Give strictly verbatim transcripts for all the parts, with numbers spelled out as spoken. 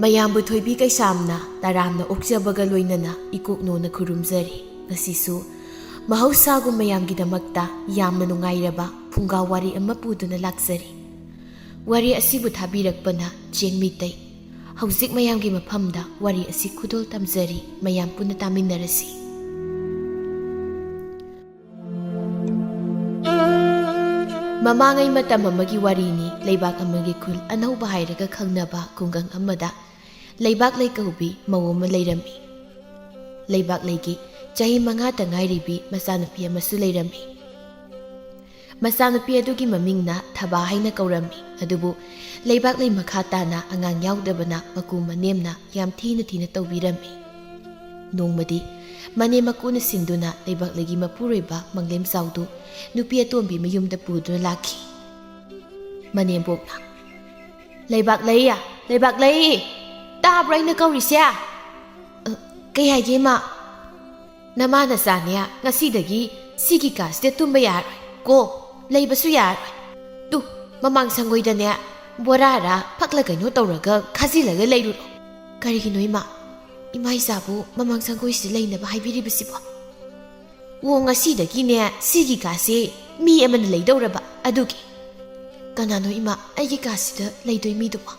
ꯃꯌꯥꯝꯕꯨ ꯊꯣꯏꯕꯤ ꯀꯩꯁꯥꯝꯅ ꯇꯔꯥꯝꯅ ꯑꯣꯛꯆꯕꯒ ꯂꯣꯏꯅꯅ ꯏꯀꯣꯛꯅꯣꯅ ꯈꯨꯔꯨꯝꯖꯔꯤ꯫ ꯉꯁꯤꯁꯨ ꯃꯍꯧꯁꯥꯒꯨꯝ ꯃꯌꯥꯝꯒꯤꯗꯃꯛꯇ ꯌꯥꯝꯅ ꯅꯨꯡꯉꯥꯏꯔꯕ ꯐꯨꯡꯒꯥ ꯋꯥꯔꯤ ꯑꯃ ꯄꯨꯗꯨꯅ ꯂꯥꯛꯆꯔꯤ꯫ ꯋꯥꯔꯤ ꯑꯁꯤꯕꯨ ꯊꯥꯕꯤꯔꯛꯄꯅ ꯆꯦꯡ ꯃꯤꯇꯩ꯫ ꯍꯧꯖꯤꯛ ꯃꯌꯥꯝꯒꯤ ꯃꯐꯝꯗ ꯋꯥꯔꯤ ꯑꯁꯤ ꯈꯨꯗꯣꯜ ꯇꯝꯖꯔꯤ, ꯃꯌꯥꯝ ꯄꯨꯟꯅ ꯇꯥꯃꯤꯟꯅꯔꯁꯤ꯫ ꯃꯃꯥꯡꯉꯩ ꯃꯇꯝ ꯑꯃꯒꯤ ꯋꯥꯔꯤꯅꯤ꯫ ꯂꯩꯕꯥꯛ ꯑꯃꯒꯤ ꯈꯨꯜ ꯑꯅꯧꯕ ꯍꯥꯏꯔꯒ ꯈꯪꯅꯕ ꯈꯨꯡꯒꯪ ꯑꯃꯗ ꯂꯩꯕꯥꯛꯂꯩ ꯀꯧꯕꯤ ꯃꯧ ꯑꯃ ꯂꯩꯔꯝꯃꯤ꯫ ꯂꯩꯕꯥꯛꯂꯩꯒꯤ ꯆꯍꯤ ꯃꯉꯥꯇ ꯉꯥꯏꯔꯤꯕꯤ ꯃꯆꯥꯅꯨꯄꯤ ꯑꯃꯁꯨ ꯂꯩꯔꯝꯃꯤ꯫ ꯃꯆꯥꯅꯨꯄꯤ ꯑꯗꯨꯒꯤ ꯃꯃꯤꯡꯅ ꯊꯕꯥ ꯍꯥꯏꯅ ꯀꯧꯔꯝꯃꯤ꯫ ꯑꯗꯨꯕꯨ ꯂꯩꯕꯥꯛꯂꯩ ꯃꯈꯥ ꯇꯥꯅ ꯑꯉꯥꯡ ꯌꯥꯎꯗꯕꯅ ꯃꯀꯨ ꯃꯅꯦꯝꯅ ꯌꯥꯝ ꯊꯤꯅ ꯊꯤꯅ ꯇꯧꯕꯤꯔꯝꯃꯤ꯫ ꯅꯣꯡꯃꯗꯤ ꯃꯅꯦꯝ ꯃꯀꯨꯅ ꯁꯤꯟꯗꯨꯅ ꯂꯩꯕꯥꯛꯂꯩꯒꯤ ꯃꯄꯨꯔꯣꯏꯕ ꯃꯪꯂꯦꯝ ꯆꯥꯎꯗꯨ ꯅꯨꯄꯤ ꯑꯇꯣꯝꯕꯤ ꯃꯌꯨꯝꯗ ꯄꯨꯗꯨꯅ ꯂꯥꯛꯈꯤ꯫ ꯃꯅꯦꯝꯕꯣꯛꯅ, "ꯂꯩꯕꯥꯛꯂꯩ, ꯂꯩꯕꯥꯛꯂꯩ, ꯇꯥꯕ꯭ꯔꯣ ꯑꯩꯅ ꯀꯧꯔꯤꯁꯦ?" "ꯑ, ꯀꯩ ꯍꯥꯏꯒꯦ, ꯏꯃꯥ?" "ꯅꯃꯥ ꯅꯆꯥꯅꯦ ꯉꯁꯤꯗꯒꯤ ꯁꯤꯒꯤ ꯀꯥꯁꯤꯗ ꯇꯨꯝꯕ ꯌꯥꯔꯣꯏ ꯀꯣ, ꯂꯩꯕꯁꯨ ꯌꯥꯔꯣꯏ꯫ ꯇꯨ, ꯃꯃꯥꯡ ꯁꯪꯒꯣꯏꯗꯅꯦ ꯕꯣꯔꯥꯔ ꯐꯛꯂ ꯀꯩꯅꯣ ꯇꯧꯔꯒ ꯈꯥꯖꯤꯜꯂꯒ ꯂꯩꯔꯨꯔꯣ꯫" "ꯀꯔꯤꯒꯤꯅꯣ, ꯏꯃꯥ? ꯏꯃꯥ ꯏꯆꯥꯕꯨ ꯃꯃꯥꯡ ꯁꯪꯒꯣꯏꯁꯤꯗ ꯂꯩꯅꯕ ꯍꯥꯏꯕꯤꯔꯤꯕꯁꯤꯕꯣ?" "ꯑꯣ, ꯉꯁꯤꯗꯒꯤꯅꯦ ꯁꯤꯒꯤ ꯀꯥꯁꯦ ꯃꯤ ꯑꯃꯅ ꯂꯩꯗꯧꯔꯕ ꯑꯗꯨꯒꯤ꯫" "ꯀꯅꯥꯅꯣ, ꯏꯃꯥ, ꯑꯩꯒꯤ ꯀꯥꯁꯤꯗ ꯂꯩꯗꯣꯏ ꯃꯤꯗꯨꯕꯣ?"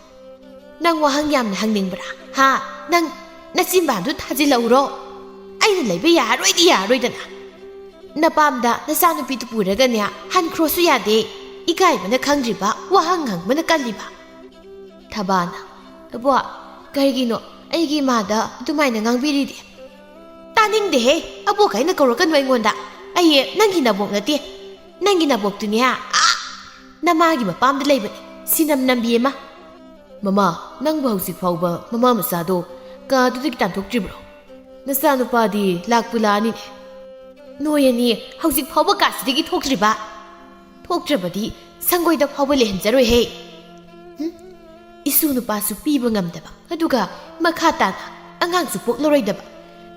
"ꯅꯪ ꯋꯥꯍꯪ ꯌꯥꯝꯅ ꯍꯪꯅꯤꯡꯕ꯭ꯔꯥ? ꯍꯥ? ꯅꯪ ꯅꯆꯤꯟꯕꯥꯟꯗꯨ ꯊꯥꯖꯤꯜꯂꯛꯎꯔꯣ? ꯑꯩꯅ ꯂꯩꯕ ꯌꯥꯔꯣꯏꯗꯤ ꯌꯥꯔꯣꯏꯗꯅ꯫ ꯅꯄꯥꯝꯗ ꯅꯆꯥꯅꯨꯄꯤꯗꯨ ꯄꯨꯔꯒꯅꯦ ꯍꯟꯈ꯭ꯔꯣꯁꯨ ꯌꯥꯗꯦ, ꯏꯀꯥꯏꯕꯅ ꯈꯪꯗ꯭ꯔꯤꯕ, ꯋꯥꯍꯪ ꯍꯪꯕꯅ ꯀꯜꯂꯤꯕ꯫" ꯊꯕꯥꯅ, "ꯑꯕꯣ, ꯀꯔꯤꯒꯤꯅꯣ ꯑꯩꯒꯤ ꯏꯃꯥꯗ ꯑꯗꯨꯃꯥꯏꯅ ꯉꯥꯡꯕꯤꯔꯤꯗꯤ?" "ꯇꯥꯅꯤꯡꯗꯦꯍꯦ, ꯑꯕꯣꯛ ꯀꯥꯏꯅ ꯀꯧꯔꯛꯀꯅꯨ ꯑꯩꯉꯣꯟꯗ꯫ ꯑꯩ ꯅꯪꯒꯤ ꯅꯕꯣꯛ ꯅꯠꯇꯦ꯫ ꯅꯪꯒꯤ ꯅꯕꯣꯛꯇꯨꯅꯦ, ꯑꯥ, ꯅꯃꯥꯒꯤ ꯃꯄꯥꯝꯗ ꯂꯩꯕꯅꯤ, ꯁꯤꯅꯝ ꯅꯝꯕꯤ ꯑꯃ꯫" "ꯃꯃꯥ, ꯅꯪꯕꯨ ꯍꯧꯖꯤꯛ ꯐꯥꯎꯕ ꯃꯃꯥ ꯃꯆꯥꯗꯣ ꯀꯥꯗꯨꯗꯒꯤ ꯇꯥꯟꯊꯣꯛꯇ꯭ꯔꯤꯕ꯭ꯔꯣ? ꯅꯆꯥꯅꯨꯄꯥꯗꯤ ꯂꯥꯛꯄꯨ ꯂꯥꯛꯑꯅꯤꯅꯦ꯫" "ꯅꯣꯏ ꯑꯅꯤ ꯍꯧꯖꯤꯛ ꯐꯥꯎꯕ ꯀꯥꯁꯤꯗꯒꯤ ꯊꯣꯛꯇ꯭ꯔꯤꯕ? ꯊꯣꯛꯇ꯭ꯔꯕꯗꯤ ꯁꯪꯒꯣꯏꯗ ꯐꯥꯎꯕ ꯂꯩꯍꯟꯖꯔꯣꯏꯍꯦ꯫ ꯍꯨꯝ? ꯏꯁꯨ ꯅꯨꯄꯥꯁꯨ ꯄꯤꯕ ꯉꯝꯗꯕ, ꯑꯗꯨꯒ ꯃꯈꯥ ꯇꯥꯅ ꯑꯉꯥꯡꯁꯨ ꯄꯣꯛꯂꯔꯣꯏꯗꯕ꯫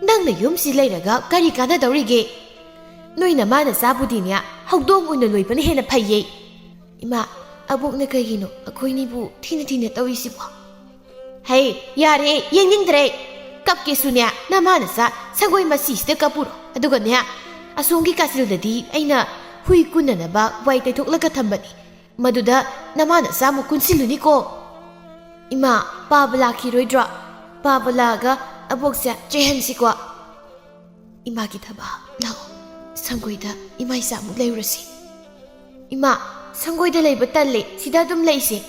ꯅꯪꯅ ꯌꯨꯝꯁꯤ ꯂꯩꯔꯒ ꯀꯔꯤ ꯀꯥꯟꯅꯗꯧꯔꯤꯒꯦ? ꯅꯣꯏ ꯅꯃꯥ ꯅꯆꯥꯕꯨꯗꯤꯅꯦ ꯍꯧꯗꯣꯡ ꯑꯣꯏꯅ ꯂꯣꯏꯕꯅ ꯍꯦꯟꯅ ꯐꯩꯌꯦ꯫" "ꯏꯃꯥ, ꯑꯕꯣꯛꯅ ꯀꯩꯒꯤꯅꯣ ꯑꯩꯈꯣꯏꯅꯤꯕꯨ ꯊꯤꯅ ꯊꯤꯅ ꯇꯧꯔꯤꯁꯤꯕꯣ?" ꯍꯩ, ꯌꯥꯔꯦ, ꯌꯦꯡꯅꯤꯡꯗ꯭ꯔꯦ꯫ ꯀꯞꯀꯦꯁꯨꯅꯦ, ꯅꯃꯥ ꯅꯆꯥ ꯁꯪꯒꯣꯏ ꯃꯁꯤꯁꯤꯗ ꯀꯞꯄꯨꯔꯣ꯫ ꯑꯗꯨꯒꯅꯦ, ꯑꯁꯣꯝꯒꯤ ꯀꯥꯆꯤꯜꯗꯗꯤ ꯑꯩꯅ ꯍꯨꯏ ꯀꯨꯟꯅꯅꯕ ꯋꯥꯏ ꯇꯩꯊꯣꯛꯂꯒ ꯊꯝꯕꯅꯤ꯫ ꯃꯗꯨꯗ ꯅꯃꯥ ꯅꯆꯥ ꯑꯃꯨꯛ ꯀꯨꯟꯁꯤꯜꯂꯨꯅꯤꯀꯣ꯫ ꯏꯃꯥ, ꯄꯥꯕ ꯂꯥꯛꯈꯤꯔꯣꯏꯗ꯭ꯔꯣ? ꯄꯥꯕ ꯂꯥꯛꯑꯒ ꯑꯕꯣꯛꯁꯦ ꯆꯦꯟꯍꯟꯁꯤꯀꯣ꯫ ꯏꯃꯥꯒꯤ ꯊꯕꯛ, ꯂꯥꯛꯑꯣ꯫ ꯁꯪꯒꯣꯏꯗ ꯏꯃꯥ ꯏꯆꯥ ꯑꯃꯨꯛ ꯂꯩꯔꯨꯔꯁꯤ꯫ ꯏꯃꯥ, ꯁꯪꯒꯣꯏꯗ ꯂꯩꯕ ꯇꯜꯂꯦ, ꯁꯤꯗ ꯑꯗꯨꯝ ꯂꯩꯁꯦ꯫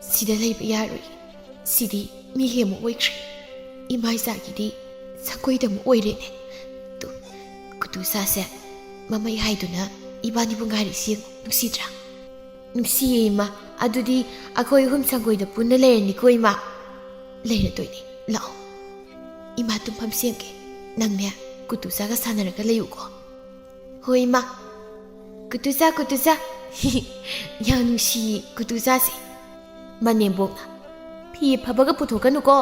ꯁꯤꯗ ꯂꯩꯕ ꯌꯥꯔꯣꯏ꯫ ꯁꯤꯗꯤ ꯃꯤꯒꯤ ꯑꯃꯨꯛ ꯑꯣꯏꯈ꯭ꯔꯦ꯫ ꯏꯃꯥ ꯏꯆꯥꯒꯤꯗꯤ ꯁꯪꯒꯣꯏꯗ ꯑꯃꯨꯛ ꯑꯣꯏꯔꯦꯅꯦ꯫ ꯇꯨ, ꯀꯨꯇꯨ ꯆꯥꯁꯦ꯫ ꯃꯃꯩ ꯍꯥꯏꯗꯨꯅ ꯏꯕꯥꯅꯤꯕꯨ ꯉꯥꯏꯔꯤꯁꯤ ꯌꯦꯡꯉꯨ, ꯅꯨꯡꯁꯤꯗ꯭ꯔꯥ? ꯅꯨꯡꯁꯤꯌꯦ ꯏꯃꯥ꯫ ꯑꯗꯨꯗꯤ ꯑꯩꯈꯣꯏ ꯑꯍꯨꯝ ꯁꯪꯒꯣꯏꯗ ꯄꯨꯟꯅ ꯂꯩꯔꯅꯤꯀꯣ ꯏꯃꯥ? ꯂꯩꯔꯗꯣꯏꯅꯦ꯫ ꯂꯥꯛꯑꯣ꯫ ꯏꯃꯥ ꯇꯨꯝꯐꯝ ꯁꯦꯝꯒꯦ꯫ ꯅꯪꯅꯦ ꯀꯨꯇꯨꯆꯥꯒ ꯁꯥꯟꯅꯔꯒ ꯂꯩꯌꯨꯀꯣ꯫ ꯍꯣꯏ ꯏꯃꯥ꯫ ꯀꯨꯇꯨꯆꯥ, ꯀꯨꯇꯨꯆꯥ꯫ ꯌꯥꯝ ꯅꯨꯡꯁꯤꯌꯦ ꯀꯨꯇꯨꯆꯥꯁꯦ꯫ ꯃꯅꯦꯝꯕꯣꯛꯅ, "ꯐꯤ ꯐꯕꯒ ꯄꯨꯊꯣꯛꯀꯅꯨꯀꯣ꯫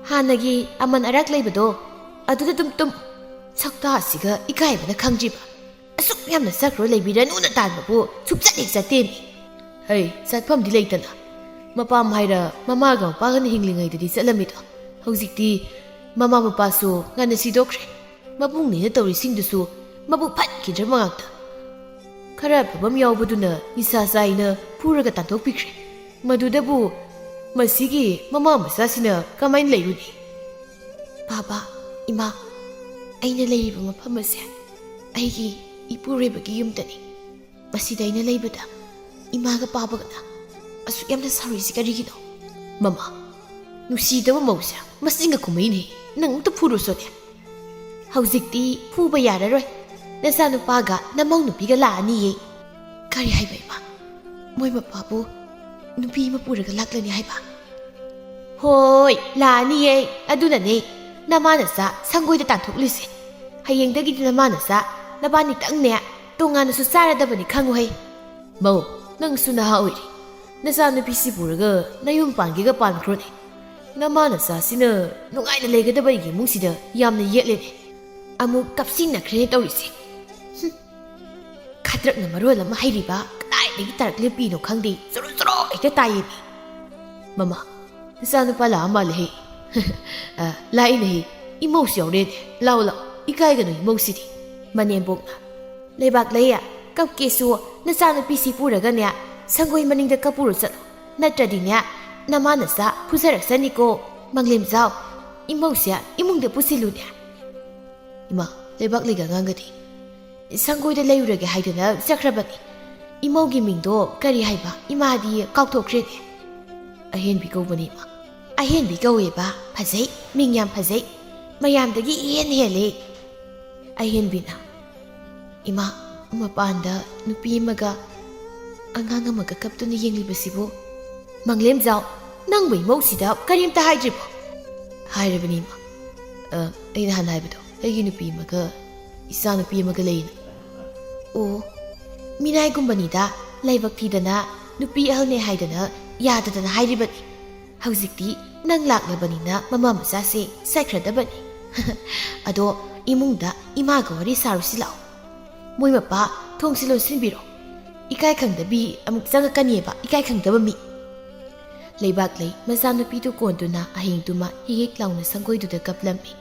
ꯍꯥꯟꯅꯒꯤ ꯑꯃꯟ ꯑꯔꯥꯛ ꯂꯩꯕꯗꯣ ꯑꯗꯨꯗ ꯑꯗꯨꯝ ꯇꯨꯝ꯫ ꯁꯛꯇꯥꯁꯤꯒ ꯏꯀꯥꯏꯕꯅ ꯈꯪꯗ꯭ꯔꯤꯕ꯫ ꯑꯁꯨꯛ ꯌꯥꯝꯅ ꯆꯠꯈ꯭ꯔꯣ ꯂꯩꯕꯤꯔꯅꯨꯅ ꯇꯥꯟꯕꯕꯨ ꯁꯨꯛꯆꯠ ꯍꯦꯛ ꯆꯠꯇꯦꯅꯦ꯫ ꯍꯩ, ꯆꯠꯐꯝꯗꯤ ꯂꯩꯇꯅ꯫ ꯃꯄꯥꯝ ꯍꯥꯏꯔ ꯃꯃꯥꯒ ꯃꯄꯥꯒꯅ ꯍꯤꯡꯂꯤꯉꯩꯗꯗꯤ ꯆꯠꯂꯝꯃꯤꯗꯣ꯫ ꯍꯧꯖꯤꯛꯇꯤ ꯃꯃꯥ ꯃꯄꯥꯁꯨ ꯉꯟꯅ ꯁꯤꯗꯣꯛꯈ꯭ꯔꯦ꯫ ꯃꯕꯨꯡꯅꯦꯅ ꯇꯧꯔꯤꯁꯤꯡꯗꯨꯁꯨ ꯃꯕꯨꯛ ꯐꯠꯈꯤꯗ꯭ꯔꯕ ꯉꯥꯛꯇ꯫ ꯈꯔ ꯑꯐꯕ ꯑꯃ ꯌꯥꯎꯕꯗꯨꯅ ꯅꯤꯁꯥ ꯆꯥꯏꯅ ꯐꯨꯔꯒ ꯇꯥꯟꯊꯣꯛꯄꯤꯈ꯭ꯔꯦ꯫ ꯃꯗꯨꯗꯕꯨ ꯃꯁꯤꯒꯤ ꯃꯃꯥ ꯃꯆꯥꯁꯤꯅ ꯀꯃꯥꯏꯅ ꯂꯩꯔꯨꯅꯤ?" ꯕꯥꯕꯥ, ꯏꯃꯥ, ꯑꯩꯅ ꯂꯩꯔꯤꯕ ꯃꯐꯝ ꯑꯁꯦ ꯑꯩꯒꯤ ꯏꯄꯨꯔꯣꯏꯕꯒꯤ ꯌꯨꯝꯗꯅꯤ꯫ ꯃꯁꯤꯗ ꯑꯩꯅ ꯂꯩꯕꯗ ꯏꯃꯥꯒ ꯄꯥꯕꯒꯅ ꯑꯁꯨꯛ ꯌꯥꯝꯅ ꯁꯥꯎꯔꯤꯁꯤ ꯀꯔꯤꯒꯤꯅꯣ? ꯃꯃꯥ, ꯅꯨꯡꯁꯤꯗꯕ ꯃꯧꯁꯦ ꯃꯆꯤꯟꯒ ꯈꯨꯝꯃꯛꯏꯅꯦ꯫ ꯅꯪ ꯑꯝꯇ ꯐꯨꯔꯨꯁꯣꯅꯦ꯫ ꯍꯧꯖꯤꯛꯇꯤ ꯐꯨꯕ ꯌꯥꯔꯔꯣꯏ꯫ ꯅꯆꯥꯅꯨꯄꯥꯒ ꯅꯃꯧ ꯅꯨꯄꯤꯒ ꯂꯥꯛꯑꯅꯤꯌꯦ꯫ ꯀꯔꯤ ꯍꯥꯏꯕ ꯏꯃꯥ? ꯃꯣꯏ ꯃꯄꯥꯕꯨ ꯅꯨꯄꯤ ꯑꯃ ꯄꯨꯔꯒ ꯂꯥꯛꯂꯅꯤ ꯍꯥꯏꯕ? ꯍꯣꯏ, ꯂꯥꯛꯑꯅꯤꯌꯦ꯫ ꯑꯗꯨꯅꯅꯦ ꯅꯃꯥ ꯅꯆꯥ ꯁꯪꯒꯣꯏꯗ ꯇꯥꯟꯊꯣꯛꯂꯤꯁꯦ꯫ ꯍꯌꯦꯡꯗꯒꯤꯗꯤ ꯅꯃꯥ ꯅꯆꯥ ꯅꯕꯥꯅꯤꯇꯪꯅꯦ ꯇꯣꯉꯥꯟꯅꯁꯨ ꯆꯥꯔꯗꯕꯅꯤ ꯈꯪꯉꯨꯍꯩ꯫ ꯃꯧ, ꯅꯪꯁꯨ ꯅꯍꯥ ꯑꯣꯏꯔꯤ꯫ ꯅꯆꯥꯅꯨꯄꯤꯁꯤ ꯄꯨꯔꯒ ꯅꯌꯨꯝ ꯄꯥꯟꯒꯦꯒ ꯄꯥꯟꯈ꯭ꯔꯣꯅꯦ꯫ ꯅꯃꯥ ꯅꯆꯥꯁꯤꯅ ꯅꯨꯡꯉꯥꯏꯅ ꯂꯩꯒꯗꯕ ꯑꯩꯒꯤ ꯏꯃꯨꯡꯁꯤꯗ ꯌꯥꯝꯅ ꯌꯦꯠꯂꯦꯅꯦ꯫ ꯑꯃꯨꯛ ꯀꯞꯁꯤꯟꯅꯈ꯭ꯔꯦꯅꯦ ꯇꯧꯔꯤꯁꯦ꯫ ꯍꯨꯝ꯫ ꯈꯗ꯭ꯔꯛꯅ ꯃꯔꯣꯜ ꯑꯃ ꯍꯩꯔꯤꯕ, ꯀꯗꯥꯏꯗꯒꯤ ꯇꯥꯔꯛꯂꯤꯕ ꯄꯤꯅꯣ ꯈꯪꯗꯦ, ꯆꯨꯔꯨ ꯆꯨꯔꯨ ꯍꯦꯛꯇ ꯇꯥꯏꯌꯦ꯫ ꯃꯃꯥ, ꯅꯆꯥꯅꯨꯄꯥ ꯂꯥꯛꯑ ꯃꯥꯜꯂꯦꯍꯦ꯫ ꯑ, ꯂꯥꯛꯏꯅꯦꯍꯦ꯫ ꯏꯃꯧꯁꯨ ꯌꯥꯎꯔꯦꯅꯦ꯫ ꯂꯥꯛꯑꯣ, ꯂꯥꯛꯑꯣ꯫ ꯏꯀꯥꯏꯒꯅꯨ ꯏꯃꯧꯁꯤꯗꯤ꯫ ꯃꯅꯦꯝꯕꯣꯛꯅ, "ꯂꯩꯕꯥꯛꯂꯩ, ꯀꯞꯀꯦꯁꯨ ꯅꯆꯥꯅꯨꯄꯤꯁꯤ ꯄꯨꯔꯒꯅꯦ, ꯁꯪꯒꯣꯏ ꯃꯅꯤꯡꯗ ꯀꯞꯄꯨꯔꯣ ꯆꯠꯂꯣ꯫ ꯅꯠꯇ꯭ꯔꯗꯤꯅꯦ, ꯅꯃꯥ ꯅꯆꯥ ꯐꯨꯖꯔꯛꯁꯅꯤꯀꯣ꯫ ꯃꯪꯂꯦꯝꯖꯥꯎ, ꯏꯃꯧꯁꯦ ꯏꯃꯨꯡꯗ ꯄꯨꯁꯤꯜꯂꯨꯅꯦ꯫" ꯏꯃꯥ, ꯂꯩꯕꯥꯛꯂꯩꯒ ꯑꯉꯥꯡꯒꯗꯤ? ꯁꯪꯒꯣꯏꯗ ꯂꯩꯔꯨꯔꯒꯦ ꯍꯥꯏꯗꯅ ꯆꯠꯈ꯭ꯔꯕꯅꯤ꯫ ꯏꯃꯧꯒꯤ ꯃꯤꯡꯗꯣ ꯀꯔꯤ ꯍꯥꯏꯕ? ꯏꯃꯥꯗꯤ ꯀꯥꯎꯊꯣꯛꯈ꯭ꯔꯦꯅꯦ꯫ ꯑꯍꯦꯟꯕꯤ ꯀꯧꯕꯅꯤ, ꯏꯃꯥ꯫ ꯑꯍꯦꯟꯕꯤ ꯀꯧꯋꯦꯕ꯫ ꯐꯖꯩ, ꯃꯤꯡ ꯌꯥꯝ ꯐꯖꯩ꯫ ꯃꯌꯥꯝꯗꯒꯤ ꯏꯍꯦꯟ ꯍꯦꯜꯂꯦ꯫ ꯑꯍꯦꯟꯕꯤꯅ, "ꯏꯃꯥ, ꯃꯄꯥꯟꯗ ꯅꯨꯄꯤ ꯑꯃꯒ ꯑꯉꯥꯡ ꯑꯃꯒ ꯀꯞꯇꯨꯅ ꯌꯦꯡꯂꯤꯕꯁꯤꯕꯨ?" "ꯃꯪꯂꯦꯝꯖꯥꯎ, ꯅꯪꯕꯨ ꯏꯃꯧꯁꯤꯗ ꯀꯔꯤꯝꯇ ꯍꯥꯏꯗ꯭ꯔꯤꯕꯣ?" "ꯍꯥꯏꯔꯕꯅꯤ, ꯏꯃꯥ꯫ ꯑ, ꯑꯩꯅ ꯍꯥꯟꯅ ꯍꯥꯏꯕꯗꯣ, ꯑꯩꯒꯤ ꯅꯨꯄꯤ ꯑꯃꯒ ꯏꯆꯥ ꯅꯨꯄꯤ ꯑꯃꯒ ꯂꯩꯅ꯫" "ꯑꯣ, ꯃꯤꯅꯥꯏꯒꯨꯝꯕꯅꯤꯗ, ꯂꯥꯏꯕꯛ ꯊꯤꯗꯅ ꯅꯨꯄꯤ ꯑꯍꯜꯅꯦ ꯍꯥꯏꯗꯅ ꯌꯥꯗꯗꯅ ꯍꯥꯏꯔꯤꯕꯅꯤ꯫ ꯍꯧꯖꯤꯛꯇꯤ ꯅꯪ ꯂꯥꯛꯂꯕꯅꯤꯅ ꯃꯃꯥ ꯃꯆꯥꯁꯦ ꯆꯠꯈ꯭ꯔꯗꯕꯅꯤ꯫ ꯑꯗꯣ ꯏꯃꯨꯡꯗ ꯏꯃꯥꯒ ꯋꯥꯔꯤ ꯁꯥꯔꯨꯁꯤ ꯂꯥꯛꯑꯣ꯫ ꯃꯣꯏ ꯃꯄꯥ ꯊꯣꯡꯁꯤ ꯂꯣꯟꯁꯤꯟꯕꯤꯔꯣ꯫ ꯏꯀꯥꯏ ꯈꯪꯗꯕꯤ ꯑꯃꯨꯛ ꯆꯪꯉꯛꯀꯅꯤꯕ, ꯏꯀꯥꯏ ꯈꯪꯗꯕ ꯃꯤ꯫" ꯂꯩꯕꯥꯛꯂꯩ ꯃꯆꯥꯅꯨꯄꯤꯗꯨ ꯀꯣꯟꯗꯨꯅ ꯑꯍꯤꯡꯗꯨꯃ ꯍꯤꯛ ꯍꯤꯛ ꯂꯥꯎꯅ ꯁꯪꯒꯣꯏꯗꯨꯗ ꯀꯞꯂꯝꯃꯤ꯫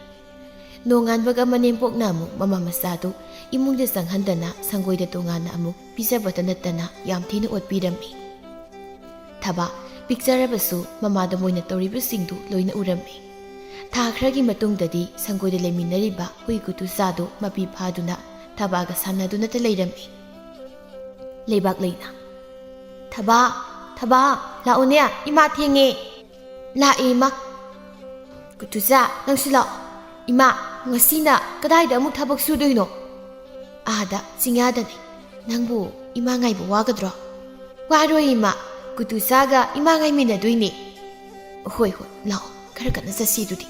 ꯅꯣꯡꯉꯥꯟꯕꯒ ꯃꯅꯦꯝꯕꯣꯛꯅ ꯑꯃꯨꯛ ꯃꯃꯥ ꯃꯆꯥꯗꯨ ꯏꯃꯨꯡꯗ ꯆꯪꯍꯟꯗꯅ ꯁꯪꯒꯣꯏꯗ ꯇꯣꯉꯥꯟꯅ ꯑꯃꯨꯛ ꯄꯤꯖꯕꯇ ꯅꯠꯇꯅ ꯌꯥꯝ ꯊꯤꯅ ꯑꯣꯠꯄꯤꯔꯝꯃꯤ꯫ ꯊꯕꯥ ꯄꯤꯛꯆꯔꯕꯁꯨ ꯃꯃꯥꯗ ꯃꯣꯏꯅ ꯇꯧꯔꯤꯕꯁꯤꯡꯗꯨ ꯂꯣꯏꯅ ꯎꯔꯝꯃꯤ꯫ ꯊꯥ ꯈꯔꯒꯤ ꯃꯇꯨꯡꯗꯗꯤ ꯁꯪꯒꯣꯏꯗ ꯂꯩꯃꯤꯟꯅꯔꯤꯕ ꯍꯨꯏ ꯒꯨꯇꯨꯆꯥꯗꯨ ꯃꯄꯤ ꯐꯥꯗꯨꯅ ꯊꯕꯥꯒ ꯁꯥꯟꯅꯗꯨꯅꯇ ꯂꯩꯔꯝꯃꯤ꯫ ꯂꯩꯕꯥꯛꯂꯩꯅ, "ꯊꯕꯥ, ꯊꯕꯥ, ꯂꯥꯛꯑꯣꯅꯦ, ꯏꯃꯥ ꯊꯦꯡꯉꯦ꯫" "ꯂꯥꯛꯑꯦ, ꯏꯃꯥ꯫" "ꯒꯨꯇꯨꯆꯥ, ꯅꯪꯁꯨ ꯂꯥꯛꯑꯣ꯫" "ꯏꯃꯥ, ꯉꯁꯤꯅ ꯀꯗꯥꯏꯗ ꯑꯃꯨꯛ ꯊꯕꯛ ꯁꯨꯗꯣꯏꯅꯣ?" "ꯑꯥꯗ, ꯆꯤꯡꯌꯥꯗꯅꯦ꯫ ꯅꯪꯕꯨ ꯏꯃꯥ ꯉꯥꯏꯕ ꯋꯥꯒꯗ꯭ꯔꯣ?" "ꯋꯥꯔꯣꯏ, ꯏꯃꯥ꯫ ꯒꯨꯇꯨꯆꯥꯒ ꯏꯃꯥ ꯉꯥꯏꯃꯤꯟꯅꯗꯣꯏꯅꯦ꯫" "ꯍꯣꯏ, ꯍꯣꯏ, ꯂꯥꯛꯑꯣ, ꯈꯔ ꯀꯟꯅ ꯆꯠꯁꯤ ꯑꯗꯨꯗꯤ꯫"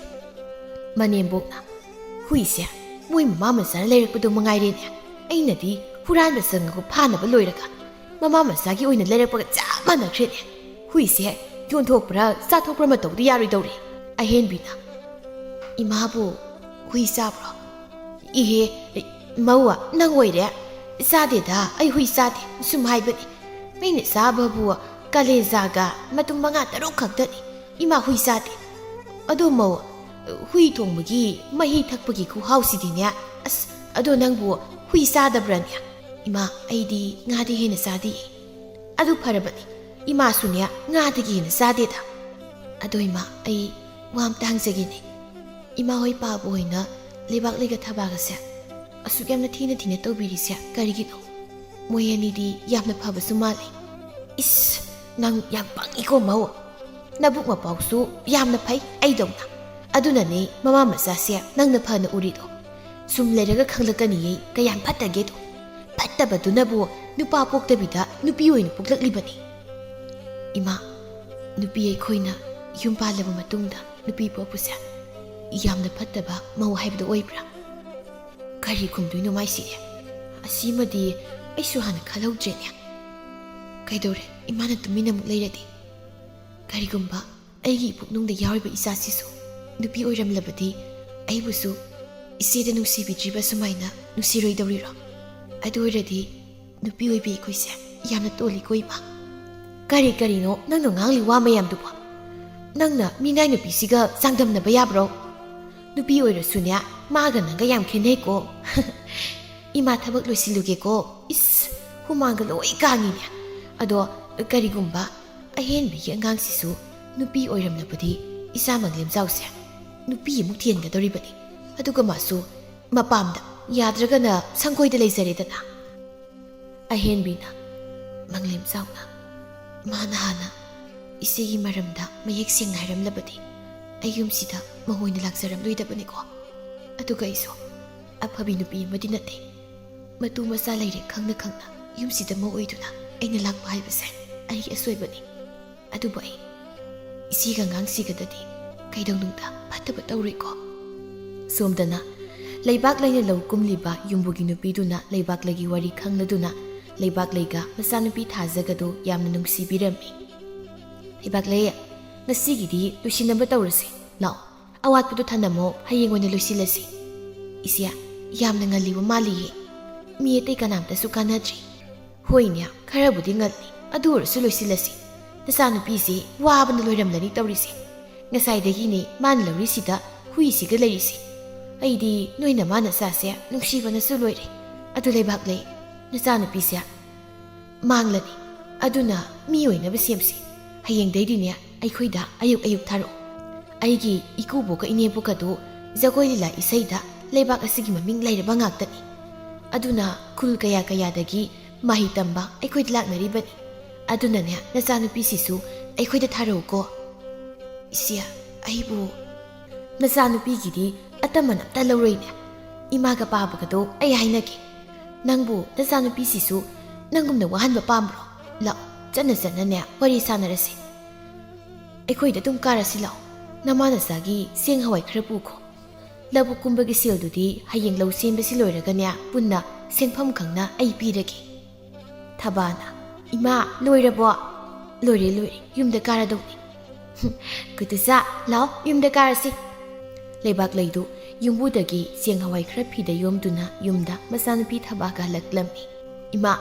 ꯃꯅꯦꯝꯕꯣꯛꯅ, "ꯍꯨꯏꯁꯦ ꯃꯣꯏ ꯃꯃꯥ ꯃꯆꯥꯅ ꯂꯩꯔꯛꯄꯗꯣ ꯃꯉꯥꯏꯔꯦꯅꯦ꯫ ꯑꯩꯅꯗꯤ ꯍꯨꯔꯥꯟꯕ ꯆꯪꯉꯒ ꯐꯥꯅꯕ ꯂꯣꯏꯔꯒ ꯃꯃꯥ ꯃꯆꯥꯒꯤ ꯑꯣꯏꯅ ꯂꯩꯔꯛꯄꯒ ꯆꯞ ꯃꯥꯟꯅꯈ꯭ꯔꯦꯅꯦ꯫ ꯍꯨꯏꯁꯦ ꯌꯣꯟꯊꯣꯛꯄ꯭ꯔꯥ ꯆꯥꯊꯣꯛꯄ꯭ꯔꯥ ꯑꯃ ꯇꯧꯗ ꯌꯥꯔꯣꯏꯗꯧꯔꯦ꯫" ꯑꯍꯦꯟꯕꯤꯅ, "ꯏꯃꯥꯕꯨ ꯍꯨꯏ ꯆꯥꯕ꯭ꯔꯣ?" "ꯏꯍꯦ, ꯃꯧ, ꯅꯪ ꯑꯣꯏꯔꯦ꯫ ꯆꯥꯗꯦꯗ, ꯑꯩ ꯍꯨꯏ ꯆꯥꯗꯦ꯫ ꯁꯨꯝ ꯍꯥꯏꯕꯅꯤ꯫ ꯃꯤꯅ ꯆꯥꯕꯕꯨ ꯀꯥꯂꯦꯖꯥꯒ ꯃꯇꯨꯝ ꯃꯉꯥ ꯇꯔꯨꯛ ꯈꯛꯇꯅꯤ꯫ "ꯏꯃꯥ, ꯍꯨꯏ ꯆꯥꯗꯦ꯫ ꯑꯗꯣ ꯃꯧ, ꯍꯨꯏ ꯊꯣꯡꯕꯒꯤ ꯃꯍꯤ ꯊꯛꯄꯒꯤ ꯈꯨꯍꯥꯎꯁꯤꯗꯤꯅꯦ꯫ ꯑꯁ, ꯑꯗꯣ ꯅꯪꯕꯨ ꯍꯨꯏ ꯆꯥꯗꯕ꯭ꯔꯥꯅꯦ?" "ꯏꯃꯥ, ꯑꯩꯗꯤ ꯉꯥꯗꯤ ꯍꯦꯟꯅ ꯆꯥꯗꯦ꯫" "ꯑꯗꯨ ꯐꯔꯕꯅꯤ, ꯏꯃꯥꯁꯨꯅꯦ ꯉꯥꯗꯒꯤ ꯍꯦꯟꯅ ꯆꯥꯗꯦꯗ꯫ ꯑꯗꯣ ꯏꯃꯥ, ꯑꯩ ꯋꯥ ꯑꯝꯇ ꯍꯪꯖꯒꯦꯅꯦ꯫ ꯏꯃꯥ ꯍꯣꯏ ꯄꯥꯕꯨ ꯍꯣꯏꯅ ꯂꯩꯕꯥꯛ ꯂꯩꯒ ꯊꯕꯥꯒꯁꯦ ꯑꯁꯨꯛ ꯌꯥꯝꯅ ꯊꯤꯅ ꯊꯤꯅ ꯇꯧꯕꯤꯔꯤꯁꯦ ꯀꯔꯤꯒꯤꯅꯣ? ꯃꯣꯏ ꯑꯅꯤꯗꯤ ꯌꯥꯝꯅ ꯐꯕꯁꯨ ꯃꯥꯜꯂꯤ꯫" "ꯏꯁ, ꯅꯪ ꯌꯥꯝ ꯄꯪꯉꯤꯀꯣ ꯃꯧ꯫ ꯅꯕꯨꯛ ꯃꯄꯥꯎꯁꯨ ꯌꯥꯝꯅ ꯐꯩ ꯑꯩꯗꯧꯅ꯫ ꯑꯗꯨꯅꯅꯦ ꯃꯃꯥ ꯃꯆꯥꯁꯦ ꯅꯪꯅ ꯐꯅ ꯎꯔꯤꯗꯣ꯫ ꯁꯨꯝ ꯂꯩꯔꯒ ꯈꯪꯂꯛꯀꯅꯤꯌꯦ ꯀꯌꯥꯝ ꯐꯠꯇꯒꯦꯗꯣ꯫ ꯐꯠꯇꯕꯗꯨꯅꯕꯨ ꯅꯨꯄꯥ ꯄꯣꯛꯇꯕꯤꯗ ꯅꯨꯄꯤ ꯑꯣꯏꯅ ꯄꯣꯛꯂꯛꯂꯤꯕꯅꯤ꯫" "ꯏꯃꯥ, ꯅꯨꯄꯤ ꯑꯩꯈꯣꯏꯅ ꯌꯨꯝ ꯄꯥꯜꯂꯕ ꯃꯇꯨꯡꯗ ꯅꯨꯄꯤ ꯄꯣꯛꯄꯁꯦ ꯌꯥꯝꯅ ꯐꯠꯇꯕ ꯃꯧ ꯍꯥꯏꯕꯗꯣ ꯑꯣꯏꯕ꯭ꯔꯥ?" "ꯀꯔꯤ ꯈꯨꯝꯗꯣꯏꯅꯣ ꯃꯥꯏꯁꯤꯗꯤ? ꯑꯁꯤꯃꯗꯤ ꯑꯩꯁꯨ ꯍꯥꯟꯅ ꯈꯜꯍꯧꯗ꯭ꯔꯦꯅꯦ꯫ ꯀꯩꯗꯧꯔꯦ, ꯏꯃꯥꯅ ꯇꯨꯃꯤꯟꯅ ꯑꯃꯨꯛ ꯂꯩꯔꯗꯤ? ꯀꯔꯤꯒꯨꯝꯕ ꯑꯩꯒꯤ ꯏꯄꯨꯛꯅꯨꯡꯗ ꯌꯥꯎꯔꯤꯕ ꯏꯆꯥꯁꯤꯁꯨ ꯅꯨꯄꯤ ꯑꯣꯏꯔꯝꯂꯕꯗꯤ ꯑꯩꯕꯨꯁꯨ ꯏꯆꯦꯗ ꯅꯨꯡꯁꯤꯕꯤꯗ꯭ꯔꯤꯕ ꯁꯨꯃꯥꯏꯅ ꯅꯨꯡꯁꯤꯔꯣꯏꯗꯧꯔꯤꯔꯣ? ꯑꯗꯨ ꯑꯣꯏꯔꯗꯤ ꯅꯨꯄꯤ ꯑꯣꯏꯕꯤ ꯑꯩꯈꯣꯏꯁꯦ ꯌꯥꯝꯅ ꯇꯣꯜꯂꯤꯀꯣ ꯏꯃꯥ꯫" "ꯀꯔꯤ ꯀꯔꯤꯅꯣ ꯅꯪꯅ ꯉꯥꯡꯂꯤ ꯋꯥ ꯃꯌꯥꯝꯗꯨꯕꯣ? ꯅꯪꯅ ꯃꯤꯅꯥꯏ ꯅꯨꯄꯤꯁꯤꯒ ꯆꯥꯡꯗꯝꯅꯕ ꯌꯥꯕ꯭ꯔꯣ? ꯅꯨꯄꯤ ꯑꯣꯏꯔꯁꯨꯅꯦ, ꯃꯥꯒ ꯅꯪꯒ ꯌꯥꯝ ꯈꯦꯠꯅꯩꯀꯣ꯫" "ꯏꯃꯥ, ꯊꯕꯛ ꯂꯣꯏꯁꯤꯜꯂꯨꯒꯦꯀꯣ꯫ ꯏꯁ, ꯍꯨꯃꯥꯡꯒ ꯂꯣꯏ ꯀꯥꯡꯉꯤꯅꯦ꯫ ꯑꯗꯣ ꯀꯔꯤꯒꯨꯝꯕ ꯑꯍꯦꯟꯕꯤꯒꯤ ꯑꯉꯥꯡꯁꯤꯁꯨ ꯅꯨꯄꯤ ꯑꯣꯏꯔꯝꯂꯕꯗꯤ ꯏꯆꯥ ꯃꯪꯂꯦꯝꯖꯥꯎꯁꯦ ꯅꯨꯄꯤ ꯑꯃꯨꯛ ꯊꯤꯍꯟꯒꯗꯧꯔꯤꯕꯅꯤ꯫ ꯑꯗꯨꯒ ꯃꯥꯁꯨ ꯃꯄꯥꯝꯗ, ꯌꯥꯗ꯭ꯔꯒꯅ ꯁꯪꯒꯣꯏꯗ ꯂꯩꯖꯔꯦꯗꯅ꯫" ꯑꯍꯦꯟꯕꯤꯅ ꯃꯪꯂꯦꯝ ꯆꯥꯎꯅ, "ꯃꯥꯅ ꯍꯥꯟꯅ ꯏꯆꯦꯒꯤ ꯃꯔꯝꯗ ꯃꯌꯦꯛ ꯁꯦꯡꯅ ꯍꯥꯏꯔꯝꯂꯕꯗꯤ ꯑꯩ ꯌꯨꯝꯁꯤꯗ ꯃꯍꯣꯏꯅ ꯂꯥꯛꯆꯔꯝꯂꯣꯏꯗꯕꯅꯤꯀꯣ꯫ ꯑꯗꯨꯒ ꯑꯩꯁꯨ ꯑꯐꯕꯤ ꯅꯨꯄꯤ ꯑꯃꯗꯤ ꯅꯠꯇꯦ꯫ ꯃꯇꯨ ꯃꯆꯥ ꯂꯩꯔꯦ ꯈꯪꯅ ꯈꯪꯅ ꯌꯨꯝꯁꯤꯗ ꯃꯧ ꯑꯣꯏꯗꯨꯅ ꯑꯩꯅ ꯂꯥꯛꯄ ꯍꯥꯏꯕꯁꯦ ꯑꯩꯒꯤ ꯑꯁꯣꯏꯕꯅꯤ꯫ ꯑꯗꯨꯕꯨ ꯑꯩ ꯏꯆꯦꯒ ꯑꯉꯥꯡꯁꯤꯒꯗꯗꯤ ꯀꯩꯗꯧꯅꯨꯡꯗ ꯐꯠꯇꯕ ꯇꯧꯔꯣꯏꯀꯣ꯫" ꯁꯣꯝꯗꯅ ꯂꯩꯕꯥꯛ ꯂꯩꯅ ꯂꯧ ꯀꯨꯝꯂꯤꯕ ꯌꯨꯝꯕꯨꯒꯤ ꯅꯨꯄꯤꯗꯨꯅ ꯂꯩꯕꯥꯛ ꯂꯩꯒꯤ ꯋꯥꯔꯤ ꯈꯪꯂꯗꯨꯅ ꯂꯩꯕꯥꯛ ꯂꯩꯒ ꯃꯆꯥꯅꯨꯄꯤ ꯊꯥꯖꯒꯗꯨ ꯌꯥꯝꯅ ꯅꯨꯡꯁꯤꯕꯤꯔꯝꯃꯤ꯫ "ꯂꯩꯕꯥꯛ ꯂꯩ, ꯉꯁꯤꯒꯤꯗꯤ ꯂꯣꯏꯁꯤꯟꯅꯕ ꯇꯧꯔꯁꯤ꯫ ꯂꯥꯛꯑꯣ, ꯑꯋꯥꯠꯄꯗꯨ ꯊꯅꯝꯃꯣ, ꯍꯌꯦꯡ ꯑꯣꯏꯅ ꯂꯣꯏꯁꯤꯜꯂꯁꯤ꯫ ꯏꯆꯦ, ꯌꯥꯝꯅ ꯉꯜꯂꯤꯕ ꯃꯥꯜꯂꯤꯌꯦ꯫ ꯃꯤ ꯑꯇꯩ ꯀꯅꯥꯝꯇꯁꯨ ꯀꯥꯟꯅꯗ꯭ꯔꯤ꯫" "ꯍꯣꯏꯅꯦ, ꯈꯔꯕꯨꯗꯤ ꯉꯜꯂꯤ, ꯑꯗꯨ ꯑꯣꯏꯔꯁꯨ ꯂꯣꯏꯁꯤꯜꯂꯁꯤ꯫ ꯅꯆꯥꯅꯨꯄꯤꯁꯤ ꯋꯥꯕꯅ ꯂꯣꯏꯔꯝꯂꯅꯤ ꯇꯧꯔꯤꯁꯦ꯫ ꯉꯁꯥꯏꯗꯒꯤꯅꯦ ꯃꯥꯅ ꯂꯧꯔꯤꯁꯤꯗ ꯍꯨꯏꯁꯤꯒ ꯂꯩꯔꯤꯁꯦ꯫ ꯑꯩꯗꯤ ꯅꯣꯏ ꯅꯃꯥ ꯅꯆꯥꯁꯦ ꯅꯨꯡꯁꯤꯕꯅꯁꯨ ꯂꯣꯏꯔꯦ꯫ ꯑꯗꯨ ꯂꯩꯕꯥꯛꯂꯩ, ꯅꯆꯥꯅꯨꯄꯤꯁꯦ ꯃꯥꯡꯂꯅꯤ꯫ ꯑꯗꯨꯅ ꯃꯤ ꯑꯣꯏꯅꯕ ꯁꯦꯝꯁꯤ꯫ ꯍꯌꯦꯡꯗꯩꯗꯤꯅꯦ ꯑꯩꯈꯣꯏꯗ ꯑꯌꯨꯛ ꯑꯌꯨꯛ ꯊꯥꯔꯛꯑꯣ꯫ ꯑꯩꯒꯤ ꯏꯀꯨꯕꯣꯛꯀ ꯏꯅꯦꯝꯕꯣꯛꯀꯗꯨ ꯖꯒꯣꯏ ꯂꯤꯂꯥ ꯏꯁꯩꯗ ꯂꯩꯕꯥꯛ ꯑꯁꯤꯒꯤ ꯃꯃꯤꯡ ꯂꯩꯔꯕ ꯉꯥꯛꯇꯅꯤ꯫ ꯑꯗꯨꯅ ꯈꯨꯜ ꯀꯌꯥ ꯀꯌꯥꯗꯒꯤ ꯃꯍꯩ ꯇꯝꯕ ꯑꯩꯈꯣꯏꯗ ꯂꯥꯛꯅꯔꯤꯕꯅꯤ꯫ ꯑꯗꯨꯅꯅꯦ ꯅꯆꯥꯅꯨꯄꯤꯁꯤꯁꯨ ꯑꯩꯈꯣꯏꯗ ꯊꯥꯔꯛꯎꯀꯣ꯫ ꯏꯆꯦ, ꯑꯩꯕꯨ ꯅꯆꯥꯅꯨꯄꯤꯒꯤꯗꯤ ꯑꯇꯝꯕꯅ ꯑꯝꯇ ꯂꯧꯔꯣꯏꯅꯦ꯫ ꯏꯃꯥꯒ ꯄꯥꯕꯒꯗꯣ ꯑꯩ ꯍꯥꯏꯅꯒꯦ꯫ ꯅꯪꯕꯨ ꯅꯆꯥꯅꯨꯄꯤꯁꯤꯁꯨ ꯅꯪꯒꯨꯝꯅ ꯋꯥꯍꯟꯕ ꯄꯥꯝꯕ꯭ꯔꯣ? ꯂꯥꯛꯑꯣ, ꯆꯠꯅ ꯆꯠꯅꯅꯦ ꯋꯥꯔꯤ ꯁꯥꯟꯅꯔꯁꯤ꯫ ꯑꯩꯈꯣꯏꯗ ꯑꯗꯨꯝ ꯀꯥꯔꯁꯤ ꯂꯥꯛꯑꯣ꯫ ꯅꯃꯥ ꯅꯆꯥꯒꯤ ꯆꯦꯡ ꯍꯋꯥꯏ ꯈꯔ ꯄꯨꯈꯣ꯫ ꯂꯧꯕꯨꯛ ꯀꯨꯝꯕꯒꯤ ꯁꯦꯜꯗꯨꯗꯤ ꯍꯌꯦꯡ ꯂꯧ ꯁꯦꯝꯕꯁꯤ ꯂꯣꯏꯔꯒꯅꯦ ꯄꯨꯟꯅ ꯁꯦꯟꯐꯝ ꯈꯪꯅ ꯑꯩ ꯄꯤꯔꯒꯦ꯫ ꯊꯕꯥꯅ, "ꯏꯃꯥ, ꯂꯣꯏꯔꯕꯣ?" "ꯂꯣꯏꯔꯦ, ꯂꯣꯏꯔꯦ, ꯌꯨꯝꯗ ꯀꯥꯔꯗꯧꯅꯤ꯫" "ꯀꯨꯇꯨꯆꯥ, ꯂꯥꯎ, ꯌꯨꯝꯗ ꯀꯥꯔꯁꯤ꯫" ꯂꯩꯕꯥꯛꯂꯩꯗꯨ ꯌꯨꯝꯕꯨꯗꯒꯤ ꯆꯦꯡ ꯍꯋꯥꯏ ꯈꯔ ꯐꯤꯗ ꯌꯣꯝꯗꯨꯅ ꯌꯨꯝꯗ ꯃꯆꯥꯅꯨꯄꯤ ꯊꯕꯥꯒ ꯍꯜꯂꯛꯂꯝꯃꯤ꯫ "ꯏꯃꯥ,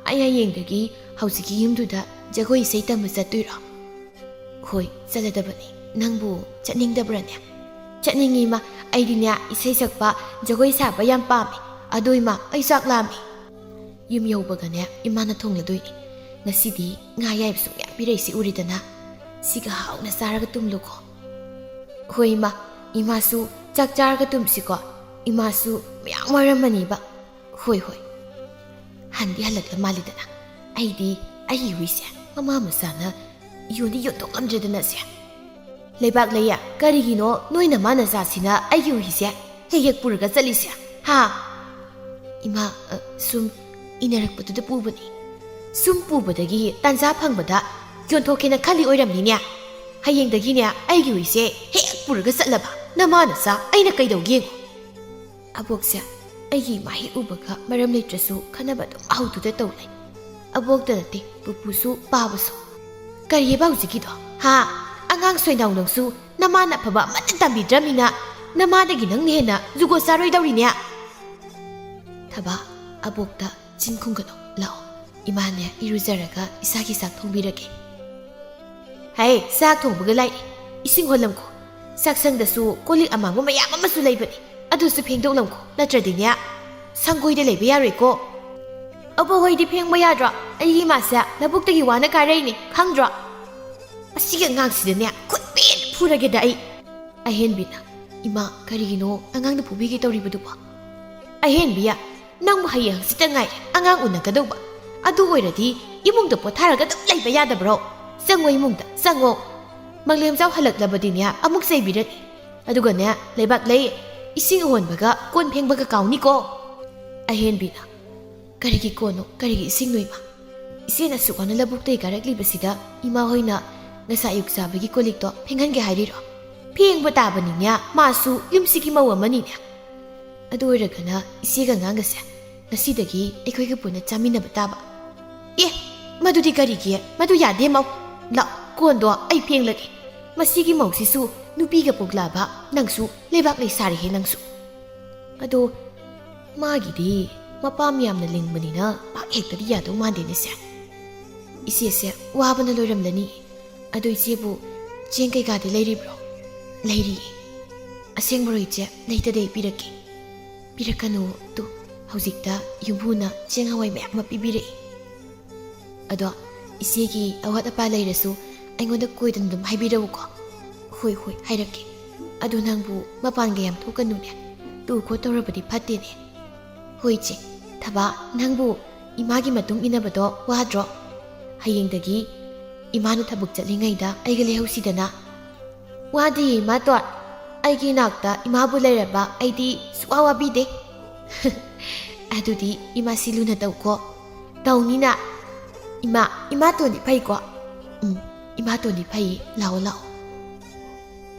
ꯑꯩ ꯍꯌꯦꯡꯗꯒꯤ ꯍꯧꯖꯤꯛꯀꯤ ꯌꯨꯝꯗꯨꯗ ꯖꯒꯣꯏ ꯏꯁꯩ ꯇꯝꯕ ꯆꯠꯇꯣꯏꯔꯣ?" "ꯍꯣꯏ, ꯆꯠꯂꯗꯕꯅꯤ꯫ ꯅꯪꯕꯨ ꯆꯠꯅꯤꯡꯗꯕ꯭ꯔꯅꯦ?" "ꯆꯠꯅꯤꯡꯉꯤ, ꯏꯃꯥ꯫ ꯑꯩꯗꯤꯅꯦ ꯏꯁꯩ ꯁꯛꯄ, ꯖꯒꯣꯏ ꯁꯥꯕ ꯌꯥꯝ ꯄꯥꯝꯃꯤ꯫ ꯑꯗꯣ ꯏꯃꯥ, ꯑꯩ ꯆꯥꯛ ꯂꯥꯝꯃꯤ꯫" ꯌꯨꯝ ꯌꯧꯕꯒꯅꯦ ꯏꯃꯥꯅ ꯊꯣꯡꯂꯗꯣꯏꯅꯤ꯫ "ꯉꯁꯤꯗꯤ ꯉꯥ ꯑꯌꯥꯏꯕꯁꯨ ꯃꯌꯥꯝ ꯄꯤꯔꯛꯏꯁꯤ ꯎꯔꯦꯗꯅ꯫ ꯁꯤꯒ ꯍꯥꯎꯅ ꯆꯥꯔꯒ ꯇꯨꯝꯂꯨꯀꯣ꯫" "ꯍꯣꯏ ꯏꯃꯥ, ꯏꯃꯥꯁꯨ ꯆꯥꯛ ꯆꯥꯔꯒ ꯇꯨꯝꯁꯤꯀꯣ꯫ ꯏꯃꯥꯁꯨ ꯃꯌꯥꯝ ꯋꯥꯔꯝꯃꯅꯤꯕ꯫" "ꯍꯣꯏ, ꯍꯣꯏ꯫" ꯍꯟꯗꯤ ꯍꯜꯂꯛꯂ ꯃꯥꯜꯂꯤꯗꯅ꯫ ꯑꯩꯗꯤ ꯑꯩꯒꯤ ꯍꯨꯏꯁꯦ ꯃꯃꯥ ꯃꯆꯥꯅ ꯌꯣꯟꯗꯤ ꯌꯣꯟꯊꯣꯛꯂꯝꯗ꯭ꯔꯦꯗꯅ ꯁꯦ꯫ "ꯂꯩꯕꯥꯛꯂꯩ, ꯀꯔꯤꯒꯤꯅꯣ ꯅꯣꯏ ꯅꯃꯥ ꯅꯆꯥꯁꯤꯅ ꯑꯩꯒꯤ ꯍꯨꯏꯁꯦ ꯍꯦꯛ ꯍꯦꯛ ꯄꯨꯔꯒ ꯆꯠꯂꯤꯁꯦ, ꯍꯥ?" "ꯏꯃꯥ, ꯑ, ꯁꯨꯝ ꯏꯅꯔꯛꯄꯗꯨꯗ ꯄꯨꯕꯅꯤ꯫" "ꯁꯨꯝ ꯄꯨꯕꯗꯒꯤ ꯇꯥꯟꯖꯥ ꯐꯪꯕꯗ ꯌꯣꯟꯊꯣꯛꯀꯦꯅ ꯈꯜꯂꯤ ꯑꯣꯏꯔꯝꯅꯤꯅꯦ꯫ ꯍꯌꯦꯡꯗꯒꯤꯅꯦ ꯑꯩꯒꯤ ꯍꯨꯏꯁꯦ ꯍꯦꯛ ꯄꯨꯔꯒ ꯆꯠꯂꯕ ꯅꯃꯥ ꯅꯆꯥ ꯑꯩꯅ ꯀꯩꯗꯧꯒꯦ ꯌꯦꯡꯉꯨ꯫" "ꯑꯕꯣꯛꯁꯦ, ꯑꯩꯒꯤ ꯏꯃꯥ ꯍꯦꯛ ꯎꯕꯒ ꯃꯔꯝ ꯂꯩꯇ꯭ꯔꯁꯨ ꯈꯟꯅꯕ ꯑꯗꯨꯝ ꯍꯧꯗꯨꯗ ꯇꯧ ꯂꯩ꯫ ꯑꯕꯣꯛꯇ ꯅꯠꯇꯦ, ꯄꯨꯄꯨꯁꯨ ꯄꯥꯕꯁꯨ꯫" "ꯀꯔꯤꯑꯕ ꯍꯧꯖꯤꯛꯀꯤꯗꯣ? ꯍꯥ? ꯑꯉꯥꯡ ꯁꯣꯏꯅꯥꯎ, ꯅꯪꯁꯨ ꯅꯃꯥꯅ ꯑꯐꯕ ꯑꯃꯠꯇ ꯇꯝꯕꯤꯗ꯭ꯔꯃꯤꯅ ꯅꯃꯥꯗꯒꯤ ꯅꯪꯅ ꯍꯦꯟꯅ ꯖꯨꯒꯣꯠ ꯆꯥꯔꯣꯏꯗꯧꯔꯤꯅꯦ꯫" "ꯊꯕꯥ, ꯑꯕꯣꯛꯇ ꯆꯤꯟ ꯈꯨꯝꯒꯅꯨ꯫ ꯂꯥꯛꯑꯣ, ꯏꯃꯥꯅꯦ ꯏꯔꯨꯖꯔꯒ ꯏꯁꯥꯒꯤ ꯆꯥꯛ ꯊꯣꯡꯕꯤꯔꯒꯦ꯫" ꯍꯩ, ꯆꯥꯛ ꯊꯣꯡꯕꯒ ꯂꯥꯏꯔꯤ꯫ ꯏꯁꯤꯡ ꯍꯣꯜꯂꯝꯈꯣ꯫ ꯆꯥꯛꯁꯪꯗꯁꯨ ꯀꯣꯜ ꯂꯤꯛ ꯑꯃꯥꯡꯕ ꯃꯌꯥꯝ ꯑꯃꯁꯨ ꯂꯩꯕꯅꯤ꯫ ꯑꯗꯨꯁꯨ ꯐꯦꯡꯗꯣꯛꯂꯝꯈꯣ꯫ ꯅꯠꯇ꯭ꯔꯗꯤꯅꯦ, ꯁꯪꯒꯣꯏꯗ ꯂꯩꯕ ꯌꯥꯔꯣꯏꯀꯣ꯫ ꯑꯕꯣꯛ ꯍꯣꯏꯗꯤ ꯐꯦꯡꯕ ꯌꯥꯗ꯭ꯔꯣ? ꯑꯩꯒꯤ ꯏꯃꯥꯁꯦ ꯂꯧꯕꯨꯛꯇꯒꯤ ꯋꯥꯅ ꯀꯥꯔꯛꯏꯅꯦ, ꯈꯪꯗ꯭ꯔꯣ? ꯑꯁꯤꯒꯤ ꯑꯉꯥꯡꯁꯤꯗꯅꯦ, ꯈꯨꯠ ꯄꯦꯟ ꯐꯨꯔꯒꯦꯗ ꯑꯩ꯫ ꯑꯍꯦꯟꯕꯤꯅ, "ꯏꯃꯥ, ꯀꯔꯤꯒꯤꯅꯣ ꯑꯉꯥꯡꯗ ꯐꯨꯕꯤꯒꯦ ꯇꯧꯔꯤꯕꯗꯨꯕꯣ?" "ꯑꯍꯦꯟꯕꯤ, ꯅꯪꯕꯨ ꯍꯌꯦꯡ ꯍꯪꯆꯤꯠꯇ ꯉꯥꯏꯔꯦ ꯑꯉꯥꯡ ꯎꯅꯒꯗꯧꯕ꯫ ꯑꯗꯨ ꯑꯣꯏꯔꯗꯤ ꯏꯃꯨꯡꯗ ꯄꯣꯊꯥꯔꯒ ꯑꯗꯨꯝ ꯂꯩꯕ ꯌꯥꯗꯕ꯭ꯔꯣ? ꯆꯪꯉꯣ ꯏꯃꯨꯡꯗ, ꯆꯪꯉꯣ꯫ ꯃꯪꯂꯦꯝꯖꯥꯎ ꯍꯜꯂꯛꯂꯕꯗꯤꯅꯦ ꯑꯃꯨꯛ ꯆꯩꯕꯤꯔꯅꯤ꯫ ꯑꯗꯨꯒꯅꯦ, ꯂꯩꯕꯥꯛꯂꯩ, ꯏꯁꯤꯡ ꯍꯣꯟꯕꯒ ꯀꯣꯟ ꯐꯦꯡꯕꯒ ꯀꯥꯎꯅꯤꯀꯣ꯫" ꯑꯍꯦꯟꯕꯤꯅ, "ꯀꯔꯤꯒꯤ ꯀꯣꯟꯅꯣ, ꯀꯔꯤꯒꯤ ꯏꯁꯤꯡꯅꯣ ꯏꯃꯥ? ꯏꯆꯦꯅ ꯑꯁꯨꯛ ꯋꯥꯅ ꯂꯧꯕꯨꯛꯇꯒꯤ ꯀꯥꯔꯛꯂꯤꯕꯁꯤꯗ ꯏꯃꯥ ꯍꯣꯏꯅ ꯉꯁꯥꯏ ꯑꯌꯨꯛ ꯆꯥꯕꯒꯤ ꯀꯣꯜ ꯂꯤꯛꯇꯣ ꯐꯦꯡꯍꯟꯒꯦ ꯍꯥꯏꯔꯤꯔꯣ? ꯐꯦꯡꯕ ꯇꯥꯕꯅꯤꯅꯦ, ꯃꯥꯁꯨ ꯌꯨꯝꯁꯤꯒꯤ ꯃꯧ ꯑꯃꯅꯤꯅꯦ꯫ ꯑꯗꯨ ꯑꯣꯏꯔꯒꯅ ꯏꯆꯦꯒ ꯑꯉꯥꯡꯒꯁꯦ ꯉꯁꯤꯗꯒꯤ ꯑꯩꯈꯣꯏꯒ ꯄꯨꯟꯅ ꯆꯥꯃꯤꯟꯅꯕ ꯇꯥꯕ꯫" "ꯑꯦ, ꯃꯗꯨꯗꯤ ꯀꯔꯤꯒꯤ? ꯃꯗꯨ ꯌꯥꯗꯦ ꯃꯧ꯫ ꯂꯥꯛ, ꯀꯣꯟꯗꯣ ꯑꯩ ꯐꯦꯡꯂꯒꯦ꯫ ꯃꯁꯤꯒꯤ ꯃꯧꯁꯤꯁꯨ ꯅꯨꯄꯤꯒ ꯄꯣꯛꯂꯛꯑꯕ, ꯅꯪꯁꯨ ꯂꯩꯕꯥꯛꯂꯩ ꯁꯥꯔꯦꯍꯦ ꯅꯪꯁꯨ꯫" ꯑꯗꯣ ꯃꯥꯒꯤꯗꯤ ꯃꯄꯥꯝ ꯌꯥꯝꯅ ꯂꯤꯡꯕꯅꯤꯅ ꯄꯥꯛ ꯍꯦꯛꯇꯗꯤ ꯌꯥꯗꯧ ꯃꯥꯟꯗꯦꯅꯦ ꯁꯦ꯫ "ꯏꯆꯦꯁꯦ ꯋꯥꯕꯅ ꯂꯣꯏꯔꯝꯂꯅꯤ꯫ ꯑꯗꯣ ꯏꯆꯦꯕꯨ ꯆꯦꯡ ꯀꯩꯀꯥꯗꯤ ꯂꯩꯔꯤꯕ꯭ꯔꯣ?" "ꯂꯩꯔꯤꯌꯦ꯫" "ꯑꯁꯦꯡꯕꯔꯣ ꯏꯆꯦ? ꯂꯩꯇꯗꯤ ꯑꯩ ꯄꯤꯔꯛꯀꯦ꯫" "ꯄꯤꯔꯛꯀꯅꯨ꯫ ꯇꯨ, ꯍꯧꯖꯤꯛꯇ ꯌꯨꯝꯕꯨꯅ ꯆꯦꯡ ꯍꯋꯥꯏ ꯃꯌꯥꯝ ꯑꯃ ꯄꯤꯕꯤꯔꯛꯏ꯫ ꯑꯗꯣ ꯏꯆꯦꯒꯤ ꯑꯋꯥꯠ ꯑꯄꯥ ꯂꯩꯔꯁꯨ ꯑꯩꯉꯣꯟꯗ ꯀꯣꯏꯗꯅ ꯑꯗꯨꯝ ꯍꯥꯏꯕꯤꯔꯛꯎꯀꯣ꯫" "ꯍꯣꯏ, ꯍꯣꯏ, ꯍꯥꯏꯔꯛꯀꯦ꯫ ꯑꯗꯣ ꯅꯪꯕꯨ ꯃꯄꯥꯟꯒ ꯌꯥꯝ ꯊꯣꯛꯀꯅꯨꯅꯦ꯫ ꯇꯨ ꯈꯣꯠ ꯇꯧꯔꯕꯗꯤ ꯐꯠꯇꯦꯅꯦ꯫" "ꯍꯣꯏ ꯏꯆꯦ꯫" "ꯊꯕꯥ, ꯅꯪꯕꯨ ꯏꯃꯥꯒꯤ ꯃꯇꯨꯡ ꯏꯟꯅꯕꯗꯣ ꯋꯥꯗ꯭ꯔꯣ? ꯍꯌꯦꯡꯗꯒꯤ ꯏꯃꯥꯅ ꯊꯕꯛ ꯆꯠꯂꯤꯉꯩꯗ ꯑꯩꯒ ꯂꯩꯍꯧꯁꯤꯗꯅ꯫" "ꯋꯥꯗꯤꯌꯦ ꯏꯃꯥꯇꯣꯟ꯫ ꯑꯩꯒꯤ ꯏꯅꯥꯛꯇ ꯏꯃꯥꯕꯨ ꯂꯩꯔꯕ ꯑꯩꯗꯤ ꯁꯨꯛꯋꯥ ꯋꯥꯕꯤꯗꯦ꯫" "ꯑꯗꯨꯗꯤ ꯏꯃꯥꯁꯤ ꯂꯨꯅ ꯇꯧꯀꯣ꯫" "ꯇꯧꯅꯤꯅ꯫" "ꯏꯃꯥ, ꯏꯃꯥꯇꯣꯟꯗꯤ ꯐꯩꯀꯣ?" "ꯎꯝ, ꯏꯃꯥꯇꯣꯟꯗꯤ ꯐꯩꯌꯦ꯫ ꯂꯥꯛꯑꯣ, ꯂꯥꯛꯑꯣ꯫"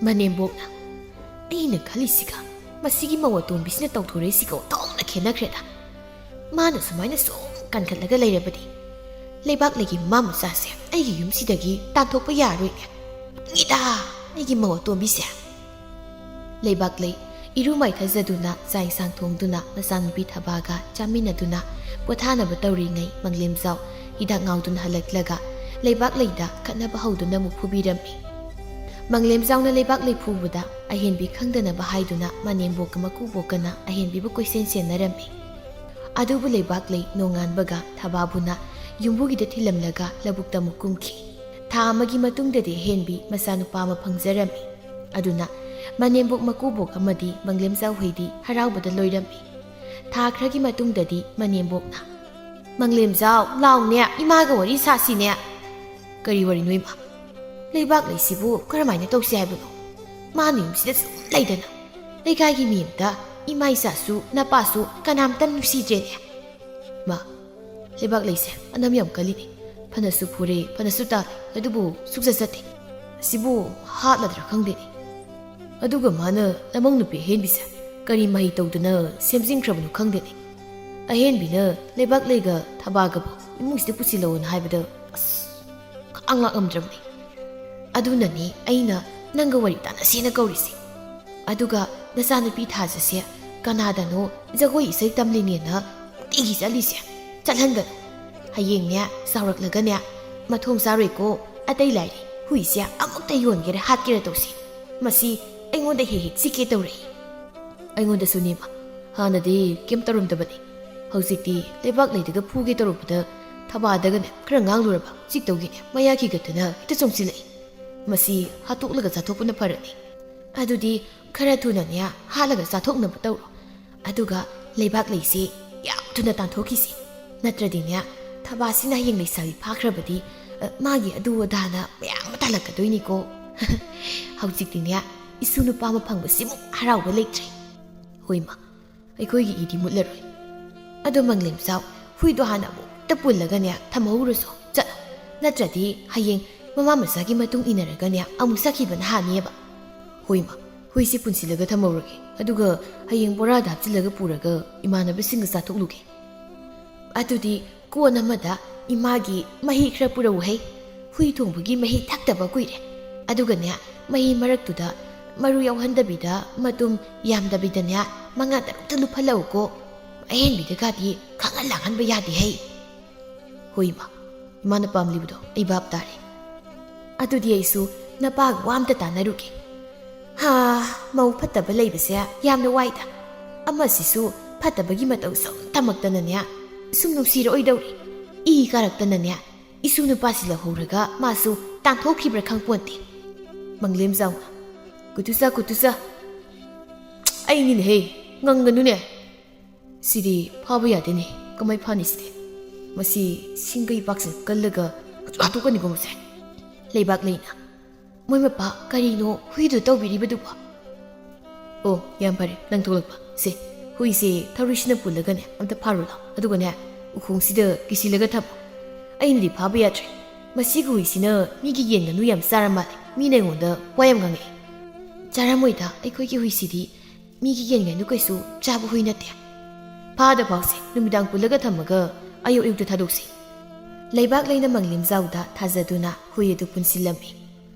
ꯃꯅꯦꯝꯕꯣꯛꯅ, "ꯑꯩꯅ ꯈꯜꯂꯤꯁꯤꯒ ꯃꯁꯤꯒꯤ ꯃꯧ ꯑꯇꯣꯝꯕꯤꯁꯤꯅ ꯇꯧꯊꯣꯔꯛꯏꯁꯤꯒ ꯑꯣꯟꯊꯣꯛꯅ ꯈꯦꯠꯅꯈ꯭ꯔꯦꯗ꯫ ꯃꯥꯅ ꯁꯨꯃꯥꯏꯅ ꯁꯨꯝ ꯀꯟꯈꯠꯂꯒ ꯂꯩꯔꯕꯗꯤ ꯂꯩꯕꯥꯛꯂꯩꯒꯤ ꯃꯃꯥ ꯃꯆꯥꯁꯦ ꯑꯩꯒꯤ ꯌꯨꯝꯁꯤꯗꯒꯤ ꯇꯥꯟꯊꯣꯛꯄ ꯌꯥꯔꯣꯏꯅꯦ꯫ ꯉꯤꯗ ꯑꯩꯒꯤ ꯃꯧ ꯑꯇꯣꯝꯕꯤꯁꯦ꯫" ꯂꯩꯕꯥꯛꯂꯩ ꯏꯔꯨ ꯃꯥꯏꯊꯖꯗꯨꯅ ꯆꯥꯛ ꯏꯟꯁꯥꯡ ꯊꯣꯡꯗꯨꯅ ꯃꯆꯥꯅꯨꯄꯤ ꯊꯕꯥꯒ ꯆꯥꯃꯤꯟꯅꯗꯨꯅ ꯄꯣꯊꯥꯅꯕ ꯇꯧꯔꯤꯉꯩ ꯃꯪꯂꯦꯝꯖꯥꯎ ꯍꯤꯗꯥꯛ ꯉꯥꯎꯗꯨꯅ ꯍꯜꯂꯛꯂꯒ ꯂꯩꯕꯥꯛ ꯂꯩꯗ ꯈꯠꯅꯕ ꯍꯧꯗꯨꯅ ꯑꯃꯨꯛ ꯐꯨꯕꯤꯔꯝꯃꯤ꯫ ꯃꯪꯂꯦꯝꯖꯥꯎꯅ ꯂꯩꯕꯥꯛ ꯂꯩ ꯐꯨꯕꯗ ꯑꯍꯦꯟꯕꯤ ꯈꯪꯗꯅꯕ ꯍꯥꯏꯗꯨꯅ ꯃꯅꯦꯝꯕꯣꯛꯀ ꯃꯀꯨꯕꯣꯛꯀꯅ ꯑꯍꯦꯟꯕꯤꯕꯨ ꯀꯣꯏꯁꯦꯟ ꯁꯦꯟꯅꯔꯝꯃꯤ꯫ ꯑꯗꯨꯕꯨ ꯂꯩꯕꯥꯛ ꯂꯩ ꯅꯣꯡꯉꯥꯟꯕꯒ ꯊꯕꯥꯕꯨꯅ ꯌꯨꯝꯕꯨꯒꯤꯗ ꯊꯤꯜꯂꯝꯂꯒ ꯂꯧꯕꯨꯛꯇ ꯑꯃꯨꯛ ꯀꯨꯝꯈꯤ꯫ ꯊꯥ ꯑꯃꯒꯤ ꯃꯇꯨꯡꯗꯗꯤ ꯑꯍꯦꯟꯕꯤ ꯃꯆꯥꯅꯨꯄꯥ ꯑꯃ ꯐꯪꯖꯔꯝꯃꯤ꯫ ꯑꯗꯨꯅ ꯃꯅꯦꯝꯕꯣꯛ ꯃꯀꯨꯕꯣꯛ ꯑꯃꯗꯤ ꯃꯪꯂꯦꯝꯖꯥꯎ ꯍꯣꯏꯗꯤ ꯍꯔꯥꯎꯕꯗ ꯂꯣꯏꯔꯝꯃꯤ꯫ ꯊꯥ ꯈꯔꯒꯤ ꯃꯇꯨꯡꯗꯗꯤ ꯃꯅꯦꯝꯕꯣꯛꯅ, "ꯃꯪꯂꯦꯝꯖꯥꯎ, ꯂꯥꯎꯅꯦ, ꯏꯃꯥꯒ ꯋꯥꯔꯤ ꯁꯥꯁꯤꯅꯦ"꯫ "ꯀꯔꯤ ꯋꯥꯔꯤꯅꯣ ꯏꯃꯥ? ꯂꯩꯕꯥꯛ ꯂꯩꯁꯤꯕꯨ ꯀꯔꯝꯍꯥꯏꯅ ꯇꯧꯁꯤ ꯍꯥꯏꯕꯅꯣ? ꯃꯥꯅ ꯌꯨꯝꯁꯤꯗ ꯁꯨꯝ ꯂꯩꯗꯅ ꯂꯩꯀꯥꯏꯒꯤ ꯃꯤ ꯑꯝꯇ, ꯏꯃꯥ ꯏꯆꯥꯁꯨ ꯅꯄꯥꯁꯨ ꯀꯅꯥꯝꯇ ꯅꯨꯡꯁꯤꯗ꯭ꯔꯦꯅꯦ"꯫ "ꯃꯥ, ꯂꯩꯕꯥꯛ ꯂꯩꯁꯦ ꯑꯅꯝ ꯌꯥꯝ ꯀꯜꯂꯤꯅꯦ꯫ ꯐꯅꯁꯨ ꯐꯨꯔꯦ, ꯐꯅꯁꯨ ꯇꯥꯜꯂꯦ, ꯑꯗꯨꯕꯨ ꯁꯨꯛꯆꯠ ꯆꯠꯇꯦ꯫ ꯑꯁꯤꯕꯨ ꯍꯥꯠꯂꯗ꯭ꯔꯥ ꯈꯪꯗꯦꯅꯦ꯫ ꯑꯗꯨꯒ ꯃꯥꯅ ꯂꯃꯧ ꯅꯨꯄꯤ ꯑꯍꯦꯟꯕꯤꯁꯦ ꯀꯔꯤ ꯃꯍꯩ ꯇꯧꯗꯅ ꯁꯦꯝꯖꯤꯟꯈ꯭ꯔꯕꯅꯣ ꯈꯪꯗꯦꯅꯦ꯫ ꯑꯍꯦꯟꯕꯤꯅ ꯂꯩꯕꯥꯛ ꯂꯩꯒ ꯊꯕꯥꯒꯕꯨ ꯏꯃꯨꯡꯁꯤꯗ ꯄꯨꯁꯤꯜꯂꯛꯑꯣꯅ ꯍꯥꯏꯕꯗ ꯑꯁ, ꯈꯥꯡ ꯂꯥꯛꯂꯝꯗ꯭ꯔꯕꯅꯤ꯫ ꯑꯗꯨꯅꯅꯤ ꯑꯩꯅ ꯅꯪꯒ ꯋꯥꯔꯤ ꯇꯥꯟꯅꯁꯦꯅ ꯀꯧꯔꯤꯁꯦ꯫ ꯑꯗꯨꯒ ꯅꯆꯥꯅꯨꯄꯤ ꯊꯥꯖꯁꯦ ꯀꯅꯥꯗꯅꯣ ꯖꯒꯣꯏ ꯏꯁꯩ ꯇꯝꯂꯤꯅꯦꯅ ꯅꯨꯡꯇꯤꯒꯤ ꯆꯠꯂꯤꯁꯦ꯫ ꯆꯠꯍꯟꯒꯅꯨ꯫ ꯍꯌꯦꯡꯅꯦ, ꯆꯥꯎꯔꯛꯂꯒꯅꯦ, ꯃꯊꯣꯡ ꯆꯥꯔꯣꯏꯀꯣ꯫ ꯑꯇꯩ ꯂꯥꯏꯔꯤ, ꯍꯨꯏꯁꯦ ꯑꯃꯨꯛꯇ ꯌꯣꯟꯒꯦꯔꯥ ꯍꯥꯠꯀꯦꯔꯥ ꯇꯧꯁꯤ꯫ ꯃꯁꯤ ꯑꯩꯉꯣꯟꯗ ꯍꯦꯛ ꯍꯦꯛ ꯆꯤꯛꯀꯦ ꯇꯧꯔꯛꯏ"꯫ "ꯑꯩꯉꯣꯟꯗꯁꯨꯅꯦ ꯏꯃꯥ꯫ ꯍꯥꯟꯅꯗꯤ ꯀꯩꯝ ꯇꯧꯔꯝꯗꯕꯅꯤ꯫ ꯍꯧꯖꯤꯛꯇꯤ ꯂꯩꯕꯥꯛ ꯂꯩꯗꯒ ꯐꯨꯒꯦ ꯇꯧꯔꯛꯄꯗ ꯊꯕꯥꯗꯒꯅꯦ ꯈꯔ ꯉꯥꯡꯂꯨꯔꯕ ꯆꯤꯛꯇꯧꯒꯤꯅꯦ ꯃꯌꯥ ꯈꯤꯒꯠꯇꯅ ꯍꯦꯛꯇ ꯆꯣꯡꯁꯤꯜꯂꯛꯏ꯫ ꯃꯁꯤ ꯍꯥꯠꯇꯣꯛꯂꯒ ꯆꯥꯊꯣꯛꯄꯅ ꯐꯔꯅꯤ꯫ ꯑꯗꯨꯗꯤ ꯈꯔ ꯊꯨꯅꯅꯦ ꯍꯥꯠꯂꯒ ꯆꯥꯊꯣꯛꯅꯕ ꯇꯧꯔꯣ꯫ ꯑꯗꯨꯒ ꯂꯩꯕꯥꯛ ꯂꯩꯁꯤ ꯌꯥꯝ ꯊꯨꯅ ꯇꯥꯟꯊꯣꯛꯈꯤꯁꯤ꯫ ꯅꯠꯇ꯭ꯔꯗꯤꯅꯦ, ꯊꯕꯥꯁꯤꯅ ꯍꯌꯦꯡ ꯂꯩꯁꯥꯕꯤ ꯐꯥꯈ꯭ꯔꯕꯗꯤ, ꯑ, ꯃꯥꯒꯤ ꯑꯗꯨ ꯑꯗꯥꯅ ꯃꯌꯥꯝ ꯑꯃ ꯇꯥꯜꯂꯛꯀꯗꯣꯏꯅꯤꯀꯣ꯫ ꯍꯧꯖꯤꯛꯇꯤꯅꯦ, ꯏꯁꯨ ꯅꯨꯄꯥ ꯑꯃ ꯐꯪꯕꯁꯤꯃꯨꯛ ꯍꯔꯥꯎꯕ ꯂꯩꯇ꯭ꯔꯦ꯫ ꯍꯣꯏꯃ, ꯑꯩꯈꯣꯏꯒꯤ ꯏꯗꯤ ꯃꯨꯠꯂꯔꯣꯏ꯫ ꯑꯗꯣ ꯃꯪꯂꯦꯝꯆꯥꯎ, ꯍꯨꯏꯗꯣ ꯍꯥꯟꯅ ꯑꯃꯨꯛꯇ ꯄꯨꯜꯂꯒꯅꯦ ꯊꯝꯍꯧꯔꯨꯔꯁꯣ꯫ ꯆꯠꯂꯣ꯫ ꯅꯠꯇ꯭ꯔꯗꯤ ꯍꯌꯦꯡ ꯃꯃꯥ ꯃꯆꯥꯒꯤ ꯃꯇꯨꯡ ꯏꯟꯅꯔꯒꯅꯦ ꯑꯃꯨꯛ ꯆꯠꯈꯤꯕꯅ ꯍꯥꯅꯤꯕ꯫ ꯍꯣꯏꯃ, ꯍꯨꯏꯁꯦ ꯄꯨꯟꯁꯤꯜꯂꯒ ꯊꯝꯍꯧꯔꯒꯦ꯫ ꯑꯗꯨꯒ ꯍꯌꯦꯡ ꯕꯣꯔꯥꯗ ꯍꯥꯞꯆꯤꯜꯂꯒ ꯄꯨꯔꯒ ꯏꯃꯥꯟꯅꯕꯁꯤꯡꯒ ꯆꯥꯊꯣꯛꯂꯨꯒꯦ꯫ ꯑꯗꯨꯗꯤ ꯀꯣꯟ ꯑꯃꯗ ꯏꯃꯥꯒꯤ ꯃꯍꯤ ꯈꯔ ꯄꯨꯔꯛꯎ ꯍꯩ꯫ ꯍꯨꯏ ꯊꯣꯡꯕꯒꯤ ꯃꯍꯤ ꯊꯛꯇꯕ ꯀꯨꯏꯔꯦ꯫ ꯑꯗꯨꯒꯅꯦ, ꯃꯍꯤ ꯃꯔꯛꯇꯨꯗ ꯃꯔꯨ ꯌꯥꯎꯍꯟꯗꯕꯤꯗ, ꯃꯇꯨꯝ ꯌꯥꯝꯗꯕꯤꯗꯅꯦ, ꯃꯉꯥ ꯇꯔꯨꯛꯇ ꯂꯨꯞꯍꯜꯂꯛꯎꯀꯣ꯫ ꯑꯍꯦꯟꯕꯤꯗꯒꯗꯤ ꯈꯪꯍꯟ ꯂꯥꯡꯍꯟꯕ ꯌꯥꯗꯦ ꯍꯩ꯫ ꯍꯣꯏ ꯏꯃꯥ꯫ ꯏꯃꯥꯅ ꯄꯥꯝꯂꯤꯕꯗꯣ ꯑꯩ ꯚꯥꯞ ꯇꯥꯔꯦ꯫ ꯑꯗꯨꯗꯤ ꯑꯩꯁꯨ ꯅꯄꯥꯒ ꯋꯥ ꯑꯝꯇ ꯇꯥꯟꯅꯔꯨꯒꯦ꯫ ꯍꯥ, ꯃꯧ ꯐꯠꯇꯕ ꯂꯩꯕꯁꯦ ꯌꯥꯝꯅ ꯋꯥꯏꯗ꯫ ꯑꯃꯁꯤꯁꯨ ꯐꯠꯇꯕꯒꯤ ꯃꯇꯧ ꯁꯨꯝ ꯇꯝꯃꯛꯇꯅꯅꯦ, ꯁꯨꯝ ꯅꯨꯡꯁꯤꯔꯛꯑꯣꯏꯗꯧꯔꯤ꯫ ꯏ ꯀꯥꯔꯛꯇꯅꯅꯦ, ꯏꯁꯨ ꯅꯨꯄꯥꯁꯤ ꯂꯧꯍꯧꯔꯒ ꯃꯥꯁꯨ ꯇꯥꯟꯊꯣꯛꯈꯤꯕ꯭ꯔꯥ ꯈꯪꯄꯣꯟꯇꯦ꯫ ꯃꯪꯂꯦꯝ ꯖꯥꯎꯅ, "ꯀꯨꯇꯨꯆꯥ, ꯀꯨꯇꯨꯆꯥ, ꯑꯩꯅꯤꯅꯦꯍꯦ, ꯉꯪꯒꯅꯨꯅꯦ꯫ ꯁꯤꯗꯤ ꯐꯥꯕ ꯌꯥꯗꯦꯅꯦ, ꯀꯃꯥꯏ ꯐꯥꯅꯤ ꯁꯤꯗꯤ? ꯃꯁꯤ ꯁꯤꯡꯒꯩ ꯄꯥꯛꯁꯤꯅ ꯀꯜꯂꯒ ꯍꯥꯠꯇꯣꯛꯀꯅꯤꯀꯣ ꯃꯁꯦ꯫" ꯂꯩꯕꯥꯛ ꯂꯩꯅ, "ꯃꯣꯏ ꯃꯄꯥ, ꯀꯔꯤꯅꯣ ꯍꯨꯏꯗꯨ ꯇꯧꯕꯤꯔꯤꯕꯗꯨꯕꯣ?" "ꯑꯣ, ꯌꯥꯝ ꯐꯔꯦ ꯅꯪ ꯊꯣꯛꯂꯛꯄ꯫ ꯁꯦ, ꯍꯨꯏꯁꯦ ꯊꯧꯔꯤꯁꯤꯅ ꯄꯨꯜꯂꯒꯅꯦ ꯑꯝꯇ ꯐꯥꯔꯨ ꯂꯥꯎ꯫ ꯑꯗꯨꯒꯅꯦ, ꯎꯈꯣꯡꯁꯤꯗ ꯀꯤꯁꯤꯜꯂꯒ ꯊꯝꯃꯣ꯫ ꯑꯩꯅꯗꯤ ꯐꯥꯕ ꯌꯥꯗ꯭ꯔꯦ꯫ ꯃꯁꯤꯒꯤ ꯍꯨꯏꯁꯤꯅ ꯃꯤꯒꯤ ꯌꯦꯟ ꯉꯥꯅꯨ ꯌꯥꯝ ꯆꯥꯔ ꯃꯥꯜꯂꯦ꯫ ꯃꯤꯅ ꯑꯩꯉꯣꯟꯗ ꯋꯥ ꯌꯥꯝ ꯉꯥꯡꯉꯛꯑꯦ꯫" "ꯆꯥꯔꯝꯃꯣꯏꯗ, ꯑꯩꯈꯣꯏꯒꯤ ꯍꯨꯏꯁꯤꯗꯤ ꯃꯤꯒꯤ ꯌꯦꯟ ꯉꯥꯅꯨ ꯀꯩꯁꯨ ꯆꯥꯕ ꯍꯨꯏ ꯅꯠꯇꯦ꯫ ꯐꯥꯗ ꯐꯥꯎꯁꯦ, ꯅꯨꯃꯤꯗꯥꯡ ꯄꯨꯜꯂꯒ ꯊꯝꯃꯒ ꯑꯌꯨꯛ ꯑꯌꯨꯛꯇ ꯊꯥꯗꯣꯛꯁꯤ꯫" ꯂꯩꯕꯥꯛ ꯂꯩꯅ ꯃꯪꯂꯦꯝ ꯖꯥꯎꯗ ꯊꯥꯖꯗꯨꯅ ꯍꯨꯏ ꯑꯗꯨ ꯄꯨꯟꯁꯤꯜꯂꯝꯃꯤ꯫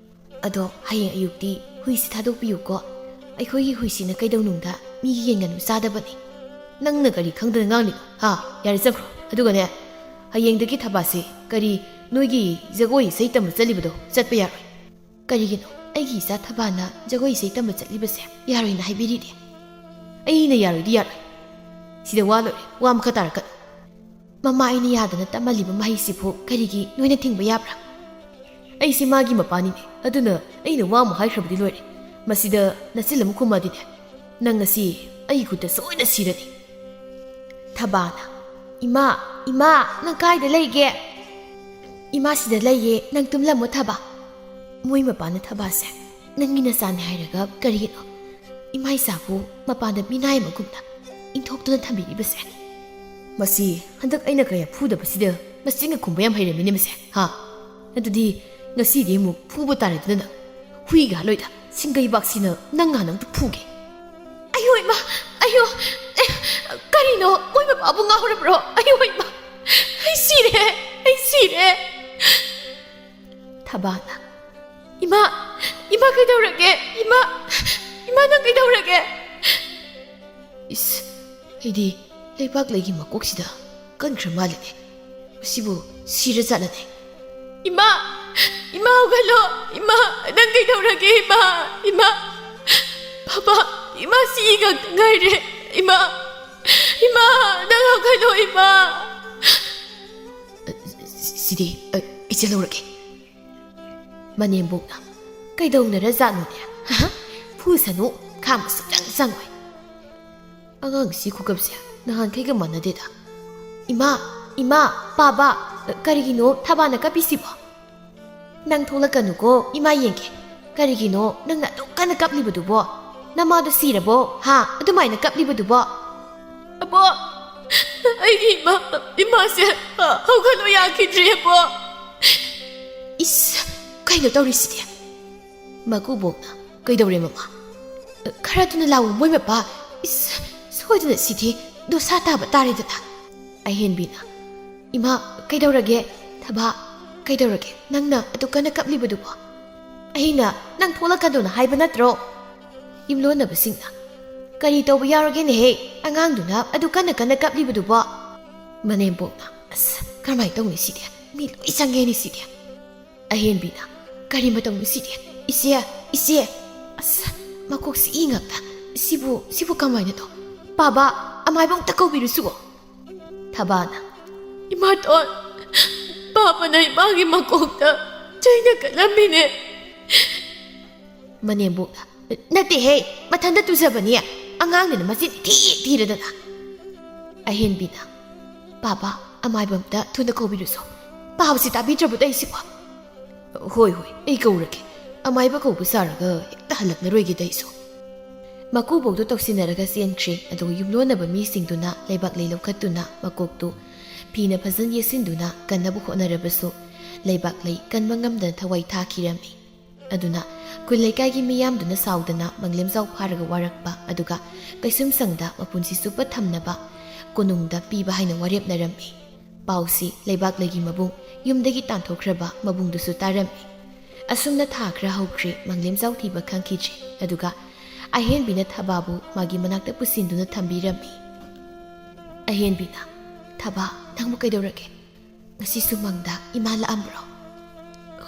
"ꯑꯗꯣ ꯍꯌꯦꯡ ꯑꯌꯨꯛꯇꯤ ꯍꯨꯏꯁꯤ ꯊꯥꯗꯣꯛꯄꯤꯌꯨꯀꯣ꯫ ꯑꯩꯈꯣꯏꯒꯤ ꯍꯨꯏꯁꯤꯅ ꯀꯩꯗꯧꯅꯨꯡꯗ ꯃꯤꯒꯤ ꯌꯦꯟ ꯉꯥꯅꯨ ꯆꯥꯗꯕꯅꯤ꯫" "ꯅꯪꯅ ꯀꯔꯤ ꯈꯪꯗꯅ ꯉꯥꯡꯂꯤꯅꯣ? ꯍꯥ? ꯌꯥꯔꯦ, ꯆꯠꯈ꯭ꯔꯣ꯫ ꯑꯗꯨꯒꯅꯦ, ꯍꯌꯦꯡꯗꯒꯤ ꯊꯕꯥꯁꯦ ꯀꯔꯤ ꯅꯣꯏꯒꯤ ꯖꯒꯣꯏ ꯏꯁꯩ ꯇꯝꯕ ꯆꯠꯂꯤꯕꯗꯣ ꯆꯠꯄ ꯌꯥꯔꯣꯏ꯫" "ꯀꯔꯤꯒꯤꯅꯣ? ꯑꯩꯒꯤ ꯏꯆꯥ ꯊꯕꯥꯅ ꯖꯒꯣꯏ ꯏꯁꯩ ꯇꯝꯕ ꯆꯠꯂꯤꯕꯁꯦ ꯌꯥꯔꯣꯏꯅ ꯍꯥꯏꯕꯤꯔꯤꯗꯤ?" "ꯑꯩꯅ ꯌꯥꯔꯣꯏꯗꯤ ꯌꯥꯔꯣꯏ꯫ ꯁꯤꯗ ꯋꯥ ꯂꯣꯏꯔꯦ, ꯋꯥ ꯃꯈꯥ ꯇꯥꯔꯛꯀꯅꯨ꯫ ꯃꯃꯥ ꯑꯩꯅ ꯌꯥꯗꯅ ꯇꯝꯍꯜꯂꯤꯕ ꯃꯍꯩꯁꯤꯕꯨ ꯀꯔꯤꯒꯤ ꯅꯣꯏꯅ ꯊꯤꯡꯕ ꯌꯥꯕ꯭ꯔꯥ? ꯑꯩꯁꯤ ꯃꯥꯒꯤ ꯃꯄꯥꯅꯤꯅꯦ, ꯑꯗꯨꯅ ꯑꯩꯅ ꯋꯥ ꯑꯃ ꯍꯥꯏꯈ꯭ꯔꯕꯗꯤ ꯂꯣꯏꯔꯦ꯫ ꯃꯁꯤꯗ ꯅꯆꯤꯜ ꯑꯃ ꯈꯨꯝꯃꯗꯤꯅꯦ, ꯅꯪ ꯉꯁꯤ ꯑꯩꯒꯤ ꯈꯨꯠꯇ ꯁꯣꯏꯅ ꯁꯤꯔꯅꯤ꯫" ꯊꯕꯥꯅ, "ꯏꯃꯥ, ꯏꯃꯥ, ꯅꯪ ꯀꯥꯏꯗ ꯂꯩꯒꯦ?" "ꯏꯃꯥ ꯁꯤꯗ ꯂꯩꯌꯦ, ꯅꯪ ꯇꯨꯝꯂꯝꯃꯣ ꯊꯕꯥ꯫" ꯃꯣꯏ ꯃꯄꯥꯅ ꯊꯕꯥꯁꯦ ꯅꯪꯒꯤ ꯅꯆꯥꯅꯤ ꯍꯥꯏꯔꯒ ꯀꯔꯤꯒꯤꯅꯣ ꯏꯃꯥ ꯏꯆꯥꯕꯨ ꯃꯄꯥꯟꯗ ꯃꯤꯅꯥꯏ ꯑꯃꯒꯨꯝꯅ ꯏꯟꯊꯣꯛꯇꯨꯅ ꯊꯝꯕꯤꯔꯤꯕꯁꯦ? ꯃꯁꯤ ꯍꯟꯗꯛ ꯑꯩꯅ ꯀꯌꯥ ꯐꯨꯗꯕꯁꯤꯗ ꯃꯁꯤꯅ ꯈꯨꯝꯕ ꯌꯥꯝ ꯍꯩꯔꯝꯃꯤꯅꯦ ꯃꯁꯦ, ꯍꯥ? ꯑꯗꯨꯗꯤ ꯉꯁꯤꯗꯤ ꯑꯃꯨꯛ ꯐꯨꯕ ꯇꯥꯔꯦꯗꯅ ꯅꯪ꯫ ꯍꯨꯏꯒ ꯍꯥꯠꯂꯣꯏꯗ, ꯁꯤꯡꯒꯩꯕꯥꯛꯁꯤꯅ ꯅꯪ ꯍꯥꯟꯅ ꯑꯝꯇ ꯐꯨꯒꯦ꯫ "ꯑꯌꯣ ꯏꯃꯥ, ꯑꯌꯣ, ꯑꯦ, ꯀꯔꯤꯅꯣ? ꯃꯣꯏ ꯃꯄꯥꯕꯨ ꯉꯥꯎꯔꯕ꯭ꯔꯣ? ꯑꯌꯣ ꯏꯃꯥ, ꯑꯩ ꯁꯤꯔꯦ, ꯑꯩ ꯁꯤꯔꯦ!" ꯊꯕꯥꯅ, "ꯏꯃꯥ, ꯏꯃꯥ ꯀꯩꯗꯧꯔꯒꯦ? ꯏꯃꯥ, ꯏꯃꯥ ꯅꯪ ꯀꯩꯗꯧꯔꯒꯦ?" ꯏꯁ, ꯑꯩꯗꯤ ꯂꯩꯕꯥꯛ ꯂꯩꯒꯤ ꯃꯀꯣꯛꯁꯤꯗ ꯀꯟꯈ꯭ꯔ ꯃꯥꯜꯂꯦꯅꯦ꯫ ꯁꯤꯕꯨ ꯁꯤꯔ ꯆꯠꯂꯅꯤ꯫ ꯏꯃꯥ! ꯏꯃꯥ, ꯍꯧꯒꯠꯂꯣ! ꯏꯃꯥ, ꯅꯪ ꯀꯩꯗꯧꯔꯒꯦ, ꯏꯃꯥ? ꯏꯃꯥ! ꯕꯥꯕꯥ! ꯏꯃꯥ, ꯁꯤ ꯉꯥꯛꯇ ꯉꯥꯏꯔꯦ꯫ ꯏꯃꯥ! ꯏꯃꯥ! ꯅꯪ ꯍꯧꯒꯠꯂꯣ, ꯏꯃꯥ! ꯁꯤꯗꯤ, ꯑ, ꯏꯆꯦ ꯂꯧꯔꯒꯦ꯫ ꯃꯅꯦꯝꯕꯣꯛꯅ, "ꯀꯩꯗꯧꯅꯔꯖꯥꯠꯅꯣꯅꯦ? ꯍꯥ? ꯐꯨꯁꯅꯨ, ꯈꯥꯝꯕ ꯁꯨꯡꯆꯪ ꯆꯪꯉꯣꯏ꯫ ꯑꯉꯥꯡꯁꯤ ꯈꯨꯀꯞꯁꯦ ꯅꯍꯥꯟꯈꯩꯒ ꯃꯥꯟꯅꯗꯦꯗ꯫ ꯏꯃꯥ, ꯏꯃꯥ, ꯄꯥꯕ, ꯀꯔꯤꯒꯤꯅꯣ ꯊꯕꯥꯅ ꯀꯞꯄꯤꯁꯤꯕꯣ? ꯅꯪ ꯊꯣꯛꯂꯛꯀꯅꯨꯀꯣ, ꯏꯃꯥ ꯌꯦꯡꯒꯦ꯫ ꯀꯔꯤꯒꯤꯅꯣ ꯅꯪꯅ ꯑꯗꯨꯛ ꯀꯟꯅ ꯀꯞꯂꯤꯕꯗꯨꯕꯣ? ꯅꯃꯥꯗꯣ ꯁꯤꯔꯕꯣ? ꯍꯥ? ꯑꯗꯨꯃꯥꯏꯅ ꯀꯞꯂꯤꯕꯗꯨꯕꯣ?" "ꯑꯕꯣ, ꯑꯩꯒꯤ ꯏꯃꯥ, ꯏꯃꯥꯁꯦ ꯍꯧꯒꯠꯂꯣ ꯌꯥꯈꯤꯗ꯭ꯔꯦ, ꯑꯕꯣ꯫" ꯏꯁ, ꯀꯩꯅꯣ ꯇꯧꯔꯤꯁꯤꯗꯤ? ꯃꯀꯨꯕꯣꯛꯅ, "ꯀꯩꯗꯧꯔꯦ, ꯃꯃꯥ? ꯈꯔ ꯊꯨꯅ ꯂꯥꯛꯑꯣ, ꯃꯣꯏ ꯃꯄꯥ꯫ ꯏꯁ, ꯁꯣꯏꯗꯅ ꯁꯤꯗꯤ ꯗꯣꯁꯥ ꯇꯥꯕ ꯇꯥꯔꯦꯗꯅ꯫" ꯑꯍꯦꯟꯕꯤꯅ, "ꯏꯃꯥ, ꯀꯩꯗꯧꯔꯒꯦ? ꯊꯕꯥ, ꯀꯩꯗꯧꯔꯒꯦ? ꯅꯪꯅ ꯑꯗꯨꯛ ꯀꯟꯅ ꯀꯞꯂꯤꯕꯗꯨꯕꯣ? ꯑꯩꯅ ꯅꯪ ꯊꯣꯛꯂꯛꯀꯅꯣꯅ ꯍꯥꯏꯕ ꯅꯠꯇ꯭ꯔꯣ?" ꯌꯨꯝꯂꯣꯟꯅꯕꯁꯤꯡꯅ, "ꯀꯔꯤ ꯇꯧꯕ ꯌꯥꯎꯔꯒꯦꯅꯦꯍꯦ? ꯑꯉꯥꯡꯗꯨꯅ ꯑꯗꯨ ꯀꯟꯅ ꯀꯟꯅ ꯀꯞꯂꯤꯕꯗꯨꯕꯣ?" ꯃꯅꯦꯝꯕꯣꯛꯅ, "ꯑꯁ, ꯀꯔꯝꯍꯥꯏꯅ ꯇꯧꯅꯤ ꯁꯤꯗꯤ? ꯃꯤ ꯂꯣꯏ ꯆꯪꯉꯦꯅꯦ ꯁꯤꯗꯤ꯫" ꯑꯍꯦꯟꯕꯤꯅ, "ꯀꯔꯤ ꯃꯇꯧꯅꯣ ꯁꯤꯗꯤ? ꯏꯆꯦ, ꯏꯆꯦ! ꯑꯁ, ꯃꯀꯣꯛꯁꯤ ꯏ ꯉꯥꯛꯇ꯫ ꯁꯤꯕꯨ, ꯁꯤꯕꯨ ꯀꯃꯥꯏꯅꯅꯣ? ꯄꯥꯕ, ꯑꯃꯥꯏꯕ ꯑꯝꯇ ꯀꯧꯕꯤꯔꯨꯁꯨ꯫" ꯊꯕꯥꯅ, "ꯏꯃꯥꯇꯣꯟ, ꯄꯥꯕꯅ ꯏꯃꯥꯒꯤ ꯃꯀꯣꯛꯇ ꯆꯩꯅ ꯀꯜꯂꯝꯃꯤꯅꯦ꯫" ꯃꯅꯦꯝꯕꯣꯛꯅ, "ꯅꯠꯇꯦꯍꯦ, ꯃꯊꯟꯇ ꯇꯨꯖꯕꯅꯤ꯫ ꯑꯉꯥꯡꯅꯤꯅ ꯃꯆꯤꯟ ꯊꯤ ꯊꯤꯔꯗꯅ꯫" ꯑꯍꯦꯟꯕꯤꯅ, "ꯄꯥꯕ, ꯑꯃꯥꯏꯕ ꯑꯝꯇ ꯊꯨꯅ ꯀꯧꯕꯤꯔꯨꯁꯣ꯫ ꯄꯥꯕꯁꯤ ꯇꯥꯕꯤꯗ꯭ꯔꯕꯣ ꯇꯧꯏꯁꯤꯕꯣ?" "ꯍꯣꯏ, ꯍꯣꯏ, ꯑꯩ ꯀꯧꯔꯒꯦ꯫ ꯑꯃꯥꯏꯕ ꯀꯧꯕ ꯁꯥꯔꯒ ꯍꯦꯛꯇ ꯍꯜꯂꯛꯅꯔꯣꯏꯒꯦ ꯇꯧꯏꯁꯣ꯫" ꯃꯀꯨꯕꯣꯛꯇꯣ ꯇꯧꯁꯤꯟꯅꯔꯒ ꯆꯦꯟꯈ꯭ꯔꯦ꯫ ꯑꯗꯨꯒ ꯌꯨꯝꯂꯣꯟꯅꯕ ꯃꯤꯁꯤꯡꯗꯨꯅ ꯂꯩꯕꯥꯛ ꯂꯩ ꯂꯧꯈꯠꯇꯨꯅ ꯃꯀꯣꯛꯇꯨ ꯐꯤꯅ ꯐꯖꯅ ꯌꯦꯠꯁꯤꯟꯗꯨꯅ ꯀꯟꯅꯕ ꯍꯣꯠꯅꯔꯕꯁꯨ ꯂꯩꯕꯥꯛ ꯂꯩ ꯀꯟꯕ ꯉꯝꯗꯅ ꯊꯋꯥꯏ ꯊꯥꯈꯤꯔꯝꯃꯤ꯫ ꯑꯗꯨꯅ ꯈꯨꯜ ꯂꯩꯀꯥꯏꯒꯤ ꯃꯤꯌꯥꯝꯗꯨꯅ ꯁꯥꯎꯗꯅ ꯃꯪꯂꯦꯝꯖꯥꯎ ꯐꯥꯔꯒ ꯋꯥꯔꯛꯄ ꯑꯗꯨꯒ ꯀꯩꯁꯨꯝꯁꯪꯗ ꯃꯄꯨꯟꯁꯤ ꯆꯨꯞꯄ ꯊꯝꯅꯕ ꯀꯣꯅꯨꯡꯗ ꯄꯤꯕ ꯍꯥꯏꯅ ꯋꯥꯔꯦꯞꯅꯔꯝꯃꯤ꯫ ꯄꯥꯎꯁꯤ ꯂꯩꯕꯥꯛ ꯂꯩꯒꯤ ꯃꯕꯨꯡ ꯌꯨꯝꯗꯒꯤ ꯇꯥꯟꯊꯣꯛꯈ꯭ꯔꯕ ꯃꯕꯨꯡꯗꯨꯁꯨ ꯇꯥꯔꯝꯃꯤ꯫ ꯑꯁꯨꯝꯅ ꯊꯥ ꯈꯔ ꯍꯧꯈ꯭ꯔꯦ, ꯃꯪꯂꯦꯝꯖꯥꯎ ꯊꯤꯕ ꯈꯪꯈꯤꯗ꯭ꯔꯦ꯫ ꯑꯗꯨꯒ ꯑꯍꯦꯟꯕꯤꯅ ꯊꯕꯥꯕꯨ ꯃꯥꯒꯤ ꯃꯅꯥꯛꯇ ꯄꯨꯁꯤꯟꯗꯨꯅ ꯊꯝꯕꯤꯔꯝꯃꯤ꯫ ꯑꯍꯦꯟꯕꯤꯅ, "ꯊꯕꯥ, ꯅꯪꯕꯨ ꯀꯩꯗꯧꯔꯒꯦ? ꯉꯁꯤꯁꯨ ꯃꯪꯗ ꯏꯃꯥ ꯂꯥꯛꯑꯝꯕ꯭ꯔꯣ?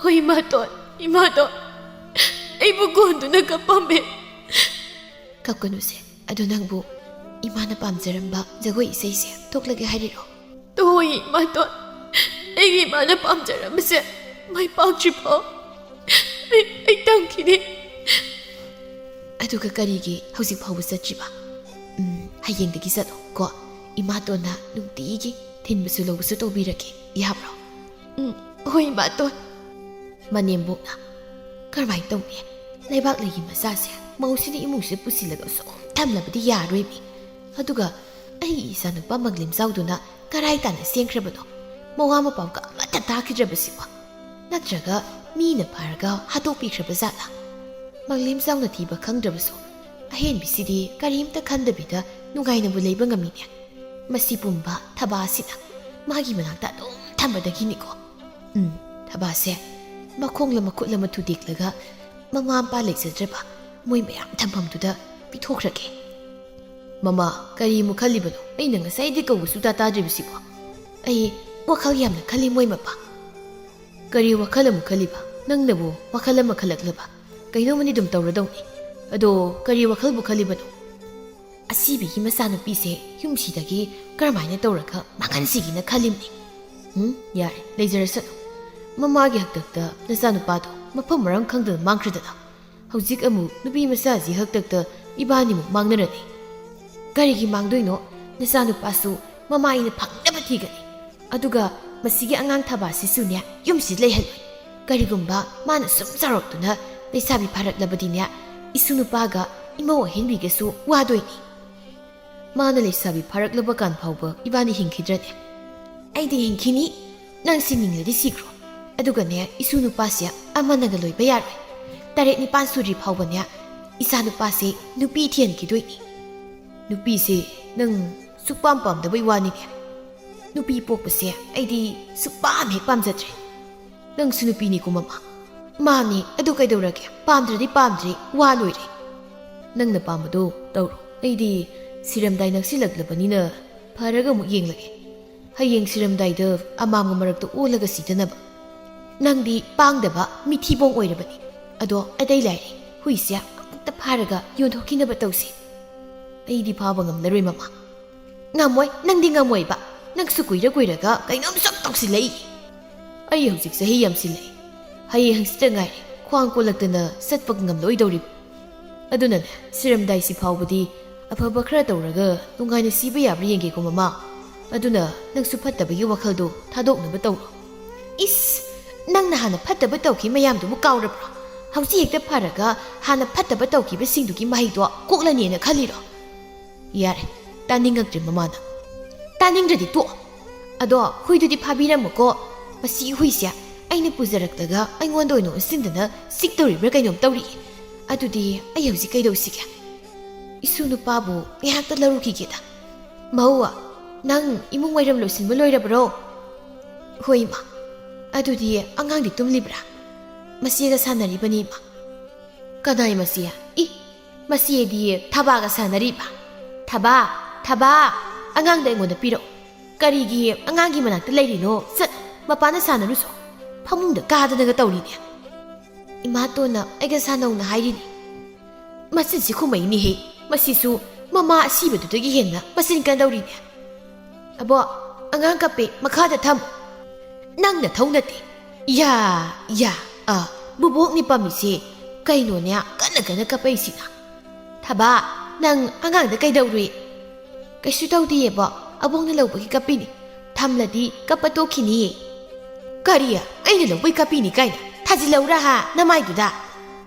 ꯍꯣꯏ, ꯏꯃꯥꯇꯣꯟ, ꯏꯃꯥꯇꯣꯟ, ꯑꯩꯕꯨ ꯀꯣꯟꯗꯨꯅ ꯀꯞꯄꯝꯃꯦ꯫ ꯀꯞꯀꯅꯨꯁꯦ, ꯑꯗꯨ ꯅꯪꯕꯨ ꯏꯃꯥꯅ ꯄꯥꯝꯖꯔꯝꯕ ꯖꯒꯣꯏ ꯏꯁꯩꯁꯦ ꯊꯣꯛꯂꯒꯦ ꯍꯥꯏꯔꯤꯔꯣ? ꯍꯣꯏ, ꯏꯃꯥꯇꯣꯟ, ꯑꯩꯒꯤ ꯏꯃꯥꯅ ꯄꯥꯝꯖꯔꯝꯕꯁꯦ ꯃꯥꯏ ꯄꯥꯛꯇ꯭ꯔꯤꯐꯥꯎ ꯑꯩ, ꯑꯩ ꯇꯝꯈꯤꯅꯤ꯫ ꯑꯗꯨꯒ ꯀꯔꯤꯒꯤ ꯍꯧꯖꯤꯛ ꯐꯥꯎꯕ ꯆꯠꯇ꯭ꯔꯤꯕ? ꯎꯝ, ꯍꯌꯦꯡꯗꯒꯤ ꯆꯠꯂꯣ ꯀꯣ꯫ ꯏꯃꯥꯇꯣꯟꯅ ꯅꯨꯡꯇꯤꯒꯤ ꯊꯤꯟꯕꯁꯨ ꯂꯧꯕꯁꯨ ꯇꯧꯕꯤꯔꯒꯦ, ꯌꯥꯕ꯭ꯔꯣ? ꯎꯝ, ꯍꯣꯏ, ꯏꯃꯥꯇꯣꯟ꯫ ꯃꯅꯦꯝꯕꯣꯛꯅ, "ꯀꯔꯝꯍꯥꯏꯅ ꯇꯧꯅꯤ? ꯂꯩꯕꯥꯛ ꯂꯩꯒꯤ ꯃꯆꯥꯁꯦ ꯃꯧꯁꯤꯅ ꯏꯃꯨꯡꯁꯤꯗ ꯄꯨꯁꯤꯜꯂꯒ ꯁꯨꯝ ꯊꯝꯂꯕꯗꯤ ꯌꯥꯔꯣꯏꯃꯤ꯫ ꯑꯗꯨꯒ ꯑꯩꯒꯤ ꯏꯆꯥꯅꯨꯄꯥ ꯃꯪꯂꯦꯝꯖꯥꯎꯗꯨꯅ ꯀꯔꯥꯏ ꯇꯥꯟꯅ ꯆꯦꯟꯈ꯭ꯔꯕꯅꯣ? ꯃꯋꯥ ꯃꯄꯥꯎꯒ ꯑꯃꯠꯇ ꯇꯥꯈꯤꯗ꯭ꯔꯕꯁꯤꯕꯣ? ꯅꯠꯇ꯭ꯔꯒ ꯃꯤꯅ ꯐꯥꯔꯒ ꯍꯥꯠꯇꯣꯛꯄꯤꯈ꯭ꯔꯕ ꯖꯥꯠꯂꯥ? ꯃꯪꯂꯦꯝꯖꯥꯎꯅ ꯊꯤꯕ ꯈꯪꯗ꯭ꯔꯕꯁꯨ ꯑꯍꯦꯟꯕꯤꯁꯤꯗꯤ ꯀꯔꯤꯝꯇ ꯈꯟꯗꯕꯤꯗ ꯅꯨꯡꯉꯥꯏꯅꯕꯨ ꯂꯩꯕ ꯉꯝꯃꯤꯅꯦ꯫ ꯃꯁꯤ ꯄꯨꯝꯕ ꯊꯕꯥꯁꯤꯅ ꯃꯥꯒꯤ ꯃꯅꯥꯛꯇ ꯑꯗꯨꯝ ꯊꯝꯕꯗꯒꯤꯅꯤꯀꯣ꯫ ꯎꯝ, ꯊꯕꯥꯁꯦ ꯃꯈꯣꯡꯂ ꯃꯈꯨꯠꯂ ꯑꯃ ꯊꯨꯗꯦꯛꯂꯒ ꯃꯃꯥ ꯃꯄꯥ ꯂꯩꯖꯗ꯭ꯔꯕ ꯃꯣꯏ ꯃꯌꯥꯝ ꯊꯝꯐꯝꯗꯨꯗ ꯄꯤꯊꯣꯛꯈ꯭ꯔꯒꯦ꯫" "ꯃꯃꯥ, ꯀꯔꯤ ꯑꯃꯨꯛ ꯈꯜꯂꯤꯕꯅꯣ? ꯑꯩꯅ ꯉꯁꯥꯏꯗꯤ ꯀꯧꯕ ꯁꯨꯛꯇꯥ ꯇꯥꯗ꯭ꯔꯤꯕꯁꯤꯕꯣ?" "ꯑꯩ ꯋꯥꯈꯜ ꯌꯥꯝꯅ ꯈꯜꯂꯤ, ꯃꯣꯏ ꯃꯄꯥ꯫" "ꯀꯔꯤ ꯋꯥꯈꯜ ꯑꯃꯨꯛ ꯈꯜꯂꯤꯕ? ꯅꯪꯅꯕꯨ ꯋꯥꯈꯜ ꯑꯃ ꯈꯜꯂꯛꯂꯕ? ꯀꯩꯅꯣꯝꯃꯗꯤ ꯑꯗꯨꯝ ꯇꯧꯔꯗꯧꯅꯤ꯫ ꯑꯗꯣ ꯀꯔꯤ ꯋꯥꯈꯜꯕꯨ ꯈꯜꯂꯤꯕꯅꯣ?" "ꯑꯁꯤꯕꯤꯒꯤ ꯃꯆꯥꯅꯨꯄꯤꯁꯦ ꯌꯨꯝꯁꯤꯗꯒꯤ ꯀꯔꯝꯍꯥꯏꯅ ꯇꯧꯔꯒ ꯃꯥꯡꯍꯟꯁꯤꯒꯦꯅ ꯈꯜꯂꯤꯕꯅꯤ꯫" "ꯎꯝ, ꯌꯥꯔꯦ, ꯂꯩꯖꯔꯁꯅꯨ꯫ ꯃꯃꯥꯒꯤ ꯍꯥꯛꯇꯛꯇ ꯅꯆꯥꯅꯨꯄꯥꯗꯣ ꯃꯐꯝ ꯃꯔꯥꯡ ꯈꯪꯗꯅ ꯃꯥꯡꯈ꯭ꯔꯗꯅ ꯍꯧꯖꯤꯛ ꯑꯃꯨꯛ ꯅꯨꯄꯤ ꯃꯆꯥꯁꯤ ꯍꯥꯛꯇꯛꯇ ꯏꯕꯥꯅꯤꯃꯨꯛ ꯃꯥꯡꯅꯔꯅꯤ꯫ ꯀꯔꯤꯒꯤ ꯃꯥꯡꯗꯣꯏꯅꯣ? ꯅꯆꯥꯅꯨꯄꯥꯁꯨ ꯃꯃꯥ ꯑꯩꯅ ꯐꯪꯅꯕ ꯊꯤꯒꯅꯤ꯫ ꯑꯗꯨꯒ ꯃꯁꯤꯒꯤ ꯑꯉꯥꯡ ꯊꯕꯥꯁꯤꯁꯨꯅꯦ ꯌꯨꯝꯁꯤꯗ ꯂꯩꯍꯜꯂꯣꯏ꯫ ꯀꯔꯤꯒꯨꯝꯕ ꯃꯥꯅ ꯁꯨꯝ ꯆꯥꯎꯔꯛꯇꯨꯅ ꯂꯩꯁꯥꯕꯤ ꯐꯥꯔꯛꯂꯕꯗꯤꯅꯦ, ꯏꯁꯨ ꯅꯨꯄꯥꯒ ꯏꯃꯧ ꯑꯍꯦꯟꯕꯤꯒꯁꯨ ꯋꯥꯗꯣꯏꯅꯤ꯫" "ꯃꯥꯅ ꯂꯩꯁꯥꯕꯤ ꯐꯥꯔꯛꯂꯕ ꯀꯥꯟ ꯐꯥꯎꯕ ꯏꯕꯥꯅꯤ ꯍꯤꯡꯈꯤꯗ꯭ꯔꯅꯦ?" "ꯑꯩꯗꯤ ꯍꯤꯡꯈꯤꯅꯤ꯫ ꯅꯪ ꯁꯤꯅꯤꯡꯂꯗꯤ ꯁꯤꯈ꯭ꯔꯣ꯫ ꯑꯗꯨꯒꯅꯦ, ꯏꯁꯨ ꯅꯨꯄꯥꯁꯦ ꯑꯃꯅꯒ ꯂꯣꯏꯕ ꯌꯥꯔꯣꯏ꯫ ꯇꯔꯦꯠ ꯅꯤꯄꯥꯟ ꯁꯨꯗ꯭ꯔꯤ ꯐꯥꯎꯕꯅꯦ ꯏꯆꯥ ꯅꯨꯄꯥꯁꯦ ꯅꯨꯄꯤ ꯊꯤꯍꯟꯈꯤꯗꯣꯏꯅꯤ꯫" "ꯅꯨꯄꯤꯁꯦ ꯅꯪ ꯁꯨꯛꯄꯥꯝ ꯄꯥꯝꯗꯕꯩ ꯋꯥꯅꯤꯅꯦ꯫" "ꯅꯨꯄꯤ ꯄꯣꯛꯄꯁꯦ ꯑꯩꯗꯤ ꯁꯨꯛꯄꯥꯝ ꯍꯦꯛ ꯄꯥꯝꯖꯗ꯭ꯔꯦ꯫" "ꯅꯪꯁꯨ ꯅꯨꯄꯤꯅꯤꯀꯣ, ꯃꯃꯥ?" "ꯃꯥꯅꯤ, ꯑꯗꯨ ꯀꯩꯗꯧꯔꯒꯦ? ꯄꯥꯝꯗ꯭ꯔꯗꯤ ꯄꯥꯝꯗ꯭ꯔꯦ, ꯋꯥ ꯂꯣꯏꯔꯦ꯫ ꯅꯪꯅ ꯄꯥꯝꯕꯗꯣ ꯇꯧꯔꯣ꯫ ꯑꯩꯗꯤ ꯁꯤꯔꯝꯗꯥꯏ ꯅꯛꯁꯤꯜꯂꯛꯂꯕꯅꯤꯅ ꯐꯔꯒ ꯑꯃꯨꯛ ꯌꯦꯡꯂꯒꯦ꯫" ꯍꯌꯦꯡ ꯁꯤꯔꯝꯗꯥꯏꯗ ꯑꯃꯥꯡꯕ ꯃꯔꯛꯇ ꯑꯣꯜꯂꯒ ꯁꯤꯗꯅꯕ꯫ ꯅꯪꯗꯤ ꯄꯥꯡꯗꯕ ꯃꯤꯊꯤꯕꯣꯡ ꯑꯣꯏꯔꯕꯅꯤ꯫ ꯑꯗꯣ ꯑꯇꯩ ꯂꯥꯏꯔꯤ, ꯍꯨꯏꯁꯦ ꯑꯃꯨꯛꯇ ꯐꯥꯔꯒ ꯌꯣꯟꯊꯣꯛꯈꯤꯅꯕ ꯇꯧꯁꯤ꯫ ꯑꯩꯗꯤ ꯐꯥꯕ ꯉꯝꯂꯔꯣꯏ, ꯃꯃꯥ꯫ ꯉꯝꯃꯣꯏ, ꯅꯪꯗꯤ ꯉꯝꯃꯣꯏꯕ꯫ ꯅꯪꯁꯨ ꯀꯨꯏꯔ ꯀꯨꯏꯔꯒ ꯀꯩꯅꯣꯝ ꯁꯨꯝ ꯇꯧꯁꯤꯜꯂꯛꯏ꯫ ꯑꯩ ꯍꯧꯖꯤꯛ ꯆꯍꯤ ꯌꯥꯝꯁꯤꯜꯂꯛꯏ꯫ ꯍꯌꯦꯡ ꯍꯪꯆꯤꯠꯇ ꯉꯥꯏꯔꯦ ꯈ꯭ꯋꯥꯡ ꯀꯣꯜꯂꯛꯇꯅ ꯆꯠꯄ ꯉꯝꯂꯣꯏꯗꯧꯔꯤꯕ꯫ ꯑꯗꯨꯅꯅꯦ, ꯁꯤꯔꯝꯗꯥꯏꯁꯤ ꯐꯥꯎꯕꯗꯤ ꯑꯐꯕ ꯈꯔ ꯇꯧꯔꯒ ꯅꯨꯡꯉꯥꯏꯅ ꯁꯤꯕ ꯌꯥꯕ꯭ꯔꯥ ꯌꯦꯡꯒꯦꯀꯣ, ꯃꯃꯥ꯫ ꯑꯗꯨꯅ ꯅꯪꯁꯨ ꯐꯠꯇꯕꯒꯤ ꯋꯥꯈꯜꯗꯣ ꯊꯥꯗꯣꯛꯅꯕ ꯇꯧꯔꯣ꯫ ꯏꯁ, ꯅꯪꯅ ꯍꯥꯟꯅ ꯐꯠꯇꯕ ꯇꯧꯈꯤ ꯃꯌꯥꯝꯗꯨꯕꯨ ꯀꯥꯎꯔꯕ꯭ꯔꯣ? ꯍꯧꯖꯤꯛ ꯍꯦꯛꯇ ꯐꯔꯒ ꯍꯥꯟꯅ ꯐꯠꯇꯕ ꯇꯧꯈꯤꯕꯁꯤꯡꯗꯨꯒꯤ ꯃꯍꯩꯗꯣ ꯀꯣꯛꯂꯅꯤꯅ ꯈꯜꯂꯤꯔꯣ? ꯌꯥꯔꯦ, ꯇꯥꯅꯤꯡꯉꯛꯇ꯭ꯔꯦ, ꯃꯃꯥꯅ꯫ ꯇꯥꯅꯤꯡꯗ꯭ꯔꯗꯤ ꯇꯣꯛꯑꯣ꯫ ꯑꯗꯣ ꯍꯨꯏꯗꯨꯗꯤ ꯐꯥꯕꯤꯔꯝꯃꯨꯀꯣ꯫ ꯃꯁꯤꯒꯤ ꯍꯨꯏꯁꯦ ꯑꯩꯅ ꯄꯨꯖꯔꯛꯂꯒ ꯑꯩꯉꯣꯟꯗ ꯑꯣꯏꯅ ꯑꯣꯟꯁꯤꯟꯗꯅ ꯆꯤꯛꯇꯧꯔꯤꯕ꯭ꯔꯥ ꯀꯩꯅꯣꯝ ꯇꯧꯔꯤ꯫ ꯑꯗꯨꯗꯤ ꯑꯩ ꯍꯧꯖꯤꯛ ꯀꯩꯗꯧꯁꯤꯒꯦ? ꯏꯁꯨ ꯅꯨꯄꯥꯕꯨ ꯉꯥꯏꯍꯥꯛꯇ ꯂꯧꯔꯨꯈꯤꯒꯦꯗ꯫ ꯃꯧ, ꯅꯪ ꯏꯃꯨꯡ ꯋꯥꯏꯔꯝ ꯂꯣꯏꯁꯤꯟꯕ ꯂꯣꯏꯔꯕ꯭ꯔꯣ? ꯍꯣꯏ, ꯏꯃꯥ꯫ ꯑꯗꯨꯗꯤ ꯑꯉꯥꯡꯗꯤ ꯇꯨꯝꯂꯤꯕ꯭ꯔꯥ? ꯃꯆꯦꯒ ꯁꯥꯟꯅꯔꯤꯕꯅꯤ, ꯏꯃꯥ꯫ ꯀꯅꯥꯏ ꯃꯆꯦ? ꯏ, ꯃꯆꯦꯗꯤ ꯊꯕꯥꯒ ꯁꯥꯟꯅꯔꯤꯕ꯫ ꯊꯕꯥ, ꯊꯕꯥ, ꯑꯉꯥꯡꯗ ꯑꯩꯉꯣꯟꯗ ꯄꯤꯔꯛꯑꯣ꯫ ꯀꯔꯤꯒꯤ ꯑꯉꯥꯡꯒꯤ ꯃꯅꯥꯛꯇ ꯂꯩꯔꯤꯅꯣ? ꯆꯠ, ꯃꯄꯥꯟꯗ ꯁꯥꯟꯅꯔꯨꯁꯣ꯫ ꯐꯃꯨꯡꯗ ꯀꯥꯗꯅꯒ ꯇꯧꯔꯤꯅꯦ꯫ ꯏꯃꯥꯇꯣꯟꯅ ꯑꯩꯒ ꯁꯥꯟꯅꯧꯅ ꯍꯥꯏꯔꯤꯅꯤ꯫ ꯃꯆꯤꯟꯁꯤ ꯈꯨꯝꯃꯛꯏꯅꯦꯍꯦ꯫ ꯃꯁꯤꯁꯨ ꯃꯃꯥ ꯑꯁꯤꯕꯗꯨꯗꯒꯤ ꯍꯦꯟꯅ ꯃꯆꯤꯟ ꯀꯟꯗꯧꯔꯤꯅꯦ꯫ ꯑꯕꯣ, ꯑꯉꯥꯡ ꯀꯞꯄꯦ, ꯃꯈꯥꯗ ꯊꯝꯃꯨ꯫ ꯅꯪ ꯅꯊꯧ ꯅꯠꯇꯦ꯫ ꯌꯥ, ꯌꯥ, ꯑ, ꯕꯨꯕꯣꯛꯅꯤ ꯄꯝꯃꯤꯁꯦ꯫ ꯀꯩꯅꯣꯅꯦ, ꯀꯟꯅ ꯀꯟꯅ ꯀꯞꯄꯛꯏꯁꯤꯅ? ꯊꯕꯥ, ꯅꯪ ꯑꯉꯥꯡꯗ ꯀꯩꯗꯧꯔꯨꯏ? ꯀꯩꯁꯨ ꯇꯧꯗꯤꯌꯦꯕꯣ, ꯑꯕꯣꯛꯅ ꯂꯧꯕꯒꯤ ꯀꯞꯄꯤꯅꯤ꯫ ꯊꯝꯂꯗꯤ ꯀꯞꯄ ꯇꯣꯛꯈꯤꯅꯤꯌꯦ꯫ ꯀꯔꯤ? ꯑꯩꯅ ꯂꯧꯕꯩ ꯀꯞꯄꯤꯅꯤ ꯀꯥꯏꯅ? ꯊꯥꯖꯤꯜꯂꯧꯔꯥ ꯍꯥ, ꯅꯃꯥꯏꯗꯨꯗ?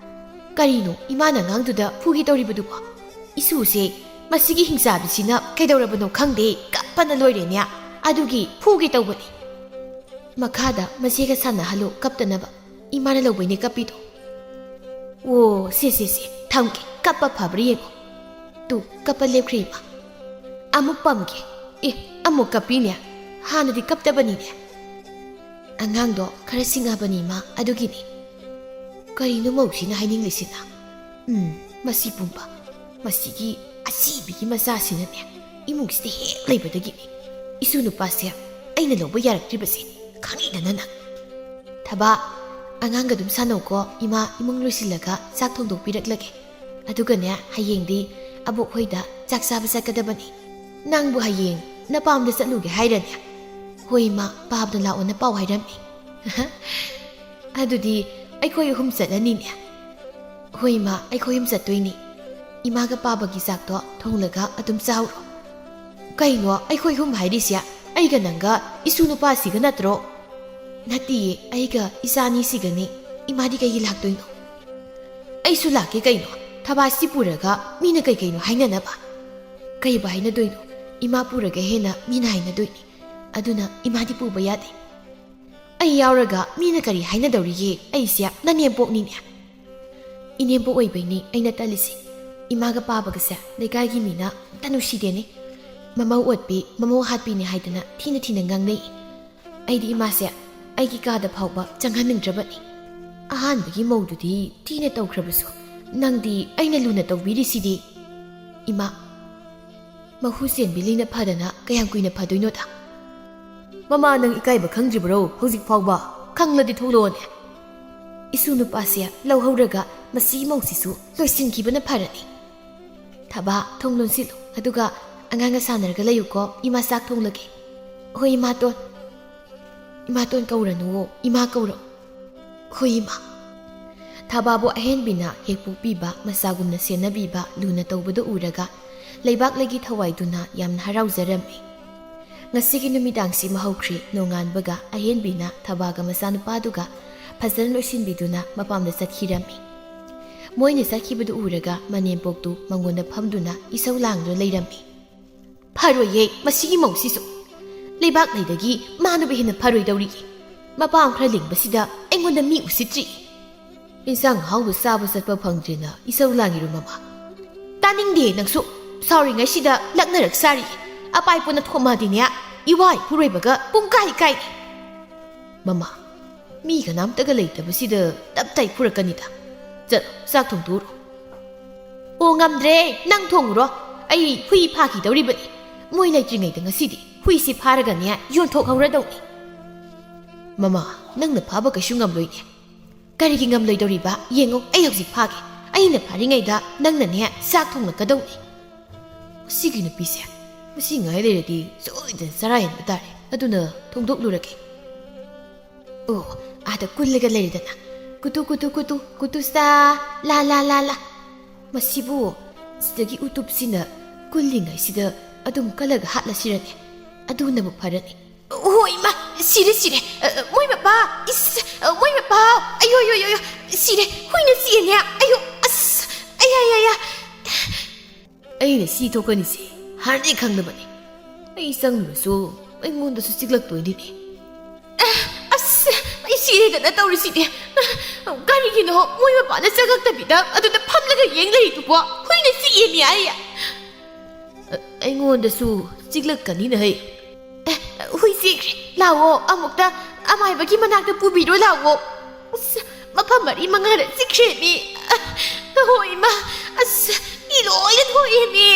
ꯀꯔꯤꯅꯣ ꯏꯃꯥꯅ ꯑꯉꯥꯡꯗꯨꯗ ꯐꯨꯒꯦ ꯇꯧꯔꯤꯕꯗꯨꯕꯣ? ꯏꯁꯨꯁꯦ, ꯃꯁꯤꯒꯤ ꯍꯤꯡꯆꯥꯕꯤꯁꯤꯅ ꯀꯩꯗꯧꯔꯕꯅꯣ ꯈꯪꯗꯦ, ꯀꯞꯄꯅ ꯂꯣꯏꯔꯦꯅꯦ꯫ ꯑꯗꯨꯒꯤ ꯐꯨꯒꯦ ꯇꯧꯕꯅꯤ꯫ ꯃꯈꯥꯗ ꯃꯆꯦꯒ ꯁꯥꯟꯅꯍꯜꯂꯨ, ꯀꯞꯇꯅꯕ꯫ ꯏꯃꯥꯅ ꯂꯧꯕꯩꯅꯦ ꯀꯞꯄꯤꯗꯣ꯫ ꯑꯣ, ꯁꯦ, ꯁꯦ, ꯁꯦ, ꯊꯝꯒꯦ, ꯀꯞꯄ ꯐꯕ꯭ꯔꯥ ꯌꯦꯡꯉꯣ꯫ ꯇꯨ, ꯀꯞꯄ ꯂꯦꯞꯈ꯭ꯔꯦ ꯏꯃꯥ꯫ ꯑꯃꯨꯛ ꯄꯝꯒꯦ꯫ ꯑꯦ, ꯑꯃꯨꯛ ꯀꯞꯄꯤꯅꯦ꯫ ꯍꯥꯟꯅꯗꯤ ꯀꯞꯇꯕꯅꯤꯅꯦ꯫ ꯑꯉꯥꯡꯗꯣ ꯈꯔ ꯁꯤꯡꯉꯕꯅꯤ ꯏꯃꯥ, ꯑꯗꯨꯒꯤꯅꯤ꯫ ꯀꯔꯤꯅꯣ ꯃꯧꯁꯤꯅ ꯍꯥꯏꯅꯤꯡꯂꯤꯁꯤꯅ? ꯎꯝ, ꯃꯁꯤ ꯄꯨꯝꯕ, ꯃꯁꯤꯒꯤ ꯑꯁꯤꯕꯤꯒꯤ ꯃꯆꯥꯁꯤꯅꯅꯦ, ꯏꯃꯨꯡꯁꯤꯗ ꯍꯦꯛ ꯂꯩꯕꯗꯒꯤꯅꯤ꯫ ꯏꯁꯨ ꯅꯨꯄꯥꯁꯦ ꯑꯩꯅ ꯂꯧꯕ ꯌꯥꯔꯛꯇ꯭ꯔꯤꯕꯁꯦ ꯈꯪꯉꯤꯗꯅ ꯅꯪ꯫ ꯊꯕꯥ, ꯑꯉꯥꯡꯒ ꯑꯗꯨꯝ ꯁꯥꯟꯅꯧꯀꯣ, ꯏꯃꯥ ꯏꯃꯨꯡ ꯂꯣꯏꯁꯤꯜꯂꯒ ꯆꯥꯛ ꯊꯣꯡꯗꯣꯛꯄꯤꯔꯛꯂꯒꯦ꯫ ꯑꯗꯨꯒꯅꯦ, ꯍꯌꯦꯡꯗꯤ ꯑꯕꯣꯛ ꯍꯣꯏꯗ ꯆꯥꯛ ꯆꯥꯕ ꯆꯠꯀꯗꯕꯅꯤ꯫ ꯅꯪꯕꯨ ꯍꯌꯦꯡ ꯅꯄꯥꯝꯗ ꯆꯠꯂꯨꯒꯦ ꯍꯥꯏꯔꯅꯦ? ꯍꯣꯏ ꯏꯃꯥ, ꯄꯥꯕꯗ ꯂꯥꯛꯑꯣꯅ ꯄꯥꯎ ꯍꯥꯏꯔꯝꯃꯤ꯫ ꯑꯗꯨꯗꯤ ꯑꯩꯈꯣꯏ ꯑꯍꯨꯝ ꯆꯠꯂꯅꯤꯅꯦ꯫ ꯍꯣꯏ ꯏꯃꯥ, ꯑꯩꯈꯣꯏ ꯑꯍꯨꯝ ꯆꯠꯇꯣꯏꯅꯤ꯫ ꯏꯃꯥꯒ ꯄꯥꯕꯒꯤ ꯆꯥꯛꯇꯣ ꯊꯣꯡꯂꯒ ꯑꯗꯨꯝ ꯆꯥꯎꯔꯣ꯫ ꯀꯩꯅꯣ ꯑꯩꯈꯣꯏ ꯑꯍꯨꯝ ꯍꯥꯏꯔꯤꯁꯦ? ꯑꯩꯒ ꯅꯪꯒ ꯏꯁꯨ ꯅꯨꯄꯥꯁꯤꯒ ꯅꯠꯇ꯭ꯔꯣ? ꯅꯠꯇꯤꯌꯦ, ꯑꯩꯒ ꯏꯆꯥ ꯑꯅꯤꯁꯤꯒꯅꯤ꯫ ꯏꯃꯥꯗꯤ ꯀꯩꯒꯤ ꯂꯥꯛꯇꯣꯏꯅꯣ? ꯑꯩꯁꯨ ꯂꯥꯛꯀꯦ ꯀꯩꯅꯣ꯫ ꯊꯕꯥꯁꯤ ꯄꯨꯔꯒ ꯃꯤꯅ ꯀꯩ ꯀꯩꯅꯣ ꯍꯥꯏꯅꯅꯕ꯫ ꯀꯩꯕꯨ ꯍꯥꯏꯅꯗꯣꯏꯅꯣ? ꯏꯃꯥ ꯄꯨꯔꯒ ꯍꯦꯟꯅ ꯃꯤꯅ ꯍꯥꯏꯅꯗꯣꯏꯅꯤ꯫ ꯑꯗꯨꯅ ꯏꯃꯥꯗꯤ ꯄꯨꯕ ꯌꯥꯗꯦ꯫ ꯑꯩ ꯌꯥꯎꯔꯒ ꯃꯤꯅ ꯀꯔꯤ ꯍꯥꯏꯅꯗꯧꯔꯤꯒꯦ? ꯑꯩꯁꯦ ꯅꯅꯦꯝꯄꯣꯛꯅꯤꯅꯦ꯫ ꯏꯅꯦꯝꯄꯣꯛ ꯑꯣꯏꯕꯩꯅꯤ ꯑꯩꯅ ꯇꯜꯂꯤꯁꯦ꯫ ꯏꯃꯥꯒ ꯄꯥꯕꯒꯁꯦ ꯂꯩꯀꯥꯏꯒꯤ ꯃꯤꯅ ꯑꯝꯇ ꯅꯨꯡꯁꯤꯗꯦꯅꯦ꯫ ꯃꯃꯧ ꯑꯣꯠꯄꯤ, ꯃꯃꯧ ꯍꯥꯠꯄꯤꯅꯤ ꯍꯥꯏꯗꯅ ꯊꯤꯅ ꯊꯤꯅ ꯉꯥꯡꯅꯩ꯫ ꯑꯩꯗꯤ ꯏꯃꯥꯁꯦ ꯑꯩꯒꯤ ꯀꯥꯗ ꯐꯥꯎꯕ ꯆꯪꯍꯟꯅꯤꯡꯗ꯭ꯔꯕꯅꯤ꯫ ꯑꯍꯥꯟꯕꯒꯤ ꯃꯧꯗꯨꯗꯤ ꯊꯤꯅ ꯇꯧꯈ꯭ꯔꯕꯁꯨ, ꯅꯪꯗꯤ ꯑꯩꯅ ꯂꯨꯅ ꯇꯧꯕꯤꯔꯤꯁꯤꯗꯤ꯫ ꯏꯃꯥ, ꯃꯍꯨ ꯆꯦꯟꯕꯤ ꯂꯩꯅ ꯐꯗꯅ ꯀꯌꯥꯝ ꯀꯨꯏꯅ ꯐꯗꯣꯏꯅꯣꯗ? ꯃꯃꯥ, ꯅꯪ ꯏꯀꯥꯏꯕ ꯈꯪꯗ꯭ꯔꯤꯕ꯭ꯔꯣ ꯍꯧꯖꯤꯛ ꯐꯥꯎꯕ? ꯈꯪꯂꯗꯤ ꯊꯣꯛꯂꯛꯑꯣꯅꯦ꯫ ꯏꯁꯨ ꯅꯨꯄꯥꯁꯦ ꯂꯧꯍꯧꯔꯒ ꯃꯁꯤ ꯃꯧꯁꯤꯁꯨ ꯂꯣꯏꯁꯤꯟꯈꯤꯕꯅ ꯐꯔꯅꯤ꯫ ꯊꯕꯥ, ꯊꯣꯡ ꯂꯣꯟꯁꯤꯜꯂꯨ, ꯑꯗꯨꯒ ꯑꯉꯥꯡꯒ ꯁꯥꯟꯅꯔꯒ ꯂꯩꯌꯨꯀꯣ, ꯏꯃꯥ ꯆꯥꯛ ꯊꯣꯡꯂꯒꯦ꯫ ꯍꯣꯏ, ꯏꯃꯥꯇꯣꯟ꯫ ꯏꯃꯥꯇꯣꯟ ꯀꯧꯔꯅꯨꯋꯣ, ꯏꯃꯥ ꯀꯧꯔꯣ꯫ ꯍꯣꯏ, ꯏꯃꯥ꯫ ꯊꯕꯥꯕꯨ ꯑꯍꯦꯟꯕꯤꯅ ꯍꯦꯛ ꯄꯣꯛꯄꯤꯕ ꯃꯆꯥꯒꯨꯝꯅ ꯁꯦꯟꯅꯕꯤꯕ, ꯂꯨꯅ ꯇꯧꯕꯗꯨ ꯎꯔꯒ ꯂꯩꯕꯥꯛꯂꯩꯒꯤ ꯊꯋꯥꯏꯗꯨꯅ ꯌꯥꯝꯅ ꯍꯔꯥꯎꯖꯔꯝꯃꯤ꯫ ꯉꯁꯤꯒꯤ ꯅꯨꯃꯤꯗꯥꯡꯁꯤꯃ ꯍꯧꯈ꯭ꯔꯦ꯫ ꯅꯣꯡꯉꯥꯟꯕꯒ ꯑꯍꯦꯟꯕꯤꯅ ꯊꯕꯥꯒ ꯃꯆꯥꯅꯨꯄꯥꯗꯨꯒ ꯐꯖꯅ ꯂꯣꯏꯁꯤꯟꯕꯤꯗꯨꯅ ꯃꯄꯥꯝꯗ ꯆꯠꯈꯤꯔꯝꯃꯤ꯫ ꯃꯣꯏꯅ ꯆꯠꯈꯤꯕꯗꯨ ꯎꯔꯒ ꯃꯅꯦꯝꯄꯣꯛꯇꯨ ꯃꯉꯣꯟꯗ ꯐꯝꯗꯨꯅ ꯏꯁꯧ ꯂꯥꯡꯗꯨꯅ ꯂꯩꯔꯝꯃꯤ꯫ ꯐꯔꯣꯏꯌꯦ, ꯃꯁꯤꯒꯤ ꯃꯧꯁꯤꯁꯨ꯫ ꯂꯩꯕꯥꯛꯂꯩꯗꯒꯤ ꯃꯥꯅꯕꯨ ꯍꯦꯟꯅ ꯐꯔꯣꯏꯗꯧꯔꯤꯌꯦ꯫ ꯃꯄꯥꯝ ꯈꯔ ꯂꯤꯡꯕꯁꯤꯗ ꯑꯩꯉꯣꯟꯗ ꯃꯤ ꯎꯁꯤꯠꯇ꯭ꯔꯤ꯫ ꯏꯟꯁꯥꯡ ꯑꯍꯥꯎꯕ ꯆꯥꯕ ꯆꯠꯄ ꯐꯪꯗ꯭ꯔꯦꯅ ꯏꯁꯧ ꯂꯥꯡꯉꯤꯔꯣ, ꯃꯃꯥ? ꯇꯥꯅꯤꯡꯗꯦ ꯅꯪꯁꯨ꯫ ꯁꯥꯎꯔꯤꯉꯩꯁꯤꯗ ꯂꯛꯅꯔꯛ ꯁꯥꯔꯤ꯫ ꯑꯄꯥꯏ ꯄꯣꯅ ꯊꯣꯝꯃꯗꯤꯅꯦ, ꯏꯋꯥ ꯏꯄꯨꯔꯣꯏꯕꯒ ꯄꯨꯡ ꯀꯥꯏ ꯀꯥꯏ꯫ ꯃꯃꯥ, ꯃꯤ ꯀꯅꯥꯝꯇꯒ ꯂꯩꯇꯕꯁꯤꯗ ꯇꯞ ꯇꯥꯏ ꯐꯨꯔꯛꯀꯅꯤꯗ꯫ ꯆꯠꯂꯣ, ꯆꯥꯛ ꯊꯣꯡꯗꯣꯛꯎꯔꯣ꯫ ꯑꯣ, ꯉꯝꯗ꯭ꯔꯦ, ꯅꯪ ꯊꯣꯡꯉꯨꯔꯣ꯫ ꯑꯩ ꯍꯨꯏ ꯐꯥꯈꯤꯗꯧꯔꯤꯕꯅꯤ꯫ ꯃꯣꯏ ꯂꯩꯇ꯭ꯔꯤꯉꯩꯗ ꯉꯁꯤꯗꯤ꯫ ꯍꯨꯏꯁꯤ ꯐꯥꯔꯒꯅꯦ ꯌꯣꯟꯊꯣꯛꯍꯧꯔꯗꯧꯅꯤ꯫ ꯃꯃꯥ, ꯅꯪꯅ ꯐꯥꯕ ꯀꯩꯁꯨ ꯉꯝꯂꯣꯏꯅꯦ꯫ ꯀꯔꯤꯒꯤ ꯉꯝꯂꯣꯏꯗꯧꯔꯤꯕ? ꯌꯦꯡꯉꯨ, ꯑꯩ ꯍꯧꯖꯤꯛ ꯐꯥꯒꯦ꯫ ꯑꯩꯅ ꯐꯥꯔꯤꯉꯩꯗ ꯅꯪꯅꯅꯦ ꯆꯥꯛ ꯊꯣꯡꯂꯛꯀꯗꯧꯅꯤ꯫ ꯃꯁꯤꯒꯤ ꯅꯨꯄꯤꯁꯦ, ꯃꯁꯤ ꯉꯥꯏ ꯂꯩꯔꯗꯤ ꯁꯣꯏꯗꯅ ꯆꯔꯥ ꯍꯦꯟꯕ ꯇꯥꯔꯦ꯫ ꯑꯗꯨꯅ ꯊꯣꯡꯗꯣꯛꯂꯨꯔꯒꯦ꯫ ꯑꯣ, ꯑꯥꯗ ꯀꯨꯜꯂꯒ ꯂꯩꯔꯦꯗꯅ꯫ ꯀꯨꯇꯨ, ꯀꯨꯇꯨ, ꯀꯨꯇꯨ, ꯀꯨꯇꯨ ꯁꯥ, ꯂꯥ, ꯂꯥ, ꯂꯥ, ꯂꯥ꯫ ꯃꯁꯤꯕꯨ ꯁꯤꯗꯒꯤ ꯎꯇꯨꯞꯁꯤꯅ ꯀꯨꯜꯂꯤꯉꯩꯁꯤꯗ ꯑꯗꯨꯝ ꯀꯜꯂꯒ ꯍꯥꯠꯂꯁꯤꯔꯅꯦ? ꯑꯗꯨꯅꯕꯨ ꯐꯔꯅꯤ꯫ ꯑꯣ, ꯏꯃꯥ, ꯁꯤꯔꯦ, ꯁꯤꯔꯦ꯫ ꯑ, ꯃꯣꯏ ꯃꯄꯥ, ꯏꯁ, ꯑ, ꯃꯣꯏ ꯃꯄꯥ, ꯑꯌꯣ, ꯑꯌꯣ, ꯑꯌꯣ, ꯑꯌꯣ, ꯁꯤꯔꯦ, ꯍꯨꯏꯅ ꯆꯤꯛꯑꯦꯅꯦ, ꯑꯌꯣ, ꯑꯁ, ꯑꯌꯥ, ꯌꯥ, ꯌꯥ꯫ ꯑꯩꯅ ꯁꯤ ꯊꯣꯛꯀꯅꯤꯁꯦ ꯍꯥꯟꯅꯗꯤ ꯈꯪꯗꯕꯅꯤ꯫ ꯑꯩ ꯆꯪꯂꯨꯔꯁꯨ ꯑꯩꯉꯣꯟꯗꯁꯨ ꯆꯤꯛꯂꯛꯇꯣꯏꯅꯤꯅꯦ꯫ ꯑꯁ, ꯑꯩ ꯁꯤꯔꯦꯗꯅ ꯇꯧꯔꯤꯁꯤꯗꯤ꯫ ꯀꯔꯤꯒꯤꯅꯣ ꯃꯣꯏ ꯃꯄꯥꯅ ꯆꯪꯉꯛꯇꯕꯤꯗ ꯑꯗꯨꯗ ꯐꯝꯂꯒ ꯌꯦꯡ ꯂꯩꯔꯤꯗꯨꯕꯣ? ꯍꯨꯏꯅ ꯆꯤꯛꯑꯦꯃꯤ ꯑꯩ꯫ ꯑ, ꯑꯩꯉꯣꯟꯗꯁꯨ ꯆꯤꯛꯂꯛꯀꯅꯤꯅ ꯍꯩ꯫ ꯑꯦ, ꯍꯨꯏ ꯆꯤꯛꯈ꯭ꯔꯦ꯫ ꯂꯥꯛꯑꯣ, ꯑꯃꯨꯛꯇ ꯑꯃꯥꯏꯕꯒꯤ ꯃꯅꯥꯛꯇ ꯄꯨꯕꯤꯔꯣ ꯂꯥꯛꯑꯣ꯫ ꯑꯁ, ꯃꯐꯝ ꯃꯔꯤ ꯃꯉꯥꯗ ꯆꯤꯛꯈ꯭ꯔꯦꯃꯤ꯫ ꯑ, ꯍꯣ, ꯏꯃꯥ, ꯑꯁ, ꯏ ꯂꯣꯏꯅ ꯊꯣꯛꯑꯦꯃꯤ꯫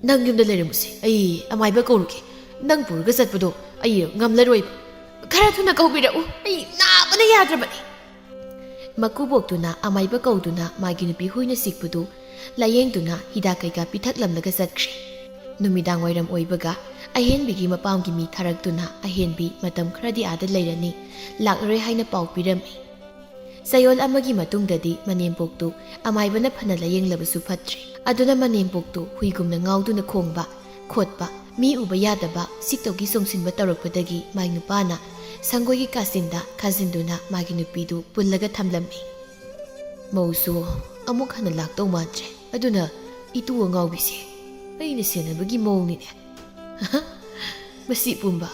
ꯅꯪ ꯌꯨꯝꯗ ꯂꯩꯔꯝꯃꯨꯁꯦ, ꯑꯩ ꯑꯃꯥꯏꯕ ꯀꯧꯔꯨꯒꯦ꯫ ꯅꯪ ꯄꯨꯔꯒ ꯆꯠꯄꯗꯣ ꯑꯩ ꯉꯝꯂꯔꯣꯏꯕ꯫ ꯈꯔ ꯊꯨꯅ ꯀꯧꯕꯤꯔꯛꯎ, ꯑꯩ ꯅꯥꯕꯅ ꯌꯥꯗ꯭ꯔꯕꯅꯤ꯫ ꯃꯀꯨꯕꯣꯛꯇꯨꯅ ꯑꯃꯥꯏꯕ ꯀꯧꯗꯨꯅ ꯃꯥꯒꯤ ꯅꯨꯄꯤ ꯍꯨꯏꯅ ꯆꯤꯛꯄꯗꯨ ꯂꯥꯌꯦꯡꯗꯨꯅ ꯍꯤꯗꯥꯛ ꯀꯩꯀꯥ ꯄꯤꯊꯛꯂꯝꯂꯒ ꯆꯠꯈ꯭ꯔꯦ꯫ ꯅꯨꯃꯤꯗꯥꯡ ꯋꯥꯏꯔꯝ ꯑꯣꯏꯕꯒ ꯑꯍꯦꯟꯕꯤꯒꯤ ꯃꯄꯥꯝꯒꯤ ꯃꯤ ꯊꯥꯔꯛꯇꯨꯅ ꯑꯍꯦꯟꯕꯤ ꯃꯇꯝ ꯈꯔꯗꯤ ꯑꯥꯗ ꯂꯩꯔꯅꯤ, ꯂꯥꯛꯂꯔꯣꯏ ꯍꯥꯏꯅ ꯄꯥꯎ ꯄꯤꯔꯝꯃꯤ꯫ ꯆꯌꯣꯜ ꯑꯃꯒꯤ ꯃꯇꯨꯡꯗꯗꯤ ꯃꯅꯦꯝꯄꯣꯛꯇꯨ ꯑꯃꯥꯏꯕꯅ ꯐꯅ ꯂꯥꯌꯦꯡꯂꯕꯁꯨ ꯐꯠꯇ꯭ꯔꯦ꯫ ꯑꯗꯨꯅ ꯃꯅꯦꯝꯄꯣꯛꯇꯨ ꯍꯨꯏꯒꯨꯝꯅ ꯉꯥꯎꯗꯨꯅ ꯈꯣꯡꯕ, ꯈꯣꯠꯄ, ꯃꯤ ꯎꯕ ꯌꯥꯗꯕ, ꯁꯤꯛꯇꯧꯒꯤ ꯆꯣꯡꯁꯤꯟꯕ ꯇꯧꯔꯛꯄꯗꯒꯤ ꯃꯥꯏ ꯅꯨꯄꯥꯅ ꯁꯪꯒꯣꯏꯒꯤ ꯀꯥꯆꯤꯟꯗ ꯈꯥꯖꯤꯟꯗꯨꯅ ꯃꯥꯒꯤ ꯅꯨꯄꯤꯗꯨ ꯄꯨꯜꯂꯒ ꯊꯝꯂꯝꯃꯤ꯫ ꯃꯧꯁꯨ ꯑꯃꯨꯛ ꯍꯟꯅ ꯂꯥꯛꯇꯧ ꯃꯥꯟꯗ꯭ꯔꯦ꯫ ꯑꯗꯨꯅ ꯏꯇꯨ ꯑꯉꯥꯎꯕꯤꯁꯦ ꯑꯩꯅ ꯁꯦꯟꯅꯕꯒꯤ ꯃꯑꯣꯡꯅꯤꯅꯦ꯫ ꯃꯁꯤ ꯄꯨꯝꯕ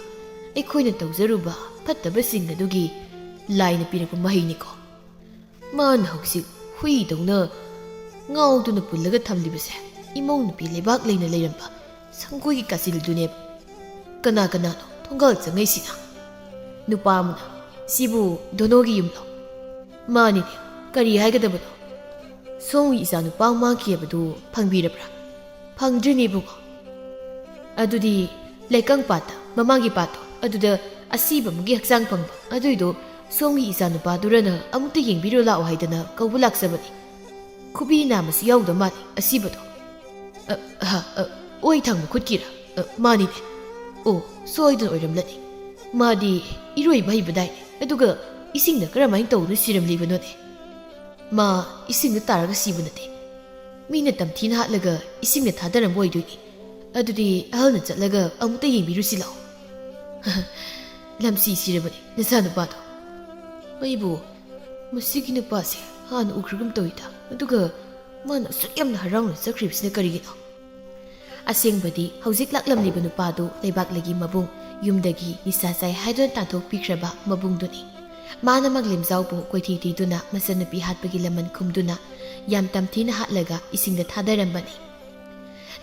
ꯑꯩꯈꯣꯏꯅ ꯇꯧꯖꯔꯨꯕ ꯐꯠꯇꯕꯁꯤꯡ ꯑꯗꯨꯒꯤ ꯂꯥꯏꯅ ꯄꯤꯔꯛꯄ ꯃꯍꯩꯅꯤꯀꯣ꯫ ꯃꯥꯅ ꯍꯧꯖꯤꯛ ꯍꯨꯏꯗꯧꯅ ꯉꯥꯎꯗꯨꯅ ꯄꯨꯜꯂꯒ ꯊꯝꯂꯤꯕꯁꯦ ꯏꯃꯧ ꯅꯨꯄꯤ ꯂꯩꯕꯥꯛ ꯂꯩꯅ ꯂꯩꯔꯝꯕ ꯁꯪꯒꯣꯏꯒꯤ ꯀꯥꯆꯤꯜꯗꯨꯅꯦꯕ꯫ ꯀꯅꯥ ꯀꯅꯥꯅꯣ ꯊꯣꯡꯒꯥꯜ ꯆꯪꯉꯛꯏꯁꯤꯅ? ꯅꯨꯄꯥ ꯑꯃꯅ, "ꯁꯤꯕꯨ ꯗꯣꯅꯣꯒꯤ ꯌꯨꯝꯂꯣ?" "ꯃꯥꯅꯤꯅꯦ, ꯀꯔꯤ ꯍꯥꯏꯒꯗꯕꯅꯣ?" "ꯁꯣꯝꯒꯤ ꯏꯆꯥ ꯅꯨꯄꯥ ꯃꯥꯡꯈꯤ ꯍꯥꯏꯕꯗꯨ ꯐꯪꯕꯤꯔꯕ꯭ꯔꯥ?" "ꯐꯪꯗ꯭ꯔꯤꯅꯦ ꯏꯕꯨꯡꯉꯣ꯫" "ꯑꯗꯨꯗꯤ ꯂꯩꯀꯪ ꯄꯥꯠꯇ, ꯃꯃꯥꯡꯒꯤ ꯄꯥꯠꯇꯣ, ꯑꯗꯨꯗ ꯑꯁꯤꯕ ꯑꯃꯒꯤ ꯍꯛꯆꯥꯡ ꯐꯪꯕ, ꯑꯗꯨꯏꯗꯣ ꯁꯣꯝꯒꯤ ꯏꯆꯥꯅꯨꯄꯥꯗꯨꯔꯅ ꯑꯃꯨꯛꯇ ꯌꯦꯡꯕꯤꯔꯨ ꯂꯥꯛꯑꯣ ꯍꯥꯏꯗꯅ ꯀꯧꯕ ꯂꯥꯛꯆꯕꯅꯤ꯫ ꯈꯨꯕꯤ ꯅꯥꯝꯃꯁꯨ ꯌꯥꯎꯗ ꯃꯥꯜꯂꯤ ꯑꯁꯤꯕꯗꯣ꯫ ꯑ, ꯑ, ꯑ, ꯑꯣꯏ ꯊꯪꯕ ꯈꯨꯠꯀꯤꯔꯥ? ꯑ, ꯃꯥꯅꯤꯅꯦ꯫ ꯑꯣ, ꯁꯣꯏꯗꯅ ꯑꯣꯏꯔꯝꯂꯅꯤ꯫ ꯃꯥꯗꯤ ꯏꯔꯣꯏꯕ ꯍꯩꯕꯗꯥꯏꯅꯦ꯫ ꯑꯗꯨꯒ ꯏꯁꯤꯡꯗ ꯀꯔꯝꯍꯥꯏꯅ ꯇꯧꯗꯨꯅ ꯁꯤꯔꯝꯂꯤꯕꯅꯣꯅꯦ?" "ꯃꯥ ꯏꯁꯤꯡꯗ ꯇꯥꯔꯒ ꯁꯤꯕ ꯅꯠꯇꯦ꯫ ꯃꯤꯅ ꯇꯝꯊꯤꯅ ꯍꯥꯠꯂꯒ ꯏꯁꯤꯡꯗ ꯊꯥꯗꯔꯝꯕ ꯑꯣꯏꯗꯣꯏꯅꯤ꯫ ꯑꯗꯨꯗꯤ ꯑꯍꯜꯅ ꯆꯠꯂꯒ ꯑꯃꯨꯛꯇ ꯌꯦꯡꯕꯤꯔꯨꯁꯤ ꯂꯥꯛꯑꯣ꯫" "ꯂꯝꯁꯤ ꯁꯤꯔꯕꯅꯤ ꯅꯆꯥꯅꯨꯄꯥꯗꯣ꯫ ꯑꯩꯕꯨ ꯃꯁꯤꯒꯤ ꯅꯨꯄꯥꯁꯦ ꯍꯥꯟꯅ ꯎꯈ꯭ꯔꯒꯨꯝ ꯇꯧꯏꯗ꯫ ꯑꯗꯨꯒ ꯃꯥꯅ ꯑꯁꯨꯛ ꯌꯥꯝꯅ ꯍꯔꯥꯎꯅ ꯆꯠꯈ꯭ꯔꯤꯕꯁꯤꯅ ꯀꯔꯤꯒꯤꯅꯣ?" ꯑꯁꯦꯡꯕꯗꯤ ꯍꯧꯖꯤꯛ ꯂꯥꯛꯂꯝꯂꯤꯕ ꯅꯨꯄꯥꯗꯨ ꯂꯩꯕꯥꯛꯂꯩꯒꯤ ꯃꯕꯨꯡ, ꯌꯨꯝꯗꯒꯤ ꯅꯤꯁꯥ ꯆꯥꯏ ꯍꯥꯏꯗꯨꯅ ꯇꯥꯟꯊꯣꯛꯄꯤꯈ꯭ꯔꯕ ꯃꯕꯨꯡꯗꯨꯅꯤ꯫ ꯃꯥꯅ ꯃꯥꯂꯦꯝꯖꯥꯎꯕꯨ ꯀꯣꯏꯊꯤ ꯊꯤꯗꯨꯅ ꯃꯆꯟꯅꯨꯄꯤ ꯍꯥꯠꯄꯒꯤ ꯂꯃꯟ ꯈꯨꯝꯗꯨꯅ ꯌꯥꯝ ꯇꯝꯊꯤꯅ ꯍꯥꯠꯂꯒ ꯏꯁꯤꯡꯗ ꯊꯥꯗꯔꯝꯕꯅꯤ꯫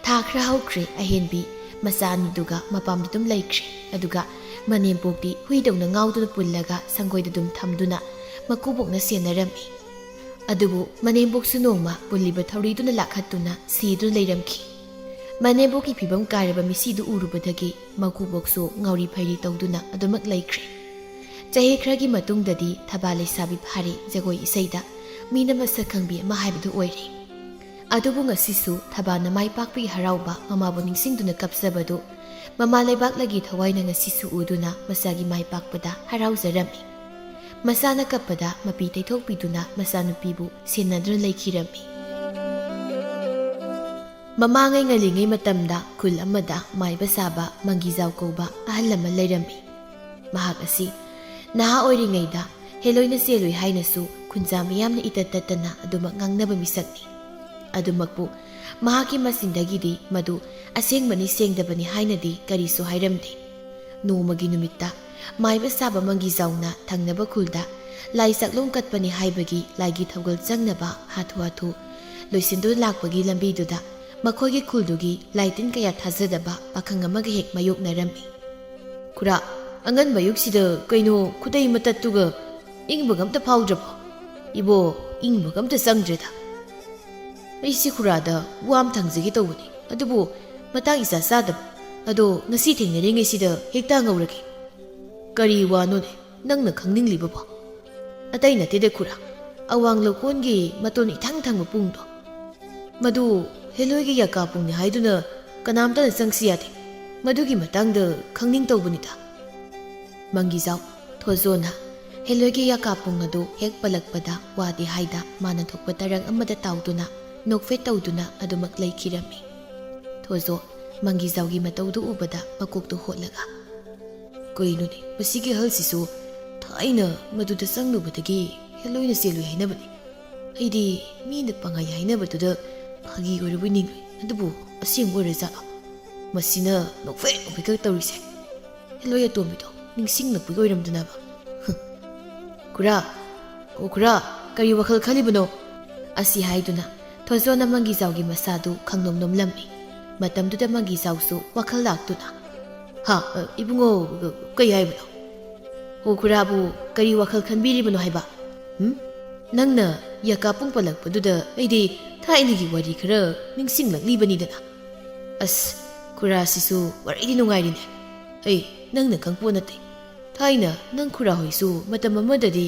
ꯊꯥ ꯈꯔ ꯍꯧꯈ꯭ꯔꯦ ꯑꯍꯦꯟꯕꯤ ꯃꯆꯥ ꯑꯅꯤꯗꯨꯒ ꯃꯄꯥꯝꯗ ꯑꯗꯨꯝ ꯂꯩꯈ꯭ꯔꯦ꯫ ꯑꯗꯨꯒ ꯃꯅꯦꯝꯄꯣꯛꯇꯤ ꯍꯨꯏꯗꯧꯅ ꯉꯥꯎꯗꯨꯅ ꯄꯨꯜꯂꯒ ꯁꯪꯒꯣꯏꯗ ꯑꯗꯨꯝ ꯊꯝꯗꯨꯅ ꯃꯀꯨꯕꯣꯛꯅ ꯁꯦꯟꯅꯔꯝꯃꯤ꯫ ꯑꯗꯨꯕꯨ ꯃꯅꯦꯝꯕꯣꯛꯁꯨ ꯅꯣꯡꯃ ꯄꯨꯜꯂꯤꯕ ꯊꯧꯔꯤꯗꯨꯅ ꯂꯥꯛꯍꯠꯇꯨꯅ ꯁꯤꯗꯨꯅ ꯂꯩꯔꯝꯈꯤ꯫ ꯃꯅꯦꯝꯕꯣꯛꯀꯤ ꯐꯤꯕꯝ ꯀꯥꯏꯔꯕ ꯃꯤꯁꯤꯗꯨ ꯎꯔꯨꯕꯗꯒꯤ ꯃꯀꯨꯕꯣꯛꯁꯨ ꯉꯥꯎꯔꯤ ꯐꯩꯔꯤ ꯇꯧꯗꯨꯅ ꯑꯗꯨꯃꯛ ꯂꯩꯈ꯭ꯔꯦ꯫ ꯆꯍꯤ ꯈꯔꯒꯤ ꯃꯇꯨꯡꯗꯗꯤ ꯊꯕꯥ ꯂꯩꯁꯥꯕꯤ ꯐꯥꯔꯦ, ꯖꯒꯣꯏ ꯏꯁꯩꯗ ꯃꯤꯅ ꯃꯁꯛ ꯈꯪꯕꯤ ꯑꯃ ꯍꯥꯏꯕꯗꯨ ꯑꯣꯏꯔꯦ꯫ ꯑꯗꯨꯕꯨ ꯉꯁꯤꯁꯨ ꯊꯕꯥꯅ ꯃꯥꯏ ꯄꯥꯛꯄꯒꯤ ꯍꯔꯥꯎꯕ ꯃꯃꯥꯕꯨ ꯅꯤꯡꯁꯤꯡꯗꯨꯅ ꯀꯞꯆꯕꯗꯨ ꯃꯃꯥ ꯂꯩꯕꯥꯛꯂꯩꯒꯤ ꯊꯋꯥꯏꯅ ꯉꯁꯤꯁꯨ ꯎꯗꯨꯅ ꯃꯆꯥꯒꯤ ꯃꯥꯏ ꯄꯥꯛꯄꯗ ꯍꯔꯥꯎꯖꯔꯝꯃꯤ꯫ ꯃꯆꯥꯅ ꯀꯞꯄꯗ ꯃꯄꯤ ꯇꯩꯊꯣꯛꯄꯤꯗꯨꯅ ꯃꯆꯥꯅꯨꯄꯤꯕꯨ ꯁꯦꯟꯅꯗꯨꯅ ꯂꯩꯈꯤꯔꯝꯃꯤ꯫ ꯃꯃꯥꯡꯉꯩ ꯉꯜꯂꯤꯉꯩ ꯃꯇꯝꯗ ꯈꯨꯜ ꯑꯃꯗ ꯃꯥꯏꯕ ꯁꯥꯕ ꯃꯪꯒꯤꯖꯥꯎ ꯀꯧꯕ ꯑꯍꯜ ꯑꯃ ꯂꯩꯔꯝꯃꯤ꯫ ꯃꯍꯥꯛ ꯑꯁꯤ ꯅꯍꯥ ꯑꯣꯏꯔꯤꯉꯩꯗ ꯍꯦꯂꯣꯏꯅ ꯆꯦꯜꯂꯨꯏ ꯍꯥꯏꯅꯁꯨ ꯈꯨꯟꯖꯥ ꯃꯤꯌꯥꯝꯅ ꯏꯇꯠ ꯇꯠꯇꯅ ꯑꯗꯨꯃꯛ ꯉꯥꯡꯅꯕ ꯃꯤꯁꯛꯅꯤ꯫ ꯑꯗꯨꯃꯛꯄꯨ ꯃꯍꯥꯛꯀꯤ ꯃꯆꯤꯟꯗꯒꯤꯗꯤ ꯃꯗꯨ ꯑꯁꯦꯡꯕꯅꯤ ꯁꯦꯡꯗꯕꯅꯤ ꯍꯥꯏꯅꯗꯤ ꯀꯔꯤꯁꯨ ꯍꯥꯏꯔꯝꯗꯦ꯫ ꯅꯣꯡꯃꯒꯤ ꯅꯨꯃꯤꯠꯇ ꯃꯥꯏꯕ ꯁꯥꯕ ꯃꯪꯒꯤꯖꯥꯎꯅ ꯊꯪꯅꯕ ꯈꯨꯜꯗ ꯂꯥꯏ ꯆꯥꯛꯂꯣꯡ ꯀꯠꯄꯅꯤ ꯍꯥꯏꯕꯒꯤ ꯂꯥꯏꯒꯤ ꯊꯧꯒꯜ ꯆꯪꯅꯕ ꯍꯥꯊꯨ ꯍꯥꯊꯨ ꯂꯣꯏꯁꯤꯟꯗꯨꯅ ꯂꯥꯛꯄꯒꯤ ꯂꯝꯕꯤꯗꯨꯗ ꯃꯈꯣꯏꯒꯤ ꯈꯨꯜꯗꯨꯒꯤ ꯂꯥꯏ ꯇꯤꯟ ꯀꯌꯥ ꯊꯥꯖꯗꯕ ꯄꯥꯈꯪ ꯑꯃꯒ ꯍꯦꯛ ꯃꯥꯌꯣꯛꯅꯔꯝꯃꯤ꯫ "ꯈꯨꯔꯥ, ꯑꯉꯟꯕ ꯑꯌꯨꯛꯁꯤꯗ ꯀꯩꯅꯣ ꯈꯨꯗꯩ ꯃꯇꯠꯇꯨꯒ ꯏꯪꯕꯒ ꯑꯝꯇ ꯐꯥꯎꯗ꯭ꯔꯕꯣ? ꯏꯕꯣ, ꯏꯪꯕꯒ ꯑꯝꯇ ꯆꯪꯗ꯭ꯔꯦꯗ꯫ ꯑꯩꯁꯤ ꯈꯨꯔꯥꯗ ꯋꯥ ꯑꯃ ꯊꯥꯡꯖꯒꯦ ꯇꯧꯕꯅꯤ, ꯑꯗꯨꯕꯨ ꯃꯇꯥꯡ ꯏꯆꯥ ꯆꯥꯗꯕ꯫ ꯑꯗꯣ ꯉꯁꯤ ꯊꯦꯡꯅꯔꯤꯉꯩꯁꯤꯗ ꯍꯦꯛꯇ ꯍꯪꯍꯧꯔꯒꯦ꯫ ꯀꯔꯤ ꯋꯥꯅꯣꯅꯦ ꯅꯪꯅ ꯈꯪꯅꯤꯡꯂꯤꯕꯕꯣ? ꯑꯇꯩ ꯅꯠꯇꯦꯗ ꯈꯨꯔꯥ, ꯑꯋꯥꯡ ꯂꯧꯀꯣꯟꯒꯤ ꯃꯇꯣꯟ ꯏꯊꯪ ꯊꯪꯕ ꯄꯨꯡꯗꯣ꯫ ꯃꯗꯨ ꯍꯦꯂꯣꯏꯒꯤ ꯌꯥꯀꯥ ꯄꯨꯡꯅꯤ ꯍꯥꯏꯗꯨꯅ ꯀꯅꯥꯝꯇꯅ ꯆꯪꯁꯤ ꯌꯥꯗꯦ꯫ ꯃꯗꯨꯒꯤ ꯃꯇꯥꯡꯗ ꯈꯪꯅꯤꯡ ꯇꯧꯕꯅꯤꯗ꯫ ꯃꯪꯒꯤꯖꯥꯎ, ꯊꯣꯖꯣꯅ ꯍꯦꯂꯣꯏꯒꯤ ꯌꯥꯀꯥ ꯄꯨꯡ ꯑꯗꯨ ꯍꯦꯛ ꯄꯜꯂꯛꯄꯗ ꯋꯥꯗꯤ ꯍꯥꯏꯗ ꯃꯥꯅ ꯊꯣꯛꯄ ꯇꯔꯪ ꯑꯃꯗ ꯇꯥꯎꯗꯨꯅ ꯅꯣꯛꯐꯦꯠ ꯇꯧꯗꯨꯅ ꯑꯗꯨꯃꯛ ꯂꯩꯈꯤꯔꯝꯃꯤ꯫ ꯊꯣꯖꯣ ꯃꯪꯒꯤꯖꯥꯎꯒꯤ ꯃꯇꯧꯗꯨ ꯎꯕꯗ ꯃꯀꯣꯛꯇꯨ ꯍꯣꯠꯂꯒ, "ꯀꯩꯅꯣꯅꯦ, ꯃꯁꯤꯒꯤ ꯑꯍꯜꯁꯤꯁꯨ ꯊꯥꯏꯅ ꯃꯗꯨꯗ ꯆꯪꯂꯨꯕꯗꯒꯤ ꯍꯦꯂꯣꯏꯅ ꯆꯦꯜꯂꯨꯏ ꯍꯥꯏꯅꯕꯅꯤ꯫ ꯑꯩꯗꯤ ꯃꯤꯅ ꯄꯪꯍꯥꯏ ꯍꯥꯏꯅꯕꯗꯨꯗ ꯐꯥꯒꯤ ꯑꯣꯏꯔꯕꯣꯏ ꯅꯤꯡꯂꯨꯏ, ꯑꯗꯨꯕꯨ ꯑꯁꯦꯡꯕ ꯑꯣꯏꯔꯖꯥꯠꯂꯣ? ꯃꯁꯤꯅ ꯅꯣꯛꯐꯦꯠ ꯅꯣꯛꯐꯦꯠꯀ ꯇꯧꯔꯤꯁꯦ꯫ ꯍꯦꯂꯣꯏ ꯑꯇꯣꯝꯕꯤꯗꯣ ꯅꯤꯡꯁꯤꯡꯂꯛꯄꯒꯤ ꯑꯣꯏꯔꯝꯗꯅꯕ꯫" "ꯈꯨꯔꯥ, ꯑꯣ ꯈꯨꯔꯥ, ꯀꯔꯤ ꯋꯥꯈꯜ ꯈꯜꯂꯤꯕꯅꯣ?" ꯑꯁꯤ ꯍꯥꯏꯗꯨꯅ ꯊꯣꯖꯣꯅ ꯃꯪꯒꯤꯖꯥꯎꯒꯤ ꯃꯁꯥꯗꯨ ꯈꯪꯅꯣꯝ ꯅꯣꯝꯂꯝꯃꯤ꯫ ꯃꯇꯝꯗꯨꯗ ꯃꯪꯒꯤꯖꯥꯎꯁꯨ ꯋꯥꯈꯜ ꯂꯥꯛꯇꯨꯅ, "ꯍꯥ, ꯑ, ꯏꯕꯨꯡꯉꯣ, ꯑ, ꯀꯩ ꯍꯥꯏꯕꯅꯣ? ꯑꯣ ꯈꯨꯔꯥꯕꯨ ꯀꯔꯤ ꯋꯥꯈꯜ ꯈꯟꯕꯤꯔꯤꯕꯅꯣ ꯍꯥꯏꯕ? ꯎꯝ? ꯅꯪꯅ ꯌꯥꯀꯥ ꯄꯨꯡ ꯄꯜꯂꯛꯄꯗꯨꯗ ꯑꯩꯗꯤ ꯊꯥꯏꯅꯒꯤ ꯋꯥꯔꯤ ꯈꯔ ꯅꯤꯡꯁꯤꯡꯂꯛꯂꯤꯕꯅꯤꯗꯅ꯫ ꯑꯁ, ꯈꯨꯔꯥꯁꯤꯁꯨ ꯋꯥꯔꯤꯗꯤ ꯅꯨꯡꯉꯥꯏꯔꯤꯅꯦ꯫ ꯑꯩ ꯅꯪꯅ ꯈꯪꯄꯣꯠ ꯅꯠꯇꯦ꯫ ꯊꯥꯏꯅ ꯅꯪ ꯈꯨꯔꯥ ꯍꯣꯏꯁꯨ ꯃꯇꯝ ꯑꯃꯗꯗꯤ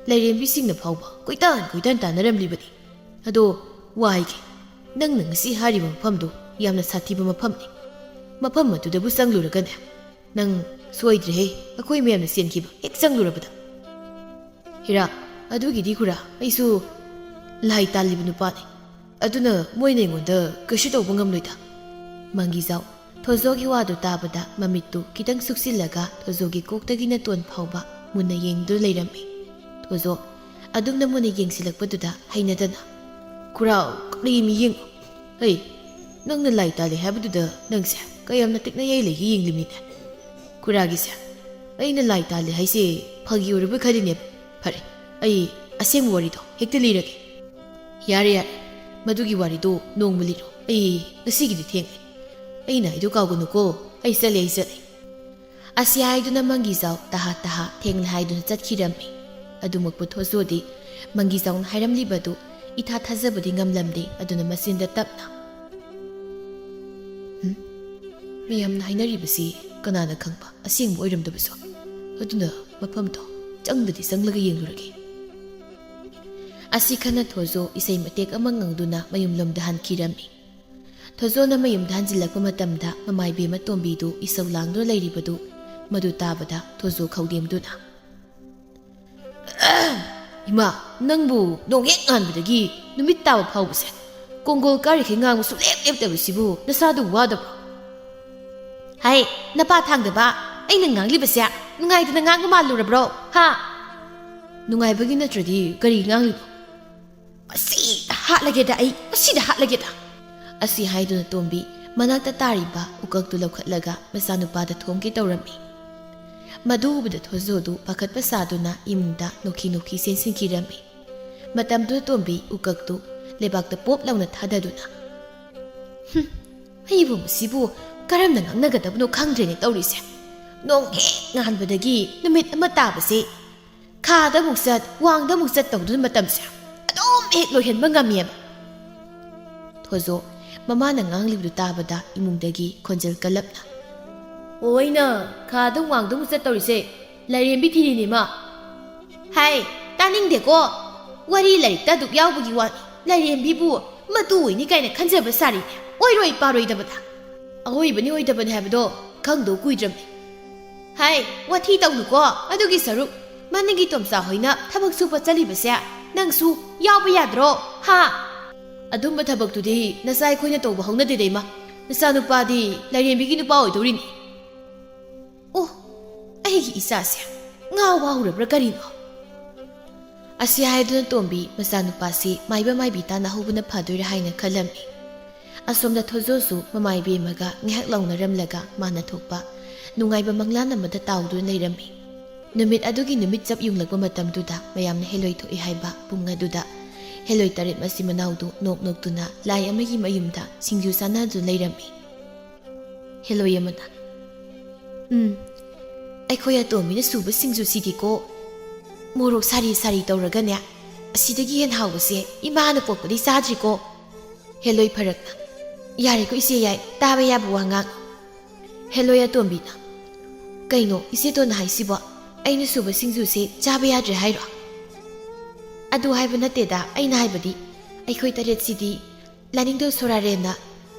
ꯂꯥꯏꯔꯦꯝꯕꯤꯁꯤꯡꯅ ꯐꯥꯎꯕ ꯀꯣꯏꯇꯥꯟ ꯀꯣꯏꯇꯥꯟ ꯇꯥꯟꯅꯔꯝꯂꯤꯕꯅꯤ꯫ ꯑꯗꯣ ꯋꯥ ꯍꯥꯏꯒꯦ, ꯅꯪꯅ ꯉꯁꯤ ꯍꯥꯏꯔꯤꯕ ꯃꯐꯝꯗꯣ ꯌꯥꯝꯅ ꯁꯥꯊꯤꯕ ꯃꯐꯝꯅꯤ꯫ ꯃꯐꯝ ꯑꯗꯨꯗꯕꯨ ꯆꯪꯂꯨꯔꯒꯅꯦ, ꯅꯪ ꯁꯣꯏꯗ꯭ꯔꯦꯍꯦ, ꯑꯩꯈꯣꯏ ꯃꯌꯥꯝꯅ ꯆꯦꯟꯈꯤꯕ ꯍꯦꯛ ꯆꯪꯂꯨꯔꯕꯗ꯫" "ꯍꯤꯔꯥ, ꯑꯗꯨꯒꯤꯗꯤ ꯈꯨꯔꯥ, ꯑꯩꯁꯨ ꯂꯥꯏ ꯇꯥꯜꯂꯤꯕ ꯅꯨꯄꯥꯅꯤ꯫ ꯑꯗꯨꯅ ꯃꯣꯏꯅ ꯑꯩꯉꯣꯟꯗ ꯀꯩꯁꯨ ꯇꯧꯕ ꯉꯝꯂꯣꯏꯗ꯫" ꯃꯪꯒꯤꯖꯥꯎ ꯊꯣꯖꯣꯒꯤ ꯋꯥꯗꯨ ꯇꯥꯕꯗ ꯃꯃꯤꯠꯇꯨ ꯈꯤꯇꯪ ꯁꯨꯛꯆꯤꯜꯂꯒ ꯊꯣꯖꯣꯒꯤ ꯀꯣꯛꯇꯒꯤ ꯅꯥꯇꯣꯟ ꯐꯥꯎꯕ ꯃꯨꯟꯅ ꯌꯦꯡꯗꯨꯅ ꯂꯩꯔꯝꯃꯤ꯫ ꯊꯣꯖꯣ ꯑꯗꯨꯝꯅ ꯃꯨꯟꯅ ꯌꯦꯡꯁꯤꯜꯂꯛꯄꯗꯨꯗ ꯍꯩꯅꯗꯅ, "ꯈꯨꯔꯥ, ꯀꯔꯤ ꯃꯤ ꯌꯦꯡꯉꯣ? ꯍꯩ, ꯅꯪꯅ ꯂꯥꯏ ꯇꯥꯜꯂꯤ ꯍꯥꯏꯕꯗꯨꯗ ꯅꯪꯁꯦ ꯀꯌꯥꯝꯅ ꯇꯤꯛꯅ ꯌꯩ ꯂꯩꯒꯦ ꯌꯦꯡꯂꯤꯃꯤꯅꯦ꯫ ꯈꯨꯔꯥꯒꯤꯁꯦ ꯑꯩꯅ ꯂꯥꯏ ꯇꯥꯜꯂꯤ ꯍꯥꯏꯁꯦ ꯐꯥꯒꯤ ꯑꯣꯏꯔꯕꯣꯏ ꯈꯜꯂꯤꯅꯦꯕ꯫ ꯐꯔꯦ, ꯑꯩ ꯑꯁꯦꯡꯕ ꯋꯥꯔꯤꯗꯣ ꯍꯦꯛꯇ ꯂꯤꯔꯒꯦ꯫" "ꯌꯥꯔꯦ, ꯌꯥꯔꯦ, ꯃꯗꯨꯒꯤ ꯋꯥꯔꯤꯗꯣ ꯅꯣꯡꯃ ꯂꯤꯔꯣ꯫ ꯑꯩ ꯉꯁꯤꯒꯤꯗꯤ ꯊꯦꯡꯂꯦ꯫ ꯑꯩꯅ ꯍꯥꯏꯗꯣ ꯀꯥꯎꯒꯅꯨꯀꯣ꯫ ꯑꯩ ꯆꯠꯂꯦ, ꯑꯩ ꯆꯠꯂꯦ꯫" ꯑꯁꯤ ꯍꯥꯏꯗꯨꯅ ꯃꯪꯒꯤꯖꯥꯎ ꯇꯍꯥ ꯇꯍꯥ ꯊꯦꯡꯂꯦ ꯍꯥꯏꯗꯨꯅ ꯆꯠꯈꯤꯔꯝꯃꯤ꯫ ꯑꯗꯨꯃꯛꯄꯨ ꯊꯣꯖꯣꯗꯤ ꯃꯪꯒꯤꯖꯥꯎꯅ ꯍꯥꯏꯔꯝꯂꯤꯕꯗꯨ ꯏꯊꯥ ꯊꯥꯖꯕꯗꯤ ꯉꯝꯂꯝꯗꯦ꯫ ꯑꯗꯨꯅ ꯃꯆꯤꯟꯗ ꯇꯞꯅ, "ꯍꯨꯝ? ꯃꯌꯥꯝꯅ ꯍꯥꯏꯅꯔꯤꯕꯁꯤ ꯀꯅꯥꯅ ꯈꯪꯕ ꯑꯁꯦꯡꯕ ꯑꯣꯏꯔꯝꯗꯕꯁꯨ꯫ ꯑꯗꯨꯅ ꯃꯐꯝꯗꯣ ꯆꯪꯗꯗꯤ ꯆꯪꯂꯒ ꯌꯦꯡꯂꯨꯔꯒꯦ꯫ ꯑꯁꯤ ꯈꯟꯅ ꯊꯣꯖꯣ ꯏꯁꯩ ꯃꯇꯦꯛ ꯑꯃ ꯉꯪꯗꯨꯅ ꯃꯌꯨꯝꯂꯣꯝꯗ ꯍꯟꯈꯤꯔꯝꯃꯤ꯫ ꯊꯣꯖꯣꯅ ꯃꯌꯨꯝꯗ ꯍꯟꯖꯤꯜꯂꯛꯄ ꯃꯇꯝꯗ ꯃꯃꯥꯏꯕꯦꯝꯃ ꯇꯣꯝꯕꯤꯗꯨ ꯏꯁꯧ ꯂꯥꯡꯗꯨꯅ ꯂꯩꯔꯤꯕꯗꯨ ꯃꯗꯨ ꯇꯥꯕꯗ ꯊꯣꯖꯣ ꯈꯧꯗꯦꯝꯗꯨꯅ, "ꯏꯃꯥ, ꯅꯪꯕꯨ ꯅꯣꯡ ꯍꯦꯛ ꯉꯥꯟꯕꯗꯒꯤ ꯅꯨꯃꯤꯠ ꯇꯥꯕ ꯐꯥꯎꯕꯁꯦ ꯀꯣꯡꯒꯣꯜ ꯀꯥꯔꯤꯈꯩ ꯉꯥꯡꯕ ꯁꯨꯛꯂꯦꯞ ꯂꯦꯞꯇꯕꯁꯤꯕꯨ ꯅꯁꯥꯗꯨ ꯋꯥꯗꯕ꯭ꯔꯣ?" "ꯍꯥꯏ, ꯅꯄꯥ ꯊꯥꯡꯗꯕ, ꯑꯩꯅ ꯉꯥꯡꯂꯤꯕꯁꯦ ꯅꯨꯡꯉꯥꯏꯗꯅ ꯉꯥꯡꯕ ꯃꯥꯜꯂꯨꯔꯕ꯭ꯔꯣ? ꯍꯥ?" "ꯅꯨꯡꯉꯥꯏꯕꯒꯤ ꯅꯠꯇ꯭ꯔꯗꯤ ꯀꯔꯤ ꯉꯥꯡꯂꯤꯅꯣ?" "ꯃꯁꯤꯗ ꯍꯥꯠꯂꯒꯦꯗ ꯑꯩ, ꯃꯁꯤꯗ ꯍꯥꯠꯂꯒꯦꯗ!" ꯑꯁꯤ ꯍꯥꯏꯗꯨꯅ ꯇꯣꯝꯕꯤ ꯃꯅꯥꯛꯇ ꯇꯥꯔꯤꯕ ꯎꯀꯛꯇꯨ ꯂꯧꯈꯠꯂꯒ ꯃꯆꯥꯅꯨꯄꯥꯗ ꯊꯣꯝꯒꯦ ꯇꯧꯔꯝꯃꯤ꯫ ꯃꯗꯨ ꯎꯕꯗ ꯊꯣꯖꯣꯗꯨ ꯄꯥꯈꯠꯄ ꯁꯥꯗꯨꯅ ꯏꯃꯨꯡꯗ ꯅꯣꯛꯈꯤ ꯅꯣꯛꯈꯤ ꯆꯦꯟꯁꯤꯟꯈꯤꯔꯝꯃꯤ꯫ ꯃꯇꯝꯗꯨꯗ ꯇꯣꯝꯕꯤ ꯎꯀꯛꯇꯨ ꯂꯩꯕꯥꯛꯇ ꯄꯣꯞ ꯂꯥꯎꯅ ꯊꯥꯗꯗꯨꯅ, "ꯍꯨꯝ, ꯑꯩꯕꯨ ꯃꯁꯤꯕꯨ ꯀꯔꯝꯅ ꯉꯥꯡꯅꯒꯗꯕꯅꯣ ꯈꯪꯗ꯭ꯔꯦꯅꯦ ꯇꯧꯔꯤꯁꯦ꯫ ꯅꯣꯡ ꯍꯦꯛ ꯉꯥꯟꯕꯗꯒꯤ ꯅꯨꯃꯤꯠ ꯑꯃ ꯇꯥꯕꯁꯦ ꯈꯥꯗ ꯑꯃꯨꯛ ꯆꯠ, ꯋꯥꯡꯗ ꯑꯃꯨꯛ ꯆꯠ ꯇꯧꯗꯨꯅ ꯃꯇꯝꯁꯦ ꯑꯗꯨꯝ ꯍꯦꯛ ꯂꯣꯏꯍꯟꯕ ꯉꯝꯃꯦꯕ꯫" ꯊꯣꯖꯣ ꯃꯃꯥꯅ ꯉꯥꯡꯂꯤꯕꯗꯨ ꯇꯥꯕꯗ ꯏꯃꯨꯡꯗꯒꯤ ꯈꯣꯟꯖꯦꯜ ꯀꯜꯂꯞꯅ, "ꯑꯣ, ꯑꯩꯅ ꯈꯥꯗ ꯋꯥꯡꯗ ꯑꯃꯨꯛ ꯆꯠ ꯇꯧꯔꯤꯁꯦ ꯂꯥꯏꯔꯦꯝꯕꯤ ꯊꯤꯔꯤꯅꯦ, ꯃꯥ꯫" "ꯍꯥꯏ, ꯇꯥꯅꯤꯡꯗꯦꯀꯣ꯫ ꯋꯥꯔꯤ ꯂꯥꯏꯔꯤꯛꯇ ꯑꯗꯨꯛ ꯌꯥꯎꯕꯒꯤ ꯋꯥꯅꯤ꯫ ꯂꯥꯏꯔꯦꯝꯕꯤꯕꯨ ꯃꯇꯨ ꯑꯣꯏꯅꯤ ꯀꯥꯏꯅ ꯈꯟꯖꯕ ꯁꯥꯔꯤꯅꯦ꯫ ꯑꯣꯏꯔꯣꯏ ꯄꯥꯔꯣꯏꯗꯕꯗ꯫ ꯑꯑꯣꯏꯕꯅꯤ ꯑꯣꯏꯗꯕꯅꯤ ꯍꯥꯏꯕꯗꯣ ꯈꯪꯗꯧ ꯀꯨꯏꯗ꯭ꯔꯕꯅꯤ꯫" "ꯍꯥꯏ, ꯋꯥꯊꯤ ꯇꯧꯅꯨꯀꯣ꯫ ꯑꯗꯨꯒꯤ ꯁꯔꯨꯛ ꯃꯅꯤꯡꯒꯤ ꯇꯣꯝꯆꯥ ꯍꯣꯏꯅ ꯊꯕꯛ ꯁꯨꯕ ꯆꯠꯂꯤꯕꯁꯦ ꯅꯪꯁꯨ ꯌꯥꯎꯕ ꯌꯥꯗ꯭ꯔꯣ? ꯍꯥ?" "ꯑꯗꯨꯝꯕ ꯊꯕꯛꯇꯨꯗꯤ ꯅꯆꯥ ꯑꯩꯈꯣꯏꯅ ꯇꯧꯕ ꯍꯧꯅꯗꯦꯗ, ꯏꯃꯥ꯫ ꯅꯆꯥꯅꯨꯄꯥꯗꯤ ꯂꯥꯏꯔꯦꯝꯕꯤꯒꯤ ꯅꯨꯄꯥ ꯑꯣꯏꯗꯧꯔꯤꯅꯤ꯫" "ꯑꯣ, ꯑꯩꯒꯤ ꯏꯆꯥꯁꯦ ꯉꯥꯎꯕ ꯍꯧꯔꯕ꯭ꯔꯥ ꯀꯔꯤꯅꯣ?" ꯑꯁꯤ ꯍꯥꯏꯗꯨꯅ ꯇꯣꯝꯕꯤ ꯃꯆꯥꯅꯨꯄꯥꯁꯤ ꯃꯥꯏꯕ ꯃꯥꯏꯕꯤ ꯇꯥꯟꯅꯍꯧꯕꯅ ꯐꯗꯣꯏꯔꯥ ꯍꯥꯏꯅ ꯈꯜꯂꯝꯃꯤ꯫ ꯑꯁꯣꯝꯗ ꯊꯣꯖꯣꯁꯨ ꯃꯃꯥ ꯏꯕꯦꯝꯃꯒ ꯉꯥꯏꯍꯥꯛ ꯂꯥꯎꯅꯔꯝꯂꯒ ꯃꯥꯅ ꯊꯣꯛꯄ ꯅꯨꯡꯉꯥꯏꯕ ꯃꯪꯂꯥꯟ ꯑꯃꯗ ꯇꯥꯎꯗꯨꯅ ꯂꯩꯔꯝꯃꯤ꯫ ꯅꯨꯃꯤꯠ ꯑꯗꯨꯒꯤ ꯅꯨꯃꯤꯠ ꯆꯞ ꯌꯨꯡꯂꯛꯄ ꯃꯇꯝꯗꯨꯗ ꯃꯌꯥꯝꯅ ꯍꯦꯂꯣꯏ ꯊꯣꯛꯏ ꯍꯥꯏꯕ ꯄꯨꯡ ꯑꯗꯨꯗ ꯍꯦꯂꯣꯏ ꯇꯔꯦꯠ ꯃꯆꯤꯟ ꯃꯅꯥꯎꯗꯨ ꯅꯣꯛ ꯅꯣꯛꯇꯨꯅ ꯂꯥꯏ ꯑꯃꯒꯤ ꯃꯌꯨꯝꯗ ꯁꯤꯡꯖꯨ ꯆꯥꯅꯗꯨꯅ ꯂꯩꯔꯝꯃꯤ꯫ ꯍꯦꯂꯣꯏ ꯑꯃꯅ, "ꯎꯝ, ꯑꯩꯈꯣꯏ ꯑꯇꯣꯝꯕꯤꯅ ꯁꯨꯕ ꯁꯤꯡꯖꯨꯁꯤꯗꯤꯀꯣ, ꯃꯣꯔꯣꯛ ꯁꯥꯔꯤ ꯁꯥꯔꯤ ꯇꯧꯔꯒꯅꯦ, ꯑꯁꯤꯗꯒꯤ ꯍꯦꯟꯅ ꯍꯥꯎꯕꯁꯦ ꯏꯃꯥꯅ ꯄꯣꯛꯄꯗꯤ ꯆꯥꯗ꯭ꯔꯤꯀꯣ꯫" ꯍꯦꯂꯣꯏ ꯐꯔꯛꯅ, "ꯌꯥꯔꯦꯀꯣ ꯏꯆꯦ ꯌꯥꯏ, ꯇꯥꯕ ꯌꯥꯕ ꯋꯥ ꯉꯥꯡ꯫ ꯍꯦꯂꯣꯏ ꯑꯇꯣꯝꯕꯤꯅ, "ꯀꯩꯅꯣ ꯏꯆꯦꯇꯣꯟꯅ ꯍꯥꯏꯁꯤꯕꯣ? ꯑꯩꯅ ꯁꯨꯕ ꯁꯤꯡꯖꯨꯁꯦ ꯆꯥꯕ ꯌꯥꯗ꯭ꯔꯦ ꯍꯥꯏꯔꯣ?" "ꯑꯗꯨ ꯍꯥꯏꯕ ꯅꯠꯇꯦꯗ, ꯑꯩꯅ ꯍꯥꯏꯕꯗꯤ ꯑꯩꯈꯣꯏ ꯇꯔꯦꯠꯁꯤꯗꯤ ꯂꯥꯏꯅꯤꯡꯊꯧ ꯁꯣꯔꯥꯔꯦꯟꯅ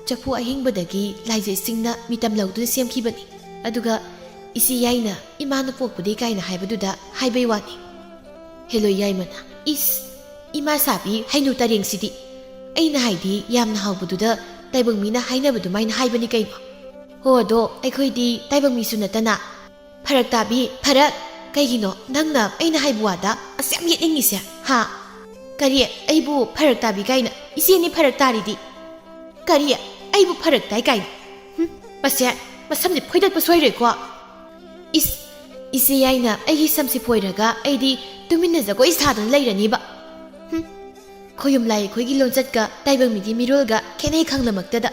ꯆꯐꯨ ꯑꯍꯤꯡꯕꯗꯒꯤ ꯂꯥꯏꯖꯩꯁꯤꯡꯅ ꯃꯤꯇꯝ ꯂꯧꯗꯨꯅ ꯁꯦꯝꯈꯤꯕꯅꯤ꯫ ꯑꯗꯨꯒ ꯏꯆꯦ ꯌꯥꯏꯅ ꯏꯃꯥꯅ ꯄꯣꯛꯄꯗꯤ ꯀꯥꯏꯅ ꯍꯥꯏꯕꯗꯨꯗ ꯍꯥꯏꯕꯩ ꯋꯥꯅꯤ꯫" ꯍꯦꯂꯣꯏ ꯌꯥꯏꯃꯅ, "ꯏꯁ, ꯏꯃꯥ ꯁꯥꯕꯤ ꯍꯩꯅꯨ ꯇꯔꯦꯡꯁꯤꯗꯤ! ꯑꯩꯅ ꯍꯥꯏꯗꯤ ꯌꯥꯝꯅ ꯍꯥꯎꯕꯗꯨꯗ ꯇꯥꯏꯕꯪ ꯃꯤꯅ ꯍꯥꯏꯅꯕ ꯑꯗꯨꯃꯥꯏꯅ ꯍꯥꯏꯕꯅꯤ ꯀꯩꯅꯣ꯫ ꯍꯣ, ꯑꯗꯣ ꯑꯩꯈꯣꯏꯗꯤ ꯇꯥꯏꯕꯪ ꯃꯤꯁꯨ ꯅꯠꯇꯅ꯫" "ꯐꯔꯛ ꯇꯥꯕꯤ, ꯐꯔꯛ! ꯀꯩꯒꯤꯅꯣ ꯅꯪꯅ ꯑꯩꯅ ꯍꯥꯏꯕ ꯋꯥꯗ ꯑꯁ ꯌꯥꯝ ꯌꯦꯠꯅꯤꯡꯉꯤꯁꯦ, ꯍꯥ? ꯀꯔꯤ? ꯑꯩꯕꯨ ꯐꯔꯛ ꯇꯥꯕꯤ ꯀꯥꯏꯅ? ꯏꯆꯦꯅꯤ ꯐꯔꯛ ꯇꯥꯔꯤꯗꯤ꯫ ꯀꯔꯤ? ꯑꯩꯕꯨ ꯐꯔꯛ ꯇꯥꯏ ꯀꯥꯏꯅ? ꯍꯨꯝ, ꯃꯁꯦ, ꯃꯁꯝꯁꯦ ꯐꯣꯏꯗꯠꯄ ꯁꯣꯏꯔꯣꯏꯀꯣ?" "ꯏꯁ, ꯏꯆꯦ ꯌꯥꯏꯅ ꯑꯩꯒꯤ ꯁꯝꯁꯦ ꯐꯣꯏꯔꯒ ꯑꯩꯗꯤ ꯇꯨꯃꯤꯟꯅ ꯖꯒꯣꯏ ꯁꯥꯗꯨꯅ ꯂꯩꯔꯅꯤꯕ꯫ ꯍꯨꯝ, ꯈꯣꯌꯨꯝ ꯂꯥꯏ ꯑꯩꯈꯣꯏꯒꯤ ꯂꯣꯟꯆꯠꯀ ꯇꯥꯏꯕꯪ ꯃꯤꯒꯤ ꯃꯤꯔꯣꯜꯒ ꯈꯦꯠꯅꯩ ꯈꯪꯂꯃꯛꯇꯗ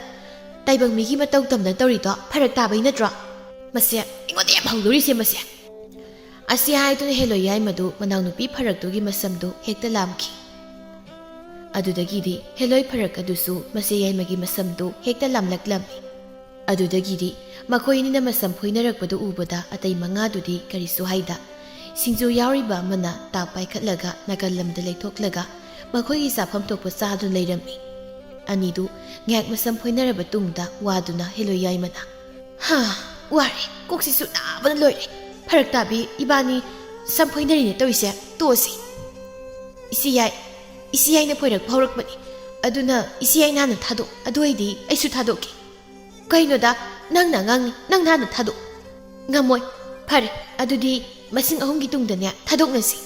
ꯇꯥꯏꯕꯪ ꯃꯤꯒꯤ ꯃꯇꯧ ꯇꯝꯗꯅ ꯇꯧꯔꯤꯗꯣ ꯐꯔꯛ ꯇꯥꯕꯩ ꯅꯠꯇ꯭ꯔꯣ? ꯃꯁꯦ, ꯑꯩꯉꯣꯟꯗ ꯌꯥꯝ ꯍꯧꯗꯣꯔꯤꯁꯦ ꯃꯁꯦ!" ꯑꯁꯤ ꯍꯥꯏꯗꯨꯅ ꯍꯦꯂꯣꯏ ꯌꯥꯏꯃꯗꯨ ꯃꯅꯥꯎꯅꯨꯄꯤ ꯐꯔꯛꯇꯨꯒꯤ ꯃꯁꯝꯗꯨ ꯍꯦꯛꯇ ꯂꯥꯝꯈꯤ꯫ ꯑꯗꯨꯗꯒꯤꯗꯤ ꯍꯦꯂꯣꯏ ꯐꯔꯛ ꯑꯗꯨꯁꯨ ꯃꯆꯦ ꯌꯥꯏꯃꯒꯤ ꯃꯁꯝꯗꯨ ꯍꯦꯛꯇ ꯂꯥꯝꯂꯛꯂꯝꯃꯤ꯫ ꯑꯗꯨꯗꯒꯤꯗꯤ ꯃꯈꯣꯏ ꯑꯅꯤꯅ ꯃꯁꯝ ꯐꯣꯏꯅꯔꯛꯄꯗꯨ ꯎꯕꯗ ꯑꯇꯩ ꯃꯉꯥꯗꯨꯗꯤ ꯀꯔꯤꯁꯨ ꯍꯥꯏꯗ, ꯁꯤꯡꯖꯨ ꯌꯥꯎꯔꯤꯕ ꯑꯃꯅ ꯇꯥꯞ ꯄꯥꯏꯈꯠꯂꯒ ꯅꯥꯀꯜ ꯂꯝꯗ ꯂꯩꯊꯣꯛꯂꯒ ꯃꯈꯣꯏꯒꯤ ꯆꯥꯐꯝ ꯊꯣꯛꯄ ꯆꯥꯗꯨꯅ ꯂꯩꯔꯝꯃꯤ꯫ ꯑꯅꯤꯗꯨ ꯉꯥꯏꯍꯥꯛ ꯃꯁꯝ ꯐꯣꯏꯅꯔꯕ ꯇꯨꯡꯗ ꯋꯥꯗꯨꯅ ꯍꯦꯂꯣꯏ ꯌꯥꯏꯃꯅ, "ꯍꯥ, ꯋꯥꯔꯦ, ꯀꯣꯛꯁꯤꯁꯨ ꯅꯥꯕꯅ ꯂꯣꯏꯔꯦ꯫ ꯐꯔꯛ ꯇꯥꯕꯤ, ꯏꯕꯥꯅꯤ ꯁꯝ ꯐꯣꯏꯅꯔꯤꯅꯦ ꯇꯧꯔꯤꯁꯦ, ꯇꯣꯛꯑꯁꯤ꯫ ꯏꯆꯦ ꯌꯥꯏ, ꯏꯆꯦ ꯌꯥꯏꯅ ꯐꯣꯏꯔꯛꯄ ꯍꯧꯔꯛꯄꯅꯤ, ꯑꯗꯨꯅ ꯏꯆꯦ ꯌꯥꯏꯅ ꯍꯥꯟꯅ ꯊꯥꯗꯣꯛ, ꯑꯗꯨ ꯑꯣꯏꯗꯤ ꯑꯩꯁꯨ ꯊꯥꯗꯣꯛꯀꯦ꯫" "ꯀꯩꯅꯣꯗ, ꯅꯪꯅ ꯑꯉꯥꯡꯅꯤ, ꯅꯪꯅ ꯍꯥꯟꯅ ꯊꯥꯗꯣꯛ꯫" "ꯉꯝꯃꯣꯏ꯫ ꯐꯔꯦ, ꯑꯗꯨꯗꯤ ꯃꯁꯤꯡ ꯑꯍꯨꯝꯒꯤ ꯇꯨꯡꯗꯅꯦ ꯊꯥꯗꯣꯛꯅꯁꯤ꯫"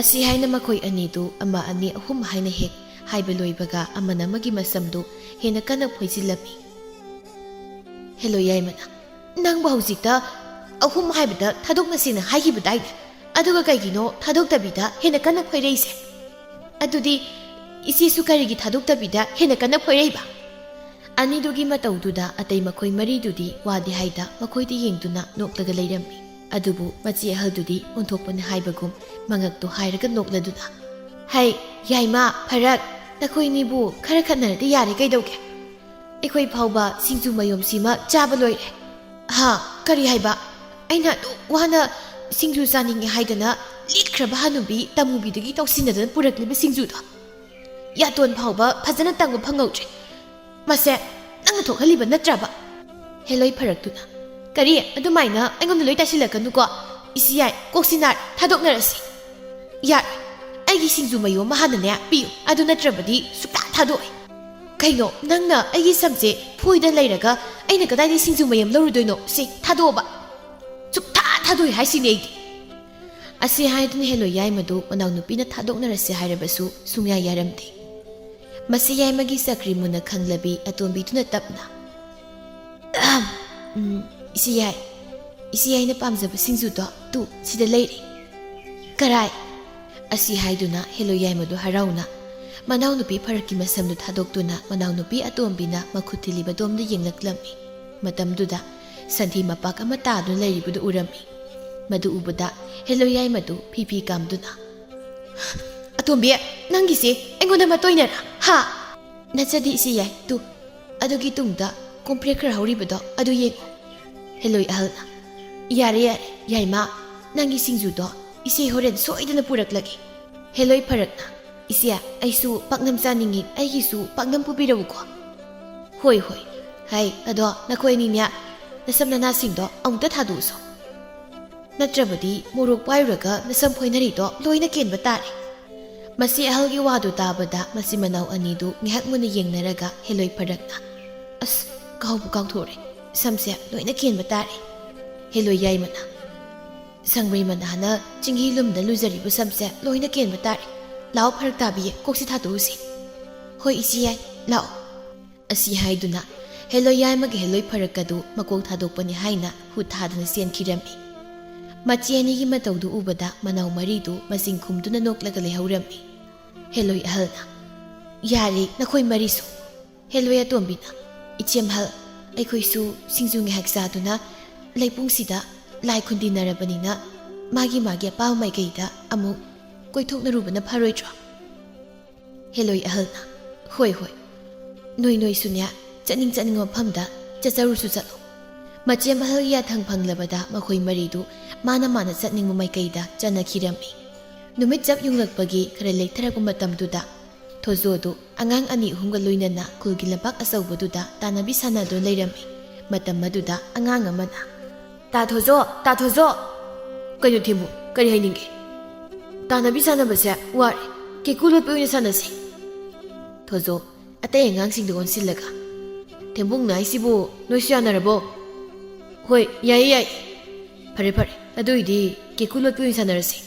ꯑꯁꯤ ꯍꯥꯏꯅ ꯃꯈꯣꯏ ꯑꯅꯤꯗꯨ ꯑꯃ, ꯑꯅꯤ, ꯑꯍꯨꯝ ꯍꯥꯏꯅ ꯍꯦꯛ ꯍꯥꯏꯕ ꯂꯣꯏꯕꯒ ꯑꯃꯅ ꯑꯃꯒꯤ ꯃꯁꯝꯗꯨ ꯍꯦꯟꯅ ꯀꯟꯅ ꯐꯣꯏꯖꯤꯜꯂꯝꯃꯤ꯫ ꯍꯦꯂꯣꯏ ꯌꯥꯏꯃꯅ, "ꯅꯪꯕꯨ ꯍꯧꯖꯤꯛꯇ ꯑꯍꯨꯝ ꯍꯥꯏꯕꯗ ꯊꯥꯗꯣꯛꯅꯁꯦꯅ ꯍꯥꯏꯈꯤꯕꯗꯥꯏꯅꯦ? ꯑꯗꯨꯒ ꯀꯩꯒꯤꯅꯣ ꯊꯥꯗꯣꯛꯇꯕꯤꯗ ꯍꯦꯟꯅ ꯀꯟꯅ ꯐꯣꯏꯔꯛꯏꯁꯦ? ꯑꯗꯨꯗꯤ ꯏꯆꯦꯁꯨ ꯀꯔꯤꯒꯤ ꯊꯥꯗꯣꯛꯇꯕꯤꯗ ꯍꯦꯟꯅ ꯀꯟꯅ ꯐꯣꯏꯔꯛꯏꯕ?" ꯑꯅꯤꯗꯨꯒꯤ ꯃꯇꯧꯗꯨꯗ ꯑꯇꯩ ꯃꯈꯣꯏ ꯃꯔꯤꯗꯨꯗꯤ ꯋꯥꯗꯤ ꯍꯥꯏꯗ ꯃꯈꯣꯏꯗ ꯌꯦꯡꯗꯨꯅ ꯅꯣꯛꯂꯒ ꯂꯩꯔꯝꯃꯤ꯫ ꯑꯗꯨꯕꯨ ꯃꯆꯦ ꯑꯍꯜꯗꯨꯗꯤ ꯑꯣꯟꯊꯣꯛꯄꯅ ꯍꯥꯏꯕꯒꯨꯝ ꯃꯉꯛꯇꯨ ꯍꯥꯏꯔꯒ ꯅꯣꯛꯂꯗꯨꯅ, "ꯍꯩ, ꯌꯥꯏꯃ, ꯐꯔꯛ, ꯅꯈꯣꯏꯅꯤꯕꯨ ꯈꯔ ꯈꯠꯅꯔꯗꯤ ꯌꯥꯔꯦ ꯀꯩꯗꯧꯒꯦ? ꯑꯩꯈꯣꯏ ꯐꯥꯎꯕ ꯁꯤꯡꯖꯨ ꯃꯌꯣꯝꯁꯤꯃ ꯆꯥꯕ ꯂꯣꯏꯔꯦ꯫ ꯍꯥ? ꯀꯔꯤ ꯍꯥꯏꯕ? ꯑꯩꯅ ꯑꯗꯨꯛ ꯋꯥꯅ ꯁꯤꯡꯖꯨ ꯆꯥꯅꯤꯡꯉꯦ ꯍꯥꯏꯗꯅ ꯂꯤꯛꯈ꯭ꯔꯕ ꯍꯅꯨꯕꯤ ꯇꯃꯨꯕꯤꯗꯒꯤ ꯇꯧꯁꯤꯟꯅꯗꯅ ꯄꯨꯔꯛꯂꯤꯕ ꯁꯤꯡꯖꯨꯗꯣ ꯌꯥꯇꯣꯟ ꯐꯥꯎꯕ ꯐꯖꯅ ꯇꯪꯕ ꯐꯪꯍꯧꯗ꯭ꯔꯦ꯫ ꯃꯁꯦ ꯅꯪꯅ ꯊꯣꯛꯍꯜꯂꯤꯕ ꯅꯠꯇ꯭ꯔꯕ? ꯍꯦꯂꯣꯏ ꯐꯔꯛꯇꯨꯅ, ꯀꯔꯤ? ꯑꯗꯨꯃꯥꯏꯅ ꯑꯩꯉꯣꯟꯗ ꯂꯣꯏ ꯇꯥꯏꯁꯤꯜꯂꯛꯀꯅꯨꯀꯣ꯫ ꯏꯆꯦ ꯌꯥꯏ, ꯀꯣꯛꯁꯤ ꯅꯥꯔꯦ, ꯊꯥꯗꯣꯛꯅꯔꯁꯤ꯫ ꯌꯥꯔꯣꯏ, ꯑꯩꯒꯤ ꯁꯤꯡꯖꯨ ꯃꯌꯨꯝ ꯑꯃ ꯍꯥꯟꯅꯅꯦ ꯄꯤꯌꯨ, ꯑꯗꯨ ꯅꯠꯇ꯭ꯔꯕꯗꯤ ꯁꯨꯛꯊꯥ ꯊꯥꯗꯣꯛꯑꯣꯏ꯫ ꯀꯩꯅꯣ, ꯅꯪꯅ ꯑꯩꯒꯤ ꯁꯝꯁꯦ ꯐꯣꯏꯗ ꯂꯩꯔꯒ ꯑꯩꯅ ꯀꯗꯥꯏꯗꯒꯤ ꯁꯤꯡꯖꯨ ꯃꯌꯨꯝ ꯂꯧꯔꯨꯗꯣꯏꯅꯣ? ꯁꯤ ꯊꯥꯗꯣꯛꯑꯣꯕ꯫ ꯁꯨꯛꯊꯥ ꯊꯥꯗꯣꯛꯑꯣꯏ ꯍꯥꯏꯁꯤꯅꯤ ꯑꯩꯗꯤ꯫ ꯑꯁꯤ ꯍꯥꯏꯗꯨꯅ ꯍꯦꯂꯣꯏ ꯌꯥꯏꯃꯗꯨ ꯃꯅꯥꯎꯅꯨꯄꯤꯅ ꯊꯥꯗꯣꯛꯅꯔꯁꯤ ꯍꯥꯏꯔꯕꯁꯨ ꯁꯨꯡꯌꯥ ꯌꯥꯔꯝꯗꯦ꯫ ꯃꯁꯤ ꯌꯥꯏꯃꯒꯤ ꯆꯀ꯭ꯔꯤ ꯃꯨꯟꯅ ꯈꯪꯂꯕꯤ ꯑꯇꯣꯝꯕꯤꯗꯨꯅ ꯇꯞꯅ, "ꯑꯍꯝ, ꯎꯝ, ꯏꯆꯦ ꯌꯥꯏ, ꯏꯆꯦ ꯌꯥꯏꯅ ꯄꯥꯝꯖꯕ ꯁꯤꯡꯖꯨꯗꯣ ꯇꯨ ꯁꯤꯗ ꯂꯩꯔꯦ"꯫ "ꯀꯔꯥꯏ?" ꯑꯁꯤ ꯍꯥꯏꯗꯨꯅ ꯍꯦꯂꯣꯏ ꯌꯥꯏꯃꯗꯨ ꯍꯔꯥꯎꯅ ꯃꯅꯥꯎꯅꯨꯄꯤ ꯐꯔꯛꯀꯤ ꯃꯁꯝꯗꯨ ꯊꯥꯗꯣꯛꯇꯨꯅ ꯃꯅꯥꯎꯅꯨꯄꯤ ꯑꯇꯣꯝꯕꯤꯅ ꯃꯈꯨꯠ ꯊꯤꯜꯂꯤꯕꯗꯣꯝꯗ ꯌꯦꯡꯂꯛꯂꯝꯃꯤ꯫ ꯃꯇꯝꯗꯨꯗ ꯁꯟꯊꯤ ꯃꯄꯥꯛ ꯑꯃ ꯇꯥꯗꯨꯅ ꯂꯩꯔꯤꯕꯗꯨ ꯎꯔꯝꯃꯤ꯫ ꯃꯗꯨ ꯎꯕꯗ ꯍꯦꯂꯣꯏ ꯌꯥꯏꯃꯗꯨ ꯐꯤ ꯐꯤ ꯀꯥꯝꯗꯨꯅ, "ꯑꯇꯣꯝꯕꯤ, ꯅꯪꯒꯤꯁꯦ ꯑꯩꯉꯣꯟꯗ ꯃꯇꯣꯏꯅꯔꯥ? ꯍꯥ?" "ꯅꯠꯆꯗꯦ ꯏꯆꯦ ꯌꯥꯏ, ꯇꯨ, ꯑꯗꯨꯒꯤ ꯇꯨꯡꯗ ꯀꯣꯝꯄ꯭ꯔꯦꯛ ꯈꯔ ꯍꯧꯔꯤꯕꯗꯣ ꯑꯗꯨ ꯌꯦꯡꯉꯨ"꯫ ꯍꯦꯂꯣꯏ ꯑꯍꯜꯅ, "ꯌꯥꯔꯦ ꯌꯥꯔꯦ ꯌꯥꯏꯃ, ꯅꯪꯒꯤ ꯁꯤꯡꯖꯨꯗꯣ ꯏꯆꯦ ꯍꯣꯔꯦꯟ ꯁꯣꯏꯗꯅ ꯄꯨꯔꯛꯂꯒꯦ"꯫ ꯍꯦꯂꯣꯏ ꯐꯔꯛꯅ, "ꯏꯆꯦ, ꯑꯩꯁꯨ ꯄꯥꯛꯅꯝ ꯆꯥꯅꯤꯡꯉꯤ, ꯑꯩꯒꯤꯁꯨ ꯄꯥꯛꯅꯝ ꯄꯨꯕꯤꯔꯛꯎꯀꯣ"꯫ "ꯍꯣꯏ ꯍꯣꯏ꯫ ꯍꯥꯏ, ꯑꯗꯣ ꯅꯈꯣꯏ ꯑꯅꯤꯅꯦ ꯅꯁꯝ ꯅꯅꯥꯁꯤꯡꯗꯣ ꯑꯃꯨꯛꯇ ꯊꯥꯗꯣꯛꯎꯁꯣ, ꯅꯠꯇ꯭ꯔꯕꯗꯤ ꯃꯣꯔꯣꯛ ꯄꯥꯏꯔꯨꯔꯒ ꯅꯁꯝ ꯐꯣꯏꯅꯔꯤꯗꯣ ꯂꯣꯏꯅ ꯀꯦꯟꯕ ꯇꯥꯔꯦ"꯫ ꯃꯁꯤ ꯑꯍꯜꯒꯤ ꯋꯥꯗꯨ ꯇꯥꯕꯗ ꯃꯆꯤꯟ ꯃꯅꯥꯎ ꯑꯅꯤꯗꯨ ꯉꯥꯏꯍꯥꯛ ꯃꯨꯟꯅ ꯌꯦꯡꯅꯔꯒ ꯍꯦꯂꯣꯏ ꯐꯔꯛꯅ, "ꯑꯁ, ꯀꯥꯎꯕꯨ ꯀꯥꯎꯊꯣꯛꯔꯦ, ꯁꯝꯁꯦ ꯂꯣꯏꯅ ꯀꯦꯟꯕ ꯇꯥꯔꯦ"꯫ ꯍꯦꯂꯣꯏ ꯌꯥꯏꯃꯅ, "ꯁꯪꯕ꯭ꯔꯩ ꯃꯅꯥꯅ ꯆꯤꯡꯍꯤ ꯂꯨꯝꯗ ꯂꯨꯖꯔꯤꯕ ꯁꯝꯁꯦ ꯂꯣꯏꯅ ꯀꯦꯟꯕ ꯇꯥꯔꯦ꯫ ꯂꯥꯛꯑꯣ ꯐꯔꯛ ꯇꯥꯕꯤꯌꯦ, ꯀꯣꯛꯁꯤ ꯊꯥꯗꯣꯛꯎꯁꯤ"꯫ "ꯍꯣꯏ ꯏꯆꯦ ꯌꯥꯏ, ꯂꯥꯛꯑꯣ"꯫ ꯑꯁꯤ ꯍꯥꯏꯗꯨꯅ ꯍꯦꯂꯣꯏ ꯌꯥꯏꯃꯒ ꯍꯦꯂꯣꯏ ꯐꯔꯛꯀꯗꯨ ꯃꯀꯣꯛ ꯊꯥꯗꯣꯛꯄꯅꯤ ꯍꯥꯏꯅ ꯍꯨꯠ ꯊꯥꯗꯅ ꯆꯦꯟꯈꯤꯔꯝꯃꯤ꯫ ꯃꯆꯦ ꯑꯅꯤꯒꯤ ꯃꯇꯧꯗꯨ ꯎꯕꯗ ꯃꯅꯥꯎ ꯃꯔꯤꯗꯨ ꯃꯆꯤꯟ ꯈꯨꯝꯗꯨꯅ ꯅꯣꯛꯂꯒ ꯂꯩꯍꯧꯔꯝꯃꯤ꯫ ꯍꯦꯂꯣꯏ ꯑꯍꯜꯅ, "ꯌꯥꯔꯦ, ꯅꯈꯣꯏ ꯃꯔꯤꯁꯨ"꯫ ꯍꯦꯂꯣꯏ ꯑꯇꯣꯝꯕꯤꯅ, "ꯏꯆꯦꯝꯍꯜ, ꯑꯩꯈꯣꯏꯁꯨ ꯁꯤꯡꯖꯨ ꯉꯥꯏꯍꯥꯛ ꯆꯥꯗꯨꯅ ꯂꯩꯄꯨꯡꯁꯤꯗ ꯂꯥꯏ ꯈꯨꯟꯗꯤꯟꯅꯔꯕꯅꯤꯅ ꯃꯥꯒꯤ ꯃꯥꯒꯤ ꯑꯄꯥꯝꯕ ꯃꯥꯏꯀꯩꯗ ꯑꯃꯨꯛ ꯀꯣꯏꯊꯣꯛꯅꯔꯨꯕꯅ ꯐꯔꯣꯏꯗ꯭ꯔꯣ?" ꯍꯦꯂꯣꯏ ꯑꯍꯜꯅ, "ꯍꯣꯏ ꯍꯣꯏ, ꯅꯣꯏ ꯅꯣꯏꯁꯨꯅꯦ, ꯆꯠꯅꯤꯡ ꯆꯠꯅꯤꯡꯕ ꯃꯐꯝꯗ ꯆꯠꯆꯔꯨꯁꯨ ꯆꯠꯂꯣ꯫ ꯃꯆꯦꯝ ꯑꯍꯜꯒꯤ ꯌꯥꯊꯪ ꯐꯪꯂꯕꯗ ꯃꯈꯣꯏ ꯃꯔꯤꯗꯨ ꯃꯥꯅ ꯃꯥꯅ ꯆꯠꯅꯤꯡꯕ ꯃꯥꯏꯀꯩꯗ ꯆꯠꯅꯈꯤꯔꯝꯃꯤ꯫ ꯅꯨꯃꯤꯠ ꯆꯞ ꯌꯨꯡꯂꯛꯄꯒꯤ ꯈꯔ ꯂꯦꯛꯊꯔꯛꯄ ꯃꯇꯝꯗꯨꯗ ꯊꯣꯖꯣꯗꯨ ꯑꯉꯥꯡ ꯑꯅꯤ ꯑꯍꯨꯝꯒ ꯂꯣꯏꯅꯅ ꯈꯨꯜꯒꯤ ꯂꯝꯄꯥꯛ ꯑꯆꯧꯕꯗꯨꯗ ꯇꯥꯟꯅꯕꯤ ꯁꯥꯟꯅꯗꯨꯅ ꯂꯩꯔꯝꯃꯤ꯫ ꯃꯇꯝ ꯑꯗꯨꯗ ꯑꯉꯥꯡ ꯑꯃꯅ, "ꯇꯥ ꯊꯣꯖꯣ, ꯇꯥ ꯊꯣꯖꯣ!" "ꯀꯩꯅꯣ ꯊꯦꯝꯕꯨ, ꯀꯔꯤ ꯍꯥꯏꯅꯤꯡꯒꯦ?" "ꯇꯥꯟꯅꯕꯤ ꯁꯥꯟꯅꯕꯁꯦ ꯋꯥꯔꯦ, ꯀꯦꯀꯨ ꯂꯣꯠꯄꯤ ꯑꯣꯏꯅ ꯁꯥꯟꯅꯁꯤ꯫" ꯊꯣꯖꯣ ꯑꯇꯩ ꯑꯉꯥꯡꯁꯤꯡꯗ ꯑꯣꯟꯁꯤꯜꯂꯒ, "ꯊꯦꯝꯕꯨꯡꯅ ꯍꯥꯏꯁꯤꯕꯨ ꯅꯣꯏꯁꯨ ꯌꯥꯅꯔꯕꯣ?" "ꯍꯣꯏ, ꯌꯥꯏꯌꯦ, ꯌꯥꯏꯌꯦ꯫" "ꯐꯔꯦ, ꯐꯔꯦ, ꯑꯗꯨ ꯑꯣꯏꯗꯤ ꯀꯦꯀꯨ ꯂꯣꯠꯄꯤ ꯑꯣꯏꯅ ꯁꯥꯟꯅꯔꯁꯤ꯫"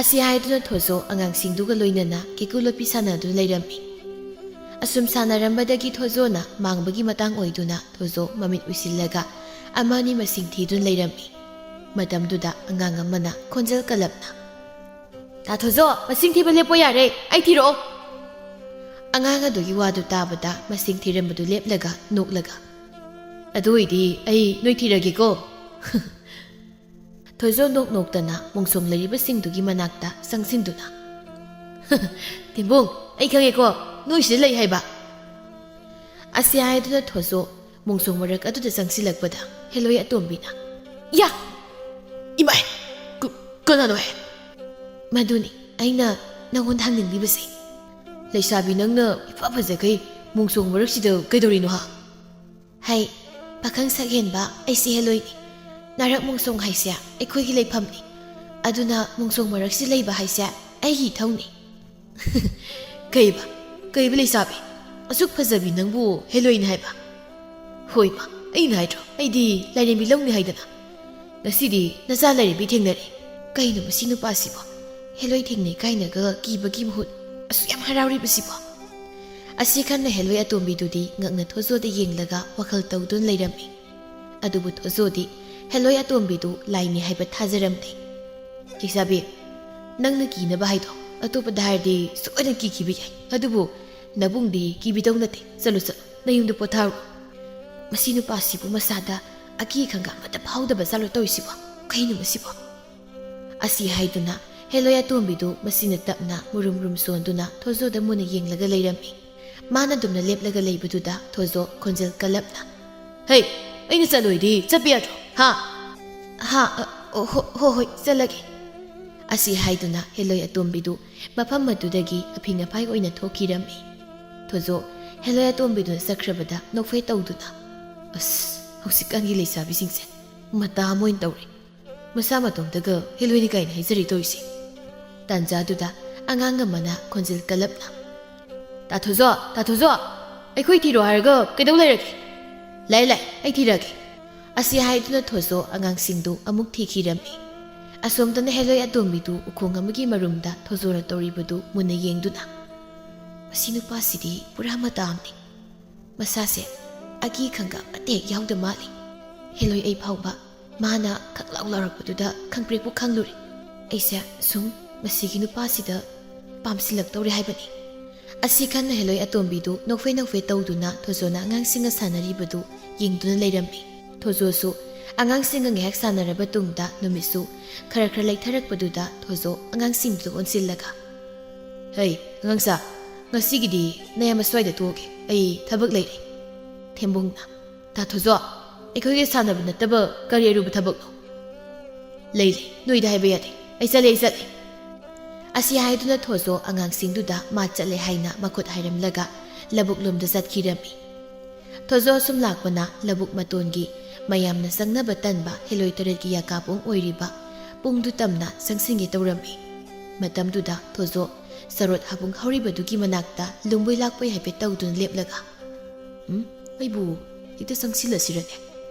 ꯑꯁꯤ ꯍꯥꯏꯗꯨꯅ ꯊꯣꯖꯣ ꯑꯉꯥꯡꯁꯤꯡꯗꯨꯒ ꯂꯣꯏꯅꯅ ꯀꯦꯀꯨ ꯂꯣꯠꯄꯤ ꯁꯥꯟꯅꯗꯨꯅ ꯂꯩꯔꯝꯃꯤ꯫ ꯑꯁꯨꯝ ꯁꯥꯟꯅꯔꯝꯕꯗꯒꯤ ꯊꯣꯖꯣꯅ ꯃꯥꯡꯕꯒꯤ ꯃꯇꯥꯡ ꯑꯣꯏꯗꯨꯅ ꯊꯣꯖꯣ ꯃꯃꯤꯠ ꯎꯏꯁꯤꯜꯂꯒ ꯑꯃ ꯑꯅꯤ ꯃꯁꯤꯡ ꯊꯤꯗꯨꯅ ꯂꯩꯔꯝꯃꯤ꯫ ꯃꯇꯝꯗꯨꯗ ꯑꯉꯥꯡ ꯑꯃꯅ ꯈꯣꯟꯖꯦꯜ ꯀꯜꯂꯞꯅ, "ꯇꯥ ꯊꯣꯖꯣ, ꯃꯁꯤꯡ ꯊꯤꯕ ꯂꯦꯞꯄꯣ ꯌꯥꯔꯦ, ꯑꯩ ꯊꯤꯔꯛꯑꯣ꯫" ꯑꯉꯥꯡ ꯑꯗꯨꯒꯤ ꯋꯥꯗꯨ ꯇꯥꯕꯗ ꯃꯁꯤꯡ ꯊꯤꯔꯝꯕꯗꯨ ꯂꯦꯞꯂꯒ ꯅꯣꯛꯂꯒ, "ꯑꯗꯨ ꯑꯣꯏꯗꯤ ꯑꯩ ꯅꯣꯏ ꯊꯤꯔꯒꯦꯀꯣ꯫" ꯊꯣꯏꯖꯣ ꯅꯣꯛ ꯅꯣꯛꯇꯅ ꯃꯣꯡꯁꯣꯡ ꯂꯩꯔꯤꯕꯁꯤꯡꯗꯨꯒꯤ ꯃꯅꯥꯛꯇ ꯆꯪꯁꯤꯟꯗꯨꯅ, "ꯊꯦꯝꯕꯨꯡ, ꯑꯩ ꯈꯪꯉꯦꯀꯣ, ꯅꯣꯏꯁꯤꯗ ꯂꯩ ꯍꯥꯏꯕ꯫" ꯑꯁꯤ ꯍꯥꯏꯗꯨꯅ ꯊꯣꯏꯖꯣ ꯃꯣꯡꯁꯣꯡ ꯃꯔꯛ ꯑꯗꯨꯗ ꯆꯪꯁꯤꯜꯂꯛꯄꯗ ꯍꯦꯂꯣꯏ ꯑꯇꯣꯝꯕꯤꯅ, "ꯌꯥ! ꯏꯃꯥꯏ! ꯀ-, ꯀꯅꯥꯅꯣ ꯍꯦ?" "ꯃꯗꯨꯅꯤ ꯑꯩꯅ ꯅꯪꯉꯣꯟꯗ ꯍꯪꯅꯤꯡꯂꯤꯕꯁꯦ꯫ ꯂꯩꯁꯥꯕꯤ ꯅꯪꯅ ꯏꯐ ꯐꯖꯈꯩ ꯃꯣꯡꯁꯣꯡ ꯃꯔꯛꯁꯤꯗ ꯀꯩꯗꯧꯔꯤꯅꯣ ꯍꯥ?" "ꯍꯩ, ꯄꯥꯈꯪ ꯁꯛꯍꯦꯟꯕ, ꯑꯩꯁꯦ ꯍꯦꯂꯣꯏꯅꯤ꯫ ꯅꯥꯔꯛ ꯃꯣꯡꯁꯣꯡ ꯍꯥꯏꯁꯦ ꯑꯩꯈꯣꯏꯒꯤ ꯂꯩꯐꯝꯅꯤ꯫ ꯑꯗꯨꯅ ꯃꯣꯡꯁꯣꯡ ꯃꯔꯛꯁꯤ ꯂꯩꯕ ꯍꯥꯏꯁꯦ ꯑꯩꯒꯤ ꯏꯊꯧꯅꯤ꯫" "ꯀꯩꯕ? ꯀꯩꯕ ꯂꯩꯁꯥꯕꯤ? ꯑꯁꯨꯛ ꯐꯖꯕꯤ ꯅꯪꯕꯨ ꯍꯦꯂꯣꯏꯅꯤ ꯍꯥꯏꯕ?" "ꯍꯣꯏꯃ, ꯑꯩꯅ ꯍꯥꯏꯗ꯭ꯔꯣ, ꯑꯩꯗꯤ ꯂꯥꯏꯔꯦꯝꯕꯤ ꯂꯧꯅꯤ ꯍꯥꯏꯗꯅ꯫ ꯉꯁꯤꯗꯤ ꯅꯆꯥ ꯂꯥꯏꯔꯦꯝꯕꯤ ꯊꯦꯡꯅꯔꯦ꯫ ꯀꯩꯅꯣ ꯃꯁꯤ ꯅꯨꯄꯥꯁꯤꯕꯣ? ꯍꯦꯂꯣꯏ ꯊꯦꯡꯅꯩ ꯀꯥꯏꯅꯒ ꯀꯤꯕꯒꯤ ꯃꯍꯨꯠ ꯑꯁꯨꯛ ꯌꯥꯝ ꯍꯔꯥꯎꯔꯤꯕꯁꯤꯕꯣ?" ꯑꯁꯤ ꯈꯟꯅ ꯍꯦꯂꯣꯏ ꯑꯇꯣꯝꯕꯤꯗꯨꯗꯤ ꯉꯛꯅ ꯊꯣꯖꯣꯗ ꯌꯦꯡꯂꯒ ꯋꯥꯈꯜ ꯇꯧꯗꯨꯅ ꯂꯩꯔꯝꯃꯤ꯫ ꯑꯗꯨꯕꯨ ꯊꯣꯖꯣꯗꯤ ꯍꯦꯂꯣꯏ ꯑꯇꯣꯝꯕꯤꯗꯨ ꯂꯥꯏꯅꯤ ꯍꯥꯏꯕ ꯊꯥꯖꯔꯝꯗꯦ꯫ "ꯂꯩꯁꯥꯕꯤ, ꯅꯪꯅ ꯀꯤꯅꯕ ꯍꯥꯏꯗꯣ ꯑꯇꯣꯞꯄꯗ ꯍꯥꯏꯔꯗꯤ ꯁꯣꯏꯗꯅ ꯀꯤꯈꯤꯕ ꯌꯥꯏ꯫ ꯑꯗꯨꯕꯨ ꯅꯕꯨꯡꯗꯤ ꯀꯤꯕꯤꯗꯧ ꯅꯠꯇꯦ꯫ ꯆꯠꯂꯨ, ꯆꯠꯂꯨ, ꯅꯌꯨꯝꯗ ꯄꯣꯊꯥꯔꯨ꯫ ꯃꯁꯤ ꯅꯨꯄꯥꯁꯤꯕꯨ ꯃꯁꯥꯗ ꯑꯀꯤ ꯈꯪꯒ ꯑꯃꯠꯇ ꯐꯥꯎꯗꯕ ꯖꯥꯠꯂꯣ ꯇꯧꯔꯤꯁꯤꯕꯣ? ꯀꯩꯅꯣ ꯃꯁꯤꯕꯣ?" ꯑꯁꯤ ꯍꯥꯏꯗꯨꯅ ꯍꯦꯂꯣꯏ ꯑꯇꯣꯝꯕꯤꯗꯨ ꯃꯁꯤꯅ ꯇꯞꯅ ꯃꯨꯔꯨꯝ ꯃꯨꯔꯨꯝ ꯁꯣꯟꯗꯨꯅ ꯊꯣꯖꯣꯗ ꯃꯨꯟꯅ ꯌꯦꯡꯂꯒ ꯂꯩꯔꯝꯃꯤ꯫ ꯃꯥꯅ ꯑꯗꯨꯝꯅ ꯂꯦꯞꯂꯒ ꯂꯩꯕꯗꯨꯗ ꯊꯣꯖꯣ ꯈꯣꯟꯖꯦꯜ ꯀꯜꯂꯞꯅ, "ꯍꯩ! ꯑꯩꯅ ꯆꯠꯂꯣꯏꯗꯤ ꯆꯠꯄ ꯌꯥꯗ꯭ꯔꯣ? ꯍꯥ? ꯍꯥ? ꯑ, ꯑꯣ, ꯍꯣ-, ꯍꯣ-, ꯍꯣꯏ, ꯆꯠꯂꯒꯦ꯫ ꯑꯁꯤ ꯍꯥꯏꯗꯨꯅ ꯍꯦꯂꯣꯏ ꯑꯇꯣꯝꯕꯤꯗꯨ ꯃꯐꯝ ꯑꯗꯨꯗꯒꯤ ꯑꯐꯤꯡ ꯑꯐꯥꯏ ꯑꯣꯏꯅ ꯊꯣꯛꯈꯤꯔꯝꯃꯤ꯫ ꯊꯣꯖꯣ ꯍꯦꯂꯣꯏ ꯑꯇꯣꯝꯕꯤꯗꯨꯅ ꯆꯠꯈ꯭ꯔꯕꯗ ꯅꯣꯛꯐꯦ ꯇꯧꯗꯨꯅ, "ꯑꯁ, ꯍꯧꯖꯤꯛꯀꯥꯟꯒꯤ ꯂꯩꯁꯥꯕꯤꯁꯤꯡꯁꯦ ꯃꯇꯥ ꯑꯃ ꯑꯣꯏꯅ ꯇꯧꯔꯦ꯫ ꯃꯁꯥ ꯃꯇꯣꯝꯇꯒ ꯍꯦꯂꯣꯏꯅꯤ ꯀꯥꯏꯅ ꯍꯥꯏꯖꯔꯤ ꯇꯧꯔꯤꯁꯦ"꯫ ꯇꯥꯟꯖꯥꯗꯨꯗ ꯑꯉꯥꯡ ꯑꯃꯅ ꯈꯣꯟꯖꯦꯜ ꯀꯜꯂꯞꯅ, "ꯇꯥ ꯊꯣꯖꯣ, ꯇꯥ ꯊꯣꯖꯣ, ꯑꯩꯈꯣꯏ ꯊꯤꯔꯣ ꯍꯥꯏꯔꯒ ꯀꯩꯗꯧ ꯂꯩꯔꯒꯦ? ꯂꯥꯛꯑꯦ, ꯂꯥꯛꯑꯦ, ꯑꯩ ꯊꯤꯔꯛꯑꯒꯦ"꯫ ꯑꯁꯤ ꯍꯥꯏꯗꯨꯅ ꯊꯣꯖꯣ ꯑꯉꯥꯡꯁꯤꯡꯗꯨ ꯑꯃꯨꯛ ꯊꯤꯈꯤꯔꯝꯃꯤ꯫ ꯑꯁꯣꯝꯗꯅ ꯍꯦꯂꯣꯏ ꯑꯇꯣꯝꯕꯤꯗꯨ ꯎꯈꯣꯡ ꯑꯃꯒꯤ ꯃꯔꯨꯝꯗ ꯊꯣꯖꯣꯅ ꯇꯧꯔꯤꯕꯗꯨ ꯃꯨꯟꯅ ꯌꯦꯡꯗꯨꯅ, "ꯃꯁꯤ ꯅꯨꯄꯥꯁꯤꯗꯤ ꯄꯨꯔꯥ ꯃꯇꯥ ꯑꯃꯅꯤ꯫ ꯃꯁꯥꯁꯦ ꯑꯀꯤ ꯈꯪꯒ ꯑꯃꯠꯇ ꯍꯦꯛ ꯌꯥꯎꯗ ꯃꯥꯜꯂꯤ"꯫ ꯍꯦꯂꯣꯏ ꯑꯩ ꯐꯥꯎꯕ ꯃꯥꯅ ꯈꯪꯂꯥꯎ ꯂꯥꯎꯔꯛꯄꯗꯨꯗ ꯈꯪꯄ꯭ꯔꯦꯛꯄꯨ ꯈꯪꯂꯨꯔꯦ꯫ ꯑꯩꯁꯦ ꯁꯨꯝ ꯃꯁꯤꯒꯤ ꯅꯨꯄꯥꯁꯤꯗ ꯄꯥꯝꯁꯤꯜꯂꯛꯇꯧꯔꯦ ꯍꯥꯏꯕꯅꯤ꯫ ꯑꯁꯤ ꯈꯟꯅ ꯍꯦꯂꯣꯏ ꯑꯇꯣꯝꯕꯤꯗꯨ ꯅꯣꯛꯐꯦ ꯅꯣꯛꯐꯦ ꯇꯧꯗꯨꯅ ꯊꯣꯖꯣꯅ ꯑꯉꯥꯡꯁꯤꯡꯒ ꯁꯥꯟꯅꯔꯤꯕꯗꯨ ꯌꯦꯡꯗꯨꯅ ꯂꯩꯔꯝꯃꯤ꯫ ꯊꯣꯖꯣꯁꯨ ꯑꯉꯥꯡꯁꯤꯡꯒ ꯉꯥꯏꯍꯥꯛ ꯁꯥꯟꯅꯔꯕ ꯇꯨꯡꯗ ꯅꯨꯃꯤꯠꯁꯨ ꯈꯔ ꯈꯔ ꯂꯩꯊꯔꯛꯄꯗꯨꯗ ꯊꯣꯖꯣ ꯑꯉꯥꯡꯁꯤꯡꯗꯨꯗ ꯑꯣꯟꯁꯤꯜꯂꯒ, "ꯍꯩ, ꯑꯉꯥꯡꯁꯥ, ꯉꯁꯤꯒꯤꯗꯤ ꯅꯌꯥꯝꯕ ꯁ꯭ꯋꯥꯏꯗ ꯇꯣꯛꯑꯒꯦ, ꯑꯩ ꯊꯕꯛ ꯂꯩꯔꯦ"꯫ ꯊꯦꯝꯕꯨꯡꯅ, "ꯇꯥ ꯊꯣꯖꯣ, ꯑꯩꯈꯣꯏꯒ ꯁꯥꯟꯅꯕ ꯅꯠꯇꯕ ꯀꯔꯤ ꯑꯔꯨꯕ ꯊꯕꯛꯅꯣ?" "ꯂꯩ, ꯂꯩ, ꯅꯣꯏꯗ ꯍꯥꯏꯕ ꯌꯥꯗꯦ꯫ ꯑꯩ ꯆꯠꯂꯦ, ꯑꯩ ꯆꯠꯂꯦ"꯫ ꯑꯁꯤ ꯍꯥꯏꯗꯨꯅ ꯊꯣꯖꯣ ꯑꯉꯥꯡꯁꯤꯡꯗꯨꯗ ꯃꯥ ꯆꯠꯂꯦ ꯍꯥꯏꯅ ꯃꯈꯨꯠ ꯍꯥꯏꯔꯝꯂꯒ ꯂꯧꯕꯨꯛ ꯂꯣꯝꯗ ꯆꯠꯈꯤꯔꯝꯃꯤ꯫ ꯊꯣꯖꯣ ꯑꯁꯨꯝ ꯂꯥꯛꯄꯅ ꯂꯧꯕꯨꯛ ꯃꯇꯣꯟꯒꯤ ꯃꯌꯥꯝꯅ ꯆꯪꯅꯕ ꯇꯟꯕ ꯍꯦꯂꯣꯏ ꯇꯔꯦꯠꯀꯤ ꯌꯥꯀꯥꯄꯨꯡ ꯑꯣꯏꯔꯤꯕ ꯄꯨꯡꯗꯨ ꯇꯝꯅ ꯆꯪꯁꯤꯟꯒꯦ ꯇꯧꯔꯝꯃꯤ꯫ ꯃꯇꯝꯗꯨꯗ ꯊꯣꯖꯣ ꯆꯔꯣꯠ ꯍꯥꯕꯨꯡ ꯍꯧꯔꯤꯕꯗꯨꯒꯤ ꯃꯅꯥꯛꯇ ꯂꯨꯝꯕꯣꯏ ꯂꯥꯛꯄꯣꯏ ꯍꯥꯏꯐꯦꯠ ꯇꯧꯗꯨꯅ ꯂꯦꯞꯂꯒ, "ꯎꯝ, ꯑꯩꯕꯨ ꯍꯦꯛꯇ ꯆꯪꯁꯤꯜꯂꯁꯤꯔꯅꯦ?"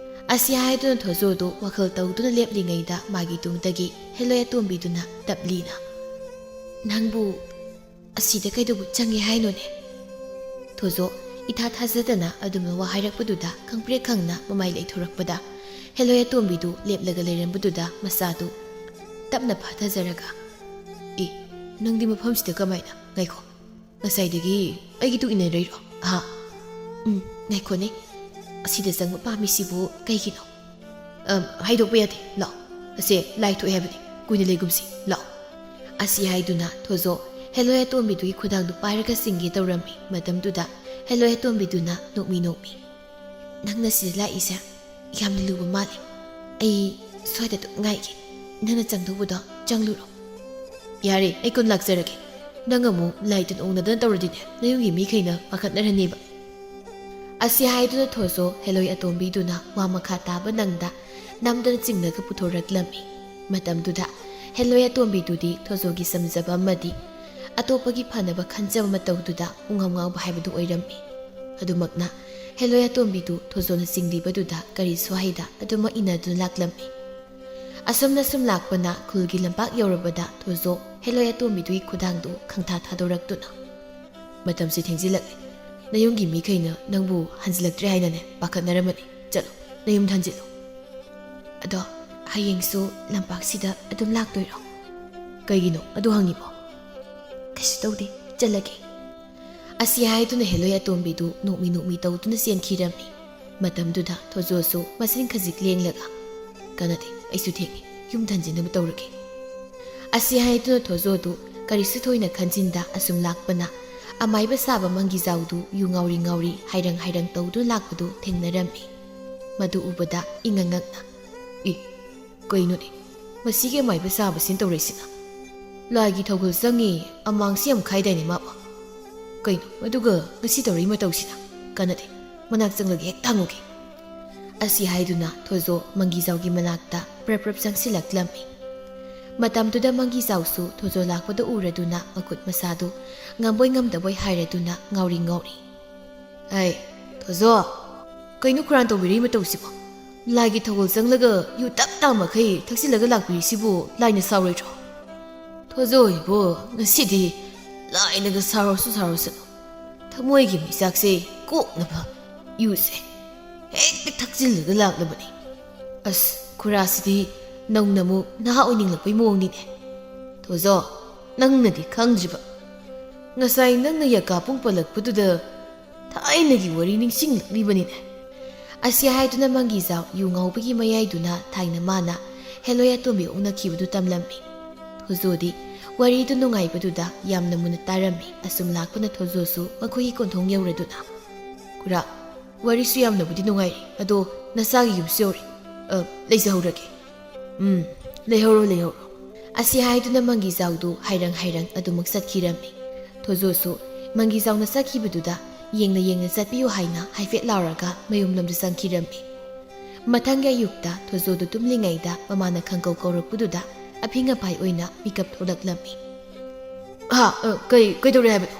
ꯑꯁꯤ ꯍꯥꯏꯗꯨꯅ ꯊꯣꯖꯣꯗꯨ ꯋꯥꯈꯜ ꯇꯧꯗꯨꯅ ꯂꯦꯞꯂꯤꯉꯩꯗ ꯃꯥꯒꯤ ꯇꯨꯡꯗꯒꯤ ꯍꯦꯂꯣꯏ ꯑꯇꯣꯝꯕꯤꯗꯨꯅ ꯇꯞꯂꯤꯅ, "ꯅꯪꯕꯨ ꯑꯁꯤꯗ ꯀꯩꯗꯧꯕ ꯆꯪꯉꯦ ꯍꯥꯏꯅꯣꯅꯦ?" ꯊꯣꯖꯣ ꯏꯊꯥ ꯊꯥꯖꯗꯅ ꯑꯗꯨꯝꯅ ꯋꯥ ꯍꯥꯏꯔꯛꯄꯗꯨꯗ ꯈꯪꯄ꯭ꯔꯦꯛ ꯈꯪꯅ ꯃꯃꯥꯏ ꯂꯩꯊꯣꯔꯛꯄꯗ ꯍꯦꯂꯣꯏ ꯑꯇꯣꯝꯕꯤꯗꯨ ꯂꯦꯞꯂꯒ ꯂꯩꯔꯝꯕꯗꯨꯗ ꯃꯁꯥꯗꯨ ꯇꯞꯅ ꯐꯥꯊꯖꯔꯒ, "ꯑꯦ, ꯅꯪꯗꯤ ꯃꯐꯝꯁꯤꯗ ꯀꯃꯥꯏꯅ? ꯉꯥꯏꯈꯣ, ꯉꯁꯥꯏꯗꯒꯤ ꯑꯩꯒꯤ ꯇꯨꯡ ꯏꯟꯅꯔꯛꯏꯔꯣ? ꯑꯍꯥ, ꯎꯝ, ꯉꯥꯏꯈꯣꯅꯦ, ꯑꯁꯤꯗ ꯆꯪꯕ ꯄꯥꯝꯃꯤꯁꯤꯕꯨ ꯀꯩꯒꯤꯅꯣ?" "ꯑꯝ, ꯍꯥꯏꯗꯣꯛꯄ ꯌꯥꯗꯦ, ꯂꯥꯛꯑꯣ, ꯑꯁꯦ ꯂꯥꯏ ꯊꯣꯛꯑꯦ ꯍꯥꯏꯕꯅꯤ, ꯀꯨꯏꯅ ꯂꯩꯒꯨꯝꯁꯤ, ꯂꯥꯛꯑꯣ"꯫ ꯑꯁꯤ ꯍꯥꯏꯗꯨꯅ ꯊꯣꯖꯣ ꯍꯦꯂꯣꯏ ꯑꯇꯣꯝꯕꯤꯗꯨꯒꯤ ꯈꯨꯗꯥꯡꯗꯨ ꯄꯥꯏꯔꯒ ꯆꯤꯡꯒꯦ ꯇꯧꯔꯝꯃꯤ꯫ ꯃꯇꯝꯗꯨꯗ ꯍꯦꯂꯣꯏ ꯑꯇꯣꯝꯕꯤꯗꯨꯅ ꯅꯣꯛꯃꯤ ꯅꯣꯛꯃꯤ, "ꯅꯪꯅ ꯁꯤꯗ ꯂꯥꯛꯏꯁꯦ ꯌꯥꯝꯅ ꯂꯨꯕ ꯃꯥꯜꯂꯤ꯫ ꯑꯩ ꯁ꯭ꯋꯥꯏꯗ ꯑꯗꯨꯝ ꯉꯥꯏꯒꯦ꯫ ꯅꯪꯅ ꯆꯪꯗꯧꯕꯗꯣ ꯆꯪꯂꯨꯔꯣ꯫ ꯌꯥꯔꯦ, ꯑꯩ ꯀꯣꯟꯅ ꯂꯥꯛꯆꯔꯒꯦ꯫ ꯅꯪ ꯑꯃꯨꯛ ꯂꯥꯏ ꯇꯤꯟ ꯑꯣꯡꯅꯗꯅ ꯇꯧꯔꯗꯤꯅꯦ, ꯅꯌꯨꯝꯒꯤ ꯃꯤꯈꯩꯅ ꯄꯥꯈꯠꯅꯔꯅꯦꯕ꯫ ꯑꯁꯤ ꯍꯥꯏꯗꯨꯅ ꯊꯣꯖꯣ ꯍꯦꯂꯣꯏ ꯑꯇꯣꯝꯕꯤꯗꯨꯅ ꯋꯥ ꯃꯈꯥ ꯇꯥꯕ ꯅꯪꯗ ꯅꯝꯗꯅ ꯆꯤꯡꯂꯒ ꯄꯨꯊꯣꯔꯛꯂꯝꯃꯤ꯫ ꯃꯇꯝꯗꯨꯗ ꯍꯦꯂꯣꯏ ꯑꯇꯣꯝꯕꯤꯗꯨꯗꯤ ꯊꯣꯖꯣꯒꯤ ꯁꯝꯖꯕ ꯑꯃꯗꯤ ꯑꯇꯣꯞꯄꯒꯤ ꯐꯅꯕ ꯈꯟꯖꯕ ꯃꯇꯧꯗꯨꯗ ꯄꯨꯡꯉꯥꯎ ꯉꯥꯎꯕ ꯍꯥꯏꯕꯗꯨ ꯑꯣꯏꯔꯝꯃꯤ꯫ ꯑꯗꯨꯃꯛꯅ ꯍꯦꯂꯣꯏ ꯑꯇꯣꯝꯕꯤꯗꯨ ꯊꯣꯖꯣꯅ ꯆꯤꯡꯂꯤꯕꯗꯨꯗ ꯀꯔꯤꯁꯨ ꯍꯥꯏꯗ ꯑꯗꯨꯃꯛ ꯏꯟꯅꯗꯨꯅ ꯂꯥꯛꯂꯝꯃꯤ꯫ ꯑꯁꯨꯝꯅ ꯁꯨꯝ ꯂꯥꯛꯄꯅ ꯈꯨꯜꯒꯤ ꯂꯝꯄꯥꯛ ꯌꯧꯔꯕꯗ ꯊꯣꯖꯣ ꯍꯦꯂꯣꯏ ꯑꯇꯣꯝꯕꯤꯗꯨꯒꯤ ꯈꯨꯗꯥꯡꯗꯨ ꯈꯪꯊꯥ ꯊꯥꯗꯣꯔꯛꯇꯨꯅ, "ꯃꯇꯝꯁꯤ ꯊꯦꯡꯖꯤꯜꯂꯛꯂꯦ꯫ ꯅꯌꯨꯝꯒꯤ ꯃꯤꯈꯩꯅ ꯅꯪꯕꯨ ꯍꯟꯖꯤꯜꯂꯛꯇ꯭ꯔꯦ ꯍꯥꯏꯅꯅꯦ ꯄꯥꯈꯠꯅꯔꯝꯃꯅꯤ꯫ ꯆꯠꯂꯣ, ꯅꯌꯨꯝꯗ ꯍꯟꯖꯤꯜꯂꯨ꯫ ꯑꯗꯣ ꯍꯌꯦꯡꯁꯨ ꯂꯝꯄꯥꯛꯁꯤꯗ ꯑꯗꯨꯝ ꯂꯥꯛꯇꯣꯏꯔꯣ?" "ꯀꯩꯒꯤꯅꯣ ꯑꯗꯨ ꯍꯪꯉꯤꯕꯣ?" "ꯀꯩꯁꯨ ꯇꯧꯗꯦ, ꯆꯠꯂꯒꯦ꯫" ꯑꯁꯤ ꯍꯥꯏꯗꯨꯅ ꯍꯦꯂꯣꯏ ꯑꯇꯣꯝꯕꯤꯗꯨ ꯅꯣꯛꯃꯤ ꯅꯣꯛꯃꯤ ꯇꯧꯗꯨꯅ ꯆꯦꯟꯈꯤꯔꯝꯃꯤ꯫ ꯃꯇꯝꯗꯨꯗ ꯊꯣꯖꯣꯁꯨ ꯃꯆꯤꯟ ꯈꯖꯤꯛ ꯂꯦꯡꯂꯒ, "ꯀꯥꯟꯅꯗꯦ, ꯑꯩꯁꯨ ꯊꯦꯡꯉꯦ, ꯌꯨꯝ ꯊꯟꯖꯤꯟꯅꯕ ꯇꯧꯔꯒꯦ꯫" ꯑꯁꯤ ꯍꯥꯏꯗꯨꯅ ꯊꯣꯖꯣꯗꯨ ꯀꯔꯤꯁꯨ ꯊꯣꯏꯅ ꯈꯟꯖꯤꯟꯗ ꯑꯁꯨꯝ ꯂꯥꯛꯄꯅ, ꯑꯃꯥꯏꯕ ꯁꯥꯕ ꯃꯪꯒꯤꯖꯥꯎꯗꯨ ꯌꯨ ꯉꯥꯎꯔꯤ ꯉꯥꯎꯔꯤ, ꯍꯥꯏꯔꯪ ꯍꯥꯏꯔꯪ ꯇꯧꯗꯨꯅ ꯂꯥꯛꯄꯗꯨ ꯊꯦꯡꯅꯔꯝꯃꯤ꯫ ꯃꯗꯨ ꯎꯕꯗ ꯏꯉꯛ ꯉꯛꯅ, "ꯏ, ꯀꯩꯅꯣꯅꯦ, ꯃꯁꯤꯒꯤ ꯑꯃꯥꯏꯕ ꯁꯥꯕꯁꯤꯅ ꯇꯧꯔꯛꯏꯁꯤꯅ? ꯂꯥꯏꯒꯤ ꯊꯧꯒꯜ ꯆꯪꯉꯤ, ꯑꯃꯥꯡꯁꯤ ꯌꯥꯝ ꯈꯥꯏꯗꯥꯏꯅꯦ ꯃꯥꯕꯣ? ꯀꯩꯅꯣ, ꯑꯗꯨꯒ ꯉꯁꯤ ꯇꯧꯔꯛꯏ ꯃꯇꯧꯁꯤꯅ? ꯀꯥꯟꯅꯗꯦ, ꯃꯅꯥꯛ ꯆꯪꯂꯒ ꯍꯦꯛ ꯊꯥꯡꯉꯨꯒꯦ꯫" ꯑꯁꯤ ꯍꯥꯏꯗꯨꯅ ꯊꯣꯖꯣ ꯃꯪꯒꯤꯖꯥꯎꯒꯤ ꯃꯅꯥꯛꯇ ꯄ꯭ꯔꯞ ꯄ꯭ꯔꯞ ꯆꯪꯁꯤꯜꯂꯛꯂꯝꯃꯤ꯫ ꯃꯇꯝꯗꯨꯗ ꯃꯪꯒꯤꯖꯥꯎꯁꯨ ꯊꯣꯖꯣ ꯂꯥꯛꯄꯗ ꯎꯔꯗꯨꯅ ꯃꯈꯨꯠ ꯃꯁꯥꯗꯨ ꯉꯝꯕꯣꯏ ꯉꯝꯗꯕꯣꯏ ꯍꯥꯏꯔꯗꯨꯅ ꯉꯥꯎꯔꯤ ꯉꯥꯎꯔꯤ꯫ "ꯑꯩ, ꯊꯣꯖꯣ, ꯀꯩꯅꯣ ꯈꯨꯔꯥꯟ ꯇꯧꯕꯤꯔꯤ ꯃꯇꯧꯁꯤꯕꯣ? ꯂꯥꯏꯒꯤ ꯊꯧꯒꯜ ꯆꯪꯂꯒ ꯌꯨ ꯇꯞ ꯇꯥ ꯃꯈꯩ ꯊꯛꯆꯤꯜꯂꯒ ꯂꯥꯛꯄꯤꯔꯤꯁꯤꯕꯨ ꯂꯥꯏꯅ ꯁꯥꯎꯔꯣꯏꯗ꯭ꯔꯣ? ꯊꯣꯖꯣ ꯏꯕꯣ, ꯉꯁꯤꯗꯤ ꯂꯥꯏꯅꯒ ꯁꯥꯎꯔꯁꯨ ꯁꯥꯎꯔꯁꯅꯨ, ꯊꯃꯣꯏꯒꯤ ꯃꯩꯆꯥꯛꯁꯦ ꯀꯣꯛꯅꯕ ꯌꯨꯁꯦ ꯍꯦꯛꯇ ꯊꯛꯆꯤꯜꯂꯒ ꯂꯥꯛꯂꯕꯅꯤ꯫ ꯑꯁ, ꯈꯨꯔꯥꯁꯤꯗꯤ ꯅꯧꯅ ꯑꯃꯨꯛ ꯅꯍꯥ ꯑꯣꯏꯅꯤꯡꯂꯛꯄꯩ ꯃꯑꯣꯡꯅꯤꯅꯦ꯫ ꯊꯣꯖꯣ, ꯅꯪꯅꯗꯤ ꯈꯪꯗ꯭ꯔꯤꯕ, ꯉꯁꯥꯏ ꯅꯪꯅ ꯌꯥꯀꯥ ꯄꯨꯡ ꯄꯜꯂꯛꯄꯗꯨꯗ ꯊꯥꯏꯅꯒꯤ ꯋꯥꯔꯤ ꯅꯤꯡꯁꯤꯡꯂꯛꯂꯤꯕꯅꯤꯅꯦ꯫" ꯑꯁꯤ ꯍꯥꯏꯗꯨꯅ ꯃꯪꯒꯤꯖꯥꯎ ꯌꯨ ꯉꯥꯎꯕꯒꯤ ꯃꯌꯥꯏꯗꯨꯅ ꯊꯥꯏꯅ ꯃꯥꯅ ꯍꯦꯂꯣꯏ ꯑꯇꯣꯝꯕꯤ ꯑꯣꯛꯅꯈꯤꯕꯗꯨ ꯇꯝꯂꯝꯃꯤ꯫ ꯊꯣꯖꯣꯗꯤ ꯋꯥꯔꯤꯗꯨ ꯅꯨꯡꯉꯥꯏꯕꯗꯨꯗ ꯌꯥꯝꯅ ꯃꯨꯟꯅ ꯇꯥꯔꯝꯃꯤ꯫ ꯑꯁꯨꯝ ꯂꯥꯛꯄꯅ ꯊꯣꯖꯣꯁꯨ ꯃꯈꯣꯏꯒꯤ ꯀꯣꯟꯊꯣꯡ ꯌꯧꯔꯗꯨꯅ, "ꯈꯨꯔꯥ, ꯋꯥꯔꯤꯁꯨ ꯌꯥꯝꯅꯕꯨꯗꯤ ꯅꯨꯡꯉꯥꯏꯔꯤ, ꯑꯗꯣ ꯅꯆꯥꯒꯤ ꯌꯨꯝꯁꯨ ꯌꯧꯔꯦ꯫ ꯑ, ꯂꯩꯖꯍꯧꯔꯒꯦ꯫ ꯎꯝ, ꯂꯩꯍꯧꯔꯣ, ꯂꯩꯍꯧꯔꯣ꯫ ꯑꯁꯤ ꯍꯥꯏꯗꯨꯅ ꯃꯪꯒꯤꯖꯥꯎꯗꯨ ꯍꯥꯏꯔꯪ ꯍꯥꯏꯔꯪ ꯑꯗꯨꯃꯛ ꯆꯠꯈꯤꯔꯝꯃꯤ꯫ ꯊꯣꯖꯣꯁꯨ ꯃꯪꯒꯤꯖꯥꯎꯅ ꯆꯠꯈꯤꯕꯗꯨꯗ ꯌꯦꯡꯅ ꯌꯦꯡꯅ ꯆꯠꯄꯤꯌꯨ ꯍꯥꯏꯅ ꯍꯥꯏꯐꯦꯠ ꯂꯥꯎꯔꯒ ꯃꯌꯨꯝꯂꯣꯝꯗ ꯆꯪꯈꯤꯔꯝꯃꯤ꯫ ꯃꯊꯪꯒꯤ ꯑꯌꯨꯛꯇ ꯊꯣꯖꯣꯗꯨ ꯇꯨꯝꯂꯤꯉꯩꯗ ꯃꯃꯥꯅ ꯈꯪꯀꯧ ꯀꯧꯔꯛꯄꯗꯨꯗ ꯑꯐꯤꯡ ꯑꯐꯥꯏ ꯑꯣꯏꯅ ꯃꯤꯀꯞ ꯊꯣꯛꯂꯛꯂꯝꯃꯤ꯫ "ꯍꯥ, ꯑ, ꯀꯩ, ꯀꯩꯗꯧꯔꯦ ꯍꯥꯏꯕꯅꯣ?"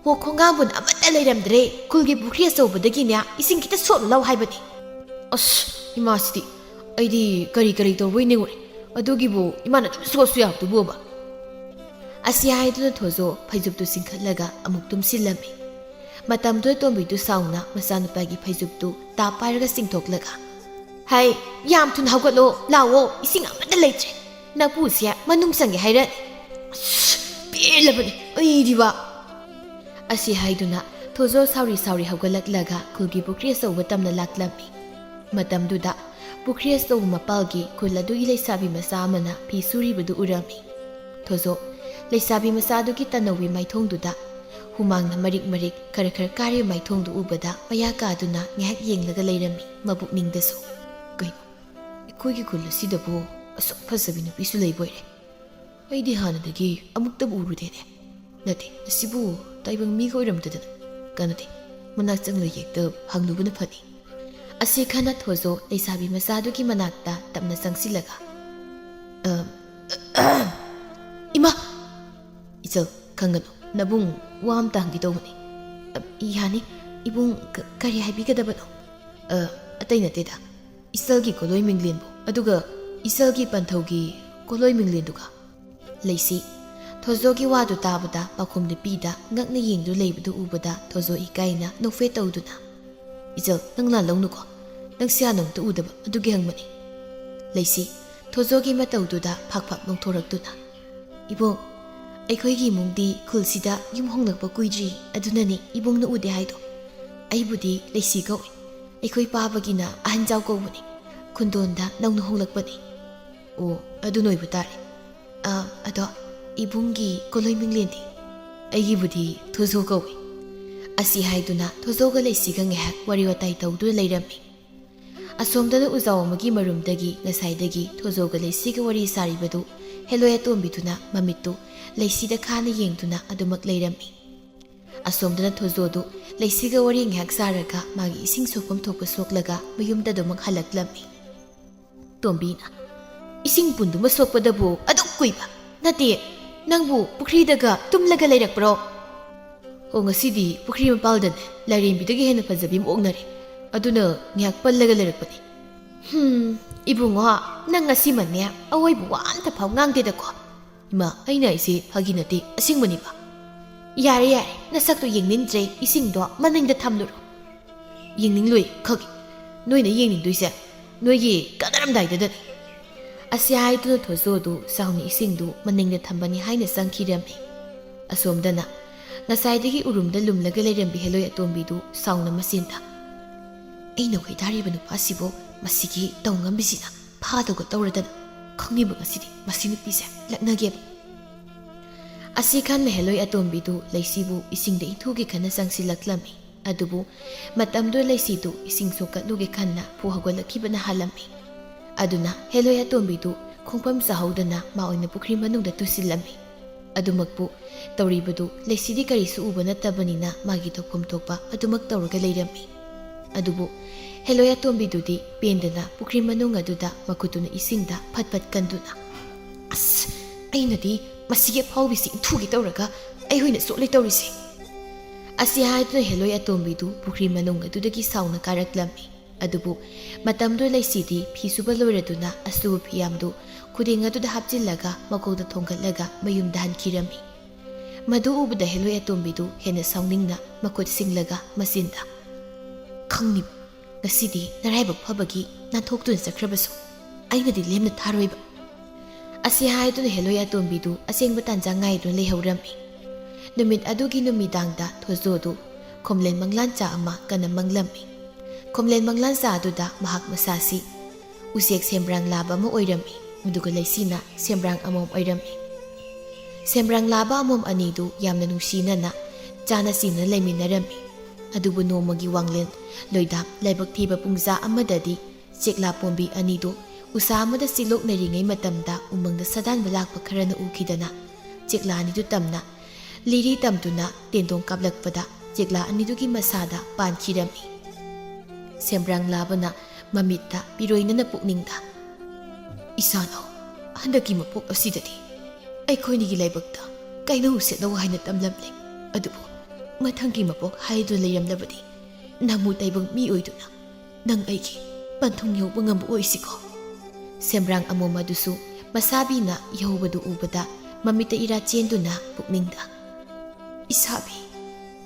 "ꯍꯣ, ꯈꯣꯡꯒꯥꯝꯕꯨꯟ ꯑꯃꯠꯇ ꯂꯩꯔꯝꯗ꯭ꯔꯦ꯫ ꯈꯨꯜꯒꯤ ꯄꯨꯈ꯭ꯔꯤ ꯑꯆꯧꯕꯗꯒꯤꯅꯦ ꯏꯁꯤꯡ ꯈꯤꯇ ꯁꯣꯠꯂꯨ ꯂꯥꯎ ꯍꯥꯏꯕꯅꯤ꯫" "ꯑꯁ, ꯏꯃꯥꯁꯤꯗꯤ! ꯑꯩꯗꯤ ꯀꯔꯤ ꯀꯔꯤ ꯇꯧꯕꯩ ꯅꯤꯡꯉꯨꯔꯦ꯫ ꯑꯗꯨꯒꯤꯕꯨ ꯏꯃꯥꯅ ꯑꯗꯨꯝ ꯁꯣꯠꯁꯨ ꯌꯥꯕꯗꯨꯕꯨꯕ꯫" ꯑꯁꯤ ꯍꯥꯏꯗꯨꯅ ꯊꯣꯖꯣ ꯐꯩꯖꯨꯞꯇꯨ ꯆꯤꯡꯈꯠꯂꯒ ꯑꯃꯨꯛ ꯇꯨꯝꯁꯤꯜꯂꯝꯃꯤ꯫ ꯃꯇꯝꯗꯨꯗ ꯇꯣꯝꯕꯤꯗꯨ ꯁꯥꯎꯅ ꯃꯆꯥꯅꯨꯄꯥꯒꯤ ꯐꯩꯖꯨꯞꯇꯨ ꯇꯥꯞ ꯄꯥꯏꯔꯒ ꯆꯤꯡꯊꯣꯛꯂꯒ, "ꯍꯩ, ꯌꯥꯝ ꯊꯨꯅ ꯍꯧꯒꯠꯂꯣ, ꯂꯥꯛꯑꯣ, ꯏꯁꯤꯡ ꯑꯃꯠꯇ ꯂꯩꯇ꯭ꯔꯦ꯫ ꯅꯄꯨꯁꯦ ꯃꯅꯨꯡ ꯆꯪꯒꯦ ꯍꯥꯏꯔꯛꯑꯅꯤ꯫ ꯑꯁ, ꯄꯦꯜꯂꯕꯅꯤ ꯑꯩꯗꯤꯕ!" ꯑꯁꯤ ꯍꯥꯏꯗꯨꯅ ꯊꯣꯖꯣ ꯁꯥꯎꯔꯤ ꯁꯥꯎꯔꯤ ꯍꯧꯒꯠꯂꯛꯂꯒ ꯈꯨꯜꯒꯤ ꯄꯨꯈ꯭ꯔꯤ ꯑꯆꯧꯕ ꯇꯝꯅ ꯂꯥꯛꯂꯝꯃꯤ꯫ ꯃꯇꯝꯗꯨꯗ ꯄꯨꯈ꯭ꯔꯤ ꯑꯆꯧꯕ ꯃꯄꯥꯜꯒꯤ ꯈꯨꯜ ꯑꯗꯨꯒꯤ ꯂꯩꯁꯥꯕꯤ ꯃꯆꯥ ꯑꯃꯅ ꯐꯤ ꯁꯨꯔꯤꯕꯗꯨ ꯎꯔꯝꯃꯤ꯫ ꯊꯣꯖꯣ ꯂꯩꯁꯥꯕꯤ ꯃꯆꯥꯗꯨꯒꯤ ꯇꯅꯧꯔꯤ ꯃꯥꯏꯊꯣꯡꯗꯨꯗ ꯍꯨꯃꯥꯡꯅ ꯃꯔꯤꯛ ꯃꯔꯤꯛ ꯈꯔ ꯈꯔ ꯀꯥꯔꯤꯕ ꯃꯥꯏꯊꯣꯡꯗꯨ ꯎꯕꯗ ꯃꯌꯥ ꯀꯥꯗꯨꯅ ꯉꯥꯏꯍꯥꯛ ꯌꯦꯡꯂꯒ ꯂꯩꯔꯝꯃꯤ꯫ ꯃꯕꯨꯛꯅꯤꯡꯗꯁꯨ, "ꯀꯩꯅꯣ, ꯑꯩꯈꯣꯏꯒꯤ ꯈꯨꯜ ꯑꯁꯤꯗꯕꯨ ꯑꯁꯨꯛ ꯐꯖꯕꯤ ꯅꯨꯄꯤꯁꯨ ꯂꯩꯕꯣꯏꯔꯦ? ꯑꯩꯗꯤ ꯍꯥꯟꯅꯗꯒꯤ ꯑꯃꯨꯛꯇꯕꯨ ꯎꯔꯨꯗꯦꯅꯦ꯫ ꯅꯠꯇꯦ, ꯑꯁꯤꯕꯨ ꯇꯥꯏꯕꯪ ꯃꯤꯒ ꯑꯣꯏꯔꯝꯗꯗꯅ? ꯀꯥꯟꯅꯗꯦ, ꯃꯅꯥꯛ ꯆꯪꯂꯒ ꯍꯦꯛꯇ ꯍꯪꯂꯨꯕꯅ ꯐꯅꯤ꯫" ꯑꯁꯤ ꯈꯟꯅ ꯊꯣꯖꯣ ꯂꯩꯁꯥꯕꯤ ꯃꯆꯥꯗꯨꯒꯤ ꯃꯅꯥꯛꯇ ꯇꯞꯅ ꯆꯪꯁꯤꯜꯂꯒ, "ꯑ, ꯏꯃꯥ!" "ꯏꯆꯜ, ꯈꯪꯒꯅꯨ, ꯅꯕꯨꯡ ꯋꯥ ꯑꯝꯇ ꯍꯪꯒꯦ ꯇꯧꯕꯅꯤ꯫" "ꯑ, ꯌꯥꯅꯤ, ꯏꯕꯨꯡ, ꯀ-, ꯀꯔꯤ ꯍꯥꯏꯕꯤꯒꯗꯕꯅꯣ?" "ꯑ, ꯑꯇꯩ ꯅꯠꯇꯦꯗ, ꯏꯆꯜꯒꯤ ꯀꯣꯂꯣꯏ ꯃꯤꯡꯂꯦꯟꯕꯨ, ꯑꯗꯨꯒ ꯏꯆꯜꯒꯤ ꯄꯟꯊꯧꯒꯤ ꯀꯣꯂꯣꯏ ꯃꯤꯡꯂꯦꯟꯗꯨꯒ꯫" ꯂꯩꯁꯤ, ꯊꯣꯖꯣꯒꯤ ꯋꯥꯗꯨ ꯇꯥꯕꯗ ꯄꯥꯎꯈꯨꯝ ꯅꯨꯄꯤꯗ ꯉꯛꯅ ꯌꯦꯡꯗꯨꯅ ꯂꯩꯕꯗꯨ ꯎꯕꯗ ꯊꯣꯖꯣ ꯏꯀꯥꯏꯅ ꯅꯣꯛꯐꯦꯠ ꯇꯧꯗꯨꯅ, "ꯏꯆꯜ, ꯅꯪ ꯂꯥꯜꯂꯧꯅꯨꯀꯣ꯫ ꯅꯪꯁꯦ ꯍꯥꯟꯅ ꯑꯃꯨꯛꯇ ꯎꯗꯕ ꯑꯗꯨꯒꯤ ꯍꯪꯕꯅꯤ꯫" ꯂꯩꯁꯤ, ꯊꯣꯖꯣꯒꯤ ꯃꯇꯧꯗꯨꯗ ꯐꯥꯛ ꯐꯥꯛ ꯅꯣꯛꯊꯣꯔꯛꯇꯨꯅ, "ꯏꯕꯣꯛ, ꯑꯩꯈꯣꯏꯒꯤ ꯏꯃꯨꯡꯗꯤ ꯈꯨꯜꯁꯤꯗ ꯌꯨꯝ ꯍꯣꯡꯂꯛꯄ ꯀꯨꯏꯗ꯭ꯔꯤ, ꯑꯗꯨꯅꯅꯤ ꯏꯕꯨꯡꯅ ꯎꯗꯦ ꯍꯥꯏꯗꯣ꯫ ꯑꯩꯕꯨꯗꯤ ꯂꯩꯁꯤ ꯀꯧꯏ꯫ ꯑꯩꯈꯣꯏ ꯄꯥꯕꯒꯤꯅ ꯑꯍꯟꯖꯥꯎ ꯀꯧꯕꯅꯤ꯫ ꯈꯨꯟꯗꯣꯟꯗ ꯅꯧꯅ ꯍꯣꯡꯂꯛꯄꯅꯤ꯫" "ꯑꯣ, ꯑꯗꯨꯅ ꯑꯣꯏꯕ ꯇꯥꯔꯦ꯫ ꯑ, ꯑꯗꯣ ꯏꯕꯨꯡꯒꯤ ꯀꯣꯂꯣꯏ ꯃꯤꯡꯂꯦꯟꯗꯤ?" "ꯑꯩꯒꯤꯕꯨꯗꯤ ꯊꯣꯖꯣ ꯀꯧꯏ꯫" ꯑꯁꯤ ꯍꯥꯏꯗꯨꯅ ꯊꯣꯏꯖꯣꯒ ꯂꯩꯁꯤꯒ ꯉꯥꯏꯍꯥꯛ ꯋꯥꯔꯤ ꯋꯥꯇꯥꯏ ꯇꯧꯗꯨꯅ ꯂꯩꯔꯝꯃꯤ꯫ ꯑꯁꯣꯝꯗꯅ ꯎꯖꯥꯎ ꯑꯃꯒꯤ ꯃꯔꯨꯝꯗꯒꯤ ꯉꯁꯥꯏꯗꯒꯤ ꯊꯣꯏꯖꯣꯒ ꯂꯩꯁꯤꯒ ꯋꯥꯔꯤ ꯁꯥꯔꯤꯕꯗꯨ ꯍꯦꯂꯣꯏ ꯑꯇꯣꯝꯕꯤꯗꯨꯅ ꯃꯃꯤꯠꯇꯨ ꯂꯩꯁꯤꯗ ꯈꯥꯅ ꯌꯦꯡꯗꯨꯅ ꯑꯗꯨꯃꯛ ꯂꯩꯔꯝꯃꯤ꯫ ꯑꯁꯣꯝꯗꯅ ꯊꯣꯏꯖꯣꯗꯨ ꯂꯩꯁꯤꯒ ꯋꯥꯔꯤ ꯉꯥꯏꯍꯥꯛ ꯁꯥꯔꯒ ꯃꯥꯒꯤ ꯏꯁꯤꯡ ꯁꯣꯛꯐꯝ ꯊꯣꯛꯄ ꯁꯣꯛꯂꯒ ꯃꯌꯨꯝꯗ ꯑꯗꯨꯃꯛ ꯍꯜꯂꯛꯂꯝꯃꯤ꯫ ꯇꯣꯝꯕꯤꯅ, "ꯏꯁꯤꯡ ꯄꯨꯟꯗꯨꯃ ꯁꯣꯛꯄꯗꯕꯨ ꯑꯗꯨꯛ ꯀꯨꯏꯕ? ꯅꯠꯇꯦ, ꯅꯪꯕꯨ ꯄꯨꯈ꯭ꯔꯤꯗꯒ ꯇꯨꯝꯂꯒ ꯂꯩꯔꯛꯄ꯭ꯔꯣ?" "ꯑꯣ, ꯉꯁꯤꯗꯤ ꯄꯨꯈ꯭ꯔꯤ ꯃꯄꯥꯜꯗꯅꯦ ꯂꯥꯏꯔꯦꯝꯕꯤꯗꯒꯤ ꯍꯦꯟꯅ ꯐꯖꯕꯤ ꯑꯃ ꯑꯣꯛꯅꯔꯦ꯫ ꯑꯗꯨꯅ ꯉꯥꯏꯍꯥꯛ ꯄꯜꯂꯒ ꯂꯩꯔꯛꯄꯅꯤ꯫" "ꯍꯨꯝ, ꯏꯕꯨꯡꯉꯣ, ꯅꯪ ꯉꯁꯤꯃꯅꯦ ꯑꯋꯣꯏꯕ ꯋꯥ ꯑꯝꯇ ꯐꯥꯎ ꯉꯥꯡꯗꯦꯗꯀꯣ꯫ ꯏꯃꯥ, ꯑꯩꯅ ꯍꯥꯏꯁꯦ ꯐꯥꯒꯤ ꯅꯠꯇꯦ, ꯑꯁꯦꯡꯕꯅꯤꯕ꯫" "ꯌꯥꯔꯦ, ꯌꯥꯔꯦ, ꯅꯁꯛꯇꯣ ꯌꯦꯡꯅꯤꯡꯗ꯭ꯔꯦ, ꯏꯁꯤꯡꯗꯣ ꯃꯅꯤꯡꯗ ꯊꯝꯂꯨꯔꯣ꯫" "ꯌꯦꯡꯅꯤꯡꯂꯣꯏ, ꯈꯪꯉꯤ꯫ ꯅꯣꯏꯅ ꯌꯦꯡꯅꯤꯡꯗꯣꯏꯁꯦ ꯅꯣꯏꯒꯤ ꯀꯥꯟꯅꯔꯝꯗꯥꯏꯗꯗꯅꯤ꯫" ꯑꯁꯤ ꯍꯥꯏꯗꯨꯅ ꯊꯣꯏꯖꯣꯗꯨ ꯁꯥꯎꯅ ꯏꯁꯤꯡꯗꯨ ꯃꯅꯤꯡꯗ ꯊꯝꯕꯅꯤ ꯍꯥꯏꯅ ꯆꯪꯈꯤꯔꯝꯃꯤ꯫ ꯑꯁꯣꯝꯗꯅ ꯉꯁꯥꯏꯗꯒꯤ ꯎꯔꯨꯝꯗ ꯂꯨꯝꯂꯒ ꯂꯩꯔꯝꯕꯤ ꯍꯦꯂꯣꯏ ꯑꯇꯣꯝꯕꯤꯗꯨ ꯁꯥꯎꯅ ꯃꯆꯤꯟꯗ, "ꯑꯩꯅ ꯈꯣꯏꯗꯥꯔꯤꯕ ꯅꯨꯄꯥꯁꯤꯕꯨ ꯃꯁꯤꯒꯤ ꯇꯧ ꯉꯝꯕꯤꯁꯤꯅ ꯐꯥꯗꯧꯒ ꯇꯧꯔꯗꯅ꯫ ꯈꯪꯅꯤꯡꯕ ꯉꯁꯤꯗꯤ ꯃꯁꯤ ꯅꯨꯄꯤꯁꯦ ꯂꯛꯅꯒꯦꯕ꯫" ꯑꯁꯤ ꯈꯟꯅ ꯍꯦꯂꯣꯏ ꯑꯇꯣꯝꯕꯤꯗꯨ ꯂꯩꯁꯤꯕꯨ ꯏꯁꯤꯡꯗ ꯏꯟꯊꯨꯒꯦ ꯈꯟꯅ ꯆꯪꯁꯤꯜꯂꯛꯂꯝꯃꯤ꯫ ꯑꯗꯨꯕꯨ ꯃꯇꯝꯗꯨ ꯂꯩꯁꯤꯗꯨ ꯏꯁꯤꯡ ꯁꯣꯛꯀꯠꯂꯨꯒꯦ ꯈꯟꯅ ꯐꯨ ꯍꯧꯒꯠꯂꯛꯈꯤꯕꯅ ꯍꯥꯜꯂꯝꯃꯤ꯫ ꯑꯗꯨꯅ ꯍꯦꯂꯣꯏ ꯑꯇꯣꯝꯕꯤꯗꯨ ꯈꯣꯡꯐꯝ ꯆꯥꯍꯧꯗꯅ ꯃꯥ ꯑꯣꯏꯅ ꯄꯨꯈ꯭ꯔꯤ ꯃꯅꯨꯡꯗ ꯇꯨꯁꯤꯜꯂꯝꯃꯤ꯫ ꯑꯗꯨꯃꯛꯄꯨ ꯇꯧꯔꯤꯕꯗꯨ ꯂꯩꯁꯤꯗꯤ ꯀꯔꯤꯁꯨ ꯎꯕ ꯅꯠꯇꯕꯅꯤꯅ ꯃꯥꯒꯤ ꯇꯧꯐꯝ ꯊꯣꯛꯄ ꯑꯗꯨꯃꯛ ꯇꯧꯔꯒ ꯂꯩꯔꯝꯃꯤ꯫ ꯑꯗꯨꯕꯨ ꯍꯦꯂꯣꯏ ꯑꯇꯣꯝꯕꯤꯗꯨꯗꯤ ꯄꯦꯟꯗꯅ ꯄꯨꯈ꯭ꯔꯤ ꯃꯅꯨꯡ ꯑꯗꯨꯗ ꯃꯈꯨꯠꯇꯨꯅ ꯏꯁꯤꯡꯗ ꯐꯠ ꯐꯠ ꯀꯟꯗꯨꯅ, "ꯑꯁ, ꯑꯩꯅꯗꯤ ꯃꯁꯤꯒꯤ ꯑꯐꯥꯎꯕꯤꯁꯤ ꯏꯟꯊꯨꯒꯦ ꯇꯧꯔꯒ ꯑꯩ ꯑꯣꯏꯅ ꯆꯣꯠꯂꯦ ꯇꯧꯔꯤꯁꯦ꯫" ꯑꯁꯤ ꯍꯥꯏꯗꯨꯅ ꯍꯦꯂꯣꯏ ꯑꯇꯣꯝꯕꯤꯗꯨ ꯄꯨꯈ꯭ꯔꯤ ꯃꯅꯨꯡ ꯑꯗꯨꯗꯒꯤ ꯁꯥꯎꯅ ꯀꯥꯔꯛꯂꯝꯃꯤ꯫ ꯑꯗꯨꯕꯨ ꯃꯇꯝꯗꯨ ꯂꯩꯁꯤꯗꯤ ꯐꯤ ꯁꯨꯕ ꯂꯣꯏꯔꯗꯨꯅ ꯑꯁꯨꯕ ꯐꯤꯌꯥꯝꯗꯨ ꯈꯨꯗꯦꯡ ꯑꯗꯨꯗ ꯍꯥꯞꯆꯤꯜꯂꯒ ꯃꯀꯣꯛꯇ ꯊꯣꯡꯒꯠꯂꯒ ꯃꯌꯨꯝꯗ ꯍꯟꯈꯤꯔꯝꯃꯤ꯫ ꯃꯗꯨ ꯎꯕꯗ ꯍꯦꯂꯣꯏ ꯑꯇꯣꯝꯕꯤꯗꯨ ꯍꯦꯟꯅ ꯁꯥꯎꯅꯤꯡꯅ ꯃꯈꯨꯠ ꯁꯤꯡꯂꯒ ꯃꯆꯤꯟꯗ, "ꯈꯪꯅꯤꯕ, ꯉꯁꯤꯗꯤ ꯅꯔꯥꯏꯕꯛ ꯐꯕꯒꯤ ꯅꯥꯟꯊꯣꯛꯇꯨꯅ ꯆꯠꯈ꯭ꯔꯕꯁꯨ ꯑꯩꯅꯗꯤ ꯂꯦꯝꯅ ꯊꯥꯔꯣꯏꯕ꯫" ꯑꯁꯤ ꯍꯥꯏꯗꯨꯅ ꯍꯦꯂꯣꯏ ꯑꯇꯣꯝꯕꯤꯗꯨ ꯑꯁꯦꯡꯕ ꯇꯥꯟꯖꯥ ꯉꯥꯏꯗꯨꯅ ꯂꯩꯍꯧꯔꯝꯃꯤ꯫ ꯅꯨꯃꯤꯠ ꯑꯗꯨꯒꯤ ꯅꯨꯃꯤꯗꯥꯡꯗ ꯊꯣꯏꯖꯣꯗꯨ ꯈꯣꯝꯂꯦꯟ ꯃꯪꯂꯥꯟꯆꯥ ꯑꯃ ꯀꯟꯅ ꯃꯪꯂꯝꯃꯤ꯫ ꯈꯣꯝꯂꯦꯟ ꯃꯪꯂꯥꯟꯆꯥ ꯑꯗꯨꯗ ꯃꯍꯥꯛ ꯃꯁꯥꯁꯤ ꯎꯆꯦꯛ ꯁꯦꯝꯕ꯭ꯔꯥꯡ ꯂꯥꯕ ꯑꯃ ꯑꯣꯏꯔꯝꯃꯤ, ꯑꯗꯨꯒ ꯂꯩꯁꯤꯅ ꯁꯦꯝꯕ꯭ꯔꯥꯡ ꯑꯃꯣꯝ ꯑꯣꯏꯔꯝꯃꯤ꯫ ꯁꯦꯝꯕ꯭ꯔꯥꯡ ꯂꯥꯕ ꯑꯃꯣꯝ ꯑꯅꯤꯗꯨ ꯌꯥꯝꯅ ꯅꯨꯡꯁꯤꯅꯅ ꯆꯥꯅ ꯆꯤꯅ ꯂꯩꯃꯤꯟꯅꯔꯝꯃꯤ꯫ ꯑꯗꯨꯕꯨ ꯅꯣꯡꯃꯒꯤ ꯋꯥꯡꯂꯦꯟ ꯂꯣꯏꯗꯥꯝ ꯂꯥꯏꯕꯛ ꯊꯤꯕ ꯄꯨꯡꯖꯥ ꯑꯃꯗꯗꯤ ꯆꯦꯛꯂꯥ ꯄꯣꯝꯕꯤ ꯑꯅꯤꯗꯨ ꯎꯁꯥ ꯑꯃꯗ ꯆꯤꯂꯣꯛꯅꯔꯤꯉꯩ ꯃꯇꯝꯗ ꯎꯃꯪꯗ ꯁꯥꯗꯥꯟꯕ ꯂꯥꯛꯄ ꯈꯔꯅ ꯎꯈꯤꯗꯅ ꯆꯦꯛꯂꯥ ꯑꯅꯤꯗꯨ ꯇꯝꯅ ꯂꯤꯔꯤ ꯇꯝꯗꯨꯅ ꯇꯦꯟꯗꯣꯡ ꯀꯥꯞꯂꯛꯄꯗ ꯆꯦꯛꯂꯥ ꯑꯅꯤꯗꯨꯒꯤ ꯃꯁꯥꯗ ꯄꯥꯟꯈꯤꯔꯝꯃꯤ꯫ ꯁꯦꯝꯕ꯭ꯔꯥꯡ ꯂꯥꯕꯅ ꯃꯃꯤꯠꯇ ꯄꯤꯔꯣꯏꯅꯅ ꯄꯨꯛꯅꯤꯡꯗ, "ꯏꯁꯥꯅꯧ, ꯍꯟꯗꯛꯀꯤ ꯃꯄꯣꯛ ꯑꯁꯤꯗꯗꯤ ꯑꯩꯈꯣꯏꯅꯤꯒꯤ ꯂꯥꯏꯕꯛꯇ ꯀꯩꯅꯧ ꯁꯦꯠꯅꯧ ꯍꯥꯏꯅ ꯇꯝꯂꯝꯂꯦ꯫ ꯑꯗꯨꯕꯨ ꯃꯊꯪꯒꯤ ꯃꯄꯣꯛ ꯍꯥꯏꯗꯨꯅ ꯂꯩꯔꯝꯂꯕꯗꯤ ꯅꯃꯨ ꯇꯥꯏꯕꯪ ꯃꯤ ꯑꯣꯏꯗꯨꯅ ꯅꯪ ꯑꯩꯒꯤ ꯄꯟꯊꯨꯡ ꯌꯧꯕ ꯉꯝꯕ ꯑꯣꯏꯁꯤꯀꯣ?" ꯁꯦꯝꯕ꯭ꯔꯥꯡ ꯑꯃꯣꯝ ꯑꯗꯨꯁꯨ ꯃꯁꯥꯕꯤꯅ ꯌꯧꯕꯗꯨ ꯎꯕꯗ ꯃꯃꯤꯠꯇ ꯏꯔꯥ ꯆꯦꯟꯗꯨꯅ ꯄꯨꯛꯅꯤꯡꯗ, "ꯏꯁꯥꯕꯤ,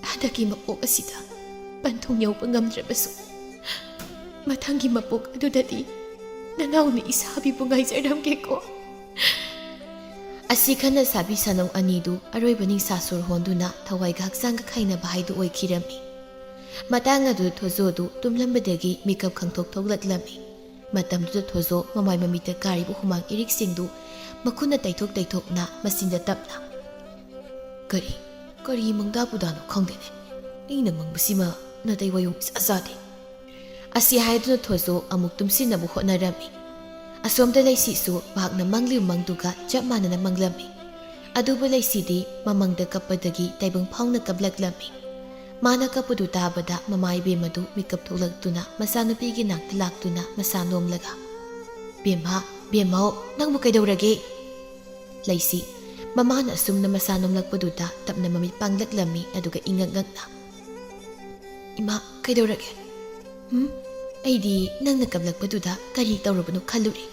ꯍꯟꯗꯛꯀꯤ ꯃꯄꯣꯛ ꯑꯁꯤꯗ ꯄꯟꯊꯨꯡ ꯌꯧꯕ ꯉꯝꯗ꯭ꯔꯕꯁꯨ ꯃꯊꯪꯒꯤ ꯃꯄꯣꯛ ꯑꯗꯨꯗꯗꯤ ꯅꯅꯥꯎꯅ ꯏꯁꯥꯕꯤꯕꯨ ꯉꯥꯏꯖꯔꯝꯒꯦꯀꯣ?" ꯑꯁꯤ ꯈꯟꯅ ꯁꯥꯕꯤ ꯁꯥꯅꯧ ꯑꯅꯤꯗꯨ ꯑꯔꯣꯏꯕ ꯅꯤꯡꯁꯥ ꯁꯣꯔ ꯍꯣꯟꯗꯨꯅ ꯊꯋꯥꯏꯒ ꯍꯛꯆꯥꯡꯒ ꯈꯥꯏꯅꯕ ꯍꯥꯏꯗꯨ ꯑꯣꯏꯈꯤꯔꯝꯃꯤ꯫ ꯃꯇꯥꯡ ꯑꯗꯨꯗ ꯊꯣꯖꯣꯗꯨ ꯇꯨꯝꯂꯝꯕꯗꯒꯤ ꯃꯤꯀꯞ ꯈꯪꯊꯣꯛ ꯊꯣꯛꯂꯛꯂꯝꯃꯤ꯫ ꯃꯇꯝꯗꯨꯗ ꯊꯣꯖꯣ ꯃꯃꯥꯏ ꯃꯃꯤꯠꯇ ꯀꯥꯔꯤꯕ ꯍꯨꯃꯥꯡ ꯏꯔꯤꯛꯁꯤꯡꯗꯨ ꯃꯈꯨꯠꯅ ꯇꯩꯊꯣꯛ ꯇꯩꯊꯣꯛꯅ ꯃꯆꯤꯟꯗ ꯇꯞꯅ, "ꯀꯔꯤ, ꯀꯔꯤ ꯃꯪꯗꯥ ꯄꯨꯗꯥꯅꯣ ꯈꯪꯗꯦꯅꯦ꯫ ꯑꯩꯅ ꯃꯪꯕꯁꯤꯃ ꯅꯥꯇꯩ ꯋꯥꯌꯣꯡ ꯏꯆꯥ ꯆꯥꯗꯦ꯫" ꯑꯁꯤ ꯍꯥꯏꯗꯨꯅ ꯊꯣꯖꯣ ꯑꯃꯨꯛ ꯇꯨꯝꯁꯤꯟꯅꯕ ꯍꯣꯠꯅꯔꯝꯃꯤ꯫ ꯑꯁꯣꯝꯗ ꯂꯩꯁꯤꯁꯨ ꯃꯍꯥꯛꯅ ꯃꯪꯂꯤꯕ ꯃꯪꯗꯨꯒ ꯆꯞ ꯃꯥꯟꯅꯅ ꯃꯪꯂꯝꯃꯤ꯫ ꯑꯗꯨꯕꯨ ꯂꯩꯁꯤꯗꯤ ꯃꯃꯪꯗ ꯀꯞꯄꯗꯒꯤ ꯇꯥꯏꯕꯪ ꯐꯥꯎꯅ ꯀꯞꯂꯛꯂꯝꯃꯤ꯫ ꯃꯥꯅ ꯀꯞꯄꯗꯨ ꯇꯥꯕꯗ ꯃꯃꯥ ꯏꯕꯦꯝꯃꯗꯨ ꯃꯤꯀꯞ ꯊꯣꯛꯂꯛꯇꯨꯅ ꯃꯆꯥꯅꯨꯄꯤꯒꯤ ꯅꯥꯛꯇ ꯂꯥꯛꯇꯨꯅ ꯃꯁꯥ ꯅꯣꯝꯂꯒ, "ꯕꯦꯝꯃ, ꯕꯦꯝꯃꯧ, ꯅꯪꯕꯨ ꯀꯩꯗꯧꯔꯒꯦ?" ꯂꯩꯁꯤ, ꯃꯃꯥꯅ ꯑꯁꯨꯝꯅ ꯃꯁꯥ ꯅꯣꯝꯂꯛꯄꯗꯨꯗ ꯇꯞꯅ ꯃꯃꯤꯠ ꯄꯥꯡꯂꯛꯂꯝꯃꯤ, ꯑꯗꯨꯒ ꯏꯉꯛ ꯉꯛꯅ, "ꯏꯃꯥ, ꯀꯩꯗꯧꯔꯒꯦ? ꯎꯝ? ꯑꯩꯗꯤ ꯅꯪꯅ ꯀꯞꯂꯛꯄꯗꯨꯗ ꯀꯔꯤ ꯇꯧꯔꯕꯅꯣ ꯈꯜꯂꯨꯔꯦ꯫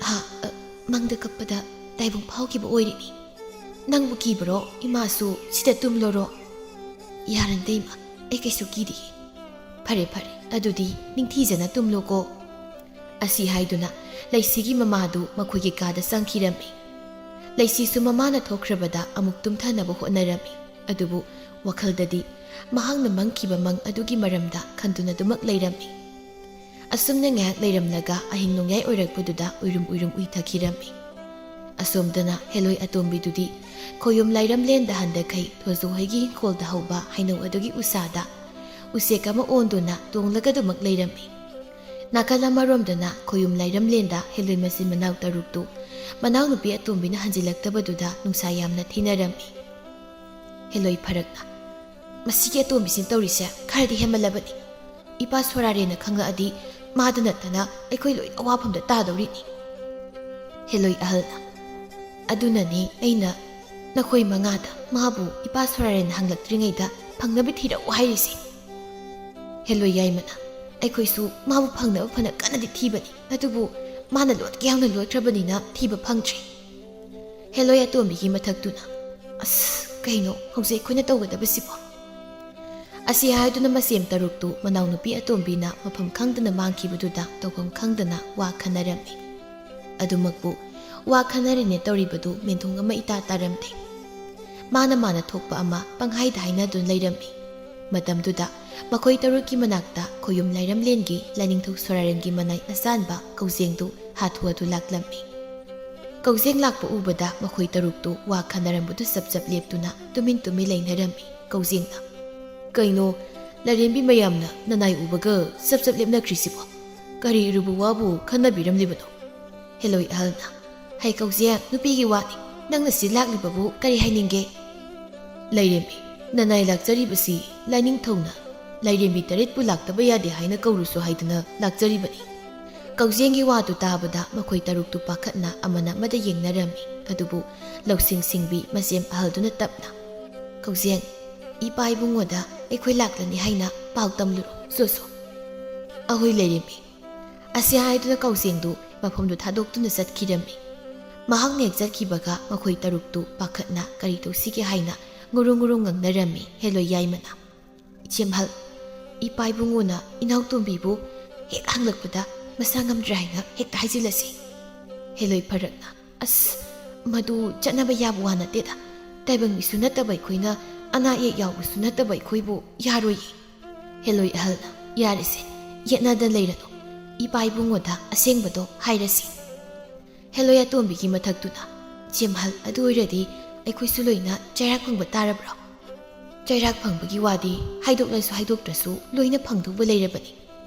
ꯍꯥ, ꯑ, ꯃꯪꯗ ꯀꯞꯄꯗ ꯇꯥꯏꯕꯪ ꯐꯥꯎꯈꯤꯕ ꯑꯣꯏꯔꯤꯅꯤ꯫ ꯅꯪꯕꯨ ꯀꯤꯕꯔꯣ? ꯏꯃꯥꯁꯨ ꯁꯤꯗ ꯇꯨꯝꯂꯣꯔꯣ?" "ꯌꯥꯔꯅꯤꯗ ꯏꯃꯥ, ꯑꯩ ꯀꯩꯁꯨ ꯀꯤꯗꯤꯌꯦ꯫" "ꯐꯔꯦ, ꯐꯔꯦ, ꯑꯗꯨꯗꯤ ꯅꯤꯡꯊꯤꯖꯅ ꯇꯨꯝꯂꯣꯀꯣ꯫" ꯑꯁꯤ ꯍꯥꯏꯗꯨꯅ ꯂꯩꯁꯤꯒꯤ ꯃꯃꯥꯗꯨ ꯃꯈꯣꯏꯒꯤ ꯀꯥꯗ ꯆꯪꯈꯤꯔꯝꯃꯤ꯫ ꯂꯩꯁꯤꯁꯨ ꯃꯃꯥꯅ ꯊꯣꯛꯈ꯭ꯔꯕꯗ ꯑꯃꯨꯛ ꯇꯨꯝꯊꯅꯕ ꯍꯣꯠꯅꯔꯝꯃꯤ꯫ ꯑꯗꯨꯕꯨ ꯋꯥꯈꯜꯗꯗꯤ ꯃꯍꯥꯛꯅ ꯃꯪꯈꯤꯕ ꯃꯪ ꯑꯗꯨꯒꯤ ꯃꯔꯝꯗ ꯈꯟꯗꯨꯅ ꯑꯗꯨꯃꯛ ꯂꯩꯔꯝꯃꯤ꯫ ꯑꯁꯨꯝꯅ ꯉꯥꯏꯍꯥꯛ ꯂꯩꯔꯝꯂꯒ ꯑꯍꯤꯡ ꯅꯣꯡꯌꯥꯏ ꯑꯣꯏꯔꯛꯄꯗꯨꯗ ꯎꯏꯔꯨꯝ ꯎꯏꯔꯨꯝ ꯎꯏꯊꯈꯤꯔꯝꯃꯤ꯫ ꯑꯁꯣꯝꯗꯅ ꯍꯦꯂꯣꯏ ꯑꯇꯣꯝꯕꯤꯗꯨꯗꯤ ꯈꯣꯌꯨꯝ ꯂꯥꯏꯔꯝꯂꯦꯟꯗ ꯍꯟꯗꯛꯈꯩ ꯊꯣꯏꯖꯨ ꯍꯣꯏꯒꯤ ꯏꯪꯈꯣꯜꯗ ꯍꯧꯕ ꯍꯩꯅꯧ ꯑꯗꯨꯒꯤ ꯎꯁꯥꯗ ꯎꯆꯦꯛ ꯑꯃ ꯑꯣꯟꯗꯨꯅ ꯇꯣꯡꯂꯒ ꯑꯗꯨꯃꯛ ꯂꯩꯔꯝꯃꯤ꯫ ꯅꯥꯀꯜ ꯑꯃꯔꯣꯝꯗꯅ ꯈꯣꯌꯨꯝ ꯂꯥꯏꯔꯝꯂꯦꯟꯗ ꯍꯦꯂꯣꯏ ꯃꯆꯤꯟ ꯃꯅꯥꯎ ꯇꯔꯨꯛꯇꯨ ꯃꯅꯥꯎꯅꯨꯄꯤ ꯑꯇꯣꯝꯕꯤꯅ ꯍꯟꯖꯤꯜꯂꯛꯇꯕꯗꯨꯗ ꯅꯨꯡꯁꯥ ꯌꯥꯝꯅ ꯊꯤꯅꯔꯝꯃꯤ꯫ ꯍꯦꯂꯣꯏ ꯐꯔꯛꯅ, "ꯃꯁꯤꯒꯤ ꯑꯇꯣꯝꯕꯤꯁꯤꯅ ꯇꯧꯔꯤꯁꯦ ꯈꯔꯗꯤ ꯍꯦꯟꯃꯜꯂꯕꯅꯤ꯫ ꯏꯄꯥ ꯁꯣꯔꯥꯔꯦꯟꯅ ꯈꯪꯂꯛꯑꯗꯤ ꯃꯥꯗ ꯅꯠꯇꯅ ꯑꯩꯈꯣꯏ ꯂꯣꯏꯅ ꯑꯋꯥꯐꯝꯗ ꯇꯥꯗꯧꯔꯤꯅꯤ"꯫ ꯍꯦꯂꯣꯏ ꯑꯍꯜꯅ, "ꯑꯗꯨꯅꯅꯤ ꯑꯩꯅ ꯅꯈꯣꯏ ꯃꯉꯥꯗ ꯃꯥꯕꯨ ꯏꯄꯥ ꯁꯣꯔꯥꯔꯦꯟꯅ ꯍꯪꯂꯛꯇ꯭ꯔꯤꯉꯩꯗ ꯐꯪꯅꯕ ꯊꯤꯔꯛꯎ ꯍꯥꯏꯔꯤꯁꯦ"꯫ ꯍꯦꯂꯣꯏ ꯌꯥꯏꯃꯅ, "ꯑꯩꯈꯣꯏꯁꯨ ꯃꯥꯕꯨ ꯐꯪꯅꯕ ꯐꯅ ꯀꯟꯅꯗꯤ ꯊꯤꯕꯅꯤ, ꯑꯗꯨꯕꯨ ꯃꯥꯅ ꯂꯣꯠꯀꯦ ꯌꯥꯎꯅ ꯂꯣꯠꯈ꯭ꯔꯕꯅꯤꯅ ꯊꯤꯕ ꯐꯪꯗ꯭ꯔꯦ"꯫ ꯍꯦꯂꯣꯏ ꯑꯇꯣꯝꯕꯤꯒꯤ ꯃꯊꯛꯇꯨꯅ, "ꯑꯁ, ꯀꯩꯅꯣ ꯍꯧꯖꯤꯛ ꯑꯩꯈꯣꯏꯅ ꯇꯧꯒꯗꯕꯁꯤꯕꯣ?" ꯑꯁꯤ ꯍꯥꯏꯗꯨꯅ ꯃꯁꯦꯝ ꯇꯔꯨꯛꯇꯨ ꯃꯅꯥꯎꯅꯨꯄꯤ ꯑꯇꯣꯝꯕꯤꯅ ꯃꯐꯝ ꯈꯪꯗꯅ ꯃꯥꯡꯈꯤꯕꯗꯨꯗ ꯇꯧꯐꯝ ꯈꯪꯗꯅ ꯋꯥ ꯈꯟꯅꯔꯝꯃꯤ꯫ ꯑꯗꯨꯃꯛꯄꯨ ꯋꯥ ꯈꯟꯅꯔꯤꯅꯦ ꯇꯧꯔꯤꯕꯗꯨ ꯃꯦꯟꯊꯣꯡ ꯑꯃ ꯏꯇꯥ ꯇꯥꯔꯝꯗꯦ꯫ ꯃꯥꯅ ꯃꯥꯅ ꯊꯣꯛꯄ ꯑꯃ ꯄꯪꯍꯥꯏꯗ ꯍꯥꯏꯅꯗꯨꯅ ꯂꯩꯔꯝꯃꯤ꯫ ꯃꯇꯝꯗꯨꯗ ꯃꯈꯣꯏ ꯇꯔꯨꯛꯀꯤ ꯃꯅꯥꯛꯇ ꯈꯣꯌꯨꯝ ꯂꯥꯏꯔꯝꯂꯦꯟꯒꯤ ꯂꯥꯏꯅꯤꯡꯊꯧ ꯁꯣꯔꯥꯔꯦꯟꯒꯤ ꯃꯅꯥꯏ ꯑꯆꯥꯟꯕ ꯀꯧꯖꯦꯡꯗꯨ ꯍꯥꯊꯨ ꯍꯥꯊꯨ ꯂꯥꯛꯂꯝꯃꯤ꯫ ꯀꯧꯖꯦꯡ ꯂꯥꯛꯄ ꯎꯕꯗ ꯃꯈꯣꯏ ꯇꯔꯨꯛꯇꯨ ꯋꯥ ꯈꯟꯅꯔꯝꯕꯗꯨ ꯆꯞ ꯆꯞ ꯂꯦꯞꯇꯨꯅ ꯇꯨꯃꯤꯟ ꯇꯨꯃꯤꯟ ꯂꯩꯅꯔꯝꯃꯤ꯫ ꯀꯧꯖꯦꯡꯅ, "ꯀꯩꯅꯣ, ꯂꯥꯏꯔꯦꯝꯕꯤ ꯃꯌꯥꯝꯅ ꯅꯅꯥꯏ ꯎꯕꯒ ꯆꯞ ꯆꯞ ꯂꯦꯞꯅꯈ꯭ꯔꯤꯁꯤꯕꯣ? ꯀꯔꯤ ꯑꯔꯨꯕ ꯋꯥꯕꯨ ꯈꯟꯅꯕꯤꯔꯝꯂꯤꯕꯅꯣ?" ꯍꯦꯂꯣꯏ ꯑꯍꯜꯅ, "ꯍꯩ ꯀꯧꯖꯦꯡ, ꯅꯨꯄꯤꯒꯤ ꯋꯥꯅꯤ, ꯅꯪꯅ ꯁꯤ ꯂꯥꯛꯂꯤꯕꯕꯨ ꯀꯔꯤ ꯍꯥꯏꯅꯤꯡꯒꯦ?" "ꯂꯥꯏꯔꯦꯝꯕꯤ, ꯅꯅꯥꯏ ꯂꯥꯛꯆꯔꯤꯕꯁꯤ ꯂꯥꯏꯅꯤꯡꯊꯧꯅ ꯂꯥꯏꯔꯦꯝꯕꯤ ꯇꯔꯦꯠꯄꯨ ꯂꯥꯛꯇꯕ ꯌꯥꯗꯦ ꯍꯥꯏꯅ ꯀꯧꯔꯨꯁꯨ ꯍꯥꯏꯗꯅ ꯂꯥꯛꯆꯔꯤꯕꯅꯤ"꯫ ꯀꯧꯖꯦꯡꯒꯤ ꯋꯥꯗꯨ ꯇꯥꯕꯗ ꯃꯈꯣꯏ ꯇꯔꯨꯛꯇꯨ ꯄꯥꯈꯠꯅ ꯑꯃꯅ ꯑꯃꯗ ꯌꯦꯡꯅꯔꯝꯃꯤ꯫ ꯑꯗꯨꯕꯨ ꯂꯧꯁꯤꯡ ꯁꯤꯡꯕꯤ ꯃꯁꯦꯝ ꯑꯍꯜꯗꯨꯅ ꯇꯞꯅ, "ꯀꯧꯖꯦꯡ, ꯏꯄꯥ ꯏꯕꯨꯡꯉꯣꯗ ꯑꯩꯈꯣꯏ ꯂꯥꯛꯂꯅꯤ ꯍꯥꯏꯅ ꯄꯥꯎ ꯇꯝꯂꯨꯔꯣ, ꯁꯣ ꯁꯣ"꯫ "ꯑꯍꯣꯏ ꯂꯥꯏꯔꯦꯝꯕꯤ"꯫ ꯑꯁꯤ ꯍꯥꯏꯗꯨꯅ ꯀꯧꯖꯦꯡꯗꯨ ꯃꯐꯝꯗꯨ ꯊꯥꯗꯣꯛꯇꯨꯅ ꯆꯠꯈꯤꯔꯝꯃꯤ꯫ ꯃꯍꯥꯛꯅ ꯍꯦꯛ ꯆꯠꯈꯤꯕꯒ ꯃꯈꯣꯏ ꯇꯔꯨꯛꯇꯨ ꯄꯥꯈꯠꯅ ꯀꯔꯤ ꯇꯧꯁꯤꯒꯦ ꯍꯥꯏꯅ ꯉꯨꯔꯨꯡ ꯉꯨꯔꯨꯡ ꯉꯥꯡꯅꯔꯝꯃꯤ꯫ ꯍꯦꯂꯣꯏ ꯌꯥꯏꯃꯅ, "ꯏꯆꯦꯝꯍꯜ, ꯏꯄꯥ ꯏꯕꯨꯡꯉꯣꯅ ꯏꯅꯥꯎꯇꯣꯝꯕꯤꯕꯨ ꯍꯦꯛ ꯍꯪꯂꯛꯄꯗ ꯃꯁꯥ ꯉꯝꯗ꯭ꯔꯦ ꯍꯥꯏꯅ ꯍꯦꯛꯇ ꯍꯥꯏꯖꯤꯜꯂꯁꯤ"꯫ ꯍꯦꯂꯣꯏ ꯐꯔꯛꯅ, "ꯑꯁ, ꯃꯗꯨ ꯆꯠꯅꯕ ꯌꯥꯕ ꯋꯥ ꯅꯠꯇꯦꯗ꯫ ꯇꯥꯏꯕꯪ ꯃꯤꯁꯨ ꯅꯠꯇꯕ ꯑꯩꯈꯣꯏꯅ, ꯑꯅꯥ ꯑꯌꯦꯛ ꯌꯥꯎꯕꯁꯨ ꯅꯠꯇꯕ ꯑꯩꯈꯣꯏꯕꯨ ꯌꯥꯔꯣꯏꯌꯦ"꯫ ꯍꯦꯂꯣꯏ ꯑꯍꯜꯅ, "ꯌꯥꯔꯦꯁꯦ, ꯌꯦꯠꯅꯗ ꯂꯩꯔꯅꯨ꯫ ꯏꯄꯥ ꯏꯕꯨꯡꯉꯣꯗ ꯑꯁꯦꯡꯕꯗꯣ ꯍꯥꯏꯔꯁꯤ"꯫ ꯍꯦꯂꯣꯏ ꯑꯇꯣꯝꯕꯤꯒꯤ ꯃꯊꯛꯇꯨꯗ, "ꯆꯦꯝꯍꯜ, ꯑꯗꯨ ꯑꯣꯏꯔꯗꯤ ꯑꯩꯈꯣꯏꯁꯨ ꯂꯣꯏꯅ ꯆꯩꯔꯥꯛ ꯐꯪꯕ ꯇꯥꯔꯕ꯭ꯔꯣ? ꯆꯩꯔꯥꯛ ꯐꯪꯕꯒꯤ ꯋꯥꯗꯤ ꯍꯥꯏꯗꯣꯛꯂꯁꯨ ꯍꯥꯏꯗꯣꯛꯇ꯭ꯔꯁꯨ ꯂꯣꯏꯅ ꯐꯪꯗꯧꯕ ꯂꯩꯔꯕꯅꯤ꯫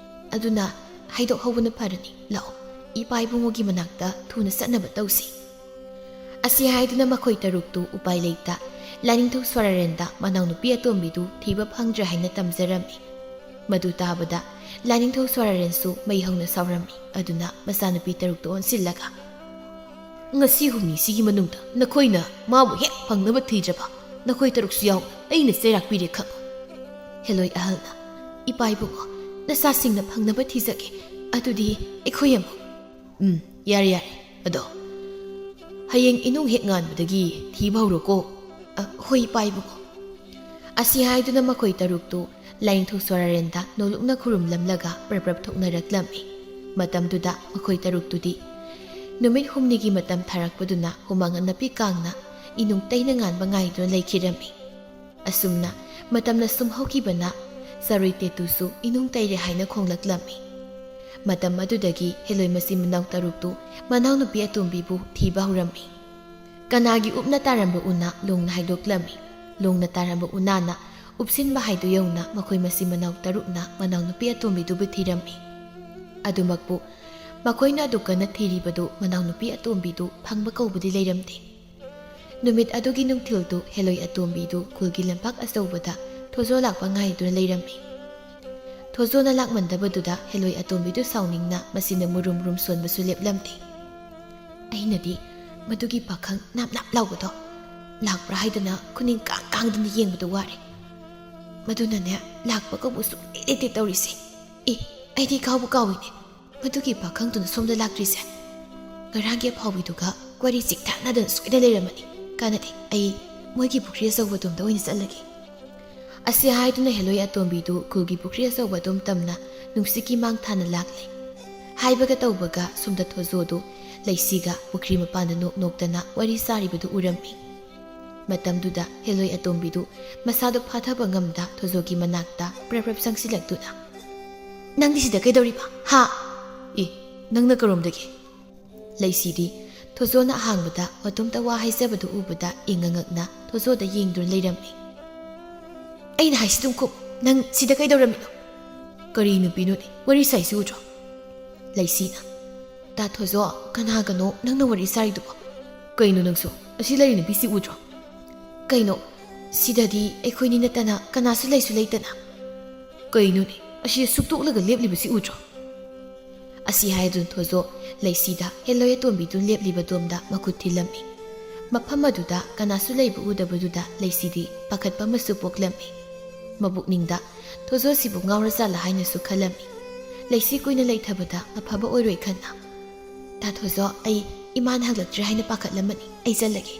ꯑꯗꯨꯅ ꯍꯥꯏꯗꯣꯛꯍꯧꯕꯅ ꯐꯔꯅꯤ꯫ ꯂꯥꯛꯑꯣ, ꯏꯄꯥ ꯏꯕꯨꯡꯉꯣꯒꯤ ꯃꯅꯥꯛꯇ ꯊꯨꯅ ꯆꯠꯅꯕ ꯇꯧꯁꯤ"꯫ ꯑꯁꯤ ꯍꯥꯏꯗꯨꯅ ꯃꯈꯣꯏ ꯇꯔꯨꯛꯇꯨ ꯎꯄꯥꯏ ꯂꯩꯇ ꯂꯥꯏꯅꯤꯡꯊꯧ ꯁ꯭ꯋꯔꯔꯦꯟꯗ ꯃꯅꯥꯎꯅꯨꯄꯤ ꯑꯇꯣꯝꯕꯤꯗꯨ ꯊꯤꯕ ꯐꯪꯗ꯭ꯔꯦ ꯍꯥꯏꯅ ꯇꯝꯖꯔꯝꯃꯤ꯫ ꯃꯗꯨ ꯇꯥꯕꯗ ꯂꯥꯏꯅꯤꯡꯊꯧ ꯁ꯭ꯋꯔꯔꯦꯟꯁꯨ ꯃꯩ ꯍꯧꯅ ꯁꯥꯎꯔꯝꯃꯤ꯫ ꯑꯗꯨꯅ ꯃꯆꯥꯅꯨꯄꯤ ꯇꯔꯨꯛꯇꯨ ꯑꯣꯟꯁꯤꯜꯂꯒ, "ꯉꯁꯤ ꯍꯨꯝꯅꯤꯁꯤꯒꯤ ꯃꯅꯨꯡꯗ ꯅꯈꯣꯏꯅ ꯃꯥꯕꯨ ꯍꯦꯛ ꯐꯪꯅꯕ ꯊꯤꯗ꯭ꯔꯕ, ꯅꯈꯣꯏ ꯇꯔꯨꯛꯁꯨ ꯌꯥꯎꯅ ꯑꯩꯅ ꯆꯩꯔꯥꯛ ꯄꯤꯔꯦ ꯈꯪꯉꯨ"꯫ ꯍꯦꯂꯣꯏ ꯑꯍꯜꯅ, "ꯏꯄꯥ ꯏꯕꯨꯡꯉꯣ, ꯅꯆꯥꯁꯤꯡꯅ ꯐꯪꯅꯕ ꯊꯤꯖꯒꯦ꯫ ꯑꯗꯨꯗꯤ ꯑꯩꯈꯣꯏ ꯑꯃꯨꯛ"꯫ "ꯎꯝ, ꯌꯥꯔꯦ, ꯌꯥꯔꯦ꯫ ꯑꯗꯣ ꯍꯌꯦꯡ ꯏꯅꯨꯡ ꯍꯦꯛ ꯉꯥꯟꯕꯗꯒꯤ ꯊꯤꯕ ꯍꯧꯔꯣꯀꯣ"꯫ "ꯑ, ꯍꯣꯏ, ꯏꯄꯥ ꯏꯕꯨꯡꯉꯣ"꯫ ꯑꯁꯤ ꯍꯥꯏꯗꯨꯅ ꯃꯈꯣꯏ ꯇꯔꯨꯛꯇꯨ ꯂꯥꯏꯅꯤꯡꯊꯧ ꯁ꯭ꯋꯔꯔꯦꯟꯗ ꯅꯣꯂꯨꯛꯅ ꯈꯨꯔꯨꯝꯂꯝꯂꯒ ꯄ꯭ꯔꯞ ꯄ꯭ꯔꯞ ꯊꯣꯛꯅꯔꯛꯂꯝꯃꯤ꯫ ꯃꯇꯝꯗꯨꯗ ꯃꯈꯣꯏ ꯇꯔꯨꯛꯇꯨꯗꯤ ꯅꯨꯃꯤꯠ ꯍꯨꯝꯅꯤꯒꯤ ꯃꯇꯝ ꯊꯥꯔꯛꯄꯗꯨꯅ ꯍꯨꯃꯥꯡ ꯑꯅꯞꯄꯤ ꯀꯥꯡꯅ ꯏꯅꯨꯡ ꯇꯩꯅ ꯉꯥꯟꯕ ꯉꯥꯏꯗꯨꯅ ꯂꯩꯈꯤꯔꯝꯃꯤ꯫ ꯑꯁꯨꯝꯅ ꯃꯇꯝꯅ ꯁꯨꯝ ꯍꯧꯈꯤꯕꯅ ꯆꯔꯣꯏ ꯇꯦꯇꯨꯁꯨ ꯏꯅꯨꯡ ꯇꯩꯔꯦ ꯍꯥꯏꯅ ꯈꯣꯡꯂꯛꯂꯝꯃꯤ꯫ ꯃꯇꯝ ꯑꯗꯨꯗꯒꯤ ꯍꯦꯂꯣꯏ ꯃꯆꯤꯟ ꯃꯅꯥꯎ ꯇꯔꯨꯛꯇꯨ ꯃꯅꯥꯎꯅꯨꯄꯤ ꯑꯇꯣꯝꯕꯤꯕꯨ ꯊꯤꯕ ꯍꯧꯔꯝꯃꯤ꯫ ꯀꯅꯥꯒꯤ ꯎꯞꯅ ꯇꯥꯔꯝꯕ ꯎꯅ ꯂꯣꯡꯅ ꯍꯥꯏꯗꯣꯛꯂꯝꯃꯤ꯫ ꯂꯣꯡꯅ ꯇꯥꯔꯝꯕ ꯎꯅꯥꯅ ꯎꯞꯁꯤꯟꯕ ꯍꯥꯏꯗꯨ ꯌꯧꯅ ꯃꯈꯣꯏ ꯃꯆꯤꯟ ꯃꯅꯥꯎ ꯇꯔꯨꯛꯅ ꯃꯅꯥꯎꯅꯨꯄꯤ ꯑꯇꯣꯝꯕꯤꯗꯨꯕꯨ ꯊꯤꯔꯝꯃꯤ꯫ ꯑꯗꯨꯃꯛꯄꯨ ꯃꯈꯣꯏꯅ ꯑꯗꯨꯛ ꯀꯟꯅ ꯊꯤꯔꯤꯕꯗꯨ ꯃꯅꯥꯎꯅꯨꯄꯤ ꯑꯇꯣꯝꯕꯤꯗꯨ ꯐꯪꯕ ꯀꯧꯕꯗꯤ ꯂꯩꯔꯝꯗꯦ꯫ ꯅꯨꯃꯤꯠ ꯑꯗꯨꯒꯤ ꯅꯨꯡꯊꯤꯜꯗꯨ ꯍꯦꯂꯣꯏ ꯑꯇꯣꯝꯕꯤꯗꯨ ꯈꯨꯜꯒꯤ ꯂꯝꯄꯥꯛ ꯑꯆꯧꯕꯗ ꯊꯣꯖꯣ ꯂꯥꯛꯄ ꯉꯥꯏꯗꯨꯅ ꯂꯩꯔꯝꯃꯤ꯫ ꯊꯣꯖꯣꯅ ꯂꯥꯛꯃꯟꯗꯕꯗꯨꯗ ꯍꯦꯂꯣꯏ ꯑꯇꯣꯝꯕꯤꯗꯨ ꯁꯥꯎꯅꯤꯡꯅ ꯃꯆꯤꯟꯗ ꯃꯨꯔꯨꯝ ꯃꯨꯔꯨꯝ ꯁꯣꯟꯕꯁꯨ ꯂꯦꯞꯂꯝꯗꯦ꯫ ꯑꯩꯅꯗꯤ ꯃꯗꯨꯒꯤ ꯄꯥꯈꯪ ꯅꯥꯞ ꯅꯥꯞ ꯂꯥꯎꯕꯗꯣ ꯂꯥꯛꯄ꯭ꯔꯥ ꯍꯥꯏꯗꯨꯅ ꯈꯨꯅꯤꯡ ꯀꯥꯡ ꯀꯥꯡꯗꯨꯅ ꯌꯦꯡꯕꯗ ꯋꯥꯔꯦ꯫ ꯃꯗꯨꯅꯅꯦ, ꯂꯥꯛꯄ ꯀꯧꯕ ꯁꯨꯡꯂꯩ ꯂꯩꯇꯦ ꯇꯧꯔꯤꯁꯦ꯫ ꯑꯦ, ꯑꯩꯗꯤ ꯀꯥꯎꯕꯨ ꯀꯥꯎꯏꯅꯦ꯫ ꯃꯗꯨꯒꯤ ꯄꯥꯈꯪꯗꯨꯅ ꯁꯣꯝꯗ ꯂꯥꯛꯇ꯭ꯔꯤꯁꯦ꯫ ꯉꯔꯥꯡꯒꯤ ꯑꯐꯥꯎꯕꯤꯗꯨꯒ ꯋꯥꯔꯤ ꯆꯤꯛꯊꯠꯅꯗꯅ ꯁꯣꯏꯗ ꯂꯩꯔꯝꯃꯅꯤ꯫ ꯀꯥꯟꯅꯗꯦ, ꯑꯩ ꯃꯣꯏꯒꯤ ꯄꯨꯈ꯭ꯔꯤ ꯑꯆꯧꯕꯗꯣꯝꯗ ꯑꯣꯏꯅ ꯆꯠꯂꯒꯦ꯫ ꯑꯁꯤ ꯍꯥꯏꯗꯨꯅ ꯍꯦꯂꯣꯏ ꯑꯇꯣꯝꯕꯤꯗꯨ ꯈꯨꯜꯒꯤ ꯄꯨꯈ꯭ꯔꯤ ꯑꯆꯧꯕ ꯑꯗꯨꯝ ꯇꯝꯅ ꯅꯨꯡꯁꯤꯠꯀꯤ ꯃꯥꯡ ꯊꯥꯅ ꯂꯥꯛꯂꯦ꯫ ꯍꯥꯏꯕꯒ ꯇꯧꯕꯒ ꯁꯣꯝꯗ ꯊꯣꯖꯣꯗꯨ ꯂꯩꯁꯤꯒ ꯄꯨꯈ꯭ꯔꯤ ꯃꯄꯥꯟꯗ ꯅꯣꯛ ꯅꯣꯛꯇꯅ ꯋꯥꯔꯤ ꯁꯥꯔꯤꯕꯗꯨ ꯎꯔꯝꯃꯤ꯫ ꯃꯇꯝꯗꯨꯗ ꯍꯦꯂꯣꯏ ꯑꯇꯣꯝꯕꯤꯗꯨ ꯃꯁꯥꯗꯨ ꯐꯥꯊꯕ ꯉꯝꯗ ꯊꯣꯖꯣꯒꯤ ꯃꯅꯥꯛꯇ ꯄ꯭ꯔꯞ ꯄ꯭ꯔꯞ ꯆꯪꯁꯤꯜꯂꯛꯇꯨꯅ, "ꯅꯪꯗꯤ ꯁꯤꯗ ꯀꯩꯗꯧꯔꯤꯕ? ꯍꯥ?" "ꯑꯦ, ꯅꯪꯅ ꯀꯔꯣꯝꯗꯒꯤ?" ꯂꯩꯁꯤꯗꯤ ꯊꯣꯖꯣꯅ ꯑꯍꯥꯡꯕꯗ ꯃꯇꯣꯝꯇ ꯋꯥ ꯍꯥꯏꯖꯕꯗꯨ ꯎꯕꯗ ꯏꯉꯛꯉꯛꯅ ꯊꯣꯖꯣꯗ ꯌꯦꯡꯗꯨꯅ ꯂꯩꯔꯝꯃꯤ꯫ "ꯑꯩꯅ ꯍꯥꯏꯁꯤ ꯑꯗꯨꯝ ꯈꯨꯝ, ꯅꯪ ꯁꯤꯗ ꯀꯩꯗꯧꯔꯝꯃꯤꯅꯣ?" "ꯀꯔꯤ ꯅꯨꯄꯤꯅꯣꯅꯦ ꯋꯥꯔꯤ ꯁꯥꯏꯁꯤ ꯎꯗ꯭ꯔꯣ?" ꯂꯩꯁꯤꯅ, "ꯇꯥ ꯊꯣꯖꯣ, ꯀꯅꯥꯒꯅꯣ ꯅꯪꯅ ꯋꯥꯔꯤ ꯁꯥꯔꯤꯗꯨꯕꯣ? ꯀꯩꯅꯣ ꯅꯪꯁꯨ? ꯑꯁꯤ ꯂꯩꯔꯤ ꯅꯨꯄꯤꯁꯤ ꯎꯗ꯭ꯔꯣ? ꯀꯩꯅꯣ, ꯁꯤꯗꯗꯤ ꯑꯩꯈꯣꯏꯅꯤ ꯅꯠꯇꯅ ꯀꯅꯥꯁꯨ ꯂꯩꯁꯨ ꯂꯩꯇꯅ꯫ ꯀꯩꯅꯣꯅꯦ, ꯑꯁꯤ ꯁꯨꯛꯇꯣꯛꯂꯒ ꯂꯦꯞꯂꯤꯕꯁꯤ ꯎꯗ꯭ꯔꯣ?" ꯑꯁꯤ ꯍꯥꯏꯗꯨꯅ ꯊꯣꯖꯣ ꯂꯩꯁꯤꯗ ꯍꯦꯂꯣꯏ ꯑꯇꯣꯝꯕꯤꯗꯨ ꯂꯦꯞꯂꯤꯕ ꯗꯣꯝꯗ ꯃꯈꯨꯠ ꯊꯤꯜꯂꯝꯃꯤ꯫ ꯃꯐꯝ ꯑꯗꯨꯗ ꯀꯅꯥꯁꯨ ꯂꯩꯕ ꯎꯗꯕꯗꯨꯗ ꯂꯩꯁꯤꯗꯤ ꯄꯥꯈꯠꯄ ꯑꯃꯁꯨ ꯄꯣꯛꯂꯝꯃꯤ꯫ ꯃꯕꯨꯛꯅꯤꯡꯗ, "ꯊꯣꯖꯣꯁꯤꯕꯨ ꯉꯥꯎꯔꯖꯥꯠꯂ?" ꯍꯥꯏꯅꯁꯨ ꯈꯜꯂꯝꯃꯤ꯫ ꯂꯩꯁꯤ ꯀꯨꯏꯅ ꯂꯩꯊꯕꯗ ꯑꯐꯕ ꯑꯣꯏꯔꯣꯏ ꯈꯟꯅ, "ꯇꯥ ꯊꯣꯖꯣ, ꯑꯩ ꯏꯃꯥꯅ ꯍꯜꯂꯛꯇ꯭ꯔꯦ ꯍꯥꯏꯅ ꯄꯥꯈꯠꯂꯝꯃꯅꯤ, ꯑꯩ ꯆꯠꯂꯒꯦ꯫"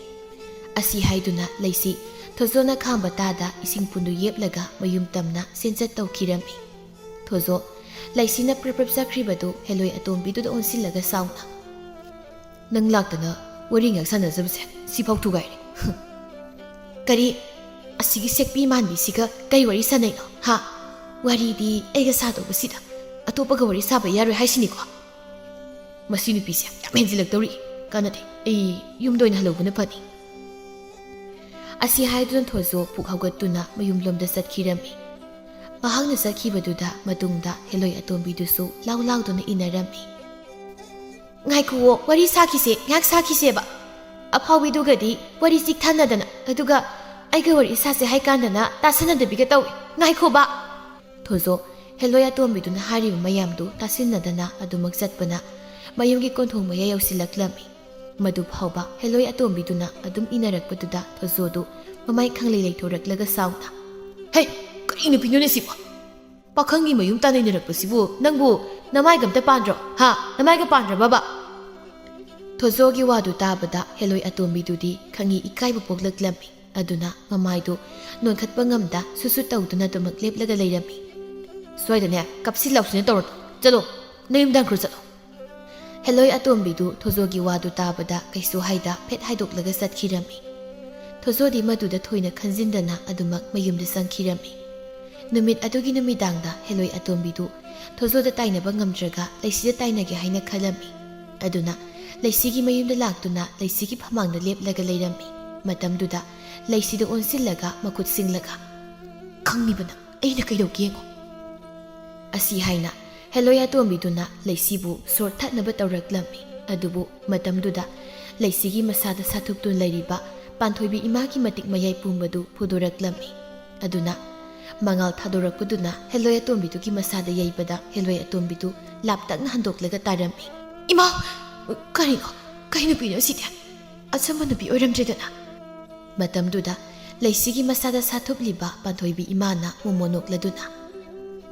ꯑꯁꯤ ꯍꯥꯏꯗꯨꯅ ꯂꯩꯁꯤ ꯊꯣꯖꯣꯅ ꯈꯥꯝꯕ ꯇꯥꯗ ꯏꯁꯤꯡ ꯄꯨꯟꯗꯨ ꯌꯦꯞꯂꯒ ꯃꯌꯨꯝ ꯇꯝꯅ ꯆꯦꯟꯆꯠ ꯇꯧꯈꯤꯔꯝꯃꯤ꯫ ꯊꯣꯖꯣ, ꯂꯩꯁꯤꯅ ꯄ꯭ꯔꯞ ꯄ꯭ꯔꯞ ꯆꯠꯈ꯭ꯔꯤꯕꯗꯨ ꯍꯦꯂꯣꯏ ꯑꯇꯣꯝꯕꯤꯗꯨꯗ ꯑꯣꯟꯁꯤꯜꯂꯒ ꯁꯥꯎꯅ, "ꯅꯪ ꯂꯥꯛꯇꯅ ꯋꯥꯔꯤ ꯉꯥꯛ ꯁꯥꯟꯅꯖꯕꯁꯦ ꯁꯤꯐꯥꯎ ꯊꯨꯒꯥꯏꯔꯦ꯫" "ꯀꯔꯤ? ꯑꯁꯤꯒꯤ ꯁꯦꯛꯄꯤ ꯃꯥꯟꯕꯤꯁꯤꯒ ꯀꯩ ꯋꯥꯔꯤ ꯁꯥꯟꯅꯩꯅꯣ, ꯍꯥ? ꯋꯥꯔꯤꯗꯤ ꯑꯩꯒ ꯁꯥꯗꯧꯕꯁꯤꯗ ꯑꯇꯣꯞꯄꯒ ꯋꯥꯔꯤ ꯁꯥꯕ ꯌꯥꯔꯣꯏ ꯍꯥꯏꯁꯤꯅꯤꯀꯣ? ꯃꯁꯤ ꯅꯨꯄꯤꯁꯦ ꯌꯥꯝ ꯍꯦꯟꯖꯤꯜꯂꯛꯇꯧꯔꯤ꯫ ꯀꯥꯟꯅꯗꯦ, ꯑꯩ ꯌꯨꯝꯗ ꯑꯣꯏꯅ ꯍꯜꯍꯧꯕꯅ ꯐꯅꯤ꯫" ꯑꯁꯤ ꯍꯥꯏꯗꯨꯅ ꯊꯣꯖꯣ ꯄꯨꯛ ꯍꯧꯒꯠꯇꯨꯅ ꯃꯌꯨꯝꯂꯣꯝꯗ ꯆꯠꯈꯤꯔꯝꯃꯤ꯫ ꯃꯍꯥꯛꯅ ꯆꯠꯈꯤꯕꯗꯨꯗ ꯃꯇꯨꯡꯗ ꯍꯦꯂꯣꯏ ꯑꯇꯣꯝꯕꯤꯗꯨꯁꯨ ꯂꯥꯎ ꯂꯥꯎꯗꯨꯅ ꯏꯟꯅꯔꯝꯃꯤ꯫ "ꯉꯥꯏꯈꯨꯋꯣ, ꯋꯥꯔꯤ ꯁꯥꯈꯤꯁꯦ, ꯉꯥꯏꯍꯥꯛ ꯁꯥꯈꯤꯁꯦꯕ꯫ ꯑꯐꯥꯎꯕꯤꯗꯨꯒꯗꯤ ꯋꯥꯔꯤ ꯆꯤꯛꯊꯅꯗꯅ, ꯑꯗꯨꯒ ꯑꯩꯒ ꯋꯥꯔꯤ ꯁꯥꯁꯦ ꯍꯥꯏ ꯀꯥꯟꯗꯅ ꯇꯥꯁꯟꯅꯗꯕꯤꯒ ꯇꯧꯏ꯫ ꯉꯥꯏꯈꯣꯕ!" ꯊꯣꯖꯣ ꯍꯦꯂꯣꯏ ꯑꯇꯣꯝꯕꯤꯗꯨꯅ ꯍꯥꯏꯔꯤꯕ ꯃꯌꯥꯝꯗꯨ ꯇꯥꯁꯤꯟꯅꯗꯅ ꯑꯗꯨꯃꯛ ꯆꯠꯄꯅ ꯃꯌꯨꯝꯒꯤ ꯀꯣꯟꯊꯣꯡ ꯃꯌꯥ ꯌꯧꯁꯤꯜꯂꯛꯂꯝꯃꯤ꯫ ꯃꯗꯨ ꯐꯥꯎꯕ ꯍꯦꯂꯣꯏ ꯑꯇꯣꯝꯕꯤꯗꯨꯅ ꯑꯗꯨꯝ ꯏꯟꯅꯔꯛꯄꯗꯨꯗ ꯊꯣꯖꯣꯗꯨ ꯃꯃꯥꯏ ꯈꯪꯂꯩ ꯂꯩꯊꯣꯔꯛꯂꯒ ꯁꯥꯎꯅ, "ꯍꯩ! ꯀꯔꯤ ꯅꯨꯄꯤꯅꯣꯅꯦ ꯁꯤꯕꯣ? ꯄꯥꯈꯪꯒꯤ ꯃꯌꯨꯝ ꯇꯥꯟꯅꯩꯅꯔꯛꯄꯁꯤꯕꯨ ꯅꯪꯕꯨ ꯅꯃꯥꯏꯒ ꯑꯝꯇ ꯄꯥꯟꯗ꯭ꯔꯣ? ꯍꯥ? ꯅꯃꯥꯏꯒ ꯄꯥꯟꯗ꯭ꯔꯕꯕ?" ꯊꯣꯖꯣꯒꯤ ꯋꯥꯗꯨ ꯇꯥꯕꯗ ꯍꯦꯂꯣꯏ ꯑꯇꯣꯝꯕꯤꯗꯨꯗꯤ ꯈꯪꯏ ꯏꯀꯥꯏꯕ ꯄꯣꯛꯂꯛꯂꯝꯃꯤ꯫ ꯑꯗꯨꯅ ꯃꯃꯥꯏꯗꯨ ꯅꯣꯟꯈꯠꯄ ꯉꯝꯗ ꯁꯨꯠ ꯁꯨꯠ ꯇꯧꯗꯨꯅ ꯑꯗꯨꯃꯛ ꯂꯦꯞꯂꯒ ꯂꯩꯔꯝꯃꯤ꯫ "ꯁ꯭ꯋꯥꯏꯗꯅꯦ ꯀꯞꯁꯤ ꯂꯥꯎꯁꯤꯅ ꯇꯧꯔꯅꯨ꯫ ꯆꯠꯂꯣ, ꯅꯌꯨꯝꯗ ꯍꯟꯈ꯭ꯔꯣ ꯆꯠꯂꯣ꯫" ꯍꯦꯂꯣꯏ ꯑꯇꯣꯝꯕꯤꯗꯨ ꯊꯣꯖꯣꯒꯤ ꯋꯥꯗꯨ ꯇꯥꯕꯗ ꯀꯩꯁꯨ ꯍꯥꯏꯗ ꯐꯦꯠ ꯍꯥꯏꯗꯣꯛꯂꯒ ꯆꯠꯈꯤꯔꯝꯃꯤ꯫ ꯊꯣꯖꯣꯗꯤ ꯃꯗꯨꯗ ꯊꯣꯏꯅ ꯈꯟꯖꯤꯟꯗꯅ ꯑꯗꯨꯃꯛ ꯃꯌꯨꯝꯗ ꯆꯪꯈꯤꯔꯝꯃꯤ꯫ ꯅꯨꯃꯤꯠ ꯑꯗꯨꯒꯤ ꯅꯨꯃꯤꯗꯥꯡꯗ ꯍꯦꯂꯣꯏ ꯑꯇꯣꯝꯕꯤꯗꯨ ꯊꯣꯖꯣꯗ ꯇꯥꯏꯅꯕ ꯉꯝꯗ꯭ꯔꯒ ꯂꯩꯁꯤꯗ ꯇꯥꯏꯅꯒꯦ ꯍꯥꯏꯅ ꯈꯜꯂꯝꯃꯤ꯫ ꯑꯗꯨꯅ ꯂꯩꯁꯤꯒꯤ ꯃꯌꯨꯝꯗ ꯂꯥꯛꯇꯨꯅ ꯂꯩꯁꯤꯒꯤ ꯐꯃꯥꯡꯗ ꯂꯦꯞꯂꯒ ꯂꯩꯔꯝꯃꯤ꯫ ꯃꯇꯝꯗꯨꯗ ꯂꯩꯁꯤꯗ ꯑꯣꯟꯁꯤꯜꯂꯒ ꯃꯈꯨꯠ ꯁꯤꯡꯂꯒ, "ꯈꯪꯂꯤꯕ ꯅꯪ ꯑꯩꯅ ꯀꯩꯗꯧꯒꯦ ꯌꯦꯡꯉꯣ?" ꯑꯁꯤ ꯍꯥꯏꯅ ꯍꯦꯂꯣꯏ ꯑꯇꯣꯝꯕꯤꯗꯨꯅ ꯂꯩꯁꯤꯕꯨ ꯁꯣꯔ ꯊꯠꯅꯕ ꯇꯧꯔꯛꯂꯝꯃꯤ꯫ ꯑꯗꯨꯕꯨ ꯃꯇꯝꯗꯨꯗ ꯂꯩꯁꯤꯒꯤ ꯃꯁꯥꯗ ꯁꯥꯊꯨꯞꯇꯨꯅ ꯂꯩꯔꯤꯕ ꯄꯥꯟꯊꯣꯏꯕꯤ ꯏꯃꯥꯒꯤ ꯃꯇꯤꯛ ꯃꯌꯥꯏ ꯄꯨꯝꯕꯗꯨ ꯐꯨꯗꯣꯔꯛꯂꯝꯃꯤ꯫ ꯑꯗꯨꯅ ꯃꯉꯥꯜ ꯊꯥꯗꯣꯔꯛꯄꯗꯨꯅ ꯍꯦꯂꯣꯏ ꯑꯇꯣꯝꯕꯤꯗꯨꯒꯤ ꯃꯁꯥꯗ ꯌꯩꯕꯗ ꯍꯦꯂꯣꯏ ꯑꯇꯣꯝꯕꯤꯗꯨ ꯂꯥꯞꯇꯛꯅ ꯍꯟꯗꯣꯛꯂꯒ ꯇꯥꯔꯝꯃꯤ꯫ "ꯏꯃꯥ! ꯀꯔꯤꯅꯣ? ꯀꯩ ꯅꯨꯄꯤꯅꯣ ꯁꯤꯗꯤ? ꯑꯆꯝꯕ ꯅꯨꯄꯤ ꯑꯣꯏꯔꯝꯗ꯭ꯔꯦꯗꯅ?" ꯃꯇꯝꯗꯨꯗ ꯂꯩꯁꯤꯒꯤ ꯃꯁꯥꯗ ꯁꯥꯊꯨꯞꯂꯤꯕ ꯄꯥꯟꯊꯣꯏꯕꯤ ꯏꯃꯥꯅ ꯃꯣꯃꯣ ꯅꯣꯛꯂꯗꯨꯅ,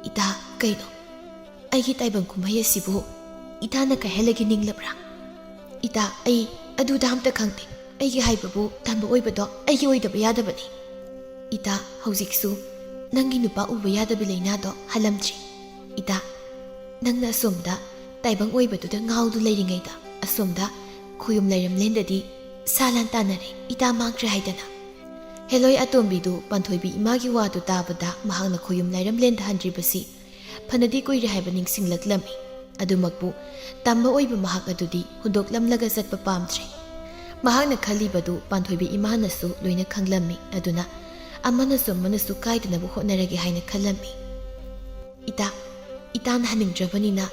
"ꯏꯇꯥ, ꯀꯩꯅꯣ? ꯑꯩꯒꯤ ꯇꯥꯏꯕꯪ ꯀꯨꯝꯍꯩ ꯑꯁꯤꯕꯨ ꯏꯇꯥꯅ ꯀꯥꯏꯍꯜꯂꯒꯦ ꯅꯤꯡꯂꯕ꯭ꯔꯥ? ꯏꯇꯥ, ꯑꯩ ꯑꯗꯨꯗ ꯑꯝꯇ ꯈꯪꯗꯦ꯫ ꯑꯩꯒꯤ ꯍꯥꯏꯕꯕꯨ ꯇꯝꯕ ꯑꯣꯏꯕꯗꯣ ꯑꯩꯒꯤ ꯑꯣꯏꯗꯕ ꯌꯥꯗꯕꯅꯤ꯫ ꯏꯇꯥ, ꯍꯧꯖꯤꯛꯁꯨ ꯅꯪꯒꯤ ꯅꯨꯄꯥ ꯎꯕ ꯌꯥꯗꯕ ꯂꯥꯏꯅꯥꯗꯣ ꯍꯜꯂꯝꯗ꯭ꯔꯤ꯫ ꯏꯇꯥ, ꯅꯪꯅ ꯑꯁꯣꯝꯗ ꯇꯥꯏꯕꯪ ꯑꯣꯏꯕꯗꯨꯗ ꯉꯥꯎꯗꯨ ꯂꯩꯔꯤꯉꯩꯗ ꯑꯁꯣꯝꯗ ꯈꯣꯌꯨꯝ ꯂꯥꯏꯔꯝꯂꯦꯟꯗꯗꯤ ꯁꯥ ꯂꯥꯟ ꯇꯥꯟꯅꯔꯦ, ꯏꯇꯥ ꯃꯥꯡꯈ꯭ꯔꯦ ꯍꯥꯏꯗꯅ?" ꯍꯦꯂꯣꯏ ꯑꯇꯣꯝꯕꯤꯗꯨ ꯄꯥꯟꯊꯣꯏꯕꯤ ꯏꯃꯥꯒꯤ ꯋꯥꯗꯨ ꯇꯥꯕꯗ ꯃꯍꯥꯛꯅ ꯈꯣꯌꯨꯝ ꯂꯥꯏꯔꯝꯂꯦꯟꯗ ꯍꯟꯗ꯭ꯔꯤꯕꯁꯤ ꯐꯅꯗꯤ ꯀꯨꯏꯔꯦ ꯍꯥꯏꯕ ꯅꯤꯡꯁꯤꯡꯂꯛꯂꯝꯃꯤ꯫ ꯑꯗꯨꯃꯛꯄꯨ ꯇꯝꯕ ꯑꯣꯏꯕ ꯃꯍꯥꯛ ꯑꯗꯨꯗꯤ ꯍꯨꯟꯗꯣꯛꯂꯝꯂꯒ ꯆꯠꯄ ꯄꯥꯝꯗ꯭ꯔꯦ꯫ ꯃꯍꯥꯛꯅ ꯈꯜꯂꯤꯕꯗꯨ ꯄꯥꯟꯊꯣꯏꯕꯤ ꯏꯃꯥꯅꯁꯨ ꯂꯣꯏꯅ ꯈꯪꯂꯝꯃꯤ꯫ ꯑꯗꯨꯅ ꯑꯃꯅꯁꯨ ꯑꯃꯅꯁꯨ ꯀꯥꯏꯗꯅꯕ ꯍꯣꯠꯅꯔꯒꯦ ꯍꯥꯏꯅ ꯈꯜꯂꯝꯃꯤ꯫ "ꯏꯇꯥ, ꯏꯇꯥꯅ ꯍꯟꯅꯤꯡꯗ꯭ꯔꯕꯅꯤꯅ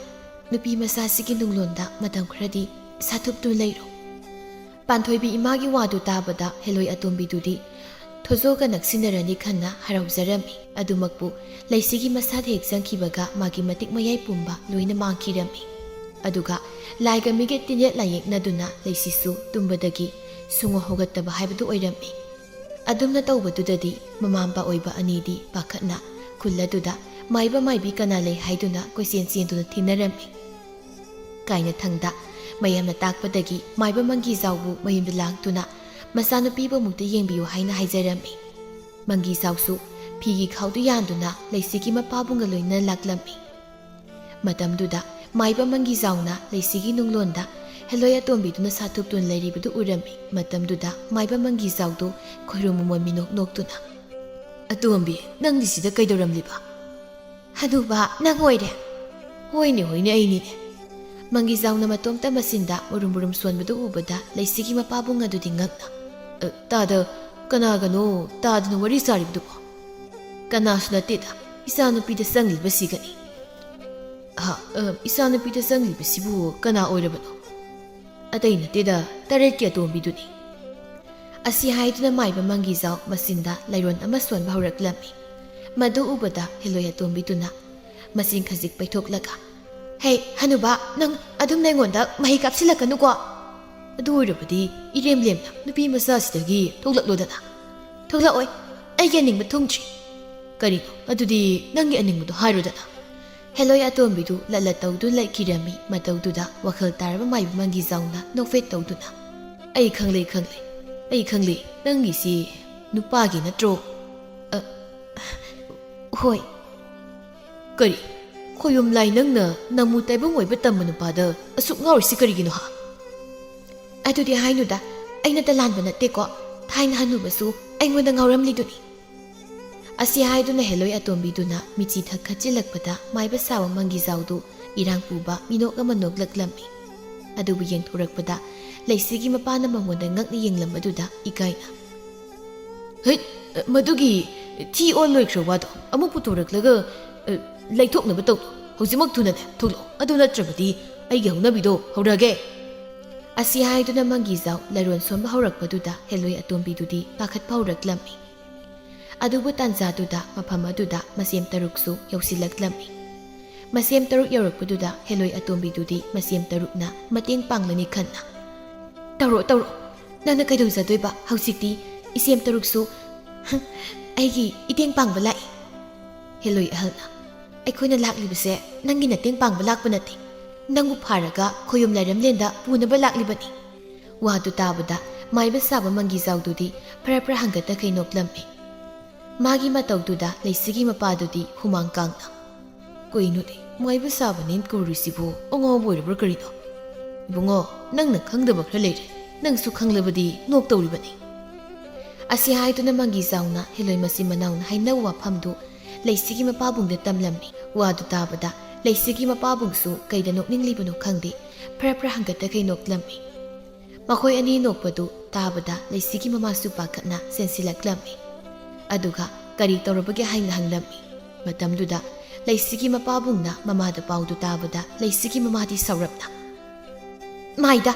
ꯅꯨꯄꯤ ꯃꯆꯥꯁꯤꯒꯤ ꯅꯨꯡꯂꯣꯟꯗ ꯃꯇꯝ ꯈꯔꯗꯤ ꯁꯥꯊꯨꯞꯇꯨꯅ ꯂꯩꯔꯣ꯫" ꯄꯥꯟꯊꯣꯏꯕꯤ ꯏꯃꯥꯒꯤ ꯋꯥꯗꯨ ꯇꯥꯕꯗ ꯍꯦꯂꯣꯏ ꯑꯇꯣꯝꯕꯤꯗꯨꯗꯤ ꯊꯣꯖꯣꯒ ꯅꯛꯁꯤꯟꯅꯔꯅꯤ ꯈꯟꯅ ꯍꯔꯥꯎꯖꯔꯝꯃꯤ꯫ ꯑꯗꯨꯃꯛꯄꯨ ꯂꯩꯁꯤꯒꯤ ꯃꯁꯥꯗ ꯍꯦꯛ ꯆꯪꯈꯤꯕꯒ ꯃꯥꯒꯤ ꯃꯇꯤꯛ ꯃꯌꯥꯏ ꯄꯨꯝꯕ ꯂꯣꯏꯅ ꯃꯥꯡꯈꯤꯔꯝꯃꯤ꯫ ꯑꯗꯨꯒ ꯂꯥꯏꯒ ꯃꯤꯒ ꯇꯤꯟꯌꯦꯠ ꯂꯥꯏꯌꯦꯛꯅꯗꯨꯅ ꯂꯩꯁꯤꯁꯨ ꯇꯨꯝꯕꯗꯒꯤ ꯁꯨꯡꯍꯧ ꯍꯧꯒꯠꯇꯕ ꯍꯥꯏꯕꯗꯨ ꯑꯣꯏꯔꯝꯃꯤ꯫ ꯑꯗꯨꯝꯅ ꯇꯧꯕꯗꯨꯗꯗꯤ ꯃꯃꯥ ꯃꯄꯥ ꯑꯣꯏꯕ ꯑꯅꯤꯗꯤ ꯄꯥꯈꯠꯅ ꯈꯨꯜ ꯑꯗꯨꯗ ꯃꯥꯏꯕ ꯃꯥꯏꯕꯤ ꯀꯅꯥ ꯂꯩ ꯍꯥꯏꯗꯨꯅ ꯀꯣꯏꯆꯦꯟ ꯆꯦꯟꯗꯨꯅ ꯊꯤꯅꯔꯝꯃꯤ꯫ ꯀꯥꯏꯅꯊꯪꯗ ꯃꯌꯥꯝꯅ ꯇꯥꯛꯄꯗꯒꯤ ꯃꯥꯏꯕ ꯃꯪꯒꯤꯖꯥꯎꯕꯨ ꯃꯌꯨꯝꯗ ꯂꯥꯛꯇꯨꯅ ꯃꯆꯥꯅꯨꯄꯤꯕꯨ ꯑꯃꯨꯛꯇ ꯌꯦꯡꯕꯤꯌꯨ ꯍꯥꯏꯅ ꯍꯥꯏꯖꯔꯝꯃꯤ꯫ ꯃꯪꯒꯤꯖꯥꯎꯁꯨ ꯐꯤꯒꯤ ꯈꯥꯎꯗꯨ ꯌꯥꯟꯗꯨꯅ ꯂꯩꯁꯤꯒꯤ ꯃꯄꯥꯕꯨꯡꯒ ꯂꯣꯏꯅꯅ ꯂꯥꯛꯂꯝꯃꯤ꯫ ꯃꯇꯝꯗꯨꯗ ꯃꯥꯏꯕ ꯃꯪꯒꯤꯖꯥꯎꯅ ꯂꯩꯁꯤꯒꯤ ꯅꯨꯡꯂꯣꯟꯗ ꯍꯦꯂꯣꯏ ꯑꯇꯣꯝꯕꯤꯗꯨꯅ ꯁꯥꯊꯨꯞꯇꯨꯅ ꯂꯩꯔꯤꯕꯗꯨ ꯎꯔꯝꯃꯤ꯫ ꯃꯇꯝꯗꯨꯗ ꯃꯥꯏꯕ ꯃꯪꯒꯤꯖꯥꯎꯗꯨ ꯈꯣꯏꯔꯨꯝ ꯃꯃꯣꯟ ꯃꯤꯅꯣꯛ ꯅꯣꯛꯇꯨꯅ, "ꯑꯇꯣꯝꯕꯤ, ꯅꯪꯗꯤ ꯁꯤꯗ ꯀꯩꯗꯧꯔꯝꯂꯤꯕ?" "ꯍꯅꯨꯕ, ꯅꯪ ꯑꯣꯏꯔꯦ?" "ꯍꯣꯏꯅꯦ, ꯍꯣꯏꯅꯦ, ꯑꯩꯅꯤꯅꯦ꯫" ꯃꯪꯒꯤꯖꯥꯎꯅ ꯃꯇꯣꯝꯇ ꯃꯆꯤꯟꯗ ꯃꯨꯔꯨꯝ ꯃꯨꯔꯨꯝ ꯁꯣꯟꯕꯗꯨ ꯎꯕꯗ ꯂꯩꯁꯤꯒꯤ ꯃꯄꯥꯕꯨꯡ ꯑꯗꯨꯗꯤ ꯉꯛꯅ, "ꯑ, ꯇꯥꯗ, ꯀꯅꯥꯒꯅꯣ ꯇꯥꯗꯅ ꯋꯥꯔꯤ ꯁꯥꯔꯤꯕꯗꯨꯕꯣ?" "ꯀꯅꯥꯁꯨ ꯅꯠꯇꯦꯗ, ꯏꯆꯥꯅꯨꯄꯤꯗ ꯆꯪꯂꯤꯕꯁꯤꯒꯅꯤ꯫" "ꯍꯥ, ꯑ, ꯏꯆꯥꯅꯨꯄꯤꯗ ꯆꯪꯂꯤꯕꯁꯤꯕꯨ ꯀꯅꯥ ꯑꯣꯏꯔꯕꯅꯣ?" "ꯑꯇꯩ ꯅꯠꯇꯦꯗ, ꯇꯔꯦꯠꯀꯤ ꯑꯇꯣꯝꯕꯤꯗꯨꯅꯤ꯫" ꯑꯁꯤ ꯍꯥꯏꯗꯨꯅ ꯃꯥꯏꯕ ꯃꯪꯒꯤꯖꯥꯎ ꯃꯆꯤꯟꯗ ꯂꯥꯏꯔꯣꯟ ꯑꯃ ꯁꯣꯟꯕ ꯍꯧꯔꯛꯂꯝꯃꯤ꯫ ꯃꯗꯨ ꯎꯕꯗ ꯍꯦꯂꯣꯏ ꯑꯇꯣꯝꯕꯤꯗꯨꯅ ꯃꯆꯤꯟ ꯈꯖꯤꯛ ꯄꯩꯊꯣꯛꯂꯒ, "ꯍꯦ, ꯍꯅꯨꯕ, ꯅꯪ ꯑꯗꯨꯝ ꯑꯩꯉꯣꯟꯗ ꯃꯍꯩ ꯀꯥꯞꯁꯤꯜꯂꯛꯀꯅꯨꯀꯣ꯫ ꯑꯗꯨ ꯑꯣꯏꯔꯕꯗꯤ ꯏꯔꯦꯝꯂꯦꯝꯅ ꯅꯨꯄꯤ ꯃꯆꯥꯁꯤꯗꯒꯤ ꯊꯣꯛꯂꯛꯂꯣꯗꯅ꯫" "ꯊꯣꯛꯂꯛꯑꯣꯏ, ꯑꯩꯒꯤ ꯑꯅꯤꯡꯕ ꯊꯨꯡꯗ꯭ꯔꯤ꯫" "ꯀꯔꯤꯅꯣ? ꯑꯗꯨꯗꯤ ꯅꯪꯒꯤ ꯑꯅꯤꯡꯕꯗꯣ ꯍꯥꯏꯔꯣꯗꯅ꯫" ꯍꯦꯂꯣꯏ ꯑꯇꯣꯝꯕꯤꯗꯨ ꯂꯠꯂꯠ ꯇꯧꯗꯨꯅ ꯂꯩꯈꯤꯔꯝꯃꯤ꯫ ꯃꯇꯧꯗꯨꯗ ꯋꯥꯈꯜ ꯇꯥꯔꯕ ꯃꯥꯏꯕ ꯃꯪꯒꯤꯖꯥꯎꯅ ꯅꯣꯛꯐꯦꯠ ꯇꯧꯗꯨꯅ, "ꯑꯩ ꯈꯪꯂꯦ, ꯈꯪꯂꯦ, ꯑꯩ ꯈꯪꯂꯦ, ꯅꯪꯒꯤꯁꯤ ꯅꯨꯄꯥꯒꯤ ꯅꯠꯇ꯭ꯔꯣ?" "ꯑ, ꯍꯣꯏ꯫" "ꯀꯔꯤ? ꯈꯣꯌꯨꯝ ꯂꯥꯏ ꯅꯪꯅ ꯅꯃꯨ ꯇꯥꯏꯕꯪ ꯑꯣꯏꯕ ꯇꯝꯕ ꯅꯨꯄꯥꯗ ꯑꯁꯨꯛ ꯉꯥꯎꯔꯤꯁꯤ ꯀꯔꯤꯒꯤꯅꯣ ꯍꯥ?" "ꯑꯗꯨꯗꯤ ꯍꯥꯏꯅꯨꯗ, ꯑꯩꯅ ꯇꯂꯥꯟꯕ ꯅꯠꯇꯦꯀꯣ, ꯊꯥꯏꯅ ꯍꯅꯨꯕꯁꯨ ꯑꯩꯉꯣꯟꯗ ꯉꯥꯎꯔꯝꯂꯤꯗꯨꯅꯤ꯫" ꯑꯁꯤ ꯍꯥꯏꯗꯨꯅ ꯍꯦꯂꯣꯏ ꯑꯇꯣꯝꯕꯤꯗꯨꯅ ꯃꯤꯆꯤ ꯊꯛ ꯈꯠꯆꯤꯜꯂꯛꯄꯗ ꯃꯥꯏꯕ ꯁꯥꯕ ꯃꯪꯒꯤꯖꯥꯎꯗꯨ ꯏꯔꯥꯡ ꯄꯨꯕ ꯃꯤꯅꯣꯛ ꯑꯃ ꯅꯣꯛꯂꯛꯂꯝꯃꯤ꯫ ꯑꯗꯨꯕꯨ ꯌꯦꯡꯊꯣꯔꯛꯄꯗ ꯂꯩꯁꯤꯒꯤ ꯃꯄꯥꯅ ꯃꯉꯣꯟꯗ ꯉꯛꯅ ꯌꯦꯡꯂꯝꯕꯗꯨꯗ ꯏꯀꯥꯏꯅ, "ꯍꯩꯠ, ꯃꯗꯨꯒꯤ ꯊꯤ ꯑꯣꯜ ꯂꯣꯏꯈ꯭ꯔ ꯋꯥꯗꯣ ꯑꯃꯨꯛ ꯄꯨꯊꯣꯔꯛꯂꯒ, ꯑ, ꯂꯩꯊꯣꯛꯅꯕ ꯇꯧ꯫ ꯍꯧꯖꯤꯛꯃꯛ ꯊꯨꯅꯅꯦ ꯊꯣꯛꯂꯛꯑꯣ, ꯑꯗꯨ ꯅꯠꯇ꯭ꯔꯕꯗꯤ ꯑꯩꯒꯤ ꯍꯧꯅꯕꯤꯗꯣ ꯍꯧꯔꯒꯦ꯫" ꯑꯁꯤ ꯍꯥꯏꯗꯨꯅ ꯃꯪꯒꯤꯖꯥꯎ ꯂꯥꯏꯔꯣꯟ ꯁꯣꯟꯕ ꯍꯧꯔꯛꯄꯗꯨꯗ ꯍꯦꯂꯣꯏ ꯑꯇꯣꯝꯕꯤꯗꯨꯗꯤ ꯄꯥꯈꯠꯄ ꯍꯧꯔꯛꯂꯝꯃꯤ꯫ ꯑꯗꯨꯕꯨ ꯇꯥꯟꯖꯥꯗꯨꯗ ꯃꯐꯝ ꯑꯗꯨꯗ ꯃꯁꯦꯝ ꯇꯔꯨꯛꯁꯨ ꯌꯧꯁꯤꯜꯂꯛꯂꯝꯃꯤ꯫ ꯃꯁꯦꯝ ꯇꯔꯨꯛ ꯌꯧꯔꯛꯄꯗꯨꯗ ꯍꯦꯂꯣꯏ ꯑꯇꯣꯝꯕꯤꯗꯨꯗꯤ ꯃꯁꯦꯝ ꯇꯔꯨꯛꯅ ꯃꯇꯦꯡ ꯄꯥꯡꯂꯅꯤ ꯈꯟꯅ, "ꯇꯧꯔꯣ, ꯇꯧꯔꯣ, ꯅꯪꯅ ꯀꯩꯗꯧꯖꯗꯣꯏꯕ? ꯍꯧꯖꯤꯛꯇꯤ ꯏꯁꯦꯝ ꯇꯔꯨꯛꯁꯨ ꯑꯩꯒꯤ ꯏꯇꯦꯡ ꯄꯥꯡꯕ ꯂꯥꯛꯏ꯫" ꯍꯦꯂꯣꯏ ꯑꯍꯜꯅ, "ꯑꯩꯈꯣꯏꯅ ꯂꯥꯛꯂꯤꯕꯁꯦ ꯅꯪꯒꯤ ꯃꯇꯦꯡ ꯄꯥꯡꯕ ꯂꯥꯛꯄ ꯅꯠꯇꯦ, ꯅꯪꯕꯨ ꯐꯥꯔꯒ ꯈꯣꯌꯨꯝ ꯂꯥꯏꯔꯝꯂꯦꯟꯗ ꯄꯨꯅꯕ ꯂꯥꯛꯂꯤꯕꯅꯤ꯫" ꯋꯥꯗꯨ ꯇꯥꯕꯗ ꯃꯥꯏꯕ ꯁꯥꯕ ꯃꯪꯒꯤꯖꯥꯎꯗꯨꯗꯤ ꯐꯔ ꯐꯔ ꯍꯪꯒꯠꯇꯈꯩ ꯅꯣꯛꯂꯝꯃꯤ꯫ ꯃꯥꯒꯤ ꯃꯇꯧꯗꯨꯗ ꯂꯩꯁꯤꯒꯤ ꯃꯄꯥꯗꯨꯗꯤ ꯍꯨꯃꯥꯡ ꯀꯥꯡꯅ, "ꯀꯩꯅꯣꯅꯦ, ꯃꯥꯏꯕ ꯁꯥꯕꯅꯦꯅ ꯀꯧꯔꯤꯁꯤꯕꯨ ꯑꯉꯥꯎꯕ ꯑꯣꯏꯔꯕ꯭ꯔꯥ ꯀꯔꯤꯅꯣ? ꯏꯕꯨꯡꯉꯣ, ꯅꯪꯅ ꯈꯪꯗꯕ ꯈꯔ ꯂꯩꯔꯦ, ꯅꯪꯁꯨ ꯈꯪꯂꯕꯗꯤ ꯅꯣꯛꯇꯧꯔꯤꯕꯅꯤ꯫" ꯑꯁꯤ ꯍꯥꯏꯗꯨꯅ ꯃꯪꯒꯤꯖꯥꯎꯅ ꯍꯦꯂꯣꯏ ꯃꯆꯤꯟ ꯃꯅꯥꯎꯅ ꯍꯥꯏꯅꯕ ꯋꯥꯐꯝꯗꯨ ꯂꯩꯁꯤꯒꯤ ꯃꯄꯥꯕꯨꯡꯗ ꯇꯝꯂꯝꯃꯤ꯫ ꯋꯥꯗꯨ ꯇꯥꯕꯗ ꯂꯩꯁꯤꯒꯤ ꯃꯄꯥꯕꯨꯡꯁꯨ ꯀꯩꯗ ꯅꯣꯛꯅꯤꯡꯂꯤꯕꯅꯣ ꯈꯪꯗꯦ, ꯐꯔ ꯐꯔ ꯍꯪꯒꯠꯇꯈꯩ ꯅꯣꯛꯂꯝꯃꯤ꯫ ꯃꯈꯣꯏ ꯑꯅꯤ ꯅꯣꯛꯄꯗꯨ ꯇꯥꯕꯗ ꯂꯩꯁꯤꯒꯤ ꯃꯃꯥꯁꯨ ꯄꯥꯈꯠꯅ ꯆꯦꯟꯁꯤꯜꯂꯛꯂꯝꯃꯤ꯫ ꯑꯗꯨꯒ ꯀꯔꯤ ꯇꯧꯔꯕꯒꯦ ꯍꯥꯏꯅ ꯍꯪꯂꯝꯃꯤ꯫ ꯃꯇꯝꯗꯨꯗ ꯂꯩꯁꯤꯒꯤ ꯃꯄꯥꯕꯨꯡꯅ ꯃꯃꯥꯗ ꯄꯥꯎꯗꯨ ꯇꯥꯕꯗ ꯂꯩꯁꯤꯒꯤ ꯃꯃꯥꯗꯤ ꯁꯥꯎꯔꯞꯅ, "ꯃꯥꯏꯗ,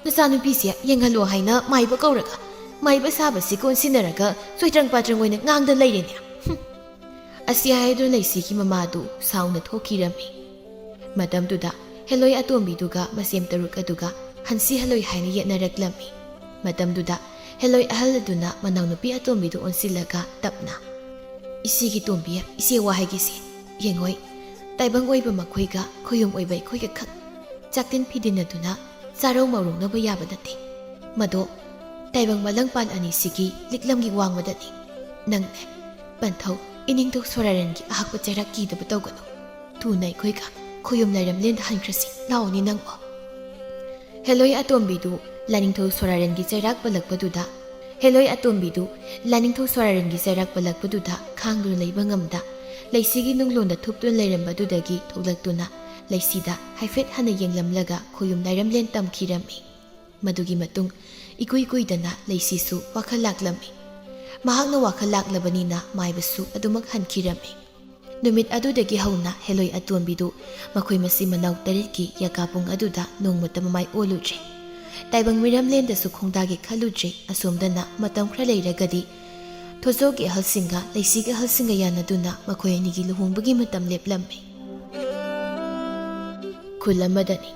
ꯅꯆꯥꯅꯨꯄꯤꯁꯦ ꯌꯦꯡꯍꯜꯂꯣ ꯍꯥꯏꯅ ꯃꯥꯏꯕ ꯀꯧꯔꯒ, ꯃꯥꯏꯕ ꯁꯥꯕꯁꯤ ꯀꯣꯟꯁꯤꯟꯅꯔꯒ ꯆꯣꯏꯇ꯭ꯔꯪ ꯄꯥꯇ꯭ꯔꯪ ꯑꯣꯏꯅ ꯉꯥꯡꯗ ꯂꯩꯔꯦꯅꯦ꯫ ꯍꯨꯝ!" ꯑꯁꯤ ꯍꯥꯏꯗꯨꯅ ꯂꯩꯁꯤꯒꯤ ꯃꯃꯥꯗꯨ ꯁꯥꯎꯅ ꯊꯣꯛꯈꯤꯔꯝꯃꯤ꯫ ꯃꯇꯝꯗꯨꯗ ꯍꯦꯂꯣꯏ ꯑꯇꯣꯝꯕꯤꯗꯨꯒ ꯃꯁꯦꯝ ꯇꯔꯨꯛ ꯑꯗꯨꯒ ꯍꯟꯁꯤ ꯍꯜꯂꯣꯏ ꯍꯥꯏꯅ ꯌꯦꯠꯅꯔꯛꯂꯝꯃꯤ꯫ ꯃꯇꯝꯗꯨꯗ ꯍꯦꯂꯣꯏ ꯑꯍꯜ ꯑꯗꯨꯅ ꯃꯅꯥꯎꯅꯨꯄꯤ ꯑꯇꯣꯝꯕꯤꯗꯨ ꯑꯣꯟꯁꯤꯜꯂꯒ ꯇꯞꯅ, "ꯏꯆꯦꯒꯤ ꯇꯣꯝꯕꯤ, ꯏꯆꯦ ꯋꯥ ꯍꯥꯏꯒꯦꯁꯦ꯫ ꯌꯦꯡꯉꯣꯏ, ꯇꯥꯏꯕꯪ ꯑꯣꯏꯕ ꯃꯈꯣꯏꯒ ꯈꯣꯌꯨꯝ ꯑꯣꯏꯕ ꯑꯩꯈꯣꯏꯒ ꯈꯛ ꯆꯥꯛꯇꯤꯟ ꯐꯤꯗꯤꯟꯅꯗꯨꯅ ꯆꯥꯔꯧ ꯃꯧꯔꯧꯅꯕ ꯌꯥꯕ ꯅꯠꯇꯦ꯫ ꯃꯗꯣ ꯇꯥꯏꯕꯪ ꯃꯂꯪꯄꯥꯟ ꯑꯅꯤꯁꯤꯒꯤ ꯂꯤꯛꯂꯝꯒꯤ ꯋꯥꯡꯃꯗꯅꯤ꯫ ꯅꯪꯅꯦ, ꯄꯟꯊꯧ ꯏꯅꯤꯡꯊꯧ ꯁꯣꯔꯥꯔꯦꯟꯒꯤ ꯑꯍꯥꯛꯄ ꯆꯩꯔꯥꯛ ꯀꯤꯗꯕ ꯇꯧꯒꯅꯨ꯫ ꯊꯨꯅ ꯑꯩꯈꯣꯏꯒ ꯈꯣꯌꯨꯝ ꯂꯥꯏꯔꯝꯂꯦꯟꯗ ꯍꯟꯈ꯭ꯔꯁꯤ꯫ ꯂꯥꯛꯑꯣꯅꯦ ꯅꯪꯕꯣ꯫" ꯍꯦꯂꯣꯏ ꯑꯇꯣꯝꯕꯤꯗꯨ ꯂꯥꯏꯅꯤꯡꯊꯧ ꯁꯣꯔꯥꯔꯦꯟꯒꯤ ꯆꯩꯔꯥꯛ ꯄꯜꯂꯛꯄꯗꯨꯗ, ꯍꯦꯂꯣꯏ ꯑꯇꯣꯝꯕꯤꯗꯨ ꯂꯥꯏꯅꯤꯡꯊꯧ ꯁꯣꯔꯥꯔꯦꯟꯒꯤ ꯆꯩꯔꯥꯛ ꯄꯜꯂꯛꯄꯗꯨꯗ ꯈꯥꯡꯗꯨꯅ ꯂꯩꯕ ꯉꯝꯗ, ꯂꯩꯁꯤꯒꯤ ꯅꯨꯡꯂꯣꯟꯗ ꯊꯨꯞꯇꯨꯅ ꯂꯩꯔꯝꯕꯗꯨꯗꯒꯤ ꯊꯣꯛꯂꯛꯇꯨꯅ ꯂꯩꯁꯤꯗ ꯍꯥꯏꯐꯦꯠ ꯍꯟꯅ ꯌꯦꯡꯂꯝꯂꯒ ꯈꯣꯌꯨꯝ ꯂꯥꯏꯔꯝꯂꯦꯟ ꯇꯝꯈꯤꯔꯝꯃꯤ꯫ ꯃꯗꯨꯒꯤ ꯃꯇꯨꯡ ꯏꯀꯨꯏ ꯀꯨꯏꯗꯅ ꯂꯩꯁꯤꯁꯨ ꯋꯥꯈꯜ ꯂꯥꯛꯂꯝꯃꯤ꯫ ꯃꯍꯥꯛꯅ ꯋꯥꯈꯜ ꯂꯥꯛꯂꯕꯅꯤꯅ ꯃꯥꯏꯕꯁꯨ ꯑꯗꯨꯃꯛ ꯍꯟꯈꯤꯔꯝꯃꯤ꯫ ꯅꯨꯃꯤꯠ ꯑꯗꯨꯗꯒꯤ ꯍꯧꯅ ꯍꯦꯂꯣꯏ ꯑꯇꯣꯝꯕꯤꯗꯨ ꯃꯈꯣꯏ ꯃꯆꯤꯟ ꯃꯅꯥꯎ ꯇꯔꯦꯠꯀꯤ ꯌꯥꯀꯥ ꯄꯨꯡ ꯑꯗꯨꯗ ꯅꯣꯡꯃꯇ ꯃꯃꯥꯏ ꯑꯣꯜꯂꯨꯗ꯭ꯔꯦ꯫ ꯇꯥꯏꯕꯪ ꯃꯤꯔꯝꯂꯦꯟꯗꯁꯨ ꯈꯣꯡꯗꯥꯒꯦ ꯈꯜꯂꯨꯗ꯭ꯔꯦ꯫ ꯑꯁꯣꯝꯗꯅ ꯃꯇꯝ ꯈꯔ ꯂꯩꯔꯒꯗꯤ ꯊꯣꯖꯣꯒꯤ ꯑꯍꯜꯁꯤꯡꯒ ꯂꯩꯁꯤꯒꯤ ꯑꯍꯜꯁꯤꯡꯒ ꯌꯥꯅꯗꯨꯅ ꯃꯈꯣꯏ ꯑꯅꯤꯒꯤ ꯂꯨꯍꯣꯡꯕꯒꯤ ꯃꯇꯝ ꯂꯦꯞꯂꯝꯃꯤ꯫ ꯈꯨꯜ ꯑꯃꯗꯅꯤ꯫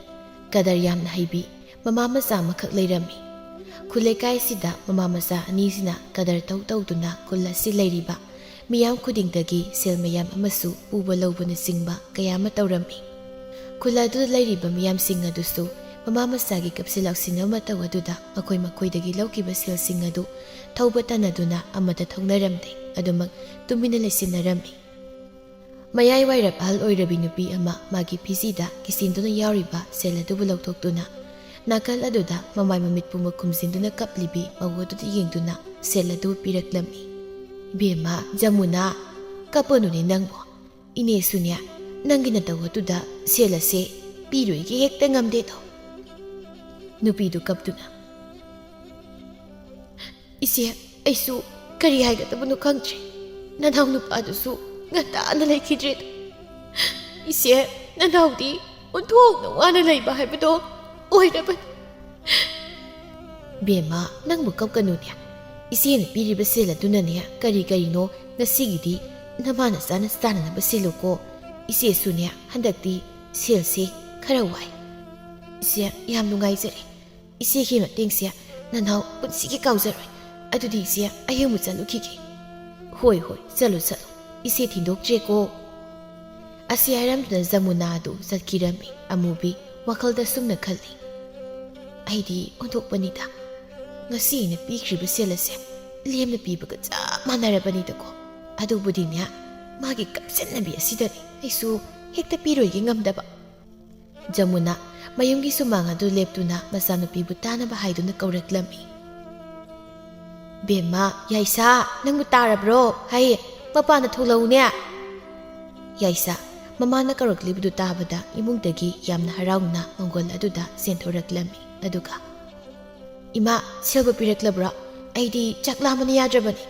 ꯀꯗꯔ ꯌꯥꯝꯅ ꯍꯩꯕꯤ ꯃꯃꯥ ꯃꯆꯥ ꯑꯃꯈꯛ ꯂꯩꯔꯝꯃꯤ꯫ ꯈꯨꯜ ꯂꯩꯀꯥꯏꯁꯤꯗ ꯃꯃꯥ ꯃꯆꯥ ꯑꯅꯤꯁꯤꯅ ꯀꯗꯔ ꯇꯧ ꯇꯧꯗꯨꯅ ꯈꯨꯜ ꯑꯁꯤ ꯂꯩꯔꯤꯕ ꯃꯤꯌꯥꯝ ꯈꯨꯗꯤꯡꯗꯒꯤ ꯁꯦꯜ ꯃꯌꯥꯝ ꯑꯃꯁꯨ ꯄꯨꯕ ꯂꯧꯕꯅꯆꯤꯡꯕ ꯀꯌꯥ ꯑꯃ ꯇꯧꯔꯝꯃꯤ꯫ ꯈꯨꯜ ꯑꯗꯨꯗ ꯂꯩꯔꯤꯕ ꯃꯤꯌꯥꯝꯁꯤꯡ ꯑꯗꯨꯁꯨ ꯃꯃꯥ ꯃꯆꯥꯒꯤ ꯀꯞꯁꯤꯜ ꯂꯥꯛꯁꯤꯟꯅꯕ ꯃꯇꯧ ꯑꯗꯨꯗ ꯃꯈꯣꯏ ꯃꯈꯣꯏꯗꯒꯤ ꯂꯧꯈꯤꯕ ꯁꯦꯜꯁꯤꯡ ꯑꯗꯨ ꯊꯧꯕ ꯇꯟꯅꯗꯨꯅ ꯑꯃꯠꯇ ꯊꯧꯅꯔꯝꯗꯦ꯫ ꯑꯗꯨꯃꯛ ꯇꯨꯃꯤꯟꯅ ꯂꯩꯁꯤꯟꯅꯔꯝꯃꯤ꯫ ꯃꯌꯥꯏ ꯋꯥꯏꯔꯞ ꯑꯍꯜ ꯑꯣꯏꯔꯕꯤ ꯅꯨꯄꯤ ꯑꯃ ꯃꯥꯒꯤ ꯐꯤꯖꯤꯗ ꯀꯤꯁꯤꯟꯗꯨꯅ ꯌꯥꯎꯔꯤꯕ ꯁꯦꯜ ꯑꯗꯨꯕꯨ ꯂꯧꯊꯣꯛꯇꯨꯅ ꯅꯥꯀꯜ ꯑꯗꯨꯗ ꯃꯃꯥꯏ ꯃꯃꯤꯠ ꯄꯨꯝꯕ ꯈꯨꯝꯖꯤꯟꯗꯨꯅ ꯀꯞꯂꯤꯕꯤ ꯃꯧ ꯑꯗꯨꯗ ꯌꯦꯡꯗꯨꯅ ꯁꯦꯜ ꯑꯗꯨ ꯄꯤꯔꯛꯂꯝꯃꯤ꯫ "ꯏꯕꯦꯝꯃ ꯖꯃꯨꯅꯥ, ꯀꯞꯄꯅꯨꯅꯦ ꯅꯪꯕꯨ꯫ ꯏꯅꯦꯁꯨꯅꯦ, ꯅꯪꯒꯤ ꯅꯇꯧ ꯑꯗꯨꯗ ꯁꯦꯜ ꯑꯁꯦ ꯄꯤꯔꯣꯏꯒꯦ ꯍꯦꯛꯇ ꯉꯝꯗꯦꯗꯣ꯫ ꯅꯨꯄꯤꯗꯨ ꯀꯞꯇꯨꯅ, "ꯏꯆꯦ, ꯑꯩꯁꯨ ꯀꯔꯤ ꯍꯥꯏꯒꯗꯕꯅꯣ ꯈꯪꯗ꯭ꯔꯦ꯫ ꯅꯅꯥꯎ ꯅꯨꯄꯥꯗꯨꯁꯨ ꯉꯟꯇꯥꯅ ꯂꯩꯈꯤꯗ꯭ꯔꯦꯗꯣ꯫ ꯏꯆꯦ, ꯅꯅꯥꯎꯗꯤ ꯑꯣꯟꯊꯣꯛꯅ ꯋꯥꯅ ꯂꯩꯕ ꯍꯥꯏꯕꯗꯣ ꯑꯣꯏꯔꯕꯅꯤ꯫" "ꯕꯦꯝꯃ, ꯅꯪꯕꯨ ꯀꯞꯀꯅꯨꯅꯦ꯫ ꯏꯆꯦꯅ ꯄꯤꯔꯤꯕ ꯁꯦꯜ ꯑꯗꯨꯅꯅꯦ ꯀꯔꯤ ꯀꯔꯤꯅꯣ ꯉꯁꯤꯒꯤꯗꯤ ꯅꯃꯥ ꯅꯆꯥꯅ ꯆꯥꯅꯅꯕ ꯁꯤꯜꯂꯨꯀꯣ꯫ ꯏꯆꯦꯁꯨꯅꯦ ꯍꯟꯗꯛꯇꯤ ꯁꯦꯜꯁꯦ ꯈꯔ ꯋꯥꯏ꯫" "ꯏꯆꯦ, ꯌꯥꯝ ꯅꯨꯡꯉꯥꯏꯖꯔꯦ꯫ ꯏꯆꯦꯒꯤ ꯃꯇꯦꯡꯁꯦ ꯅꯅꯥꯎ ꯄꯨꯟꯁꯤꯒꯤ ꯀꯥꯎꯖꯔꯣꯏ꯫ ꯑꯗꯨꯗꯤ ꯏꯆꯦ, ꯑꯩ ꯑꯃꯨꯛ ꯆꯠꯂꯨꯈꯤꯒꯦ꯫" "ꯍꯣꯏ, ꯍꯣꯏ, ꯆꯠꯂꯨ, ꯆꯠꯂꯨ꯫ ꯏꯆꯦ ꯊꯤꯟꯗꯣꯛꯇ꯭ꯔꯦꯀꯣ꯫" ꯑꯁꯤ ꯍꯥꯏꯔꯝꯗꯨꯅ ꯖꯃꯨꯅꯥ ꯑꯗꯨ ꯆꯠꯈꯤꯔꯝꯃꯤ꯫ ꯑꯃꯨꯕꯤ ꯋꯥꯈꯜꯗ ꯁꯨꯝꯅ ꯈꯜꯂꯤ, "ꯑꯩꯗꯤ ꯑꯣꯟꯊꯣꯛꯄꯅꯤꯗ꯫ ꯉꯁꯤ ꯑꯩꯅ ꯄꯤꯈ꯭ꯔꯤꯕ ꯁꯦꯜ ꯑꯁꯦ ꯂꯦꯝꯅ ꯄꯤꯕꯒ ꯆꯞ ꯃꯥꯟꯅꯔꯕꯅꯤꯗꯀꯣ꯫ ꯑꯗꯨꯕꯨꯗꯤꯅꯦ, ꯃꯥꯒꯤ ꯀꯞꯁꯟꯅꯕꯤ ꯑꯁꯤꯗꯅꯤ ꯑꯩꯁꯨ ꯍꯦꯛꯇ ꯄꯤꯔꯣꯏꯒꯦ ꯉꯝꯗꯕ꯫" ꯖꯃꯨꯅꯥ ꯃꯌꯨꯝꯒꯤ ꯁꯨꯃꯥꯡ ꯑꯗꯨ ꯂꯦꯞꯇꯨꯅ ꯃꯆꯥꯅꯨꯄꯤꯕꯨ ꯇꯥꯅꯕ ꯍꯥꯏꯗꯨꯅ ꯀꯧꯔꯛꯂꯝꯃꯤ꯫ "ꯕꯦꯝꯃ, ꯌꯥꯏꯁꯥ, ꯅꯪꯕꯨ ꯇꯥꯔꯕ꯭ꯔꯣ? ꯍꯩ, ꯃꯄꯥꯟꯗ ꯊꯣꯛꯂꯛꯎꯅꯦ꯫" ꯌꯥꯏꯁꯥ ꯃꯃꯥꯅ ꯀꯧꯔꯛꯂꯤꯕꯗꯨ ꯇꯥꯕꯗ ꯏꯃꯨꯡꯗꯒꯤ ꯌꯥꯝꯅ ꯍꯔꯥꯎꯅ ꯃꯪꯒꯣꯜ ꯑꯗꯨꯗ ꯆꯦꯟꯊꯣꯔꯛꯂꯝꯃꯤ꯫ ꯑꯗꯨꯒ, "ꯏꯃꯥ, ꯁꯦꯜꯕꯨ ꯄꯤꯔꯛꯂꯕ꯭ꯔꯣ? ꯑꯩꯗꯤ ꯆꯥꯛ ꯂꯥꯝꯕꯅ ꯌꯥꯗ꯭ꯔꯕꯅꯤ꯫"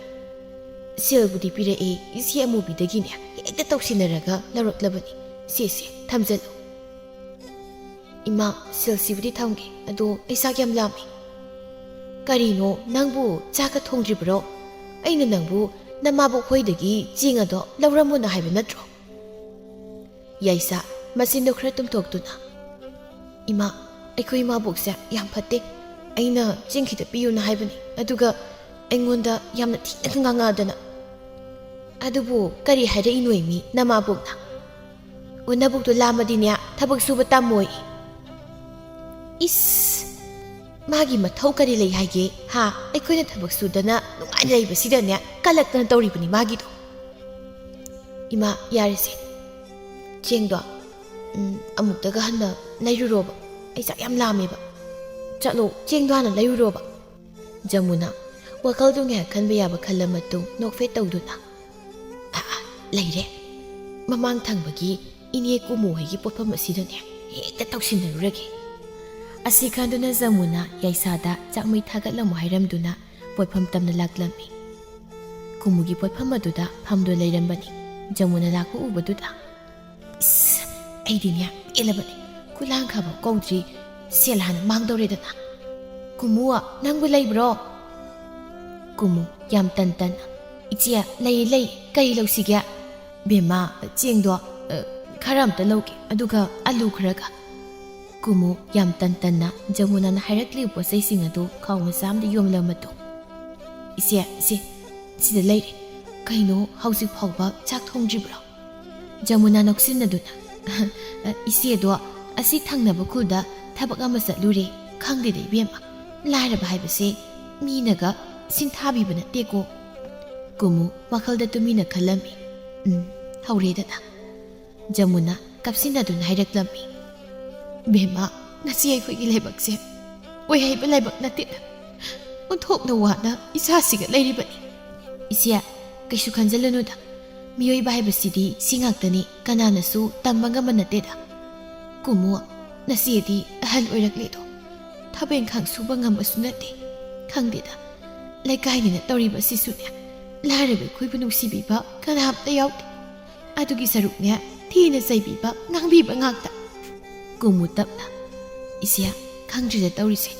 "ꯁꯦꯜꯕꯨꯗꯤ ꯄꯤꯔꯛꯑꯦ, ꯏꯆꯦ ꯑꯃꯨꯕꯤꯗꯒꯤꯅꯦ ꯍꯦꯛꯇ ꯇꯧꯁꯤꯟꯅꯔꯒ ꯂꯧꯔꯛꯂꯕꯅꯤ꯫ ꯁꯦ, ꯁꯦ, ꯊꯝꯖꯜꯂꯨ꯫" "ꯏꯃꯥ, ꯁꯦꯜꯁꯤꯕꯨꯗꯤ ꯊꯝꯒꯦ, ꯑꯗꯣ ꯑꯩ ꯆꯥꯛ ꯌꯥꯝ ꯂꯥꯝꯃꯦ꯫" "ꯀꯔꯤꯅꯣ, ꯅꯪꯕꯨ ꯆꯥꯛꯀ ꯊꯣꯡꯗ꯭ꯔꯤꯕ꯭ꯔꯣ? ꯑꯩꯅ ꯅꯪꯕꯨ ꯅꯃꯥꯕꯣꯛ ꯍꯣꯏꯗꯒꯤ ꯆꯦꯡ ꯑꯗꯣ ꯂꯧꯔꯝꯃꯣꯅ ꯍꯥꯏꯕ ꯅꯠꯇ꯭ꯔꯣ?" ꯌꯥꯏꯁꯥ ꯃꯆꯤꯟꯗꯣ ꯈꯔ ꯇꯨꯝꯊꯣꯛꯇꯨꯅ, "ꯏꯃꯥ, ꯑꯩꯈꯣꯏ ꯏꯃꯥꯕꯣꯛꯁꯦ ꯌꯥꯝ ꯐꯠꯇꯦ꯫ ꯑꯩꯅ ꯆꯦꯡ ꯈꯤꯇ ꯄꯤꯌꯨꯅ ꯍꯥꯏꯕꯅꯤ, ꯑꯗꯨꯒ ꯑꯩꯉꯣꯟꯗ ꯌꯥꯝꯅ ꯊꯤꯅ ꯉꯥꯡꯉꯛꯑꯗꯅ꯫" "ꯑꯗꯨꯕꯨ ꯀꯔꯤ ꯍꯥꯏꯔꯛꯏꯅꯣ ꯃꯤ ꯅꯃꯥꯕꯣꯛꯅ?" "ꯑꯣ, ꯅꯕꯨꯛꯇꯣ ꯂꯥꯝꯃꯗꯤꯅꯦ ꯊꯕꯛ ꯁꯨꯕ ꯇꯝꯃꯣꯏ꯫" "ꯏꯁ, ꯃꯥꯒꯤ ꯃꯊꯧ ꯀꯔꯤ ꯂꯩ ꯍꯥꯏꯒꯦ? ꯍꯥ? ꯑꯩꯈꯣꯏꯅ ꯊꯕꯛ ꯁꯨꯗꯅ ꯅꯨꯡꯉꯥꯏꯅ ꯂꯩꯕꯁꯤꯗꯅꯦ ꯀꯜꯂꯛꯇꯅ ꯇꯧꯔꯤꯕꯅꯤ ꯃꯥꯒꯤꯗꯣ꯫" "ꯏꯃꯥ, ꯌꯥꯔꯦꯁꯦ꯫ ꯆꯦꯡꯗꯣ, ꯎꯝ, ꯑꯃꯨꯛꯇꯒ ꯍꯟꯅ ꯂꯩꯔꯨꯔꯣꯕ꯫ ꯑꯩ ꯆꯥꯛ ꯌꯥꯝ ꯂꯥꯝꯃꯦꯕ꯫ ꯆꯠꯂꯣ, ꯆꯦꯡꯗꯣ ꯍꯥꯟꯅ ꯂꯩꯔꯨꯔꯣꯕ꯫" ꯖꯃꯨꯅꯥ ꯋꯥꯈꯜꯗꯨ ꯉꯥꯏꯍꯥꯛ ꯈꯟꯕ ꯌꯥꯕ ꯈꯜꯂ ꯃꯇꯨꯡ ꯅꯣꯛꯐꯦꯠ ꯇꯧꯗꯨꯅ, "ꯑꯥ, ꯑꯥ, ꯂꯩꯔꯦ꯫ ꯃꯃꯥꯡ ꯊꯪꯕꯒꯤ "ꯏꯅꯦ ꯀꯨꯃꯨ ꯍꯣꯏꯒꯤ ꯄꯣꯠꯐꯝ ꯑꯁꯤꯗꯅꯦ ꯍꯦꯛꯇ ꯇꯧꯁꯤꯟꯅꯔꯨꯔꯒꯦ"꯫ ꯑꯁꯤ ꯈꯟꯗꯨꯅ ꯖꯃꯨꯅꯥ ꯌꯥꯏꯁꯥꯗ ꯆꯥꯛꯃꯩ ꯊꯥꯒꯠꯂꯝꯃꯨ ꯍꯥꯏꯔꯝꯗꯨꯅ ꯄꯣꯠꯐꯝ ꯇꯝꯅ ꯂꯥꯛꯂꯝꯃꯤ꯫ ꯀꯨꯃꯨꯒꯤ ꯄꯣꯠꯐꯝ ꯑꯗꯨꯗ ꯐꯝꯗꯨꯅ ꯂꯩꯔꯝꯕꯅꯤ꯫ ꯖꯃꯨꯅꯥ ꯂꯥꯛꯄ ꯎꯕꯗꯨꯗ, "ꯏꯁ, ꯑꯩꯗꯤꯅꯦ ꯄꯦꯜꯂꯕꯅꯤ꯫ ꯈꯨꯂꯥꯡꯈꯥꯐꯥꯎ ꯀꯧꯗ꯭ꯔꯤ, ꯁꯦꯜ ꯍꯥꯟꯅ ꯃꯥꯡꯗꯧꯔꯦꯗꯅ꯫ ꯀꯨꯃꯨ, ꯅꯪꯕꯨ ꯂꯩꯕ꯭ꯔꯣ?" ꯀꯨꯃꯨ ꯌꯥꯝ ꯇꯟ ꯇꯟꯅ, "ꯏꯆꯦ, ꯂꯩ, ꯂꯩ, ꯀꯔꯤ ꯂꯧꯁꯤꯒꯦ?" "ꯕꯦꯝꯃ, ꯆꯦꯡꯗꯣ, ꯑ, ꯈꯔ ꯑꯝꯇ ꯂꯧꯒꯦ, ꯑꯗꯨꯒ ꯑꯂꯨ ꯈꯔꯒ"꯫ ꯀꯨꯃꯨ ꯌꯥꯝ ꯇꯟ ꯇꯟꯅ ꯖꯃꯨꯅꯥꯅ ꯍꯥꯏꯔꯛꯂꯤꯕ ꯄꯣꯠ ꯆꯩꯁꯤꯡ ꯑꯗꯨ ꯈꯥꯎ ꯃꯆꯥ ꯑꯃꯗ ꯌꯣꯝꯂꯕ ꯃꯇꯨꯡ, "ꯏꯆꯦ, ꯏꯆꯦ, ꯁꯤꯗ ꯂꯩꯔꯦ꯫ ꯀꯩꯅꯣ, ꯍꯧꯖꯤꯛ ꯐꯥꯎꯕ ꯆꯥꯛ ꯊꯣꯡꯗ꯭ꯔꯤꯕ꯭ꯔꯣ?" ꯖꯃꯨꯅꯥ ꯅꯣꯛꯁꯤꯟꯅꯗꯨꯅ, "ꯏꯆꯦꯗꯣ ꯑꯁꯤ ꯊꯪꯅꯕ ꯈꯨꯜꯗ ꯊꯕꯛ ꯑꯃ ꯆꯠꯂꯨꯔꯦ꯫ ꯈꯪꯗꯦꯗ ꯏꯕꯦꯝꯃ, ꯂꯥꯏꯔꯕ ꯍꯥꯏꯕꯁꯦ ꯃꯤꯅꯒ ꯁꯤꯟꯊꯥꯕꯤꯕ ꯅꯠꯇꯦꯀꯣ"꯫ ꯀꯨꯃꯨ ꯋꯥꯈꯜꯗ ꯇꯨꯃꯤꯟꯅ ꯈꯜꯂꯝꯃꯤ꯫ "ꯎꯝ, ꯍꯧꯔꯦꯗꯅ"꯫ ꯖꯃꯨꯅꯥ ꯀꯞꯁꯤꯟꯅꯗꯨꯅ ꯍꯥꯏꯔꯛꯂꯝꯃꯤ, "ꯕꯦꯝꯃ, ꯉꯁꯤ ꯑꯩꯈꯣꯏꯒꯤ ꯂꯥꯏꯕꯛꯁꯦ ꯑꯣꯏꯍꯩꯕ ꯂꯥꯏꯕꯛ ꯅꯠꯇꯦꯗ꯫ ꯑꯣꯟꯊꯣꯛꯅ ꯋꯥꯅ ꯏꯆꯥꯁꯤꯒ ꯂꯩꯔꯤꯕꯅꯤ"꯫ "ꯏꯆꯦ, ꯀꯩꯁꯨ ꯈꯟꯖꯜꯂꯨꯅꯨꯗ꯫ ꯃꯤꯑꯣꯏꯕ ꯍꯥꯏꯕꯁꯤꯗꯤ ꯁꯤ ꯉꯥꯛꯇꯅꯤ, ꯀꯅꯥꯅꯁꯨ ꯇꯝꯕ ꯉꯝꯕ ꯅꯠꯇꯦꯗ꯫ ꯀꯨꯃꯨ, ꯅꯆꯦꯗꯤ ꯑꯍꯜ ꯑꯣꯏꯔꯛꯂꯦꯗꯣ꯫ ꯊꯕꯛ ꯏꯪꯈꯥꯡ ꯁꯨꯕ ꯉꯝꯕꯁꯨ ꯅꯠꯇꯦ꯫ ꯈꯪꯗꯦꯗ, ꯂꯩꯀꯥꯏꯅꯤꯅ ꯇꯧꯔꯤꯕꯁꯤꯁꯨꯅꯦ, ꯂꯥꯏꯔꯕ ꯑꯩꯈꯣꯏꯕꯨ ꯅꯨꯡꯁꯤꯕꯤꯕ ꯀꯅꯥꯝꯇ ꯌꯥꯎꯗꯦ꯫ ꯑꯗꯨꯒꯤ ꯁꯔꯨꯛꯅꯦ, ꯊꯤꯅ ꯆꯩꯕꯤꯕ, ꯉꯥꯡꯕꯤꯕ ꯉꯥꯛꯇ"꯫ ꯀꯨꯃꯨ ꯇꯞꯅ, "ꯏꯆꯦ, ꯈꯪꯗ꯭ꯔꯤꯗ ꯇꯧꯔꯤꯁꯦ꯫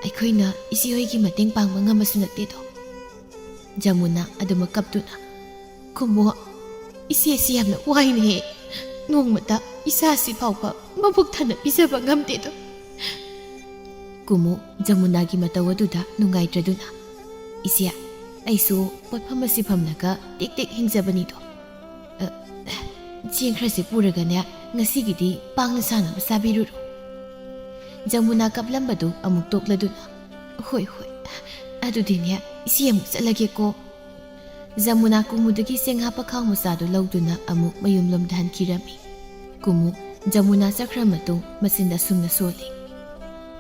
ꯑꯩꯈꯣꯏꯅ ꯏꯆꯦ ꯍꯣꯏꯒꯤ ꯃꯇꯦꯡ ꯄꯥꯡꯕ ꯉꯝꯕꯁꯨ ꯅꯠꯇꯦꯗꯣ"꯫ ꯖꯃꯨꯅꯥ ꯑꯗꯨꯃꯛ ꯀꯞꯇꯨꯅ, "ꯀꯨꯃꯨ, ꯏꯆꯦꯁꯤ ꯌꯥꯝꯅ ꯋꯥꯏꯅꯦꯍꯦ꯫ ꯅꯣꯡꯃꯇ ꯏꯆꯥꯁꯤ ꯐꯥꯎꯕ ꯃꯕꯨꯛ ꯊꯟꯅ ꯄꯤꯖꯕ ꯉꯝꯗꯦꯗꯣ"꯫ ꯀꯨꯃꯨ ꯖꯃꯨꯅꯥꯒꯤ ꯃꯇꯧ ꯑꯗꯨꯗ ꯅꯨꯡꯉꯥꯏꯇ꯭ꯔꯗꯨꯅ, "ꯏꯆꯦ, ꯑꯩꯁꯨ ꯄꯣꯠꯐꯝ ꯑꯁꯤ ꯐꯝꯂꯒ ꯇꯦꯛ ꯇꯦꯛ ꯍꯤꯡꯖꯕꯅꯤꯗꯣ꯫ ꯑ, ꯆꯦꯡ ꯈꯔꯁꯦ ꯄꯨꯔꯒꯅꯦ, ꯉꯁꯤꯒꯤꯗꯤ ꯄꯥꯡꯅ ꯁꯥꯟꯅꯕ ꯆꯥꯕꯤꯔꯨꯔꯣ"꯫ ꯖꯃꯨꯅꯥ ꯀꯞꯂꯝꯕꯗꯨ ꯑꯃꯨꯛ ꯇꯣꯛꯂꯗꯨꯅ, "ꯍꯣꯏ, ꯍꯣꯏ, ꯑꯗꯨꯗꯤꯅꯦ, ꯏꯆꯦ ꯑꯃꯨꯛ ꯆꯠꯂꯒꯦꯀꯣ"꯫ ꯖꯃꯨꯅꯥ ꯀꯨꯃꯨꯗꯒꯤ ꯆꯦꯡ ꯍꯥꯞꯄ ꯈꯥꯎ ꯃꯆꯥꯗꯨ ꯂꯧꯗꯨꯅ ꯑꯃꯨꯛ ꯃꯌꯨꯝꯂꯣꯝꯗ ꯍꯟꯈꯤꯔꯝꯃꯤ꯫ ꯀꯨꯃꯨ ꯖꯃꯨꯅꯥ ꯆꯠꯈ꯭ꯔ ꯃꯇꯨꯡ ꯃꯆꯤꯟꯗ ꯁꯨꯝꯅ ꯁꯣꯜꯂꯤ,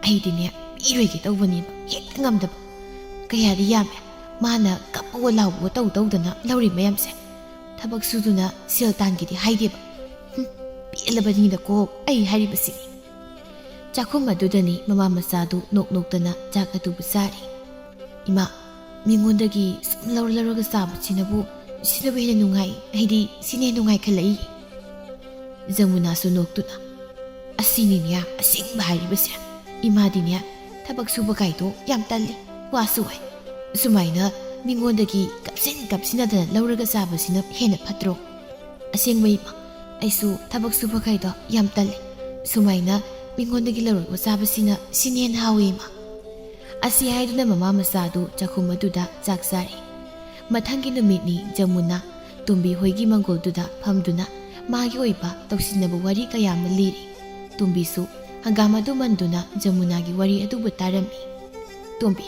"ꯑꯩꯗꯤꯅꯦ, ꯄꯤꯔꯣꯏꯒꯦ ꯇꯧꯕꯅꯦꯕ, ꯍꯦꯛꯇ ꯉꯝꯗꯕ꯫ ꯀꯌꯥꯗꯤ ꯌꯥꯝꯃꯦ, ꯃꯥꯅ ꯀꯞꯄꯒ ꯂꯥꯎꯕꯒ ꯇꯧ ꯇꯧꯗꯅ ꯂꯧꯔꯤ ꯃꯌꯥꯝꯁꯦ꯫ ꯊꯕꯛ ꯁꯨꯗꯨꯅ ꯁꯦꯜ ꯇꯥꯟꯒꯦꯗꯤ ꯍꯥꯏꯗꯦꯕ꯫ ꯍꯨꯝ, ꯄꯦꯜꯂꯕꯅꯤꯗꯀꯣ ꯑꯩ ꯍꯥꯏꯔꯤꯕꯁꯤ꯫ ꯆꯥꯛꯈꯨꯝ ꯑꯗꯨꯗꯅꯤ ꯃꯃꯥ ꯃꯆꯥꯗꯨ ꯅꯣꯛ ꯅꯣꯛꯇꯅ ꯆꯥꯛ ꯑꯗꯨꯕꯨ ꯆꯥꯔꯤ꯫ "ꯏꯃꯥ, ꯃꯤꯉꯣꯟꯗꯒꯤ ꯁꯨꯝ ꯂꯧꯔ ꯂꯧꯔꯒ ꯆꯥꯕꯁꯤꯅꯕꯨ, ꯁꯤꯅꯕꯨ ꯍꯦꯟꯅ ꯅꯨꯡꯉꯥꯏ, ꯑꯩꯗꯤ ꯁꯤꯅ ꯍꯦꯟꯅ ꯅꯨꯡꯉꯥꯏꯈꯠꯂꯛꯏ꯫" ꯖꯃꯨꯅꯥꯁꯨ ꯅꯣꯛꯇꯨꯅ, "ꯑꯁꯤꯅꯤꯅꯦ ꯑꯁꯦꯡꯕ ꯍꯥꯏꯔꯤꯕꯁꯦ꯫ ꯏꯃꯥꯗꯤꯅꯦ ꯊꯕꯛ ꯁꯨꯕ ꯀꯥꯏꯗꯣ ꯌꯥꯝ ꯇꯜꯂꯤ, ꯋꯥꯁꯨ ꯋꯥꯏ꯫ ꯁꯨꯃꯥꯏꯅ ꯃꯤꯉꯣꯟꯗꯒꯤ ꯀꯞꯁꯤꯟ ꯀꯞꯁꯤꯟꯅꯗꯅ ꯂꯧꯔꯒ ꯆꯥꯕꯁꯤꯅ ꯍꯦꯟꯅ ꯐꯠꯇ꯭ꯔꯣ? ꯑꯁꯦꯡꯕ ꯏꯃꯥ, ꯑꯩꯁꯨ ꯊꯕꯛ ꯁꯨꯕ ꯀꯥꯏꯗꯣ ꯌꯥꯝ ꯇꯜꯂꯤ꯫ ꯁꯨꯃꯥꯏꯅ ꯃꯤꯉꯣꯟꯗꯒꯤ ꯂꯧꯔꯒ ꯆꯥꯕꯁꯤꯅ ꯁꯤꯅ ꯍꯦꯟꯅ ꯍꯥꯎꯏ ꯏꯃꯥ꯫" ꯑꯁꯤ ꯍꯥꯏꯗꯨꯅ ꯃꯃꯥ ꯃꯆꯥꯗꯨ ꯆꯥꯛꯈꯨꯝ ꯑꯗꯨꯗ ꯆꯥꯛ ꯆꯥꯔꯤ꯫ ꯃꯊꯪꯒꯤ ꯅꯨꯃꯤꯠꯅꯤ ꯖꯃꯨꯅꯥ ꯇꯣꯝꯕꯤ ꯍꯣꯏꯒꯤ ꯃꯪꯒꯣꯜꯗꯨꯗ ꯐꯝꯗꯨꯅ ꯃꯥꯒꯤ ꯑꯣꯏꯕ ꯇꯧꯁꯤꯟꯅꯕ ꯋꯥꯔꯤ ꯀꯌꯥ ꯑꯃ ꯂꯤꯔꯤ꯫ ꯇꯣꯝꯕꯤꯁꯨ ꯍꯪꯒꯥꯝ ꯑꯗꯨ ꯃꯟꯗꯨꯅ ꯖꯃꯨꯅꯥꯒꯤ ꯋꯥꯔꯤ ꯑꯗꯨꯕꯨ ꯇꯥꯔꯝꯃꯤ꯫ "ꯇꯣꯝꯕꯤ,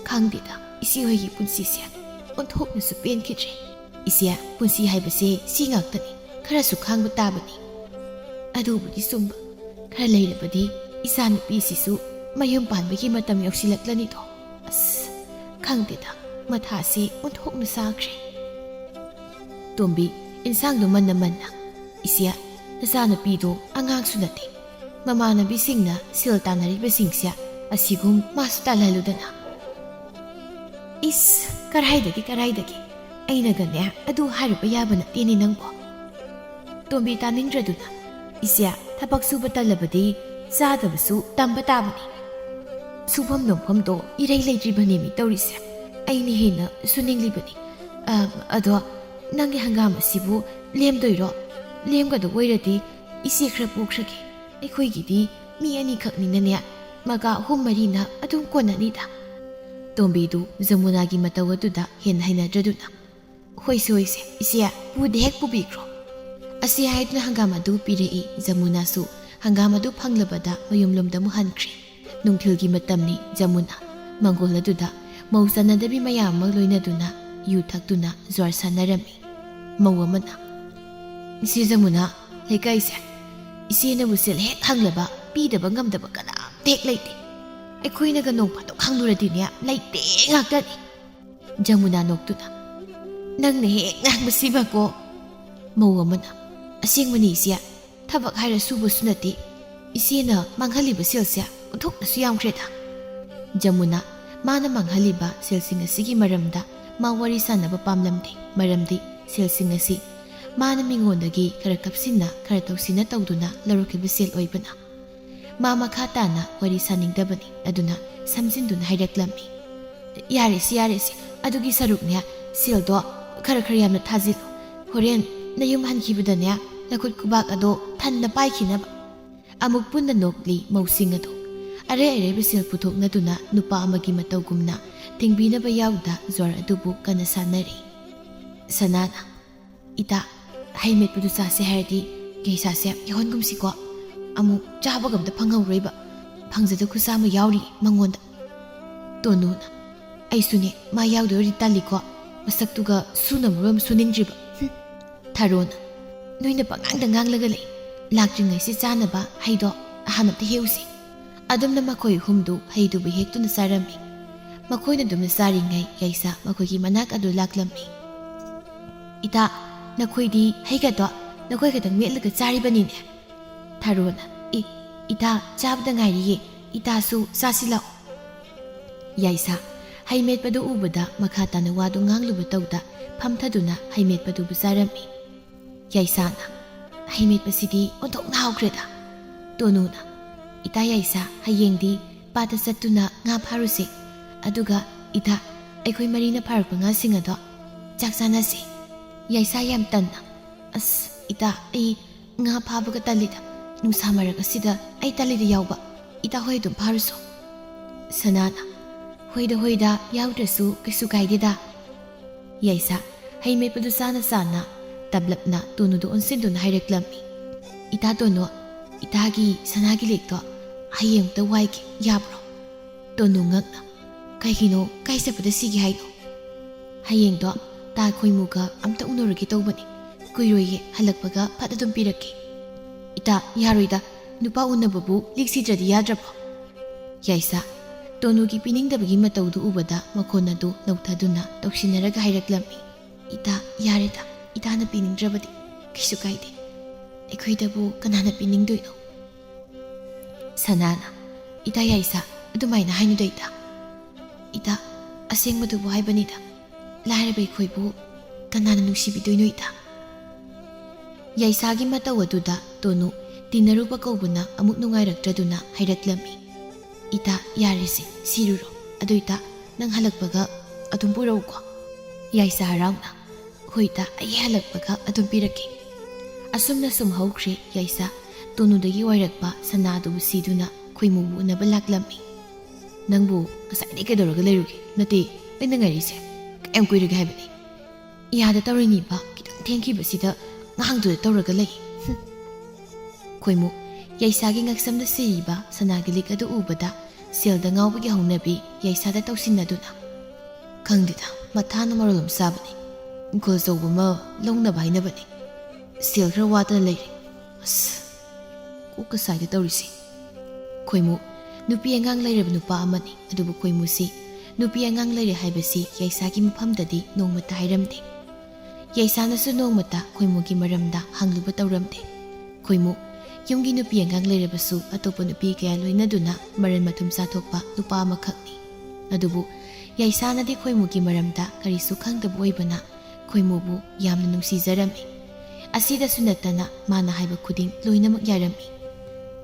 ꯈꯪꯗꯦꯗ, ꯏꯆꯦ ꯍꯣꯏꯒꯤ ꯄꯨꯟꯁꯤꯁꯦ ꯑꯣꯟꯊꯣꯛꯅꯁꯨ ꯄꯦꯟꯈꯤꯗ꯭ꯔꯦ꯫ ꯏꯆꯦ, ꯄꯨꯟꯁꯤ ꯍꯥꯏꯕꯁꯦ ꯁꯤ ꯉꯥꯛꯇꯅꯤ, ꯈꯔꯁꯨ ꯈꯥꯡꯕ ꯇꯥꯕꯅꯤ꯫ ꯑꯗꯨꯕꯨꯗꯤ ꯆꯨꯝꯕ, ꯈꯔ ꯂꯩꯔꯕꯗꯤ ꯏꯆꯥꯅꯨꯄꯤꯁꯤꯁꯨ ꯃꯌꯨꯝ ꯄꯥꯟꯕꯒꯤ ꯃꯇꯝ ꯌꯧꯁꯤꯜꯂꯛꯂꯅꯤꯗꯣ꯫ ꯑꯁ, ꯈꯪꯗꯦꯗ, ꯃꯊꯥꯁꯤ ꯑꯣꯟꯊꯣꯛꯅ ꯁꯥꯈ꯭ꯔꯦ꯫" ꯇꯣꯝꯕꯤ, ꯏꯟꯁꯥꯡꯗꯣ ꯃꯟꯅ ꯃꯟꯅ, "ꯏꯆꯦ, ꯅꯆꯥꯅꯨꯄꯤꯗꯣ ꯑꯉꯥꯡꯁꯨ ꯅꯠꯇꯦ꯫ ꯃꯃꯥꯟꯅꯕꯤꯁꯤꯡꯅ ꯁꯦꯜ ꯇꯥꯟꯅꯔꯤꯕꯁꯤꯡꯁꯦ ꯑꯁꯤꯒꯨꯝ ꯃꯥꯁꯨ ꯇꯥꯜꯍꯜꯂꯨꯗꯅ꯫" "ꯏꯁ, ꯀꯔꯥꯏꯗꯒꯤ, ꯀꯔꯥꯏꯗꯒꯤ? ꯑꯩꯅꯒꯅꯦ ꯑꯗꯨ ꯍꯥꯏꯔꯨꯕ ꯌꯥꯕ ꯅꯠꯇꯦꯅꯦ ꯅꯪꯕꯣ꯫" ꯇꯣꯝꯕꯤ ꯇꯥꯅꯤꯡꯗ꯭ꯔꯗꯨꯅ, "ꯏꯆꯦ, ꯊꯕꯛ ꯁꯨꯕ ꯇꯜꯂꯕꯗꯤ ꯆꯥꯗꯕꯁꯨ ꯇꯝꯕ ꯇꯥꯕꯅꯤ꯫ ꯁꯨꯐꯝ ꯅꯣꯝꯐꯝꯗꯣ ꯏꯔꯩ ꯂꯩꯇ꯭ꯔꯤꯕꯅꯦꯃꯤ ꯇꯧꯔꯤꯁꯦ꯫ ꯑꯩꯅ ꯍꯦꯟꯅ ꯁꯨꯅꯤꯡꯂꯤꯕꯅꯤ꯫ ꯑ, ꯑꯗꯣ ꯅꯪꯒꯤ ꯍꯪꯒꯥꯝ ꯑꯁꯤꯕꯨ ꯂꯦꯝꯗꯣꯏꯔꯣ? ꯂꯦꯝꯒꯗꯧ ꯑꯣꯏꯔꯗꯤ ꯏꯆꯦ ꯈꯔ ꯄꯨꯈ꯭ꯔꯒꯦ꯫ ꯑꯩꯈꯣꯏꯒꯤꯗꯤ ꯃꯤ ꯑꯅꯤꯈꯛꯅꯤꯅꯅꯦ, ꯃꯒꯥ ꯑꯍꯨꯝ ꯃꯔꯤꯅ ꯑꯗꯨꯝ ꯀꯣꯟꯅꯅꯤꯗ꯫" ꯇꯣꯝꯕꯤꯗꯨ ꯖꯃꯨꯅꯥꯒꯤ ꯃꯇꯧ ꯑꯗꯨꯗ ꯍꯦꯟꯅ ꯍꯩꯅꯗ꯭ꯔꯗꯨꯅ, "ꯍꯣꯏꯁꯦ, ꯍꯣꯏꯁꯦ, ꯏꯆꯦ, ꯄꯨꯗ ꯍꯦꯛ ꯄꯨꯕꯤꯈ꯭ꯔꯣ꯫" ꯑꯁꯤ ꯍꯥꯏꯗꯨꯅ ꯍꯪꯒꯥꯝ ꯑꯗꯨ ꯄꯤꯔꯛꯏ꯫ ꯖꯃꯨꯅꯥꯁꯨ ꯍꯪꯒꯥꯝ ꯑꯗꯨ ꯐꯪꯂꯕꯗ ꯃꯌꯨꯝꯂꯣꯝꯗ ꯑꯃꯨꯛ ꯍꯟꯈ꯭ꯔꯦ꯫ ꯅꯨꯡꯊꯤꯜꯒꯤ ꯃꯇꯝꯅꯤ꯫ ꯖꯃꯨꯅꯥ ꯃꯪꯒꯣꯜ ꯑꯗꯨꯗ ꯃꯧ ꯆꯥꯟꯅꯗꯕꯤ ꯃꯌꯥꯝ ꯑꯃ ꯂꯣꯏꯅꯗꯨꯅ ꯌꯨ ꯊꯛꯇꯨꯅ ꯖ꯭ꯋꯥꯔ ꯁꯥꯟꯅꯔꯝꯃꯤ꯫ ꯃꯧ ꯑꯃꯅ, "ꯏꯆꯦ ꯖꯃꯨꯅꯥ, ꯂꯩꯀꯥꯏꯁꯦ ꯏꯆꯦꯅꯕꯨ ꯁꯦꯜ ꯍꯦꯛ ꯍꯪꯂꯕ ꯄꯤꯗꯕ ꯉꯝꯗꯕ ꯀꯅꯥꯝꯇ ꯍꯦꯛ ꯂꯩꯇꯦ꯫ ꯑꯩꯈꯣꯏꯅꯒ ꯅꯣꯡ ꯐꯥꯗꯣꯛ ꯍꯪꯂꯨꯔꯗꯤꯅꯦ, ꯂꯩꯇꯦ ꯉꯥꯛꯇꯅꯤ꯫" ꯖꯃꯨꯅꯥ ꯅꯣꯛꯇꯨꯅ, "ꯅꯪꯅ ꯍꯦꯛ ꯉꯥꯡꯕꯁꯤꯃꯀꯣ꯫" ꯃꯧ ꯑꯃꯅ, "ꯑꯁꯦꯡꯕꯅꯤ ꯏꯆꯦ, ꯊꯕꯛ ꯍꯥꯏꯔ ꯁꯨꯕꯁꯨ ꯅꯠꯇꯦ꯫ ꯏꯆꯦꯅ ꯃꯥꯡꯍꯜꯂꯤꯕ ꯁꯦꯜꯁꯦ ꯑꯣꯟꯊꯣꯛꯅꯁꯨ ꯌꯥꯝꯈ꯭ꯔꯦꯗ꯫ ꯖꯃꯨꯅ ꯃꯥꯅ ꯃꯥꯡꯍꯜꯂꯤꯕ ꯁꯦꯜꯁꯤꯡ ꯑꯁꯤꯒꯤ ꯃꯔꯝꯗ ꯃꯥ ꯋꯥꯔꯤ ꯁꯥꯟꯅꯕ ꯄꯥꯝꯂꯝꯗꯦ, ꯃꯔꯝꯗꯤ ꯁꯦꯜꯁꯤꯡ ꯑꯁꯤ ꯃꯥꯅ ꯃꯤꯉꯣꯟꯗꯒꯤ ꯈꯔ ꯀꯞꯁꯤꯟꯅ, ꯈꯔ ꯇꯧꯁꯤꯟꯅ ꯇꯧꯗꯨꯅ ꯂꯧꯔꯛꯈꯤꯕ ꯁꯦꯜ ꯑꯣꯏꯕꯅ꯫ ꯃꯥ ꯃꯈꯥ ꯇꯥꯅ ꯋꯥꯔꯤ ꯁꯥꯅꯤꯡꯗꯕꯅꯤ, ꯑꯗꯨꯅ ꯁꯝꯖꯤꯟꯗꯨꯅ ꯍꯥꯏꯔꯛꯂꯝꯃꯤ, "ꯌꯥꯔꯦꯁꯦ, ꯌꯥꯔꯦꯁꯦ, ꯑꯗꯨꯒꯤ ꯁꯔꯨꯛꯅꯦ, ꯁꯦꯜꯗꯣ ꯈꯔ ꯈꯔ ꯌꯥꯝꯅ ꯊꯥꯖꯤꯜꯂꯨ꯫ ꯍꯣꯔꯦꯟ ꯅꯌꯨꯝ ꯍꯟꯈꯤꯕꯗꯅꯦ, ꯅꯈꯨꯠ ꯈꯨꯕꯥꯛ ꯑꯗꯣ ꯊꯟꯅ ꯄꯥꯏꯈꯤꯅꯕ"꯫ ꯑꯃꯨꯛ ꯄꯨꯟꯅ ꯅꯣꯛꯂꯤ ꯃꯧꯁꯤꯡ ꯑꯗꯨ꯫ ꯑꯔꯩ ꯑꯔꯩꯕ ꯁꯦꯜ ꯄꯨꯊꯣꯛꯅꯗꯨꯅ ꯅꯨꯄꯥ ꯑꯃꯒꯤ ꯃꯇꯧꯒꯨꯝꯅ ꯊꯤꯡꯕꯤꯅꯕ ꯌꯥꯎꯗ ꯖ꯭ꯋꯥꯔ ꯑꯗꯨꯕꯨ ꯀꯟꯅ ꯁꯥꯟꯅꯔꯤ꯫ ꯁꯅꯥꯅ, "ꯏꯇꯥ, ꯍꯩ ꯃꯦꯠꯄꯗꯨ ꯆꯥꯁꯦ ꯍꯥꯏꯔꯗꯤ ꯌꯥꯏꯁꯥꯁꯦ ꯌꯥꯎꯍꯟꯒꯨꯝꯁꯤꯀꯣ꯫ ꯑꯃꯨꯛ ꯆꯥꯕꯒ ꯑꯝꯇ ꯐꯪꯍꯧꯔꯣꯏꯕ꯫ ꯐꯪꯖꯗ ꯈꯨꯠꯁꯥ ꯑꯃ ꯌꯥꯎꯔꯤ ꯃꯉꯣꯟꯗ"꯫ ꯇꯣꯅꯨꯅ, "ꯑꯩꯁꯨꯅꯦ, ꯃꯥ ꯌꯥꯎꯗꯣꯏꯔꯗꯤ ꯇꯜꯂꯤꯀꯣ꯫ ꯃꯁꯛꯇꯨꯒ ꯁꯨꯅ ꯃꯔꯣꯝ ꯁꯨꯅꯤꯡꯗ꯭ꯔꯤꯕ꯫ ꯍꯨꯝ"꯫ ꯊꯥꯔꯣꯅ, "ꯅꯣꯏꯅ ꯄꯉꯥꯡꯗ ꯉꯥꯡꯂꯒ ꯂꯩ꯫ ꯂꯥꯛꯇ꯭ꯔꯤꯉꯩꯁꯤ ꯆꯥꯅꯕ ꯍꯩꯗꯣ ꯑꯍꯥꯟ ꯑꯝꯇ ꯍꯦꯛꯎꯁꯤ"꯫ ꯑꯗꯨꯝꯅ ꯃꯈꯣꯏ ꯑꯍꯨꯝꯗꯨ ꯍꯩꯗꯨꯕꯨ ꯍꯦꯛꯇꯨꯅ ꯆꯥꯔꯝꯃꯤ꯫ ꯃꯈꯣꯏꯅ ꯑꯗꯨꯝꯅ ꯆꯥꯔꯤꯉꯩ ꯌꯥꯏꯁꯥ ꯃꯈꯣꯏꯒꯤ ꯃꯅꯥꯛ ꯑꯗꯨ ꯂꯥꯛꯂꯝꯃꯤ꯫ "ꯏꯇꯥ, ꯅꯈꯣꯏꯗꯤ ꯍꯩꯒꯗꯣ ꯅꯈꯣꯏ ꯈꯛꯇꯪ ꯃꯦꯠꯂꯒ ꯆꯥꯔꯤꯕꯅꯤꯅꯦ"꯫ ꯊꯥꯔꯣꯅ, "ꯏ, ꯏꯇꯥ ꯆꯥꯕꯗ ꯉꯥꯏꯔꯤꯌꯦ, ꯏꯇꯥꯁꯨ ꯆꯥꯁꯤ ꯂꯥꯛꯑꯣ"꯫ ꯌꯥꯏꯁꯥ ꯍꯩ ꯃꯦꯠꯄꯗꯨ ꯎꯕꯗ ꯃꯈꯥ ꯇꯥꯅ ꯋꯥꯗꯨ ꯉꯥꯡꯂꯨꯕ ꯇꯧꯗ ꯐꯝꯊꯗꯨꯅ ꯍꯩ ꯃꯦꯠꯄꯗꯨꯕꯨ ꯆꯥꯔꯝꯃꯤ꯫ ꯌꯥꯏꯁꯥꯅ, "ꯍꯩ ꯃꯦꯠꯄꯁꯤꯗꯤ ꯑꯣꯟꯊꯣꯛꯅ ꯍꯥꯎꯈ꯭ꯔꯦꯗ"꯫ ꯇꯣꯅꯨꯅ, "ꯏꯇꯥ ꯌꯥꯏꯁꯥ, ꯍꯌꯦꯡꯗꯤ ꯄꯥꯠꯇ ꯆꯠꯇꯨꯅ ꯉꯥ ꯐꯥꯔꯨꯁꯦ꯫ ꯑꯗꯨꯒ ꯏꯇꯥ, ꯑꯩꯈꯣꯏ ꯃꯔꯤꯅ ꯐꯥꯔꯛꯄ ꯉꯥꯁꯤꯡ ꯑꯗꯣ ꯆꯥꯛ ꯆꯥꯅꯁꯦ"꯫ ꯌꯥꯏꯁꯥ ꯌꯥꯝ ꯇꯟꯅ, "ꯑꯁ ꯏꯇꯥ, ꯑꯩ ꯉꯥ ꯐꯥꯕꯒ ꯇꯜꯂꯤꯗ꯫ ꯅꯨꯡꯁꯥ ꯃꯔꯛ ꯑꯁꯤꯗ ꯑꯩ ꯇꯜꯂꯤꯗ ꯌꯥꯎꯕ꯫ ꯏꯇꯥ ꯍꯣꯏ ꯑꯗꯨꯝ ꯐꯥꯔꯨꯁꯣ"꯫ ꯁꯅꯥꯅ, "ꯍꯣꯏꯗ ꯍꯣꯏꯗ, ꯌꯥꯎꯗ꯭ꯔꯁꯨ ꯀꯩꯁꯨ ꯀꯥꯏꯗꯦꯗ"꯫ ꯌꯥꯏꯁꯥ ꯍꯩ ꯃꯦꯠꯄꯗꯨ ꯆꯥꯅ ꯆꯥꯅ ꯇꯞꯂꯞꯅ ꯇꯣꯅꯨꯗ ꯑꯣꯟꯁꯤꯟꯗꯨꯅ ꯍꯥꯏꯔꯛꯂꯝꯃꯤ, "ꯏꯇꯥ ꯇꯣꯅꯨ, ꯏꯇꯥꯒꯤ ꯁꯅꯥꯒꯤ ꯂꯦꯛꯇꯣ ꯍꯌꯦꯡ ꯑꯝꯇ ꯋꯥꯏꯒꯦ, ꯌꯥꯕ꯭ꯔꯣ?" ꯇꯣꯅꯨ ꯉꯛꯅ, "ꯀꯩꯒꯤꯅꯣ? ꯀꯥꯏ ꯆꯠꯄꯗ ꯁꯤꯒꯦ ꯍꯥꯏꯅꯣ?" "ꯍꯌꯦꯡꯗꯣ ꯇꯥ ꯈꯣꯏꯃꯨꯒ ꯑꯝꯇ ꯎꯅꯔꯨꯒꯦ ꯇꯧꯕꯅꯤ꯫ ꯀꯨꯏꯔꯣꯏꯌꯦ, ꯍꯜꯂꯛꯄꯒ ꯐꯠ ꯑꯗꯨꯝ ꯄꯤꯔꯛꯀꯦ"꯫ "ꯏꯇꯥ, ꯌꯥꯔꯣꯏꯗ꯫ ꯅꯨꯄꯥ ꯎꯅꯕꯕꯨ ꯂꯤꯛ ꯁꯤꯗ꯭ꯔꯗꯤ ꯌꯥꯗ꯭ꯔꯕꯣ?" ꯌꯥꯏꯁꯥ ꯇꯣꯅꯨꯒꯤ ꯄꯤꯅꯤꯡꯗꯕꯒꯤ ꯃꯇꯧꯗꯨ ꯎꯕꯗ ꯃꯈꯣꯟ ꯑꯗꯨ ꯅꯧꯊꯗꯨꯅ ꯇꯧꯁꯤꯟꯅꯔꯒ ꯍꯥꯏꯔꯛꯂꯝꯃꯤ, "ꯏꯇꯥ, ꯌꯥꯔꯦꯗ꯫ ꯏꯇꯥꯅ ꯄꯤꯅꯤꯡꯗ꯭ꯔꯕꯗꯤ ꯀꯩꯁꯨ ꯀꯥꯏꯗꯦ"꯫ ꯑꯩꯈꯣꯏꯗꯕꯨ ꯀꯅꯥꯅ ꯄꯤꯅꯤꯡꯗꯣꯏꯅꯣ? ꯁꯅꯥꯅ, "ꯏꯇꯥ ꯌꯥꯏꯁꯥ, ꯑꯗꯨꯃꯥꯏꯅ ꯍꯥꯏꯅꯨꯗ ꯏꯇꯥ꯫ ꯏꯇꯥ, ꯑꯁꯦꯡꯕꯗꯨꯕꯨ ꯍꯥꯏꯕꯅꯤꯗ꯫ ꯂꯥꯏꯔꯕ ꯑꯩꯈꯣꯏꯕꯨ ꯀꯅꯥꯅ ꯅꯨꯡꯁꯤꯕꯤꯗꯣꯏꯅꯣ ꯏꯇꯥ?" ꯌꯥꯏꯁꯥꯒꯤ ꯃꯇꯧ ꯑꯗꯨꯗ ꯇꯣꯅꯨ ꯇꯤꯟꯅꯔꯨꯕ ꯀꯧꯕꯅ ꯑꯃꯨꯛ ꯅꯨꯡꯉꯥꯏꯔꯛꯇ꯭ꯔꯗꯨꯅ ꯍꯥꯏꯔꯛꯂꯝꯃꯤ, "ꯏꯇꯥ, ꯌꯥꯔꯦꯁꯦ, ꯁꯤꯔꯨꯔꯣ꯫ ꯑꯗꯨ ꯏꯇꯥ, ꯅꯪ ꯍꯜꯂꯛꯄꯒ ꯑꯗꯨꯝ ꯄꯨꯔꯛꯎꯀꯣ?" ꯌꯥꯏꯁꯥ ꯍꯔꯥꯎꯅ, "ꯍꯣꯏ ꯏꯇꯥ, ꯑꯩ ꯍꯜꯂꯛꯄꯒ ꯑꯗꯨꯝ ꯄꯤꯔꯛꯀꯦ꯫" ꯑꯁꯨꯝꯅ ꯁꯨꯝ ꯍꯧꯈ꯭ꯔꯦ꯫ ꯌꯥꯏꯁꯥ ꯇꯣꯅꯨꯗꯒꯤ ꯋꯥꯏꯔꯛꯄ ꯁꯅꯥꯗꯨꯕꯨ ꯁꯤꯗꯨꯅ ꯈꯣꯏꯃꯨꯕꯨ ꯎꯅꯕ ꯂꯥꯛꯂꯝꯃꯤ꯫ "ꯅꯪꯕꯨ ꯉꯁꯥꯏꯗꯒꯤ ꯀꯩꯗꯧꯔꯒ ꯂꯩꯔꯨꯒꯦ? ꯅꯠꯇꯦ, ꯑꯩꯅ ꯉꯥꯏꯔꯤꯁꯦ ꯀꯌꯥꯝ ꯀꯨꯏꯔꯒꯦ ꯍꯥꯏꯕꯅꯤ? ꯏꯌꯥꯗ ꯇꯧꯔꯤꯅꯤꯕ, ꯈꯤꯇꯪ ꯊꯦꯡꯈꯤꯕꯁꯤꯗ ꯉꯥꯡꯗꯨꯗ ꯇꯧꯔꯒ ꯂꯩ꯫" ꯍꯨꯝ꯫ ꯈꯣꯏꯃꯨ ꯌꯥꯏꯁꯥꯒꯤ ꯉꯛꯁꯝꯗ ꯁꯤꯔꯤꯕ ꯁꯅꯥꯒꯤ ꯂꯤꯛ ꯑꯗꯨ ꯎꯕꯗ ꯁꯦꯜꯗ ꯉꯥꯎꯕꯒꯤ ꯍꯧꯅꯕꯤ ꯌꯥꯏꯁꯥꯗ ꯇꯧꯁꯤꯟꯅꯗꯨꯅ, "ꯈꯪꯗꯦꯗ, ꯃꯊꯥꯅ ꯃꯔꯣꯜ ꯑꯃ ꯁꯥꯕꯅꯤ꯫ ꯏꯪꯈꯣꯜ ꯑꯆꯧꯕ ꯑꯃ ꯂꯧꯅꯕ ꯍꯥꯏꯅꯕꯅꯤ꯫ ꯁꯦꯜ ꯈꯔ ꯋꯥꯠꯇꯅ ꯂꯩꯔꯦ꯫ ꯑꯁ, ꯀꯣꯛꯀ ꯁꯥꯏꯗ ꯇꯧꯔꯤꯁꯤ꯫" ꯈꯣꯏꯃꯨ ꯅꯨꯄꯤ ꯑꯉꯥꯡ ꯂꯩꯔꯕ ꯅꯨꯄꯥ ꯑꯃꯅꯤ, ꯑꯗꯨꯕꯨ ꯈꯣꯏꯃꯨꯁꯤ ꯅꯨꯄꯤ ꯑꯉꯥꯡ ꯂꯩꯔꯦ ꯍꯥꯏꯕꯁꯤ ꯌꯥꯏꯁꯥꯒꯤ ꯃꯐꯝꯗꯗꯤ ꯅꯣꯡꯃꯇ ꯍꯥꯏꯔꯝꯗꯦ꯫ ꯌꯥꯏꯁꯥꯅꯁꯨ ꯅꯣꯡꯃꯇ ꯈꯣꯏꯃꯨꯒꯤ ꯃꯔꯝꯗ ꯍꯪꯂꯨꯕ ꯇꯧꯔꯝꯗꯦ꯫ ꯈꯣꯏꯃꯨ ꯌꯨꯝꯒꯤ ꯅꯨꯄꯤ ꯑꯉꯥꯡ ꯂꯩꯔꯕꯁꯨ ꯑꯇꯣꯞꯄ ꯅꯨꯄꯤ ꯀꯌꯥ ꯂꯣꯏꯅꯗꯨꯅ ꯃꯔꯟ ꯃꯊꯨꯝ ꯆꯥꯊꯣꯛꯄ ꯅꯨꯄꯥ ꯑꯃꯈꯛꯅꯤ꯫ ꯑꯗꯨꯕꯨ ꯌꯥꯏꯁꯥꯅꯗꯤ ꯈꯣꯏꯃꯨꯒꯤ ꯃꯔꯝꯗ ꯀꯔꯤꯁꯨ ꯈꯪꯗꯕ ꯑꯣꯏꯕꯅ ꯈꯣꯏꯃꯨꯕꯨ ꯌꯥꯝꯅ ꯅꯨꯡꯁꯤꯖꯔꯝꯃꯤ꯫ ꯑꯁꯤꯗꯁꯨ ꯅꯠꯇꯅ ꯃꯥꯅ ꯍꯥꯏꯕ ꯈꯨꯗꯤꯡ ꯂꯣꯏꯅꯃꯛ ꯌꯥꯔꯝꯃꯤ꯫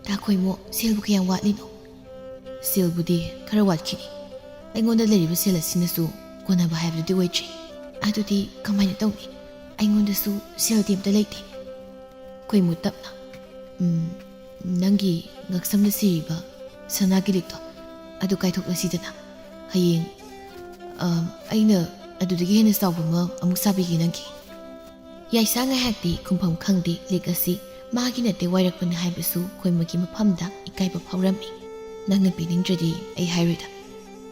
"ꯇꯥ ꯈꯣꯏꯃꯨ, ꯁꯦꯜꯕꯨ ꯀꯌꯥꯝ ꯋꯥꯠꯂꯤꯅꯣ?" "ꯁꯦꯜꯕꯨꯗꯤ ꯈꯔ ꯋꯥꯠꯈꯤꯅꯤ꯫ ꯑꯩꯉꯣꯟꯗ ꯂꯩꯔꯤꯕ ꯁꯦꯜ ꯑꯁꯤꯅꯁꯨ ꯀꯣꯟꯅꯕ ꯍꯥꯏꯕꯗꯨꯗꯤ ꯑꯣꯏꯗ꯭ꯔꯤ꯫" "ꯑꯗꯨꯗꯤ ꯀꯃꯥꯏꯅ ꯇꯧꯅꯤ? ꯑꯩꯉꯣꯟꯗꯁꯨ ꯁꯦꯜꯗꯤ ꯑꯝꯇ ꯂꯩꯇꯦ꯫" ꯈꯣꯏꯃꯨ ꯇꯞꯅ, "ꯎꯝ, ꯅꯪꯒꯤ ꯉꯛꯁꯝꯗ ꯁꯤꯔꯤꯕ ꯁꯅꯥꯒꯤ ꯂꯤꯛꯇꯣ ꯑꯗꯨ ꯀꯥꯏꯊꯣꯛꯂꯁꯤꯗꯅ꯫ ꯍꯌꯦꯡ, ꯑ, ꯑꯩꯅ ꯑꯗꯨꯗꯒꯤ ꯍꯦꯟꯅ ꯆꯥꯎꯕ ꯑꯃ ꯑꯃꯨꯛ ꯁꯥꯕꯤꯒꯦ ꯅꯪꯒꯤ꯫" ꯌꯥꯏꯁꯥ ꯉꯥꯏꯍꯥꯛꯇꯤ ꯈꯨꯝꯐꯝ ꯈꯪꯗꯦ꯫ ꯂꯤꯛ ꯑꯁꯤ ꯃꯥꯒꯤ ꯅꯠꯇꯦ, ꯋꯥꯏꯔꯛꯄꯅꯤ ꯍꯥꯏꯕꯁꯨ ꯈꯣꯏꯃꯨꯒꯤ ꯃꯐꯝꯗ ꯏꯀꯥꯏꯕ ꯐꯥꯎꯔꯝꯃꯤ꯫ "ꯅꯪꯅ ꯄꯤꯅꯤꯡꯗ꯭ꯔꯗꯤ ꯑꯩ ꯍꯥꯏꯔꯣꯏꯗ꯫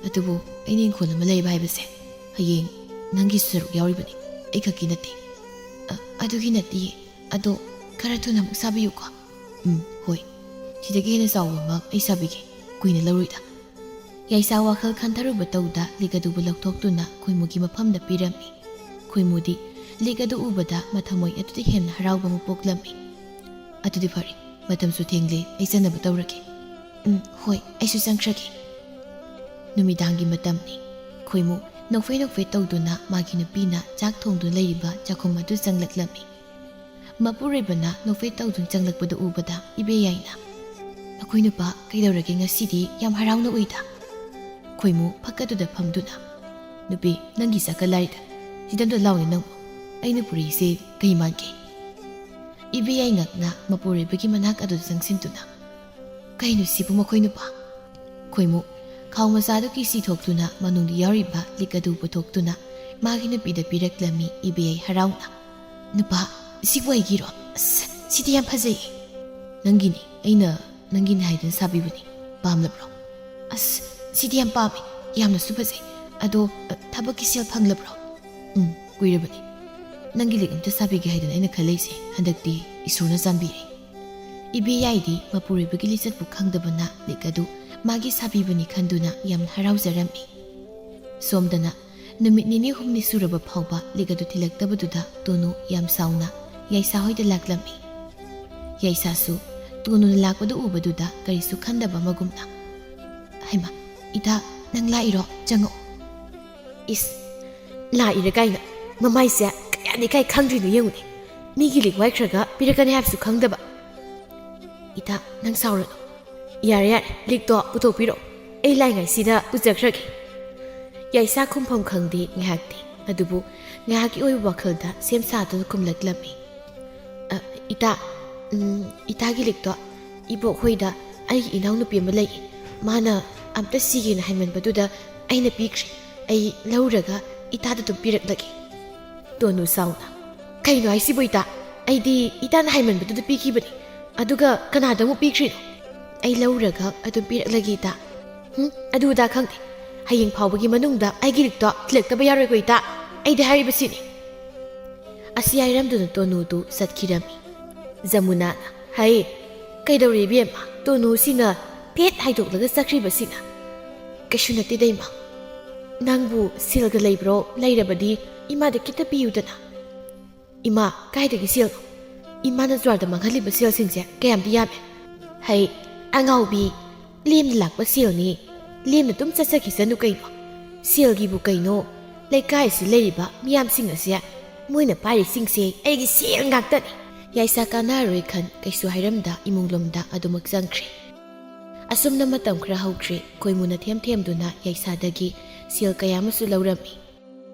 ꯑꯗꯨꯕꯨ ꯑꯩꯅ ꯏꯪꯈꯣꯜ ꯑꯃ ꯂꯩꯕ ꯍꯥꯏꯕꯁꯦ ꯍꯌꯦꯡ ꯅꯪꯒꯤ ꯁꯔꯨꯛ ꯌꯥꯎꯔꯤꯕꯅꯤ, ꯑꯩ ꯈꯛꯀꯤ ꯅꯠꯇꯦ꯫" "ꯑ, ꯑꯗꯨꯒꯤ ꯅꯠꯇꯤꯌꯦ꯫ ꯑꯗꯣ ꯈꯔ ꯊꯨꯅ ꯑꯃꯨꯛ ꯁꯥꯕꯤꯌꯨꯀꯣ꯫" "ꯎꯝ, ꯍꯣꯏ꯫ ꯁꯤꯗꯒꯤ ꯍꯦꯟꯅ ꯆꯥꯎꯕ ꯑꯃ ꯑꯩ ꯁꯥꯕꯤꯒꯦ꯫ ꯀꯨꯏꯅ ꯂꯧꯔꯣꯏꯗ꯫" ꯌꯥꯏꯁꯥ ꯋꯥꯈꯜ ꯈꯟꯊꯔꯨꯕ ꯇꯧꯗ ꯂꯤꯛ ꯑꯗꯨꯕꯨ ꯂꯧꯊꯣꯛꯇꯨꯅ ꯈꯣꯏꯃꯨꯒꯤ ꯃꯐꯝꯗ ꯄꯤꯔꯝꯃꯤ꯫ ꯈꯣꯏꯃꯨꯗꯤ ꯂꯤꯛ ꯑꯗꯨ ꯎꯕꯗ ꯃꯊꯃꯣꯏ ꯑꯗꯨꯗ ꯍꯦꯟꯅ ꯍꯔꯥꯎꯕ ꯑꯃ ꯄꯣꯛꯂꯝꯃꯤ꯫ "ꯑꯗꯨꯗꯤ ꯐꯔꯦ, ꯃꯇꯝꯁꯨ ꯊꯦꯡꯂꯦ, ꯑꯩ ꯆꯠꯅꯕ ꯇꯧꯔꯒꯦ꯫" "ꯎꯝ, ꯍꯣꯏ, ꯑꯩꯁꯨ ꯆꯪꯈ꯭ꯔꯒꯦ꯫" ꯅꯨꯃꯤꯗꯥꯡꯒꯤ ꯃꯇꯝꯅꯤ꯫ ꯈꯣꯏꯃꯨ ꯅꯣꯛꯐꯦ ꯅꯣꯛꯐꯦ ꯇꯧꯗꯨꯅ ꯃꯥꯒꯤ ꯅꯨꯄꯤꯅ ꯆꯥꯛ ꯊꯣꯡꯗꯨꯅ ꯂꯩꯔꯤꯕ ꯆꯥꯛꯈꯨꯝ ꯑꯗꯨ ꯆꯪꯂꯛꯂꯝꯃꯤ꯫ ꯃꯄꯨꯔꯣꯏꯕꯅ ꯅꯣꯛꯐꯦ ꯇꯧꯗꯨꯅ ꯆꯪꯂꯛꯄꯗꯨ ꯎꯕꯗ ꯏꯕꯦꯌꯥꯏꯅ, "ꯃꯈꯣꯏ ꯅꯨꯄꯥ ꯀꯩꯗꯧꯔꯒꯦ ꯉꯁꯤꯗꯤ ꯌꯥꯝ ꯍꯔꯥꯎꯅ ꯎꯏꯗ?" ꯈꯣꯏꯃꯨ ꯐꯛ ꯑꯗꯨꯗ ꯐꯝꯗꯨꯅ, "ꯅꯨꯄꯤ, ꯅꯪꯒꯤ ꯆꯥꯛꯀ ꯂꯥꯏꯔꯤꯗ, ꯁꯤꯗ ꯑꯝꯇ ꯂꯥꯎꯅꯦ ꯅꯪꯕꯨ꯫ ꯑꯩꯅ ꯄꯨꯔꯛꯏꯁꯦ ꯀꯩ ꯃꯥꯟꯒꯦ?" ꯏꯕꯦꯌꯥꯏ ꯉꯛꯅ ꯃꯄꯨꯔꯣꯏꯕꯒꯤ ꯃꯅꯥꯛ ꯑꯗꯨꯗ ꯆꯪꯁꯤꯟꯗꯨꯅ, "ꯀꯩꯅꯣ ꯁꯤꯕꯨ ꯃꯈꯣꯏ ꯅꯨꯄꯥ?" ꯈꯣꯏꯃꯨ ꯈꯥꯎ ꯃꯆꯥꯗꯨ ꯀꯤꯁꯤ ꯊꯣꯛꯇꯨꯅ ꯃꯅꯨꯡꯗ ꯌꯥꯎꯔꯤꯕ ꯂꯤꯛ ꯑꯗꯨ ꯄꯨꯊꯣꯛꯇꯨꯅ ꯃꯥꯒꯤ ꯅꯨꯄꯤꯗ ꯄꯤꯔꯛꯂꯝꯃꯤ ꯏꯕꯦꯌꯥꯏ ꯍꯔꯥꯎꯅ꯫ "ꯅꯨꯄꯥ, ꯁꯤꯕꯨ ꯑꯩꯒꯤꯔꯣ? ꯑꯁ, ꯁꯤꯗꯤ ꯌꯥꯝ ꯐꯖꯩꯌꯦ꯫" "ꯅꯪꯒꯤꯅꯤ, ꯑꯩꯅ ꯅꯪꯒꯤꯅꯤ ꯍꯥꯏꯗꯨꯅ ꯁꯥꯕꯤꯕꯅꯤ꯫ ꯄꯥꯝꯂꯕ꯭ꯔꯣ?" "ꯑꯁ, ꯁꯤꯗꯤ ꯌꯥꯝ ꯄꯥꯝꯃꯦ, ꯌꯥꯝꯅꯁꯨ ꯐꯖꯩ꯫ ꯑꯗꯣ, ꯑ, ꯊꯕꯛꯀꯤ ꯁꯦꯜ ꯐꯪꯂꯕ꯭ꯔꯣ?" "ꯎꯝ, ꯀꯨꯏꯔꯕꯅꯤ꯫ ꯅꯪꯒꯤ ꯂꯤꯛ ꯑꯝꯇ ꯁꯥꯕꯤꯒꯦ ꯍꯥꯏꯗꯅ ꯑꯩꯅ ꯈꯜꯂꯛꯏꯁꯦ꯫ ꯍꯟꯗꯛꯇꯤ ꯏꯁꯣꯔꯅ ꯆꯥꯟꯕꯤꯔꯦ꯫" ꯏꯕꯦꯌꯥꯏꯗꯤ ꯃꯄꯨꯔꯣꯏꯕꯒꯤ ꯂꯤꯆꯠꯄꯨ ꯈꯪꯗꯕꯅ ꯂꯤꯛ ꯑꯗꯨ ꯃꯥꯒꯤ ꯁꯥꯕꯤꯕꯅꯤ ꯈꯟꯗꯨꯅ ꯌꯥꯝꯅ ꯍꯔꯥꯎꯖꯔꯝꯃꯤ꯫ ꯁꯣꯝꯗꯅ ꯅꯨꯃꯤꯠ ꯅꯤꯅꯤ ꯍꯨꯝꯅꯤ ꯁꯨꯔꯕ ꯐꯥꯎꯕ ꯂꯤꯛ ꯑꯗꯨ ꯊꯤꯜꯂꯛꯇꯕꯗꯨꯗ ꯇꯣꯅꯨ ꯌꯥꯝ ꯁꯥꯎꯅ ꯌꯥꯏꯁꯥ ꯍꯣꯏꯗ ꯂꯥꯛꯂꯝꯃꯤ꯫ ꯌꯥꯏꯁꯥꯁꯨ ꯇꯣꯅꯨꯅ ꯂꯥꯛꯄꯗꯨ ꯎꯕꯗꯨꯗ ꯀꯔꯤꯁꯨ ꯈꯟꯗꯕ ꯑꯃꯒꯨꯝꯅ, "ꯍꯩꯃꯥ, ꯏꯇꯥ, ꯅꯪ ꯂꯥꯛꯏꯔꯣ? ꯆꯪꯉꯛꯑꯣ꯫" "ꯏꯁ, ꯂꯥꯛꯏꯔ ꯀꯥꯏꯅ, ꯃꯃꯥꯏꯁꯦ ꯀꯌꯥꯗꯤ ꯀꯥꯏ ꯈꯪꯗ꯭ꯔꯤꯅꯣ ꯌꯦꯡꯉꯨꯅꯦ꯫ ꯃꯤꯒꯤ ꯂꯤꯛ ꯋꯥꯏꯈ꯭ꯔꯒ ꯄꯤꯔꯛꯀꯅꯤ ꯍꯥꯏꯕꯁꯨ ꯈꯪꯗꯕ꯫" "ꯏꯇꯥ, ꯅꯪ ꯁꯥꯎꯔꯅꯨ꯫ ꯌꯥꯔꯦ, ꯌꯥꯔꯦ, ꯂꯤꯛꯇꯣ ꯄꯨꯊꯣꯛꯄꯤꯔꯣ꯫ ꯑꯩ ꯂꯥꯛꯏꯉꯩꯁꯤꯗ ꯄꯨꯖꯈ꯭ꯔꯒꯦ꯫" ꯌꯥꯏꯁꯥ ꯈꯨꯝꯐꯝ ꯈꯪꯗꯦ ꯉꯥꯏꯍꯥꯛꯇꯤ꯫ ꯑꯗꯨꯕꯨ ꯉꯥꯏꯍꯥꯛꯀꯤ ꯑꯣꯏꯕ ꯋꯥꯈꯜꯗ ꯁꯦꯝ ꯁꯥꯗꯨꯅ ꯈꯨꯝꯂꯛꯂꯝꯃꯤ꯫ "ꯑ, ꯏꯇꯥ, ꯎꯝ, ꯏꯇꯥꯒꯤ ꯂꯤꯛꯇꯣ ꯏꯕꯣꯛ ꯍꯣꯏꯗ ꯑꯩꯒꯤ ꯏꯅꯥꯎꯅꯨꯄꯤ ꯑꯃ ꯂꯩ꯫ ꯃꯥꯅ ꯑꯝꯇ ꯁꯤꯒꯦꯅ ꯍꯥꯏꯃꯟꯕꯗꯨꯗ ꯑꯩꯅ ꯄꯤꯈ꯭ꯔꯦ꯫ ꯑꯩ ꯂꯧꯔꯒ ꯏꯇꯥꯗ ꯑꯗꯨꯝ ꯄꯤꯔꯛꯂꯒꯦ꯫" ꯇꯣꯅꯨ ꯁꯥꯎꯅ, "ꯀꯩꯅꯣ ꯍꯥꯏꯁꯤꯕꯨ ꯏꯇꯥ? ꯑꯩꯗꯤ ꯏꯇꯥꯅ ꯍꯥꯏꯃꯟꯕꯗꯨꯗ ꯄꯤꯈꯤꯕꯅꯤ꯫ ꯑꯗꯨꯒ ꯀꯅꯥꯗ ꯑꯃꯨꯛ ꯄꯤꯈ꯭ꯔꯤꯅꯣ?" "ꯑꯩ ꯂꯧꯔꯒ ꯑꯗꯨꯝ ꯄꯤꯔꯛꯂꯒꯦ ꯏꯇꯥ꯫" "ꯍꯨꯝ, ꯑꯗꯨ ꯑꯗꯥ ꯈꯪꯗꯦ꯫ ꯍꯌꯦꯡ ꯐꯥꯎꯕꯒꯤ ꯃꯅꯨꯡꯗ ꯑꯩꯒꯤ ꯂꯤꯛꯇꯣ ꯊꯤꯜꯂꯛꯇꯕ ꯌꯥꯔꯣꯏꯀꯣ ꯏꯇꯥ꯫ ꯑꯩꯗꯤ ꯍꯥꯏꯔꯤꯕꯁꯤꯅꯤ꯫" ꯑꯁꯤ ꯍꯥꯏꯔꯝꯗꯨꯅ ꯇꯣꯅꯨꯗꯨ ꯆꯠꯈꯤꯔꯝꯃꯤ꯫ ꯖꯃꯨꯅꯥꯅ, "ꯍꯩ, ꯀꯩꯗꯧꯔꯦ ꯏꯕꯦꯝꯃ? ꯇꯣꯅꯨꯁꯤꯅ ꯐꯦꯠ ꯍꯥꯏꯗꯣꯛꯂꯒ ꯆꯠꯈ꯭ꯔꯤꯕꯁꯤꯅ?" "ꯀꯩꯁꯨ ꯅꯠꯇꯦꯗ ꯏꯃꯥ꯫ ꯅꯪꯕꯨ ꯁꯦꯜꯒ ꯂꯩꯕ꯭ꯔꯣ? ꯂꯩꯔꯕꯗꯤ ꯏꯃꯥꯗ ꯈꯤꯇ ꯄꯤꯌꯨꯗꯅ꯫" "ꯏꯃꯥ, ꯀꯥꯏꯗꯒꯤ ꯁꯦꯜꯅꯣ? ꯏꯃꯥꯅ ꯖ꯭ꯋꯥꯔꯗ ꯃꯥꯡꯍꯜꯂꯤꯕ ꯁꯦꯜꯁꯤꯡꯁꯦ ꯀꯌꯥꯝꯗꯤ ꯌꯥꯝꯃꯦ꯫ ꯍꯩ, ꯑꯉꯥꯎꯕꯤ, ꯂꯦꯝꯅ ꯂꯥꯛꯄ ꯁꯦꯜꯅꯤ, ꯂꯦꯝꯅ ꯑꯗꯨꯝ ꯆꯠꯆꯈꯤꯁꯅꯨ ꯀꯩꯅꯣ꯫ ꯁꯦꯜꯒꯤꯕꯨ ꯀꯩꯅꯣ, ꯂꯩꯀꯥꯏꯁꯤ ꯂꯩꯔꯤꯕ ꯃꯤꯌꯥꯝꯁꯤꯡ ꯑꯁꯦ, ꯃꯣꯏꯅ ꯄꯥꯏꯔꯤꯁꯤꯡꯁꯦ ꯑꯩꯒꯤ ꯁꯦꯜ ꯉꯥꯛꯇꯅꯤ꯫ ꯌꯥꯏꯁꯥ ꯀꯥꯟꯅꯔꯣꯏ ꯈꯟ ꯀꯩꯁꯨ ꯍꯥꯏꯔꯝꯗ ꯏꯃꯨꯡꯂꯣꯝꯗ ꯑꯗꯨꯃꯛ ꯆꯪꯈ꯭ꯔꯦ꯫ ꯑꯁꯨꯝꯅ ꯃꯇꯝ ꯈꯔ ꯍꯧꯈ꯭ꯔꯦ꯫ ꯈꯣꯏꯃꯨꯅ ꯊꯦꯝ ꯊꯦꯝꯗꯨꯅ ꯌꯥꯏꯁꯥꯗꯒꯤ ꯁꯦꯜ ꯀꯌꯥ ꯑꯃꯁꯨ ꯂꯧꯔꯝꯃꯤ꯫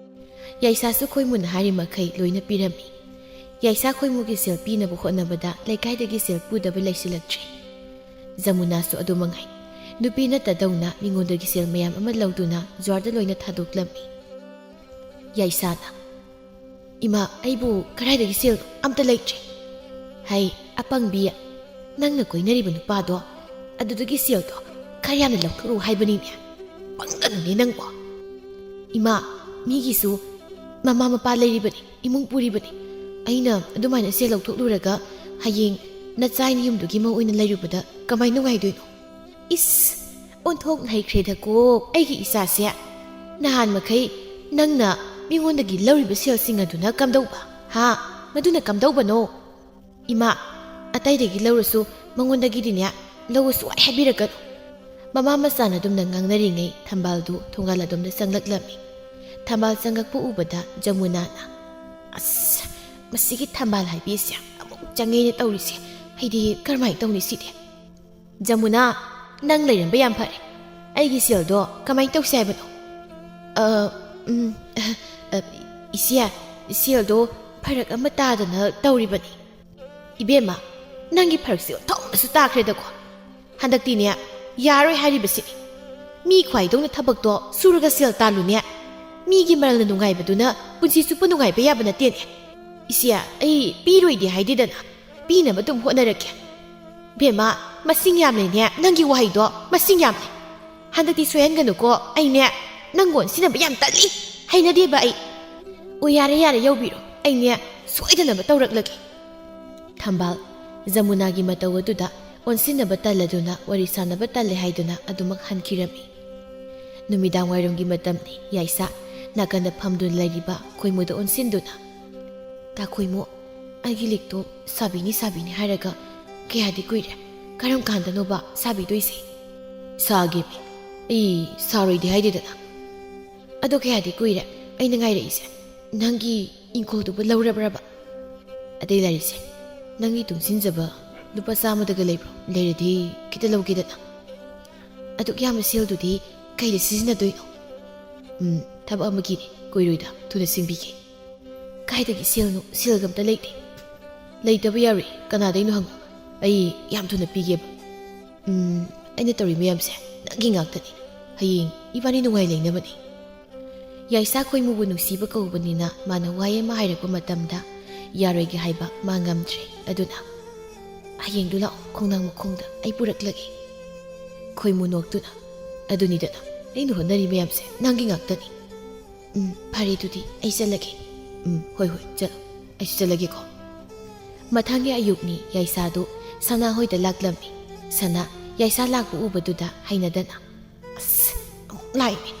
ꯌꯥꯏꯁꯥꯁꯨ ꯈꯣꯏꯃꯨꯅ ꯍꯥꯏꯔꯤ ꯃꯈꯩ ꯂꯣꯏꯅ ꯄꯤꯔꯝꯃꯤ꯫ ꯌꯥꯏꯁꯥ ꯈꯣꯏꯃꯨꯒꯤ ꯁꯦꯜ ꯄꯤꯅꯕ ꯍꯣꯠꯅꯕꯗ ꯂꯩꯀꯥꯏꯗꯒꯤ ꯁꯦꯜ ꯄꯨꯗꯕ ꯂꯩꯁꯤꯜꯂꯛꯇ꯭ꯔꯦ꯫ ꯖꯃꯨꯅꯥꯁꯨ ꯑꯗꯨ ꯃꯉꯥꯏ꯫ ꯅꯨꯄꯤ ꯅꯠꯇꯗꯧꯅ ꯃꯤꯉꯣꯟꯗꯒꯤ ꯁꯦꯜ ꯃꯌꯥꯝ ꯑꯃ ꯂꯧꯗꯨꯅ ꯖ꯭ꯋꯥꯔꯗ ꯂꯣꯏꯅ ꯊꯥꯗꯣꯛꯂꯝꯃꯤ꯫ ꯌꯥꯏꯁꯥꯅ, "ꯏꯃꯥ, ꯑꯩꯕꯨ ꯀꯗꯥꯏꯗꯒꯤ ꯁꯦꯜ ꯑꯝꯇ ꯂꯩꯇ꯭ꯔꯦ"꯫ "ꯍꯩ, ꯑꯄꯪꯕꯤ, ꯅꯪꯅ ꯀꯣꯏꯅꯔꯤꯕ ꯅꯨꯄꯥꯗꯣ, ꯑꯗꯨꯗꯒꯤ ꯁꯦꯜꯗꯣ ꯈꯔ ꯌꯥꯝꯅ ꯂꯧꯊꯣꯛꯎ ꯍꯥꯏꯕꯅꯤꯅꯦ꯫ ꯄꯪꯒꯅꯨꯅꯦ ꯅꯪꯕꯣ꯫ ꯏꯃꯥ, ꯃꯤꯒꯤꯁꯨ ꯃꯃꯥ ꯃꯄꯥ ꯂꯩꯔꯤꯕꯅꯤ, ꯏꯃꯨꯡ ꯄꯨꯔꯤꯕꯅꯤ꯫ ꯑꯩꯅ ꯑꯗꯨꯃꯥꯏꯅ ꯁꯦꯜ ꯂꯧꯊꯣꯛꯂꯨꯔꯒ ꯍꯌꯦꯡ ꯅꯆꯥꯏꯅ ꯌꯨꯝꯗꯨꯒꯤ ꯃꯧ ꯑꯣꯏꯅ ꯂꯩꯔꯨꯕꯗ ꯀꯃꯥꯏ ꯅꯨꯡꯉꯥꯏꯗꯣꯏꯅꯣ?" "ꯏꯁ, ꯑꯣꯟꯊꯣꯛꯅ ꯍꯩꯈ꯭ꯔꯦꯗꯀꯣ ꯑꯩꯒꯤ ꯏꯆꯥꯁꯦ꯫ ꯅꯍꯥꯟ ꯃꯈꯩ ꯅꯪꯅ ꯃꯤꯉꯣꯟꯗꯒꯤ ꯂꯧꯔꯤꯕ ꯁꯦꯜꯁꯤꯡ ꯑꯗꯨꯅ ꯀꯝꯗꯧꯕ? ꯍꯥ? ꯃꯗꯨꯅ ꯀꯝꯗꯧꯕꯅꯣ?" "ꯏꯃꯥ, ꯑꯇꯩꯗꯒꯤ ꯂꯧꯔꯁꯨ ꯃꯉꯣꯟꯗꯒꯤꯗꯤꯅꯦ ꯂꯧꯕ ꯁꯨꯡꯍꯥꯏ ꯍꯥꯏꯕꯤꯔꯛꯀꯅꯨ꯫ ꯃꯃꯥ ꯃꯆꯥꯅ ꯑꯗꯨꯝꯅ ꯉꯥꯡꯅꯔꯤꯉꯩ ꯊꯝꯕꯥꯜꯗꯨ ꯊꯣꯡꯒꯥꯜ ꯑꯗꯣꯝꯗ ꯆꯪꯂꯛꯂꯝꯃꯤ꯫ ꯊꯝꯕꯥꯜ ꯆꯪꯂꯛꯄ ꯎꯕꯗ ꯖꯃꯨꯅꯥꯅ, "ꯑꯁ, ꯃꯁꯤꯒꯤ ꯊꯝꯕꯥꯜ ꯍꯥꯏꯕꯤꯁꯦ ꯑꯃꯨꯛ ꯆꯪꯉꯦꯅ ꯇꯧꯔꯤꯁꯦ꯫ ꯑꯩꯗꯤ ꯀꯔꯝꯍꯥꯏꯅ ꯇꯧꯅꯤ ꯁꯤꯗꯤ?" "ꯖꯃꯨꯅꯥ, ꯅꯪ ꯂꯩꯔꯝꯕ ꯌꯥꯝ ꯐꯔꯦ꯫ ꯑꯩꯒꯤ ꯁꯦꯜꯗꯣ ꯀꯃꯥꯏꯅ ꯇꯧꯁꯦ ꯍꯥꯏꯕꯅꯣ?" "ꯑ, ꯎꯝ, ꯑ, ꯑ, ꯏꯆꯦ, ꯁꯦꯜꯗꯣ ꯐꯔꯛ ꯑꯃ ꯇꯥꯗꯅ ꯇꯧꯔꯤꯕꯅꯤ꯫" "ꯏꯕꯦꯝꯃ, ꯅꯪꯒꯤ ꯐꯔꯛꯁꯦ ꯑꯣꯟꯊꯣꯛꯅꯁꯨ ꯇꯥꯈ꯭ꯔꯦꯗꯀꯣ꯫ ꯍꯟꯗꯛꯇꯤꯅꯦ, ꯌꯥꯔꯣꯏ ꯍꯥꯏꯔꯤꯕꯁꯤꯅꯤ꯫ ꯃꯤ ꯈ꯭ꯋꯥꯏꯗꯧꯅ ꯊꯕꯛꯇꯣ ꯁꯨꯔꯒ ꯁꯦꯜ ꯇꯥꯜꯂꯨꯅꯦ꯫ ꯃꯤꯒꯤ ꯃꯔꯜꯅ ꯅꯨꯡꯉꯥꯏꯕꯗꯨꯅ ꯄꯨꯟꯁꯤ ꯆꯨꯞꯄ ꯅꯨꯡꯉꯥꯏꯕ ꯌꯥꯕ ꯅꯠꯇꯦꯅꯦ꯫ ꯏꯆꯦ, ꯑꯩ ꯄꯤꯔꯣꯏꯗꯤ ꯍꯥꯏꯗꯦꯗꯅ, ꯄꯤꯅꯕ ꯑꯗꯨꯝ ꯍꯣꯠꯅꯔꯛꯀꯦ꯫" "ꯕꯦꯝꯃ, ꯃꯁꯤꯡ ꯌꯥꯝꯂꯦꯅꯦ, ꯅꯪꯒꯤ ꯋꯥꯍꯩꯗꯣ ꯃꯁꯤꯡ ꯌꯥꯝꯂꯦ꯫ ꯍꯟꯗꯛꯇꯤ ꯁꯣꯏꯍꯟꯒꯅꯨꯀꯣ, ꯑꯩꯅꯦ ꯅꯪ ꯑꯣꯟꯁꯤꯟꯅꯕ ꯌꯥꯝ ꯇꯜꯂꯤ, ꯍꯩꯅꯗꯦꯕ ꯑꯩ꯫" "ꯑꯣ, ꯌꯥꯔꯦ ꯌꯥꯔꯦ, ꯌꯧꯕꯤꯔꯣ, ꯑꯩꯅꯦ ꯁꯣꯏꯗꯅꯕ ꯇꯧꯔꯛꯂꯒꯦ꯫" ꯊꯝꯕꯥꯜ, ꯖꯃꯨꯅꯥꯒꯤ ꯃꯇꯧ ꯑꯗꯨꯗ ꯑꯣꯟꯁꯤꯟꯅꯕ ꯇꯜꯂꯗꯨꯅ ꯋꯥꯔꯤ ꯁꯥꯟꯅꯕ ꯇꯜꯂꯦ ꯍꯥꯏꯗꯨꯅ ꯑꯗꯨꯃꯛ ꯍꯟꯈꯤꯔꯝꯃꯤ꯫ ꯅꯨꯃꯤꯗꯥꯡ ꯋꯥꯏꯔꯝꯒꯤ ꯃꯇꯝꯅꯤ꯫ ꯌꯥꯏꯁꯥ ꯅꯥꯀꯟꯗ ꯐꯝꯗꯨꯅ ꯂꯩꯔꯤꯕ ꯈꯣꯏꯃꯨꯗ ꯑꯣꯟꯁꯤꯟꯗꯨꯅ, "ꯇꯥ ꯈꯣꯏꯃꯨ, ꯑꯩꯒꯤ ꯂꯤꯛꯇꯣ ꯁꯥꯕꯤꯅꯤ ꯁꯥꯕꯤꯅꯤ ꯍꯥꯏꯔꯒ ꯀꯌꯥꯗꯤ ꯀꯨꯏꯔꯦ꯫ ꯀꯔꯝ ꯀꯥꯟꯗꯅꯣꯕ ꯁꯥꯕꯤꯗꯣꯏꯁꯦ? ꯁꯥꯒꯦꯃꯤ, ꯑꯩ ꯁꯥꯔꯣꯏꯗꯤ ꯍꯥꯏꯗꯦꯗꯅ꯫ ꯑꯗꯣ ꯀꯌꯥꯗꯤ ꯀꯨꯏꯔꯦ ꯑꯩꯅ ꯉꯥꯏꯔꯛꯏꯁꯦ꯫ ꯅꯪꯒꯤ ꯏꯪꯈꯣꯜꯗꯨꯕꯨ ꯂꯧꯔꯕ꯭ꯔꯕ? ꯑꯗꯩ ꯂꯥꯏꯔꯤꯛꯁꯦ, ꯅꯪꯒꯤ ꯇꯨꯡꯁꯤꯟꯖꯕ ꯂꯨꯄꯥ ꯆꯥꯝꯃꯗꯒ ꯂꯩꯕ꯭ꯔꯣ? ꯂꯩꯔꯗꯤ ꯈꯤꯇ ꯂꯧꯒꯦꯗꯅ꯫ ꯑꯗꯨꯛ ꯌꯥꯝꯕ ꯁꯦꯜꯗꯨꯗꯤ ꯀꯩꯗ ꯁꯤꯖꯤꯟꯅꯗꯣꯏꯅꯣ? ꯎꯝ, ꯊꯕꯛ ꯑꯃꯒꯤꯅꯦ, ꯀꯨꯏꯔꯣꯏꯗ, ꯊꯨꯅ ꯁꯤꯡꯕꯤꯒꯦ꯫ ꯀꯥꯏꯗꯒꯤ ꯁꯦꯜꯅꯣ? ꯁꯦꯜꯒ ꯑꯝꯇ ꯂꯩꯇꯦ꯫ ꯂꯩꯇꯕ ꯌꯥꯔꯣꯏ, ꯀꯅꯥꯗꯩꯅꯣ ꯍꯪꯉꯣ, ꯑꯩ ꯌꯥꯝ ꯊꯨꯅ ꯄꯤꯒꯦꯕ꯫ ꯎꯝ, ꯑꯩꯅ ꯇꯧꯔꯤ ꯃꯌꯥꯝꯁꯦ ꯅꯪꯒꯤ ꯉꯥꯛꯇꯅꯤ꯫ ꯍꯌꯦꯡ ꯏꯕꯥꯅꯤ ꯅꯨꯡꯉꯥꯏ ꯂꯩꯅꯕꯅꯤ꯫ ꯌꯥꯏꯁꯥ ꯈꯣꯏꯃꯨꯕꯨ ꯅꯨꯡꯁꯤꯕ ꯀꯧꯕꯅꯤꯅ ꯃꯥꯅ ꯋꯥꯍꯩ ꯑꯃ ꯍꯥꯏꯔꯛꯄ ꯃꯇꯝꯗ ꯌꯥꯔꯣꯏꯒꯦ ꯍꯥꯏꯕ ꯃꯥ ꯉꯝꯗ꯭ꯔꯦ꯫ ꯑꯗꯨꯅ, "ꯍꯌꯦꯡꯗꯨ ꯂꯥꯛꯑꯣ, ꯈꯣꯡꯅꯥꯡ ꯃꯈꯣꯡꯗ ꯑꯩ ꯄꯨꯔꯛꯂꯒꯦ"꯫ ꯈꯣꯏꯃꯨ ꯅꯣꯛꯇꯨꯅ, "ꯑꯗꯨꯅꯤꯗꯅ, ꯑꯩꯅ ꯍꯣꯠꯅꯔꯤ ꯃꯌꯥꯝꯁꯦ ꯅꯪꯒꯤ ꯉꯥꯛꯇꯅꯤ꯫ ꯎꯝ, ꯐꯔꯦ, ꯑꯗꯨꯗꯤ ꯑꯩ ꯆꯠꯂꯒꯦ"꯫ "ꯎꯝ, ꯍꯣꯏ ꯍꯣꯏ, ꯆꯠꯂꯣ, ꯑꯩꯁꯨ ꯆꯠꯂꯒꯦꯀꯣ"꯫ ꯃꯊꯪꯒꯤ ꯑꯌꯨꯛꯅꯤ꯫ ꯌꯥꯏꯁꯥꯗꯨ ꯁꯅꯥ ꯍꯣꯏꯗ ꯂꯥꯛꯂꯝꯃꯤ꯫ ꯁꯅꯥ ꯌꯥꯏꯁꯥ ꯂꯥꯛꯄ ꯎꯕꯗꯨꯗ ꯍꯩꯅꯗꯅ, "ꯑꯁ, ꯑꯃꯨꯛ ꯂꯥꯛꯏꯅꯦ꯫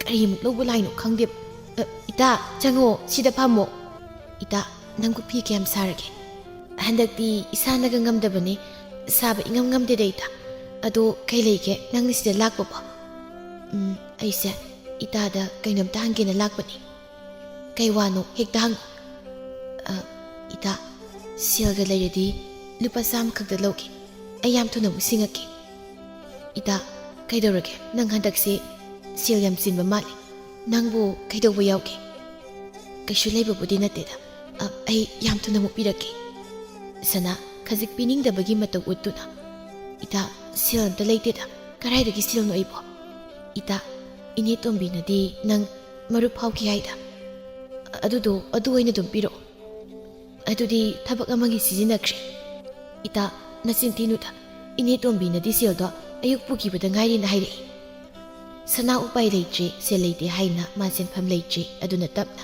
ꯀꯔꯤꯃꯨꯛ ꯂꯧꯕ ꯂꯥꯛꯏꯅꯣ ꯈꯪꯗꯦ꯫ ꯑ, ꯏꯇꯥ, ꯆꯪꯉꯣ, ꯁꯤꯗ ꯐꯝꯃꯣ꯫ ꯏꯇꯥ, ꯅꯪꯕꯨ ꯐꯤ ꯀꯌꯥꯝ ꯁꯥꯔꯒꯦ?" "ꯍꯟꯗꯛꯇꯤ ꯏꯁꯥꯅꯒ ꯉꯝꯗꯕꯅꯦ, ꯁꯥꯕ ꯏꯉꯝ ꯉꯝꯗꯦꯗ ꯏꯇꯥ꯫ ꯑꯗꯣ ꯀꯩ ꯂꯩꯒꯦ ꯅꯪꯅ ꯁꯤꯗ ꯂꯥꯛꯄꯕꯣ?" "ꯎꯝ, ꯑꯩꯁꯦ ꯏꯇꯥꯗ ꯀꯩꯅꯣꯝꯇ ꯍꯪꯒꯦꯅ ꯂꯥꯛꯄꯅꯤ"꯫ "ꯀꯩ ꯋꯥꯅꯣ? ꯍꯦꯛꯇ ꯍꯪꯉꯣ"꯫ "ꯑ, ꯏꯇꯥ, ꯁꯦꯜꯒ ꯂꯩꯔꯗꯤ ꯂꯨꯄꯥ ꯆꯥꯝꯃ ꯈꯛꯇ ꯂꯧꯒꯦ꯫ ꯑꯩ ꯌꯥꯝ ꯊꯨꯅ ꯑꯃꯨꯛ ꯁꯤꯡꯉꯛꯀꯦ"꯫ "ꯏꯇꯥ, ꯀꯩꯗꯧꯔꯒꯦ? ꯅꯪ ꯍꯟꯗꯛꯁꯦ ꯁꯦꯜ ꯌꯥꯝ ꯆꯤꯟꯕ ꯃꯥꯜꯂꯦ꯫ ꯅꯪꯕꯨ ꯀꯩꯗꯧꯕ ꯌꯥꯎꯒꯦ?" "ꯀꯩꯁꯨ ꯂꯩꯕꯕꯨꯗꯤ ꯅꯠꯇꯦꯗ꯫ ꯑ, ꯑꯩ ꯌꯥꯝ ꯊꯨꯅ ꯑꯃꯨꯛ ꯄꯤꯔꯛꯀꯦ"꯫ ꯁꯅꯥ ꯈꯖꯤꯛ ꯄꯤꯅꯤꯡꯗꯕꯒꯤ ꯃꯇꯧ ꯎꯠꯇꯨꯅ, "ꯏꯇꯥ, ꯁꯦꯜ ꯑꯝꯇ ꯂꯩꯇꯦꯗ꯫ ꯀꯗꯥꯏꯗꯒꯤ ꯁꯦꯜꯅꯣ ꯑꯩꯕꯣ? ꯏꯇꯥ, ꯏꯅꯦ ꯇꯣꯝꯕꯤꯅꯗꯤ ꯅꯪ ꯃꯔꯨꯞ ꯐꯥꯎꯈꯤ ꯍꯥꯏꯗ꯫ ꯑꯗꯨꯗꯣ ꯑꯗꯨ ꯑꯣꯏꯅ ꯑꯗꯨꯝ ꯄꯤꯔꯛꯑꯣ"꯫ "ꯑꯗꯨꯗꯤ ꯊꯕꯛ ꯑꯃꯒꯤ ꯁꯤꯖꯤꯟꯅꯈ꯭ꯔꯦ"꯫ "ꯏꯇꯥ, ꯅꯆꯤꯟ ꯊꯤꯅꯨꯗ꯫ ꯏꯅꯦ ꯇꯣꯝꯕꯤꯅꯗꯤ ꯁꯦꯜꯗꯣ ꯑꯌꯨꯛ ꯄꯨꯈꯤꯕꯗ ꯉꯥꯏꯔꯤꯅ ꯍꯥꯏꯔꯛꯏ"꯫ ꯁꯅꯥ ꯎꯄꯥꯏ ꯂꯩꯇ꯭ꯔꯦ, ꯁꯦꯜ ꯂꯩꯇꯦ ꯍꯥꯏꯅ ꯃꯥ ꯆꯦꯟꯐꯝ ꯂꯩꯇ꯭ꯔꯦ꯫ ꯑꯗꯨꯅ ꯇꯞꯅ,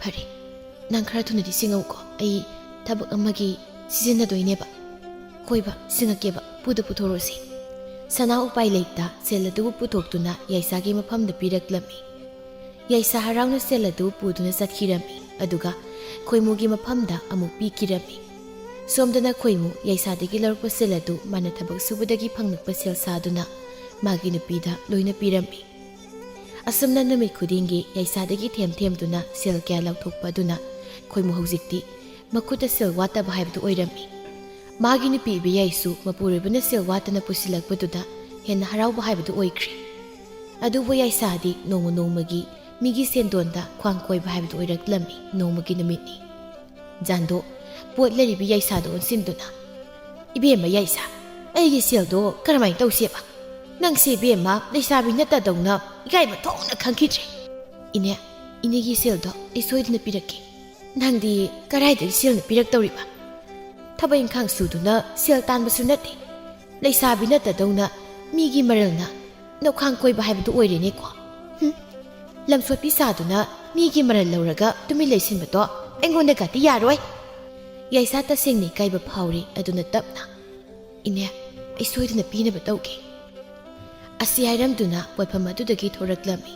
"ꯐꯔꯦ, ꯅꯪ ꯈꯔ ꯊꯨꯅꯗꯤ ꯁꯤꯡꯉꯧꯀꯣ, ꯑꯩ ꯊꯕꯛ ꯑꯃꯒꯤ ꯁꯤꯖꯤꯟꯅꯗꯣꯏꯅꯦꯕ"꯫ "ꯍꯣꯏꯕ, ꯁꯤꯡꯉꯛꯀꯦꯕ, ꯄꯨꯗ ꯄꯨꯊꯣꯔꯛꯑꯣꯁꯦ"꯫ ꯁꯅꯥ ꯎꯄꯥꯏ ꯂꯩꯇ ꯁꯦꯜ ꯑꯗꯨꯕꯨ ꯄꯨꯊꯣꯛꯇꯨꯅ ꯌꯥꯏꯁꯥꯒꯤ ꯃꯐꯝꯗ ꯄꯤꯔꯛꯂꯝꯃꯤ꯫ ꯌꯥꯏꯁꯥ ꯍꯔꯥꯎꯅ ꯁꯦꯜ ꯑꯗꯨ ꯄꯨꯗꯨꯅ ꯆꯠꯈꯤꯔꯝꯃꯤ꯫ ꯑꯗꯨꯒ ꯈꯣꯏꯃꯨꯒꯤ ꯃꯐꯝꯗ ꯑꯃꯨꯛ ꯄꯤꯈꯤꯔꯝꯃꯤ꯫ ꯁꯣꯝꯗꯅ ꯈꯣꯏꯃꯨ ꯌꯥꯏꯁꯥꯗꯒꯤ ꯂꯧꯔꯛꯄ ꯁꯦꯜ ꯑꯗꯨ ꯃꯥꯅ ꯊꯕꯛ ꯁꯨꯕꯗꯒꯤ ꯐꯪꯂꯛꯄ ꯁꯦꯜ ꯁꯥꯗꯨꯅ ꯃꯥꯒꯤ ꯅꯨꯄꯤꯗ ꯂꯣꯏꯅ ꯄꯤꯔꯝꯃꯤ꯫ ꯑꯁꯨꯝꯅ ꯅꯨꯃꯤꯠ ꯈꯨꯗꯤꯡꯒꯤ ꯌꯥꯏꯁꯥꯗꯒꯤ ꯊꯦꯝ ꯊꯦꯝꯗꯨꯅ ꯁꯦꯜ ꯀꯌꯥ ꯂꯧꯊꯣꯛꯄ ꯑꯗꯨꯅ ꯈꯣꯏꯃꯨ ꯍꯧꯖꯤꯛꯇꯤ ꯃꯈꯨꯠꯇ ꯁꯦꯜ ꯋꯥꯠꯇꯕ ꯍꯥꯏꯕꯗꯨ ꯑꯣꯏꯔꯝꯃꯤ꯫ ꯃꯥꯒꯤ ꯅꯨꯄꯤ ꯏꯕꯦꯌꯥꯏꯁꯨ ꯃꯄꯨꯔꯣꯏꯕꯅ ꯁꯦꯜ ꯋꯥꯠꯇꯅ ꯄꯨꯁꯤꯜꯂꯛꯄꯗꯨꯗ ꯍꯦꯟꯅ ꯍꯔꯥꯎꯕ ꯍꯥꯏꯕꯗꯨ ꯑꯣꯏꯈ꯭ꯔꯦ꯫ ꯑꯗꯨꯕꯨ ꯌꯥꯏꯁꯥꯗꯤ ꯅꯣꯡꯃ ꯅꯣꯡꯃꯒꯤ ꯃꯤꯒꯤ ꯁꯦꯟꯗꯣꯟꯗ ꯈ꯭ꯋꯥꯡ ꯀꯣꯏꯕ ꯍꯥꯏꯕꯗꯨ ꯑꯣꯏꯔꯛꯂꯝꯃꯤ꯫ ꯅꯣꯡꯃꯒꯤ ꯅꯨꯃꯤꯠꯅꯤ꯫ ꯖꯥꯟꯗꯣ ꯄꯣꯠ ꯂꯩꯔꯤꯕꯤ ꯌꯥꯏꯁꯥꯗ ꯑꯣꯟꯁꯤꯟꯗꯨꯅ, "ꯏꯕꯦꯝꯃ ꯌꯥꯏꯁꯥ, ꯑꯩꯒꯤ ꯁꯦꯜꯗꯣ ꯀꯔꯝꯍꯥꯏꯅ ꯇꯧꯁꯦꯕ? ꯅꯪꯁꯦ ꯏꯕꯦꯝꯃ ꯂꯩꯁꯥꯕꯤ ꯅꯠꯇꯗꯧꯅ ꯏꯀꯥꯏꯕ ꯊꯣꯛꯅ ꯈꯪꯈꯤꯗ꯭ꯔꯦ꯫ ꯏꯅꯦ, ꯏꯅꯦꯒꯤ ꯁꯦꯜꯗꯣ ꯑꯩ ꯁꯣꯏꯗꯅ ꯄꯤꯔꯛꯀꯦ꯫ ꯅꯪꯗꯤ ꯀꯔꯥꯏꯗꯒꯤ ꯁꯦꯜꯅ ꯄꯤꯔꯛꯇꯧꯔꯤꯕ? ꯊꯕꯛ ꯏꯪꯈꯥꯡ ꯁꯨꯗꯨꯅ ꯁꯦꯜ ꯇꯥꯟꯕꯁꯨ ꯅꯠꯇꯦ꯫ ꯂꯩꯁꯥꯕꯤ ꯅꯠꯇꯗꯧꯅ ꯃꯤꯒꯤ ꯃꯔꯜꯅ ꯅꯧꯈꯥꯡ ꯀꯣꯏꯕ ꯍꯥꯏꯕꯗꯨ ꯑꯣꯏꯔꯦꯅꯦꯀꯣ꯫ ꯍꯨꯝ, ꯂꯝꯁꯣꯠꯄꯤ ꯁꯥꯗꯨꯅ ꯃꯤꯒꯤ ꯃꯔꯜ ꯂꯧꯔꯒ ꯇꯨꯃꯤꯟ ꯂꯩꯁꯤꯟꯕꯗꯣ ꯑꯩꯉꯣꯟꯗꯒꯗꯤ ꯌꯥꯔꯣꯏ꯫" ꯌꯥꯏꯁꯥ ꯇꯁꯦꯡꯅ ꯏꯀꯥꯏꯕ ꯐꯥꯎꯔꯤ꯫ ꯑꯗꯨꯅ ꯇꯞꯅ, "ꯏꯅꯦ, ꯑꯩ ꯁꯣꯏꯗꯅ ꯄꯤꯅꯕ ꯇꯧꯒꯦ꯫" ꯑꯁꯤ ꯍꯥꯏꯔꯝꯗꯨꯅ ꯄꯣꯠꯐꯝ ꯑꯗꯨꯗꯒꯤ ꯊꯣꯔꯛꯂꯝꯃꯤ꯫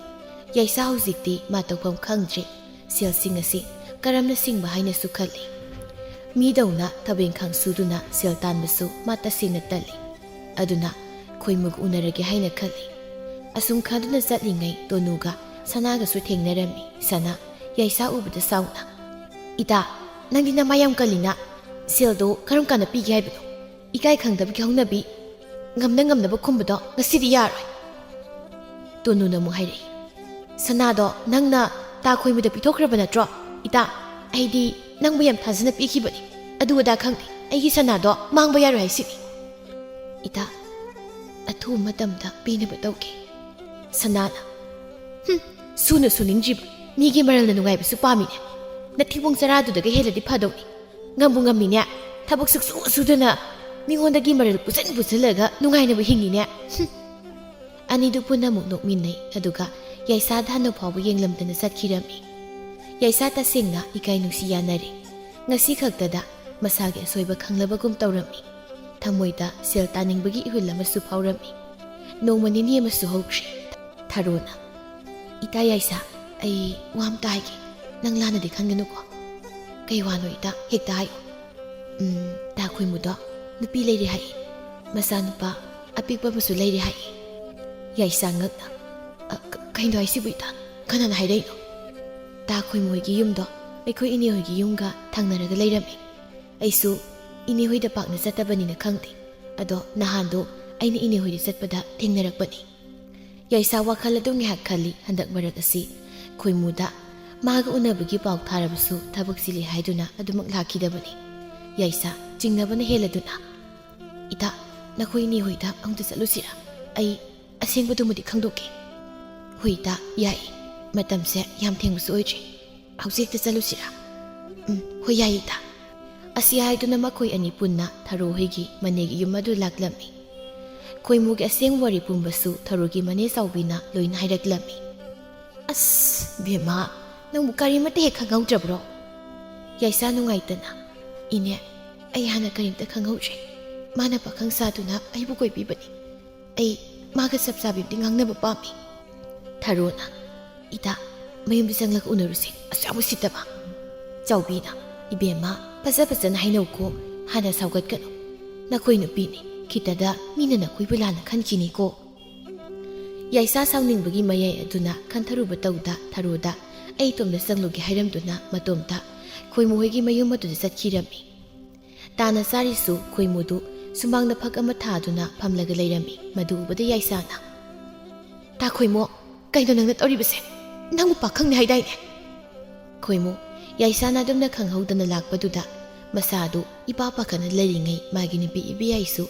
ꯌꯥꯏꯁꯥ ꯍꯧꯖꯤꯛꯇꯤ ꯃꯥ ꯇꯧꯐꯝ ꯈꯪꯗ꯭ꯔꯦ꯫ ꯁꯦꯜꯁꯤꯡ ꯑꯁꯤ ꯀꯔꯝꯅ ꯁꯤꯡꯕ ꯍꯥꯏꯅꯁꯨ ꯈꯜꯂꯤ꯫ ꯃꯤꯗꯧꯅ ꯊꯕꯛ ꯏꯪꯈꯥꯡ ꯁꯨꯗꯨꯅ ꯁꯦꯜ ꯇꯥꯟꯕꯁꯨ ꯃꯥ ꯇꯁꯦꯡꯅ ꯇꯜꯂꯤ꯫ ꯑꯗꯨꯅ ꯈꯣꯏꯃꯨꯒ ꯎꯅꯔꯒꯦ ꯍꯥꯏꯅ ꯈꯜꯂꯤ꯫ ꯑꯁꯨꯝ ꯈꯟꯗꯨꯅ ꯆꯠꯂꯤꯉꯩ ꯇꯣꯅꯨꯒ ꯁꯅꯥꯒꯁꯨ ꯊꯦꯡꯅꯔꯝꯃꯤ꯫ ꯁꯅꯥ ꯌꯥꯏꯁꯥ ꯎꯕꯗ ꯁꯥꯎꯅ, "ꯏꯇꯥ, ꯅꯪꯗꯤ ꯅꯃꯥ ꯌꯥꯝ ꯀꯜꯂꯤꯅ꯫ ꯁꯦꯜꯗꯣ ꯀꯔꯝ ꯀꯥꯟꯗ ꯄꯤꯒꯦ ꯍꯥꯏꯕꯅꯣ? ꯏꯀꯥꯏ ꯈꯪꯗꯕꯒꯤ ꯍꯧꯅꯕꯤ, ꯉꯝꯅ ꯉꯝꯅꯕ ꯈꯨꯝꯕꯗꯣ ꯉꯁꯤꯗꯤ ꯌꯥꯔꯣꯏ꯫" ꯇꯣꯅꯨꯅ ꯑꯃꯨꯛ ꯍꯥꯏꯔꯛꯏ, "ꯁꯅꯥꯗꯣ ꯅꯪꯅ ꯇꯥ ꯈꯣꯏꯃꯨꯗ ꯄꯤꯊꯣꯛꯈ꯭ꯔꯕ ꯅꯠꯇ꯭ꯔꯣ? ꯏꯇꯥ, ꯑꯩꯗꯤ ꯅꯪꯕꯨ ꯌꯥꯝ ꯊꯥꯖꯅ ꯄꯤꯈꯤꯕꯅꯤ꯫ ꯑꯗꯨ ꯑꯗꯥ ꯈꯪꯗꯦ, ꯑꯩꯒꯤ ꯁꯅꯥꯗꯣ ꯃꯥꯡꯕ ꯌꯥꯔꯣꯏ ꯍꯥꯏꯁꯤꯅꯤ꯫" "ꯏꯇꯥ, ꯑꯊꯨꯕ ꯃꯇꯝꯗ ꯄꯤꯅꯕ ꯇꯧꯒꯦ꯫" ꯁꯅꯥꯅ, "ꯍꯨꯝ, ꯁꯨꯅ ꯁꯨꯅꯤꯡꯗ꯭ꯔꯤꯕ ꯃꯤꯒꯤ ꯃꯔꯜꯅ ꯅꯨꯡꯉꯥꯏꯕꯁꯨ ꯄꯥꯝꯃꯤꯅꯦ꯫ ꯅꯊꯤꯕꯣꯡ ꯆꯔꯥꯗꯨꯗꯒ ꯍꯦꯜꯂꯗꯤ ꯐꯗꯧꯅꯤ꯫ ꯉꯝꯕꯨ ꯉꯝꯃꯤꯅꯦ꯫ ꯊꯕꯛ ꯁꯨꯛꯁꯨ ꯁꯨꯗꯅ ꯃꯤꯉꯣꯟꯗꯒꯤ ꯃꯔꯜ ꯄꯨꯁꯟ ꯄꯨꯁꯜꯂꯒ ꯅꯨꯡꯉꯥꯏꯅꯕ ꯍꯤꯡꯉꯤꯅꯦ꯫" ꯍꯨꯝ꯫ ꯑꯅꯤꯗꯨ ꯄꯨꯟꯅ ꯑꯃꯨꯛ ꯅꯣꯛꯃꯤꯟꯅꯩ꯫ ꯑꯗꯨꯒ ꯌꯥꯏꯁꯥꯗ ꯍꯟꯅ ꯐꯥꯎꯕ ꯌꯦꯡꯂꯝꯗꯅ ꯆꯠꯈꯤꯔꯝꯃꯤ꯫ ꯌꯥꯏꯁꯥ ꯇꯁꯦꯡꯅ ꯏꯀꯥꯏ ꯅꯨꯡꯁꯤ ꯌꯥꯅꯔꯦ꯫ ꯉꯁꯤ ꯈꯛꯇꯗ ꯃꯁꯥꯒꯤ ꯑꯁꯣꯏꯕ ꯈꯪꯂꯕꯒꯨꯝ ꯇꯧꯔꯝꯃꯤ꯫ ꯊꯃꯣꯏꯗ ꯁꯦꯜ ꯇꯥꯅꯤꯡꯕꯒꯤ ꯏꯍꯨꯜ ꯑꯃꯁꯨ ꯐꯥꯎꯔꯝꯃꯤ꯫ ꯅꯣꯡꯃ ꯅꯤꯅꯤ ꯑꯃꯁꯨ ꯍꯧꯈ꯭ꯔꯦ꯫ ꯊꯥꯔꯣꯅ, "ꯏꯇꯥ ꯌꯥꯏꯁꯥ, ꯑꯩ ꯋꯥ ꯑꯝꯇ ꯍꯥꯏꯒꯦ꯫ ꯅꯪ ꯂꯥꯟꯅꯗꯤ ꯈꯟꯒꯅꯨꯀꯣ꯫" "ꯀꯩ ꯋꯥꯅꯣ ꯏꯇꯥ? ꯍꯦꯛꯇ ꯍꯥꯏꯌꯨ꯫" "ꯎꯝ, ꯇꯥ ꯈꯣꯏꯃꯨꯗꯣ ꯅꯨꯄꯤ ꯂꯩꯔꯦ ꯍꯥꯏꯌꯦ꯫ ꯃꯆꯥꯅꯨꯄꯥ ꯑꯄꯤꯛꯄ ꯑꯃꯁꯨ ꯂꯩꯔꯦ ꯍꯥꯏꯌꯦ꯫" ꯌꯥꯏꯁꯥ ꯉꯛꯅ, "ꯑ, ꯀ-, ꯀꯩꯅꯣ ꯍꯥꯏꯁꯤꯕꯨ ꯏꯇꯥ? ꯀꯅꯥꯅ ꯍꯥꯏꯔꯛꯏꯅꯣ?" "ꯇꯥ ꯈꯣꯏꯃꯨ ꯍꯣꯏꯒꯤ ꯌꯨꯝꯗꯣ ꯑꯩꯈꯣꯏ ꯏꯅꯦ ꯍꯣꯏꯒꯤ ꯌꯨꯝꯒ ꯊꯪꯅꯔꯒ ꯂꯩꯔꯝꯃꯦ꯫ ꯑꯩꯁꯨ ꯏꯅꯦ ꯍꯣꯏꯗ ꯄꯥꯛꯅ ꯆꯠꯇꯕꯅꯤꯅ ꯈꯪꯗꯦ꯫ ꯑꯗꯣ ꯅꯍꯥꯟꯗꯣ ꯑꯩꯅ ꯏꯅꯦ ꯍꯣꯏꯗ ꯆꯠꯄꯗ ꯊꯦꯡꯅꯔꯛꯄꯅꯤ꯫" ꯌꯥꯏꯁꯥ ꯋꯥꯈꯜ ꯑꯗꯨꯝ ꯉꯥꯏꯍꯥꯛ ꯈꯜꯂꯤ꯫ ꯍꯟꯗꯛ ꯃꯔꯛ ꯑꯁꯤ ꯈꯣꯏꯃꯨꯗ ꯃꯥꯒ ꯎꯅꯕꯒꯤ ꯄꯥꯎ ꯊꯥꯔꯕꯁꯨ ꯊꯕꯛ ꯆꯤꯜꯂꯤ ꯍꯥꯏꯗꯨꯅ ꯑꯗꯨꯃꯛ ꯂꯥꯛꯈꯤꯗꯕꯅꯤ꯫ ꯌꯥꯏꯁꯥ ꯆꯤꯡꯅꯕꯅ ꯍꯦꯜꯂꯗꯨꯅ, "ꯏꯇꯥ, ꯅꯈꯣꯏ ꯏꯅꯦ ꯍꯣꯏꯗ ꯑꯃꯨꯛꯇ ꯆꯠꯂꯨꯁꯤꯔꯥ? ꯑꯩ ꯑꯁꯦꯡꯕꯗꯨꯃꯗꯤ ꯈꯪꯗꯣꯛꯀꯦ꯫" "ꯍꯣꯏ ꯏꯇꯥ, ꯌꯥꯏ꯫ ꯃꯇꯝꯁꯦ ꯌꯥꯝ ꯊꯦꯡꯕꯁꯨ ꯑꯣꯏꯗ꯭ꯔꯤ꯫ ꯍꯧꯖꯤꯛ ꯍꯦꯛꯇ ꯆꯠꯂꯨꯁꯤꯔꯥ?" "ꯎꯝ, ꯍꯣꯏ, ꯌꯥꯏ ꯏꯇꯥ꯫" ꯑꯁꯤ ꯍꯥꯏꯗꯨꯅ ꯃꯈꯣꯏ ꯑꯅꯤ ꯄꯨꯟꯅ ꯊꯔꯣ ꯍꯣꯏꯒꯤ ꯃꯅꯦꯒꯤ ꯌꯨꯝ ꯑꯗꯨ ꯂꯥꯛꯂꯝꯃꯤ꯫ ꯈꯣꯏꯃꯨꯒꯤ ꯑꯁꯦꯡꯕ ꯋꯥꯔꯤ ꯄꯨꯝꯕꯁꯨ ꯊꯔꯣꯒꯤ ꯃꯅꯦ ꯆꯥꯎꯕꯤꯅ ꯂꯣꯏꯅ ꯍꯥꯏꯔꯛꯂꯝꯃꯤ꯫ "ꯑꯁ, ꯕꯦꯝꯃ, ꯅꯪꯕꯨ ꯀꯔꯤꯃꯠꯇ ꯍꯦꯛ ꯈꯪꯍꯧꯗ꯭ꯔꯕ꯭ꯔꯣ?" ꯌꯥꯏꯁꯥ ꯅꯨꯡꯉꯥꯏꯇꯅ, "ꯏꯅꯦ, ꯑꯩ ꯍꯥꯟꯅ ꯀꯔꯤꯝꯇ ꯈꯪꯍꯧꯗ꯭ꯔꯦ꯫ ꯃꯥꯅ ꯄꯥꯈꯪ ꯁꯥꯗꯨꯅ ꯑꯩꯕꯨ ꯀꯣꯏꯕꯤꯕꯅꯤ꯫ ꯑꯩ ꯃꯥꯒ ꯆꯞ ꯆꯥꯕꯤ ꯑꯝꯇ ꯉꯥꯡꯅꯕ ꯄꯥꯝꯃꯤ꯫" ꯊꯔꯣꯅ, "ꯏꯇꯥ, ꯃꯌꯨꯝꯗ ꯆꯪꯂꯒ ꯎꯅꯔꯨꯁꯦ, ꯑꯁꯨꯛ ꯌꯥꯝ ꯎꯁꯤꯠꯇꯕ꯫" ꯆꯥꯎꯕꯤꯅ, "ꯏꯕꯦꯝꯃ, ꯐꯖ ꯐꯖꯅ ꯍꯥꯏꯅꯧꯀꯣ, ꯍꯥꯟꯅ ꯁꯥꯎꯒꯠꯀꯅꯨ꯫ ꯅꯈꯣꯏ ꯅꯨꯄꯤꯅꯤ, ꯈꯤꯇꯗ ꯃꯤꯅ ꯅꯈꯣꯏꯕꯨ ꯂꯥꯟꯅ ꯈꯟꯈꯤꯅꯤꯀꯣ꯫" ꯌꯥꯏꯁꯥ ꯁꯥꯎꯅꯤꯡꯕꯒꯤ ꯃꯌꯥꯏ ꯑꯗꯨꯅ ꯈꯟꯊꯔꯨꯕ ꯇꯧꯗ ꯊꯔꯣꯗ, "ꯑꯩ ꯏꯇꯣꯝꯗ ꯆꯪꯂꯨꯒꯦ" ꯍꯥꯏꯔꯝꯗꯨꯅ ꯃꯇꯣꯝꯇ ꯈꯣꯏꯃꯨ ꯍꯣꯏꯒꯤ ꯃꯌꯨꯝ ꯑꯗꯨꯗ ꯆꯠꯈꯤꯔꯝꯃꯤ꯫ ꯇꯥꯅ ꯆꯥꯔꯤꯁꯨ ꯈꯣꯏꯃꯨꯗꯨ ꯁꯨꯃꯥꯡꯗ ꯐꯛ ꯑꯃ ꯊꯥꯗꯨꯅ ꯐꯝꯂꯒ ꯂꯩꯔꯝꯃꯤ꯫ ꯃꯗꯨ ꯎꯕꯗ ꯌꯥꯏꯁꯥꯅ, "ꯇꯥ ꯈꯣꯏꯃꯨ, ꯀꯩꯅꯣ ꯅꯪꯅ ꯇꯧꯔꯤꯕꯁꯦ? ꯅꯪꯕꯨ ꯄꯥꯈꯪꯅꯤ ꯍꯥꯏꯗꯥꯏꯅꯦ?" ꯈꯣꯏꯃꯨ, ꯌꯥꯏꯁꯥꯅ ꯑꯗꯨꯝꯅ ꯈꯪꯍꯧꯗꯅ ꯂꯥꯛꯄꯗꯨꯗ ꯃꯁꯥꯗꯨ ꯏꯄꯥ ꯄꯥꯈꯠꯅ ꯂꯩꯔꯤꯉꯩ ꯃꯥꯒꯤ ꯅꯨꯄꯤ ꯏꯕꯦꯌꯥꯏꯁꯨ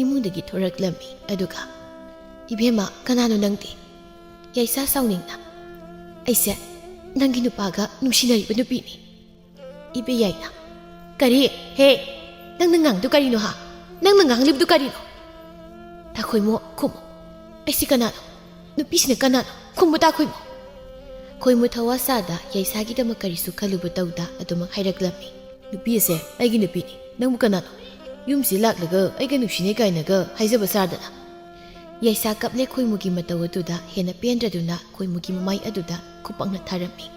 ꯏꯃꯨꯡꯗꯒꯤ ꯊꯣꯔꯛꯂꯝꯃꯤ꯫ ꯑꯗꯨꯒ, "ꯏꯕꯦꯝꯃ, ꯀꯅꯥꯅꯣ ꯅꯪꯗꯤ?" ꯌꯥꯏꯁꯥ ꯁꯥꯎꯅꯤꯡꯅ, "ꯑꯩꯁꯦ ꯅꯪꯒꯤ ꯅꯨꯄꯥꯒ ꯅꯨꯡꯁꯤꯅꯔꯤꯕ ꯅꯨꯄꯤꯅꯤ꯫" ꯏꯕꯦꯌꯥꯏꯅ, "ꯀꯔꯤ? ꯍꯦ, ꯅꯪꯅ ꯉꯥꯡꯗꯨ ꯀꯔꯤꯅꯣ ꯍꯥ? ꯅꯪꯅ ꯉꯥꯡꯂꯤꯕꯗꯨ ꯀꯔꯤꯅꯣ?" ꯇꯥ ꯈꯣꯏꯃꯨ, ꯈꯨꯝꯃꯨ꯫ "ꯑꯩꯁꯤ ꯀꯅꯥꯅꯣ? ꯅꯨꯄꯤꯁꯤꯅ ꯀꯅꯥꯅꯣ? ꯈꯨꯝꯃꯨ ꯇꯥ ꯈꯣꯏꯃꯨ꯫" ꯈꯣꯏꯃꯨ ꯊꯋꯥ ꯁꯥꯗ ꯌꯥꯏꯁꯥꯒꯤꯗꯃꯛ ꯀꯔꯤꯁꯨ ꯈꯜꯂꯨꯕ ꯇꯧꯗ ꯑꯗꯨꯃꯛ ꯍꯥꯏꯔꯛꯂꯝꯃꯤ꯫ "ꯅꯨꯄꯤ ꯑꯁꯦ ꯑꯩꯒꯤ ꯅꯨꯄꯤꯅꯤ꯫ ꯅꯪꯕꯨ ꯀꯅꯥꯅꯣ? ꯌꯨꯝꯁꯤ ꯂꯥꯛꯂꯒ ꯑꯩꯒ ꯅꯨꯡꯁꯤꯅꯩ ꯀꯥꯏꯅꯒ ꯍꯥꯏꯖꯕ ꯁꯥꯗꯅ꯫" ꯌꯥꯏꯁꯥ ꯀꯞꯂꯦ ꯈꯣꯏꯃꯨꯒꯤ ꯃꯇꯧ ꯑꯗꯨꯗ ꯍꯦꯟꯅ ꯄꯦꯟꯗ꯭ꯔꯗꯨꯅ ꯈꯣꯏꯃꯨꯒꯤ ꯃꯃꯥꯏ ꯑꯗꯨꯗ ꯈꯨꯄꯥꯛꯅ ꯊꯥꯔꯝꯃꯤ꯫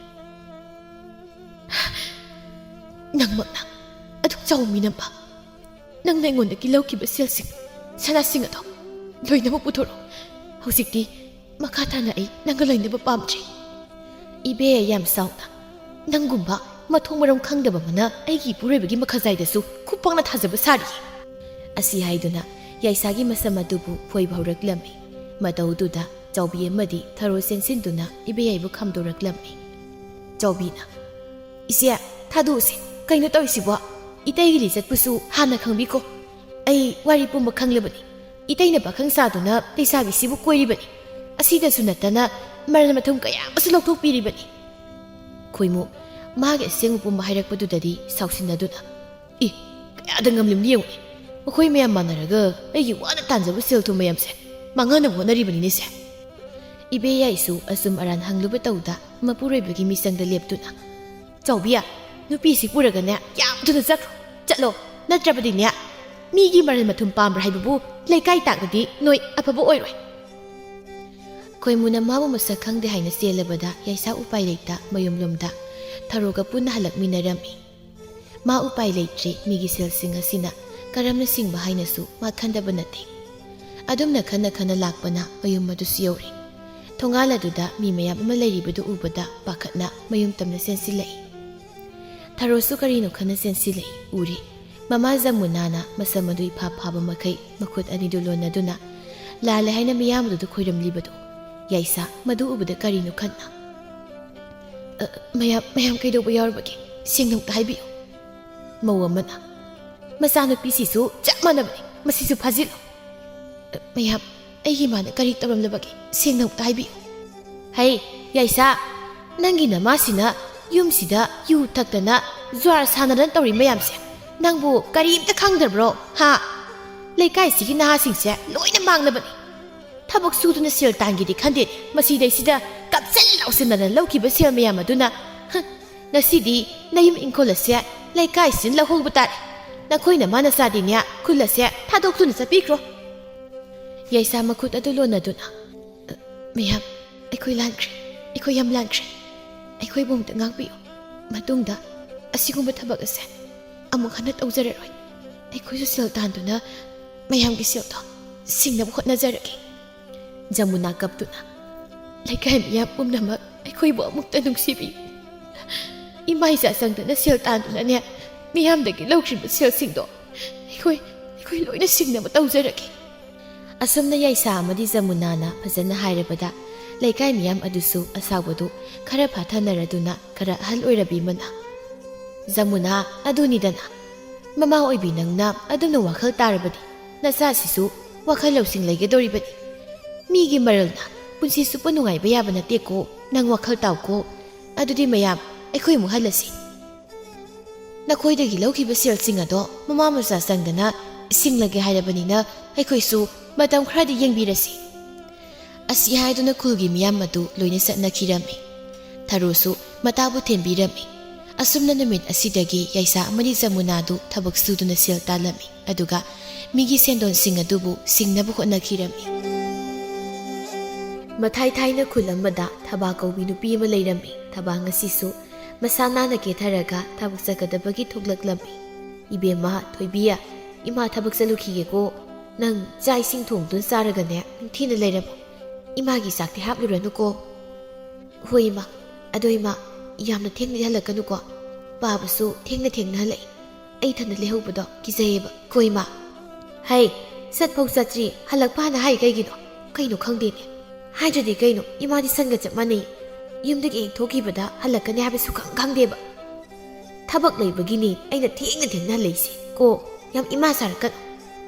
ꯅꯪꯃꯛꯅ ꯑꯗꯨꯛ ꯆꯥꯎꯕ ꯃꯤꯅꯝꯕ, ꯅꯪꯅ ꯑꯩꯉꯣꯟꯗꯒꯤ ꯂꯧꯈꯤꯕ ꯁꯦꯜꯁꯤꯡ, ꯁꯅꯥꯁꯤꯡ ꯑꯗꯣ ꯂꯣꯏꯅꯃꯛ ꯄꯨꯊꯣꯔꯛꯑꯣ꯫ ꯍꯧꯖꯤꯛꯇꯤ ꯃꯈꯥ ꯇꯥꯅ ꯑꯩ ꯅꯪꯒ ꯂꯩꯅꯕ ꯄꯥꯝꯗ꯭ꯔꯦ꯫ ꯏꯕꯦ ꯌꯥꯝ ꯁꯥꯎꯅ, "ꯅꯪꯒꯨꯝꯕ ꯃꯊꯣꯡ ꯃꯔꯝ ꯈꯪꯗꯕ ꯑꯃꯅ ꯑꯩꯒꯤ ꯏꯄꯨꯔꯣꯏꯕꯒꯤ ꯃꯈꯥꯖꯥꯏꯗꯁꯨ ꯈꯨꯄꯥꯛꯅ ꯊꯥꯖꯕ ꯁꯥꯔꯤ"꯫ ꯑꯁꯤ ꯍꯥꯏꯗꯨꯅ ꯌꯥꯏꯁꯥꯒꯤ ꯃꯁꯝ ꯑꯗꯨꯕꯨ ꯐꯣꯏꯕ ꯍꯧꯔꯛꯂꯝꯃꯤ꯫ ꯃꯇꯧꯗꯨꯗ ꯆꯥꯎꯕꯤ ꯑꯃꯗꯤ ꯊꯔꯣ ꯆꯦꯟꯁꯤꯟꯗꯨꯅ ꯏꯕꯦꯌꯥꯏꯕꯨ ꯈꯥꯝꯗꯣꯔꯛꯂꯝꯃꯤ꯫ ꯆꯥꯎꯕꯤꯅ, "ꯏꯆꯦ, ꯊꯥꯗꯣꯛꯎꯁꯦ꯫ ꯀꯩꯅꯣ ꯇꯧꯔꯤꯁꯤꯕꯣ? ꯏꯇꯩꯒꯤ ꯂꯤꯆꯠꯄꯨꯁꯨ ꯍꯥꯟꯅ ꯈꯪꯕꯤꯀꯣ꯫ ꯑꯩ ꯋꯥꯔꯤ ꯄꯨꯝꯕ ꯈꯪꯂꯕꯅꯤ꯫ ꯏꯇꯩꯅ ꯄꯥꯈꯪ ꯁꯥꯗꯨꯅ ꯂꯩꯁꯥꯕꯤꯁꯤꯕꯨ ꯀꯣꯏꯔꯤꯕꯅꯤ꯫ ꯑꯁꯤꯗꯁꯨ ꯅꯠꯇꯅ ꯃꯔꯜ ꯃꯊꯨꯝ ꯀꯌꯥ ꯑꯃꯁꯨ ꯂꯧꯊꯣꯛꯄꯤꯔꯤꯕꯅꯤ"꯫ ꯈꯣꯏꯃꯨ ꯃꯥꯒꯤ ꯑꯁꯦꯡꯕ ꯄꯨꯝꯕ ꯍꯥꯏꯔꯛꯄꯗꯨꯗꯗꯤ ꯁꯥꯎꯁꯤꯟꯅꯗꯨꯅ, "ꯏ, ꯀꯌꯥꯗ ꯉꯝꯂꯤꯕꯅꯤ ꯌꯦꯡꯉꯨꯅꯦ꯫ ꯃꯈꯣꯏ ꯃꯌꯥꯝ ꯃꯥꯟꯅꯔꯒ ꯑꯩꯒꯤ ꯋꯥꯅ ꯇꯥꯟꯖꯕ ꯁꯦꯜ ꯊꯨꯝ ꯃꯌꯥꯝꯁꯦ ꯃꯥꯡꯍꯟꯅꯕ ꯍꯣꯠꯅꯔꯤꯕꯅꯤꯅꯦꯁꯦ"꯫ ꯏꯕꯦꯌꯥꯏꯁꯨ ꯑꯁꯨꯝ ꯑꯔꯥꯟ ꯍꯪꯂꯨꯕ ꯇꯧꯗ ꯃꯄꯨꯔꯣꯏꯕꯒꯤ ꯃꯤꯆꯪꯗ ꯂꯦꯞꯇꯨꯅ, "ꯆꯥꯎꯕꯤ, ꯅꯨꯄꯤꯁꯤ ꯄꯨꯔꯒꯅꯦ ꯌꯥꯝ ꯊꯨꯅ ꯆꯠꯈ꯭ꯔꯣ꯫ ꯆꯠꯂꯣ, ꯅꯠꯇ꯭ꯔꯕꯗꯤꯅꯦ ꯃꯤꯒꯤ ꯃꯔꯜ ꯃꯊꯨꯝ ꯄꯥꯝꯕ꯭ꯔꯥ ꯍꯥꯏꯕꯕꯨ ꯂꯩꯀꯥꯏ ꯇꯥꯛꯂꯗꯤ ꯅꯣꯏ ꯑꯐꯕ ꯑꯣꯏꯔꯣꯏ"꯫ ꯈꯣꯏꯃꯨꯅ ꯃꯥꯕꯨ ꯃꯁꯛ ꯈꯪꯗꯦ ꯍꯥꯏꯅ ꯆꯦꯜꯂꯕꯗ ꯌꯥꯏꯁꯥ ꯎꯄꯥꯏ ꯂꯩꯇ ꯃꯌꯨꯝꯂꯣꯝꯗ ꯊꯔꯣꯒ ꯄꯨꯟꯅ ꯍꯜꯂꯛꯃꯤꯟꯅꯔꯝꯃꯤ꯫ ꯃꯥ ꯎꯄꯥꯏ ꯂꯩꯇ꯭ꯔꯦ, ꯃꯤꯒꯤ ꯁꯦꯜꯁꯤꯡ ꯑꯁꯤꯅ ꯀꯔꯝꯅ ꯁꯤꯡꯕ ꯍꯥꯏꯅꯁꯨ ꯃꯥ ꯈꯟꯗꯕ ꯅꯠꯇꯦ꯫ ꯑꯗꯨꯝꯅ ꯈꯟꯅ ꯈꯟꯅ ꯂꯥꯛꯄꯅ ꯃꯌꯨꯝ ꯑꯗꯨꯁꯨ ꯌꯧꯔꯦ꯫ ꯊꯣꯡꯒꯥꯜ ꯑꯗꯨꯗ ꯃꯤ ꯃꯌꯥꯝ ꯑꯃ ꯂꯩꯔꯤꯕꯗꯨ ꯎꯕꯗ ꯄꯥꯈꯠꯅ ꯃꯌꯨꯝ ꯇꯝꯅ ꯆꯦꯟꯁꯤꯜꯂꯛꯏ꯫ ꯊꯔꯣꯁꯨ ꯀꯔꯤꯅꯣ ꯈꯟꯅ ꯆꯦꯟꯁꯤꯜꯂꯛꯏ ꯎꯔꯦ꯫ ꯃꯃꯥ ꯖꯃꯨꯅꯥꯅ ꯃꯁꯝ ꯑꯗꯨ ꯏꯐꯥ ꯐꯥꯕ ꯃꯈꯩ ꯃꯈꯨꯠ ꯑꯅꯤꯗꯨ ꯂꯣꯟꯅꯗꯨꯅ ꯂꯥꯜꯂꯦ ꯍꯥꯏꯅ ꯃꯤꯌꯥꯝ ꯑꯗꯨꯗ ꯈꯣꯏꯔꯝꯂꯤꯕꯗꯨ꯫ ꯌꯥꯏꯁꯥ ꯃꯗꯨ ꯎꯕꯗ ꯀꯔꯤꯅꯣ ꯈꯟꯅ, "ꯑ, ꯃꯌꯥꯝ, ꯃꯌꯥꯝ ꯀꯩꯗꯧꯕ ꯌꯥꯎꯔꯕꯒꯦ? ꯁꯦꯡꯅ ꯑꯝꯇ ꯍꯥꯏꯕꯤꯌꯨ"꯫ ꯃꯧ ꯑꯃꯅ, "ꯃꯆꯥꯅꯨꯄꯤꯁꯤꯁꯨ ꯆꯞ ꯃꯥꯟꯅꯕꯅꯤ, ꯃꯁꯤꯁꯨ ꯐꯥꯖꯤꯜꯂꯨ"꯫ "ꯑ, ꯃꯌꯥꯝ, ꯑꯩꯒꯤ ꯏꯃꯥꯅ ꯀꯔꯤ ꯇꯧꯔꯝꯂꯕꯒꯦ? ꯁꯦꯡꯅ ꯑꯝꯇ ꯍꯥꯏꯕꯤꯌꯨ"꯫ "ꯍꯩ, ꯌꯥꯏꯁꯥ, ꯅꯪꯒꯤ ꯅꯃꯥꯁꯤꯅ ꯌꯨꯝꯁꯤꯗ ꯌꯨ ꯊꯛꯇꯅ ꯖꯨꯋꯥꯔ ꯁꯥꯟꯅꯗꯅ ꯇꯧꯔꯤ ꯃꯌꯥꯝꯁꯦ ꯅꯪꯕꯨ ꯀꯔꯤꯝꯇ ꯈꯪꯗ꯭ꯔꯕ꯭ꯔꯣ? ꯍꯥ? ꯂꯩꯀꯥꯏꯁꯤꯒꯤ ꯅꯍꯥꯁꯤꯡꯁꯦ ꯂꯣꯏꯅ ꯃꯥꯡꯂꯕꯅꯤ꯫ ꯊꯕꯛ ꯁꯨꯗꯨꯅ ꯁꯦꯜ ꯇꯥꯟꯒꯦꯗꯤ ꯈꯟꯗꯦ, ꯃꯁꯤꯗꯩꯁꯤꯗ ꯀꯞꯁꯤꯟ ꯂꯥꯎꯁꯤꯟꯅꯗꯅ ꯂꯧꯈꯤꯕ ꯁꯦꯜ ꯃꯌꯥꯝ ꯑꯗꯨꯅ, ꯍ, ꯉꯁꯤꯗꯤ ꯅꯌꯨꯝ ꯏꯪꯈꯣꯜ ꯑꯁꯦ ꯂꯩꯀꯥꯏꯁꯤꯅ ꯂꯧꯍꯧꯕ ꯇꯥꯔꯦ꯫ ꯅꯈꯣꯏ ꯅꯃꯥ ꯅꯆꯥꯗꯤꯅꯦ ꯈꯨꯜ ꯑꯁꯦ ꯊꯥꯗꯣꯛꯇꯨꯅ ꯆꯠꯄꯤꯈ꯭ꯔꯣ"꯫ ꯌꯥꯏꯁꯥ ꯃꯈꯨꯠ ꯑꯗꯨ ꯂꯣꯟꯅꯗꯨꯅ, "ꯑ, ꯃꯌꯥꯝ, ꯑꯩꯈꯣꯏ ꯂꯥꯟꯈ꯭ꯔꯦ, ꯑꯩꯈꯣꯏ ꯌꯥꯝ ꯂꯥꯟꯈ꯭ꯔꯦ꯫ ꯑꯩꯈꯣꯏꯕꯨ ꯑꯃꯨꯛꯇ ꯉꯥꯛꯄꯤꯌꯨ꯫ ꯃꯇꯨꯡꯗ ꯑꯁꯤꯒꯨꯝꯕ ꯊꯕꯛ ꯑꯁꯦ ꯑꯃꯨꯛ ꯍꯟꯅ ꯇꯧꯖꯔꯔꯣꯏ꯫ ꯑꯩꯈꯣꯏꯁꯨ ꯁꯦꯜ ꯇꯥꯟꯗꯨꯅ ꯃꯌꯥꯝꯒꯤ ꯁꯦꯜꯗꯣ ꯁꯤꯡꯅꯕ ꯍꯣꯠꯅꯖꯔꯒꯦ꯫ ꯖꯃꯨꯅꯥ ꯀꯞꯇꯨꯅ, "ꯂꯩꯀꯥꯏ ꯃꯤꯌꯥꯝ ꯄꯨꯝꯅꯃꯛ ꯑꯩꯈꯣꯏꯕꯨ ꯑꯃꯨꯛꯇ ꯅꯨꯡꯁꯤꯕꯤꯌꯨ꯫ ꯏꯃꯥ ꯏꯆꯥ ꯆꯪꯗꯅ ꯁꯦꯜ ꯇꯥꯟꯗꯨꯅꯅꯦ, ꯃꯤꯌꯥꯝꯗꯒꯤ ꯂꯧꯈ꯭ꯔꯤꯕ ꯁꯦꯜꯁꯤꯡꯗꯣ ꯑꯩꯈꯣꯏ, ꯑꯩꯈꯣꯏ ꯂꯣꯏꯅ ꯁꯤꯡꯅꯕ ꯇꯧꯖꯔꯒꯦ"꯫ ꯑꯁꯨꯝꯅ ꯌꯥꯏꯁꯥ ꯑꯃꯗꯤ ꯖꯃꯨꯅꯥꯅ ꯐꯖꯅ ꯍꯥꯏꯔꯕꯗ, ꯂꯩꯀꯥꯏ ꯃꯤꯌꯥꯝ ꯑꯗꯨꯁꯨ ꯑꯁꯥꯎꯕꯗꯨ ꯈꯔ ꯐꯥꯊꯅꯔꯗꯨꯅ ꯈꯔ ꯑꯍꯜ ꯑꯣꯏꯔꯕꯤ ꯑꯃꯅ, "ꯖꯃꯨꯅꯥ, ꯑꯗꯨꯅꯤꯗꯅ, ꯃꯃꯥ ꯑꯣꯏꯕꯤ ꯅꯪꯅ ꯑꯗꯨꯝꯅ ꯋꯥꯈꯜ ꯇꯥꯔꯕꯗꯤ ꯅꯆꯥꯁꯤꯁꯨ ꯋꯥꯈꯜ ꯂꯧꯁꯤꯡ ꯂꯩꯒꯗꯧꯔꯤꯕꯅꯤ꯫ ꯃꯤꯒꯤ ꯃꯔꯜꯅ ꯄꯨꯟꯁꯤ ꯆꯨꯞꯄ ꯅꯨꯡꯉꯥꯏꯕ ꯌꯥꯕ ꯅꯠꯇꯦꯀꯣ꯫ ꯅꯪ ꯋꯥꯈꯜ ꯇꯥꯎꯀꯣ꯫ ꯑꯗꯨꯗꯤ ꯃꯌꯥꯝ, ꯑꯩꯈꯣꯏ ꯑꯃꯨꯛ ꯍꯜꯂꯁꯤ꯫ ꯅꯈꯣꯏꯗꯒꯤ ꯂꯧꯈꯤꯕ ꯁꯦꯜꯁꯤꯡ ꯑꯗꯣ ꯃꯃꯥ ꯃꯆꯥ ꯆꯪꯗꯅ ꯁꯤꯡꯂꯒꯦ ꯍꯥꯏꯔꯕꯅꯤꯅ ꯑꯩꯈꯣꯏꯁꯨ ꯃꯇꯝ ꯈꯔꯗꯤ ꯌꯦꯡꯕꯤꯔꯁꯤ"꯫ ꯑꯁꯤ ꯍꯥꯏꯗꯨꯅ ꯈꯨꯜꯒꯤ ꯃꯤꯌꯥꯝ ꯑꯗꯨ ꯂꯣꯏꯅ ꯆꯠꯅꯈꯤꯔꯝꯃꯤ꯫ ꯊꯔꯣꯁꯨ ꯃꯇꯥꯕꯨ ꯊꯦꯝꯕꯤꯔꯝꯃꯤ꯫ ꯑꯁꯨꯝꯅ ꯅꯨꯃꯤꯠ ꯑꯁꯤꯗꯒꯤ ꯌꯥꯏꯁꯥ ꯑꯃꯗꯤ ꯖꯃꯨꯅꯥꯗꯨ ꯊꯕꯛ ꯁꯨꯗꯨꯅ ꯁꯦꯜ ꯇꯥꯜꯂꯝꯃꯤ, ꯑꯗꯨꯒ ꯃꯤꯒꯤ ꯁꯦꯟꯗꯣꯟꯁꯤꯡ ꯑꯗꯨꯕꯨ ꯁꯤꯡꯅꯕ ꯍꯣꯠꯅꯈꯤꯔꯝꯃꯤ꯫ ꯃꯊꯥꯏ ꯊꯥꯏꯅ ꯈꯨꯜ ꯑꯃꯗ ꯊꯕꯥ ꯀꯧꯕꯤ ꯅꯨꯄꯤ ꯑꯃ ꯂꯩꯔꯝꯃꯤ꯫ ꯊꯕꯥ ꯉꯁꯤꯁꯨ ꯃꯁꯥ ꯅꯥꯟꯅ ꯀꯦꯊꯔꯒ ꯊꯕꯛ ꯆꯠꯀꯗꯕꯒꯤ ꯊꯣꯛꯂꯛꯂꯝꯃꯤ꯫ "ꯏꯕꯦꯝꯃ ꯊꯣꯏꯕꯤ, ꯏꯃꯥ ꯊꯕꯛ ꯆꯠꯂꯨꯈꯤꯒꯦꯀꯣ꯫ ꯅꯪ ꯆꯥꯛ ꯏꯁꯤꯡ ꯊꯣꯡꯗꯨꯅ ꯆꯥꯔꯒꯅꯦ, ꯅꯤꯡꯊꯤꯅ ꯂꯩꯔꯝꯃꯨ꯫ ꯏꯃꯥꯒꯤ ꯆꯥꯛꯇꯤ ꯍꯥꯞꯂꯨꯔꯅꯨꯀꯣ"꯫ "ꯍꯣꯏ ꯏꯃꯥ꯫ ꯑꯗꯣ ꯏꯃꯥ, ꯌꯥꯝꯅ ꯊꯦꯡꯅꯗꯤ ꯍꯜꯂꯛꯀꯅꯨꯀꯣ꯫ ꯄꯥꯕꯁꯨ ꯊꯦꯡꯅ ꯊꯦꯡꯅ ꯍꯜꯂꯛꯏ꯫ ꯑꯩ ꯏꯊꯟꯗ ꯂꯩꯍꯧꯕꯗꯣ ꯀꯤꯖꯩꯌꯦꯕ꯫ ꯀꯣ ꯏꯃꯥ꯫ ꯍꯩ, ꯆꯠꯐꯧ ꯆꯠꯇ꯭ꯔꯤ, ꯍꯜꯂꯛꯄ ꯍꯥꯟꯅ ꯍꯥꯏ ꯀꯩꯒꯤꯅꯣ? ꯀꯩꯅꯣ ꯈꯪꯗꯦꯅꯦ꯫ ꯍꯥꯏꯗ꯭ꯔꯗꯤ ꯀꯩꯅꯣ, ꯏꯃꯥꯗꯤ ꯁꯟꯒ ꯆꯞ ꯃꯥꯟꯅꯩ꯫ ꯌꯨꯝꯗꯒꯤ ꯍꯦꯛ ꯊꯣꯛꯈꯤꯕꯗ ꯍꯜꯂꯛꯀꯅꯤ ꯍꯥꯏꯕ ꯁꯨꯈꯪ ꯈꯪꯗꯦꯕ꯫ ꯊꯕꯛ ꯂꯩꯕꯒꯤꯅꯤ ꯑꯩꯅ ꯊꯦꯡꯅ ꯊꯦꯡꯅ ꯍꯜꯂꯛꯏꯁꯦ꯫ ꯀꯣ, ꯌꯥꯝ ꯏꯃꯥ ꯁꯥꯔꯛꯀꯅꯨ"꯫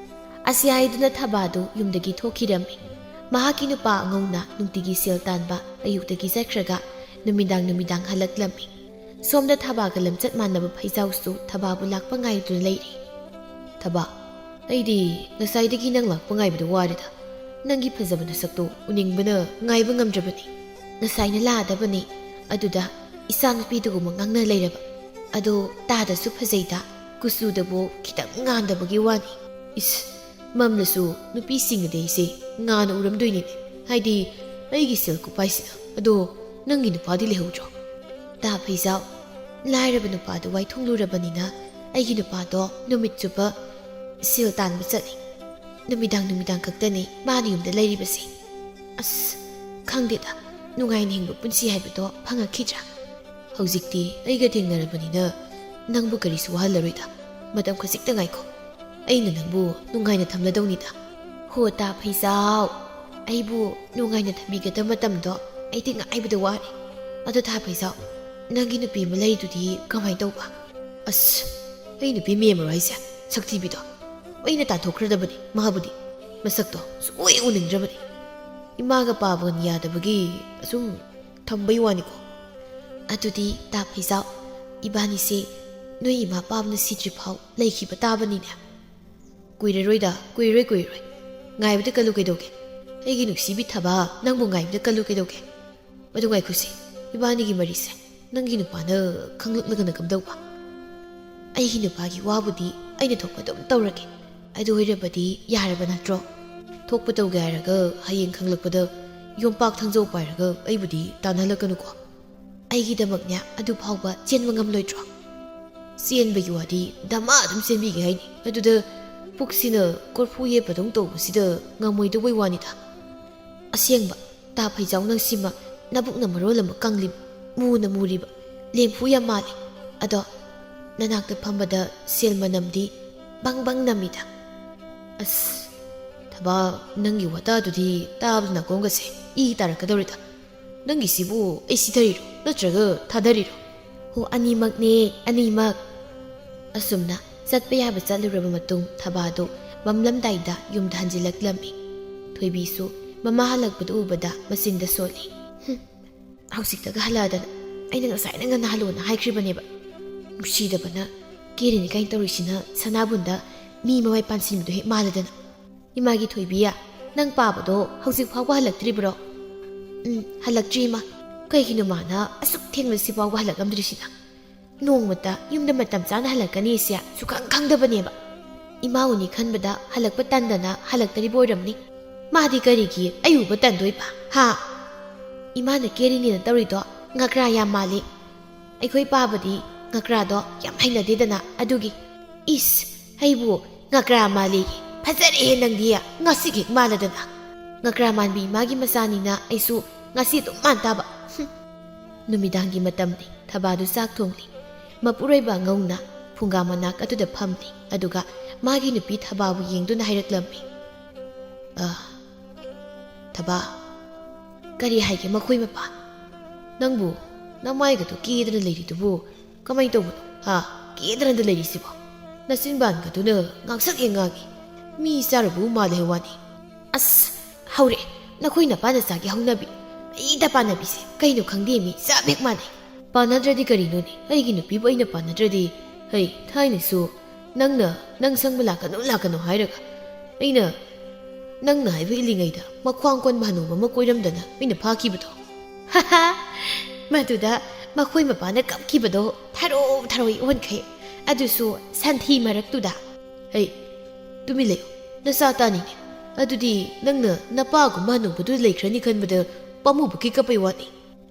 ꯑꯁꯤ ꯍꯥꯏꯗꯨꯅ ꯊꯕꯥꯗꯨ ꯌꯨꯝꯗꯒꯤ ꯊꯣꯛꯈꯤꯔꯝꯃꯤ꯫ ꯃꯍꯥꯛꯀꯤ ꯅꯨꯄꯥ ꯑꯉꯧꯅ ꯅꯨꯡꯇꯤꯒꯤ ꯁꯦꯜ ꯇꯥꯟꯕ ꯑꯌꯨꯛꯇꯒꯤ ꯆꯠꯈ꯭ꯔꯒ ꯅꯨꯃꯤꯗꯥꯡ ꯅꯨꯃꯤꯗꯥꯡ ꯍꯜꯂꯛꯂꯝꯃꯤ꯫ ꯁꯣꯝꯗ ꯊꯕꯥꯒ ꯂꯝꯆꯠ ꯃꯥꯟꯅꯕ ꯐꯩꯖꯥꯎꯁꯨ ꯊꯕꯥꯕꯨ ꯂꯥꯛꯄ ꯉꯥꯏꯗꯨꯅ ꯂꯩꯔꯤ꯫ "ꯊꯕꯥ, ꯑꯩꯗꯤ ꯉꯁꯥꯏꯗꯒꯤ ꯅꯪ ꯂꯥꯛꯄ ꯉꯥꯏꯕꯗ ꯋꯥꯔꯦꯗ꯫ ꯅꯪꯒꯤ ꯐꯖꯕ ꯅꯁꯛꯇꯣ ꯎꯅꯤꯡꯕꯅ ꯉꯥꯏꯕ ꯉꯝꯗ꯭ꯔꯕꯅꯤ꯫ ꯉꯁꯥꯏꯅ ꯂꯥꯛꯑꯗꯕꯅꯤ, ꯑꯗꯨꯗ ꯏꯆꯥꯅꯨꯄꯤꯗꯨꯒꯨꯝꯕ ꯉꯥꯡꯅ ꯂꯩꯔꯕ꯫ ꯑꯗꯣ ꯇꯥꯗꯁꯨ ꯐꯖꯩꯗ, ꯀꯨꯆꯨꯗꯕꯨ ꯈꯤꯇꯪ ꯉꯥꯟꯗꯕꯒꯤ ꯋꯥꯅꯤ"꯫ "ꯏꯁ, ꯃꯝꯂꯁꯨ ꯅꯨꯄꯤꯁꯤꯡ ꯑꯗꯤ ꯑꯩꯁꯦ ꯉꯥꯟꯅ ꯎꯔꯝꯗꯣꯏꯅꯤꯅꯦ, ꯍꯥꯏꯗꯤ ꯑꯩꯒꯤ ꯁꯦꯜ ꯀꯨꯞꯄꯥꯏꯁꯤꯅ꯫ ꯑꯗꯣ ꯅꯪꯒꯤ ꯅꯨꯄꯥꯗꯤ ꯂꯩꯍꯧꯗ꯭ꯔꯣ?" "ꯇꯥ ꯐꯩꯖꯥꯎ, ꯂꯥꯏꯔꯕ ꯅꯨꯄꯥꯗꯣ ꯋꯥꯏꯊꯨꯡꯂꯨꯔꯕꯅꯤꯅ ꯑꯩꯒꯤ ꯅꯨꯄꯥꯗꯣ ꯅꯨꯃꯤꯠ ꯆꯨꯞꯄ ꯁꯦꯜ ꯇꯥꯟꯕ ꯆꯠꯂꯤ꯫ ꯅꯨꯃꯤꯗꯥꯡ ꯅꯨꯃꯤꯗꯥꯡ ꯈꯛꯇꯅꯤ ꯃꯥꯅ ꯌꯨꯝꯗ ꯂꯩꯔꯤꯕꯁꯦ꯫ ꯑꯁ, ꯈꯪꯗꯦꯗ, ꯅꯨꯡꯉꯥꯏꯅ ꯍꯤꯡꯕ ꯄꯨꯟꯁꯤ ꯍꯥꯏꯕꯗꯣ ꯐꯪꯉꯛꯈꯤꯗ꯭ꯔꯥ? ꯍꯧꯖꯤꯛꯇꯤ ꯑꯩꯒ ꯊꯦꯡꯅꯔꯕꯅꯤꯅ ꯅꯪꯕꯨ ꯀꯔꯤꯁꯨ ꯋꯥꯍꯜꯂꯔꯣꯏꯗ꯫ ꯃꯇꯝ ꯈꯖꯤꯛꯇ ꯉꯥꯏꯈꯣ꯫ ꯑꯩꯅ ꯅꯪꯕꯨ ꯅꯨꯡꯉꯥꯏꯅ ꯊꯝꯂꯗꯧꯅꯤꯗ꯫ ꯍꯣ, ꯇꯥ ꯐꯩꯖꯥꯎ, ꯑꯩꯕꯨ ꯅꯨꯡꯉꯥꯏꯅ ꯊꯝꯕꯤꯒꯗꯕ ꯃꯇꯝꯗꯣ ꯑꯩꯗꯤ ꯉꯥꯏꯕꯗ ꯋꯥꯔꯦ꯫ ꯑꯗꯣ ꯇꯥ ꯐꯩꯖꯥꯎ, ꯅꯪꯒꯤ ꯅꯨꯄꯤ ꯑꯃ ꯂꯩꯗꯨꯗꯤ ꯀꯃꯥꯏ ꯇꯧꯕ? ꯑꯁ, ꯑꯩ ꯅꯨꯄꯤ ꯃꯦꯝꯃꯔꯣ ꯍꯥꯏꯁꯦ? ꯁꯛꯊꯤꯕꯤꯗꯣ꯫ ꯑꯩꯅ ꯇꯥꯟꯊꯣꯛꯈ꯭ꯔꯗꯕꯅꯤ ꯃꯥꯕꯨꯗꯤ꯫ ꯃꯁꯛꯇꯣ ꯁꯨꯛꯎ ꯎꯅꯤꯡꯗ꯭ꯔꯕꯅꯤ꯫ ꯏꯃꯥꯒ ꯄꯥꯕꯒꯅꯤ ꯌꯥꯗꯕꯒꯤ ꯑꯁꯨꯝ ꯊꯝꯕꯩ ꯋꯥꯅꯤꯀꯣ꯫ ꯑꯗꯨꯗꯤ ꯇꯥ ꯐꯩꯖꯥꯎ, ꯏꯕꯥꯅꯤꯁꯦ ꯅꯣꯏ ꯏꯃꯥ ꯄꯥꯕꯅ ꯁꯤꯗ꯭ꯔꯤꯐꯥꯎ ꯂꯩꯈꯤꯕ ꯇꯥꯕꯅꯤꯅꯦ꯫ ꯀꯨꯏꯔꯔꯣꯏꯗ, ꯀꯨꯏꯔꯔꯣꯏ, ꯀꯨꯏꯔꯔꯣꯏ꯫ ꯉꯥꯏꯕꯗ ꯀꯜꯂꯨ ꯀꯩꯗꯧꯒꯦ? ꯑꯩꯒꯤ ꯅꯨꯡꯁꯤꯕꯤ ꯊꯕꯥ, ꯅꯪꯕꯨ ꯉꯥꯏꯕꯗ ꯀꯜꯂꯨ ꯀꯩꯗꯧꯒꯦ? ꯑꯗꯨ ꯉꯥꯏꯈꯣꯁꯦ, ꯏꯕꯥꯅꯤꯒꯤ ꯃꯔꯤꯁꯦ ꯅꯪꯒꯤ ꯅꯨꯄꯥꯅ ꯈꯪꯂꯛꯂꯒꯅ ꯀꯝꯗꯧꯕ? ꯑꯩꯒꯤ ꯅꯨꯄꯥꯒꯤ ꯋꯥꯕꯨꯗꯤ ꯑꯩꯅ ꯊꯣꯛꯄ ꯑꯗꯨꯝ ꯇꯧꯔꯒꯦ꯫ ꯑꯗꯨ ꯑꯣꯏꯔꯕꯗꯤ ꯌꯥꯔꯕ ꯅꯠꯇ꯭ꯔꯣ? ꯊꯣꯛꯄ ꯇꯧꯒꯦ ꯍꯥꯏꯔꯒ ꯍꯌꯦꯡ ꯈꯪꯂꯛꯄꯗ ꯌꯣꯝꯄꯥꯛ ꯊꯥꯡꯖꯧ ꯄꯥꯏꯔꯒ ꯑꯩꯕꯨꯗꯤ ꯇꯥꯟꯅꯍꯜꯂꯛꯀꯅꯨꯀꯣ꯫ ꯑꯩꯒꯤꯗꯃꯛꯅꯦ ꯑꯗꯨ ꯐꯥꯎꯕ ꯆꯦꯟꯕ ꯉꯝꯂꯣꯏꯗ꯭ꯔꯣ? ꯆꯦꯟꯕꯒꯤ ꯋꯥꯗꯤ ꯗꯃꯥ ꯑꯗꯨꯝ ꯆꯦꯟꯕꯤꯒꯦ ꯍꯥꯏꯅꯤ꯫ ꯑꯗꯨꯗ ꯄꯨꯛꯁꯤꯅ ꯀꯣꯔꯐꯨ ꯌꯦꯠꯄꯗꯧ ꯇꯧꯕꯁꯤꯗ ꯉꯝꯃꯣꯏꯗꯧꯕꯩ ꯋꯥꯅꯤꯗ꯫ ꯑꯁꯦꯡꯕ, ꯇꯥ ꯐꯩꯖꯥꯎ ꯅꯪꯁꯤꯃ ꯅꯕꯨꯛꯅ ꯃꯔꯣꯜ ꯑꯃ ꯀꯪꯂꯤꯕ, ꯃꯨꯅ ꯃꯨꯔꯤꯕ, ꯂꯦꯝꯐꯨ ꯌꯥꯝ ꯃꯥꯜꯂꯤ꯫ ꯑꯗꯣ ꯅꯅꯥꯛꯇ ꯐꯝꯕꯗ ꯁꯦꯜ ꯃꯅꯝꯗꯤ ꯕꯪ ꯕꯪ ꯅꯝꯃꯤꯗ꯫ ꯑꯁ, ꯊꯕꯥ, ꯅꯪꯒꯤ ꯋꯥꯇꯥꯗꯨꯗꯤ ꯇꯥꯕꯗ ꯅꯥꯀꯣꯡꯒꯁꯦ ꯏ ꯇꯥꯔꯛꯀꯗꯧꯔꯦꯗ꯫ ꯅꯪꯒꯤꯁꯤꯕꯨ ꯑꯩ ꯁꯤꯊꯔꯤꯔꯣ ꯅꯠꯇ꯭ꯔꯒ ꯊꯥꯗꯔꯤꯔꯣ? ꯍꯣ, ꯑꯅꯤꯃꯛꯅꯦ, ꯑꯅꯤꯃꯛ꯫ ꯑꯁꯨꯝꯅ ꯆꯠꯄ ꯌꯥꯕ ꯆꯠꯂꯨꯔꯕ ꯃꯇꯨꯡ ꯊꯕꯥꯗꯨ ꯃꯝꯂꯝꯗꯥꯏꯗ ꯌꯨꯝꯗ ꯍꯟꯖꯤꯜꯂꯛꯂꯝꯃꯤ꯫ ꯊꯣꯏꯕꯤꯁꯨ ꯃꯃꯥ ꯍꯜꯂꯛꯄꯗꯨ ꯎꯕꯗ ꯃꯆꯤꯟꯗ ꯁꯣꯜꯂꯤ꯫ "ꯍꯨꯝ, ꯍꯧꯖꯤꯛꯇꯒ ꯍꯜꯂꯛꯑꯗꯅ, ꯑꯩꯅ ꯉꯁꯥꯏꯅ ꯉꯟꯅ ꯍꯜꯂꯣꯅ ꯍꯥꯏꯈ꯭ꯔꯤꯕꯅꯦꯕ꯫ ꯅꯨꯡꯁꯤꯗꯕꯅ ꯀꯦꯔꯤꯅꯤ ꯀꯥꯏꯅ ꯇꯧꯔꯤꯁꯤꯅ ꯁꯅꯥꯕꯨꯟꯗ ꯃꯤ ꯃꯃꯥꯏ ꯄꯥꯟꯁꯤꯟꯕꯗꯣ ꯍꯦꯛ ꯃꯥꯜꯂꯗꯅ꯫ ꯏꯃꯥꯒꯤ ꯊꯣꯏꯕꯤꯌꯥ, ꯅꯪ ꯄꯥꯕꯗꯣ ꯍꯧꯖꯤꯛ ꯐꯥꯎꯕ ꯍꯜꯂꯛꯇ꯭ꯔꯤꯕ꯭ꯔꯣ?" "ꯎꯝ, ꯍꯜꯂꯛꯇ꯭ꯔꯤ, ꯏꯃꯥ꯫ ꯀꯩꯒꯤꯅꯣ ꯃꯥꯅ ꯑꯁꯨꯛ ꯊꯦꯡꯅ ꯁꯤ ꯐꯥꯎꯕ ꯍꯜꯂꯛꯂꯝꯗ꯭ꯔꯤꯁꯤꯅ? ꯅꯣꯡꯃꯇ ꯌꯨꯝꯗ ꯃꯇꯝ ꯆꯥꯅ ꯍꯜꯂꯛꯀꯅꯤꯁꯦ ꯁꯨꯈꯪ ꯈꯪꯗꯕꯅꯦꯕ꯫ ꯏꯃꯥ ꯎꯅꯤ ꯈꯟꯕꯗ ꯍꯜꯂꯛꯄ ꯇꯟꯗꯅ ꯍꯜꯂꯛꯇ꯭ꯔꯤꯕ ꯑꯣꯏꯔꯝꯅꯤ꯫ ꯃꯥꯗꯤ ꯀꯔꯤꯒꯤ ꯑꯩ ꯎꯕ ꯇꯟꯗꯣꯏꯕ, ꯍꯥ? ꯏꯃꯥꯅ ꯀꯦꯔꯤꯅꯦꯅ ꯇꯧꯔꯤꯗꯣ ꯉꯀ꯭ꯔꯥ ꯌꯥꯝ ꯃꯥꯜꯂꯤ꯫ ꯑꯩꯈꯣꯏ ꯄꯥꯕꯗꯤ ꯉꯀ꯭ꯔꯥꯗꯣ ꯌꯥꯝ ꯍꯩꯅꯗꯦꯗꯅ, ꯑꯗꯨꯒꯤ꯫ "ꯏꯁ, ꯑꯩꯕꯨ ꯉꯀ꯭ꯔꯥ ꯃꯥꯜꯂꯤ? ꯐꯖꯔꯦꯍꯦ ꯅꯪꯗꯤ, ꯉꯁꯤꯒꯤ ꯍꯦꯛ ꯃꯥꯜꯂꯗꯅ꯫ ꯉꯀ꯭ꯔꯥ ꯃꯥꯟꯕꯤ ꯏꯃꯥꯒꯤ ꯃꯆꯥꯅꯤꯅ ꯑꯩꯁꯨ ꯉꯁꯤ ꯑꯗꯨꯝ ꯃꯥꯟ ꯇꯥꯕ꯫" ꯍꯨꯝ꯫ ꯅꯨꯃꯤꯗꯥꯡꯒꯤ ꯃꯇꯝꯅꯤ꯫ ꯊꯕꯥꯗꯨ ꯆꯥꯛ ꯊꯣꯡꯂꯤ꯫ ꯃꯄꯨꯔꯣꯏꯕ ꯑꯉꯧꯅ ꯐꯨꯡꯒꯥ ꯃꯅꯥꯛ ꯑꯗꯨꯗ ꯐꯝꯂꯤ꯫ ꯑꯗꯨꯒ ꯃꯥꯒꯤ ꯅꯨꯄꯤ ꯊꯕꯥꯕꯨ ꯌꯦꯡꯗꯨꯅ ꯍꯥꯏꯔꯛꯂꯝꯃꯤ, "ꯑ, ꯊꯕꯥ, ꯀꯔꯤ ꯍꯥꯏꯒꯦ ꯃꯈꯣꯏ ꯃꯄꯥ? ꯅꯪꯕꯨ ꯅꯃꯥꯏꯒꯗꯨ ꯀꯦꯗꯅ ꯂꯩꯔꯤꯗꯨꯕꯨ ꯀꯃꯥꯏ ꯇꯧꯕꯅꯣ? ꯍꯥ? ꯀꯦꯗꯅꯗ ꯂꯩꯔꯤꯁꯤꯕꯣ? ꯅꯆꯤꯟꯕꯥꯟꯒꯗꯨꯅ ꯉꯥꯡꯁꯛ ꯍꯦꯛ ꯉꯥꯡꯉꯤ꯫ ꯃꯤ ꯆꯥꯔꯨꯕꯕꯨ ꯃꯥꯜꯂꯦ ꯍꯥꯏ ꯋꯥꯅꯤ꯫" "ꯑꯁ, ꯍꯧꯔꯦ꯫ ꯅꯈꯣꯏ ꯅꯄꯥ ꯅꯆꯥꯒꯤ ꯍꯧꯅꯕꯤ꯫ ꯑꯩꯗ ꯄꯥꯟꯅꯕꯤꯁꯦ ꯀꯩꯅꯣ ꯈꯪꯗꯦ, ꯃꯤ ꯆꯞ ꯍꯦꯛ ꯃꯥꯟꯅꯩ꯫ ꯄꯥꯟꯅꯗ꯭ꯔꯗꯤ ꯀꯔꯤꯅꯣꯅꯦ? ꯑꯩꯒꯤ ꯅꯨꯄꯤꯕꯨ ꯑꯩꯅ ꯄꯥꯟꯅꯗ꯭ꯔꯗꯤ? ꯍꯩ, ꯊꯥꯏꯅꯁꯨ ꯅꯪꯅ ꯅꯪ ꯁꯪꯕ ꯂꯥꯛꯀꯅꯨ, ꯂꯥꯛꯀꯅꯨ ꯍꯥꯏꯔꯒ ꯑꯩꯅ ꯅꯪꯅ ꯍꯥꯏꯕ ꯏꯜꯂꯤꯉꯩꯗ ꯃꯈ꯭ꯋꯥꯡ ꯀꯣꯟꯕ ꯍꯅꯨꯕ ꯑꯃ ꯀꯣꯏꯔꯝꯗꯅ ꯑꯩꯅ ꯐꯥꯈꯤꯕꯗꯣ꯫" ꯍꯥꯍꯥ! ꯃꯗꯨꯗ ꯃꯈꯣꯏ ꯃꯄꯥꯅ ꯀꯞꯈꯤꯕꯗꯣ ꯊꯔꯣ ꯊꯔꯣꯏ ꯑꯣꯟꯈꯩ꯫ ꯑꯗꯨꯁꯨ ꯁꯟꯊꯤ ꯃꯔꯛꯇꯨꯗ꯫ "ꯍꯩ, ꯇꯨꯃꯤꯟ ꯂꯩꯌꯨ꯫ ꯅꯆꯥ ꯇꯥꯅꯤꯡꯉꯦ꯫ ꯑꯗꯨꯗꯤ ꯅꯪꯅ ꯅꯄꯥꯒꯨꯝꯕ ꯍꯅꯨꯕꯗꯨ ꯂꯩꯈ꯭ꯔꯅꯤ ꯈꯟꯕꯗ ꯄꯥꯝꯃꯨꯕꯒꯤ ꯀꯞꯄꯩ ꯋꯥꯅꯤ꯫"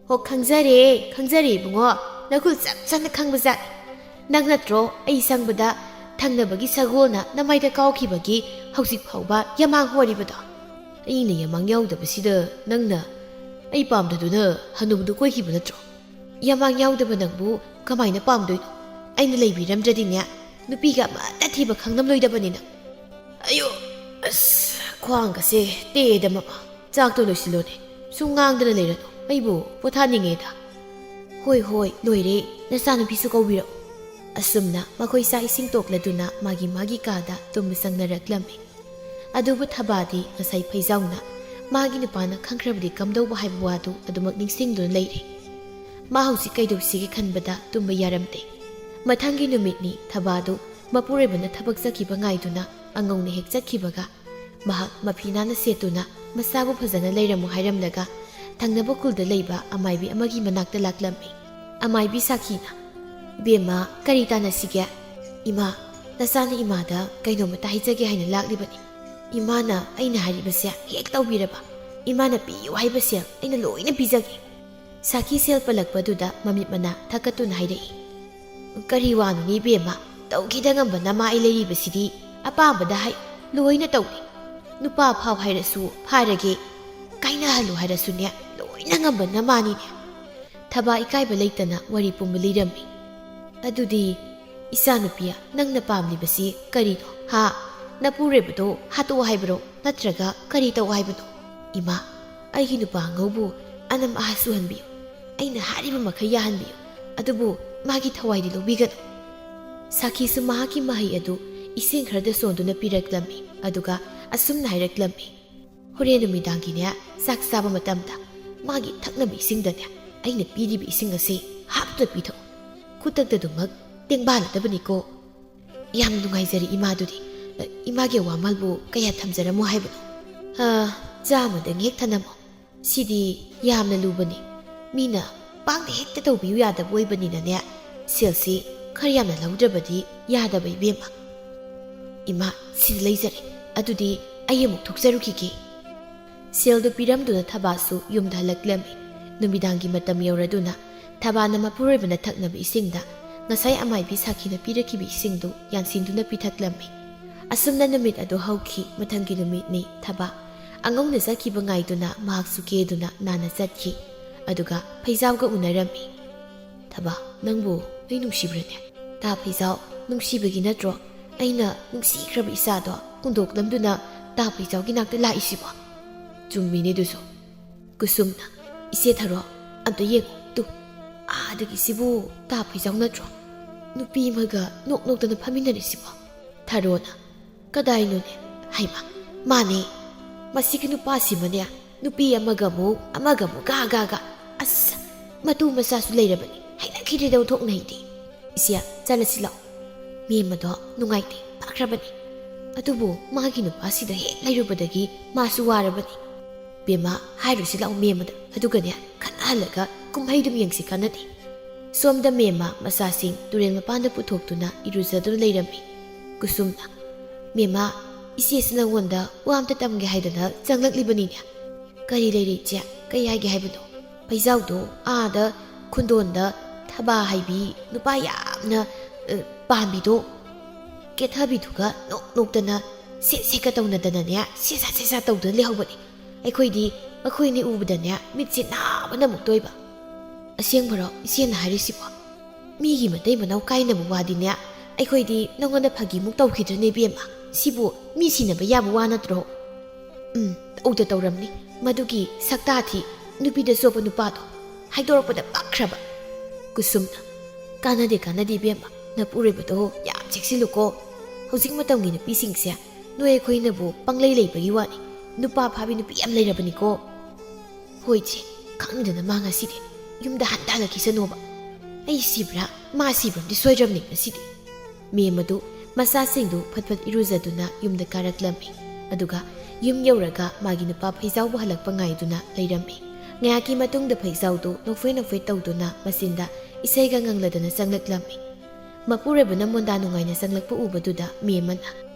"ꯍꯣ, ꯈꯪꯖꯔꯦ, ꯈꯪꯖꯔꯦ ꯏꯕꯨꯡꯉꯣ꯫ ꯅꯈꯨꯜ ꯆꯞ ꯆꯥꯅ ꯈꯪꯕꯖꯥꯠꯅꯤ꯫ ꯅꯪ ꯅꯠꯇ꯭ꯔꯣ ꯑꯩ ꯁꯪꯕꯗ ꯊꯪꯅꯕꯒꯤ ꯁꯒꯣꯜꯅ ꯅꯃꯥꯏꯗ ꯀꯥꯎꯈꯤꯕꯒꯤ ꯍꯧꯖꯤꯛ ꯐꯥꯎꯕ ꯌꯥꯃꯥꯡ ꯍꯣꯔꯤꯕꯗꯣ?" "ꯑꯩꯅ ꯌꯥꯃꯥꯡ ꯌꯥꯎꯗꯕꯁꯤꯗ ꯅꯪꯅ ꯑꯩ ꯄꯥꯝꯗꯗꯨꯅ ꯍꯅꯨꯕꯗꯨ ꯀꯣꯏꯈꯤꯕ ꯅꯠꯇ꯭ꯔꯣ? ꯌꯥꯃꯥꯡ ꯌꯥꯎꯗꯕ ꯅꯪꯕꯨ ꯀꯃꯥꯏꯅ ꯄꯥꯝꯗꯣꯏꯅꯣ? ꯑꯩꯅ ꯂꯩꯕꯤꯔꯝꯗ꯭ꯔꯗꯤꯅꯦ, ꯅꯨꯄꯤꯒ ꯑꯃꯠꯇ ꯊꯤꯕ ꯈꯪꯂꯝꯂꯣꯏꯗꯕꯅꯤ ꯅꯪ꯫" "ꯑꯌꯣ, ꯑꯁ, ꯈ꯭ꯋꯥꯡꯒꯁꯦ ꯇꯦꯗ ꯃꯃꯥ꯫ ꯆꯥꯛꯇꯣ ꯂꯣꯏꯁꯤꯜꯂꯣꯅꯦ꯫ ꯁꯨꯝ ꯉꯥꯡꯗꯅ ꯂꯩꯔꯅꯨ꯫ ꯑꯩꯕꯨ ꯄꯣꯊꯥꯅꯤꯡꯉꯦꯗ꯫" "ꯍꯣꯏ, ꯍꯣꯏ, ꯂꯣꯏꯔꯦ꯫ ꯅꯆꯥꯅꯨꯄꯤꯁꯨ ꯀꯧꯕꯤꯔꯛꯎ꯫" ꯑꯁꯨꯝꯅ ꯃꯈꯣꯏ ꯆꯥꯛ ꯏꯁꯤꯡ ꯇꯣꯛꯂꯗꯨꯅ ꯃꯥꯒꯤ ꯃꯥꯒꯤ ꯀꯥꯗ ꯇꯨꯝꯕ ꯆꯪꯅꯔꯛꯂꯝꯃꯤ꯫ ꯑꯗꯨꯕꯨ ꯊꯕꯥꯗꯤ ꯉꯁꯥꯏ ꯐꯩꯖꯥꯎꯅ ꯃꯥꯒꯤ ꯅꯨꯄꯥꯅ ꯈꯪꯈ꯭ꯔꯕꯗꯤ ꯀꯝꯗꯧꯕ ꯍꯥꯏꯕ ꯋꯥꯗꯨ ꯑꯗꯨꯃꯛ ꯅꯤꯡꯁꯤꯡꯗꯨꯅ ꯂꯩꯔꯦ꯫ ꯃꯥ ꯍꯧꯖꯤꯛ ꯀꯩꯗꯧꯁꯤꯒꯦ ꯈꯟꯕꯗ ꯇꯨꯝꯕ ꯌꯥꯔꯝꯗꯦ꯫ ꯃꯊꯪꯒꯤ ꯅꯨꯃꯤꯠꯅꯤ꯫ ꯊꯕꯥꯗꯨ ꯃꯄꯨꯔꯣꯏꯕꯅ ꯊꯕꯛ ꯆꯠꯈꯤꯕ ꯉꯥꯏꯗꯨꯅ ꯑꯉꯧꯅ ꯍꯦꯛ ꯆꯠꯈꯤꯕꯒ ꯃꯍꯥꯛ ꯃꯐꯤ ꯅꯥꯟꯅ ꯁꯦꯠꯇꯨꯅ ꯃꯁꯥꯕꯨ ꯐꯖꯅ ꯂꯩꯔꯝꯃꯨ ꯍꯥꯏꯔꯝꯂꯒ ꯊꯪꯅꯕ ꯈꯨꯜꯗ ꯂꯩꯕ ꯑꯃꯥꯏꯕꯤ ꯑꯃꯒꯤ ꯃꯅꯥꯛꯇ ꯂꯥꯛꯂꯝꯃꯤ꯫ ꯑꯃꯥꯏꯕꯤ ꯁꯥꯈꯤꯅ, "ꯏꯕꯦꯝꯃ, ꯀꯔꯤ ꯇꯥꯟꯅꯁꯤꯒꯦ?" "ꯏꯃꯥ, ꯅꯆꯥꯅ ꯏꯃꯥꯗ ꯀꯩꯅꯣꯝꯃꯇ ꯍꯥꯏꯖꯒꯦ ꯍꯥꯏꯅ ꯂꯥꯛꯂꯤꯕꯅꯤ꯫ ꯏꯃꯥꯅ ꯑꯩꯅ ꯍꯥꯏꯔꯤꯕꯁꯦ ꯍꯦꯛ ꯇꯧꯕꯤꯔꯕ, ꯏꯃꯥꯅ ꯄꯤꯌꯨ ꯍꯥꯏꯕꯁꯦ ꯑꯩꯅ ꯂꯣꯏꯅ ꯄꯤꯖꯒꯦ꯫" ꯁꯥꯈꯤ ꯁꯦꯜ ꯄꯜꯂꯛꯄꯗꯨꯗ ꯃꯃꯤꯠ ꯃꯅꯥ ꯊꯛꯀꯠꯇꯨꯅ ꯍꯥꯏꯔꯛꯏ, "ꯀꯔꯤ ꯋꯥꯅꯣꯅꯦ ꯏꯕꯦꯝꯃ, ꯇꯧꯈꯤꯗ ꯉꯝꯕ ꯅꯃꯥ ꯑꯩ ꯂꯩꯔꯤꯕꯁꯤꯗꯤ꯫ ꯑꯄꯥꯝꯕꯗ ꯍꯥꯏ, ꯂꯣꯏꯅ ꯇꯧꯏ꯫ ꯅꯨꯄꯥ ꯐꯥꯎ ꯍꯥꯏꯔꯁꯨ ꯐꯥꯔꯒꯦ, ꯀꯥꯏꯅꯍꯜꯂꯨ ꯍꯥꯏꯔꯁꯨꯅꯦ, ꯂꯣꯏꯅ ꯉꯝꯕ ꯅꯃꯥꯅꯤꯅꯦ꯫" ꯊꯕꯥ ꯏꯀꯥꯏꯕ ꯂꯩꯇꯅ ꯋꯥꯔꯤ ꯄꯨꯝꯕ ꯂꯤꯔꯝꯃꯤ꯫ "ꯑꯗꯨꯗꯤ ꯏꯆꯥꯅꯨꯄꯤ, ꯅꯪꯅ ꯄꯥꯝꯂꯤꯕꯁꯤ ꯀꯔꯤꯅꯣ? ꯍꯥ? ꯅꯄꯨꯔꯣꯏꯕꯗꯣ ꯍꯥꯠꯇꯣꯛꯑꯣ ꯍꯥꯏꯕ꯭ꯔꯣ? ꯅꯠꯇ꯭ꯔꯒ ꯀꯔꯤ ꯇꯧ ꯍꯥꯏꯕꯅꯣ?" "ꯏꯃꯥ, ꯑꯩꯒꯤ ꯅꯨꯄꯥ ꯑꯉꯧꯕꯨ ꯑꯅꯝ ꯑꯍꯥ ꯁꯨꯍꯟꯕꯤꯌꯨ꯫ ꯑꯩꯅ ꯍꯥꯏꯔꯤꯕ ꯃꯈꯩ ꯌꯥꯍꯟꯕꯤꯌꯨ꯫ ꯑꯗꯨꯕꯨ ꯃꯥꯒꯤ ꯊꯋꯥꯏꯗꯤ ꯂꯧꯕꯤꯒꯅꯨ꯫" ꯁꯥꯈꯤꯁꯨ ꯃꯍꯥꯛꯀꯤ ꯃꯍꯩ ꯑꯗꯨ ꯏꯁꯤꯡ ꯈꯔꯗ ꯁꯣꯟꯗꯨꯅ ꯄꯤꯔꯛꯂꯝꯃꯤ, ꯑꯗꯨꯒ ꯑꯁꯨꯝꯅ ꯍꯥꯏꯔꯛꯂꯝꯃꯤ, "ꯍꯣꯔꯦꯟ ꯅꯨꯃꯤꯗꯥꯡꯒꯤꯅꯦ, ꯆꯥꯛ ꯆꯥꯕ ꯃꯇꯝꯗ ꯃꯥꯒꯤ ꯊꯛꯅꯕ ꯏꯁꯤꯡꯗꯅꯦ, ꯑꯩꯅ ꯄꯤꯔꯤꯕ ꯏꯁꯤꯡ ꯑꯁꯤ ꯍꯥꯞꯇꯨꯅ ꯄꯤꯊꯛꯎ꯫ ꯈꯨꯗꯛꯇꯗꯨꯃꯛ ꯇꯦꯡꯕꯥꯜꯂꯗꯕꯅꯤꯀꯣ꯫" "ꯌꯥꯝ ꯅꯨꯡꯉꯥꯏꯖꯔꯦ ꯏꯃꯥꯗꯨꯗꯤ꯫ ꯑ, ꯏꯃꯥꯒꯤ ꯑꯋꯥꯃꯜꯕꯨ ꯀꯌꯥ ꯊꯝꯖꯔꯝꯃꯣ ꯍꯥꯏꯕꯅꯣ?" "ꯑ, ꯆꯥꯝꯃꯗꯪ ꯍꯦꯛ ꯊꯅꯝꯃꯣ꯫ ꯁꯤꯗꯤ ꯌꯥꯝꯅ ꯂꯨꯕꯅꯤ꯫ ꯃꯤꯅ ꯄꯥꯛꯅ ꯍꯦꯛꯇ ꯇꯧꯕꯤꯌꯨ ꯌꯥꯗꯕ ꯑꯣꯏꯕꯅꯤꯅꯅꯦ, ꯁꯦꯜꯁꯤ ꯈꯔ ꯌꯥꯝꯅ ꯂꯧꯗ꯭ꯔꯕꯗꯤ ꯌꯥꯗꯕ ꯏꯕꯦꯝꯃ꯫" "ꯏꯃꯥ, ꯁꯤꯗ ꯂꯩꯖꯔꯦ꯫ ꯑꯗꯨꯗꯤ ꯑꯩ ꯑꯃꯨꯛ ꯊꯣꯛꯆꯔꯨꯈꯤꯒꯦ꯫" ꯁꯦꯜꯗꯨ ꯄꯤꯔꯝꯗꯨꯅ ꯊꯕꯥꯁꯨ ꯌꯨꯝꯗ ꯍꯜꯂꯛꯂꯝꯃꯤ꯫ ꯅꯨꯃꯤꯗꯥꯡꯒꯤ ꯃꯇꯝ ꯌꯧꯔꯗꯨꯅ ꯊꯕꯥꯅ ꯃꯄꯨꯔꯣꯏꯕꯅ ꯊꯛꯅꯕ ꯏꯁꯤꯡꯗ ꯉꯁꯥꯏ ꯑꯃꯥꯏꯕꯤ ꯁꯥꯈꯤꯅ ꯄꯤꯔꯛꯈꯤꯕ ꯏꯁꯤꯡꯗꯨ ꯌꯥꯟꯁꯤꯟꯗꯨꯅ ꯄꯤꯊꯛꯂꯝꯃꯤ꯫ ꯑꯁꯨꯝꯅ ꯅꯨꯃꯤꯠ ꯑꯗꯨ ꯍꯧꯈꯤ꯫ ꯃꯊꯪꯒꯤ ꯅꯨꯃꯤꯠꯅꯤ꯫ ꯊꯕꯥ ꯑꯉꯧꯅ ꯆꯠꯈꯤꯕ ꯉꯥꯏꯗꯨꯅ ꯃꯍꯥꯛꯁꯨ ꯀꯦꯗꯨꯅ ꯅꯥꯟꯅ ꯆꯠꯈꯤ꯫ ꯑꯗꯨꯒ ꯐꯩꯖꯥꯎꯒ ꯎꯅꯔꯝꯃꯤ꯫ "ꯊꯕꯥ, ꯅꯪꯕꯨ ꯑꯩ ꯅꯨꯡꯁꯤꯕ꯭ꯔꯅꯦ?" "ꯇꯥ ꯐꯩꯖꯥꯎ, ꯅꯨꯡꯁꯤꯕꯒꯤ ꯅꯠꯇ꯭ꯔꯣ ꯑꯩꯅ ꯅꯨꯡꯁꯤꯈ꯭ꯔꯕ ꯏꯆꯥꯗꯣ ꯍꯨꯟꯗꯣꯛꯂꯝꯗꯨꯅ ꯇꯥ ꯐꯩꯖꯥꯎꯒꯤ ꯅꯥꯛꯇ ꯂꯥꯛꯏꯁꯤꯕꯣ?" "ꯆꯨꯝꯃꯤꯅꯦ ꯑꯗꯨꯁꯨ꯫" ꯀꯨꯁꯨꯝꯅ, "ꯏꯆꯦ ꯊꯔꯣ, ꯑꯝꯇ ꯌꯦꯡꯉꯨ ꯇꯨ꯫ ꯑꯥꯗꯒꯤꯁꯤꯕꯨ ꯇꯥ ꯐꯩꯖꯥꯎ ꯅꯠꯇ꯭ꯔꯣ? ꯅꯨꯄꯤ ꯑꯃꯒ ꯅꯣꯛ ꯅꯣꯛꯇꯅ ꯐꯝꯃꯤꯟꯅꯔꯤꯁꯤꯕꯣ?" ꯊꯔꯣꯅ, "ꯀꯗꯥꯏꯅꯣꯅꯦ? ꯍꯩꯃ, ꯃꯥꯅꯦ꯫ ꯃꯁꯤꯒꯤ ꯅꯨꯄꯥꯁꯤꯃꯅꯦ, ꯅꯨꯄꯤ ꯑꯃꯒ ꯑꯃꯨꯛ, ꯑꯃꯒ ꯑꯃꯨꯛ, ꯒꯥ, ꯒꯥ, ꯒꯥ꯫ ꯑꯁ, ꯃꯇꯨ ꯃꯆꯥꯁꯨ ꯂꯩꯔꯕꯅꯤ꯫ ꯍꯩꯅꯈꯤꯗ꯭ꯔꯦꯗ ꯑꯣꯟꯊꯣꯛꯅ ꯑꯩꯗꯤ꯫ ꯏꯆꯦ, ꯆꯠꯂꯁꯤ ꯂꯥꯛꯑꯣ꯫ ꯃꯦꯝꯃꯗꯣ ꯅꯨꯡꯉꯥꯏꯇꯦ, ꯐꯈ꯭ꯔꯕꯅꯤ꯫ ꯑꯗꯨꯕꯨ ꯃꯥꯒꯤ ꯅꯨꯄꯥꯁꯤꯗ ꯍꯦꯛ ꯂꯩꯔꯨꯕꯗꯒꯤ ꯃꯥꯁꯨ ꯋꯥꯔꯕꯅꯤ꯫ ꯕꯦꯝꯃ, ꯍꯥꯏꯔꯨꯁꯤ ꯂꯥꯛꯑꯣ ꯃꯦꯝꯃꯗ꯫ ꯑꯗꯨꯒꯅꯦ, ꯈꯠꯅꯍꯜꯂꯒ ꯀꯨꯝꯍꯩꯗꯨꯝ ꯌꯦꯡꯁꯤ ꯀꯥꯟꯅꯗꯦ꯫" ꯁꯣꯝꯗ ꯃꯦꯝꯃ ꯃꯆꯥꯁꯤꯡ ꯇꯨꯔꯦꯜ ꯃꯄꯥꯟꯗ ꯄꯨꯊꯣꯛꯇꯨꯅ ꯏꯔꯨꯖꯗꯨꯅ ꯂꯩꯔꯝꯃꯤ꯫ ꯀꯨꯁꯨꯝꯅ, "ꯃꯦꯝꯃ, ꯏꯆꯦꯁꯤ ꯅꯉꯣꯟꯗ ꯋꯥ ꯑꯝꯇ ꯇꯝꯒꯦ ꯍꯥꯏꯗꯅ ꯆꯪꯂꯛꯂꯤꯕꯅꯤꯅꯦ꯫" "ꯀꯔꯤ ꯂꯩꯔꯦ ꯏꯆꯦ? ꯀꯔꯤ ꯍꯥꯏꯒꯦ ꯍꯥꯏꯕꯅꯣ?" ꯐꯩꯖꯥꯎꯗꯣ ꯑꯥꯗ ꯈꯨꯟꯗꯣꯟꯗ ꯊꯕꯥ ꯍꯩꯕꯤ ꯅꯨꯄꯥ ꯌꯥꯝꯅ, ꯑ, ꯄꯥꯝꯕꯤꯗꯣ ꯀꯦꯊꯕꯤꯗꯨꯒ ꯅꯣꯛ ꯅꯣꯛꯇꯅ ꯁꯦꯠ ꯁꯦꯠꯀ ꯇꯧꯅꯗꯅꯅꯦ, ꯁꯦꯠ ꯁꯥ ꯁꯦꯠ ꯁꯥ ꯇꯧꯗꯨꯅ ꯂꯩꯍꯧꯕꯅꯤ꯫ ꯑꯩꯈꯣꯏꯗꯤ ꯃꯈꯣꯏꯅꯤ ꯎꯕꯗꯅꯦ ꯃꯤꯠꯁꯦ ꯅꯥꯕꯅ ꯑꯃꯨꯛ ꯇꯣꯏꯕ꯫ "ꯑꯁꯦꯡꯕꯔꯣ ꯏꯆꯦꯅ ꯍꯥꯏꯔꯤꯁꯤꯕꯣ? ꯃꯤꯒꯤ ꯃꯇꯩ ꯃꯅꯥꯎ ꯀꯥꯏꯅꯕ ꯋꯥꯗꯤꯅꯦ, ꯑꯩꯈꯣꯏꯗꯤ ꯅꯉꯣꯟꯗ ꯐꯥꯒꯤꯃꯨꯛ ꯇꯧꯈꯤꯗ꯭ꯔꯅꯦ ꯏꯕꯦꯝꯃ? ꯁꯤꯕꯨ ꯃꯤ ꯁꯤꯅꯕ ꯌꯥꯕ ꯋꯥ ꯅꯠꯇ꯭ꯔꯣ?" "ꯎꯝ, ꯇꯧꯗ ꯇꯧꯔꯝꯅꯤ꯫ ꯃꯗꯨꯒꯤ ꯁꯛꯇꯥ ꯊꯤ, ꯅꯨꯄꯤꯗ ꯆꯣꯞꯄ ꯅꯨꯄꯥꯗꯣ ꯍꯥꯏꯗꯣꯔꯛꯄꯗ ꯄꯛꯈ꯭ꯔꯕ ꯀꯨꯁꯨꯝꯅ꯫ "ꯀꯥꯟꯅꯗꯦ, ꯀꯥꯟꯅꯗꯦ ꯏꯕꯦꯝꯃ, ꯅꯄꯨꯔꯣꯏꯕꯗꯣ ꯌꯥꯝ ꯆꯦꯛꯁꯤꯜꯂꯨꯀꯣ꯫ ꯍꯧꯖꯤꯛ ꯃꯇꯝꯒꯤ ꯅꯨꯄꯤꯁꯤꯡꯁꯦ ꯅꯣꯏ ꯑꯩꯈꯣꯏꯅꯕꯨ ꯄꯪꯂꯩ ꯂꯩꯕꯒꯤ ꯋꯥꯅꯤ꯫ ꯅꯨꯄꯥ ꯐꯥꯕꯤ ꯅꯨꯄꯤ ꯌꯥꯝ ꯂꯩꯔꯕꯅꯤꯀꯣ꯫" "ꯍꯣꯏ ꯏꯆꯦ, ꯈꯪꯗꯅ ꯃꯥ ꯉꯁꯤꯗꯤ ꯌꯨꯝꯗ ꯍꯟꯊ ꯍꯜꯂꯛꯈꯤꯁꯅꯣꯕ꯫ ꯑꯩ ꯁꯤꯕ꯭ꯔꯥ ꯃꯥ ꯁꯤꯕ꯭ꯔꯥꯗꯤ ꯁꯣꯏꯗ꯭ꯔꯕꯅꯤ ꯉꯁꯤꯗꯤ꯫" ꯃꯦꯝ ꯑꯗꯨ ꯃꯆꯥꯁꯤꯡꯗꯨ ꯐꯠ ꯐꯠ ꯏꯔꯨꯖꯗꯨꯅ ꯌꯨꯝꯗ ꯀꯥꯔꯛꯂꯝꯃꯤ꯫ ꯑꯗꯨꯒ ꯌꯨꯝ ꯌꯧꯔꯒ ꯃꯥꯒꯤ ꯅꯨꯄꯥ ꯐꯩꯖꯥꯎꯕꯨ ꯍꯜꯂꯛꯄ ꯉꯥꯏꯗꯨꯅ ꯂꯩꯔꯝꯃꯤ꯫ ꯉꯥꯏꯍꯥꯛꯀꯤ ꯃꯇꯨꯡꯗ ꯐꯩꯖꯥꯎꯗꯨ ꯅꯣꯛꯐꯦ ꯅꯣꯛꯐꯦ ꯇꯧꯗꯨꯅ ꯃꯆꯤꯟꯗ ꯏꯁꯩꯒ ꯉꯪꯂꯗꯅ ꯆꯪꯂꯛꯂꯝꯃꯤ꯫ ꯃꯄꯨꯔꯣꯏꯕꯅ ꯃꯣꯟꯗꯥ ꯅꯨꯡꯉꯥꯏꯅ ꯆꯪꯂꯛꯄ ꯎꯕꯗꯨꯗ ꯃꯦꯝ ꯑꯅ,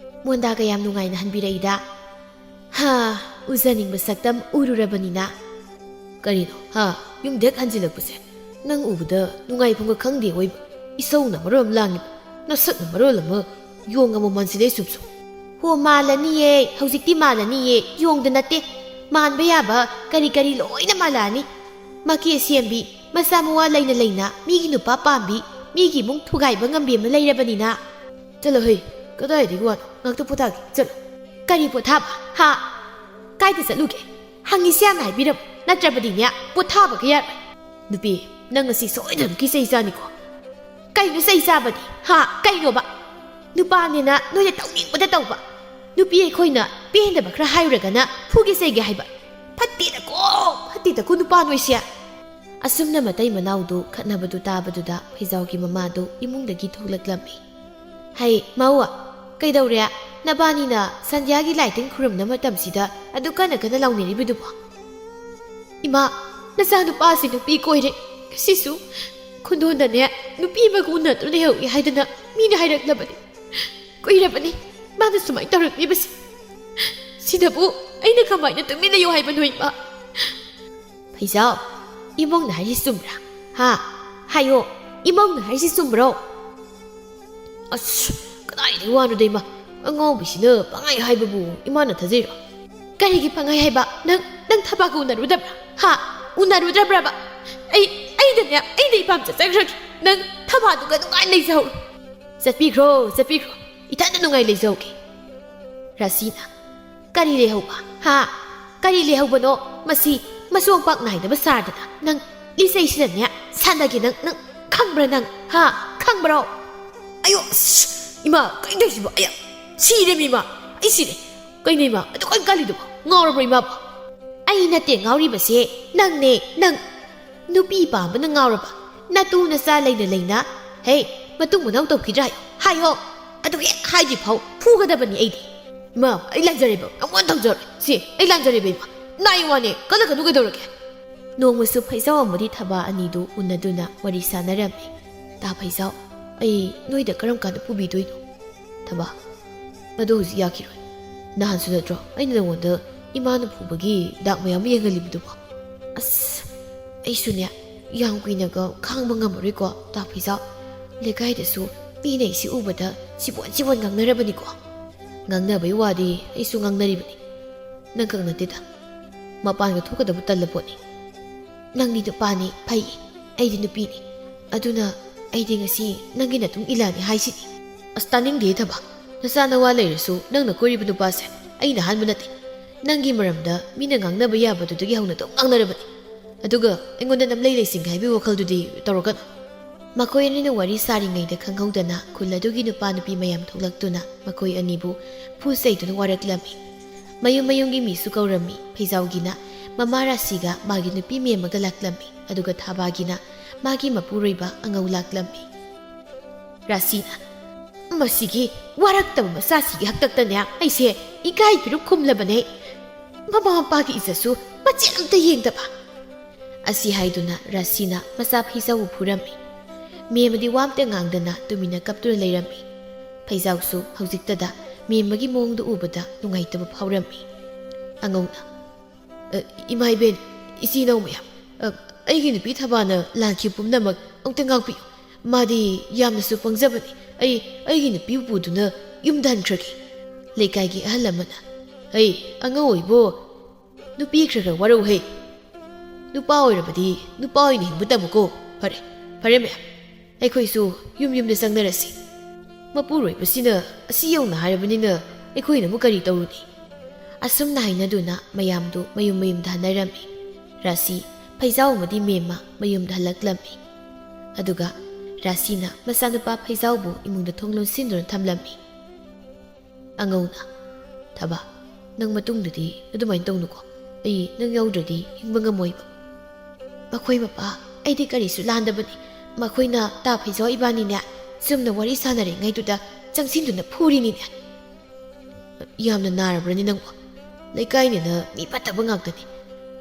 "ꯃꯣꯟꯗꯥ ꯀꯌꯥꯝ ꯅꯨꯡꯉꯥꯏꯅ ꯍꯟꯕꯤꯔꯛꯏꯗ꯫ ꯍꯥ, ꯎꯖꯅꯤꯡꯕ ꯁꯛꯇꯝ ꯎꯔꯨꯔꯕꯅꯤꯅ꯫" "ꯀꯔꯤꯅꯣ, ꯍꯥ? ꯌꯨꯝꯗ ꯍꯦꯛ ꯍꯟꯖꯤꯜꯂꯛꯄꯁꯦ ꯅꯪ ꯎꯕꯗ ꯅꯨꯡꯉꯥꯏꯐꯝꯒ ꯈꯪꯗꯦ ꯑꯣꯏꯕ꯫ ꯏꯁꯧꯅ ꯃꯔꯣꯜ ꯑꯃ ꯂꯥꯡꯉꯤꯕ, ꯅꯁꯛꯅ ꯃꯔꯣꯜ ꯑꯃ ꯌꯣꯡ ꯑꯃꯨꯛ ꯃꯥꯟꯁꯤꯜꯂꯛꯑꯦ ꯁꯨꯝ ꯁꯨꯝ꯫" "ꯍꯣ, ꯃꯥꯜꯂꯅꯤꯌꯦ, ꯍꯧꯖꯤꯛꯇꯤ ꯃꯥꯜꯂꯅꯤꯌꯦ, ꯌꯣꯡꯗ ꯅꯠꯇꯦ, ꯃꯥꯟꯕ ꯌꯥꯕ ꯀꯔꯤ ꯀꯔꯤ ꯂꯣꯏꯅ ꯃꯥꯜꯂꯛꯑꯅꯤ꯫ ꯃꯀꯦ ꯁꯦꯝꯕꯤ, ꯃꯆꯥ ꯃꯋꯥ ꯂꯩꯅ ꯂꯩꯅ ꯃꯤꯒꯤ ꯅꯨꯄꯥ ꯄꯥꯝꯕꯤ, ꯃꯤꯒꯤ ꯏꯃꯨꯡ ꯊꯨꯒꯥꯏꯕ ꯉꯝꯕꯤ ꯑꯃ ꯂꯩꯔꯕꯅꯤꯅ꯫" "ꯆꯠꯂꯣ ꯍꯩ, ꯀꯗꯥꯏꯗꯒꯤ ꯋꯥꯅꯣ? ꯉꯥꯛꯇ ꯄꯣꯊꯥꯒꯦ, ꯆꯠꯂꯣ꯫" "ꯀꯔꯤ ꯄꯣꯊꯥꯕ? ꯍꯥ? ꯀꯥꯏꯗ ꯆꯠꯂꯨꯒꯦ? ꯍꯪꯉꯤꯁꯦ ꯌꯥꯝꯅ ꯍꯥꯏꯕꯤꯔꯝꯃꯨ, ꯅꯠꯇ꯭ꯔꯕꯗꯤꯅꯦ ꯄꯣꯊꯥꯕꯒ ꯌꯥꯔꯣꯏ꯫" "ꯅꯨꯄꯤ, ꯅꯪ ꯉꯁꯤ ꯁꯣꯏꯗꯅꯃꯛꯀꯤ ꯆꯩ ꯆꯥꯅꯤꯀꯣ꯫" "ꯀꯩꯅꯣ ꯆꯩ ꯆꯥꯕꯗꯤ? ꯍꯥ? ꯀꯩꯅꯣꯕ? ꯅꯨꯄꯥꯅꯦꯅ ꯅꯣꯏꯅ ꯇꯧꯅꯤꯡꯕꯗ ꯇꯧꯕ꯫ ꯅꯨꯄꯤ ꯑꯩꯈꯣꯏꯅ ꯄꯦꯟꯗꯕ ꯈꯔ ꯍꯥꯏꯔꯨꯔꯒꯅ ꯐꯨꯒꯦ ꯆꯩꯒꯦ ꯍꯥꯏꯕ꯫ ꯐꯠꯇꯦꯗꯀꯣ, ꯐꯠꯇꯦꯗꯀꯣ ꯅꯨꯄꯥ ꯅꯣꯏꯁꯦ꯫" ꯑꯁꯨꯝꯅ ꯃꯇꯩ ꯃꯅꯥꯎꯗꯨ ꯈꯠꯅꯕꯗꯨ ꯇꯥꯕꯗꯨꯗ ꯐꯩꯖꯥꯎꯒꯤ ꯃꯃꯥꯗꯨ ꯏꯃꯨꯡꯗꯒꯤ ꯊꯣꯛꯂꯛꯂꯝꯃꯤ꯫ "ꯍꯩ, ꯃꯧ, ꯀꯩꯗꯧꯔꯦ? ꯅꯕꯥꯅꯤꯅ ꯁꯟꯙ꯭ꯌꯥꯒꯤ ꯂꯥꯏ ꯇꯤꯟ ꯈꯨꯔꯨꯝꯅ ꯃꯇꯝꯁꯤꯗ ꯑꯗꯨ ꯀꯟꯅ ꯀꯟꯅ ꯂꯥꯎꯅꯔꯤꯕꯗꯨꯕꯣ?" "ꯏꯃꯥ, ꯅꯆꯥꯅꯨꯄꯥꯁꯤ ꯅꯨꯄꯤ ꯀꯣꯏꯔꯦ꯫ ꯉꯁꯤꯁꯨ ꯈꯨꯟꯗꯣꯟꯗꯅꯦ ꯅꯨꯄꯤ ꯑꯃꯒ ꯎꯅꯗꯨꯅ ꯂꯩꯍꯧꯏ ꯍꯥꯏꯗꯅ ꯃꯤꯅ ꯍꯥꯏꯔꯛꯂꯕꯅꯤ꯫ ꯀꯨꯏꯔꯕꯅꯤ ꯃꯥꯅ ꯁꯨꯃꯥꯏꯅ ꯇꯧꯔꯛꯂꯤꯕꯁꯤ꯫ ꯁꯤꯗꯕꯨ ꯑꯩꯅ ꯀꯃꯥꯏꯅ ꯇꯨꯃꯤꯟ ꯂꯩꯌꯨ ꯍꯥꯏꯕꯅꯣ, ꯏꯃꯥ?" "ꯐꯩꯖꯥꯎ, ꯏꯃꯧꯅ ꯍꯥꯏꯔꯤꯁꯤ ꯆꯨꯝꯕ꯭ꯔꯥ? ꯍꯥ? ꯍꯥꯏꯌꯣ, ꯏꯃꯧꯅ ꯍꯥꯏꯔꯤꯁꯤ ꯆꯨꯝꯕ꯭ꯔꯣ? ꯑꯁ, ꯀꯗꯥꯏꯗꯒꯤ ꯋꯥꯅꯣꯗ ꯏꯃꯥ? ꯑꯉꯥꯎꯕꯤꯁꯤꯅ ꯄꯪꯍꯥꯏ ꯍꯥꯏꯕꯕꯨ ꯏꯃꯥꯅ ꯊꯥꯖꯩꯔꯣ? ꯀꯔꯤꯒꯤ ꯄꯪꯍꯥꯏ ꯍꯥꯏꯕ? ꯅꯪ, ꯅꯪ ꯊꯕꯥꯒ ꯎꯅꯔꯨꯗꯕ꯭ꯔꯥ? ꯍꯥ? ꯎꯅꯔꯨꯗ꯭ꯔꯕ꯭ꯔꯕ? ꯑꯩ, ꯑꯩꯗꯅꯦ, ꯑꯩꯗ ꯏꯄꯥꯝ ꯆꯠꯆꯈ꯭ꯔꯒꯦ꯫ ꯅꯪ ꯊꯕꯥꯗꯨꯒ ꯅꯨꯡꯉꯥꯏꯅ ꯂꯩꯖꯍꯧꯔꯣ꯫ ꯆꯠꯄꯤꯈ꯭ꯔꯣ, ꯆꯠꯄꯤꯈ꯭ꯔꯣ꯫ ꯏꯊꯟꯗ ꯅꯨꯡꯉꯥꯏ ꯂꯩꯖꯍꯧꯒꯦ꯫ ꯔꯥꯁꯤꯅ, ꯀꯔꯤ ꯂꯩꯍꯧꯕ? ꯍꯥ? ꯀꯔꯤ ꯂꯩꯍꯧꯕꯅꯣ? ꯃꯁꯤ ꯃꯆꯣꯡ ꯄꯥꯛ ꯅꯥꯏꯗꯕ ꯁꯥꯗꯅ ꯅꯪ ꯂꯤꯆꯩꯁꯤꯅꯅꯦ ꯁꯥꯟꯅꯒꯦ ꯅꯪ, ꯅꯪ ꯈꯪꯕ꯭ꯔꯥ ꯅꯪ? ꯍꯥ? ꯈꯪꯕ꯭ꯔꯣ? ꯑꯌꯣ, ꯑꯁ, ꯏꯃꯥ, ꯀꯩ ꯇꯧꯔꯤꯁꯤꯕꯣ? ꯑꯌꯥ, ꯁꯤꯔꯦꯃꯤ ꯏꯃꯥ, ꯑꯩ ꯁꯤꯔꯦ꯫ ꯀꯩꯅꯣ ꯏꯃꯥ, ꯑꯗꯨꯛ ꯀꯟꯅ ꯀꯜꯂꯤꯗꯨꯕꯣ? ꯉꯥꯎꯔꯕ꯭ꯔꯣ ꯏꯃꯥꯕꯣ? ꯑꯩ ꯅꯠꯇꯦ ꯉꯥꯎꯔꯤꯕꯁꯦ, ꯅꯪꯅꯦ, ꯅꯪ꯫ ꯅꯨꯄꯤ ꯄꯥꯝꯕꯅ ꯉꯥꯎꯔꯕ ꯅꯇꯨ ꯅꯆꯥ ꯂꯩꯅ ꯂꯩꯅ, ꯍꯦ, ꯃꯇꯨꯡ ꯃꯅꯥꯎ ꯇꯧꯈꯤꯗ꯭ꯔꯥ ꯍꯥꯏꯌꯣ, ꯍꯥꯏꯌꯣ꯫ ꯑꯗꯨ ꯍꯦꯛ ꯍꯥꯏꯗ꯭ꯔꯤ ꯐꯥꯎ ꯐꯨꯒꯗꯕꯅꯤ ꯑꯩꯗꯤ꯫ ꯏꯃꯥ, ꯑꯩ ꯂꯥꯟꯖꯔꯦꯕ, ꯑꯃꯨꯛ ꯍꯟꯅ ꯇꯧꯖꯔꯣꯏ꯫ ꯁꯤ, ꯑꯩ ꯂꯥꯟꯖꯔꯦꯕ ꯏꯃꯥ꯫ ꯅꯥꯏ ꯋꯥꯅꯦ, ꯀꯜꯂꯛꯀꯅꯨ ꯀꯩꯗꯧꯔꯒꯦ? ꯅꯣꯡꯃꯁꯨ ꯐꯩꯖꯥꯎ ꯑꯃꯗꯤ ꯊꯕꯥ ꯑꯅꯤꯗꯨ ꯎꯅꯗꯨꯅ ꯋꯥꯔꯤ ꯁꯥꯟꯅꯔꯝꯃꯤ꯫ ꯇꯥ ꯐꯩꯖꯥꯎ, ꯑꯩ ꯅꯣꯏꯗ ꯀꯔꯝ ꯀꯥꯟꯗ ꯄꯨꯕꯤꯗꯣꯏꯅꯣ? ꯊꯕꯥ, ꯃꯗꯨ ꯍꯧꯖꯤꯛ ꯌꯥꯈꯤꯔꯣꯏ꯫ ꯅꯍꯥꯟꯁꯨ ꯅꯠꯇ꯭ꯔꯣ ꯑꯩꯅ ꯅꯉꯣꯟꯗ ꯏꯃꯥꯅ ꯐꯨꯕꯒꯤ ꯗꯥꯛ ꯃꯌꯥꯝ ꯌꯦꯡꯍꯜꯂꯤꯕꯗꯨꯕꯣ? ꯑꯁ, ꯑꯩꯁꯨꯅꯦ, ꯌꯥꯝ ꯀꯨꯏꯅꯒ ꯈꯥꯡꯕ ꯉꯝꯃꯔꯣꯏꯀꯣ, ꯇꯥ ꯐꯩꯖꯥꯎ꯫ ꯂꯩꯀꯥꯏꯗꯁꯨ ꯃꯤꯅ ꯑꯩꯁꯤ ꯎꯕꯗ ꯁꯤꯕꯣꯟ ꯁꯤꯕꯣꯟ ꯉꯥꯡꯅꯔꯕꯅꯤꯀꯣ꯫ ꯉꯥꯡꯅꯕꯩ ꯋꯥꯗꯤ ꯑꯩꯁꯨ ꯉꯥꯡꯅꯔꯤꯕꯅꯤ꯫ ꯅꯪ ꯈꯛ ꯅꯠꯇꯦꯗ, ꯃꯄꯥꯟꯒ ꯊꯣꯛꯀꯗꯕ ꯇꯜꯂ ꯄꯣꯠꯅꯤ꯫ ꯅꯪꯗꯤ ꯅꯨꯄꯥꯅꯤ, ꯐꯩ, ꯑꯩꯗꯤ ꯅꯨꯄꯤꯅꯤ꯫ ꯑꯗꯨꯅ ꯑꯩꯗꯤ ꯉꯁꯤ ꯅꯪꯒꯤ ꯅꯇꯨꯡ ꯏꯜꯂꯛꯑꯅꯤ ꯍꯥꯏꯁꯤꯅꯤ꯫ ꯑꯁ, ꯇꯥꯅꯤꯡꯗꯦ ꯊꯕꯥ꯫ ꯅꯆꯥ ꯅꯋꯥ ꯂꯩꯔꯁꯨ ꯅꯪꯅ ꯀꯣꯏꯔꯤꯕ ꯅꯨꯄꯥꯁꯦ ꯑꯩꯅ ꯑꯍꯥꯟꯕ ꯅꯠꯇꯦ꯫ ꯅꯪꯒꯤ ꯃꯔꯝꯗ ꯃꯤꯅ ꯉꯥꯡꯅꯕ ꯌꯥꯕꯗꯨꯗꯒꯤ ꯍꯧꯅ ꯑꯗꯨꯝ ꯉꯥꯡꯅꯔꯕꯅꯤ꯫ ꯑꯗꯨꯒ ꯑꯩꯉꯣꯟꯗ ꯅꯝꯂꯩ ꯂꯩꯁꯤꯡꯒꯦ ꯍꯥꯏꯕꯒꯤ ꯋꯥꯈꯜꯗꯨꯗꯤ ꯇꯧꯔꯛꯀꯅꯨ꯫ ꯃꯈꯣꯏ ꯑꯅꯤꯅ ꯋꯥꯔꯤ ꯁꯥꯔꯤꯉꯩꯗ ꯈꯪꯍꯧꯗꯅ ꯈꯨꯜ ꯑꯗꯨꯒꯤ ꯅꯨꯄꯥ ꯅꯨꯄꯤ ꯃꯌꯥꯝ ꯊꯣꯛꯂꯛꯇꯨꯅ ꯃꯈꯣꯏ ꯑꯅꯤꯕꯨ ꯐꯨ ꯆꯩꯗꯨꯅ ꯋꯥꯔꯛꯂꯝꯃꯤ꯫ ꯃꯌꯨꯝ ꯃꯌꯨꯝꯒꯤ ꯃꯤꯁꯨ ꯀꯧꯔꯝꯃꯤ꯫ ꯐꯩꯖꯥꯎꯒꯤꯅ ꯃꯃꯥ ꯔꯥꯁꯤꯒ ꯃꯥꯒꯤ ꯅꯨꯄꯤ ꯃꯦꯝꯃꯒ ꯂꯥꯛꯂꯝꯃꯤ꯫ ꯑꯗꯨꯒ ꯊꯥꯕꯥꯒꯤꯅ ꯃꯥꯒꯤ ꯃꯄꯨꯔꯣꯏꯕ ꯑꯉꯧ ꯂꯥꯛꯂꯝꯃꯤ꯫ ꯔꯥꯁꯤꯅ, "ꯃꯁꯤꯒꯤ ꯋꯥꯔꯛꯇꯕ ꯃꯆꯥꯁꯤꯒꯤ ꯍꯥꯛꯇꯛꯇꯅꯦ ꯑꯩꯁꯦ ꯏꯀꯥꯏ ꯐꯤꯔꯨꯛ ꯈꯨꯝꯂꯕꯅꯦ꯫ ꯃꯃꯥ ꯃꯄꯥꯒꯤ ꯏꯖꯠꯁꯨ ꯃꯆꯦꯠ ꯑꯝꯇ ꯌꯦꯡꯗꯕ"꯫ ꯑꯁꯤ ꯍꯥꯏꯗꯨꯅ ꯔꯥꯁꯤꯅ ꯃꯆꯥ ꯐꯩꯖꯥꯎꯕꯨ ꯐꯨꯔꯝꯃꯤ꯫ ꯃꯦꯝꯃꯗꯤ ꯋꯥ ꯑꯝꯇ ꯉꯥꯡꯗꯅ ꯇꯨꯃꯤꯟꯅ ꯀꯞꯇꯨꯅ ꯂꯩꯔꯝꯃꯤ꯫ ꯐꯩꯖꯥꯎꯁꯨ ꯍꯧꯖꯤꯛꯇꯗ ꯃꯦꯝꯃꯒꯤ ꯃꯑꯣꯡꯗꯨ ꯎꯕꯗ ꯅꯨꯡꯉꯥꯏꯇꯕ ꯐꯥꯎꯔꯝꯃꯤ꯫ ꯑꯉꯧꯅ, "ꯑ, ꯏꯃꯥ ꯏꯕꯦꯟ, ꯏꯆꯤꯟ ꯏꯅꯥꯎ ꯃꯌꯥꯝ, ꯑ, ꯑꯩꯒꯤ ꯅꯨꯄꯤ ꯊꯕꯥꯅ ꯂꯥꯟꯈꯤꯕ ꯄꯨꯝꯅꯃꯛ ꯑꯃꯨꯛꯇ ꯉꯥꯛꯄꯤꯌꯨ꯫ ꯃꯥꯗꯤ ꯌꯥꯝꯅꯁꯨ ꯄꯪꯖꯕꯅꯤ꯫ ꯑꯩ ꯑꯩꯒꯤ ꯅꯨꯄꯤꯕꯨ ꯄꯨꯗꯨꯅ ꯌꯨꯝꯗ ꯍꯟꯈ꯭ꯔꯒꯦ꯫ ꯂꯩꯀꯥꯏꯒꯤ ꯑꯍꯜ ꯑꯃꯅ, "ꯑꯩ ꯑꯉꯧ ꯑꯣꯏꯕꯣ, ꯅꯨꯄꯤ ꯈꯔ ꯈꯔ ꯋꯥꯔꯧ ꯍꯦ꯫ ꯅꯨꯄꯥ ꯑꯣꯏꯔꯕꯗꯤ ꯅꯨꯄꯥ ꯑꯣꯏꯅ ꯍꯤꯡꯕ ꯇꯝꯃꯨꯀꯣ꯫ ꯐꯔꯦ, ꯐꯔꯦ ꯃꯌꯥꯝ, ꯑꯩꯈꯣꯏꯁꯨ ꯌꯨꯝ ꯌꯨꯝꯗ ꯆꯪꯅꯔꯁꯤ꯫ ꯃꯄꯨꯔꯣꯏꯕꯁꯤꯅ ꯑꯁꯤ ꯌꯧꯅ ꯍꯥꯏꯔꯕꯅꯤꯅ ꯑꯩꯈꯣꯏꯅ ꯑꯃꯨꯛ ꯀꯔꯤ ꯇꯧꯔꯨꯅꯤ?" ꯑꯁꯨꯝꯅ ꯍꯥꯏꯅꯗꯨꯅ ꯃꯌꯥꯝꯗꯨ ꯃꯌꯨꯝ ꯃꯌꯨꯝꯗ ꯍꯟꯅꯔꯝꯃꯤ꯫ ꯔꯥꯁꯤ ꯐꯩꯖꯥꯎ ꯑꯃꯗꯤ ꯃꯦꯝꯃ ꯃꯌꯨꯝꯗ ꯍꯜꯂꯛꯂꯝꯃꯤ꯫ ꯑꯗꯨꯒ ꯔꯥꯁꯤꯅ ꯃꯆꯥꯅꯨꯄꯥ ꯐꯩꯖꯥꯎꯕꯨ ꯏꯃꯨꯡꯗ ꯊꯣꯡ ꯂꯣꯟꯁꯤꯟꯗꯨꯅ ꯊꯝꯂꯝꯃꯤ꯫ ꯑꯉꯧꯅ, "ꯊꯕꯥ, ꯅꯪ ꯃꯇꯨꯡꯗꯗꯤ ꯑꯗꯨꯃꯥꯏꯅ ꯇꯧꯅꯨꯀꯣ꯫ ꯑꯩ ꯅꯪ ꯌꯥꯎꯗ꯭ꯔꯗꯤ ꯍꯤꯡꯕ ꯉꯝꯃꯣꯏꯕ꯫" "ꯃꯈꯣꯏ ꯃꯄꯥ, ꯑꯩꯗꯤ ꯀꯔꯤꯁꯨ ꯂꯥꯟꯗꯕꯅꯤ꯫ ꯃꯈꯣꯏꯅ ꯇꯥ ꯐꯩꯖꯥꯎ ꯏꯕꯥꯅꯤꯅꯦ ꯆꯨꯝꯅ ꯋꯥꯔꯤ ꯁꯥꯟꯅꯔꯤꯉꯩꯗꯨꯗ ꯆꯪꯁꯤꯟꯗꯨꯅ ꯐꯨꯔꯤꯅꯤꯅꯦ꯫" "ꯌꯥꯝꯅ ꯅꯥꯔꯕ꯭ꯔꯅꯤ ꯅꯪꯕꯨ? ꯂꯩꯀꯥꯏꯅꯤꯅ ꯃꯤ ꯐꯠꯇꯕ ꯉꯥꯛꯇꯅꯤ꯫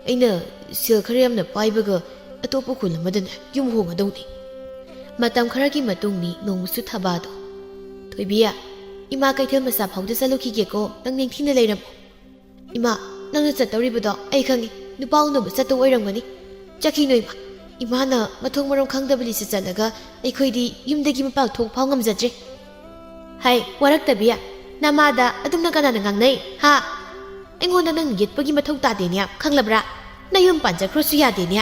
ꯑꯩꯅ ꯁꯦꯜ ꯈꯔ ꯌꯥꯝꯅ ꯄꯥꯏꯕꯒ ꯑꯇꯣꯞꯄ ꯈꯨꯜ ꯑꯃꯗꯅꯦ ꯌꯨꯝ ꯍꯣꯡꯒꯗꯧꯅꯤ꯫" ꯃꯇꯝ ꯈꯔꯒꯤ ꯃꯇꯨꯡꯅꯤ ꯅꯣꯡꯃꯁꯨ ꯊꯕꯥꯗꯣ, "ꯊꯣꯏꯕꯤ, ꯏꯃꯥ ꯀꯩꯊꯦꯜ ꯃꯆꯥ ꯐꯥꯎꯗ ꯆꯠꯂꯨꯈꯤꯒꯦꯀꯣ, ꯅꯪ ꯅꯤꯡꯊꯤꯅ ꯂꯩꯔꯝꯃꯣ꯫" "ꯏꯃꯥ, ꯅꯪꯅ ꯆꯠꯇꯧꯔꯤꯕꯗꯣ ꯑꯩ ꯈꯪꯉꯤ, ꯅꯨꯄꯥ ꯎꯅꯕ ꯆꯠꯇꯧ ꯑꯣꯏꯔꯝꯒꯅꯤ꯫ ꯆꯠꯈꯤꯅꯨ ꯏꯃꯥ, ꯏꯃꯥꯅ ꯃꯊꯣꯡ ꯃꯔꯝ ꯈꯪꯗꯕ ꯂꯤꯁꯤ ꯆꯠꯂꯒ ꯑꯩꯈꯣꯏꯗꯤ ꯌꯨꯝꯗꯒꯤ ꯃꯄꯥꯟ ꯊꯣꯛ ꯐꯥꯎ ꯉꯝꯖꯗ꯭ꯔꯦ꯫" "ꯍꯥꯏ, ꯋꯥꯔꯛꯇꯕꯤ, ꯅꯃꯥꯗ ꯑꯗꯨꯝꯅ ꯀꯅꯥꯅ ꯉꯥꯡꯅꯩ, ꯍꯥ? ꯑꯩꯉꯣꯟꯗ ꯅꯪ ꯌꯦꯠꯄꯒꯤ ꯃꯊꯧ ꯇꯥꯗꯦꯅꯦ, ꯈꯪꯂꯕ꯭ꯔꯥ? ꯅꯌꯨꯝ ꯄꯥꯟꯖꯈ꯭ꯔꯁꯨ ꯌꯥꯗꯦꯅꯦ,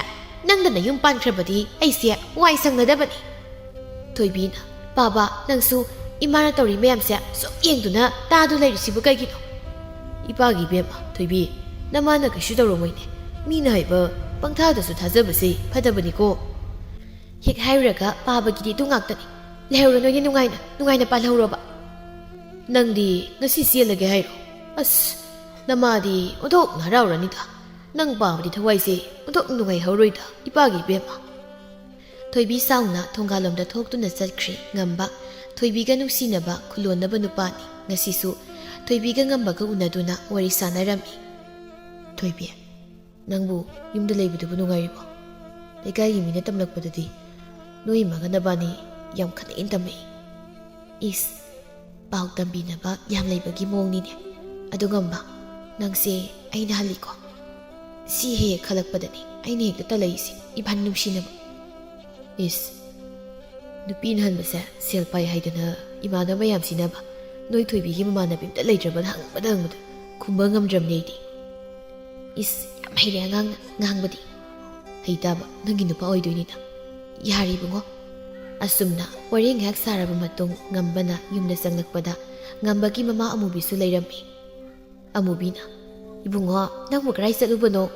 ꯅꯪꯗ ꯅꯌꯨꯝ ꯄꯥꯟꯈ꯭ꯔꯕꯗꯤ ꯑꯩꯁꯦ ꯋꯥꯏ ꯁꯪꯅꯗꯕꯅꯤ꯫" ꯊꯣꯏꯕꯤꯅ, "ꯄꯥꯕ, ꯅꯪꯁꯨ ꯏꯃꯥꯅ ꯇꯧꯔꯤ ꯃꯌꯥꯝꯁꯦ ꯁꯨꯝ ꯌꯦꯡꯗꯨꯅ ꯇꯥꯗꯨ ꯂꯩꯔꯤꯁꯤꯕꯨ ꯀꯩꯒꯤꯅꯣ?" "ꯏꯄꯥꯒꯤ ꯏꯕꯦꯝꯃ, ꯊꯣꯏꯕꯤ, ꯅꯃꯥꯅ ꯀꯩꯁꯨ ꯇꯧꯔꯝꯃꯣꯏꯅꯦ꯫ ꯃꯤꯅ ꯍꯥꯏꯕ ꯄꯪꯊꯥꯗꯁꯨ ꯊꯥꯖꯕꯁꯦ ꯐꯠꯇꯕꯅꯤꯀꯣ꯫" "ꯍꯦꯛ ꯍꯥꯏꯔꯨꯔꯒ ꯄꯥꯕꯒꯤꯗꯤ ꯑꯗꯨ ꯉꯥꯛꯇꯅꯤ꯫ ꯂꯩꯍꯧꯔꯣ ꯅꯣꯏꯗꯤ ꯅꯨꯡꯉꯥꯏꯅ, ꯅꯨꯡꯉꯥꯏꯅ ꯄꯥꯜꯍꯧꯔꯣꯕ꯫" "ꯅꯪꯗꯤ ꯉꯁꯤ ꯆꯦꯜꯂꯒꯦ ꯍꯥꯏꯔꯣ? ꯑꯁ, ꯅꯃꯥꯗꯤ ꯑꯣꯟꯊꯣꯛꯅ ꯍꯔꯥꯎꯔꯅꯤꯗ꯫ ꯅꯪ ꯄꯥꯕꯗꯤ ꯊꯋꯥꯏꯁꯦ ꯑꯣꯟꯊꯣꯛ ꯅꯨꯡꯉꯥꯏꯍꯧꯔꯣꯏꯗ, ꯏꯄꯥꯒꯤ ꯏꯕꯦꯝꯃ꯫" ꯊꯣꯏꯕꯤ ꯁꯥꯎꯅ ꯊꯣꯡꯒꯥꯜꯂꯣꯝꯗ ꯊꯣꯛꯇꯨꯅ ꯆꯠꯈ꯭ꯔꯤ꯫ ꯉꯝꯕ, ꯊꯣꯏꯕꯤꯒ ꯅꯨꯡꯁꯤꯅꯕ ꯈꯨꯂꯣꯟꯅꯕ ꯅꯨꯄꯥꯅꯤ꯫ ꯉꯁꯤꯁꯨ ꯊꯣꯏꯕꯤꯒ ꯉꯝꯕꯒ ꯎꯅꯗꯨꯅ ꯋꯥꯔꯤ ꯁꯥꯟꯅꯔꯝꯃꯤ꯫ "ꯊꯣꯏꯕꯤ, ꯅꯪꯕꯨ ꯌꯨꯝꯗ ꯂꯩꯕꯗꯨꯕꯨ ꯅꯨꯡꯉꯥꯏꯔꯤꯕꯣ? ꯂꯩꯀꯥꯏꯒꯤ ꯃꯤꯅ ꯇꯝꯂꯛꯄꯗꯗꯤ ꯅꯣꯏ ꯏꯃꯥꯒ ꯅꯕꯥꯅꯤ ꯌꯥꯝ ꯈꯠꯅꯩꯅ ꯇꯝꯃꯛꯏ꯫" "ꯏꯁ, ꯄꯥꯎ ꯇꯝꯕꯤꯅꯕ ꯌꯥꯝ ꯂꯩꯕꯒꯤ ꯃꯑꯣꯡꯅꯤꯅꯦ꯫ ꯑꯗꯨ ꯉꯝꯕ, ꯅꯪꯁꯦ ꯑꯩꯅ ꯍꯜꯂꯤꯀꯣ?" "ꯁꯤ ꯍꯦꯛ ꯍꯦꯛ ꯈꯜꯂꯛꯄꯗꯅꯤ ꯑꯩꯅ ꯍꯦꯛꯇ ꯇꯜꯂꯛꯏꯁꯦ, ꯏꯕꯥꯅꯤ ꯅꯨꯡꯁꯤꯅꯕ꯫ ꯏꯁ, ꯅꯨꯄꯤꯅ ꯍꯟꯕꯁꯦ ꯁꯦꯜ ꯄꯥꯏ ꯍꯥꯏꯗꯅ ꯏꯃꯥꯟꯅꯕ ꯃꯌꯥꯝ ꯁꯤꯟꯅꯕ, ꯅꯣꯏ ꯊꯣꯏꯕꯤꯒꯤ ꯃꯃꯥꯟꯅꯕꯤ ꯑꯝꯇ ꯂꯩꯇ꯭ꯔꯕꯅ ꯍꯪꯕꯗ ꯍꯪꯕꯗ ꯈꯨꯝꯕ ꯉꯝꯗ꯭ꯔꯕꯅꯦ ꯑꯩꯗꯤ꯫ ꯏꯁ, ꯌꯥꯝ ꯍꯩꯔꯦ ꯑꯉꯥꯡꯅ ꯉꯥꯡꯕꯗꯤ꯫ ꯍꯩꯇꯕ ꯅꯪꯒꯤ ꯅꯨꯄꯥ ꯑꯣꯏꯗꯣꯏꯅꯤꯅ꯫ ꯌꯥꯔꯦ ꯏꯕꯨꯡꯉꯣ꯫ ꯑꯁꯨꯝꯅ ꯋꯥꯔꯤ ꯉꯥꯏꯍꯥꯛ ꯁꯥꯔꯕ ꯃꯇꯨꯡ ꯉꯝꯕꯅ ꯌꯨꯝꯗ ꯆꯪꯂꯛꯄꯗ ꯉꯝꯕꯒꯤ ꯃꯃꯥ ꯑꯃꯨꯕꯤꯁꯨ ꯂꯩꯔꯝꯃꯤ꯫ ꯑꯃꯨꯕꯤꯅ, "ꯏꯕꯨꯡꯉꯣ, ꯅꯪꯕꯨ ꯀꯗꯥꯏ ꯆꯠꯂꯨꯕꯅꯣ?"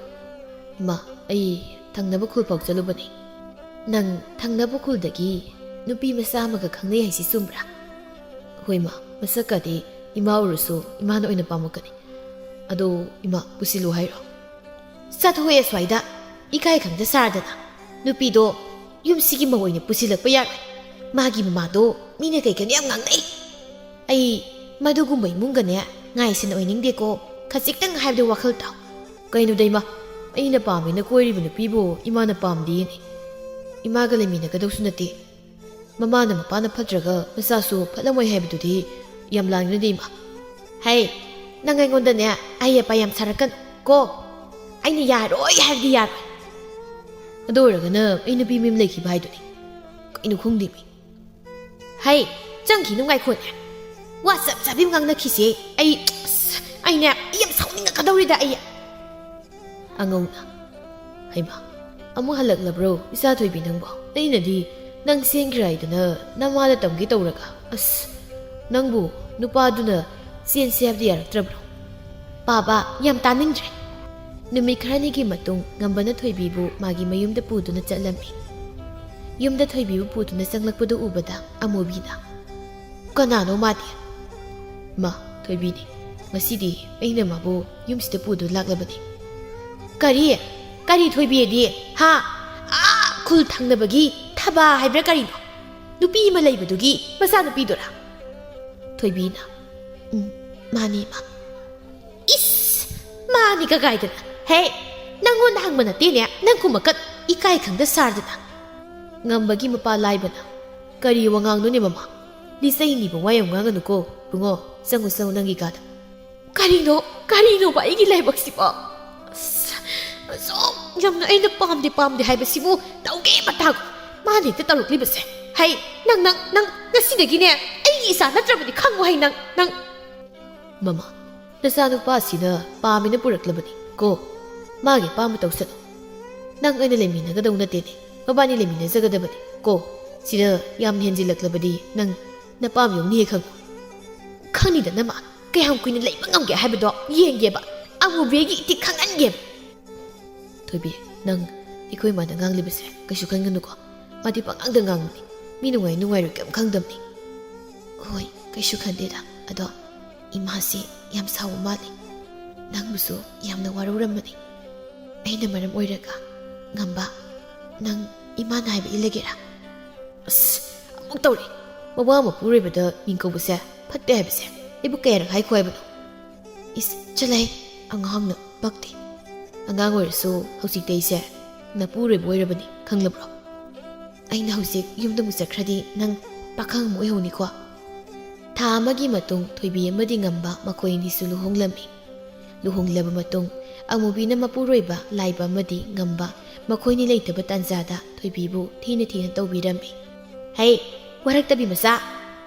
"ꯏꯃꯥ, ꯑꯩ ꯊꯪꯅꯕ ꯈꯨꯜ ꯐꯥꯎ ꯆꯠꯂꯨꯕꯅꯦ꯫" "ꯅꯪ ꯊꯪꯅꯕ ꯈꯨꯜꯗꯒꯤ ꯅꯨꯄꯤ ꯃꯆꯥ ꯑꯃꯒ ꯈꯪꯅꯩ ꯍꯥꯏꯁꯤ ꯆꯨꯝꯕ꯭ꯔꯥ?" "ꯍꯣꯏ ꯏꯃꯥ, ꯃꯁꯛꯀꯗꯤ ꯏꯃꯥ ꯎꯔꯁꯨ ꯏꯃꯥꯅ ꯑꯣꯏꯅ ꯄꯥꯝꯃꯛꯀꯅꯤ꯫ ꯑꯗꯣ ꯏꯃꯥ, ꯄꯨꯁꯤꯜꯂꯨ ꯍꯥꯏꯔꯣ?" "ꯆꯠꯊꯣꯛꯑꯦ ꯑꯁ꯭ꯋꯥꯏꯗ, ꯏꯀꯥꯏ ꯈꯪꯗ ꯁꯥꯔꯗꯅ꯫ ꯅꯨꯄꯤꯗꯣ ꯌꯨꯝꯁꯤꯒꯤ ꯃꯧ ꯑꯣꯏꯅ ꯄꯨꯁꯤꯜꯂꯛꯄ ꯌꯥꯔꯣꯏ꯫ ꯃꯥꯒꯤ ꯃꯃꯥꯗꯣ ꯃꯤꯅ ꯀꯩ ꯀꯩꯅꯣ ꯌꯥꯝ ꯉꯥꯡꯅꯩ꯫ ꯑꯩ ꯃꯗꯨꯒꯨꯝꯕ ꯏꯃꯨꯡꯒꯅꯦ ꯉꯥꯏꯁꯤꯟ ꯑꯣꯏꯅꯤꯡꯗꯦꯀꯣ꯫ ꯈꯖꯤꯛꯇꯪ ꯍꯥꯏꯕꯗ ꯋꯥꯈꯜ ꯇꯥꯎ꯫" "ꯀꯩꯅꯣꯗ ꯏꯃꯥ, ꯑꯩꯅ ꯄꯥꯝꯃꯦꯅ ꯀꯣꯏꯔꯤꯕ ꯅꯨꯄꯤꯕꯨ ꯏꯃꯥꯅ ꯄꯥꯝꯗꯦꯅꯦ꯫ ꯏꯃꯥꯒ ꯂꯩꯃꯤꯟꯅꯒꯗꯧꯁꯨ ꯅꯠꯇꯦ꯫ ꯃꯃꯥꯅ ꯃꯄꯥꯅ ꯐꯠꯇ꯭ꯔꯒ ꯃꯆꯥꯁꯨ ꯐꯠꯂꯝꯃꯣꯏ ꯍꯥꯏꯕꯗꯨꯗꯤ ꯌꯥꯝ ꯂꯥꯟꯒꯅꯤꯗ ꯏꯃꯥ꯫" "ꯍꯦ, ꯅꯪ ꯑꯩꯉꯣꯟꯗꯅꯦ ꯑꯍꯩ ꯑꯄꯥ ꯌꯥꯝ ꯁꯥꯔꯛꯀꯅꯨ ꯀꯣ꯫ ꯑꯩꯅ ꯌꯥꯔꯣꯏ ꯍꯥꯏꯕꯗꯤ ꯌꯥꯔꯣꯏ꯫ ꯑꯗꯨ ꯑꯣꯏꯔꯒꯅ ꯑꯩ ꯅꯨꯄꯤ ꯃꯌꯨꯝ ꯂꯩꯈꯤꯕ ꯍꯥꯏꯗꯨꯅꯤ꯫ ꯀꯩꯅꯣ ꯈꯪꯗꯦ ꯃꯤ꯫ ꯍꯩ, ꯆꯪꯈꯤꯅꯨ ꯉꯥꯏꯈꯣꯅꯦ꯫ ꯋꯥ ꯆꯞ ꯆꯥꯕꯤ ꯑꯃ ꯉꯥꯡꯅꯈꯤꯁꯦ꯫ ꯑꯩ, ꯑꯁ, ꯑꯩꯅꯦ, ꯑꯩ ꯌꯥꯝ ꯁꯥꯎꯅꯤꯡꯉꯛꯀꯗꯧꯔꯤꯗ ꯑꯩ꯫" ꯑꯉꯧꯅ, "ꯍꯩꯃꯥ, ꯑꯃꯨꯛ ꯍꯜꯂꯛꯂꯕ꯭ꯔꯣ ꯏꯆꯥ ꯊꯣꯏꯕꯤ ꯅꯪꯕꯣ? ꯑꯩꯅꯗꯤ ꯅꯪ ꯆꯦꯟꯈ꯭ꯔꯦ ꯍꯥꯏꯗꯅ ꯅꯃꯥꯗ ꯇꯝꯒꯦ ꯇꯧꯔꯒ, ꯑꯁ, ꯅꯪꯕꯨ ꯅꯨꯄꯥꯗꯨꯅ ꯆꯦꯟꯁꯦ ꯍꯥꯏꯕꯗꯤ ꯌꯥꯔꯛꯇ꯭ꯔꯕ꯭ꯔꯣ?" "ꯄꯥꯕ, ꯌꯥꯝ ꯇꯥꯅꯤꯡꯗ꯭ꯔꯦ꯫" ꯅꯨꯃꯤꯠ ꯈꯔꯅꯤꯒꯤ ꯃꯇꯨꯡ ꯉꯝꯕꯅ ꯊꯣꯏꯕꯤꯕꯨ ꯃꯥꯒꯤ ꯃꯌꯨꯝꯗ ꯄꯨꯗꯨꯅ ꯆꯠꯂꯝꯃꯤ꯫ ꯌꯨꯝꯗ ꯊꯣꯏꯕꯤꯕꯨ ꯄꯨꯗꯨꯅ ꯆꯪꯂꯛꯄꯗꯨ ꯎꯕꯗ ꯑꯃꯨꯕꯤꯅ, "ꯀꯅꯥꯅꯣ ꯃꯥꯗꯤ?" "ꯃꯥ, ꯊꯣꯏꯕꯤꯅꯤ꯫ ꯉꯁꯤꯗꯤ ꯑꯩꯅ ꯃꯥꯕꯨ ꯌꯨꯝꯁꯤꯗ ꯄꯨꯗꯨꯅ ꯂꯥꯛꯂꯕꯅꯤ꯫" "ꯀꯔꯤ? ꯀꯔꯤ ꯊꯣꯏꯕꯤꯗꯤ? ꯍꯥ? ꯑꯥ, ꯈꯨꯜ ꯊꯪꯅꯕꯒꯤ ꯊꯕꯥ ꯍꯥꯏꯕ꯭ꯔꯥ ꯀꯔꯤꯅꯣ? ꯅꯨꯄꯤ ꯑꯃ ꯂꯩꯕꯗꯨꯒꯤ ꯃꯆꯥꯅꯨꯄꯤꯗꯨꯔꯥ?" ꯊꯣꯏꯕꯤꯅ, "ꯎꯝ, ꯃꯥꯅꯤ, ꯃꯥ꯫" "ꯏꯁ! ꯃꯥꯅꯤ ꯀꯀꯥꯏꯗꯅ? ꯍꯦ! ꯅꯪꯉꯣꯟꯗ ꯍꯪꯕ ꯅꯠꯇꯦꯅꯦ, ꯅꯪ ꯈꯨꯝꯃꯛꯀ ꯏꯀꯥꯏ ꯈꯪꯗ ꯁꯥꯔꯗꯅ꯫" ꯉꯝꯕꯒꯤ ꯃꯄꯥ ꯂꯥꯏꯕꯅ, "ꯀꯔꯤ ꯋꯥꯉꯥꯡꯅꯣꯅꯦ ꯃꯃꯥ? ꯂꯤꯆꯩ ꯅꯤꯕ ꯋꯥ ꯌꯥꯝ ꯉꯥꯡꯒꯅꯨꯀꯣ, ꯏꯕꯨꯡꯉꯣ꯫ ꯆꯪꯉꯨ, ꯆꯪꯉꯨ ꯅꯪꯒꯤ ꯀꯥꯗ꯫" "ꯀꯔꯤꯅꯣ, ꯀꯔꯤꯅꯣꯕ ꯑꯩꯒꯤ ꯂꯥꯏꯕꯛꯁꯤꯕꯣ? ꯑꯁ, ꯑꯁꯨꯛ ꯅꯪꯅ ꯑꯩꯅ ꯄꯥꯝꯗꯦ ꯄꯥꯝꯗꯦ ꯍꯥꯏꯕꯁꯤꯕꯨ ꯇꯧꯒꯦ ꯃꯇꯥꯒꯨꯝ꯫ ꯃꯥꯅ ꯍꯦꯛꯇ ꯇꯧꯔꯛꯂꯤꯕꯁꯦ꯫ ꯍꯩ, ꯅꯪ, ꯅꯪ, ꯅꯪ ꯉꯁꯤꯗꯒꯤꯅꯦ ꯑꯩꯒꯤ ꯏꯆꯥ ꯅꯠꯇ꯭ꯔꯕꯗꯤ ꯈꯪꯉꯨ ꯍꯩ ꯅꯪ, ꯅꯪ꯫ ꯃꯃꯥ, ꯅꯆꯥꯅꯨꯄꯥꯁꯤꯅ ꯄꯥꯝꯃꯦꯅ ꯄꯨꯔꯛꯂꯕꯅꯤ ꯀꯣ꯫ ꯃꯥꯒꯤ ꯑꯄꯥꯝꯕ ꯇꯧꯁꯅꯨ꯫ ꯅꯪ ꯑꯩꯅ ꯂꯩꯃꯤꯟꯅꯒꯗꯧ ꯅꯠꯇꯦꯅꯦ꯫ ꯃꯕꯥꯅꯤ ꯂꯩꯃꯤꯟꯅꯖꯒꯗꯕꯅꯤ ꯀꯣ꯫ ꯁꯤꯗ ꯌꯥꯝ ꯍꯦꯟꯖꯤꯜꯂꯛꯂꯕꯗꯤ ꯅꯪ ꯅꯄꯥꯝ ꯌꯧꯅꯤꯍꯦ ꯈꯪꯉꯨ꯫ ꯈꯪꯅꯤꯗꯅ ꯃꯥ ꯀꯌꯥꯝ ꯀꯨꯏꯅ ꯂꯩꯕ ꯉꯝꯒꯦ ꯍꯥꯏꯕꯗꯣ ꯌꯦꯡꯒꯦꯕ꯫ ꯑꯃꯨꯕꯤꯒꯤ ꯏꯊꯤꯛ ꯈꯪꯍꯟꯒꯦꯕ꯫ ꯊꯣꯏꯕꯤ, ꯅꯪ ꯑꯩꯈꯣꯏ ꯏꯃꯥꯅ ꯉꯥꯡꯂꯤꯕꯁꯦ ꯀꯩꯁꯨ ꯈꯟꯒꯅꯨꯀꯣ꯫ ꯃꯥꯗꯤ ꯄꯉꯥꯡꯗ ꯉꯥꯡꯕꯅꯤ꯫ ꯃꯤ ꯅꯨꯡꯉꯥꯏ ꯅꯨꯡꯉꯥꯏꯔꯣꯏ ꯀꯩꯝ ꯈꯪꯗꯕꯅꯤ꯫ ꯍꯣꯏ, ꯀꯩꯁꯨ ꯈꯟꯗꯦꯗ꯫ ꯑꯗꯣ ꯏꯃꯥꯁꯤ ꯌꯥꯝ ꯁꯥꯎꯕ ꯃꯥꯜꯂꯤ꯫ ꯅꯪꯕꯨꯁꯨ ꯌꯥꯝꯅ ꯋꯥꯔꯧꯔꯝꯕꯅꯤ꯫ ꯑꯩꯅ ꯃꯔꯝ ꯑꯣꯏꯔꯒ ꯉꯝꯕ, ꯅꯪ ꯏꯃꯥꯅ ꯍꯥꯏꯕ ꯏꯜꯂꯒꯦꯔꯥ? ꯑꯁ, ꯑꯃꯨꯛ ꯇꯧꯔꯦ꯫ ꯃꯋꯥ ꯃꯄꯨꯔꯣꯏꯕꯗ ꯃꯤꯡ ꯀꯧꯕꯁꯦ ꯐꯠꯇꯦ ꯍꯥꯏꯕꯁꯦ ꯑꯩꯕꯨ ꯀꯌꯥꯔꯛ ꯍꯥꯏꯈꯣ ꯍꯥꯏꯕꯅꯣ? ꯏꯁ, ꯆꯠꯂꯍꯦ, ꯑꯉꯥꯡꯅ ꯄꯛꯇꯦ꯫ ꯑꯉꯥꯡ ꯑꯣꯏꯔꯁꯨ ꯍꯧꯖꯤꯛꯇꯤ ꯑꯩꯁꯦ ꯅꯄꯨꯔꯣꯏꯕ ꯑꯣꯏꯔꯕꯅꯤ, ꯈꯪꯂꯕ꯭ꯔꯣ? ꯑꯩꯅ ꯍꯧꯖꯤꯛ ꯌꯨꯝꯗ ꯑꯃꯨꯛ ꯆꯠꯈ꯭ꯔꯗꯤ ꯅꯪ ꯄꯥꯈꯪ ꯑꯃ ꯑꯣꯏꯍꯧꯅꯤꯀꯣ꯫ ꯊꯥ ꯑꯃꯒꯤ ꯃꯇꯨꯡ ꯊꯣꯏꯕꯤ ꯑꯃꯗꯤ ꯉꯝꯕ ꯃꯈꯣꯏ ꯑꯅꯤꯁꯨ ꯂꯨꯍꯣꯡꯂꯝꯃꯤ꯫ ꯂꯨꯍꯣꯡꯂꯕ ꯃꯇꯨꯡ ꯑꯃꯨꯕꯤꯅ ꯃꯄꯨꯔꯣꯏꯕ ꯂꯥꯏꯕ ꯑꯃꯗꯤ ꯉꯝꯕ ꯃꯈꯣꯏꯅꯤ ꯂꯩꯇꯕ ꯇꯥꯟꯖꯥꯗ ꯊꯣꯏꯕꯤꯕꯨ ꯊꯤꯅ ꯊꯤꯅ ꯇꯧꯕꯤꯔꯝꯃꯤ꯫ "ꯍꯩ, ꯋꯥꯔꯛꯇꯕꯤ ꯃꯆꯥ,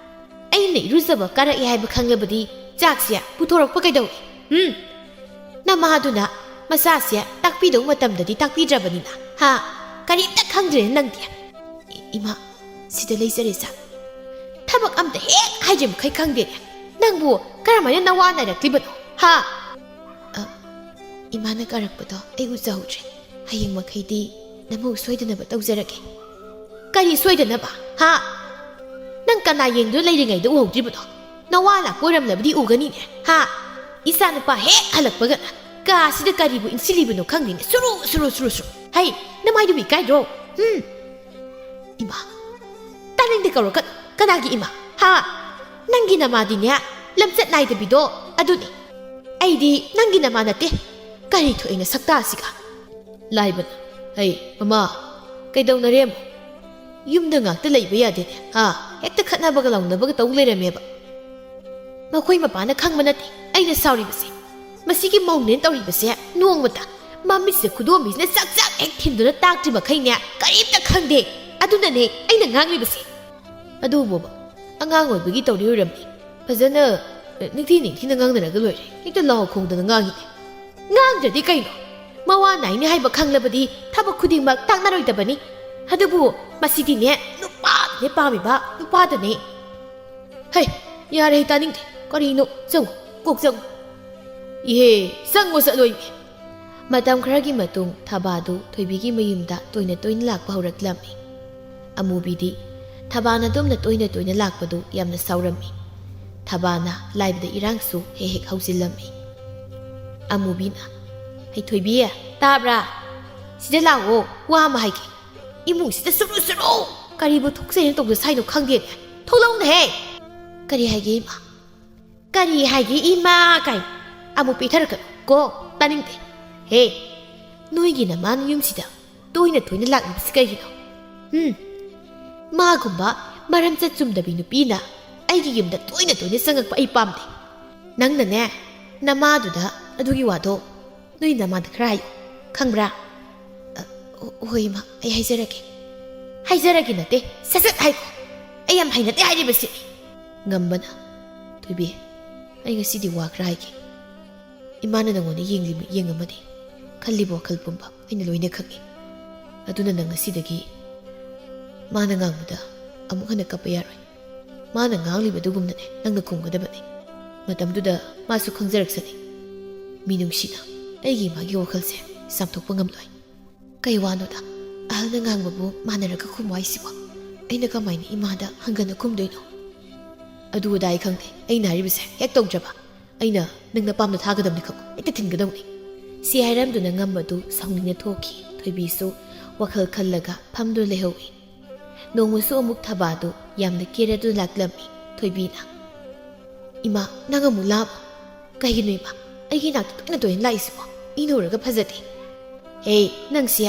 ꯑꯩꯅ ꯏꯔꯨꯖꯕ ꯀꯥꯔꯛꯑꯦ ꯍꯥꯏꯕ ꯈꯪꯂꯕꯗꯤ ꯆꯥꯛꯁꯦ ꯄꯨꯊꯣꯔꯛꯄ ꯀꯩꯗꯧꯏ? ꯎꯝ? ꯅꯃꯥꯗꯨꯅ ꯃꯆꯥꯁꯦ ꯇꯥꯛꯄꯤꯗꯧ ꯃꯇꯝꯗꯗꯤ ꯇꯥꯛꯄꯤꯗ꯭ꯔꯕꯅꯤꯅ, ꯍꯥ? ꯀꯔꯤꯝꯇ ꯈꯪꯗ꯭ꯔꯦ ꯅꯪꯗꯤ?" "ꯏ-, ꯏꯃꯥ, ꯁꯤꯗ ꯂꯩꯖꯔꯦ ꯆꯥꯛ꯫ ꯊꯕꯛ ꯑꯝꯇ ꯍꯦꯛ ꯍꯥꯏꯗ꯭ꯔꯤ ꯃꯈꯩ ꯈꯪꯗꯦꯅꯦ꯫ ꯅꯪꯕꯨ ꯀꯔꯝꯍꯥꯏꯅ ꯅꯋꯥ ꯅꯥꯏꯔꯛꯂꯤꯕꯅꯣ? ꯍꯥ?" "ꯑ, ꯏꯃꯥꯅ ꯀꯥꯔꯛꯄꯗꯣ ꯑꯩ ꯎꯖꯍꯧꯗ꯭ꯔꯦ꯫ ꯍꯌꯦꯡ ꯃꯈꯩꯗꯤ ꯅꯃꯧ ꯁꯣꯏꯗꯅꯕ ꯇꯧꯖꯔꯒꯦ꯫" "ꯀꯔꯤ ꯁꯣꯏꯗꯅꯕ? ꯍꯥ? ꯅꯪ ꯀꯅꯥ ꯌꯦꯡꯗꯨꯅ ꯂꯩꯔꯤꯉꯩꯗ ꯎꯍꯧꯗ꯭ꯔꯤꯕꯅꯣ? ꯅꯋꯥ ꯂꯥꯛꯄ ꯑꯣꯏꯔꯝꯂꯕꯗꯤ ꯎꯒꯅꯤꯅꯦ, ꯍꯥ? ꯏꯆꯥꯅꯨꯄꯥ ꯍꯦꯛ ꯍꯜꯂꯛꯄꯒ ꯀꯥꯁꯤꯗ ꯀꯔꯤꯕꯨ ꯏꯟꯁꯤꯜꯂꯤꯕꯅꯣ ꯈꯪꯗꯦꯅꯦ꯫ ꯁꯨꯔꯨ, ꯁꯨꯔꯨ, ꯁꯨꯔꯨ, ꯁꯨꯔꯨ꯫ ꯍꯩ, ꯅꯃꯥꯏꯗꯨꯕꯨ ꯏꯀꯥꯏꯗ꯭ꯔꯣ? ꯍꯨꯝ?" "ꯏꯃꯥ, ꯇꯥꯅꯤꯡꯗꯦ ꯀꯧꯔꯛꯀꯅꯨ꯫ ꯀꯅꯥꯒꯤ ꯏꯃꯥ? ꯍꯥ? ꯅꯪꯒꯤ ꯅꯃꯥꯗꯤꯅꯦ, ꯂꯝꯆꯠ ꯅꯥꯏꯗꯕꯤꯗꯣ ꯑꯗꯨꯅꯤ꯫ ꯑꯩꯗꯤ ꯅꯪꯒꯤ ꯅꯃꯥ ꯅꯠꯇꯦ꯫ ꯀꯔꯤ ꯊꯣꯛꯏꯅ ꯁꯛꯇꯥꯁꯤꯒ?" ꯂꯥꯏꯕꯅ, "ꯍꯩ, ꯃꯃꯥ, ꯀꯩꯗꯧꯅꯔꯦ ꯑꯃꯨꯛ? ꯌꯨꯝꯗ ꯉꯥꯛꯇ ꯂꯩꯕ ꯌꯥꯗꯦꯅꯦ, ꯍꯥ? ꯍꯦꯛꯇ ꯈꯠꯅꯕꯒ ꯂꯥꯎꯅꯕꯒ ꯇꯧ ꯂꯩꯔꯝꯃꯦꯕ꯫ ꯃꯈꯣꯏ ꯃꯄꯥꯅ ꯈꯪꯕ ꯅꯠꯇꯦ ꯑꯩꯅ ꯁꯥꯎꯔꯤꯕꯁꯦ꯫ ꯃꯁꯤꯒꯤ ꯃꯧꯅꯦꯅ ꯇꯧꯔꯤꯕꯁꯦ ꯅꯣꯡꯃꯇ ꯃꯃꯤꯠꯁꯦ ꯈꯨꯗꯣꯝꯕꯤꯁꯤꯅ ꯆꯥꯛ ꯆꯥꯛ ꯍꯦꯛ ꯊꯤꯟꯗꯨꯅ ꯇꯥꯛꯇ꯭ꯔꯤ ꯃꯈꯩꯅꯦ, ꯀꯔꯤꯝꯇ ꯈꯪꯗꯦ꯫ ꯑꯗꯨꯅꯅꯦ ꯑꯩꯅ ꯉꯥꯡꯂꯤꯕꯁꯦ꯫ ꯑꯗꯨꯕꯨꯕ, ꯑꯉꯥꯡ ꯑꯣꯏꯕꯒꯤ ꯇꯧꯔꯤ ꯑꯣꯏꯔꯝꯅꯤ꯫ ꯐꯖꯅ, ꯑ, ꯅꯤꯡꯊꯤ ꯅꯤꯡꯊꯤꯅ ꯉꯥꯡꯅꯔꯒ ꯂꯣꯏꯔꯦ꯫ ꯍꯦꯛꯇ ꯂꯥꯎ ꯈꯣꯡꯗꯅ ꯉꯥꯡꯉꯤꯅꯦ꯫ ꯉꯥꯡꯗ꯭ꯔꯗꯤ ꯀꯩꯅꯣ? ꯃꯋꯥ ꯅꯥꯏꯅꯤ ꯍꯥꯏꯕ ꯈꯪꯂꯕꯗꯤ ꯊꯕꯛ ꯈꯨꯗꯤꯡꯃꯛ ꯇꯥꯛꯅꯔꯣꯏꯗꯕꯅꯤ꯫ ꯑꯗꯨꯕꯨ ꯃꯁꯤꯗꯤꯅꯦ, ꯅꯨꯄꯥꯗꯅꯦ ꯄꯥꯝꯃꯤꯕ, ꯅꯨꯄꯥꯗꯅꯦ꯫ ꯍꯩ, ꯌꯥꯔꯦ, ꯇꯥꯅꯤꯡꯗꯦ꯫ ꯀꯔꯤꯅꯣ? ꯆꯪꯉꯨ, ꯀꯣꯛ ꯆꯪꯉꯨ꯫ ꯏꯍꯦ, ꯆꯪꯉꯨ ꯆꯠꯂꯣꯏꯃꯤ꯫ ꯃꯇꯝ ꯈꯔꯒꯤ ꯃꯇꯨꯡ ꯊꯕꯥꯗꯨ ꯊꯣꯏꯕꯤꯒꯤ ꯃꯌꯨꯝꯗ ꯇꯣꯏꯅ ꯇꯣꯏꯅ ꯂꯥꯛꯄ ꯍꯧꯔꯛꯂꯝꯃꯤ꯫ ꯑꯃꯨꯕꯤꯗꯤ ꯊꯕꯥꯅ ꯑꯗꯨꯝꯅ ꯇꯣꯏꯅ ꯇꯣꯏꯅ ꯂꯥꯛꯄꯗꯨ ꯌꯥꯝꯅ ꯁꯥꯎꯔꯝꯃꯤ꯫ ꯊꯕꯥꯅ ꯂꯥꯏꯕꯗ ꯏꯔꯥꯡꯁꯨ ꯍꯦꯛ ꯍꯦꯛ ꯍꯧꯖꯤꯜꯂꯝꯃꯤ꯫ ꯑꯃꯨꯕꯤꯅ, "ꯍꯩ ꯊꯣꯏꯕꯤ, ꯇꯥꯕ꯭ꯔꯥ? ꯁꯤꯗ ꯂꯥꯛꯑꯣ, ꯋꯥ ꯑꯃ ꯍꯥꯏꯒꯦ꯫ ꯏꯃꯨꯡꯁꯤꯗ ꯁꯨꯔꯨ ꯁꯨꯔꯨ! ꯀꯔꯤꯕꯨ ꯊꯣꯛꯆꯩꯅ ꯇꯧꯗ ꯁꯥꯏꯅꯣ ꯈꯪꯗꯦꯅꯦ꯫ ꯊꯣꯛꯂꯛꯎꯅꯦꯍꯦ!" "ꯀꯔꯤ ꯍꯥꯏꯒꯦ, ꯏꯃꯥ?" "ꯀꯔꯤ ꯍꯥꯏꯒꯦ, ꯏꯃꯥ ꯀꯥꯏ? ꯑꯃꯨꯛ ꯄꯤꯊꯔꯛꯀꯅꯨ ꯀꯣ, ꯇꯥꯅꯤꯡꯗꯦ꯫ ꯍꯦ, ꯅꯣꯏꯒꯤ ꯅꯃꯥꯅ ꯌꯨꯝꯁꯤꯗ ꯇꯣꯏꯅ ꯇꯣꯏꯅ ꯂꯥꯛꯂꯤꯕꯁꯤ ꯀꯩꯒꯤꯅꯣ? ꯎꯝ, ꯃꯥꯒꯨꯝꯕ ꯃꯔꯝꯆꯠ ꯆꯨꯝꯗꯕꯤ ꯅꯨꯄꯤꯅ ꯑꯩꯒꯤ ꯌꯨꯝꯗ ꯇꯣꯏꯅ ꯇꯣꯏꯅ ꯆꯪꯉꯛꯄ ꯑꯩ ꯄꯥꯝꯗꯦ꯫ ꯅꯪꯅꯅꯦ, ꯅꯃꯥꯗꯨꯗ ꯑꯗꯨꯒꯤ ꯋꯥꯗꯣ ꯅꯣꯏ ꯅꯃꯥꯗ ꯈꯔ ꯍꯥꯏꯌꯨ, ꯈꯪꯕ꯭ꯔꯥ?" "ꯑ, ꯍꯣ-, ꯍꯣꯏ, ꯏꯃꯥ, ꯑꯩ ꯍꯥꯏꯖꯔꯒꯦ꯫" "ꯍꯥꯏꯖꯔꯒꯦ ꯅꯠꯇꯦ, ꯁꯠ ꯁꯠ ꯍꯥꯏꯌꯨ꯫ ꯑꯩ ꯌꯥꯝ ꯍꯩꯅꯗꯦ ꯍꯥꯏꯔꯤꯕꯁꯤꯅꯤ꯫" ꯉꯝꯕꯅ, "ꯊꯣꯏꯕꯤ, ꯑꯩ ꯉꯁꯤꯗꯤ ꯋꯥ ꯈꯔ ꯍꯥꯏꯒꯦ꯫ ꯏꯃꯥꯅ ꯅꯪꯉꯣꯟꯗ ꯌꯦꯡꯂꯤ-, ꯌꯦꯡꯉꯝꯃꯅꯤ, ꯈꯜꯂꯤꯕ ꯋꯥꯈꯜ ꯄꯨꯝꯕ ꯑꯩꯅ ꯂꯣꯏꯅ ꯈꯪꯏ꯫ ꯑꯗꯨꯅ ꯅꯪ ꯉꯁꯤꯗꯒꯤ ꯃꯥꯅ ꯉꯥꯡꯕꯗ ꯑꯃꯨꯛ ꯍꯟꯅ ꯀꯞꯄ ꯌꯥꯔꯣꯏ꯫ ꯃꯥꯅ ꯉꯥꯡꯂꯤꯕꯗꯨꯒꯨꯝꯅꯅꯦ ꯅꯪꯅ ꯈꯨꯝꯒꯗꯕꯅꯤ꯫ ꯃꯇꯝꯗꯨꯗ ꯃꯥꯁꯨ ꯈꯪꯖꯔꯛꯁꯅꯤ꯫ ꯃꯤꯅꯨꯡꯁꯤꯅ ꯑꯩꯒꯤ ꯏꯃꯥꯒꯤ ꯋꯥꯈꯜꯁꯦ ꯆꯥꯝꯊꯣꯛꯄ ꯉꯝꯂꯣꯏ꯫" "ꯀꯩ ꯋꯥꯅꯣꯗ? ꯑꯍꯜꯅ ꯉꯥꯡꯕꯕꯨ ꯃꯥꯟꯅꯔꯒ ꯈꯨꯝꯃꯨ ꯍꯥꯏꯁꯤꯕꯣ? ꯑꯩꯅ ꯀꯃꯥꯏꯅ ꯏꯃꯥꯗ ꯍꯪꯒꯟꯅ ꯈꯨꯝꯗꯣꯏꯅꯣ?" "ꯑꯗꯨ ꯑꯗꯥ ꯑꯩ ꯈꯪꯗꯦ꯫ ꯑꯩꯅ ꯍꯥꯏꯔꯤꯕꯁꯦ ꯍꯦꯛ ꯇꯧꯗ꯭ꯔꯕ, ꯑꯩꯅ ꯅꯪ ꯅꯄꯥꯝꯗ ꯊꯥꯒꯗꯕꯅꯤ ꯈꯪꯉꯨ꯫ ꯍꯦꯛꯇ ꯊꯤꯟꯒꯗꯧꯅꯤ꯫" ꯁꯤ ꯍꯥꯏꯔꯝꯗꯨꯅ ꯉꯝꯕꯗꯨ ꯁꯥꯎꯅꯤꯡꯅ ꯊꯣꯛꯈꯤ꯫ ꯊꯣꯏꯕꯤꯁꯨ ꯋꯥꯈꯜ ꯈꯜꯂꯒ ꯐꯝꯗꯨꯅ ꯂꯩꯍꯧꯏ꯫ ꯅꯣꯡꯃꯁꯨ ꯑꯃꯨꯛ ꯊꯕꯥꯗꯨ ꯌꯥꯝꯅ ꯀꯦꯔꯗꯨꯅ ꯂꯥꯛꯂꯝꯃꯤ꯫ ꯊꯣꯏꯕꯤꯅ, "ꯏꯃꯥ, ꯅꯪ ꯑꯃꯨꯛ ꯂꯥꯛꯑꯕꯣ? ꯀꯩꯒꯤꯅꯣ ꯏꯃꯥ, ꯑꯩꯒꯤ ꯏꯅꯥꯛꯇ ꯇꯣꯏꯅ ꯇꯣꯏꯅ ꯂꯥꯛꯏꯁꯤꯕꯣ? ꯏꯅ ꯎꯔꯒ ꯐꯖꯗꯦ꯫" "ꯍꯦ, ꯅꯪꯁꯦ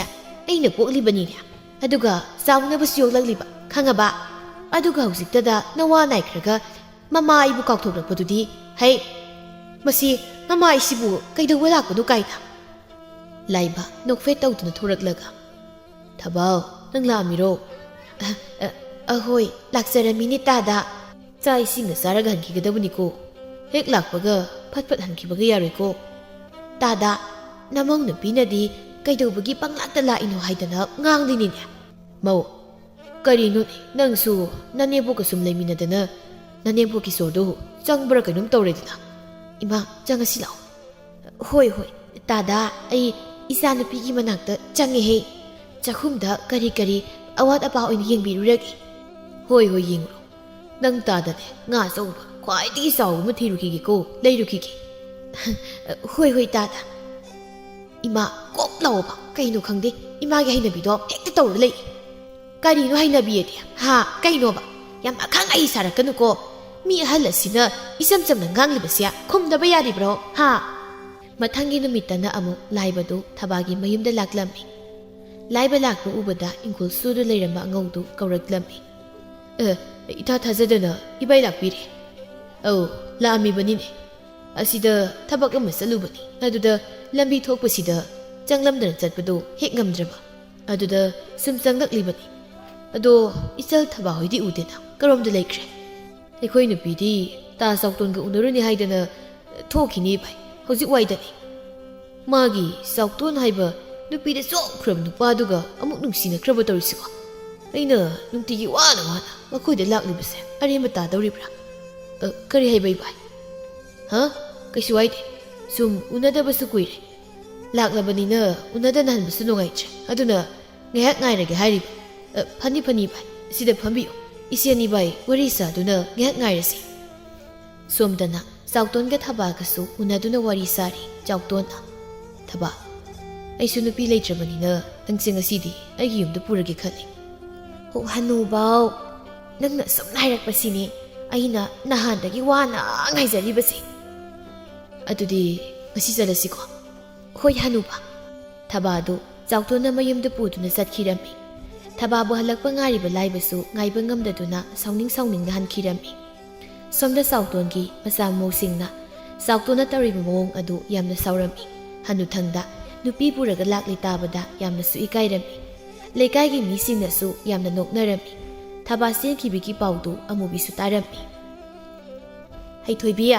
ꯑꯩꯅ ꯄꯣꯛꯂꯤꯕꯅꯤꯅꯦ, ꯑꯗꯨꯒ ꯆꯥꯎꯅꯕꯁꯨ ꯌꯣꯛꯂꯛꯂꯤꯕ, ꯈꯪꯉꯕ? ꯑꯗꯨꯒ ꯍꯧꯖꯤꯛꯇꯗ ꯅꯋꯥ ꯅꯥꯏꯈ꯭ꯔꯒ ꯃꯃꯥ ꯑꯩꯕꯨ ꯀꯥꯎꯊꯣꯛꯂꯛꯄꯗꯨꯗꯤ, ꯍꯩ, ꯃꯁꯤ ꯃꯃꯥ ꯑꯩꯁꯤꯕꯨ ꯀꯩꯗꯧꯕ ꯂꯥꯛꯄꯅꯣ ꯀꯥꯏꯅ?" ꯂꯥꯏꯕ ꯅꯣꯛꯐꯦꯠ ꯇꯧꯗꯨꯅ ꯊꯣꯔꯛꯂꯒ, "ꯊꯕꯥꯎ, ꯅꯪ ꯂꯥꯛꯑꯝꯃꯤꯔꯣ?" "ꯑ, ꯑ, ꯑꯍꯣꯏ, ꯂꯥꯛꯆꯔꯝꯃꯤꯅꯦ ꯇꯥꯗ꯫ ꯆꯥꯛ ꯏꯁꯤꯡꯅ ꯆꯥꯔꯒ ꯍꯟꯈꯤꯒꯗꯕꯅꯤꯀꯣ꯫ ꯍꯦꯛ ꯂꯥꯛꯄꯒ ꯐꯠ ꯐꯠ ꯍꯟꯈꯤꯕꯒ ꯌꯥꯔꯣꯏꯀꯣ꯫ ꯇꯥꯗ, ꯅꯃꯧ ꯅꯨꯄꯤꯅꯗꯤ ꯀꯩꯗꯧꯕꯒꯤ ꯄꯪꯂꯥꯛꯇ ꯂꯥꯛꯏꯅꯣ ꯍꯥꯏꯗꯅ ꯉꯥꯡꯗꯣꯏꯅꯤꯅꯦ꯫ ꯃꯧ, ꯀꯔꯤꯅꯣꯅꯦ, ꯅꯪꯁꯨ ꯅꯅꯦꯝꯄꯣꯛꯀ ꯁꯨꯝ ꯂꯩꯃꯤꯟꯅꯗꯅ ꯅꯅꯦꯝꯄꯣꯛꯀꯤ ꯁꯣꯔꯗꯣ ꯆꯪꯕ꯭ꯔꯥ ꯀꯩꯅꯣꯝ ꯇꯧꯔꯦꯗꯅ꯫ ꯏꯃꯥ, ꯆꯪꯉꯁꯤ ꯂꯥꯛꯑꯣ꯫" "ꯍꯣꯏ, ꯍꯣꯏ, ꯇꯥꯗ, ꯑꯩ ꯏꯆꯥꯅꯨꯄꯤꯒꯤ ꯃꯅꯥꯛꯇ ꯆꯪꯉꯦꯍꯦ꯫ ꯆꯥꯛꯈꯨꯝꯗ ꯀꯔꯤ ꯀꯔꯤ ꯑꯋꯥꯠ ꯑꯄꯥ ꯑꯣꯏꯅ ꯌꯦꯡꯕꯤꯔꯨꯔꯒꯦ꯫" "ꯍꯣꯏ, ꯍꯣꯏ, ꯌꯦꯡꯉꯨꯔꯣ꯫ ꯅꯪ ꯇꯥꯗꯅꯦ, ꯉꯥ ꯑꯆꯧꯕ, ꯈ꯭ꯋꯥꯏꯗꯒꯤ ꯆꯥꯎꯕ ꯑꯃ ꯊꯤꯔꯨꯈꯤꯒꯦꯀꯣ, ꯂꯩꯔꯨꯈꯤꯒꯦ꯫" "ꯍꯣꯏ, ꯍꯣꯏ, ꯇꯥꯗ꯫" ꯏꯃꯥ ꯀꯣꯛ ꯂꯥꯎꯕ, ꯀꯩꯅꯣ ꯈꯪꯗꯦ, ꯏꯃꯥꯒꯤ ꯍꯩꯅꯕꯤꯗꯣ ꯍꯦꯛꯇ ꯇꯧꯔ ꯂꯩ꯫ "ꯀꯔꯤꯅꯣ ꯍꯩꯅꯕꯤꯑꯗꯤ? ꯍꯥ? ꯀꯩꯅꯣꯕ? ꯌꯥꯝ ꯑꯈꯪ ꯑꯍꯩ ꯁꯥꯔꯛꯀꯅꯨꯀꯣ꯫ ꯃꯤ ꯑꯍꯜ ꯑꯁꯤꯅ ꯏꯆꯝ ꯆꯝꯅ ꯉꯥꯡꯂꯤꯕꯁꯦ ꯈꯨꯝꯗꯕ ꯌꯥꯔꯤꯕ꯭ꯔꯣ? ꯍꯥ?" ꯃꯊꯪꯒꯤ ꯅꯨꯃꯤꯠꯇꯅ ꯑꯃꯨꯛ ꯂꯥꯏꯕꯗꯨ ꯊꯕꯥꯒꯤ ꯃꯌꯨꯝꯗ ꯂꯥꯛꯂꯝꯃꯤ꯫ ꯂꯥꯏꯕ ꯂꯥꯛꯄ ꯎꯕꯗ ꯏꯪꯈꯣꯜ ꯁꯨꯗꯨ ꯂꯩꯔꯝꯕ ꯑꯉꯧꯗꯨ ꯀꯧꯔꯛꯂꯝꯃꯤ꯫ "ꯑꯦ, ꯏꯊꯥ ꯊꯥꯖꯗꯅ ꯏꯕꯥꯏ ꯂꯥꯛꯄꯤꯔꯦ꯫" "ꯑꯧ, ꯂꯥꯛꯑꯝꯃꯤꯕꯅꯤꯅꯦ꯫ ꯑꯁꯤꯗ ꯊꯕꯛ ꯑꯃ ꯆꯠꯂꯨꯕꯅꯤ꯫ ꯑꯗꯨꯗ ꯂꯝꯕꯤ ꯊꯣꯛꯄꯁꯤꯗ ꯆꯪꯂꯝꯗꯅ ꯆꯠꯄꯗꯣ ꯍꯦꯛ ꯉꯝꯗ꯭ꯔꯕ꯫ ꯑꯗꯨꯗ ꯁꯨꯝ ꯆꯪꯂꯛꯂꯤꯕꯅꯤ꯫ ꯑꯗꯣ ꯏꯆꯜ ꯊꯕꯥ ꯍꯣꯏꯗꯤ ꯎꯗꯦꯅ, ꯀꯔꯣꯝꯗ ꯂꯩꯈ꯭ꯔꯦ?" "ꯑꯩꯈꯣꯏ ꯅꯨꯄꯤꯗꯤ ꯇꯥ ꯆꯥꯎꯇꯣꯟꯒ ꯎꯅꯔꯨꯅꯤ ꯍꯥꯏꯗꯅ ꯊꯣꯛꯈꯤꯅꯤ ꯚꯥꯏ, ꯍꯧꯖꯤꯛ ꯋꯥꯏꯗꯅꯤ꯫ ꯃꯥꯒꯤ ꯆꯥꯎꯇꯣꯟ ꯍꯥꯏꯕ ꯅꯨꯄꯤꯗ ꯆꯣꯞꯈ꯭ꯔꯕ ꯅꯨꯄꯥꯗꯨꯒ ꯑꯃꯨꯛ ꯅꯨꯡꯁꯤꯅꯈ꯭ꯔꯕ ꯇꯧꯔꯤꯁꯤꯕꯣ꯫ ꯑꯩꯅ ꯅꯨꯡꯇꯤꯒꯤ ꯋꯥꯅ ꯋꯥꯅ ꯃꯈꯣꯏꯗ ꯂꯥꯛꯂꯤꯕꯁꯦ ꯑꯔꯦꯝꯕ ꯇꯥꯗꯧꯔꯤꯕ꯭ꯔꯥ?" "ꯑ, ꯀꯔꯤ ꯍꯥꯏꯕ ꯏꯕꯥꯏ?" "ꯍꯥ? ꯀꯩꯁꯨ ꯍꯥꯏꯗꯦ꯫ ꯁꯨꯝ ꯎꯅꯗꯕꯁꯨ ꯀꯨꯏꯔꯦ꯫ ꯂꯥꯛꯂꯕꯅꯤꯅ ꯎꯅꯗꯅ ꯍꯟꯕꯁꯨ ꯅꯨꯡꯉꯥꯏꯇ꯭ꯔꯦ꯫ ꯑꯗꯨꯅ ꯉꯥꯏꯍꯥꯛ ꯉꯥꯏꯔꯒꯦ ꯍꯥꯏꯔꯤꯕ꯫" "ꯑ, ꯐꯅꯤ, ꯐꯅꯤ ꯏꯕꯥꯏ꯫ ꯁꯤꯗ ꯐꯝꯕꯤꯌꯨ꯫ ꯏꯆꯦꯅꯤ ꯏꯕꯥꯏ ꯋꯥꯔꯤ ꯁꯥꯗꯨꯅ ꯉꯥꯏꯍꯥꯛ ꯉꯥꯏꯔꯁꯤ꯫" ꯁꯣꯝꯗꯅ ꯆꯥꯎꯇꯣꯟꯒ ꯊꯕꯥꯒꯁꯨ ꯎꯅꯗꯨꯅ ꯋꯥꯔꯤ ꯁꯥꯔꯤ꯫ ꯆꯥꯎꯇꯣꯟꯅ, "ꯊꯕꯥ, ꯑꯩꯁꯨ ꯅꯨꯄꯤ ꯂꯩꯇ꯭ꯔꯕꯅꯤꯅ ꯅꯪꯁꯦ ꯉꯁꯤꯗꯤ ꯑꯩꯒꯤ ꯌꯨꯝꯗ ꯄꯨꯔꯒꯦ ꯈꯜꯂꯤ꯫" "ꯑꯣ ꯍꯅꯨꯕꯥꯎ, ꯅꯪꯅ ꯑꯁꯨꯝꯅ ꯍꯥꯏꯔꯛꯄꯁꯤꯅꯦ ꯑꯩꯅ ꯅꯍꯥꯟꯗꯒꯤ ꯋꯥꯅ ꯉꯥꯏꯖꯔꯤꯕꯁꯦ꯫" "ꯑꯗꯨꯗꯤ ꯉꯁꯤ ꯆꯠꯂꯁꯤꯀꯣ?" "ꯍꯣꯏ ꯍꯅꯨꯕ꯫" ꯊꯕꯥꯗꯨ ꯆꯥꯎꯇꯣꯟꯅ ꯃꯌꯨꯝꯗ ꯄꯨꯗꯨꯅ ꯆꯠꯈꯤꯔꯝꯃꯤ꯫ ꯊꯕꯥꯕꯨ ꯍꯜꯂꯛꯄ ꯉꯥꯏꯔꯤꯕ ꯂꯥꯏꯕꯁꯨ ꯉꯥꯏꯕ ꯉꯝꯗꯗꯨꯅ ꯁꯥꯎꯅꯤꯡ ꯁꯥꯎꯅꯤꯡꯅ ꯍꯟꯈꯤꯔꯝꯃꯤ꯫ ꯁꯣꯝꯗ ꯆꯥꯎꯇꯣꯟꯒꯤ ꯃꯆꯥ ꯃꯎꯁꯤꯡꯅ ꯆꯥꯎꯇꯣꯟꯅ ꯇꯧꯔꯤꯕ ꯃꯑꯣꯡ ꯑꯗꯨ ꯌꯥꯝꯅ ꯁꯥꯎꯔꯝꯃꯤ꯫ ꯍꯅꯨꯊꯪꯗ ꯅꯨꯄꯤ ꯄꯨꯔꯒ ꯂꯥꯛꯂꯦ ꯇꯥꯕꯗ ꯌꯥꯝꯅꯁꯨ ꯏꯀꯥꯏꯔꯝꯃꯤ꯫ ꯂꯩꯀꯥꯏꯒꯤ ꯃꯤꯁꯤꯡꯅꯁꯨ ꯌꯥꯝꯅ ꯅꯣꯛꯅꯔꯝꯃꯤ꯫ ꯊꯕꯥ ꯆꯦꯟꯈꯤꯕꯒꯤ ꯄꯥꯎꯗꯨ ꯑꯃꯨꯕꯤꯁꯨ ꯇꯥꯔꯝꯃꯤ꯫ "ꯍꯩꯊꯣꯏꯕꯤ,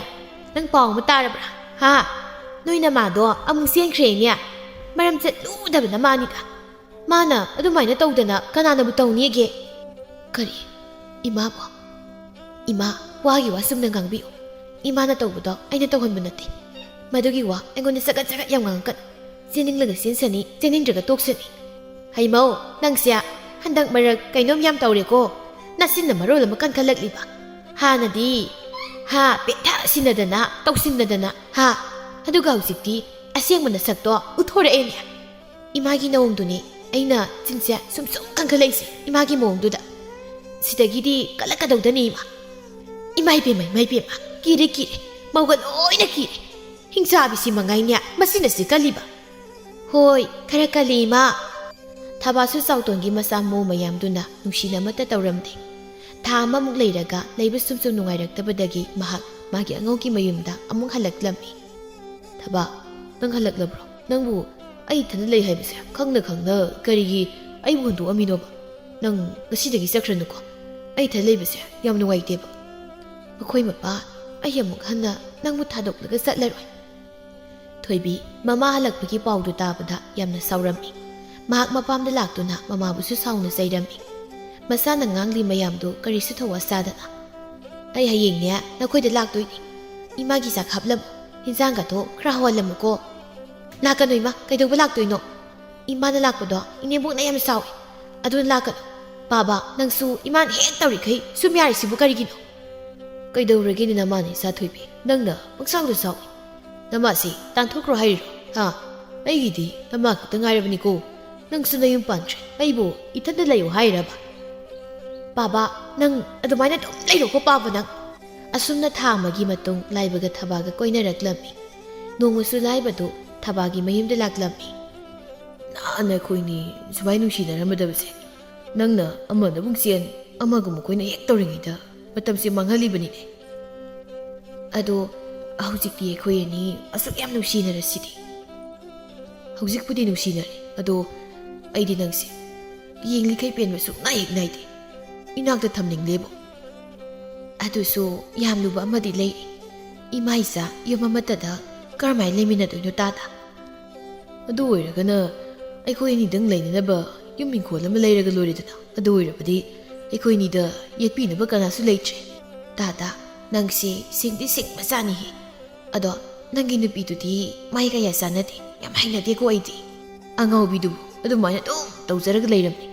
ꯅꯪ ꯄꯥꯎ ꯑꯃ ꯇꯥꯔꯕ꯭ꯔꯥ? ꯍꯥ? ꯅꯣꯏ ꯅꯃꯥꯗꯣ ꯑꯃꯨꯛ ꯆꯦꯟꯈ꯭ꯔꯦꯅꯦ꯫ ꯃꯔꯝ ꯆꯠꯂꯨꯗꯕ ꯅꯃꯥꯅꯤꯗ꯫ ꯃꯥꯅ ꯑꯗꯨꯃꯥꯏꯅ ꯇꯧꯗꯅ ꯀꯅꯥꯅꯕꯨ ꯇꯧꯅꯤꯒꯦ?" "ꯀꯔꯤ? ꯏꯃꯥꯕꯣ? ꯏꯃꯥ, ꯋꯥꯒꯤ ꯋꯥ ꯆꯨꯝꯅ ꯉꯥꯡꯕꯤꯌꯨ꯫ ꯏꯃꯥꯅ ꯇꯧꯕꯗꯣ ꯑꯩꯅ ꯇꯧꯍꯟꯕ ꯅꯠꯇꯦ꯫ ꯃꯗꯨꯒꯤ ꯋꯥ ꯑꯩꯉꯣꯟꯗ ꯆꯒꯠ ꯆꯒꯠ ꯌꯥꯝ ꯉꯥꯡꯉꯛꯀꯅꯨ꯫ ꯆꯦꯟꯅꯤꯡꯂꯒ ꯆꯦꯟꯁꯅꯤ, ꯆꯦꯟꯅꯤꯡꯗ꯭ꯔꯒ ꯇꯣꯛꯁꯅꯤ꯫ ꯍꯩꯃꯧ, ꯅꯪꯁꯦ ꯍꯟꯗꯛ ꯃꯔꯛ ꯀꯩꯅꯣꯝ ꯌꯥꯝ ꯇꯧꯔꯦꯀꯣ꯫ ꯅꯆꯤꯟꯅ ꯃꯔꯣꯜ ꯑꯃ ꯀꯟꯈꯠꯂꯛꯂꯤꯕ꯫ ꯍꯥꯟꯅꯗꯤ, ꯍꯥ, ꯄꯦꯠꯊ ꯁꯤꯟꯅꯗꯅ, ꯇꯧꯁꯤꯟꯅꯗꯅ, ꯍꯥ? ꯑꯗꯨꯒ ꯍꯧꯖꯤꯛꯇꯤ ꯑꯁꯦꯡꯕ ꯅꯁꯛꯇꯣ ꯎꯠꯊꯣꯔꯛꯑꯦꯅꯦ꯫ ꯏꯃꯥꯒꯤ ꯅꯑꯣꯡꯗꯨꯅꯦ ꯑꯩꯅ ꯆꯤꯟꯁꯦ ꯁꯨꯝ ꯁꯨꯝ ꯀꯟꯈꯠꯂꯛꯏꯁꯦ, ꯏꯃꯥꯒꯤ ꯃꯑꯣꯡꯗꯨꯗ꯫ ꯁꯤꯗꯒꯤꯗꯤ ꯀꯜꯂꯛꯀꯗꯧꯗꯅꯤ ꯏꯃꯥ꯫ ꯏꯃꯥ ꯏꯕꯦꯝꯃ, ꯏꯃꯥ ꯏꯕꯦꯝꯃ, ꯀꯤꯔꯦ, ꯀꯤꯔꯦ, ꯃꯧꯒ ꯂꯣꯏꯅ ꯀꯤꯔꯦ꯫ ꯍꯤꯡꯆꯥꯕꯤꯁꯤ ꯃꯉꯥꯏꯅꯦ ꯃꯁꯤꯅ ꯁꯤ ꯀꯜꯂꯤꯕ꯫ ꯍꯣꯏ, ꯈꯔ ꯀꯜꯂꯤ ꯏꯃꯥ꯫ ꯊꯕꯥꯁꯨ ꯆꯥꯎꯇꯣꯟꯒꯤ ꯃꯆꯥ ꯃꯧ ꯃꯌꯥꯝꯗꯨꯅ ꯅꯨꯡꯁꯤꯅ ꯑꯃꯠꯇ ꯇꯧꯔꯝꯗꯦ꯫ ꯊꯥ ꯑꯃꯃꯨꯛ ꯂꯩꯔꯒ ꯂꯩꯕ ꯁꯨꯝ ꯁꯨꯝ ꯅꯨꯡꯉꯥꯏꯔꯛꯇꯕꯗꯒꯤ ꯃꯍꯥꯛ ꯃꯥꯒꯤ ꯑꯉꯧꯒꯤ ꯃꯌꯨꯝꯗ ꯑꯃꯨꯛ ꯍꯜꯂꯛꯂꯝꯃꯤ꯫ "ꯊꯕꯥ, ꯅꯪ ꯍꯜꯂꯛꯂꯕ꯭ꯔꯣ? ꯅꯪꯕꯨ ꯑꯩ ꯏꯊꯟꯗ ꯂꯩ ꯍꯥꯏꯕꯁꯦ ꯈꯪꯅ ꯈꯪꯅ ꯀꯔꯤꯒꯤ ꯑꯩꯕꯨ ꯍꯨꯟꯗꯣꯛꯑꯝꯃꯤꯅꯣꯕ? ꯅꯪ ꯉꯁꯤꯗꯒꯤ ꯆꯠꯈ꯭ꯔꯅꯨꯀꯣ꯫ ꯑꯩ ꯏꯊꯟ ꯂꯩꯕꯁꯦ ꯌꯥꯝ ꯅꯨꯡꯉꯥꯏꯇꯦꯕ꯫ ꯑꯩꯈꯣꯏ ꯃꯄꯥ, ꯑꯩ ꯑꯃꯨꯛ ꯍꯟꯅ ꯅꯪꯕꯨ ꯊꯥꯗꯣꯛꯂꯒ ꯆꯠꯂꯔꯣꯏ꯫" ꯊꯣꯏꯕꯤ, ꯃꯃꯥ ꯍꯜꯂꯛꯄꯒꯤ ꯄꯥꯎꯗꯨ ꯇꯥꯕꯗ ꯌꯥꯝꯅ ꯁꯥꯎꯔꯝꯃꯤ꯫ ꯃꯍꯥꯛ ꯃꯄꯥꯝꯗ ꯂꯥꯛꯇꯨꯅ ꯃꯃꯥꯕꯨꯁꯨ ꯁꯥꯎꯅ ꯆꯩꯔꯝꯃꯤ꯫ ꯃꯆꯥꯅ ꯉꯥꯡꯂꯤ ꯃꯌꯥꯝꯗꯨ ꯀꯔꯤꯁꯨ ꯊꯧꯋꯥ ꯁꯥꯗꯅ, "ꯑꯩ ꯍꯌꯦꯡꯅꯦ ꯅꯈꯣꯏꯗ ꯂꯥꯛꯇꯣꯏꯅꯤ꯫ ꯏꯃꯥꯒꯤ ꯆꯥꯛ ꯍꯥꯞꯂꯝꯃꯨ, ꯍꯤꯟꯖꯥꯡꯒꯗꯣ ꯈꯔ ꯍꯥꯎꯍꯜꯂꯝꯃꯨꯀꯣ꯫" "ꯂꯥꯛꯀꯅꯨ ꯏꯃꯥ, ꯀꯩꯗꯧꯕ ꯂꯥꯛꯇꯣꯏꯅꯣ? ꯏꯃꯥꯅ ꯂꯥꯛꯄꯗꯣ ꯏꯅꯦꯝꯕꯣꯛꯅ ꯌꯥꯝ ꯁꯥꯎꯏ, ꯑꯗꯨꯅ ꯂꯥꯛꯀꯅꯨ꯫ ꯄꯥꯕ, ꯅꯪꯁꯨ ꯏꯃꯥꯅ ꯍꯦꯛ ꯇꯧꯔꯤꯈꯩ ꯁꯨꯝ ꯌꯥꯔꯤꯁꯤꯕꯨ ꯀꯔꯤꯒꯤꯅꯣ?" "ꯀꯩꯗꯧꯔꯒꯦꯅꯦ ꯅꯃꯥꯅ, ꯏꯆꯥ ꯊꯣꯏꯕꯤ? ꯅꯪꯅ ꯄꯪꯁꯥꯎꯗ ꯁꯥꯎꯏ꯫ ꯅꯃꯥꯁꯤ ꯇꯥꯟꯊꯣꯛꯈ꯭ꯔꯣ ꯍꯥꯏꯔꯤꯔꯣ? ꯍꯥ? ꯑꯩꯒꯤꯗꯤ ꯅꯃꯥ ꯈꯛꯇ ꯉꯥꯏꯔꯕꯅꯤꯀꯣ꯫ ꯅꯪꯁꯨ ꯅꯌꯨꯝ ꯄꯥꯟꯈ꯭ꯔꯦ, ꯑꯩꯕꯨ ꯏꯊꯟꯗ ꯂꯩꯌꯨ ꯍꯥꯏꯔꯕ?" "ꯄꯥꯕ, ꯅꯪ ꯑꯗꯨꯃꯥꯏꯅ ꯑꯗꯨꯝ ꯂꯩꯔꯣꯀꯣ ꯄꯥꯕ ꯅꯪ꯫" ꯑꯁꯨꯝꯅ ꯊꯥ ꯑꯃꯒꯤ ꯃꯇꯨꯡ ꯂꯥꯏꯕꯒ ꯊꯕꯥꯒ ꯀꯣꯏꯅꯔꯛꯂꯝꯃꯤ꯫ ꯅꯣꯡꯃꯁꯨ ꯂꯥꯏꯕꯗꯨ ꯊꯕꯥꯒꯤ ꯃꯌꯨꯝꯗ ꯂꯥꯛꯂꯝꯃꯤ꯫ "ꯅꯍꯥꯟ ꯑꯩꯈꯣꯏꯅꯤ ꯁꯨꯃꯥꯏꯅ ꯅꯨꯡꯁꯤꯅꯔꯝꯃꯗꯕꯁꯦ, ꯅꯪꯅ ꯑꯃꯅ ꯑꯃꯨꯛ ꯆꯦꯟ, ꯑꯃꯒ ꯑꯃꯨꯛ ꯀꯣꯏꯅ ꯍꯦꯛ ꯇꯧꯔꯤꯉꯩꯗ ꯃꯇꯝꯁꯦ ꯃꯥꯡꯍꯜꯂꯤꯕꯅꯤꯅꯦ꯫ ꯑꯗꯣ ꯍꯧꯖꯤꯛꯇꯤ ꯑꯩꯈꯣꯏ ꯑꯅꯤ ꯑꯁꯨꯛ ꯌꯥꯝ ꯅꯨꯡꯁꯤꯅꯔꯁꯤꯗꯤ꯫" ꯍꯧꯖꯤꯛꯄꯨꯗꯤ ꯅꯨꯡꯁꯤꯅꯔꯦ, ꯑꯗꯣ ꯑꯩꯗꯤ ꯅꯪꯁꯦ ꯌꯦꯡꯂꯤꯈꯩ ꯄꯦꯟꯕ ꯁꯨꯡꯅꯥꯏ ꯍꯦꯛ ꯅꯥꯏꯗꯦ꯫ ꯏꯅꯥꯛꯇ ꯊꯝꯅꯤꯡꯂꯦꯕꯨ꯫ ꯑꯗꯨꯁꯨ ꯌꯥꯝ ꯂꯨꯕ ꯑꯃꯗꯤ ꯂꯩ꯫ ꯏꯃꯥ ꯏꯆꯥ ꯌꯨꯝ ꯑꯃꯠꯇꯗ ꯀꯔꯝꯍꯥꯏꯅ ꯂꯩꯃꯤꯟꯅꯗꯣꯏꯅꯣ ꯇꯥꯗ? ꯑꯗꯨ ꯑꯣꯏꯔꯒꯅ ꯑꯩꯈꯣꯏ ꯑꯅꯤꯗꯪ ꯂꯩꯅꯅꯕ ꯌꯨꯝ ꯏꯪꯈꯣꯜ ꯑꯃ ꯂꯩꯔꯒ ꯂꯣꯏꯔꯦꯗꯅ꯫ ꯑꯗꯨ ꯑꯣꯏꯔꯕꯗꯤ ꯑꯩꯈꯣꯏ ꯑꯅꯤꯗ ꯌꯦꯠꯄꯤꯅꯕ ꯀꯅꯥꯁꯨ ꯂꯩꯇ꯭ꯔꯦ꯫ ꯇꯥꯗ, ꯅꯪꯁꯦ ꯁꯤꯡꯗꯤ ꯁꯤꯡꯕꯖꯥꯠꯅꯤꯍꯦ꯫ ꯑꯗꯣ ꯅꯪꯒꯤ ꯅꯨꯄꯤꯗꯨꯗꯤ ꯃꯥꯏ ꯀꯌꯥ ꯆꯥꯟꯅꯗꯦ, ꯌꯥꯝ ꯍꯩꯅꯗꯦꯀꯣ ꯑꯩꯗꯤ꯫ ꯑꯉꯥꯎꯕꯤꯗꯨꯕꯨ ꯑꯗꯨꯃꯥꯏꯅ ꯑꯗꯨꯝ ꯇꯧꯖꯔꯒ ꯂꯩꯔꯝꯃꯤ꯫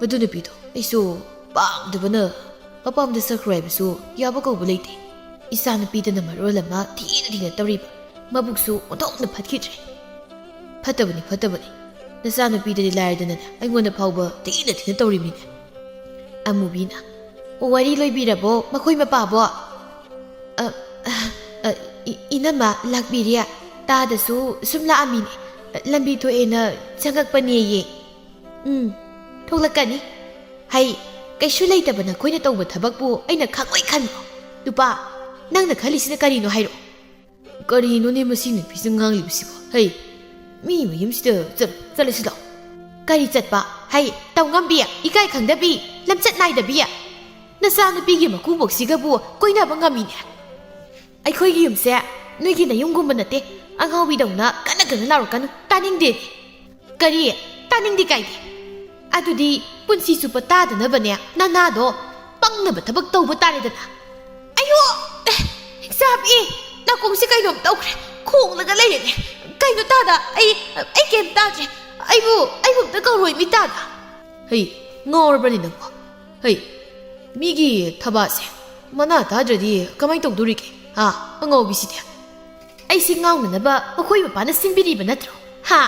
ꯃꯗꯨ ꯅꯨꯄꯤꯗꯣ ꯑꯩꯁꯨ ꯄꯥꯝꯗꯕꯅ ꯃꯄꯥꯝꯗ ꯆꯠꯈ꯭ꯔꯣ ꯍꯥꯏꯕꯁꯨ ꯌꯥꯕ ꯀꯧꯕ ꯂꯩꯇꯦ꯫ ꯏꯆꯥ ꯅꯨꯄꯤꯗꯅ ꯃꯔꯣꯜ ꯑꯃ ꯊꯤꯅ ꯊꯤꯅ ꯇꯧꯔꯤꯕ, ꯃꯕꯨꯛꯁꯨ ꯑꯣꯟꯊꯣꯛꯅ ꯐꯠꯈꯤꯗ꯭ꯔꯦ꯫ ꯐꯠꯇꯕꯅꯤ, ꯐꯠꯇꯕꯅꯤ꯫ ꯅꯆꯥ ꯅꯨꯄꯤꯗꯗꯤ ꯂꯥꯏꯔꯗꯅꯅꯦ, ꯑꯩꯉꯣꯟꯗ ꯐꯥꯎꯕ ꯊꯤꯅ ꯊꯤꯅ ꯇꯧꯔꯤꯃꯤꯅꯦ꯫ ꯑꯃꯨꯕꯤꯅ, "ꯋꯥꯔꯤ ꯂꯣꯏꯕꯤꯔꯕꯣ ꯃꯈꯣꯏ ꯃꯄꯥꯕꯣ?" "ꯑ, ꯑ, ꯑ, ꯏ-, ꯏꯅꯝꯃ ꯂꯥꯛꯄꯤꯔꯦ꯫ ꯇꯥꯗꯁꯨ ꯁꯨꯝ ꯂꯥꯛꯑꯝꯃꯤꯅꯦ꯫ ꯂꯝꯕꯤ ꯊꯣꯛꯑꯦꯅ ꯆꯪꯉꯛꯄꯅꯦꯌꯦ꯫" "ꯎꯝ, ꯊꯣꯛꯂꯛꯀꯅꯤ꯫ ꯍꯩ, ꯀꯩꯁꯨ ꯂꯩꯇꯕ ꯅꯈꯣꯏꯅ ꯇꯧꯕ ꯊꯕꯛꯄꯨ ꯑꯩꯅ ꯈꯪꯉꯣꯏ ꯈꯟꯕ꯭ꯔꯣ? ꯅꯨꯄꯥ, ꯅꯪꯅ ꯈꯜꯂꯤꯁꯤꯅ ꯀꯔꯤꯅꯣ ꯍꯥꯏꯔꯛꯑꯣ?" "ꯀꯔꯤꯅꯣꯅꯦ ꯃꯁꯤ ꯅꯨꯄꯤꯁꯤꯅ ꯉꯥꯡꯂꯤꯕꯁꯤꯕꯣ? ꯍꯩ, ꯃꯤ ꯃꯌꯨꯝꯁꯤꯗ ꯆꯠ-, ꯆꯠꯂꯁꯤ ꯂꯥꯛꯑꯣ꯫" "ꯀꯔꯤ ꯆꯠꯄ? ꯍꯩ, ꯇꯧꯉꯝꯕꯤ, ꯏꯀꯥꯏ ꯈꯪꯗꯕꯤ, ꯂꯝꯆꯠ ꯅꯥꯏꯗꯕꯤ꯫ ꯅꯆꯥꯅꯨꯄꯤꯒꯤ ꯃꯀꯨꯕꯣꯛꯁꯤꯒꯕꯨ ꯀꯣꯏꯅꯕ ꯉꯝꯃꯤꯅꯦ꯫ ꯑꯩꯈꯣꯏꯒꯤ ꯌꯨꯝꯁꯦ ꯅꯣꯏꯒꯤ ꯅꯌꯨꯝꯒꯨꯝꯕ ꯅꯠꯇꯦ꯫ ꯑꯉꯥꯎꯕꯤꯗꯧꯅ ꯀꯟꯅ ꯀꯟꯅ ꯂꯥꯎꯔꯛꯀꯅꯨ, ꯇꯥꯅꯤꯡꯗꯦ꯫" "ꯀꯔꯤ? ꯇꯥꯅꯤꯡꯗꯦ ꯀꯥꯏꯗꯤ? ꯑꯗꯨꯗꯤ ꯄꯨꯟꯁꯤ ꯆꯨꯞꯄ ꯇꯥꯗꯅꯕꯅꯦ ꯅꯅꯥꯗꯣ ꯄꯪꯅꯕ ꯊꯕꯛ ꯇꯧꯕ ꯇꯥꯔꯦꯗꯅ꯫" "ꯑꯌꯣ! ꯑꯦ, ꯆꯥꯕꯤ! ꯅꯥꯀꯣꯡꯁꯦ ꯀꯩꯅꯣꯝ ꯇꯧꯈ꯭ꯔꯦ꯫ ꯈꯣꯡꯂꯒ ꯂꯩꯔꯦꯅꯦ꯫ ꯀꯩꯅꯣ ꯇꯥꯗ? ꯑꯩ, ꯑꯩ ꯀꯩꯝ ꯇꯥꯗ꯭ꯔꯦ꯫ ꯑꯩꯕꯨ, ꯑꯩꯕꯨ ꯑꯝꯇ ꯀꯧꯔꯣꯏ ꯃꯤ ꯇꯥꯗ꯫" "ꯍꯩ, ꯉꯥꯎꯔꯕꯅꯤ ꯅꯪꯕꯣ? ꯍꯩ, ꯃꯤꯒꯤ ꯊꯕꯥꯁꯦ ꯃꯅꯥ ꯇꯥꯗ꯭ꯔꯗꯤ ꯀꯃꯥꯏꯅ ꯇꯧꯗꯣꯔꯤꯒꯦ? ꯍꯥ, ꯑꯉꯥꯎꯕꯤꯁꯤꯗꯤ?" "ꯑꯩꯁꯦ ꯉꯥꯎꯅꯅꯕ ꯃꯈꯣꯏ ꯃꯄꯥꯅ ꯁꯤꯟꯕꯤꯔꯤꯕ ꯅꯠꯇ꯭ꯔꯣ? ꯍꯥ?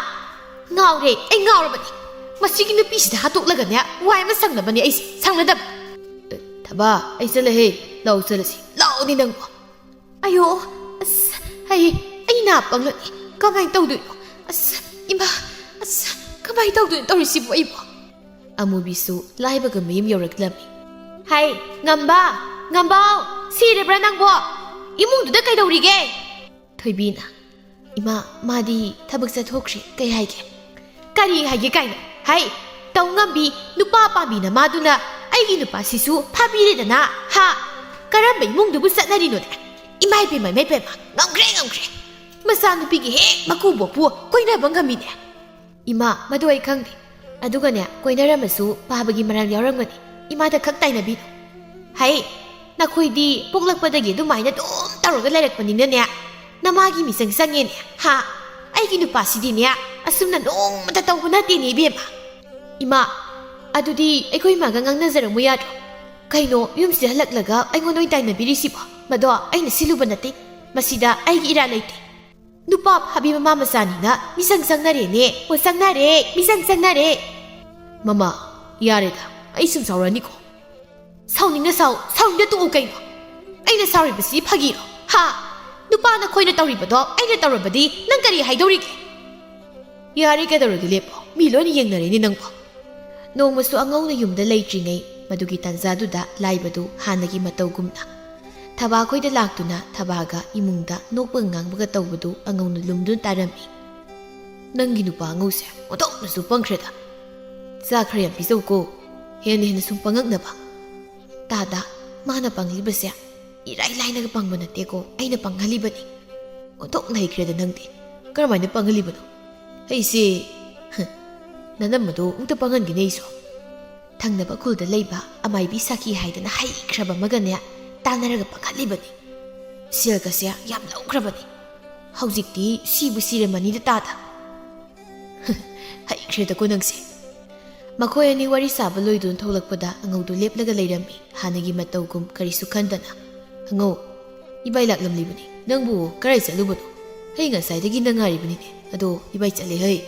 ꯉꯥꯎꯔꯦ, ꯑꯩ ꯉꯥꯎꯔꯕꯅꯤ꯫ ꯃꯁꯤꯒꯤ ꯅꯨꯄꯤꯁꯤꯗ ꯍꯥꯠꯇꯣꯛꯂꯒꯅꯦ ꯋꯥꯏ ꯑꯃ ꯁꯪꯅꯕꯅꯦ ꯑꯩꯁꯦ, ꯁꯪꯅꯗꯕ꯫" "ꯊꯕꯥ, ꯑꯩ ꯆꯠꯂꯍꯦ꯫ ꯂꯥꯛꯑꯣ ꯆꯠꯂꯁꯤ꯫ ꯂꯥꯛꯑꯣꯅꯦ ꯅꯪꯕꯣ꯫" "ꯑꯌꯣ, ꯑꯁ, ꯑꯩ, ꯑꯩ ꯅꯥ ꯄꯪꯂꯅꯤ꯫ ꯀꯃꯥꯏꯅ ꯇꯧꯗꯣꯏꯅꯣ? ꯑꯁ, ꯏꯃꯥ, ꯑꯁ, ꯀꯃꯥꯏꯅ ꯇꯧꯗꯣꯏꯅꯣ ꯇꯧꯔꯤꯁꯤꯕꯨ ꯑꯩꯕꯨ?" ꯑꯃꯨꯕꯤꯁꯨ ꯂꯥꯏꯕꯒ ꯃꯌꯨꯝ ꯌꯧꯔꯛꯂꯝꯃꯤ꯫ "ꯍꯥꯏ, ꯉꯝꯕ, ꯉꯝꯕꯥꯎ, ꯁꯤꯔꯕ꯭ꯔꯥ ꯅꯪꯕꯣ? ꯏꯃꯨꯡꯗꯨꯗ ꯀꯩꯗꯧꯔꯤꯒꯦ?" ꯊꯣꯏꯕꯤꯅ, ꯏꯃꯥ, ꯃꯥꯗꯤ ꯊꯕꯛ ꯆꯠꯊꯣꯛꯈ꯭ꯔꯦ꯫ ꯀꯩ ꯍꯥꯏꯒꯦ? ꯀꯔꯤ ꯍꯥꯏꯒꯦ ꯀꯥꯏꯅ? ꯍꯩ, ꯇꯧ ꯉꯝꯕꯤ ꯅꯨꯄꯥ ꯄꯥꯝꯕꯤ ꯅꯃꯥꯗꯨꯅ ꯑꯩꯒꯤ ꯅꯨꯄꯥꯁꯤꯁꯨ ꯐꯥꯕꯤꯔꯦꯗꯅ꯫ ꯍꯥ? ꯀꯔꯝꯕ ꯏꯃꯨꯡꯗꯨꯕꯨ ꯆꯠꯅꯔꯤꯅꯣꯅꯦ? ꯏꯃꯥ ꯏꯄꯦꯝꯃ, ꯏꯃꯥ ꯏꯄꯦꯝꯃ, ꯉꯝꯈ꯭ꯔꯦ, ꯉꯝꯈ꯭ꯔꯦ꯫ ꯃꯆꯥꯅꯨꯄꯤꯒꯤ ꯍꯦꯛ ꯃꯀꯨꯕꯣꯛꯄꯨ ꯀꯣꯏꯅꯕ ꯉꯝꯃꯤꯅꯦ꯫ ꯏꯃꯥ, ꯃꯗꯨ ꯑꯩ ꯈꯪꯗꯦ꯫ ꯑꯗꯨꯒꯅꯦ, ꯀꯣꯏꯅꯔꯝꯃꯁꯨ ꯄꯥꯕꯒꯤ ꯃꯔꯥꯜ ꯌꯥꯎꯔꯝꯒꯅꯤ꯫ ꯏꯃꯥꯗ ꯈꯛ ꯇꯥꯏꯅꯕꯤꯅꯨ꯫ ꯍꯩ, ꯅꯈꯣꯏꯗꯤ ꯄꯣꯛꯂꯛꯄꯗꯒꯤ ꯑꯗꯨꯃꯥꯏꯅ ꯑꯗꯨꯝ ꯇꯧꯔꯒ ꯂꯩꯔꯛꯄꯅꯤꯅꯅꯦ, ꯅꯃꯥꯒꯤ ꯃꯤꯆꯪ ꯆꯪꯉꯦꯅꯦ꯫ ꯍꯥ? ꯑꯩꯒꯤ ꯅꯨꯄꯥꯁꯤꯗꯤꯅꯦ, ꯑꯁꯨꯝꯅ ꯅꯣꯡꯃꯇ ꯇꯧꯕ ꯅꯠꯇꯦꯅꯦ, ꯏꯕꯦꯝꯃ꯫ ꯏꯃꯥ, ꯑꯗꯨꯗꯤ ꯑꯩꯈꯣꯏ ꯏꯃꯥꯒ ꯉꯥꯡꯅꯖꯔꯝꯃꯨ ꯌꯥꯗ꯭ꯔꯣ? ꯀꯩꯅꯣ, ꯌꯨꯝꯁꯤꯗ ꯍꯜꯂꯛꯂꯒ ꯑꯩꯉꯣꯟꯗ ꯑꯣꯏꯅ ꯇꯥꯏꯅꯕꯤꯔꯤꯁꯤꯕꯣ? ꯃꯗꯣ ꯑꯩꯅ ꯁꯤꯜꯂꯨꯕ ꯅꯠꯇꯦ꯫ ꯃꯁꯤꯗ ꯑꯩꯒꯤ ꯏꯔꯥꯜ ꯂꯩꯇꯦ꯫ ꯅꯨꯄꯥ ꯐꯥꯕꯤ ꯃꯃꯥ ꯃꯆꯥꯅꯤꯅ ꯃꯤꯆꯪ ꯆꯪꯅꯔꯦꯅꯦ꯫ ꯑꯣ, ꯆꯪꯅꯔꯦ, ꯃꯤꯆꯪ ꯆꯪꯅꯔꯦ꯫ ꯃꯃꯥ, ꯌꯥꯔꯦꯗ, ꯑꯩ ꯁꯨꯝ ꯁꯥꯎꯔꯛꯑꯅꯤꯀꯣ꯫ ꯁꯥꯎꯅꯤꯡꯅ ꯁꯥꯎ, ꯁꯥꯎꯅꯤꯡꯗ ꯇꯣꯛꯎ ꯀꯩꯅꯣ꯫ ꯑꯩꯅ ꯁꯥꯎꯔꯤꯕꯁꯤ ꯐꯥꯒꯤꯔꯣ? ꯍꯥ? ꯅꯨꯄꯥ ꯅꯈꯣꯏꯅ ꯇꯧꯔꯤꯕꯗꯣ ꯑꯩꯅ ꯇꯧꯔꯕꯗꯤ ꯅꯪ ꯀꯔꯤ ꯍꯥꯏꯗꯧꯔꯤꯒꯦ? ꯌꯥꯔꯦ, ꯀꯩꯗꯧꯔꯒꯦ, ꯂꯦꯞꯄꯣ꯫ ꯃꯤ ꯂꯣꯏꯅ ꯌꯦꯡꯅꯔꯦꯅꯦ ꯅꯪꯕꯨ꯫ ꯅꯣꯡꯃꯁꯨ ꯑꯉꯧꯅ ꯌꯨꯝꯗ ꯂꯩꯇ꯭ꯔꯤꯉꯩ ꯃꯗꯨꯒꯤ ꯇꯥꯟꯖꯥꯗꯨꯗ ꯂꯥꯏꯕꯗꯨ ꯍꯥꯟꯅꯒꯤ ꯃꯇꯧꯒꯨꯝꯅ ꯊꯕꯥꯈꯣꯏꯗ ꯂꯥꯛꯇꯨꯅ ꯊꯕꯥꯒ ꯏꯃꯨꯡꯗ ꯅꯣꯛꯄꯒ ꯉꯥꯡꯕꯒ ꯇꯧꯕꯗꯨ ꯑꯉꯧꯅ ꯂꯨꯝꯗꯨꯅ ꯇꯥꯔꯝꯃꯤ꯫ "ꯅꯪꯒꯤ ꯅꯨꯄꯥ ꯑꯉꯧꯁꯦ ꯑꯣꯟꯊꯣꯛꯅꯁꯨ ꯄꯪꯈ꯭ꯔꯦꯗ꯫ ꯆꯥꯛ ꯈꯔ ꯌꯥꯝ ꯄꯤꯖꯧꯀꯣ, ꯍꯦꯟꯅ ꯍꯦꯟꯅ ꯁꯨꯝ ꯄꯪꯉꯛꯅꯕ꯫" "ꯇꯥꯗ, ꯃꯥꯅ ꯄꯪꯂꯤꯕꯁꯦ ꯏꯔꯥꯏ ꯂꯥꯏꯅꯒ ꯄꯪꯕ ꯅꯠꯇꯦꯀꯣ, ꯑꯩꯅ ꯄꯪꯍꯜꯂꯤꯕꯅꯤ꯫ ꯑꯣꯟꯊꯣꯛꯅ ꯍꯩꯈ꯭ꯔꯦꯗ ꯅꯪꯗꯤ꯫ ꯀꯔꯝꯍꯥꯏꯅ ꯄꯪꯍꯜꯂꯤꯕꯅꯣ?" "ꯑꯩꯁꯦ, ꯍ, ꯅꯅꯝꯃꯗꯣ ꯑꯃꯨꯛꯇ ꯄꯪꯍꯟꯒꯦꯅꯦ ꯑꯩꯁꯨ꯫" ꯊꯪꯅꯕ ꯈꯨꯜꯗ ꯂꯩꯕ ꯑꯃꯥꯏꯕꯤ ꯁꯥꯈꯤ ꯍꯥꯏꯗꯅ ꯍꯩꯈ꯭ꯔꯕ ꯑꯃꯒꯅꯦ ꯇꯥꯟꯅꯔꯒ ꯄꯪꯍꯜꯂꯤꯕꯅꯤ꯫ ꯁꯦꯜꯒꯁꯦ ꯌꯥꯝ ꯂꯧꯈ꯭ꯔꯕꯅꯤ꯫ ꯍꯧꯖꯤꯛꯇꯤ ꯁꯤꯕꯨ ꯁꯤꯔꯝꯃꯅꯤꯗ ꯇꯥꯗ꯫ ꯍꯩꯈ꯭ꯔꯦꯗꯀꯣ ꯅꯪꯁꯦ꯫ ꯃꯈꯣꯏ ꯑꯅꯤ ꯋꯥꯔꯤ ꯁꯥꯕ ꯂꯣꯏꯗꯨꯅ ꯊꯣꯛꯂꯛꯄꯗ ꯑꯉꯧꯗꯨ ꯂꯦꯞꯂꯒ ꯂꯩꯔꯝꯃꯤ, ꯍꯥꯟꯅꯒꯤ ꯃꯇꯧꯒꯨꯝ ꯀꯔꯤꯁꯨ ꯈꯟꯗꯅ꯫ "ꯑꯉꯧ, ꯏꯕꯥꯏ ꯂꯥꯛꯂꯝꯂꯤꯕꯅꯤ꯫ ꯅꯪꯕꯨ ꯀꯔꯥꯏ ꯆꯠꯂꯨꯕꯅꯣ? ꯑꯩ ꯉꯁꯥꯏꯗꯒꯤ ꯅꯪ ꯉꯥꯏꯔꯤꯕꯅꯤꯅꯦ꯫ ꯑꯗꯣ ꯏꯕꯥꯏ ꯆꯠꯂꯦ ꯍꯩ꯫"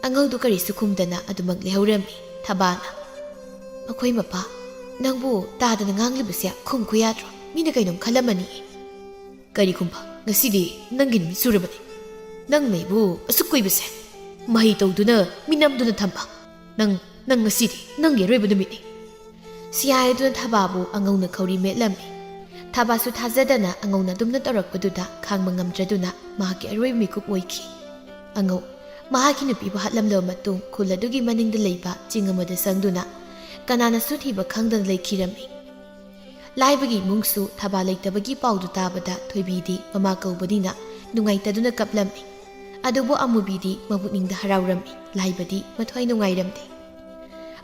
ꯑꯉꯧꯗꯨ ꯀꯔꯤꯁꯨ ꯈꯨꯝꯗꯅ ꯑꯗꯨꯃꯛ ꯂꯩꯍꯧꯔꯝꯃꯤ꯫ ꯊꯕꯥꯅ, "ꯑꯩꯈꯣꯏ ꯃꯄꯥ, ꯅꯪꯕꯨ ꯇꯥꯗꯅ ꯉꯥꯡꯂꯤꯕꯁꯦ ꯈꯨꯝꯈꯣ ꯌꯥꯗ꯭ꯔꯣ? ꯃꯤꯅ ꯀꯩꯅꯣꯝ ꯈꯜꯂꯝꯃꯅꯤ꯫" "ꯀꯔꯤꯒꯨꯝꯕ ꯉꯁꯤꯗꯤ ꯅꯪꯒꯤ ꯅꯨꯃꯤꯠ ꯁꯨꯔꯕꯅꯤ꯫ ꯅꯪꯅ ꯑꯩꯕꯨ ꯑꯁꯨꯛ ꯀꯨꯏꯕꯁꯦ ꯃꯍꯩ ꯇꯧꯗꯨꯅ ꯃꯤꯅꯝꯗꯨꯅ ꯊꯝꯕ꯫ ꯅꯪ, ꯅꯪ ꯉꯁꯤꯗꯤ ꯅꯪꯒꯤ ꯑꯔꯣꯏꯕ ꯅꯨꯃꯤꯠꯅꯤ꯫" ꯁꯤ ꯍꯥꯏꯗꯨꯅ ꯊꯕꯥꯕꯨ ꯑꯉꯧꯅ ꯈꯧꯔꯤ ꯃꯦꯠꯂꯝꯃꯤ꯫ ꯊꯥꯕꯥꯁꯨ ꯊꯥꯖꯗꯅ ꯑꯉꯧꯅ ꯑꯗꯨꯝꯅ ꯇꯧꯔꯛꯄꯗꯨꯗ ꯈꯥꯡꯕ ꯉꯝꯗ꯭ꯔꯗꯨꯅ ꯃꯍꯥꯛꯀꯤ ꯑꯔꯣꯏꯕ ꯃꯤꯀꯨꯞ ꯑꯣꯏꯈꯤ꯫ ꯑꯉꯧ ꯃꯍꯥꯛꯀꯤ ꯅꯨꯄꯤꯕꯨ ꯍꯥꯠꯂꯝꯂꯕ ꯃꯇꯨꯡ ꯈꯨꯜ ꯑꯗꯨꯒꯤ ꯃꯅꯤꯡꯗ ꯂꯩꯕ ꯆꯤꯡ ꯑꯃꯗ ꯆꯪꯗꯨꯅ ꯀꯅꯥꯅꯁꯨ ꯊꯤꯕ ꯈꯪꯗꯅ ꯂꯩꯈꯤꯔꯝꯃꯤ꯫ ꯂꯥꯏꯕꯒꯤ ꯏꯃꯨꯡꯁꯨ ꯊꯥꯕꯥ ꯂꯩꯇꯕꯒꯤ ꯄꯥꯎꯗꯨ ꯇꯥꯕꯗ ꯊꯣꯏꯕꯤꯗꯤ ꯃꯃꯥ ꯀꯧꯕꯅꯤꯅ ꯅꯨꯡꯉꯥꯏꯇꯗꯨꯅ ꯀꯞꯂꯝꯃꯤ꯫ ꯑꯗꯨꯕꯨ ꯑꯃꯨꯕꯤꯗꯤ ꯃꯕꯨꯛꯅꯤꯡꯗ ꯍꯔꯥꯎꯔꯝꯃꯤ, ꯂꯥꯏꯕꯗꯤ ꯃꯊ꯭ꯋꯥꯏ ꯅꯨꯡꯉꯥꯏꯔꯝꯗꯦ꯫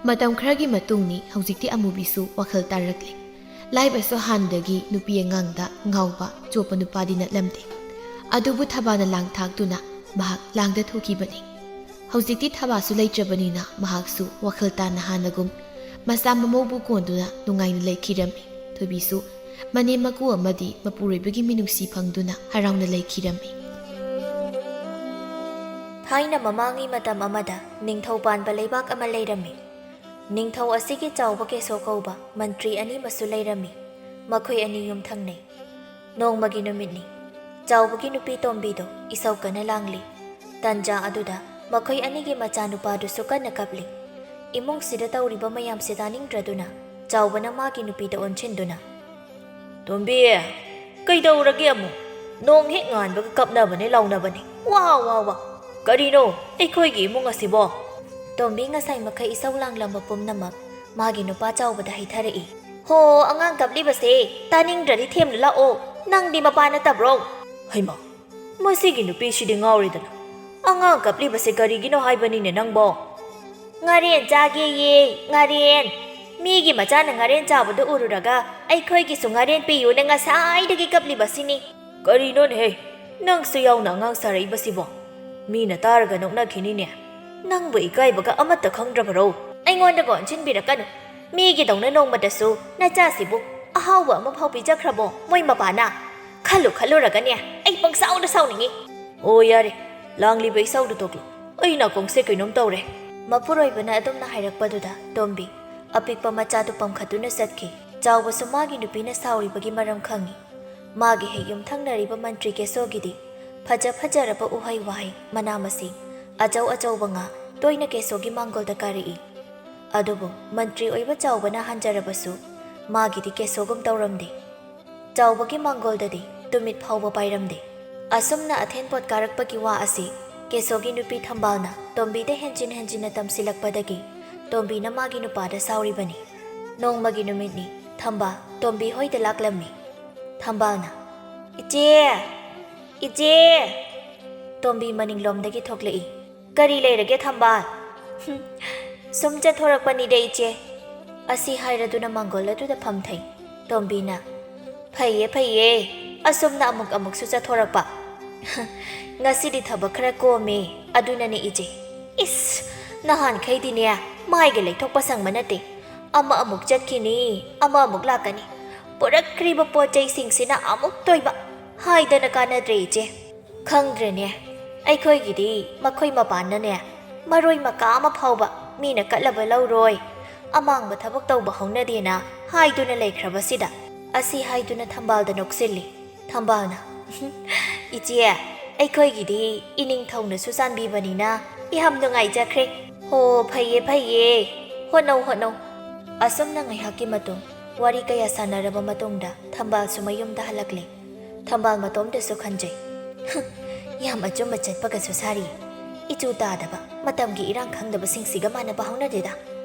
ꯃꯇꯝ ꯈꯔꯒꯤ ꯃꯇꯨꯡꯅꯤ, ꯍꯧꯖꯤꯛꯇꯤ ꯑꯃꯨꯕꯤꯁꯨ ꯋꯥꯈꯜ ꯇꯥꯔꯛꯂꯦ꯫ ꯂꯥꯏꯕꯁꯨ ꯍꯥꯟꯅꯗꯒꯤ ꯅꯨꯄꯤ ꯑꯉꯥꯡꯗ ꯉꯥꯎꯕ ꯆꯣꯞꯄ ꯅꯨꯄꯥꯗꯤ ꯅꯠꯂꯝꯗꯦ꯫ ꯑꯗꯨꯕꯨ ꯊꯥꯕꯥꯅ ꯂꯥꯡ ꯊꯥꯛꯇꯨꯅ ꯃꯍꯥꯛ ꯂꯥꯡꯗ ꯊꯣꯛꯈꯤꯕꯅꯤ꯫ ꯍꯧꯖꯤꯛꯇꯤ ꯊꯥꯕꯥꯁꯨ ꯂꯩꯇ꯭ꯔꯕꯅꯤꯅ ꯃꯍꯥꯛꯁꯨ ꯋꯥꯈꯜ ꯇꯥꯅ ꯍꯥꯟꯅꯒꯨꯝ ꯃꯆꯥ ꯃꯃꯧꯕꯨ ꯀꯣꯟꯗꯨꯅ ꯅꯨꯡꯉꯥꯏꯅ ꯂꯩꯈꯤꯔꯝꯃꯤ꯫ ꯊꯣꯏꯕꯤꯁꯨ ꯃꯅꯦꯝ ꯃꯀꯨ ꯑꯃꯗꯤ ꯃꯄꯨꯔꯣꯏꯕꯒꯤ ꯃꯤꯅꯨꯡꯁꯤ ꯐꯪꯗꯨꯅ ꯍꯔꯥꯎꯅ ꯂꯩꯈꯤꯔꯝꯃꯤ꯫ ꯊꯥꯏꯅ ꯃꯃꯥꯡꯉꯩ ꯃꯇꯝ ꯑꯃꯗ ꯅꯤꯡꯊꯧ ꯄꯥꯟꯕ ꯂꯩꯕꯥꯛ ꯑꯃ ꯂꯩꯔꯝꯃꯤ꯫ ꯅꯤꯡꯊꯧ ꯑꯁꯤꯒꯤ ꯆꯥꯎꯕ ꯀꯦꯁꯣ ꯀꯧꯕ ꯃꯟꯇ꯭ꯔꯤ ꯑꯅꯤ ꯑꯃꯁꯨ ꯂꯩꯔꯝꯃꯤ꯫ ꯃꯈꯣꯏ ꯑꯅꯤ ꯌꯨꯝ ꯊꯪꯅꯩ꯫ ꯅꯣꯡꯃꯒꯤ ꯅꯨꯃꯤꯠꯅꯤ꯫ ꯆꯥꯎꯕꯒꯤ ꯅꯨꯄꯤ ꯇꯣꯝꯕꯤꯗꯣ ꯏꯁꯧ ꯀꯟꯅ ꯂꯥꯡꯂꯤ꯫ ꯇꯟꯖꯥ ꯑꯗꯨꯗ ꯃꯈꯣꯏ ꯑꯅꯤꯒꯤ ꯃꯆꯥꯅꯨꯄꯥꯗꯨꯁꯨ ꯀꯟꯅ ꯀꯞꯂꯤ꯫ ꯏꯃꯨꯡꯁꯤꯗ ꯇꯧꯔꯤꯕ ꯃꯌꯥꯝꯁꯦ ꯇꯥꯅꯤꯡꯗ꯭ꯔꯗꯨꯅ ꯆꯥꯎꯕꯅ ꯃꯥꯒꯤ ꯅꯨꯄꯤꯗ ꯑꯣꯟꯁꯤꯟꯗꯨꯅ, "ꯇꯣꯝꯕꯤ, ꯀꯩꯗꯧꯔꯒꯦ ꯑꯃꯨꯛ? ꯅꯣꯡ ꯍꯦꯛ ꯉꯥꯟꯕꯒ ꯀꯞꯅꯕꯅꯦ ꯂꯥꯎꯅꯕꯅꯦ꯫ ꯋꯥ, ꯋꯥ, ꯋꯥ! ꯀꯔꯤꯅꯣ ꯑꯩꯈꯣꯏꯒꯤ ꯏꯃꯨꯡ ꯑꯁꯤꯕꯣ?" ꯇꯣꯝꯕꯤ ꯉꯁꯥꯏ ꯃꯈꯩ ꯏꯁꯧ ꯂꯥꯡꯂꯝꯕ ꯄꯨꯝꯅꯃꯛ ꯃꯥꯒꯤ ꯅꯨꯄꯥ ꯆꯥꯎꯕꯗ ꯍꯩꯊꯔꯛꯏ꯫ "ꯍꯣ, ꯑꯉꯥꯡ ꯀꯞꯂꯤꯕꯁꯦ ꯇꯥꯅꯤꯡꯗ꯭ꯔꯗꯤ ꯊꯦꯝꯂꯨ ꯂꯥꯛꯑꯣ꯫ ꯅꯪꯗꯤ ꯃꯄꯥ ꯅꯠꯇꯕ꯭ꯔꯣ?" ꯍꯩꯃꯥ, ꯃꯁꯤꯒꯤ ꯅꯨꯄꯤꯁꯤꯗꯤ ꯉꯥꯎꯔꯦꯗꯅ꯫ ꯑꯉꯥꯡ ꯀꯞꯂꯤꯕꯁꯦ ꯀꯔꯤꯒꯤꯅꯣ ꯍꯥꯏꯕꯅꯤꯅꯦ ꯅꯪꯕꯣ? "ꯉꯥꯔꯦꯟ ꯆꯥꯒꯦꯌꯦ, ꯉꯥꯔꯦꯟ꯫ ꯃꯤꯒꯤ ꯃꯆꯥꯅ ꯉꯥꯔꯦꯟ ꯆꯥꯕꯗꯨ ꯎꯔꯨꯔꯒ ꯑꯩꯈꯣꯏꯒꯤꯁꯨ ꯉꯥꯔꯦꯟ ꯄꯤꯌꯨꯅ ꯉꯁꯥꯏꯗꯒꯤ ꯀꯞꯂꯤꯕꯁꯤꯅꯤ꯫" ꯀꯔꯤꯅꯣꯅꯦꯍꯦ, ꯅꯪꯁꯨ ꯌꯥꯎꯅ ꯑꯉꯥꯡ ꯁꯥꯔꯛꯏꯕꯁꯤꯕꯣ? ꯃꯤꯅ ꯇꯥꯔꯒ ꯅꯣꯛꯅꯈꯤꯅꯤꯅꯦ꯫ ꯅꯪꯕꯨ ꯏꯀꯥꯏꯕꯒ ꯑꯃꯠꯇ ꯈꯪꯗ꯭ꯔꯕꯔꯣ? ꯑꯩꯉꯣꯟꯗꯒ ꯑꯣꯟꯁꯤꯟꯕꯤꯔꯛꯀꯅꯨ꯫ ꯃꯤꯒꯤꯗꯧꯅ ꯅꯣꯡꯃꯇꯁꯨ ꯅꯆꯥꯁꯤꯕꯨ ꯑꯍꯥꯎꯕ ꯑꯃꯐꯥꯎ ꯄꯤꯖꯈ꯭ꯔꯕꯣ ꯃꯣꯏ ꯃꯄꯥꯅ? ꯈꯜꯂꯨ ꯈꯜꯂꯨꯔꯒꯅꯦ ꯑꯩ ꯄꯪꯁꯥꯎꯗ ꯁꯥꯎꯅꯤꯡꯉꯤ꯫ ꯑꯣ ꯌꯥꯔꯦ, ꯂꯥꯡꯂꯤꯕ ꯏꯁꯧꯗꯨ ꯇꯣꯛꯂꯣ꯫ ꯑꯩ ꯅꯥꯀꯣꯡꯁꯦ ꯀꯩꯅꯣꯝ ꯇꯧꯔꯦ꯫ ꯃꯄꯨꯔꯣꯏꯕꯅ ꯑꯗꯨꯝꯅ ꯍꯥꯏꯔꯛꯄꯗꯨꯗ ꯇꯣꯝꯕꯤ ꯑꯄꯤꯛꯄ ꯃꯆꯥꯗꯨ ꯄꯝꯈꯠꯇꯨꯅ ꯆꯠꯈꯤ꯫ ꯆꯥꯎꯕꯁꯨ ꯃꯥꯒꯤ ꯅꯨꯄꯤꯅ ꯁꯥꯎꯔꯤꯕꯒꯤ ꯃꯔꯝ ꯈꯪꯉꯤ꯫ ꯃꯥꯒꯤ ꯍꯦꯛ ꯌꯨꯝꯊꯪꯅꯔꯤꯕ ꯃꯟꯇ꯭ꯔꯤ ꯀꯦꯁꯣꯒꯤꯗꯤ ꯐꯖ ꯐꯖꯔꯕ ꯎꯍꯩ ꯋꯥꯍꯩ, ꯃꯅꯥ ꯃꯁꯤꯡ, ꯑꯆꯧ ꯑꯆꯧꯕ ꯉꯥ ꯇꯣꯏꯅ ꯀꯦꯁꯣꯒꯤ ꯃꯥꯡꯒꯣꯜꯗ ꯀꯥꯔꯛꯏ꯫ ꯑꯗꯨꯕꯨ ꯃꯟꯇ꯭ꯔꯤ ꯑꯣꯏꯕ ꯆꯥꯎꯕꯅ ꯍꯟꯖꯔꯕꯁꯨ ꯃꯥꯒꯤꯗꯤ ꯀꯦꯁꯣꯒꯨꯝ ꯇꯧꯔꯝꯗꯦ꯫ ꯆꯥꯎꯕꯒꯤ ꯃꯥꯡꯒꯣꯜꯗꯗꯤ ꯇꯨꯃꯤꯠ ꯐꯥꯎꯕ ꯄꯥꯏꯔꯝꯗꯦ꯫ ꯑꯁꯨꯝꯅ ꯑꯊꯦꯟꯄꯣꯠ ꯀꯥꯔꯛꯄꯒꯤ ꯋꯥ ꯑꯁꯤ ꯀꯦꯁꯣꯒꯤ ꯅꯨꯄꯤ ꯊꯝꯕꯥꯜꯅ ꯇꯣꯝꯕꯤꯗ ꯍꯦꯟꯖꯤꯟ ꯍꯦꯟꯖꯤꯟꯅ ꯇꯝꯁꯤꯜꯂꯛꯄꯗꯒꯤ ꯇꯣꯝꯕꯤꯅ ꯃꯥꯒꯤ ꯅꯨꯄꯥꯗ ꯁꯥꯎꯔꯤꯕꯅꯤ꯫ ꯅꯣꯡꯃꯒꯤ ꯅꯨꯃꯤꯠꯅꯤ꯫ ꯊꯝꯕꯥꯜ ꯇꯣꯝꯕꯤ ꯍꯣꯏꯗ ꯂꯥꯛꯂꯝꯃꯤ꯫ ꯊꯝꯕꯥꯜꯅ, "ꯏꯆꯦ! ꯏꯆꯦ!" ꯇꯣꯝꯕꯤ ꯃꯅꯤꯡꯂꯣꯝꯗꯒꯤ ꯊꯣꯛꯂꯛꯏ꯫ "ꯀꯔꯤ ꯂꯩꯔꯒꯦ ꯊꯝꯕꯥꯜ?" "ꯍꯨꯝ, ꯁꯨꯝ ꯆꯠꯊꯣꯔꯛꯄꯅꯤꯗ ꯏꯆꯦ," ꯑꯁꯤ ꯍꯥꯏꯔꯗꯨꯅ ꯃꯥꯡꯒꯣꯜ ꯑꯗꯨꯗ ꯐꯝꯊꯩ꯫ ꯇꯣꯝꯕꯤꯅ, "ꯐꯩꯌꯦ ꯐꯩꯌꯦ, ꯑꯁꯨꯝꯅ ꯑꯃꯨꯛ ꯑꯃꯨꯛꯁꯨ ꯆꯠꯊꯣꯔꯛꯄ꯫ ꯉꯁꯤꯗꯤ ꯊꯕꯛ ꯈꯔ ꯀꯣꯝꯃꯦ, ꯑꯗꯨꯅꯅꯦ ꯏꯆꯦ꯫ ꯏꯁ, ꯅꯍꯥꯟꯈꯩꯗꯤꯅꯦ, ꯃꯥꯏꯒ ꯂꯩꯊꯣꯛꯄ ꯁꯪꯕ ꯅꯠꯇꯦ꯫ ꯑꯃ ꯑꯃꯨꯛ ꯆꯠꯈꯤꯅꯤ, ꯑꯃ ꯑꯃꯨꯛ ꯂꯥꯛꯀꯅꯤ꯫ ꯄꯨꯔꯛꯈ꯭ꯔꯤꯕ ꯄꯣꯠ ꯆꯩꯁꯤꯡꯁꯤꯅ ꯑꯃꯨꯛ ꯇꯣꯏꯕ꯫ ꯍꯥꯏꯗꯅ ꯀꯥꯟꯅꯗ꯭ꯔꯦ ꯏꯆꯦ꯫ ꯈꯪꯗ꯭ꯔꯦꯅꯦ, ꯑꯩꯈꯣꯏꯒꯤꯗꯤ ꯃꯈꯣꯏ ꯃꯄꯥꯟꯅꯅꯦ, ꯃꯔꯣꯏ ꯃꯀꯥ ꯑꯃ ꯐꯥꯎꯕ ꯃꯤꯅ ꯀꯠꯂꯕ ꯂꯧꯔꯣꯏ, ꯑꯃꯥꯡꯕ ꯊꯕꯛ ꯇꯧꯕ ꯍꯧꯅꯗꯦꯅ ꯍꯥꯏꯗꯨꯅ ꯂꯩꯈ꯭ꯔꯕꯁꯤꯗ," ꯑꯁꯤ ꯍꯥꯏꯗꯨꯅ ꯊꯝꯕꯥꯜꯗ ꯅꯣꯛꯁꯤꯜꯂꯤ꯫ ꯊꯝꯕꯥꯜꯅ, "ꯏꯆꯦ, ꯑꯩꯈꯣꯏꯒꯤꯗꯤ ꯏꯅꯤꯡꯊꯧꯅꯁꯨ ꯆꯥꯟꯕꯤꯕꯅꯤꯅ ꯌꯥꯝ ꯅꯨꯡꯉꯥꯏꯖꯈ꯭ꯔꯦ꯫ ꯍꯣ, ꯐꯩꯌꯦ ꯐꯩꯌꯦ, ꯍꯣꯠꯅꯧ ꯍꯣꯠꯅꯧ꯫" ꯑꯁꯨꯝꯅ ꯉꯥꯏꯍꯥꯛꯀꯤ ꯃꯇꯨꯡ ꯋꯥꯔꯤ ꯀꯌꯥ ꯁꯥꯟꯅꯔꯕ ꯃꯇꯨꯡꯗ ꯊꯝꯕꯥꯜꯁꯨ ꯃꯌꯨꯝꯗ ꯍꯜꯂꯛꯂꯦ꯫ ꯊꯝꯕꯥꯜ ꯃꯇꯣꯝꯇꯁꯨ ꯈꯟꯖꯩ, "ꯍꯨꯝ, ꯌꯥꯝ ꯑꯆꯨꯝꯕ ꯆꯠꯄꯒꯁꯨ ꯁꯥꯔꯤ꯫ ꯏꯆꯨ ꯇꯥꯗꯕ, ꯃꯇꯝꯒꯤ ꯏꯔꯥꯡ ꯈꯪꯗꯕꯁꯤꯡꯁꯤꯒ ꯃꯥꯟꯅꯕ ꯍꯧꯅꯗꯦꯗ꯫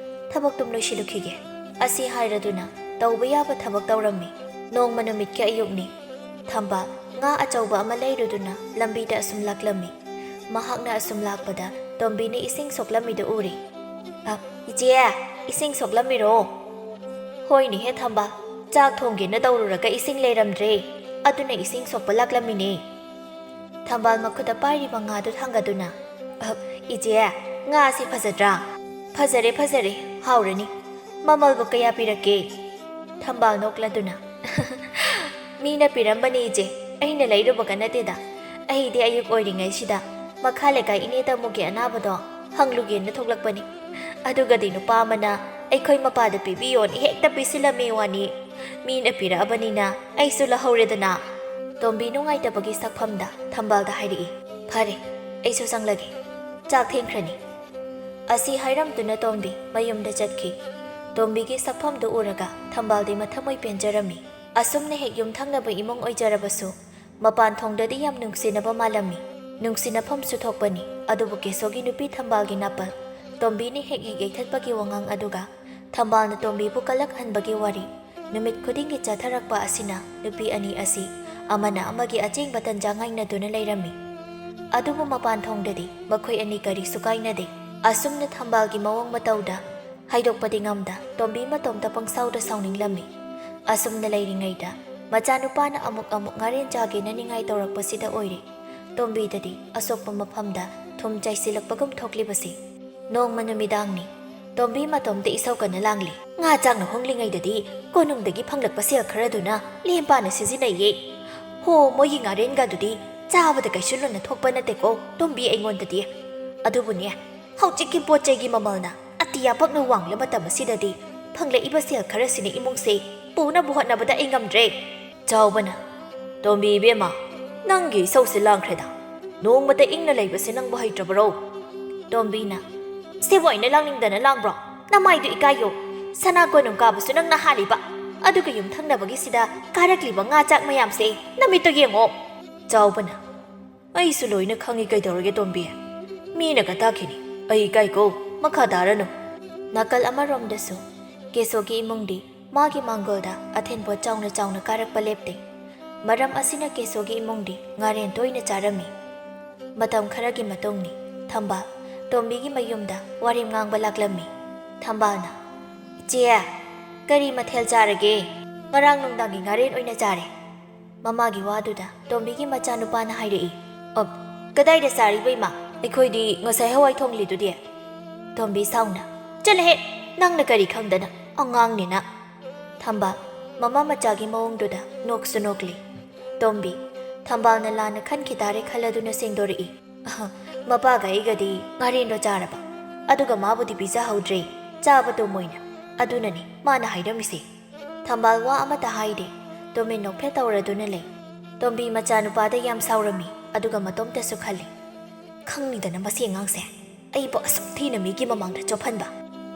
ꯊꯕꯛꯇꯨꯝ ꯂꯣꯏꯁꯤꯜꯂꯨꯈꯤꯒꯦ꯫" ꯑꯁꯤ ꯍꯥꯏꯔꯗꯨꯅ ꯇꯧꯕ ꯌꯥꯕ ꯊꯕꯛ ꯇꯧꯔꯝꯃꯤ꯫ ꯅꯣꯡꯃ ꯅꯨꯃꯤꯠꯀꯤ ꯑꯌꯨꯛꯅꯤ꯫ ꯊꯝꯕꯥꯜ ꯉꯥ ꯑꯆꯧꯕ ꯑꯃ ꯂꯩꯔꯨꯗꯨꯅ ꯂꯝꯕꯤꯗ ꯑꯁꯨꯝ ꯂꯥꯛꯂꯝꯃꯤ꯫ ꯃꯍꯥꯛꯅ ꯑꯁꯨꯝ ꯂꯥꯛꯄꯗ ꯇꯣꯝꯕꯤꯅ ꯏꯁꯤꯡ ꯁꯣꯛꯂꯝꯃꯤꯗꯨ ꯎꯔꯦ꯫ "ꯑ, ꯏꯆꯦ, ꯏꯁꯤꯡ ꯁꯣꯛꯂꯝꯃꯤꯔꯣ?" "ꯍꯣꯏꯅꯦꯍꯦ ꯊꯝꯕꯥꯜ, ꯆꯥꯛ ꯊꯣꯡꯒꯦꯅ ꯇꯧꯔꯨꯔꯒ ꯏꯁꯤꯡ ꯂꯩꯔꯝꯗ꯭ꯔꯦ, ꯑꯗꯨꯅ ꯏꯁꯤꯡ ꯁꯣꯛꯄ ꯂꯥꯛꯂꯝꯃꯤꯅꯦ꯫" ꯊꯝꯕꯥꯜ ꯃꯈꯨꯠꯇ ꯄꯥꯏꯔꯤꯕ ꯉꯥꯗꯨ ꯊꯥꯡꯒꯗꯨꯅ, "ꯑ, ꯏꯆꯦ, ꯉꯥꯁꯤ ꯐꯖꯗ꯭ꯔꯥ?" "ꯐꯖꯔꯦ, ꯐꯖꯔꯦ, ꯍꯥꯎꯔꯅꯤ꯫ ꯃꯃꯜꯕꯨ ꯀꯌꯥ ꯄꯤꯔꯛꯀꯦ?" ꯊꯝꯕꯥꯜ ꯅꯣꯛꯂꯗꯨꯅ, "ꯃꯤꯅ ꯄꯤꯔꯝꯕꯅꯤ ꯏꯆꯦ, ꯑꯩꯅ ꯂꯩꯔꯨꯕꯒ ꯅꯠꯇꯦꯗ꯫ ꯑꯩꯗꯤ ꯑꯌꯨꯛ ꯑꯣꯏꯔꯤꯉꯩꯁꯤꯗ ꯃꯈꯥ ꯂꯩꯀꯥꯏ ꯏꯅꯦ ꯇꯃꯨꯒꯤ ꯑꯅꯥꯕꯗꯣ ꯍꯪꯂꯨꯒꯦꯅ ꯊꯣꯛꯂꯛꯄꯅꯤ꯫ ꯑꯗꯨꯒꯗꯤ ꯅꯨꯄꯥ ꯑꯃꯅ ꯑꯩꯈꯣꯏ ꯃꯄꯥꯗ ꯄꯤꯕꯤꯌꯣꯅ ꯍꯦꯛꯇ ꯄꯤꯁꯤꯜꯂꯝꯃꯦ ꯋꯥꯅꯤ꯫ ꯃꯤꯅ ꯄꯤꯔꯛꯑꯕꯅꯤꯅ ꯑꯩꯁꯨ ꯂꯧꯍꯧꯔꯦꯗꯅ꯫" ꯇꯣꯝꯕꯤ ꯅꯨꯡꯉꯥꯏꯇꯕꯒꯤ ꯁꯛꯐꯝꯗ ꯊꯝꯕꯥꯜꯗ ꯍꯥꯏꯔꯛꯏ, "ꯐꯔꯦ, ꯑꯩꯁꯨ ꯆꯪꯂꯒꯦ꯫ ꯆꯥꯛ ꯊꯦꯡꯈ꯭ꯔꯅꯤ꯫" ꯑꯁꯤ ꯍꯥꯏꯔꯝꯗꯨꯅ ꯇꯣꯝꯕꯤ ꯃꯌꯨꯝꯗ ꯆꯠꯈꯤ꯫ ꯇꯣꯝꯕꯤꯒꯤ ꯁꯛꯐꯝꯗꯨ ꯎꯔꯒ ꯊꯝꯕꯥꯜꯗꯤ ꯃꯊꯃꯣꯏ ꯄꯦꯟꯖꯔꯝꯃꯤ꯫ ꯑꯁꯨꯝꯅ ꯍꯦꯛ ꯌꯨꯝꯊꯪꯅꯕ ꯏꯃꯨꯡ ꯑꯣꯏꯖꯔꯕꯁꯨ, ꯃꯄꯥꯟ ꯊꯣꯡꯗꯗꯤ ꯌꯥꯝ ꯅꯨꯡꯁꯤꯅꯕ ꯃꯥꯜꯂꯝꯃꯤ꯫ ꯅꯨꯡꯁꯤꯅꯐꯝꯁꯨ ꯊꯣꯛꯄꯅꯤ꯫ ꯑꯗꯨꯕꯨ ꯀꯦꯁꯣꯒꯤ ꯅꯨꯄꯤ ꯊꯝꯕꯥꯜꯒꯤ ꯅꯥꯄꯜ ꯇꯣꯝꯕꯤꯅ ꯍꯦꯛ ꯍꯦꯛ ꯌꯩꯊꯠꯄꯒꯤ ꯋꯥꯉꯥꯡ ꯑꯗꯨꯒ ꯊꯝꯕꯥꯜꯅ ꯇꯣꯝꯕꯤꯕꯨ ꯀꯜꯂꯛꯍꯟꯕꯒꯤ ꯋꯥꯔꯤ ꯅꯨꯃꯤꯠ ꯈꯨꯗꯤꯡꯒꯤ ꯆꯠꯊꯔꯛꯄ ꯑꯁꯤꯅ ꯅꯨꯄꯤ ꯑꯅꯤ ꯑꯁꯤ ꯑꯃꯅ ꯑꯃꯒꯤ ꯑꯆꯦꯡꯕ ꯇꯟꯖꯥ ꯉꯥꯏꯅꯗꯨꯅ ꯂꯩꯔꯝꯃꯤ꯫ ꯑꯗꯨꯕꯨ ꯃꯄꯥꯟ ꯊꯣꯡꯗꯗꯤ ꯃꯈꯣꯏ ꯑꯅꯤ ꯀꯔꯤꯁꯨ ꯀꯥꯏꯅꯗꯦ꯫ ꯑꯁꯨꯝꯅ ꯊꯝꯕꯥꯜꯒꯤ ꯃꯑꯣꯡ ꯃꯇꯧꯗ ꯍꯥꯏꯗꯣꯛꯄꯗꯤ ꯉꯝꯗ ꯇꯣꯝꯕꯤ ꯃꯇꯣꯝꯇ ꯄꯪꯁꯥꯎꯗ ꯁꯥꯎꯅꯤꯡꯂꯝꯃꯤ꯫ ꯑꯁꯨꯝꯅ ꯂꯩꯔꯤꯉꯩꯗ ꯃꯆꯥꯅꯨꯄꯥꯅ ꯑꯃꯨꯛ ꯑꯃꯨꯛ ꯉꯥꯔꯦꯟ ꯆꯥꯒꯦꯅ ꯅꯤꯡꯉꯥꯏ ꯇꯧꯔꯛꯄꯁꯤꯗ ꯑꯣꯏꯔꯦ ꯇꯣꯝꯕꯤꯗꯗꯤ ꯑꯁꯣꯛꯄ ꯃꯐꯝꯗ ꯊꯨꯝ ꯆꯥꯏꯁꯤꯜꯂꯛꯄꯒꯨꯝ ꯊꯣꯛꯂꯤꯕꯁꯤ꯫ ꯅꯣꯡꯃ ꯅꯨꯃꯤꯗꯥꯡꯅꯤ꯫ ꯇꯣꯝꯕꯤ ꯃꯇꯣꯝꯇ ꯏꯁꯧ ꯀꯟꯅ ꯂꯥꯡꯂꯤ꯫ ꯉꯥ ꯆꯥꯛꯅ ꯍꯣꯡꯂꯤꯉꯩꯗꯗꯤ ꯀꯣꯅꯨꯡꯗꯒꯤ ꯐꯪꯂꯛꯄ ꯁꯦꯜ ꯈꯔꯗꯨꯅ ꯂꯦꯝ ꯄꯥꯅ ꯁꯤꯖꯤꯟꯅꯩꯌꯦ꯫ ꯍꯣ, ꯃꯣꯏꯒꯤ ꯉꯥꯔꯦꯟꯒꯗꯨꯗꯤ ꯆꯥꯕꯗ ꯀꯩꯁꯨ ꯂꯣꯟꯅ ꯊꯣꯛꯄ ꯅꯠꯇꯦꯀꯣ ꯇꯣꯝꯕꯤ ꯑꯩꯉꯣꯟꯗꯗꯤ꯫ ꯑꯗꯨꯕꯨꯅꯦ, ꯍꯧꯖꯤꯛꯀꯤ ꯄꯣꯠ ꯆꯩꯒꯤ ꯃꯃꯜꯅ ꯑꯇꯤꯌꯥ ꯄꯛꯅ ꯋꯥꯡꯂꯕ ꯃꯇꯝ ꯑꯁꯤꯗꯗꯤ ꯐꯪꯂꯛꯏꯕ ꯁꯦꯜ ꯈꯔꯁꯤꯅ ꯏꯃꯨꯡꯁꯦ ꯄꯨꯅꯕ ꯍꯣꯠꯅꯕꯗ ꯑꯩ ꯉꯝꯗ꯭ꯔꯦ꯫ ꯆꯥꯎꯕꯅ, "ꯇꯣꯝꯕꯤ ꯏꯕꯦꯝꯃ, ꯅꯪꯒꯤ ꯏꯁꯧꯁꯦ ꯂꯥꯡꯈ꯭ꯔꯦꯗ꯫ ꯅꯣꯡꯃꯇ ꯏꯪꯅ ꯂꯩꯕꯁꯦ ꯅꯪꯕꯨ ꯍꯩꯇ꯭ꯔꯕꯔꯣ?" ꯇꯣꯝꯕꯤꯅ, "ꯁꯤꯕꯨ ꯑꯩꯅ ꯂꯥꯡꯅꯤꯡꯗꯅ ꯂꯥꯡꯕ꯭ꯔꯣ? ꯅꯃꯥꯏꯗꯨ ꯏꯀꯥꯏꯌꯣ꯫ ꯁꯅꯥ ꯀꯣꯅꯨꯡ ꯀꯥꯕꯁꯨ ꯅꯪꯅ ꯍꯥꯜꯂꯤꯕ꯫ ꯑꯗꯨꯒ ꯌꯨꯝꯊꯪꯅꯕꯒꯤꯁꯤꯗ ꯀꯥꯔꯛꯂꯤꯕ ꯉꯥ ꯆꯥꯛ ꯃꯌꯥꯝꯁꯦ ꯅꯃꯤꯠꯇꯨ ꯌꯦꯡꯉꯣ꯫" ꯆꯥꯎꯕꯅ, "ꯑꯩꯁꯨ ꯂꯣꯏꯅ ꯈꯪꯉꯤ ꯀꯩꯗꯧꯔꯒꯦ ꯇꯣꯝꯕꯤ? ꯃꯤꯅꯒ ꯇꯥꯈꯤꯅꯤ꯫ ꯑꯩ ꯏꯀꯥꯏꯀꯣ, ꯃꯈꯥ ꯇꯥꯔꯅꯨ꯫" ꯅꯥꯀꯜ ꯑꯃꯔꯣꯝꯗꯁꯨ ꯀꯦꯁꯣꯒꯤ ꯏꯃꯨꯡꯗꯤ ꯃꯥꯒꯤ ꯃꯥꯡꯒꯣꯜꯗ ꯑꯊꯦꯟꯄꯣꯠ ꯆꯥꯎꯅ ꯆꯥꯎꯅ ꯀꯥꯔꯛꯄ ꯂꯦꯞꯇꯦ꯫ ꯃꯔꯝ ꯑꯁꯤꯅ ꯀꯦꯁꯣꯒꯤ ꯏꯃꯨꯡꯗꯤ ꯉꯥꯔꯦꯟ ꯇꯣꯏꯅ ꯆꯥꯔꯝꯃꯤ꯫ ꯃꯇꯝ ꯈꯔꯒꯤ ꯃꯇꯨꯡꯅꯤ, ꯊꯝꯕꯥꯜ ꯇꯣꯝꯕꯤꯒꯤ ꯃꯌꯨꯝꯗ ꯋꯥꯔꯦꯝ ꯉꯥꯡꯕ ꯂꯥꯛꯂꯝꯃꯤ꯫ ꯊꯝꯕꯥꯜꯅ, "ꯏꯆꯦ, ꯀꯔꯤ ꯃꯊꯦꯜ ꯆꯥꯔꯒꯦ?" "ꯉꯔꯥꯡ ꯅꯨꯡꯗꯥꯡꯒꯤ ꯉꯥꯔꯦꯟ ꯑꯣꯏꯅ ꯆꯥꯔꯦ꯫" ꯃꯃꯥꯒꯤ ꯋꯥꯗꯨꯗ ꯇꯣꯝꯕꯤꯒꯤ ꯃꯆꯥꯅꯨꯄꯥꯅ ꯍꯥꯏꯔꯛꯏ꯫ "ꯑ, ꯀꯗꯥꯏꯗ ꯆꯥꯔꯤꯕ ꯏꯃꯥ? ꯑꯩꯈꯣꯏꯗꯤ ꯉꯁꯥꯏ ꯍꯋꯥꯏ ꯊꯣꯡꯂꯤꯗꯨꯗꯤ꯫" ꯇꯣꯝꯕꯤ ꯁꯥꯎꯅ, "ꯆꯠꯂꯍꯦ, ꯅꯪꯅ ꯀꯔꯤ ꯈꯪꯗꯅ, ꯑꯉꯥꯡꯅꯤꯅ꯫" ꯊꯝꯕꯥꯜ ꯃꯃꯥ ꯃꯆꯥꯒꯤ ꯃꯑꯣꯡꯗꯨꯗ ꯅꯣꯛꯁꯨ ꯅꯣꯛꯂꯤ꯫ ꯇꯣꯝꯕꯤ, ꯊꯝꯕꯥꯜꯅ ꯂꯥꯟꯅ ꯈꯟꯈꯤ ꯇꯥꯔꯦ ꯈꯜꯂꯗꯨꯅ ꯁꯦꯡꯗꯣꯔꯛꯏ꯫ "ꯑꯍ, ꯃꯄꯥꯒ ꯑꯩꯒꯗꯤ ꯉꯥꯔꯦꯟꯗꯣ ꯆꯥꯔꯕ, ꯑꯗꯨꯒ ꯃꯥꯕꯨꯗꯤ ꯄꯤꯖꯍꯧꯗ꯭ꯔꯦ, ꯆꯥꯕꯗꯣ ꯃꯣꯏꯅ꯫ ꯑꯗꯨꯅꯅꯤ ꯃꯥꯅ ꯍꯥꯏꯔꯝꯃꯤꯁꯦ꯫" ꯊꯝꯕꯥꯜ ꯋꯥ ꯑꯃꯠꯇ ꯍꯥꯏꯗꯦ, ꯇꯨꯃꯤꯟ ꯅꯣꯛꯐꯦꯠ ꯇꯧꯔꯗꯨꯅ ꯂꯩ꯫ ꯇꯣꯝꯕꯤ ꯃꯆꯥꯅꯨꯄꯥꯗ ꯌꯥꯝ ꯁꯥꯎꯔꯝꯃꯤ, ꯑꯗꯨꯒ ꯃꯇꯣꯝꯇꯁꯨ ꯈꯜꯂꯤ, "ꯈꯪꯅꯤꯗꯅ ꯃꯁꯤ ꯑꯉꯥꯡꯁꯦ, ꯑꯩꯕꯨ ꯑꯁꯨꯛ ꯊꯤꯅ ꯃꯤꯒꯤ ꯃꯃꯥꯡꯗ ꯆꯣꯞꯍꯟꯕ꯫"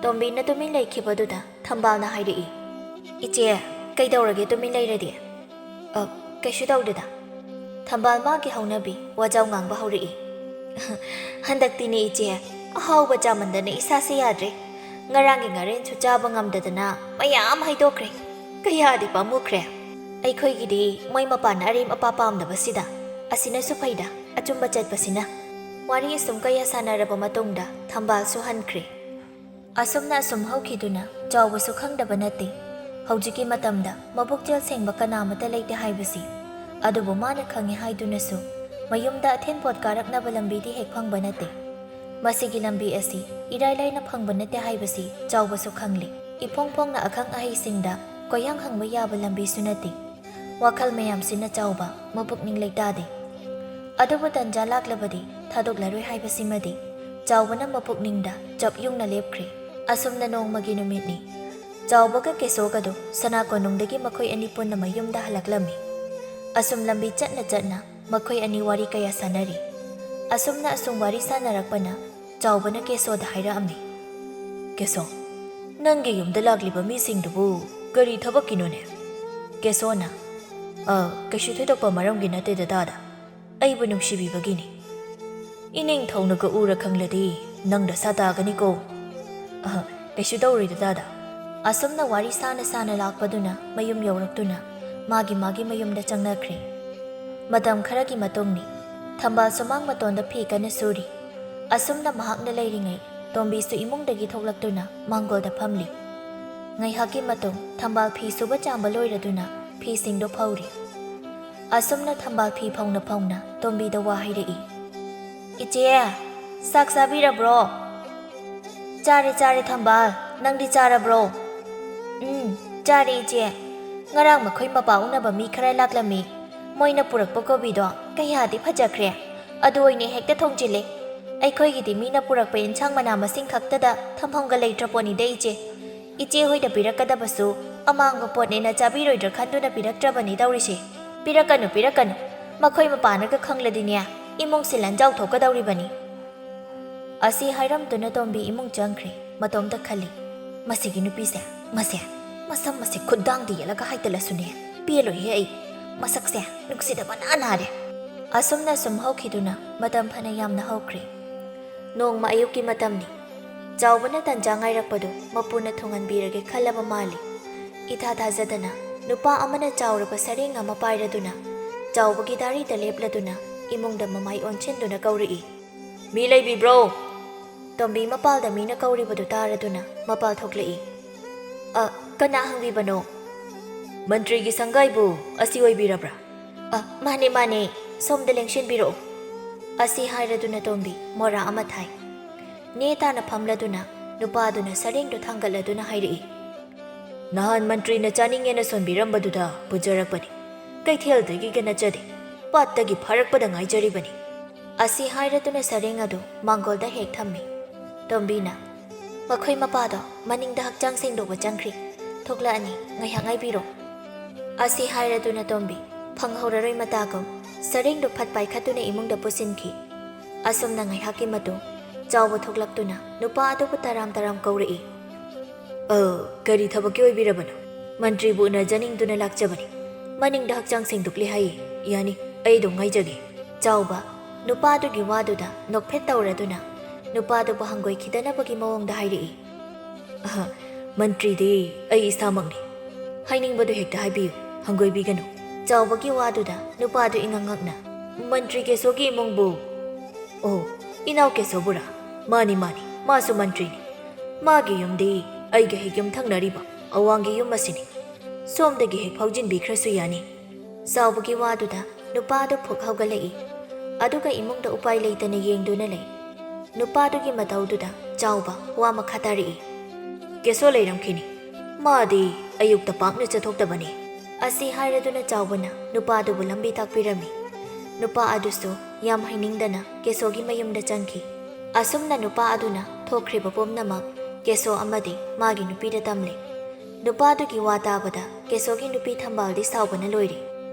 ꯇꯣꯝꯕꯤꯅ ꯇꯨꯃꯤꯟ ꯂꯩꯈꯤꯕꯗꯨꯗ ꯊꯝꯕꯥꯜꯅ ꯍꯥꯏꯔꯛꯏ, "ꯏꯆꯦ, ꯀꯩꯗꯧꯔꯒꯦ ꯇꯨꯃꯤꯟ ꯂꯩꯔꯗꯤ? "ꯑ, ꯀꯩꯁꯨ ꯇꯧꯗꯦꯗ꯫" ꯊꯝꯕꯥꯜ ꯃꯥꯒꯤ ꯍꯧꯅꯕꯤ ꯋꯥꯖꯥꯎ ꯉꯥꯡꯕ ꯍꯧꯔꯛꯏ꯫ "ꯍꯟꯗꯛꯇꯤꯅꯦ ꯏꯆꯦ, ꯑꯍꯥꯎꯕ ꯆꯥꯃꯟꯗꯅ ꯏꯁꯥꯁꯦ ꯌꯥꯗ꯭ꯔꯦ꯫ ꯉꯔꯥꯡꯒꯤ ꯉꯥꯔꯦꯟꯁꯨ ꯆꯥꯕ ꯉꯝꯗꯗꯅ ꯃꯌꯥꯝ ꯍꯩꯗꯣꯛꯈ꯭ꯔꯦ꯫ ꯀꯌꯥꯗꯤ ꯄꯥꯝꯃꯨꯈ꯭ꯔꯦ꯫ ꯑꯩꯈꯣꯏꯒꯤꯗꯤ ꯃꯣꯏ ꯃꯄꯥꯟꯅ ꯑꯔꯦꯝ ꯑꯄꯥ ꯄꯥꯝꯗꯕꯁꯤꯗ ꯑꯁꯤꯅꯁꯨ ꯐꯩꯗ, ꯑꯆꯨꯝꯕ ꯆꯠꯄꯁꯤꯅ꯫" ꯋꯥꯔꯤ ꯑꯁꯨꯝ ꯀꯌꯥ ꯁꯥꯟꯅꯔꯕ ꯃꯇꯨꯡꯗ ꯊꯝꯕꯥꯜꯁꯨ ꯍꯟꯈ꯭ꯔꯦ꯫ ꯑꯁꯨꯝꯅ ꯑꯁꯨꯝ ꯍꯧꯈꯤꯗꯨꯅ ꯆꯥꯎꯕꯁꯨ ꯈꯪꯗꯕ ꯅꯠꯇꯦ꯫ ꯍꯧꯖꯤꯛꯀꯤ ꯃꯇꯝꯗ ꯃꯕꯨꯛꯆꯦꯜ ꯁꯦꯡꯕ ꯀꯅꯥ ꯑꯃꯠꯇ ꯂꯩꯇꯦ ꯍꯥꯏꯕꯁꯤ꯫ ꯑꯗꯨꯕꯨ ꯃꯥꯅ ꯈꯪꯉꯤ ꯍꯥꯏꯗꯨꯅꯁꯨ ꯃꯌꯨꯝꯗ ꯑꯊꯦꯟꯄꯣꯠ ꯀꯥꯔꯛꯅꯕ ꯂꯝꯕꯤꯗꯤ ꯍꯦꯛ ꯐꯪꯕ ꯅꯠꯇꯦ꯫ ꯃꯁꯤꯒꯤ ꯂꯝꯕꯤ ꯑꯁꯤ ꯏꯔꯥꯏ ꯂꯥꯏꯅ ꯐꯪꯕ ꯅꯠꯇꯦ ꯍꯥꯏꯕꯁꯤ ꯆꯥꯎꯕꯁꯨ ꯈꯪꯂꯤ꯫ ꯏꯐꯣꯡ ꯐꯣꯡꯅ ꯑꯈꯪ ꯑꯍꯩꯁꯤꯡꯗ ꯀꯣꯏꯍꯪ ꯍꯪꯕ ꯌꯥꯕ ꯂꯝꯕꯤꯁꯨ ꯅꯠꯇꯦ꯫ ꯋꯥꯈꯜ ꯃꯌꯥꯝꯁꯤꯅ ꯆꯥꯎꯕ ꯃꯄꯨꯛꯅꯤꯡ ꯂꯩꯇꯥꯗꯦ꯫ ꯑꯗꯨꯕꯨ ꯇꯟꯖꯥ ꯂꯥꯛꯂꯕꯗꯤ ꯊꯥꯗꯣꯛꯂꯔꯣꯏ ꯍꯥꯏꯕꯁꯤꯃꯗꯤ ꯆꯥꯎꯕꯅ ꯃꯄꯨꯛꯅꯤꯡꯗ ꯆꯞ ꯌꯨꯡꯅ ꯂꯦꯞꯈ꯭ꯔꯦ꯫ ꯑꯁꯨꯝꯅ ꯅꯣꯡꯃꯒꯤ ꯅꯨꯃꯤꯠꯅꯤ꯫ ꯆꯥꯎꯕꯒ ꯀꯦꯁꯣꯒꯗꯨ ꯁꯅꯥ ꯀꯣꯅꯨꯡꯗꯒꯤ ꯃꯈꯣꯏ ꯑꯅꯤ ꯄꯨꯟꯅ ꯃꯌꯨꯝꯗ ꯍꯜꯂꯛꯂꯝꯃꯤ꯫ ꯑꯁꯨꯝ ꯂꯝꯕꯤ ꯆꯠꯅ ꯆꯠꯅ ꯃꯈꯣꯏ ꯑꯅꯤ ꯋꯥꯔꯤ ꯀꯌꯥ ꯁꯥꯟꯅꯔꯤ꯫ ꯑꯁꯨꯝꯅ ꯑꯁꯨꯝ ꯋꯥꯔꯤ ꯁꯥꯟꯅꯔꯛꯄꯅ ꯆꯥꯎꯕꯅ ꯀꯦꯁꯣꯗ ꯍꯥꯏꯔꯛꯑꯝꯃꯤ꯫ "ꯀꯦꯁꯣ, ꯅꯪꯒꯤ ꯌꯨꯝꯗ ꯂꯥꯛꯂꯤꯕ ꯃꯤꯁꯤꯡꯗꯨꯕꯨ ꯀꯔꯤ ꯊꯕꯛꯀꯤꯅꯣꯅꯦ?" ꯀꯦꯁꯣꯅ, "ꯑ, ꯀꯩꯁꯨ ꯊꯣꯏꯗꯣꯛꯄ ꯃꯔꯝꯒꯤ ꯅꯠꯇꯦ ꯗꯗꯥꯗ꯫ ꯑꯩꯕꯨ ꯅꯨꯡꯁꯤꯕꯤꯕꯒꯤꯅꯤ꯫ ꯏꯅꯤꯡꯊꯧꯅꯒ ꯎꯔ ꯈꯪꯂꯗꯤ ꯅꯪ ꯗꯁꯥ ꯇꯥꯒꯅꯤꯀꯣ꯫" "ꯑꯍ, ꯀꯩꯁꯨ ꯇꯧꯔꯣꯏ ꯗꯗꯥꯗ꯫" ꯑꯁꯨꯝꯅ ꯋꯥꯔꯤ ꯁꯥꯅ ꯁꯥꯅ ꯂꯥꯛꯄꯗꯨꯅ ꯃꯌꯨꯝ ꯌꯧꯔꯛꯇꯨꯅ ꯃꯥꯒꯤ ꯃꯥꯒꯤ ꯃꯌꯨꯝꯗ ꯆꯪꯅꯈ꯭ꯔꯦ꯫ ꯃꯇꯝ ꯈꯔꯒꯤ ꯃꯇꯨꯡꯅꯤ꯫ ꯊꯝꯕꯥꯜ ꯁꯨꯃꯥꯡ ꯃꯇꯣꯟꯗ ꯐꯤ ꯀꯟꯅ ꯁꯨꯔꯤ꯫ ꯑꯁꯨꯝꯅ ꯃꯍꯥꯛꯅ ꯂꯩꯔꯤꯉꯩ ꯇꯣꯝꯕꯤꯁꯨ ꯏꯃꯨꯡꯗꯒꯤ ꯊꯣꯛꯂꯛꯇꯨꯅ ꯃꯥꯡꯒꯣꯜꯗ ꯐꯝꯂꯤ꯫ ꯉꯥꯏꯍꯥꯛꯀꯤ ꯃꯇꯨꯡ ꯊꯝꯕꯥꯜ ꯐꯤ ꯁꯨꯕ ꯆꯥꯝꯕ ꯂꯣꯏꯔꯗꯨꯅ ꯐꯤꯁꯤꯡꯗꯣ ꯐꯧꯔꯤ꯫ ꯑꯁꯨꯝꯅ ꯊꯝꯕꯥꯜ ꯐꯤ ꯐꯧꯅ ꯐꯧꯅ ꯇꯣꯝꯕꯤꯗ ꯋꯥ ꯍꯥꯏꯔꯛꯏ꯫ "ꯏꯆꯦ, ꯆꯥꯛ ꯆꯥꯕꯤꯔꯕ꯭ꯔꯣ?" "ꯆꯥꯔꯦ, ꯆꯥꯔꯦ ꯊꯝꯕꯥꯜ, ꯅꯪꯗꯤ ꯆꯥꯔꯕ꯭ꯔꯣ?" "ꯎꯝ, ꯆꯥꯔꯦ ꯏꯆꯦ꯫ ꯉꯔꯥꯡ ꯃꯈꯣꯏ ꯃꯄꯥ ꯎꯅꯕ ꯃꯤ ꯈꯔ ꯂꯥꯛꯂꯝꯃꯤ꯫ ꯃꯣꯏꯅ ꯄꯨꯔꯛꯄ ꯀꯣꯕꯤꯗꯣ ꯀꯌꯥꯗꯤ ꯐꯖꯈ꯭ꯔꯦ꯫ ꯑꯗꯨ ꯑꯣꯏꯅ ꯍꯦꯛꯇ ꯊꯣꯡꯖꯤꯜꯂꯦ꯫ ꯑꯩꯈꯣꯏꯒꯤꯗꯤ ꯃꯤꯅ ꯄꯨꯔꯛꯄ ꯏꯟꯁꯥꯡ ꯃꯅꯥ ꯃꯁꯤꯡ ꯈꯛꯇꯗ ꯊꯝꯐꯝꯒ ꯂꯩꯇ꯭ꯔ ꯄꯣꯠꯅꯤꯗ ꯏꯆꯦ꯫ ꯏꯆꯦ ꯍꯣꯏꯗ ꯄꯤꯔꯛꯀꯗꯕꯁꯨ ꯑꯃꯥꯡꯕ ꯄꯣꯠꯅꯦꯅ ꯆꯥꯕꯤꯔꯣꯏꯗ꯭ꯔꯥ ꯈꯟꯗꯨꯅ ꯄꯤꯔꯛꯇ꯭ꯔꯕꯅꯤ ꯇꯧꯔꯤꯁꯦ꯫ ꯄꯤꯔꯛꯀꯅꯨ, ꯄꯤꯔꯛꯀꯅꯨ꯫ ꯃꯈꯣꯏ ꯃꯄꯥꯅꯒ ꯈꯪꯂꯗꯤꯅꯦ, ꯏꯃꯨꯡꯁꯦ ꯂꯟꯖꯥꯎ ꯊꯣꯛꯀꯗꯧꯔꯤꯕꯅꯤ꯫" ꯑꯁꯤ ꯍꯥꯏꯔꯝꯗꯨꯅ ꯇꯣꯝꯕꯤ ꯏꯃꯨꯡ ꯆꯪꯈ꯭ꯔꯦ꯫ ꯃꯇꯣꯝꯇ ꯈꯜꯂꯤ, "ꯃꯁꯤꯒꯤ ꯅꯨꯄꯤꯁꯦ, ꯃꯁꯦ ꯃꯁꯝ ꯑꯁꯦ ꯈꯨꯠꯗꯥꯡꯗ ꯌꯦꯠꯂꯒ ꯍꯥꯏꯇꯂꯁꯨꯅꯦ, ꯄꯦꯜꯂꯣꯏꯍꯦ ꯑꯩ꯫ ꯃꯁꯛꯁꯦ ꯅꯨꯡꯁꯤꯗꯕꯅ ꯅꯥꯔꯦ꯫ ꯑꯁꯨꯝꯅ ꯁꯨꯝ ꯍꯧꯈꯤꯗꯨꯅ ꯃꯇꯝ ꯐꯅ ꯌꯥꯝꯅ ꯍꯧꯈ꯭ꯔꯦ꯫ ꯅꯣꯡꯃ ꯑꯌꯨꯛꯀꯤ ꯃꯇꯝꯅꯤ꯫ ꯆꯥꯎꯕꯅ ꯇꯟꯖꯥ ꯉꯥꯏꯔꯛꯄꯗꯨ ꯃꯄꯨꯅ ꯊꯨꯡꯍꯟꯕꯤꯔꯒꯦ ꯈꯜꯂꯕ ꯃꯥꯜꯂꯤ꯫ ꯏꯊꯥ ꯊꯥꯖꯗꯅ ꯅꯨꯄꯥ ꯑꯃꯅ ꯆꯥꯎꯔꯕ ꯁꯔꯦꯡ ꯑꯃ ꯄꯥꯏꯔꯗꯨꯅ ꯆꯥꯎꯕꯒꯤ ꯗꯥꯔꯤꯗ ꯂꯦꯞꯂꯗꯨꯅ ꯏꯃꯨꯡꯗ ꯃꯃꯥꯏ ꯑꯣꯟꯁꯤꯟꯗꯨꯅ ꯀꯧꯔꯛꯏ, "ꯃꯤ ꯂꯩꯕꯤꯕ꯭ꯔꯣ?" ꯇꯣꯝꯕꯤ ꯃꯄꯥꯜꯗ ꯃꯤꯅ ꯀꯧꯔꯤꯕꯗꯨ ꯇꯥꯔꯗꯨꯅ ꯃꯄꯥꯜ ꯊꯣꯛꯂꯛꯏ꯫ "ꯑ, ꯀꯅꯥ ꯍꯪꯕꯤꯕꯅꯣ?" "ꯃꯟꯇ꯭ꯔꯤꯒꯤ ꯁꯪꯒꯥꯏꯕꯨ ꯑꯁꯤ ꯑꯣꯏꯕꯤꯔꯕ꯭ꯔꯥ?" "ꯑ, ꯃꯥꯅꯦ, ꯃꯥꯅꯦ, ꯁꯣꯝꯗ ꯂꯦꯡꯁꯤꯟꯕꯤꯔꯛꯑꯣ꯫" ꯑꯁꯤ ꯍꯥꯏꯔꯗꯨꯅ ꯇꯣꯝꯕꯤ ꯃꯣꯔꯥ ꯑꯃ ꯊꯥꯏ꯫ ꯅꯦ ꯇꯥꯅ ꯐꯝꯂꯗꯨꯅ ꯅꯨꯄꯥꯗꯨꯅ ꯁꯔꯦꯡꯗꯨ ꯊꯥꯡꯒꯠꯂꯗꯨꯅ ꯍꯥꯏꯔꯛꯏ, "ꯅꯍꯥꯟ ꯃꯟꯇ꯭ꯔꯤꯅ ꯆꯥꯅꯤꯡꯉꯦꯅ ꯁꯣꯟꯕꯤꯔꯝꯕꯗꯨꯗ ꯄꯨꯖꯔꯛꯄꯅꯤ꯫ ꯀꯩꯊꯦꯜꯗꯒꯤꯒ ꯅꯠꯆꯗꯦ, ꯄꯥꯠꯇꯒꯤ ꯐꯥꯔꯛꯄꯗ ꯉꯥꯏꯖꯔꯤꯕꯅꯤ꯫" ꯑꯁꯤ ꯍꯥꯏꯔꯗꯨꯅ ꯁꯔꯦꯡ ꯑꯗꯨ ꯃꯥꯡꯒꯣꯜꯗ ꯍꯦꯛ ꯊꯝꯃꯤ꯫ ꯇꯣꯝꯕꯤꯅ, "ꯃꯈꯣꯏ ꯃꯄꯥꯗꯣ ꯃꯅꯤꯡꯗ ꯍꯛꯆꯥꯡ ꯁꯦꯡꯗꯣꯛꯄ ꯆꯪꯈ꯭ꯔꯤ, ꯊꯣꯛꯂꯛꯑꯅꯤ, ꯉꯥꯏꯍꯥꯛ ꯉꯥꯏꯕꯤꯔꯣ꯫" ꯑꯁꯤ ꯍꯥꯏꯔꯗꯨꯅ ꯇꯣꯝꯕꯤ ꯐꯪꯍꯧꯔꯔꯣꯏ ꯃꯇꯥꯒꯨꯝ ꯁꯔꯦꯡꯗꯨ ꯐꯠ ꯄꯥꯏꯈꯠꯇꯨꯅ ꯏꯃꯨꯡꯗ ꯄꯨꯁꯤꯟꯈꯤ꯫ ꯑꯁꯨꯝꯅ ꯉꯥꯏꯍꯥꯛꯀꯤ ꯃꯇꯨꯡ ꯆꯥꯎꯕ ꯊꯣꯛꯂꯛꯇꯨꯅ ꯅꯨꯄꯥ ꯑꯗꯨꯕꯨ ꯇꯔꯥꯝ ꯇꯔꯥꯝ ꯀꯧꯔꯛꯏ꯫ "ꯑ, ꯀꯔꯤ ꯊꯕꯛꯀꯤ ꯑꯣꯏꯕꯤꯔꯕꯅꯣ?" "ꯃꯟꯇ꯭ꯔꯤꯕꯨ ꯎꯅꯖꯅꯤꯡꯗꯨꯅ ꯂꯥꯛꯆꯕꯅꯤ꯫ ꯃꯅꯤꯡꯗ ꯍꯛꯆꯥꯡ ꯁꯦꯡꯗꯣꯛꯂꯤ ꯍꯥꯏꯌꯦ꯫ ꯌꯥꯅꯤ, ꯑꯩ ꯑꯗꯨꯝ ꯉꯥꯏꯖꯒꯦ꯫" ꯆꯥꯎꯕ ꯅꯨꯄꯥꯗꯨꯒꯤ ꯋꯥꯗꯨꯗ ꯅꯣꯛꯐꯦꯠ ꯇꯧꯔꯗꯨꯅ ꯅꯨꯄꯥꯗꯨꯕꯨ ꯍꯪꯒꯣꯏꯈꯤꯗꯅꯕꯒꯤ ꯃꯑꯣꯡꯗ ꯍꯥꯏꯔꯛꯏ꯫ "ꯑꯍ, ꯃꯟꯇ꯭ꯔꯤꯗꯤ ꯑꯩ ꯏꯁꯥꯃꯛꯅꯤ꯫ ꯍꯥꯏꯅꯤꯡꯕꯗꯨ ꯍꯦꯛꯇ ꯍꯥꯏꯕꯤꯌꯨ, ꯍꯪꯒꯣꯏꯕꯤꯒꯅꯨ꯫" ꯆꯥꯎꯕꯒꯤ ꯋꯥꯗꯨꯗ ꯅꯨꯄꯥꯗꯨ ꯏꯉꯛ ꯉꯛꯅ, "ꯃꯟꯇ꯭ꯔꯤ ꯀꯦꯁꯣꯒꯤ ꯏꯃꯨꯡꯕꯨ?" "ꯑꯣ, ꯏꯅꯥꯎ ꯀꯦꯁꯣꯕꯨꯔꯥ? ꯃꯥꯅꯤ, ꯃꯥꯅꯤ, ꯃꯥꯁꯨ ꯃꯟꯇ꯭ꯔꯤꯅꯤ꯫ ꯃꯥꯒꯤ ꯌꯨꯝꯗꯤ ꯑꯩꯒ ꯍꯦꯛ ꯌꯨꯝꯊꯪꯅꯔꯤꯕ ꯑꯋꯥꯡꯒꯤ ꯌꯨꯝ ꯑꯁꯤꯅꯤ꯫ ꯁꯣꯝꯗꯒꯤ ꯍꯦꯛ ꯐꯥꯎꯖꯤꯟꯕꯤꯈ꯭ꯔꯁꯨ ꯌꯥꯅꯤ꯫" ꯆꯥꯎꯕꯒꯤ ꯋꯥꯗꯨꯗ ꯅꯨꯄꯥꯗꯨ ꯐꯨꯛ ꯍꯧꯒꯠꯂꯛꯏ꯫ ꯑꯗꯨꯒ ꯏꯃꯨꯡꯗ ꯎꯄꯥꯏ ꯂꯩꯇꯅ ꯌꯦꯡꯗꯨꯅ ꯂꯩ꯫ ꯅꯨꯄꯥꯗꯨꯒꯤ ꯃꯇꯧꯗꯨꯗ ꯆꯥꯎꯕ ꯋꯥ ꯃꯈꯥ ꯇꯥꯔꯛꯏ꯫ "ꯀꯦꯁꯣ ꯂꯩꯔꯝꯈꯤꯅꯤ꯫ ꯃꯥꯗꯤ ꯑꯌꯨꯛꯇ ꯄꯥꯛꯅ ꯆꯠꯊꯣꯛꯇꯕꯅꯤ꯫" ꯑꯁꯤ ꯍꯥꯏꯔꯗꯨꯅ ꯆꯥꯎꯕꯅ ꯅꯨꯄꯥꯗꯨꯕꯨ ꯂꯝꯕꯤ ꯇꯥꯛꯄꯤꯔꯝꯃꯤ꯫ ꯅꯨꯄꯥ ꯑꯗꯨꯁꯨ ꯌꯥꯝ ꯍꯩꯅꯤꯡꯗꯅ ꯀꯦꯁꯣꯒꯤ ꯃꯌꯨꯝꯗ ꯆꯪꯈꯤ꯫ ꯑꯁꯨꯝꯅ ꯅꯨꯄꯥ ꯑꯗꯨꯅ ꯊꯣꯛꯈ꯭ꯔꯤꯕ ꯄꯨꯝꯅꯃꯛ ꯀꯦꯁꯣ ꯑꯃꯗꯤ ꯃꯥꯒꯤ ꯅꯨꯄꯤꯗ ꯇꯝꯂꯦ꯫ ꯅꯨꯄꯥꯗꯨꯒꯤ ꯋꯥ ꯇꯥꯕꯗ ꯀꯦꯁꯣꯒꯤ ꯅꯨꯄꯤ ꯊꯝꯕꯥꯜꯗꯤ ꯁꯥꯎꯕꯅ ꯂꯣꯏꯔꯦ꯫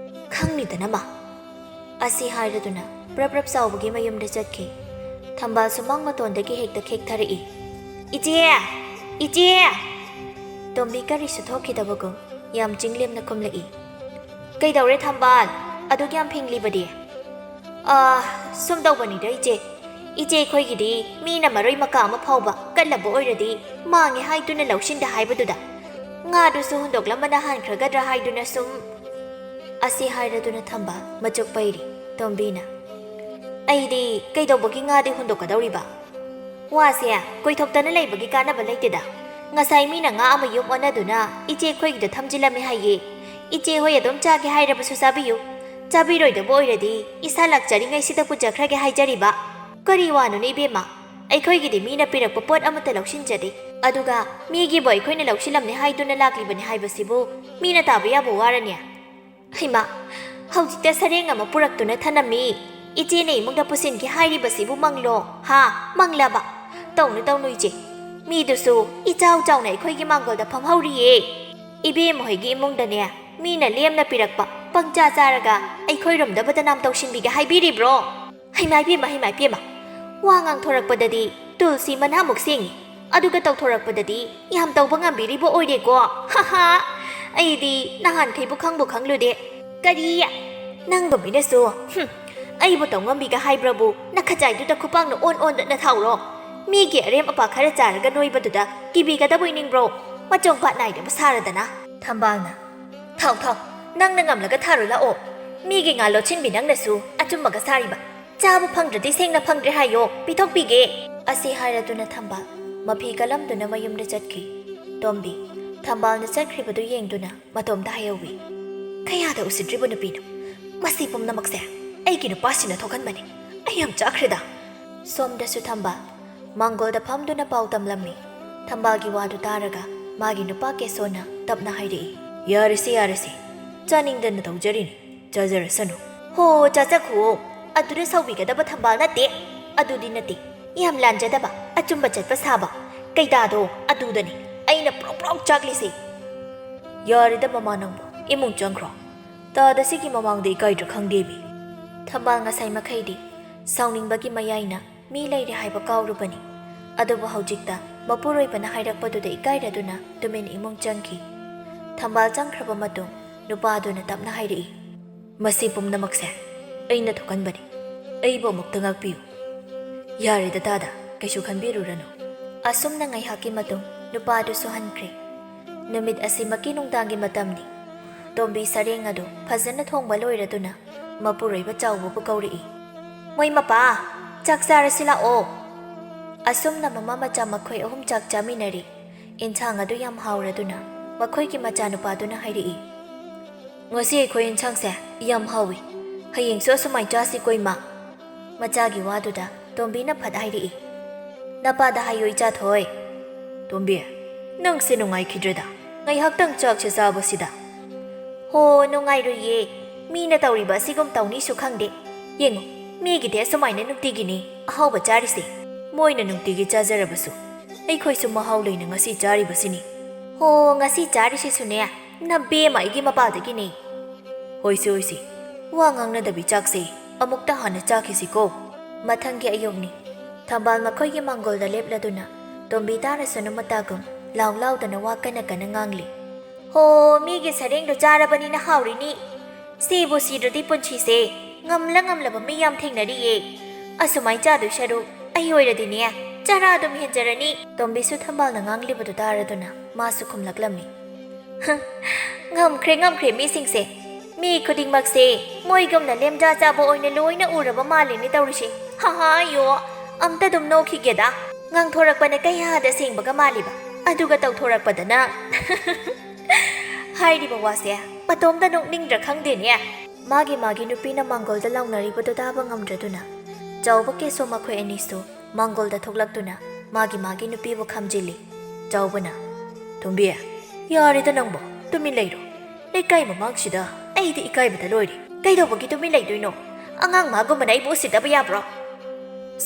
"ꯈꯪꯂꯤꯗꯅ ꯃꯥ꯫" ꯑꯁꯤ ꯍꯥꯏꯔꯗꯨꯅ ꯄ꯭ꯔꯞ ꯄ꯭ꯔꯞ ꯆꯥꯎꯕꯒꯤ ꯃꯌꯨꯝꯗ ꯆꯠꯈꯤ꯫ ꯊꯝꯕꯥꯜ ꯁꯨꯃꯥꯡ ꯃꯇꯣꯟꯗꯒꯤ ꯍꯦꯛꯇ ꯈꯦꯛꯊꯔꯛꯏ꯫ "ꯏꯆꯦ! ꯏꯆꯦ!" ꯇꯣꯝꯕꯤ ꯀꯔꯤꯁꯨ ꯊꯣꯛꯈꯤꯗꯕꯒꯨꯝ ꯌꯥꯝ ꯆꯤꯡꯂꯦꯝꯅ ꯈꯨꯝꯂꯛꯏ꯫ "ꯀꯩꯗꯧꯔꯦ ꯊꯝꯕꯥꯜ? ꯑꯗꯨꯛ ꯌꯥꯝ ꯐꯤꯡꯂꯤꯕꯗꯤ?" "ꯑꯥ, ꯁꯨꯝ ꯇꯧꯕꯅꯤꯗ ꯏꯆꯦ꯫ ꯏꯆꯦ ꯑꯩꯈꯣꯏꯒꯤꯗꯤ ꯃꯤꯅ ꯃꯔꯣꯏ ꯃꯀꯥ ꯑꯃ ꯐꯥꯎꯕ ꯀꯠꯂꯕ ꯑꯣꯏꯔꯗꯤ ꯃꯥꯡꯉꯦ ꯍꯥꯏꯗꯨꯅ ꯂꯧꯁꯤꯟꯗꯦ ꯍꯥꯏꯕꯗꯨꯗ ꯉꯥꯗꯨꯁꯨ ꯍꯨꯟꯗꯣꯛꯂꯝꯕꯅ ꯍꯥꯟꯈ꯭ꯔꯒꯗ꯭ꯔꯥ ꯍꯥꯏꯗꯨꯅ ꯁꯨꯝ," ꯑꯁꯤ ꯍꯥꯏꯔꯗꯨꯅ ꯊꯝꯕꯥꯜ ꯃꯆꯨꯛ ꯄꯩꯔꯤ꯫ ꯇꯣꯝꯕꯤꯅ, "ꯑꯩꯗꯤ ꯀꯩꯗꯧꯕꯒꯤ ꯉꯥꯗꯤ ꯍꯨꯟꯗꯣꯛꯀꯗꯧꯔꯤꯕ? ꯋꯥꯁꯦ ꯀꯣꯏꯊꯣꯛꯇꯅ ꯂꯩꯕꯒꯤ ꯀꯥꯟꯅꯕ ꯂꯩꯇꯦꯗ꯫ ꯉꯁꯥꯏ ꯃꯤꯅ ꯉꯥ ꯑꯃ ꯌꯨꯝ ꯑꯣꯟꯅꯗꯨꯅ ꯏꯆꯦ ꯑꯩꯈꯣꯏꯒꯤꯗ ꯊꯝꯖꯤꯜꯂꯝꯃꯦ ꯍꯥꯏꯌꯦ꯫ ꯏꯆꯦ ꯍꯣꯏ ꯑꯗꯨꯝ ꯆꯥꯒꯦ ꯍꯥꯏꯔꯕꯁꯨ ꯆꯥꯕꯤꯌꯨ꯫ ꯆꯥꯕꯤꯔꯣꯏꯗꯕ ꯑꯣꯏꯔꯗꯤ ꯏꯁꯥ ꯂꯥꯛꯆꯔꯤꯉꯩꯁꯤꯗ ꯄꯨꯖꯈ꯭ꯔꯒꯦ ꯍꯥꯏꯖꯔꯤꯕ꯫ ꯀꯔꯤ ꯋꯥꯅꯣꯅꯦ ꯏꯕꯦꯝꯃ? ꯑꯩꯈꯣꯏꯒꯤꯗꯤ ꯃꯤꯅ ꯄꯤꯔꯛꯄ ꯄꯣꯠ ꯑꯃꯠꯇ ꯂꯧꯁꯤꯟꯖꯗꯦ꯫ ꯑꯗꯨꯒ ꯃꯤꯒꯤꯕꯨ ꯑꯩꯈꯣꯏꯅ ꯂꯧꯁꯤꯜꯂꯝꯅꯦ ꯍꯥꯏꯗꯨꯅ ꯂꯥꯛꯂꯤꯕꯅꯤ ꯍꯥꯏꯕꯁꯤꯕꯨ ꯃꯤꯅ ꯇꯥꯕ ꯌꯥꯕ ꯋꯥꯔꯅꯦ?" ꯍꯩꯃꯥ, ꯍꯧꯖꯤꯛꯇ ꯁꯔꯦꯡ ꯑꯃ ꯄꯨꯔꯛꯇꯨꯅ ꯊꯅꯝꯃꯤ꯫ ꯏꯆꯦꯅ ꯏꯃꯨꯡꯗ ꯄꯨꯁꯤꯟꯒꯦ ꯍꯥꯏꯔꯤꯕꯁꯤꯕꯨ ꯃꯪꯂꯣ? ꯍꯥ, ꯃꯪꯂꯕ? ꯇꯧꯅꯨ, ꯇꯧꯅꯨ ꯏꯆꯦ꯫ ꯃꯤꯗꯨꯁꯨ ꯏꯆꯥꯎ ꯆꯥꯎꯅ ꯑꯩꯈꯣꯏꯒꯤ ꯃꯥꯡꯒꯣꯜꯗ ꯐꯝꯍꯧꯔꯤꯌꯦ꯫ ꯏꯕꯦꯝꯃ ꯍꯣꯏꯒꯤ ꯏꯃꯨꯡꯗꯅꯦ, ꯃꯤꯅ ꯂꯦꯝꯅ ꯄꯤꯔꯛꯄ ꯄꯪꯆꯥ ꯆꯥꯔꯒ ꯑꯩꯈꯣꯏꯔꯣꯝꯗ ꯕꯗꯅꯥꯝ ꯇꯧꯁꯤꯟꯕꯤꯒꯦ ꯍꯥꯏꯕꯤꯔꯤꯕ꯭ꯔꯣ? ꯍꯩꯃꯥ ꯏꯕꯦꯝꯃ, ꯍꯩꯃꯥ ꯏꯕꯦꯝꯃ, ꯋꯥ ꯉꯥꯡꯊꯣꯔꯛꯄꯗꯗꯤ ꯇꯨꯜꯁꯤ ꯃꯅꯥꯃꯨꯛ ꯁꯦꯡꯉꯤ, ꯑꯗꯨꯒ ꯇꯧꯊꯣꯔꯛꯄꯗꯗꯤ ꯌꯥꯝ ꯇꯧꯕ ꯉꯝꯕꯤꯔꯤꯕ ꯑꯣꯏꯔꯦꯀꯣ꯫ ꯍꯥ ꯍꯥ, ꯑꯩꯗꯤ ꯅꯍꯥꯟꯈꯩꯕꯨ ꯈꯪꯕꯨ ꯈꯪꯂꯨꯗꯦ꯫ ꯀꯔꯤ? ꯅꯪꯒꯨꯝꯕꯤꯅꯁꯨ, ꯍꯨꯝ, ꯑꯩꯕꯨ ꯇꯧꯉꯝꯕꯤꯒ ꯍꯥꯏꯕ꯭ꯔꯕꯨ? ꯅꯈꯖꯥꯏꯗꯨꯗ ꯈꯨꯄꯥꯛꯅ ꯑꯣꯟ ꯑꯣꯟꯗꯅ ꯊꯥꯎꯔꯣ꯫ ꯃꯤꯒꯤ ꯑꯔꯦꯝ ꯑꯄꯥ ꯈꯔ ꯆꯥꯔꯒ ꯅꯣꯏꯕꯗꯨꯗ ꯀꯤꯕꯤꯒꯗꯕꯣꯏ ꯅꯤꯡꯕ꯭ꯔꯣ? ꯃꯆꯣꯡ ꯄꯥꯠ ꯅꯥꯏꯗꯕ ꯁꯥꯔꯗꯅ꯫ ꯊꯝꯕꯥꯜꯅ, "ꯊꯥꯎ, ꯊꯥꯎ, ꯅꯪꯅ ꯉꯝꯂꯒ ꯊꯥꯔꯨ ꯂꯥꯛꯑꯣ꯫ ꯃꯤꯒꯤ ꯉꯥ ꯂꯣꯠꯁꯤꯟꯕꯤ ꯅꯪꯅꯁꯨ ꯑꯆꯨꯝꯕꯒ ꯁꯥꯔꯤꯕ꯫ ꯆꯥꯕ ꯐꯪꯗ꯭ꯔꯗꯤ ꯁꯦꯡꯅ ꯐꯪꯗ꯭ꯔꯦ ꯍꯥꯏꯌꯣ, ꯄꯤꯊꯣꯛꯄꯤꯒꯦ"꯫ ꯑꯁꯤ ꯍꯥꯏꯔꯗꯨꯅ ꯊꯝꯕꯥꯜ ꯃꯐꯤ ꯀꯂꯝꯗꯨꯅ ꯃꯌꯨꯝꯗ ꯆꯠꯈꯤ꯫ ꯇꯣꯝꯕꯤ ꯊꯝꯕꯥꯜꯅ ꯆꯠꯈ꯭ꯔꯤꯕꯗꯨ ꯌꯦꯡꯗꯨꯅ ꯃꯇꯣꯝꯗ ꯍꯥꯏꯍꯧꯏ, "ꯀꯌꯥꯗ ꯎꯁꯤꯠꯇ꯭ꯔꯤꯕ ꯅꯨꯄꯤꯅꯣ? ꯃꯁꯤ ꯄꯨꯝꯅꯃꯛꯁꯦ ꯑꯩꯒꯤ ꯅꯨꯄꯥꯁꯤꯅ ꯊꯣꯛꯍꯟꯕꯅꯤ꯫ ꯑꯩ ꯌꯥꯝ ꯆꯥꯈ꯭ꯔꯦꯗ"꯫ ꯁꯣꯝꯗꯁꯨ ꯊꯝꯕꯥꯜ ꯃꯥꯡꯒꯣꯜꯗ ꯐꯝꯗꯨꯅ ꯄꯥꯎ ꯇꯝꯂꯝꯃꯤ꯫ ꯊꯝꯕꯥꯜꯒꯤ ꯋꯥꯗꯨ ꯇꯥꯔꯒ ꯃꯥꯒꯤ ꯅꯨꯄꯥ ꯀꯦꯁꯣꯅ ꯇꯞꯅ ꯍꯥꯏꯔꯛꯏ, "ꯌꯥꯔꯦꯁꯦ, ꯌꯥꯔꯦꯁꯦ, ꯆꯥꯅꯤꯡꯗꯅ ꯇꯧꯖꯔꯤꯅꯤ, ꯆꯥꯖꯔꯁꯅꯨ"꯫ "ꯍꯣ, ꯆꯥꯖꯈꯨꯋꯣ꯫ ꯑꯗꯨꯗ ꯁꯥꯎꯕꯤꯒꯗꯕ ꯊꯝꯕꯥꯜ ꯅꯠꯇꯦ꯫ ꯑꯗꯨꯗꯤ ꯅꯠꯇꯦ꯫ ꯌꯥꯝ ꯂꯥꯟꯖꯗꯕ, ꯑꯆꯨꯝꯕ ꯆꯠꯄ ꯁꯥꯕ ꯀꯩꯗꯥꯗꯣ ꯑꯗꯨꯗꯅꯤ ꯑꯩꯅ ꯄ꯭ꯔꯣꯛ ꯄ꯭ꯔꯣꯛ ꯆꯥꯛꯂꯤꯁꯦ"꯫ "ꯌꯥꯔꯦꯗ ꯃꯃꯥ ꯅꯪꯕꯨ, ꯏꯃꯨꯡ ꯆꯪꯈ꯭ꯔꯣ꯫ ꯇꯥꯗ ꯁꯤꯒꯤ ꯃꯃꯥꯡꯗ ꯏꯀꯥꯏꯗ꯭ꯔꯥ ꯈꯪꯗꯦꯃꯤ"꯫ ꯊꯝꯕꯥꯜ ꯉꯁꯥꯏ ꯃꯈꯩꯗꯤ ꯁꯥꯎꯅꯤꯡꯕꯒꯤ ꯃꯌꯥꯏꯅ ꯃꯤ ꯂꯩꯔꯦ ꯍꯥꯏꯕ ꯀꯥꯎꯔꯨꯕꯅꯤ꯫ ꯑꯗꯨꯕꯨ ꯍꯧꯖꯤꯛꯇ ꯃꯄꯨꯔꯣꯏꯕꯅ ꯍꯥꯏꯔꯛꯄꯗꯨꯗ ꯏꯀꯥꯏꯔꯗꯨꯅ ꯇꯨꯃꯤꯟ ꯏꯃꯨꯡ ꯆꯪꯈꯤ꯫ ꯊꯝꯕꯥꯜ ꯆꯪꯈ꯭ꯔꯕ ꯃꯇꯨꯡ ꯅꯨꯄꯥꯗꯨꯅ ꯇꯞꯅ ꯍꯥꯏꯔꯛꯏ, "ꯃꯁꯤ ꯄꯨꯝꯅꯃꯛꯁꯦ ꯑꯩꯅ ꯊꯣꯛꯍꯟꯕꯅꯤ꯫ ꯑꯩꯕꯨ ꯑꯃꯨꯛꯇ ꯉꯥꯛꯄꯤꯌꯨ꯫" "ꯌꯥꯔꯦꯗ ꯇꯥꯗ, ꯀꯩꯁꯨ ꯈꯟꯕꯤꯔꯨꯔꯅꯨ꯫" ꯑꯁꯨꯝꯅ ꯉꯥꯏꯍꯥꯛꯀꯤ ꯃꯇꯨꯡ ꯅꯨꯄꯥꯗꯨꯁꯨ ꯍꯟꯈ꯭ꯔꯦ꯫ ꯅꯨꯃꯤꯠ ꯑꯁꯤꯃꯛꯀꯤ ꯅꯨꯡꯗꯥꯡꯒꯤ ꯃꯇꯝꯅꯤ꯫ ꯇꯣꯝꯕꯤ ꯁꯔꯦꯡ ꯑꯗꯨ ꯐꯖꯅ ꯊꯣꯡꯕ ꯂꯣꯏꯔꯗꯨꯅ ꯃꯄꯨꯔꯣꯏꯕ ꯆꯥꯎꯕꯕꯨ ꯀꯧꯔꯛꯏ, "ꯃꯣꯏ ꯃꯄꯥ, ꯆꯥꯛ ꯆꯥꯔꯁꯤ ꯂꯥꯛꯑꯣ꯫" ꯑꯁꯨꯝꯅ ꯃꯃꯥ ꯃꯆꯥ ꯃꯈꯣꯏ ꯑꯍꯨꯝ ꯆꯥꯛ ꯆꯥꯃꯤꯟꯅꯔꯤ꯫ ꯏꯟꯁꯥꯡ ꯑꯗꯨ ꯌꯥꯝ ꯍꯥꯎꯔꯗꯨꯅ ꯃꯈꯣꯏꯒꯤ ꯃꯆꯥꯅꯨꯄꯥꯗꯨꯅ ꯍꯥꯏꯔꯛꯏ, "ꯉꯁꯤ ꯑꯩꯈꯣꯏ ꯏꯟꯁꯥꯡꯁꯦ ꯌꯥꯝ ꯍꯥꯎꯏ꯫ ꯍꯌꯦꯡꯁꯨ ꯑꯁꯨꯃꯥꯏ ꯆꯥꯁꯤꯀꯣ ꯏꯃꯥ꯫" ꯃꯆꯥꯒꯤ ꯋꯥꯗꯨꯗ ꯇꯣꯝꯕꯤꯅ ꯐꯠ ꯍꯥꯏꯔꯛꯏ, "ꯅꯄꯥꯗ ꯍꯥꯏꯌꯨ ꯏꯆꯥ ꯊꯣꯏ꯫" "ꯇꯣꯝꯕꯤ, ꯅꯪꯁꯦ ꯅꯨꯡꯉꯥꯏꯈꯤꯗ꯭ꯔꯦꯗ, ꯉꯥꯏꯍꯥꯛꯇꯪ ꯆꯥꯛꯁꯦ ꯆꯥꯕꯁꯤꯗ꯫" "ꯍꯣ, ꯅꯨꯡꯉꯥꯏꯔꯣꯏꯌꯦ꯫ ꯃꯤꯅ ꯇꯧꯔꯤꯕ ꯑꯁꯤꯒꯨꯝ ꯇꯧꯅꯤꯁꯨ ꯈꯪꯗꯦ꯫ ꯌꯦꯡꯉꯨ, ꯃꯤꯒꯤꯗꯤ ꯑꯁꯨꯃꯥꯏꯅ ꯅꯨꯡꯇꯤꯒꯤꯅꯤ ꯑꯍꯥꯎꯕ ꯆꯥꯔꯤꯁꯦ꯫ ꯃꯣꯏꯅ ꯅꯨꯡꯇꯤꯒꯤ ꯆꯥꯖꯔꯕꯁꯨ ꯑꯩꯈꯣꯏꯁꯨ ꯃꯍꯥꯎ ꯂꯩꯅ ꯉꯁꯤ ꯆꯥꯔꯤꯕꯁꯤꯅꯤ꯫" "ꯍꯣ, ꯉꯁꯤ ꯆꯥꯔꯤꯁꯤꯁꯨꯅꯦ ꯅꯕꯦꯝꯃ ꯑꯩꯒꯤ ꯃꯄꯥꯗꯒꯤꯅꯦ꯫" "ꯍꯣꯏꯁꯦ, ꯍꯣꯏꯁꯦ, ꯋꯥ ꯉꯥꯡꯅꯗꯕꯤ ꯆꯥꯛꯁꯦ ꯑꯃꯨꯛꯇ ꯍꯥꯟꯅ ꯆꯥꯈꯤꯁꯤꯀꯣ꯫" ꯃꯊꯪꯒꯤ ꯑꯌꯨꯛꯅꯤ꯫ ꯊꯝꯕꯥꯜ ꯃꯈꯣꯏꯒꯤ ꯃꯥꯡꯒꯣꯜꯗ ꯂꯦꯞꯂꯗꯨꯅ ꯇꯣꯝꯕꯤ ꯇꯥꯔꯁꯅꯨ ꯃꯇꯥꯒꯨꯝ ꯂꯥꯎ ꯂꯥꯎꯗꯅ ꯋꯥ ꯀꯟꯅ ꯀꯟꯅ ꯉꯥꯡꯂꯤ꯫ "ꯍꯣ, ꯃꯤꯒꯤ ꯁꯔꯦꯡꯗꯣ ꯆꯥꯔꯕꯅꯤꯅ ꯍꯥꯎꯔꯤꯅꯤ꯫ ꯁꯤꯕꯨ ꯁꯤꯗ꯭ꯔꯗꯤ ꯄꯨꯟꯁꯤꯁꯦ ꯉꯝꯂ ꯉꯝꯂꯕ ꯃꯤ ꯌꯥꯝ ꯊꯦꯡꯅꯔꯤꯌꯦ꯫ ꯑꯁꯨꯃꯥꯏ ꯆꯥꯗꯣꯏ ꯁꯔꯨꯛ ꯑꯩ ꯑꯣꯏꯔꯗꯤꯅꯦ ꯆꯔꯥ ꯑꯗꯨꯝ ꯍꯦꯟꯖꯔꯅꯤ꯫" ꯇꯣꯝꯕꯤꯁꯨ ꯊꯝꯕꯥꯜꯅ ꯉꯥꯡꯂꯤꯕꯗꯨ ꯇꯥꯔꯗꯨꯅ ꯃꯥꯁꯨ ꯈꯨꯝꯂꯛꯂꯝꯃꯤ꯫ "ꯍ, ꯉꯝꯈ꯭ꯔꯦ, ꯉꯝꯈ꯭ꯔꯦ ꯃꯤꯁꯤꯡꯁꯦ꯫ ꯃꯤ ꯈꯨꯗꯤꯡꯃꯛꯁꯦ ꯃꯣꯏꯒꯨꯝꯅ ꯂꯦꯝꯖꯥ ꯆꯥꯕ ꯑꯣꯏꯅ ꯂꯣꯏꯅ ꯎꯔꯕ ꯃꯥꯜꯂꯦꯅꯦ ꯇꯧꯔꯤꯁꯦ꯫ ꯍꯥ ꯍꯥ, ꯑꯌꯣ, ꯑꯝꯇ ꯑꯗꯨꯝ ꯅꯣꯛꯈꯤꯒꯦꯗ꯫ ꯉꯥꯡꯊꯣꯔꯛꯄꯅ ꯀꯌꯥꯗ ꯁꯦꯡꯕꯒ ꯃꯥꯜꯂꯤꯕ, ꯑꯗꯨꯒ ꯇꯧꯊꯣꯔꯛꯄꯗꯅ" ꯍꯥꯏꯔꯤꯕ ꯋꯥꯁꯦ ꯃꯇꯣꯝꯇ ꯅꯣꯛꯅꯤꯡꯗ꯭ꯔꯥ ꯈꯪꯗꯦꯅꯦ꯫ ꯃꯥꯒꯤ ꯃꯥꯒꯤ ꯅꯨꯄꯤꯅ ꯃꯥꯡꯒꯣꯜꯗ ꯂꯥꯎꯅꯔꯤꯕꯗꯨ ꯇꯥꯕ ꯉꯝꯗ꯭ꯔꯗꯨꯅ ꯆꯥꯎꯕ ꯀꯦꯁꯣ ꯃꯈꯣꯏ ꯑꯅꯤꯁꯨ ꯃꯥꯡꯒꯣꯜꯗ ꯊꯣꯛꯂꯛꯇꯨꯅ ꯃꯥꯒꯤ ꯃꯥꯒꯤ ꯅꯨꯄꯤꯕꯨ ꯈꯝꯖꯤꯜꯂꯤ꯫ ꯆꯥꯎꯕꯅ, "ꯇꯣꯝꯕꯤ, ꯌꯥꯔꯦꯗ ꯅꯪꯕꯣ, ꯇꯨꯃꯤꯟ ꯂꯩꯔꯣ꯫ ꯂꯩꯀꯥꯏ ꯃꯃꯥꯡꯁꯤꯗ ꯑꯩꯗꯤ ꯏꯀꯥꯏꯕꯗ ꯂꯣꯏꯔꯦ꯫ ꯀꯩꯗꯧꯕꯒꯤ ꯇꯨꯃꯤꯟ ꯂꯩꯗꯣꯏꯅꯣ? ꯑꯉꯥꯡ ꯃꯥꯒꯨꯝꯕꯅ ꯑꯩꯕꯨ ꯎꯁꯤꯠꯇꯕ ꯌꯥꯕ꯭ꯔꯣ?"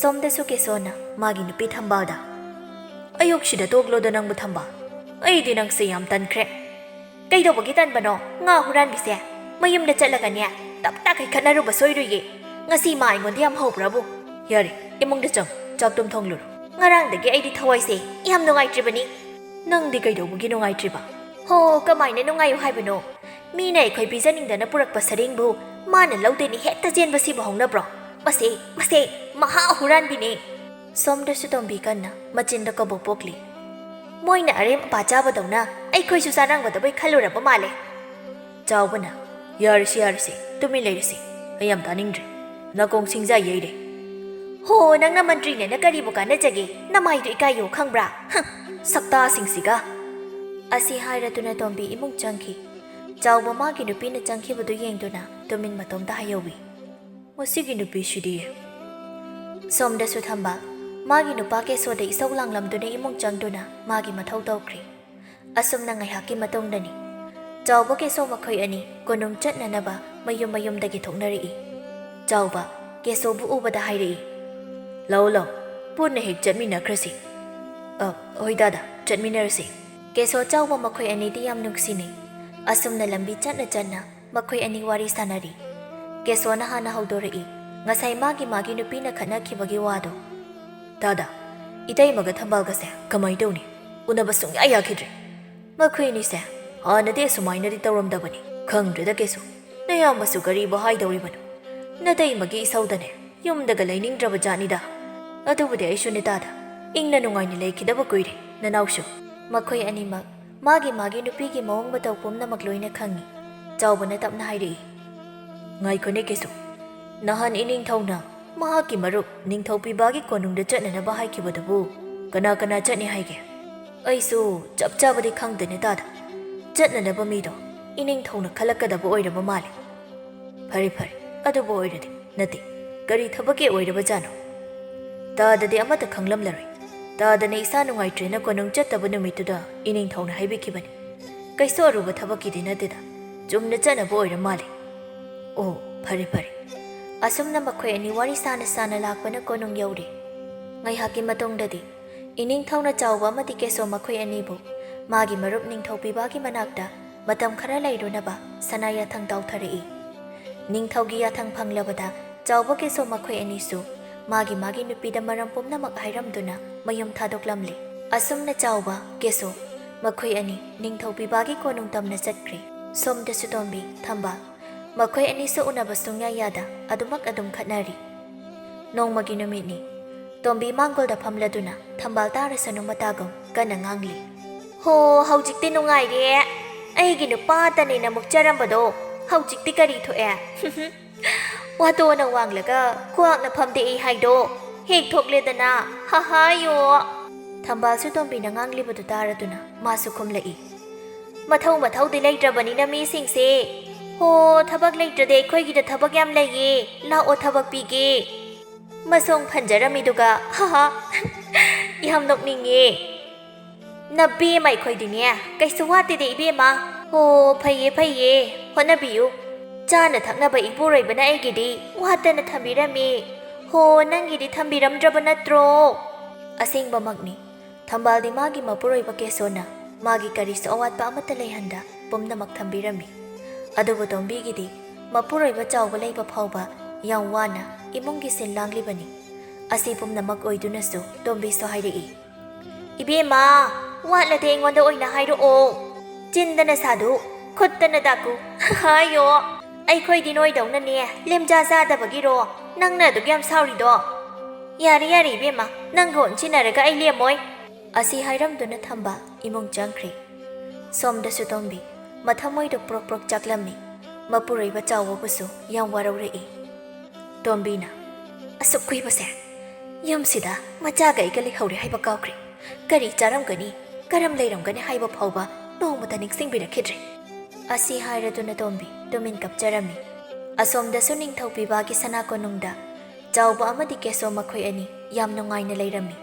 ꯁꯣꯝꯗꯁꯨ ꯀꯦꯁꯣꯅ ꯃꯥꯒꯤ ꯅꯨꯄꯤ ꯊꯝꯕꯥꯜꯗ, "ꯑꯌꯨꯛꯁꯤꯗ ꯇꯣꯛꯂꯣꯗ ꯅꯪꯕꯨ ꯊꯝꯕꯥꯜ꯫ ꯑꯩꯗꯤ ꯅꯪꯁꯦ ꯌꯥꯝ ꯇꯟꯈ꯭ꯔꯦ꯫ ꯀꯩꯗꯧꯕꯒꯤ ꯇꯟꯕꯅꯣ? ꯉꯥ ꯍꯨꯔꯥꯟꯕꯤꯁꯦ ꯃꯌꯨꯝꯗ ꯆꯠꯂꯒꯅꯦ ꯇꯞ ꯇꯥꯈꯩ ꯈꯠꯅꯔꯨꯕ ꯁꯣꯏꯔꯣꯏꯌꯦ꯫ ꯉꯁꯤ ꯃꯥ ꯑꯩꯉꯣꯟꯗ ꯌꯥꯝ ꯍꯧꯕ꯭ꯔꯥꯕꯨ? ꯌꯥꯔꯦ, ꯏꯃꯨꯡꯗ ꯆꯪ, ꯆꯥꯛꯇꯨꯝ ꯊꯣꯡꯂꯨꯔꯣ꯫" ꯉꯔꯥꯡꯗꯒꯤ ꯑꯩꯗꯤ ꯊꯋꯥꯏꯁꯦ ꯌꯥꯝ ꯅꯨꯡꯉꯥꯏꯇ꯭ꯔꯤꯕꯅꯤ꯫ ꯅꯪꯗꯤ ꯀꯩꯗꯧꯕꯒꯤ ꯅꯨꯡꯉꯥꯏꯇ꯭ꯔꯤꯕ? ꯍꯣ, ꯀꯃꯥꯏꯅ ꯅꯨꯡꯉꯥꯏꯌꯨ ꯍꯥꯏꯕꯅꯣ? ꯃꯤꯅ ꯑꯩꯈꯣꯏ ꯄꯤꯖꯅꯤꯡꯗꯅ ꯄꯨꯔꯛꯄ ꯁꯔꯦꯡꯕꯨ ꯃꯥꯅ ꯂꯧꯗꯣꯏꯅꯤ ꯍꯦꯛꯇ ꯆꯦꯟꯕꯁꯤꯕꯨ ꯍꯧꯅꯕ꯭ꯔꯣ? ꯃꯁꯦ, ꯃꯁꯦ, ꯃꯍꯥ ꯍꯨꯔꯥꯟꯕꯤꯅꯦ꯫ ꯁꯣꯝꯗꯁꯨ ꯇꯣꯝꯕꯤ ꯀꯟꯅ ꯃꯆꯤꯟꯗ ꯀꯕꯣꯛ ꯄꯣꯛꯂꯤ꯫ ꯃꯣꯏꯅ ꯑꯔꯦꯝ ꯑꯄꯥ ꯆꯥꯕꯗꯧꯅ ꯑꯩꯈꯣꯏꯁꯨ ꯆꯥꯔꯝꯒꯗꯕꯩ ꯈꯜꯂꯨꯔꯕ ꯃꯥꯜꯂꯦ꯫ ꯆꯥꯎꯕꯅ, "ꯌꯥꯔꯁꯤ, ꯌꯥꯔꯁꯤ, ꯇꯨꯃꯤꯟ ꯂꯩꯔꯁꯤ꯫ ꯑꯩ ꯌꯥꯝ ꯇꯥꯅꯤꯡꯗ꯭ꯔꯦ꯫ ꯅꯥꯀꯣꯡ ꯁꯤꯡꯖꯥ ꯌꯩꯔꯦ꯫ ꯍꯣ, ꯅꯪꯅ ꯃꯟꯇ꯭ꯔꯤꯅꯦꯅ ꯀꯔꯤꯕꯨ ꯀꯥꯟꯅꯖꯒꯦ? ꯅꯃꯥꯏꯗꯨ ꯏꯀꯥꯏꯌꯣ ꯈꯪꯕ꯭ꯔꯥ? ꯍꯝ, ꯁꯛꯇꯥꯁꯤꯡꯁꯤꯒ!" ꯑꯁꯤ ꯍꯥꯏꯔꯗꯨꯅ ꯇꯣꯝꯕꯤ ꯏꯃꯨꯡ ꯆꯪꯈꯤ꯫ ꯆꯥꯎꯕ ꯃꯥꯒꯤ ꯅꯨꯄꯤꯅ ꯆꯪꯈꯤꯕꯗꯨ ꯌꯦꯡꯗꯨꯅ ꯇꯨꯃꯤꯟ ꯃꯇꯣꯝꯇ ꯍꯥꯏꯍꯧꯋꯤ꯫ "ꯃꯁꯤꯒꯤ ꯅꯨꯄꯤꯁꯤꯗꯤ!" ꯁꯣꯝꯗꯁꯨ ꯊꯝꯕꯥꯜ ꯃꯥꯒꯤ ꯅꯨꯄꯥ ꯀꯦꯁꯣꯗ ꯏꯁꯧ ꯂꯥꯡꯂꯝꯗꯨꯅ ꯏꯃꯨꯡ ꯆꯪꯗꯨꯅ ꯃꯥꯒꯤ ꯃꯊꯧ ꯇꯧꯈ꯭ꯔꯤ꯫ ꯑꯁꯨꯝꯅ ꯉꯥꯏꯍꯥꯛꯀꯤ ꯃꯇꯨꯡꯗꯅꯤ꯫ ꯆꯥꯎꯕ ꯀꯦꯁꯣ ꯃꯈꯣꯏ ꯑꯅꯤ ꯀꯣꯅꯨꯡ ꯆꯠꯅꯅꯕ ꯃꯌꯨꯝ ꯃꯌꯨꯝꯗꯒꯤ ꯊꯣꯛꯅꯔꯛꯏ꯫ ꯆꯥꯎꯕ ꯀꯦꯁꯣꯕꯨ ꯎꯕꯗ ꯍꯥꯏꯔꯛꯏ, "ꯂꯥꯛꯑꯣ, ꯂꯥꯛꯑꯣ, ꯄꯨꯟꯅ ꯍꯦꯛ ꯆꯠꯃꯤꯟꯅꯈ꯭ꯔꯁꯤ꯫" "ꯑ, ꯍꯣꯏ ꯗꯥꯗꯥ, ꯆꯠꯃꯤꯟꯅꯔꯁꯤ꯫" ꯀꯦꯁꯣ ꯆꯥꯎꯕ ꯃꯈꯣꯏ ꯑꯅꯤꯗꯤ ꯌꯥꯝ ꯅꯨꯡꯁꯤꯅꯩ꯫ ꯑꯁꯨꯝꯅ ꯂꯝꯕꯤ ꯆꯠꯅ ꯆꯠꯅ ꯃꯈꯣꯏ ꯑꯅꯤ ꯋꯥꯔꯤ ꯁꯥꯟꯅꯔꯤ꯫ ꯀꯦꯁꯣꯅ ꯍꯥꯟꯅ ꯍꯧꯗꯣꯔꯛꯏ, ꯉꯁꯥꯏ ꯃꯥꯒꯤ ꯃꯥꯒꯤ ꯅꯨꯄꯤꯅ ꯈꯠꯅꯈꯤꯕꯒꯤ ꯋꯥꯗꯣ꯫ "ꯗꯥꯗꯥ, ꯏꯇꯩꯃꯒ ꯊꯝꯕꯥꯜꯒꯁꯦ ꯀꯃꯥꯏ ꯇꯧꯅꯤ? ꯎꯅꯕ ꯁꯨꯡꯌꯥ ꯌꯥꯈꯤꯗ꯭ꯔꯦ꯫ ꯃꯈꯣꯏ ꯑꯅꯤꯁꯦ ꯍꯥꯟꯅꯗꯤ ꯑꯁꯨꯃꯥꯏꯅꯗꯤ ꯇꯧꯔꯝꯗꯕꯅꯤ꯫ ꯈꯪꯗ꯭ꯔꯦꯗ ꯀꯦꯁꯣ, ꯅꯌꯥꯝꯕꯁꯨ ꯀꯔꯤꯕꯨ ꯍꯥꯏꯗꯧꯔꯤꯕꯅꯣ? ꯅꯇꯩꯃꯒꯤ ꯏꯁꯧꯗꯅꯦ ꯌꯨꯝꯗꯒ ꯂꯩꯅꯤꯡꯗ꯭ꯔꯕ ꯖꯥꯠꯅꯤꯗ꯫ ꯑꯗꯨꯕꯨꯗꯤ ꯑꯩꯁꯨꯅꯦ ꯗꯥꯗꯥ, ꯏꯪꯅ ꯅꯨꯡꯉꯥꯏꯅ ꯂꯩꯈꯤꯗꯕ ꯀꯨꯏꯔꯦ ꯅꯅꯥꯎꯁꯨ꯫" ꯃꯈꯣꯏ ꯑꯅꯤꯃꯛ ꯃꯥꯒꯤ ꯃꯥꯒꯤ ꯅꯨꯄꯤꯒꯤ ꯃꯑꯣꯡ ꯃꯇꯧ ꯄꯨꯝꯅꯃꯛ ꯂꯣꯏꯅ ꯈꯪꯉꯤ꯫ ꯆꯥꯎꯕꯅ ꯇꯞꯅ ꯍꯥꯏꯔꯛꯏ, "ꯉꯥꯏꯈꯣꯅꯦ ꯀꯦꯁꯣ, ꯅꯍꯥꯟ ꯏꯅꯤꯡꯊꯧꯅ ꯃꯍꯥꯛꯀꯤ ꯃꯔꯨꯞ ꯅꯤꯡꯊꯧ ꯄꯤꯕꯥꯒꯤ ꯀꯣꯅꯨꯡꯗ ꯆꯠꯅꯅꯕ ꯍꯥꯏꯈꯤꯕꯗꯨꯕꯨ ꯀꯅꯥ ꯀꯅꯥ ꯆꯠꯅꯤ ꯍꯥꯏꯒꯦ? ꯑꯩꯁꯨ ꯆꯞ ꯆꯥꯕꯗꯤ ꯈꯪꯗꯦꯅꯦ ꯗꯥꯗꯥ꯫ ꯆꯠꯅꯅꯕ ꯃꯤꯗꯣ ꯏꯅꯤꯡꯊꯧꯅ ꯈꯜꯂꯛꯀꯗꯕ ꯑꯣꯏꯔꯕ ꯃꯥꯜꯂꯦ꯫" "ꯐꯔꯦ, ꯐꯔꯦ, ꯑꯗꯨꯕꯨ ꯑꯣꯏꯔꯗꯤ꯫ ꯅꯠꯇꯦ, ꯀꯔꯤ ꯊꯕꯛꯀꯤ ꯑꯣꯏꯔꯕꯖꯥꯠꯅꯣ? ꯗꯥꯗꯥꯗꯤ ꯑꯃꯠꯇ ꯈꯪꯂꯝꯂꯔꯣꯏ꯫ ꯗꯥꯗꯥꯅ ꯏꯁꯥ ꯅꯨꯡꯉꯥꯏꯇ꯭ꯔꯦꯅ ꯀꯣꯅꯨꯡ ꯆꯠꯇꯕ ꯅꯨꯃꯤꯠꯇꯨꯗ ꯏꯅꯤꯡꯊꯧꯅ ꯍꯥꯏꯕꯤꯈꯤꯕꯅꯤ꯫ ꯀꯩꯁꯨ ꯑꯔꯨꯕ ꯊꯕꯛꯀꯤꯗꯤ ꯅꯠꯇꯦꯗ, ꯆꯨꯝꯅ ꯆꯠꯅꯕ ꯑꯣꯏꯔ ꯃꯥꯜꯂꯦ꯫" "ꯑꯣ, ꯐꯔꯦ, ꯐꯔꯦ꯫" ꯑꯁꯨꯝꯅ ꯃꯈꯣꯏ ꯑꯅꯤ ꯋꯥꯔꯤ ꯁꯥꯅ ꯁꯥꯅ ꯂꯥꯛꯄꯅ ꯀꯣꯅꯨꯡ ꯌꯧꯔꯦ꯫ ꯉꯥꯏꯍꯥꯛꯀꯤ ꯃꯇꯨꯡꯗꯗꯤ ꯏꯅꯤꯡꯊꯧꯅ ꯆꯥꯎꯕ ꯑꯃꯗꯤ ꯀꯦꯁꯣ ꯃꯈꯣꯏ ꯑꯅꯤꯕꯨ ꯃꯥꯒꯤ ꯃꯔꯨꯞ ꯅꯤꯡꯊꯧ ꯄꯤꯕꯥꯒꯤ ꯃꯅꯥꯛꯇ ꯃꯇꯝ ꯈꯔ ꯂꯩꯔꯨꯅꯕ ꯁꯅꯥ ꯌꯥꯊꯪ ꯇꯥꯎꯊꯔꯛꯏ꯫ ꯅꯤꯡꯊꯧꯒꯤ ꯌꯥꯊꯪ ꯐꯪꯂꯕꯗ ꯆꯥꯎꯕ ꯀꯦꯁꯣ ꯃꯈꯣꯏ ꯑꯅꯤꯁꯨ ꯃꯥꯒꯤ ꯃꯥꯒꯤ ꯅꯨꯄꯤꯗ ꯃꯔꯝ ꯄꯨꯝꯅꯃꯛ ꯍꯥꯏꯔꯝꯗꯨꯅ ꯃꯌꯨꯝ ꯊꯥꯗꯣꯛꯂꯝꯂꯦ꯫ ꯑꯁꯨꯝꯅ ꯆꯥꯎꯕ, ꯀꯦꯁꯣ, ꯃꯈꯣꯏ ꯑꯅꯤ ꯅꯤꯡꯊꯧ ꯄꯤꯕꯥꯒꯤ ꯀꯣꯅꯨꯡ ꯇꯝꯅ ꯆꯠꯈ꯭ꯔꯦ꯫ ꯁꯣꯝꯗꯁꯨ ꯇꯣꯝꯕꯤ, ꯊꯝꯕꯥꯜ, ꯃꯈꯣꯏ ꯑꯅꯤꯁꯨ ꯎꯅꯕ ꯁꯨꯡꯌꯥ ꯌꯥꯗ ꯑꯗꯨꯃꯛ ꯑꯗꯨꯝ ꯈꯠꯅꯔꯤ꯫ ꯅꯣꯡꯃꯒꯤ ꯅꯨꯃꯤꯠꯅꯤ꯫ ꯇꯣꯝꯕꯤ ꯃꯥꯡꯒꯣꯜꯗ ꯐꯝꯂꯗꯨꯅ ꯊꯝꯕꯥꯜ ꯇꯥꯔꯁꯅꯨ ꯃꯇꯥꯒꯨꯝ ꯀꯟꯅ ꯉꯥꯡꯂꯤ꯫ "ꯍꯣ, ꯍꯧꯖꯤꯛꯇꯤ ꯅꯨꯡꯉꯥꯏꯔꯦ꯫ ꯑꯩꯒꯤ ꯅꯨꯄꯥ ꯇꯅꯦꯅ ꯃꯨꯛꯆꯔꯝꯕꯗꯣ ꯍꯧꯖꯤꯛꯇꯤ ꯀꯔꯤ ꯊꯣꯛꯑꯦ?" "ꯋꯥꯇꯣꯅ ꯋꯥꯡꯂꯒ ꯈ꯭ꯋꯥꯡꯅ ꯐꯝꯗꯦꯛꯏ ꯍꯥꯏꯗꯣ ꯍꯦꯛ ꯊꯣꯛꯂꯦꯗꯅ, ꯍꯍꯥꯌꯣ!" ꯊꯝꯕꯥꯜꯁꯨ ꯇꯣꯝꯕꯤꯅ ꯉꯥꯡꯂꯤꯕꯗꯨ ꯇꯥꯔꯗꯨꯅ ꯃꯥꯁꯨ ꯈꯨꯝꯂꯛꯏ꯫ "ꯃꯊꯧ ꯃꯊꯧꯗꯤ ꯂꯩꯇ꯭ꯔꯕꯅꯤꯅ ꯃꯤꯁꯤꯡꯁꯦ꯫ ꯍꯣ, ꯊꯕꯛ ꯂꯩꯇ꯭ꯔꯗꯤ ꯑꯩꯈꯣꯏꯒꯤꯗ ꯊꯕꯛ ꯌꯥꯝ ꯂꯩꯌꯦ, ꯂꯥꯛꯑꯣ ꯊꯕꯛ ꯄꯤꯒꯦ꯫ ꯃꯁꯣꯡ ꯐꯟꯖꯔꯝꯃꯤꯗꯨꯒ, ꯍꯍꯥ, ꯌꯥꯝ ꯅꯣꯛꯅꯤꯡꯉꯦ꯫ ꯅꯕꯦꯝꯃ ꯑꯩꯈꯣꯏꯗꯤꯅꯦ, ꯀꯩꯁꯨ ꯋꯥꯠꯇꯦꯗ ꯏꯕꯦꯝꯃ꯫ ꯍꯣ, ꯐꯩꯌꯦ, ꯐꯩꯌꯦ, ꯍꯣꯠꯅꯕꯤꯌꯨ꯫ ꯆꯥꯅ ꯊꯛꯅꯕ ꯏꯄꯨꯔꯣꯏꯕꯅ ꯑꯩꯒꯤꯗꯤ ꯋꯥꯠꯇꯅ ꯊꯝꯕꯤꯔꯝꯃꯤ꯫ ꯍꯣ, ꯅꯪꯒꯤꯗꯤ ꯊꯝꯕꯤꯔꯝꯗ꯭ꯔꯕ ꯅꯠꯇ꯭ꯔꯣ?" ꯑꯁꯦꯡꯕꯃꯛꯅꯤ, ꯊꯝꯕꯥꯜꯗꯤ ꯃꯥꯒꯤ ꯃꯄꯨꯔꯣꯏꯕ ꯀꯦꯁꯣꯅ ꯃꯥꯒꯤ ꯀꯔꯤꯁꯨ ꯑꯋꯥꯠꯄ ꯑꯃꯠꯇ ꯂꯩꯍꯟꯗ ꯄꯨꯝꯅꯃꯛ ꯊꯝꯕꯤꯔꯝꯃꯤ꯫ ꯑꯗꯨꯕꯨ ꯇꯣꯝꯕꯤꯒꯤꯗꯤ ꯃꯄꯨꯔꯣꯏꯕ ꯆꯥꯎꯕ ꯂꯩꯕ ꯐꯥꯎꯕ ꯌꯥꯝ ꯋꯥꯅ ꯏꯃꯨꯡꯒꯤ ꯁꯤꯟ ꯂꯥꯡꯂꯤꯕꯅꯤ꯫ ꯑꯁꯤ ꯄꯨꯝꯅꯃꯛ ꯑꯣꯏꯗꯨꯅꯁꯨ ꯇꯣꯝꯕꯤꯁꯨ ꯍꯥꯏꯔꯛꯏ, "ꯏꯕꯦꯝꯃ, ꯋꯥꯠꯂꯗꯤ ꯑꯩꯉꯣꯟꯗ ꯑꯣꯏꯅ ꯍꯥꯏꯔꯛꯑꯣ꯫ ꯆꯤꯟꯗꯅ ꯁꯥꯗꯨ, ꯈꯨꯠꯇꯅ ꯗꯥꯀꯨ ꯍꯥꯏꯌꯣ꯫ ꯑꯩꯈꯣꯏꯗꯤ ꯅꯣꯏꯗꯧꯅꯅꯦ ꯂꯦꯝꯖꯥ ꯆꯥꯗꯕꯒꯤꯔꯣ ꯅꯪꯅ ꯑꯗꯨꯛ ꯌꯥꯝ ꯁꯥꯎꯔꯤꯗꯣ? ꯌꯥꯔꯦ, ꯌꯥꯔꯦ ꯏꯕꯦꯝꯃ, ꯅꯪꯒ ꯑꯣꯟꯁꯤꯟꯅꯔꯒ ꯑꯩ ꯂꯦꯝꯃꯣꯏ꯫" ꯑꯁꯤ ꯍꯥꯏꯔꯝꯗꯨꯅ ꯊꯝꯕꯥꯜ ꯏꯃꯨꯡ ꯆꯪꯈ꯭ꯔꯦ꯫ ꯁꯣꯝꯗꯁꯨ ꯇꯣꯝꯕꯤ ꯃꯊꯃꯣꯏꯗꯣ ꯄ꯭ꯔꯣꯛ ꯄ꯭ꯔꯣꯛ ꯆꯥꯛꯂꯝꯃꯤ꯫ ꯃꯄꯨꯔꯣꯏꯕ ꯆꯥꯎꯕꯕꯨꯁꯨ ꯌꯥꯝ ꯋꯥꯔꯧꯔꯛꯏ꯫ ꯇꯣꯝꯕꯤꯅ, "ꯑꯁꯨꯛ ꯀꯨꯏꯕꯁꯦ ꯌꯨꯝꯁꯤꯗ ꯃꯆꯥꯒ ꯑꯩꯒ ꯂꯩꯍꯧꯔꯦ ꯍꯥꯏꯕ ꯀꯥꯎꯈ꯭ꯔꯦ꯫ ꯀꯔꯤ ꯆꯥꯔꯝꯒꯅꯤ, ꯀꯔꯝ ꯂꯩꯔꯝꯒꯅꯤ ꯍꯥꯏꯕ ꯐꯥꯎꯕ ꯅꯣꯡꯃꯇ ꯅꯤꯡꯁꯤꯡꯕꯤꯔꯛꯈꯤꯗ꯭ꯔꯦ꯫" ꯑꯁꯤ ꯍꯥꯏꯔꯗꯨꯅ ꯇꯣꯝꯕꯤ ꯇꯨꯃꯤꯟ ꯀꯞꯆꯔꯝꯃꯤ꯫ ꯑꯁꯣꯝꯗꯁꯨ ꯅꯤꯡꯊꯧ ꯄꯤꯕꯥꯒꯤ ꯁꯅꯥ ꯀꯣꯅꯨꯡꯗ ꯆꯥꯎꯕ ꯑꯃꯗꯤ ꯀꯦꯁꯣ ꯃꯈꯣꯏ ꯑꯅꯤ ꯌꯥꯝ ꯅꯨꯡꯉꯥꯏꯅ ꯂꯩꯔꯝꯃꯤ꯫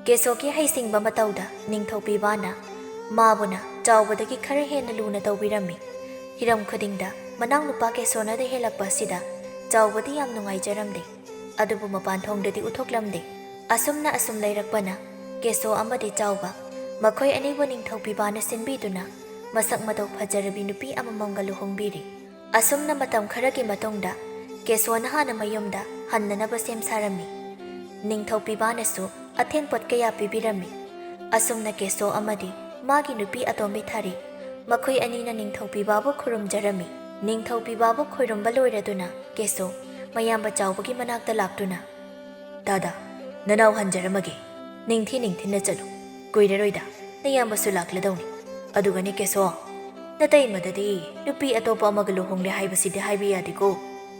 ꯀꯦꯁꯣꯒꯤ ꯍꯩꯁꯤꯡꯕ ꯃꯇꯧꯗ ꯅꯤꯡꯊꯧ ꯄꯤꯕꯥꯅ ꯃꯥꯕꯨꯅ ꯆꯥꯎꯕꯗꯒꯤ ꯈꯔ ꯍꯦꯟꯅ ꯂꯨꯅ ꯇꯧꯕꯤꯔꯝꯃꯤ꯫ ꯍꯤꯔꯝ ꯈꯨꯗꯤꯡꯗ ꯃꯅꯥꯎꯅꯨꯄꯥ ꯀꯦꯁꯣꯅꯗ ꯍꯦꯜꯂꯛꯄ ꯑꯁꯤꯗ ꯆꯥꯎꯕꯗꯤ ꯌꯥꯝ ꯅꯨꯡꯉꯥꯏꯖꯔꯝꯗꯦ꯫ ꯑꯗꯨꯕꯨ ꯃꯄꯥꯟ ꯊꯣꯡꯗꯗꯤ ꯎꯠꯊꯣꯛꯂꯝꯗꯦ꯫ ꯑꯁꯨꯝꯅ ꯑꯁꯨꯝ ꯂꯩꯔꯛꯄꯅ ꯀꯦꯁꯣ ꯑꯃꯗꯤ ꯆꯥꯎꯕ ꯃꯈꯣꯏ ꯑꯅꯤꯕꯨ ꯅꯤꯡꯊꯧ ꯄꯤꯕꯥꯅ ꯁꯤꯟꯕꯤꯗꯨꯅ ꯃꯁꯛ ꯃꯇꯧ ꯐꯖꯔꯕꯤ ꯅꯨꯄꯤ ꯑꯃꯃꯝꯒ ꯂꯨꯍꯣꯡꯕꯤꯔꯤ꯫ ꯑꯁꯨꯝꯅ ꯃꯇꯝ ꯈꯔꯒꯤ ꯃꯇꯨꯡꯗ ꯀꯦꯁꯣꯅ ꯍꯥꯟꯅ ꯃꯌꯨꯝꯗ ꯍꯟꯅꯅꯕ ꯁꯦꯝ ꯁꯥꯔꯝꯃꯤ꯫ ꯅꯤꯡꯊꯧ ꯄꯤꯕꯥꯅꯁꯨ ꯑꯊꯦꯟ ꯄꯣꯠ ꯀꯌꯥ ꯄꯤꯕꯤꯔꯝꯃꯤ꯫ ꯑꯁꯨꯝꯅ ꯀꯦꯁꯣ ꯑꯃꯗꯤ ꯃꯥꯒꯤ ꯅꯨꯄꯤ ꯑꯇꯣꯝꯕꯤ ꯊꯥꯔꯤ, ꯃꯈꯣꯏ ꯑꯅꯤꯅ ꯅꯤꯡꯊꯧ ꯄꯤꯕꯥꯕꯨ ꯈꯨꯔꯨꯝꯖꯔꯝꯃꯤ꯫ ꯅꯤꯡꯊꯧ ꯄꯤꯕꯥꯕꯨ ꯈꯣꯏꯔꯨꯝꯕ ꯂꯣꯏꯔꯗꯨꯅ ꯀꯦꯁꯣ ꯃꯌꯥꯝꯕ ꯆꯥꯎꯕꯒꯤ ꯃꯅꯥꯛꯇ ꯂꯥꯛꯇꯨꯅ, "ꯗꯥꯗꯥ, ꯅꯅꯥꯎ ꯍꯟꯖꯔꯝꯃꯒꯦ꯫ ꯅꯤꯡꯊꯤ ꯅꯤꯡꯊꯤꯅ ꯆꯠꯂꯨ꯫ ꯀꯨꯏꯔꯔꯣꯏꯗ ꯅꯌꯥꯝꯕꯁꯨ ꯂꯥꯛꯂꯗꯧꯅꯤ꯫ ꯑꯗꯨꯒꯅꯦ ꯀꯦꯁꯣ, ꯅꯇꯩꯃꯗꯗꯤ ꯅꯨꯄꯤ ꯑꯇꯣꯞꯄ ꯑꯃꯒ ꯂꯨꯍꯣꯡꯂꯦ ꯍꯥꯏꯕꯁꯤꯗꯤ ꯍꯥꯏꯕ ꯌꯥꯗꯦꯀꯣ꯫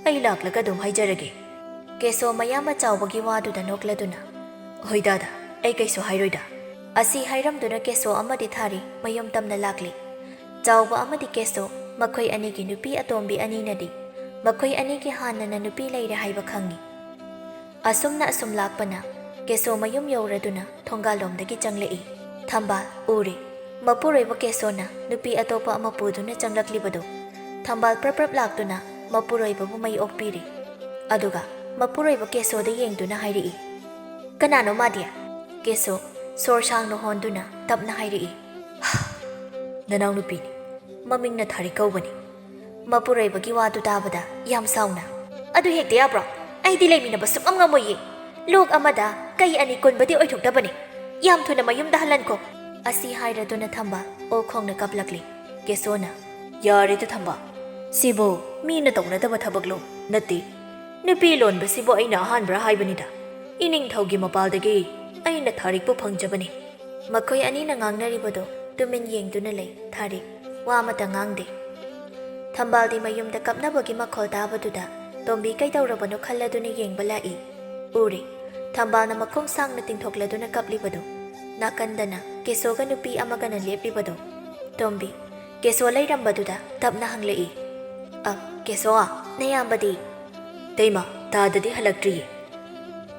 ꯑꯩ ꯂꯥꯛꯂꯒ ꯑꯗꯨꯝ ꯍꯥꯏꯖꯔꯒꯦ꯫" ꯀꯦꯁꯣ ꯃꯌꯥꯝꯕ ꯆꯥꯎꯕꯒꯤ ꯋꯥꯗꯨꯗ ꯅꯣꯛꯂꯗꯨꯅ, "ꯍꯣꯏ ꯗꯥꯗꯥ, ꯑꯩ ꯀꯩꯁꯨ ꯍꯥꯏꯔꯣꯏꯗ꯫" ꯑꯁꯤ ꯍꯥꯏꯔꯝꯗꯨꯅ ꯀꯦꯁꯣ ꯑꯃꯗꯤ ꯊꯥꯔꯤ ꯃꯌꯨꯝ ꯇꯝꯅ ꯂꯥꯛꯂꯤ꯫ ꯆꯥꯎꯕ ꯑꯃꯗꯤ ꯀꯦꯁꯣ, ꯃꯈꯣꯏ ꯑꯅꯤꯒꯤ ꯅꯨꯄꯤ ꯑꯇꯣꯝꯕꯤ ꯑꯅꯤꯅꯗꯤ ꯃꯈꯣꯏ ꯑꯅꯤꯒꯤ ꯍꯥꯟꯅꯅ ꯅꯨꯄꯤ ꯂꯩꯔꯦ ꯍꯥꯏꯕ ꯈꯪꯏ꯫ ꯑꯁꯨꯝꯅ ꯑꯁꯨꯝ ꯂꯥꯛꯄꯅ ꯀꯦꯁꯣ ꯃꯌꯨꯝ ꯌꯧꯔꯗꯨꯅ ꯊꯣꯡꯒꯥꯜꯂꯣꯝꯗꯒꯤ ꯆꯪꯂꯛꯏ꯫ ꯊꯝꯕꯥꯜ ꯎꯔꯦ꯫ ꯃꯄꯨꯔꯣꯏꯕ ꯀꯦꯁꯣꯅ ꯅꯨꯄꯤ ꯑꯇꯣꯞꯄ ꯑꯃ ꯄꯨꯗꯨꯅ ꯆꯪꯂꯛꯂꯤꯕꯗꯨ꯫ ꯊꯝꯕꯥꯜ ꯄ꯭ꯔꯞ ꯄ꯭ꯔꯞ ꯂꯥꯛꯇꯨꯅ ꯃꯄꯨꯔꯣꯏꯕꯕꯨ ꯃꯩ ꯑꯣꯛꯄꯤꯔꯦ꯫ ꯑꯗꯨꯒ ꯃꯄꯨꯔꯣꯏꯕ ꯀꯦꯁꯣꯗ ꯌꯦꯡꯗꯨꯅ ꯍꯥꯏꯔꯛꯏ, "ꯀꯅꯥꯅꯣ ꯃꯥꯗꯤ?" ꯀꯦꯁꯣ ꯁꯣꯔ ꯁꯥꯡꯅ ꯍꯣꯟꯗꯨꯅ ꯇꯞꯅ ꯍꯥꯏꯔꯛꯏ, "ꯅꯅꯥꯎꯅꯨꯄꯤꯅꯤ꯫ ꯃꯃꯤꯡꯅ ꯊꯥꯔꯤ ꯀꯧꯕꯅꯤ꯫" ꯃꯄꯨꯔꯣꯏꯕꯒꯤ ꯋꯥꯗꯨ ꯇꯥꯕꯗ ꯌꯥꯝ ꯁꯥꯎꯅ, "ꯑꯗꯨ ꯍꯦꯛꯇ ꯌꯥꯕ꯭ꯔꯣ? ꯑꯩꯗꯤ ꯂꯩꯃꯤꯟꯅꯕ ꯁꯨꯛꯉꯝ ꯉꯝꯃꯣꯏꯌꯦ꯫ ꯂꯣꯛ ꯑꯃꯗ ꯀꯩ ꯑꯅꯤ ꯀꯨꯟꯕꯗꯤ ꯑꯣꯏꯊꯣꯛꯇꯕꯅꯤ꯫ ꯌꯥꯝ ꯊꯨꯅ ꯃꯌꯨꯝꯗ ꯍꯜꯍꯟꯈꯣ꯫" ꯑꯁꯤ ꯍꯥꯏꯔꯗꯨꯅ ꯊꯝꯕꯥꯜ ꯑꯣꯛ ꯈꯣꯡꯅ ꯀꯞꯂꯛꯂꯤ꯫ ꯀꯦꯁꯣꯅ, "ꯌꯥꯔꯦꯗ ꯊꯝꯕꯥꯜ, ꯁꯤꯕꯨ ꯃꯤꯅ ꯇꯧꯅꯗꯕ ꯊꯕꯛꯂꯣ? ꯅꯠꯇꯦ, ꯅꯨꯄꯤ ꯂꯣꯟꯕꯁꯤꯕꯨ ꯑꯩꯅ ꯑꯍꯥꯟꯕ꯭ꯔꯥ ꯍꯥꯏꯕꯅꯤꯗ꯫ ꯏꯅꯤꯡꯊꯧꯒꯤ ꯃꯄꯥꯜꯗꯒꯤ ꯑꯩꯅ ꯊꯥꯔꯤꯛꯄꯨ ꯐꯪꯖꯕꯅꯤ꯫" ꯃꯈꯣꯏ ꯑꯅꯤꯅ ꯉꯥꯡꯅꯔꯤꯕꯗꯨ ꯇꯨꯃꯤꯟ ꯌꯦꯡꯗꯨꯅ ꯂꯩ ꯊꯥꯔꯤꯛ꯫ ꯋꯥ ꯑꯃꯠꯇ ꯉꯥꯡꯗꯦ꯫ ꯊꯝꯕꯥꯜꯗꯤ ꯃꯌꯨꯝꯗ ꯀꯞꯅꯕꯒꯤ ꯃꯈꯣꯜ ꯇꯥꯕꯗꯨꯗ ꯇꯣꯝꯕꯤ ꯀꯩꯗꯧꯔꯕꯅꯣ ꯈꯜꯂꯗꯨꯅ ꯌꯦꯡꯕ ꯂꯥꯛꯏ꯫ ꯎꯔꯦ꯫ ꯊꯝꯕꯥꯜꯅ ꯃꯈꯣꯡ ꯁꯥꯡꯅ ꯇꯤꯡꯊꯣꯛꯂꯗꯨꯅ ꯀꯞꯂꯤꯕꯗꯨ꯫ ꯅꯥꯀꯟꯗꯅ ꯀꯦꯁꯣꯒ ꯅꯨꯄꯤ ꯑꯃꯒꯅ ꯂꯦꯞꯂꯤꯕꯗꯨ꯫ ꯇꯣꯝꯕꯤ, ꯀꯦꯁꯣ ꯂꯩꯔꯝꯕꯗꯨꯗ ꯇꯞꯅ ꯍꯪꯂꯛꯏ, "ꯑ, ꯀꯦꯁꯣ, ꯅꯌꯥꯝꯕꯗꯤ?" "ꯇꯩꯃ, ꯇꯥꯗꯗꯤ ꯍꯜꯂꯛꯇ꯭ꯔꯤꯌꯦ꯫"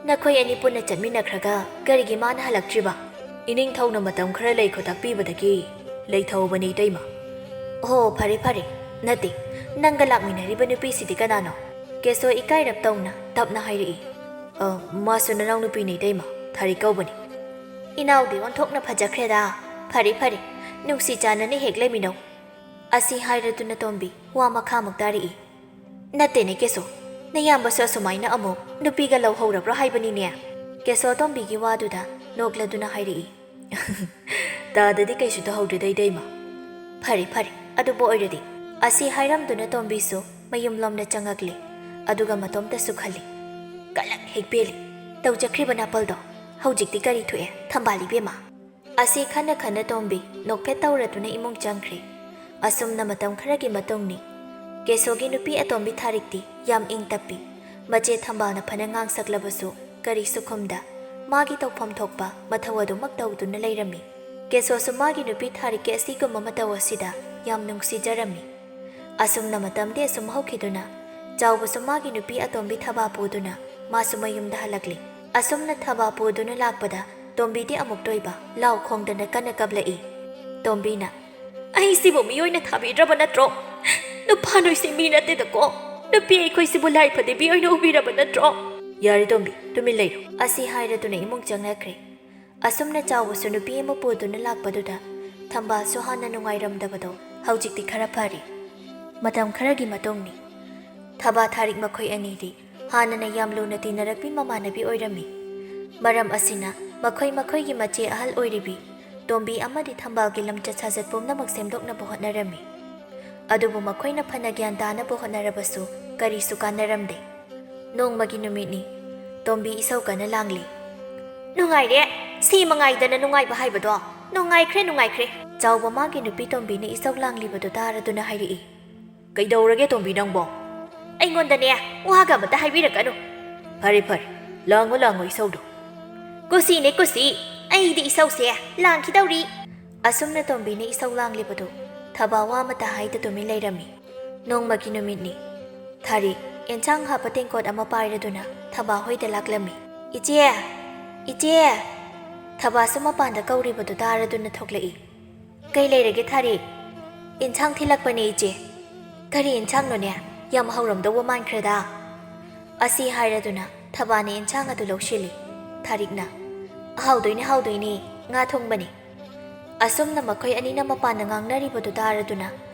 "ꯅꯈꯣꯏ ꯑꯅꯤ ꯄꯨꯟꯅ ꯆꯠꯃꯤꯟꯅꯈ꯭ꯔꯒ ꯀꯔꯤꯒꯤ ꯃꯥꯅ ꯍꯜꯂꯛꯇ꯭ꯔꯤꯕ?" "ꯏꯅꯤꯡꯊꯧꯅ ꯃꯇꯝ ꯈꯔ ꯂꯩꯈꯣ ꯇꯥꯛꯄꯤꯕꯗꯒꯤ ꯂꯩꯊꯍꯧꯕꯅꯤ ꯏꯇꯩꯃ꯫" "ꯑꯣꯍꯣ, ꯐꯔꯦ ꯐꯔꯦ꯫ ꯅꯠꯇꯦ, ꯅꯪꯒ ꯂꯥꯛꯃꯤꯟꯅꯔꯤꯕ ꯅꯨꯄꯤꯁꯤꯗꯤ ꯀꯅꯥꯅꯣ?" ꯀꯦꯁꯣ ꯏꯀꯥꯏꯔꯞ ꯇꯧꯅ ꯇꯞꯅ ꯍꯥꯏꯔꯛꯏ꯫ "ꯑ, ꯃꯥꯁꯨ ꯅꯅꯥꯎ ꯅꯨꯄꯤꯅꯤ ꯏꯇꯩꯃ, ꯊꯥꯔꯤ ꯀꯧꯕꯅꯤ꯫" "ꯏꯅꯥꯎꯗꯤ ꯑꯣꯟꯊꯣꯛꯅ ꯐꯖꯈ꯭ꯔꯦꯗ꯫ ꯐꯔꯦ ꯐꯔꯦ, ꯅꯨꯡꯁꯤ ꯆꯥꯟꯅꯅ ꯍꯦꯛ ꯂꯩꯃꯤꯟꯅꯧ꯫" ꯑꯁꯤ ꯍꯥꯏꯔꯗꯨꯅ ꯇꯣꯝꯕꯤ ꯋꯥ ꯃꯈꯥꯃꯨꯛ ꯇꯥꯔꯛꯏ꯫ "ꯅꯠꯇꯦꯅꯦ ꯀꯦꯁꯣ, "ꯅꯌꯥꯝꯕꯁꯨ ꯑꯁꯨꯃꯥꯏꯅ ꯑꯃꯨꯛ ꯅꯨꯄꯤꯒ ꯂꯧꯍꯧꯔꯕ꯭ꯔꯣ ꯍꯥꯏꯕꯅꯤꯅꯦ?" ꯀꯦꯁꯣ ꯇꯣꯝꯕꯤꯒꯤ ꯋꯥꯗꯨꯗ ꯅꯣꯛꯂꯗꯨꯅ ꯍꯥꯏꯔꯛꯏ꯫ "ꯇꯥꯗꯗꯤ ꯀꯩꯁꯨ ꯇꯧꯍꯧꯗ꯭ꯔꯦꯗ, ꯏꯇꯩꯃ꯫ ꯐꯔꯦ, ꯐꯔꯦ, ꯑꯗꯨꯕꯨ ꯑꯣꯏꯔꯗꯤ꯫" ꯑꯁꯤ ꯍꯥꯏꯔꯝꯗꯨꯅ ꯇꯣꯝꯕꯤꯁꯨ ꯃꯌꯨꯝꯂꯣꯝꯗ ꯆꯪꯉꯛꯂꯦ꯫ ꯑꯗꯨꯒ ꯃꯇꯣꯝꯇꯁꯨ ꯈꯜꯂꯤ, "ꯀꯂꯛ ꯍꯦꯛ ꯄꯦꯜꯂꯤ꯫ ꯇꯧꯖꯈ꯭ꯔꯤꯕ ꯅꯥꯄꯜꯗꯣ ꯍꯧꯖꯤꯛꯇꯤ ꯀꯔꯤ ꯊꯣꯛꯑꯦ, ꯊꯝꯕꯥꯜ ꯏꯕꯦꯝꯃ?" ꯑꯁꯤ ꯈꯟꯅ ꯈꯟꯅ ꯇꯣꯝꯕꯤ ꯅꯣꯛꯐꯦꯠ ꯇꯧꯔꯗꯨꯅ ꯏꯃꯨꯡ ꯆꯪꯈ꯭ꯔꯦ꯫ ꯑꯁꯨꯝꯅ ꯃꯇꯝ ꯈꯔꯒꯤ ꯃꯇꯨꯡꯅꯤ꯫ ꯀꯦꯁꯣꯒꯤ ꯅꯨꯄꯤ ꯑꯇꯣꯝꯕꯤ ꯊꯥꯔꯤꯛꯇꯤ ꯌꯥꯝ ꯏꯪ ꯇꯞꯄꯤ꯫ ꯃꯆꯦ ꯊꯝꯕꯥꯜꯅ ꯐꯅ ꯉꯥꯡꯁꯛꯂꯕꯁꯨ ꯀꯔꯤꯁꯨ ꯈꯨꯝꯗ, ꯃꯥꯒꯤ ꯇꯧꯐꯝ ꯊꯣꯛꯄ ꯃꯊꯧ ꯑꯗꯨꯃꯛ ꯇꯧꯗꯨꯅ ꯂꯩꯔꯝꯃꯤ꯫ ꯀꯦꯁꯣꯁꯨ ꯃꯥꯒꯤ ꯅꯨꯄꯤ ꯊꯥꯔꯤꯛꯀꯤ ꯑꯁꯤꯒꯨꯝꯕ ꯃꯇꯧ ꯑꯁꯤꯗ ꯌꯥꯝ ꯅꯨꯡꯁꯤꯖꯔꯝꯃꯤ꯫ ꯑꯁꯨꯝꯅ ꯃꯇꯝꯗꯤ ꯑꯁꯨꯝ ꯍꯧꯈꯤꯗꯨꯅ, ꯆꯥꯎꯕꯁꯨ ꯃꯥꯒꯤ ꯅꯨꯄꯤ ꯑꯇꯣꯝꯕꯤ ꯊꯕꯥ ꯄꯨꯗꯨꯅ ꯃꯥꯁꯨ ꯃꯌꯨꯝꯗ ꯍꯜꯂꯛꯂꯤ꯫ ꯑꯁꯨꯝꯅ ꯊꯕꯥ ꯄꯨꯗꯨꯅ ꯂꯥꯛꯄꯗ ꯇꯣꯝꯕꯤꯗꯤ ꯑꯃꯨꯛꯇ ꯑꯣꯏꯕ ꯂꯥꯎ ꯈꯣꯡꯗꯅ ꯀꯟꯅ ꯀꯞꯂꯛꯏ꯫ ꯇꯣꯝꯕꯤꯅ, "ꯑꯩꯁꯤꯕꯨ ꯃꯤꯑꯣꯏꯅ ꯊꯥꯕꯤꯗ꯭ꯔꯕ ꯅꯠꯇ꯭ꯔꯣ? ꯅꯨꯄꯥ ꯅꯣꯏꯁꯤ ꯃꯤ ꯅꯠꯇꯦꯗꯀꯣ꯫ ꯅꯨꯄꯤ ꯑꯩꯈꯣꯏꯁꯤꯕꯨ ꯂꯥꯏ ꯐꯗꯤꯕꯤ ꯑꯣꯏꯅ ꯎꯕꯤꯔꯕ ꯅꯠꯇ꯭ꯔꯣ?" "ꯌꯥꯔꯦ ꯇꯣꯝꯕꯤ, ꯇꯨꯃꯤꯟ ꯂꯩꯔꯣ꯫" ꯑꯁꯤ ꯍꯥꯏꯔꯗꯨꯅ ꯏꯃꯨꯡ ꯆꯪꯅꯈ꯭ꯔꯦ꯫ ꯑꯁꯨꯝꯅ ꯆꯥꯎꯕꯁꯨ ꯅꯨꯄꯤ ꯑꯃ ꯄꯨꯗꯨꯅ ꯂꯥꯛꯄꯗꯨꯗ ꯊꯝꯕꯥꯜꯁꯨ ꯍꯥꯟꯅ ꯅꯨꯡꯉꯥꯏꯔꯝꯗꯕꯗꯣ ꯍꯧꯖꯤꯛꯇꯤ ꯈꯔ ꯐꯔꯦ꯫ ꯃꯇꯝ ꯈꯔꯒꯤ ꯃꯇꯨꯡꯅꯤ꯫ ꯊꯕꯥ ꯊꯥꯔꯤꯛ ꯃꯈꯣꯏ ꯑꯅꯤꯗꯤ ꯍꯥꯟꯅꯅ ꯌꯥꯝ ꯂꯨꯅ ꯇꯤꯟꯅꯔꯛꯄꯤ ꯃꯃꯥꯟꯅꯕꯤ ꯑꯣꯏꯔꯝꯃꯤ꯫ ꯃꯔꯝ ꯑꯁꯤꯅ ꯃꯈꯣꯏ ꯃꯈꯣꯏꯒꯤ ꯃꯆꯦ ꯑꯍꯜ ꯑꯣꯏꯔꯤꯕꯤ ꯇꯣꯝꯕꯤ ꯑꯃꯗꯤ ꯊꯝꯕꯥꯜꯒꯤ ꯂꯝꯆꯠ ꯁꯥꯖꯠ ꯄꯨꯝꯅꯃꯛ ꯁꯦꯝꯗꯣꯛꯅꯕ ꯍꯣꯠꯅꯔꯝꯃꯤ꯫ ꯑꯗꯨꯕꯨ ꯃꯈꯣꯏꯅ ꯐꯅ ꯒ꯭ꯌꯥꯟ ꯇꯥꯅꯕ ꯍꯣꯠꯅꯔꯕꯁꯨ ꯀꯔꯤꯁꯨ ꯀꯥꯟꯅꯔꯝꯗꯦ꯫ ꯅꯣꯡꯃꯒꯤ ꯅꯨꯃꯤꯠꯅꯤ꯫ ꯇꯣꯝꯕꯤ ꯏꯁꯧ ꯀꯟꯅ ꯂꯥꯡꯂꯤ꯫ "ꯅꯨꯡꯉꯥꯏꯔꯦ꯫ ꯁꯤ ꯃꯉꯥꯏꯗꯅ ꯅꯨꯡꯉꯥꯏꯕ ꯍꯥꯏꯕꯗꯣ꯫ ꯅꯨꯡꯉꯥꯏꯈ꯭ꯔꯦ, ꯅꯨꯡꯉꯥꯏꯈ꯭ꯔꯦ꯫" ꯆꯥꯎꯕ ꯃꯥꯒꯤ ꯅꯨꯄꯤ ꯇꯣꯝꯕꯤꯅ ꯏꯁꯧ ꯂꯥꯡꯂꯤꯕꯗꯨ ꯇꯥꯔꯗꯨꯅ ꯍꯥꯏꯔꯛꯏ꯫ "ꯀꯩꯗꯧꯔꯒꯦ ꯇꯣꯝꯕꯤ ꯅꯪꯕꯣ?" "ꯑꯩꯉꯣꯟꯗꯅꯦ ꯋꯥꯒ ꯑꯃꯇ ꯍꯥꯏꯕꯤꯔꯛꯀꯅꯨ꯫" "ꯐꯔꯦ, ꯐꯔꯦ꯫ ꯂꯥꯡꯉꯣ, ꯂꯥꯡꯉꯣ ꯏꯁꯧꯗꯣ꯫" "ꯀꯨꯁꯤꯅꯦ, ꯀꯨꯁꯤ꯫ ꯑꯩꯗꯤ ꯏꯁꯧꯁꯦ ꯂꯥꯡꯈꯤꯗꯧꯔꯤ꯫" ꯑꯁꯨꯝꯅ ꯇꯣꯝꯕꯤꯅ ꯏꯁꯧ ꯂꯥꯡꯂꯤꯕꯗꯨ ꯊꯕꯥ ꯋꯥ ꯑꯃꯇ ꯍꯥꯏꯗ ꯇꯨꯃꯤꯟ ꯂꯩꯔꯝꯃꯤ꯫ ꯅꯣꯡꯃꯒꯤ ꯅꯨꯃꯤꯠꯅꯤ꯫ ꯊꯥꯔꯤꯛ ꯑꯦꯟꯁꯥꯡ ꯍꯥꯞꯄ ꯇꯦꯡꯀꯣꯠ ꯑꯃ ꯄꯥꯏꯔꯗꯨꯅ ꯊꯕꯥ ꯍꯣꯏꯗ ꯂꯥꯛꯂꯝꯃꯤ꯫ "ꯏꯆꯦ! ꯏꯆꯦ!" ꯊꯕꯥꯁꯨ ꯃꯄꯥꯟꯗ ꯀꯧꯔꯤꯕꯗꯨ ꯇꯥꯔꯗꯨꯅ ꯊꯣꯛꯂꯛꯏ꯫ "ꯀꯩ ꯂꯩꯔꯒꯦ ꯊꯥꯔꯤꯛ? ꯑꯦꯟꯁꯥꯡ ꯊꯤꯜꯂꯛꯄꯅꯦ ꯏꯆꯦ꯫" "ꯀꯔꯤ ꯑꯦꯟꯁꯥꯡꯅꯣꯅꯦ? ꯌꯥꯝ ꯍꯧꯔꯝꯗꯧꯕ ꯃꯥꯟꯈ꯭ꯔꯦꯗ꯫" ꯑꯁꯤ ꯍꯥꯏꯔꯗꯨꯅ ꯊꯕꯥꯅ ꯑꯦꯟꯁꯥꯡ ꯑꯗꯨ ꯂꯧꯁꯤꯜꯂꯤ꯫ ꯊꯥꯔꯤꯛꯅ, "ꯍꯥꯎꯗꯣꯏꯅꯦ, ꯍꯥꯎꯗꯣꯏꯅꯦ꯫ ꯉꯥ ꯊꯣꯡꯕꯅꯦ꯫" ꯑꯁꯨꯝꯅ ꯃꯈꯣꯏ ꯑꯅꯤꯅ ꯃꯄꯥꯟꯗ ꯉꯥꯡꯅꯔꯤꯕꯗꯨ ꯇꯥꯔꯗꯨꯅ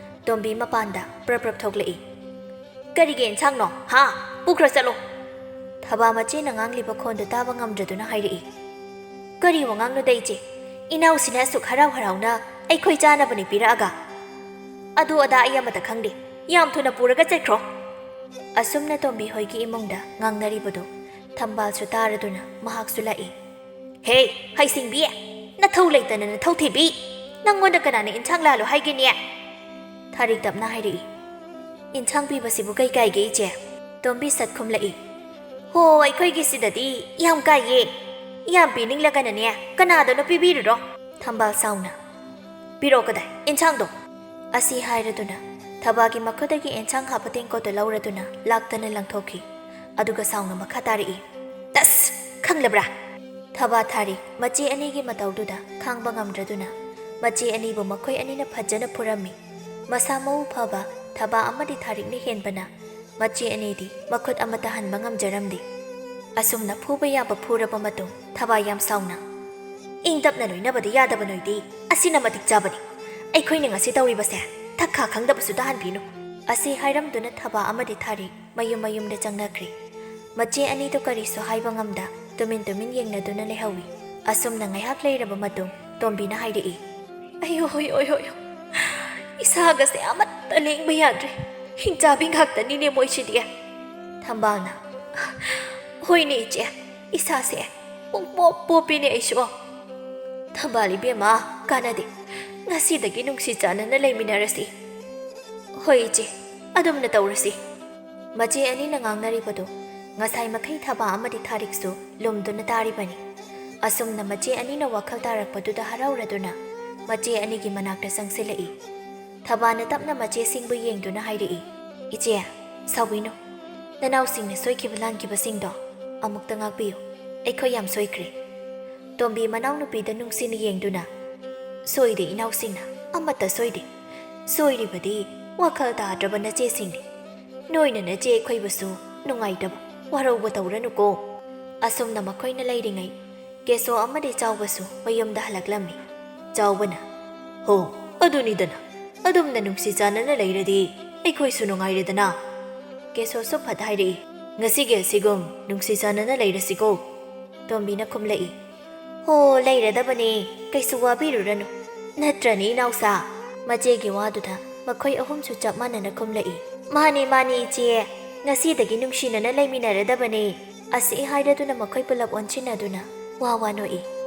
ꯇꯣꯝꯕꯤ ꯃꯄꯥꯟꯗ ꯄ꯭ꯔꯞ ꯄ꯭ꯔꯞ ꯊꯣꯛꯂꯛꯏ꯫ "ꯀꯔꯤꯒꯤ ꯑꯦꯟꯁꯥꯡꯅꯣ? ꯍꯥ? ꯄꯨꯈ꯭ꯔ ꯆꯠꯂꯣ!" ꯊꯕꯥ ꯃꯆꯦꯅ ꯉꯥꯡꯂꯤꯕ ꯈꯣꯟꯗꯨ ꯇꯥꯕ ꯉꯝꯗ꯭ꯔꯗꯨꯅ ꯍꯥꯏꯔꯛꯏ꯫ "ꯀꯔꯤ ꯋꯥꯉꯥꯡꯅꯣꯗ ꯏꯆꯦ? ꯏꯅꯥꯎꯁꯤꯅ ꯑꯁꯨꯛ ꯍꯔꯥꯎ ꯍꯔꯥꯎꯅ ꯑꯩꯈꯣꯏ ꯆꯥꯅꯕꯅꯤ ꯄꯤꯔꯛꯑꯒ?" "ꯑꯗꯨ ꯑꯗꯥ ꯑꯩ ꯑꯃꯠꯇ ꯈꯪꯗꯦ꯫ ꯌꯥꯝ ꯊꯨꯅ ꯄꯨꯔꯒ ꯆꯠꯈ꯭ꯔꯣ!" ꯑꯁꯨꯝꯅ ꯇꯣꯝꯕꯤ ꯍꯣꯏꯒꯤ ꯏꯃꯨꯡꯗ ꯉꯥꯡꯅꯔꯤꯕꯗꯨ ꯊꯝꯕꯥꯜꯁꯨ ꯇꯥꯔꯗꯨꯅ ꯃꯍꯥꯛꯁꯨ ꯂꯥꯛꯏ꯫ "ꯍꯦ, ꯍꯩꯁꯤꯡꯕꯤ! ꯅꯊꯧ ꯂꯩꯇꯅ ꯅꯊꯧ ꯊꯤꯕꯤ! ꯅꯪꯉꯣꯟꯗ ꯀꯅꯥꯅ ꯏꯟꯁꯥꯡ ꯂꯥꯜꯂꯨ ꯍꯥꯏꯒꯦꯅꯦ?" ꯊꯥꯔꯤꯛ ꯇꯞꯅ ꯍꯥꯏꯔꯛꯏ꯫ "ꯏꯟꯁꯥꯡ ꯄꯤꯕꯁꯤꯕꯨ ꯀꯩ ꯀꯥꯏꯒꯦ, ꯏꯆꯦ?" ꯇꯣꯝꯕꯤ ꯁꯠ ꯈꯨꯝꯂꯛꯏ꯫ "ꯍꯣ, ꯑꯩꯈꯣꯏꯒꯤꯁꯤꯗꯗꯤ ꯌꯥꯝ ꯀꯥꯏꯌꯦ꯫ ꯌꯥꯝ ꯄꯤꯅꯤꯡꯂꯒꯅꯅꯦ, ꯀꯅꯥꯗꯅꯣ ꯄꯤꯕꯤꯔꯨꯔꯣ!" ꯊꯝꯕꯥꯜ ꯁꯥꯎꯅ꯫ "ꯄꯤꯔꯛꯑꯣ ꯀꯗꯥꯏ ꯏꯟꯁꯥꯡꯗꯣ?" ꯑꯁꯤ ꯍꯥꯏꯔꯗꯨꯅ ꯊꯕꯥꯒꯤ ꯃꯈꯨꯠꯇꯒꯤ ꯏꯟꯁꯥꯡ ꯍꯥꯞꯄ ꯇꯦꯡꯀꯣꯠꯇꯨ ꯂꯧꯔꯗꯨꯅ ꯂꯥꯛꯇꯅ ꯂꯪꯊꯣꯛꯈꯤ꯫ ꯑꯗꯨꯒ ꯁꯥꯎꯅ ꯃꯈꯥ ꯇꯥꯔꯛꯏ꯫ "ꯇꯁ! ꯈꯪꯂꯕ꯭ꯔꯥ?" ꯊꯕꯥ ꯊꯥꯔꯤꯛ ꯃꯆꯦ ꯑꯅꯤꯒꯤ ꯃꯇꯧꯗꯨꯗ ꯈꯥꯡꯕ ꯉꯝꯗ꯭ꯔꯗꯨꯅ ꯃꯆꯦ ꯑꯅꯤꯕꯨ ꯃꯈꯣꯏ ꯑꯅꯤꯅ ꯐꯖꯅ ꯐꯨꯔꯝꯃꯤ꯫ ꯃꯁꯥ ꯃꯎ ꯐꯕ ꯊꯕꯥ ꯑꯃꯗꯤ ꯊꯥꯔꯤꯛꯅ ꯍꯦꯟꯕꯅ ꯃꯆꯦ ꯑꯅꯤꯗꯤ ꯃꯈꯨꯠ ꯑꯃꯠꯇ ꯍꯟꯕ ꯉꯝꯖꯔꯝꯗꯦ꯫ ꯑꯁꯨꯝꯅ ꯐꯨꯕ ꯌꯥꯕ ꯐꯨꯔꯕ ꯃꯇꯨꯡ ꯊꯕꯥ ꯌꯥꯝ ꯁꯥꯎꯅ, "ꯏꯪ ꯇꯞꯅ ꯂꯣꯏꯅꯕꯗ ꯌꯥꯗꯕ ꯅꯣꯏꯗꯤ ꯑꯁꯤꯅ ꯃꯇꯤꯛ ꯆꯥꯕꯅꯤ꯫ ꯑꯩꯈꯣꯏꯅ ꯉꯁꯤ ꯇꯧꯔꯤꯕꯁꯦ ꯊꯛꯈꯥ ꯈꯪꯗꯕꯁꯨ ꯇꯥꯍꯟꯕꯤꯅꯨ!" ꯑꯁꯤ ꯍꯥꯏꯔꯝꯗꯨꯅ ꯊꯕꯥ ꯑꯃꯗꯤ ꯊꯥꯔꯤꯛ ꯃꯌꯨꯝ ꯃꯌꯨꯝꯗ ꯆꯪꯅꯈ꯭ꯔꯦ꯫ ꯃꯆꯦ ꯑꯅꯤꯗꯨ ꯀꯔꯤꯁꯨ ꯍꯥꯏꯕ ꯉꯝꯗ ꯇꯨꯃꯤꯟ ꯇꯨꯃꯤꯟ ꯌꯦꯡꯅꯗꯨꯅ ꯂꯩꯍꯧꯏ꯫ ꯑꯁꯨꯝꯅ ꯉꯥꯏꯍꯥꯛ ꯂꯩꯔꯕ ꯃꯇꯨꯡ ꯇꯣꯝꯕꯤꯅ ꯍꯥꯏꯔꯛꯏ꯫ "ꯑꯌꯣ, ꯍꯣꯏ, ꯍꯣꯏ, ꯍꯣꯏ, ꯍꯣꯏ꯫ ꯏꯁꯥꯒꯁꯦ ꯑꯃꯠꯇ ꯂꯦꯡꯕ ꯌꯥꯗ꯭ꯔꯦ꯫ ꯍꯤꯡꯆꯥꯕꯤ ꯉꯥꯛꯇꯅꯤꯅꯦ ꯃꯣꯏꯁꯤꯗꯤ꯫" ꯊꯝꯕꯥꯜꯅ, "ꯍꯣꯏꯅꯦ ꯏꯆꯦ, ꯏꯁꯥꯁꯦ ꯄꯨꯡꯄꯣꯞ ꯄꯣꯞꯄꯤꯅꯦ ꯑꯩꯁꯨ꯫" "ꯊꯝꯕꯥꯜ ꯏꯕꯦꯝꯃ, ꯀꯥꯟꯅꯗꯦ꯫ ꯉꯁꯤꯗꯒꯤ ꯅꯨꯡꯁꯤ ꯆꯥꯟꯅꯅ ꯂꯩꯃꯤꯟꯅꯔꯁꯤ꯫" "ꯍꯣꯏ ꯏꯆꯦ, ꯑꯗꯨꯝꯅ ꯇꯧꯔꯁꯤ꯫" ꯃꯆꯦ ꯑꯅꯤꯅ ꯉꯥꯡꯅꯔꯤꯕꯗꯨ ꯉꯁꯥꯏ ꯃꯈꯩ ꯊꯕꯥ ꯑꯃꯗꯤ ꯊꯥꯔꯤꯛꯁꯨ ꯂꯨꯝꯗꯨꯅ ꯇꯥꯔꯤꯕꯅꯤ꯫ ꯑꯁꯨꯝꯅ ꯃꯆꯦ ꯑꯅꯤꯅ ꯋꯥꯈꯜ ꯇꯥꯔꯛꯄꯗꯨꯗ ꯍꯔꯥꯎꯔꯗꯨꯅ ꯃꯆꯦ ꯑꯅꯤꯒꯤ ꯃꯅꯥꯛꯇ ꯆꯪꯁꯤꯜꯂꯛꯏ꯫ ꯊꯕꯥꯅ ꯇꯞꯅ ꯃꯆꯦꯁꯤꯡꯕꯨ ꯌꯦꯡꯗꯨꯅ ꯍꯥꯏꯔꯛꯏ, "ꯏꯆꯦ, ꯁꯥꯎꯕꯤꯅꯨ꯫ ꯅꯅꯥꯎꯁꯤꯡꯅ ꯁꯣꯏꯈꯤꯕ ꯂꯥꯟꯈꯤꯕꯁꯤꯡꯗꯣ ꯑꯃꯨꯛꯇ ꯉꯥꯛꯄꯤꯌꯨ꯫ ꯑꯩꯈꯣꯏ ꯌꯥꯝ ꯁꯣꯏꯈ꯭ꯔꯦ꯫" ꯇꯣꯝꯕꯤ ꯃꯅꯥꯎꯅꯨꯄꯤꯗ ꯅꯨꯡꯁꯤꯅ ꯌꯦꯡꯗꯨꯅ, "ꯁꯣꯏꯗꯦ ꯏꯅꯥꯎꯁꯤꯡꯅ, ꯑꯃꯠꯇ ꯁꯣꯏꯗꯦ꯫ ꯁꯣꯏꯔꯤꯕꯗꯤ ꯋꯥꯈꯜ ꯇꯥꯗ꯭ꯔꯕ ꯅꯆꯦꯁꯤꯡꯅꯤ꯫ ꯅꯣꯏꯅ ꯅꯆꯦ ꯑꯩꯈꯣꯏꯕꯨꯁꯨ ꯅꯨꯡꯉꯥꯏꯇꯕ, ꯋꯥꯔꯧꯕ ꯇꯧꯔꯅꯨꯀꯣ꯫" ꯑꯁꯨꯝꯅ ꯃꯈꯣꯏꯅ ꯂꯩꯔꯤꯉꯩ ꯀꯦꯁꯣ ꯑꯃꯗꯤ ꯆꯥꯎꯕꯁꯨ ꯃꯌꯨꯝꯗ ꯍꯜꯂꯛꯂꯝꯃꯤ꯫ ꯆꯥꯎꯕꯅ, "ꯍꯣ, ꯑꯗꯨꯅꯤꯗꯅ꯫ ꯑꯗꯨꯝꯅ ꯅꯨꯡꯁꯤ ꯆꯥꯟꯅꯅ ꯂꯩꯔꯗꯤ ꯑꯩꯈꯣꯏꯁꯨ ꯅꯨꯡꯉꯥꯏꯔꯦꯗꯅ꯫" ꯀꯦꯁꯣꯁꯨ ꯐꯠ ꯍꯥꯏꯔꯛꯏ, "ꯉꯁꯤꯒꯤ ꯑꯁꯤꯒꯨꯝ ꯅꯨꯡꯁꯤ ꯆꯥꯟꯅꯅ ꯂꯩꯔꯁꯤꯀꯣ?" ꯇꯣꯝꯕꯤꯅ ꯈꯨꯝꯂꯛꯏ, "ꯍꯣ, ꯂꯩꯔꯗꯕꯅꯦ, ꯀꯩꯁꯨ ꯋꯥꯕꯤꯔꯨꯔꯅꯨ꯫ ꯅꯠꯇ꯭ꯔꯅꯦ, ꯏꯅꯥꯎꯁꯥ?" ꯃꯆꯦꯒꯤ ꯋꯥꯗꯨꯗ ꯃꯈꯣꯏ ꯑꯍꯨꯝꯁꯨ ꯆꯞ ꯃꯥꯟꯅꯅ ꯈꯨꯝꯂꯛꯏ꯫ "ꯃꯥꯅꯤ, ꯃꯥꯅꯤ, ꯏꯆꯦ꯫ ꯉꯁꯤꯗꯒꯤ ꯅꯨꯡꯁꯤꯅꯅ ꯂꯩꯃꯤꯟꯅꯔꯗꯕꯅꯦ꯫" ꯑꯁꯤ ꯍꯥꯏꯔꯗꯨꯅ ꯃꯈꯣꯏ ꯄꯨꯂꯞ ꯑꯣꯟꯁꯤꯟꯅꯗꯨꯅ ꯋꯥ ꯋꯥ ꯅꯣꯛꯏ꯫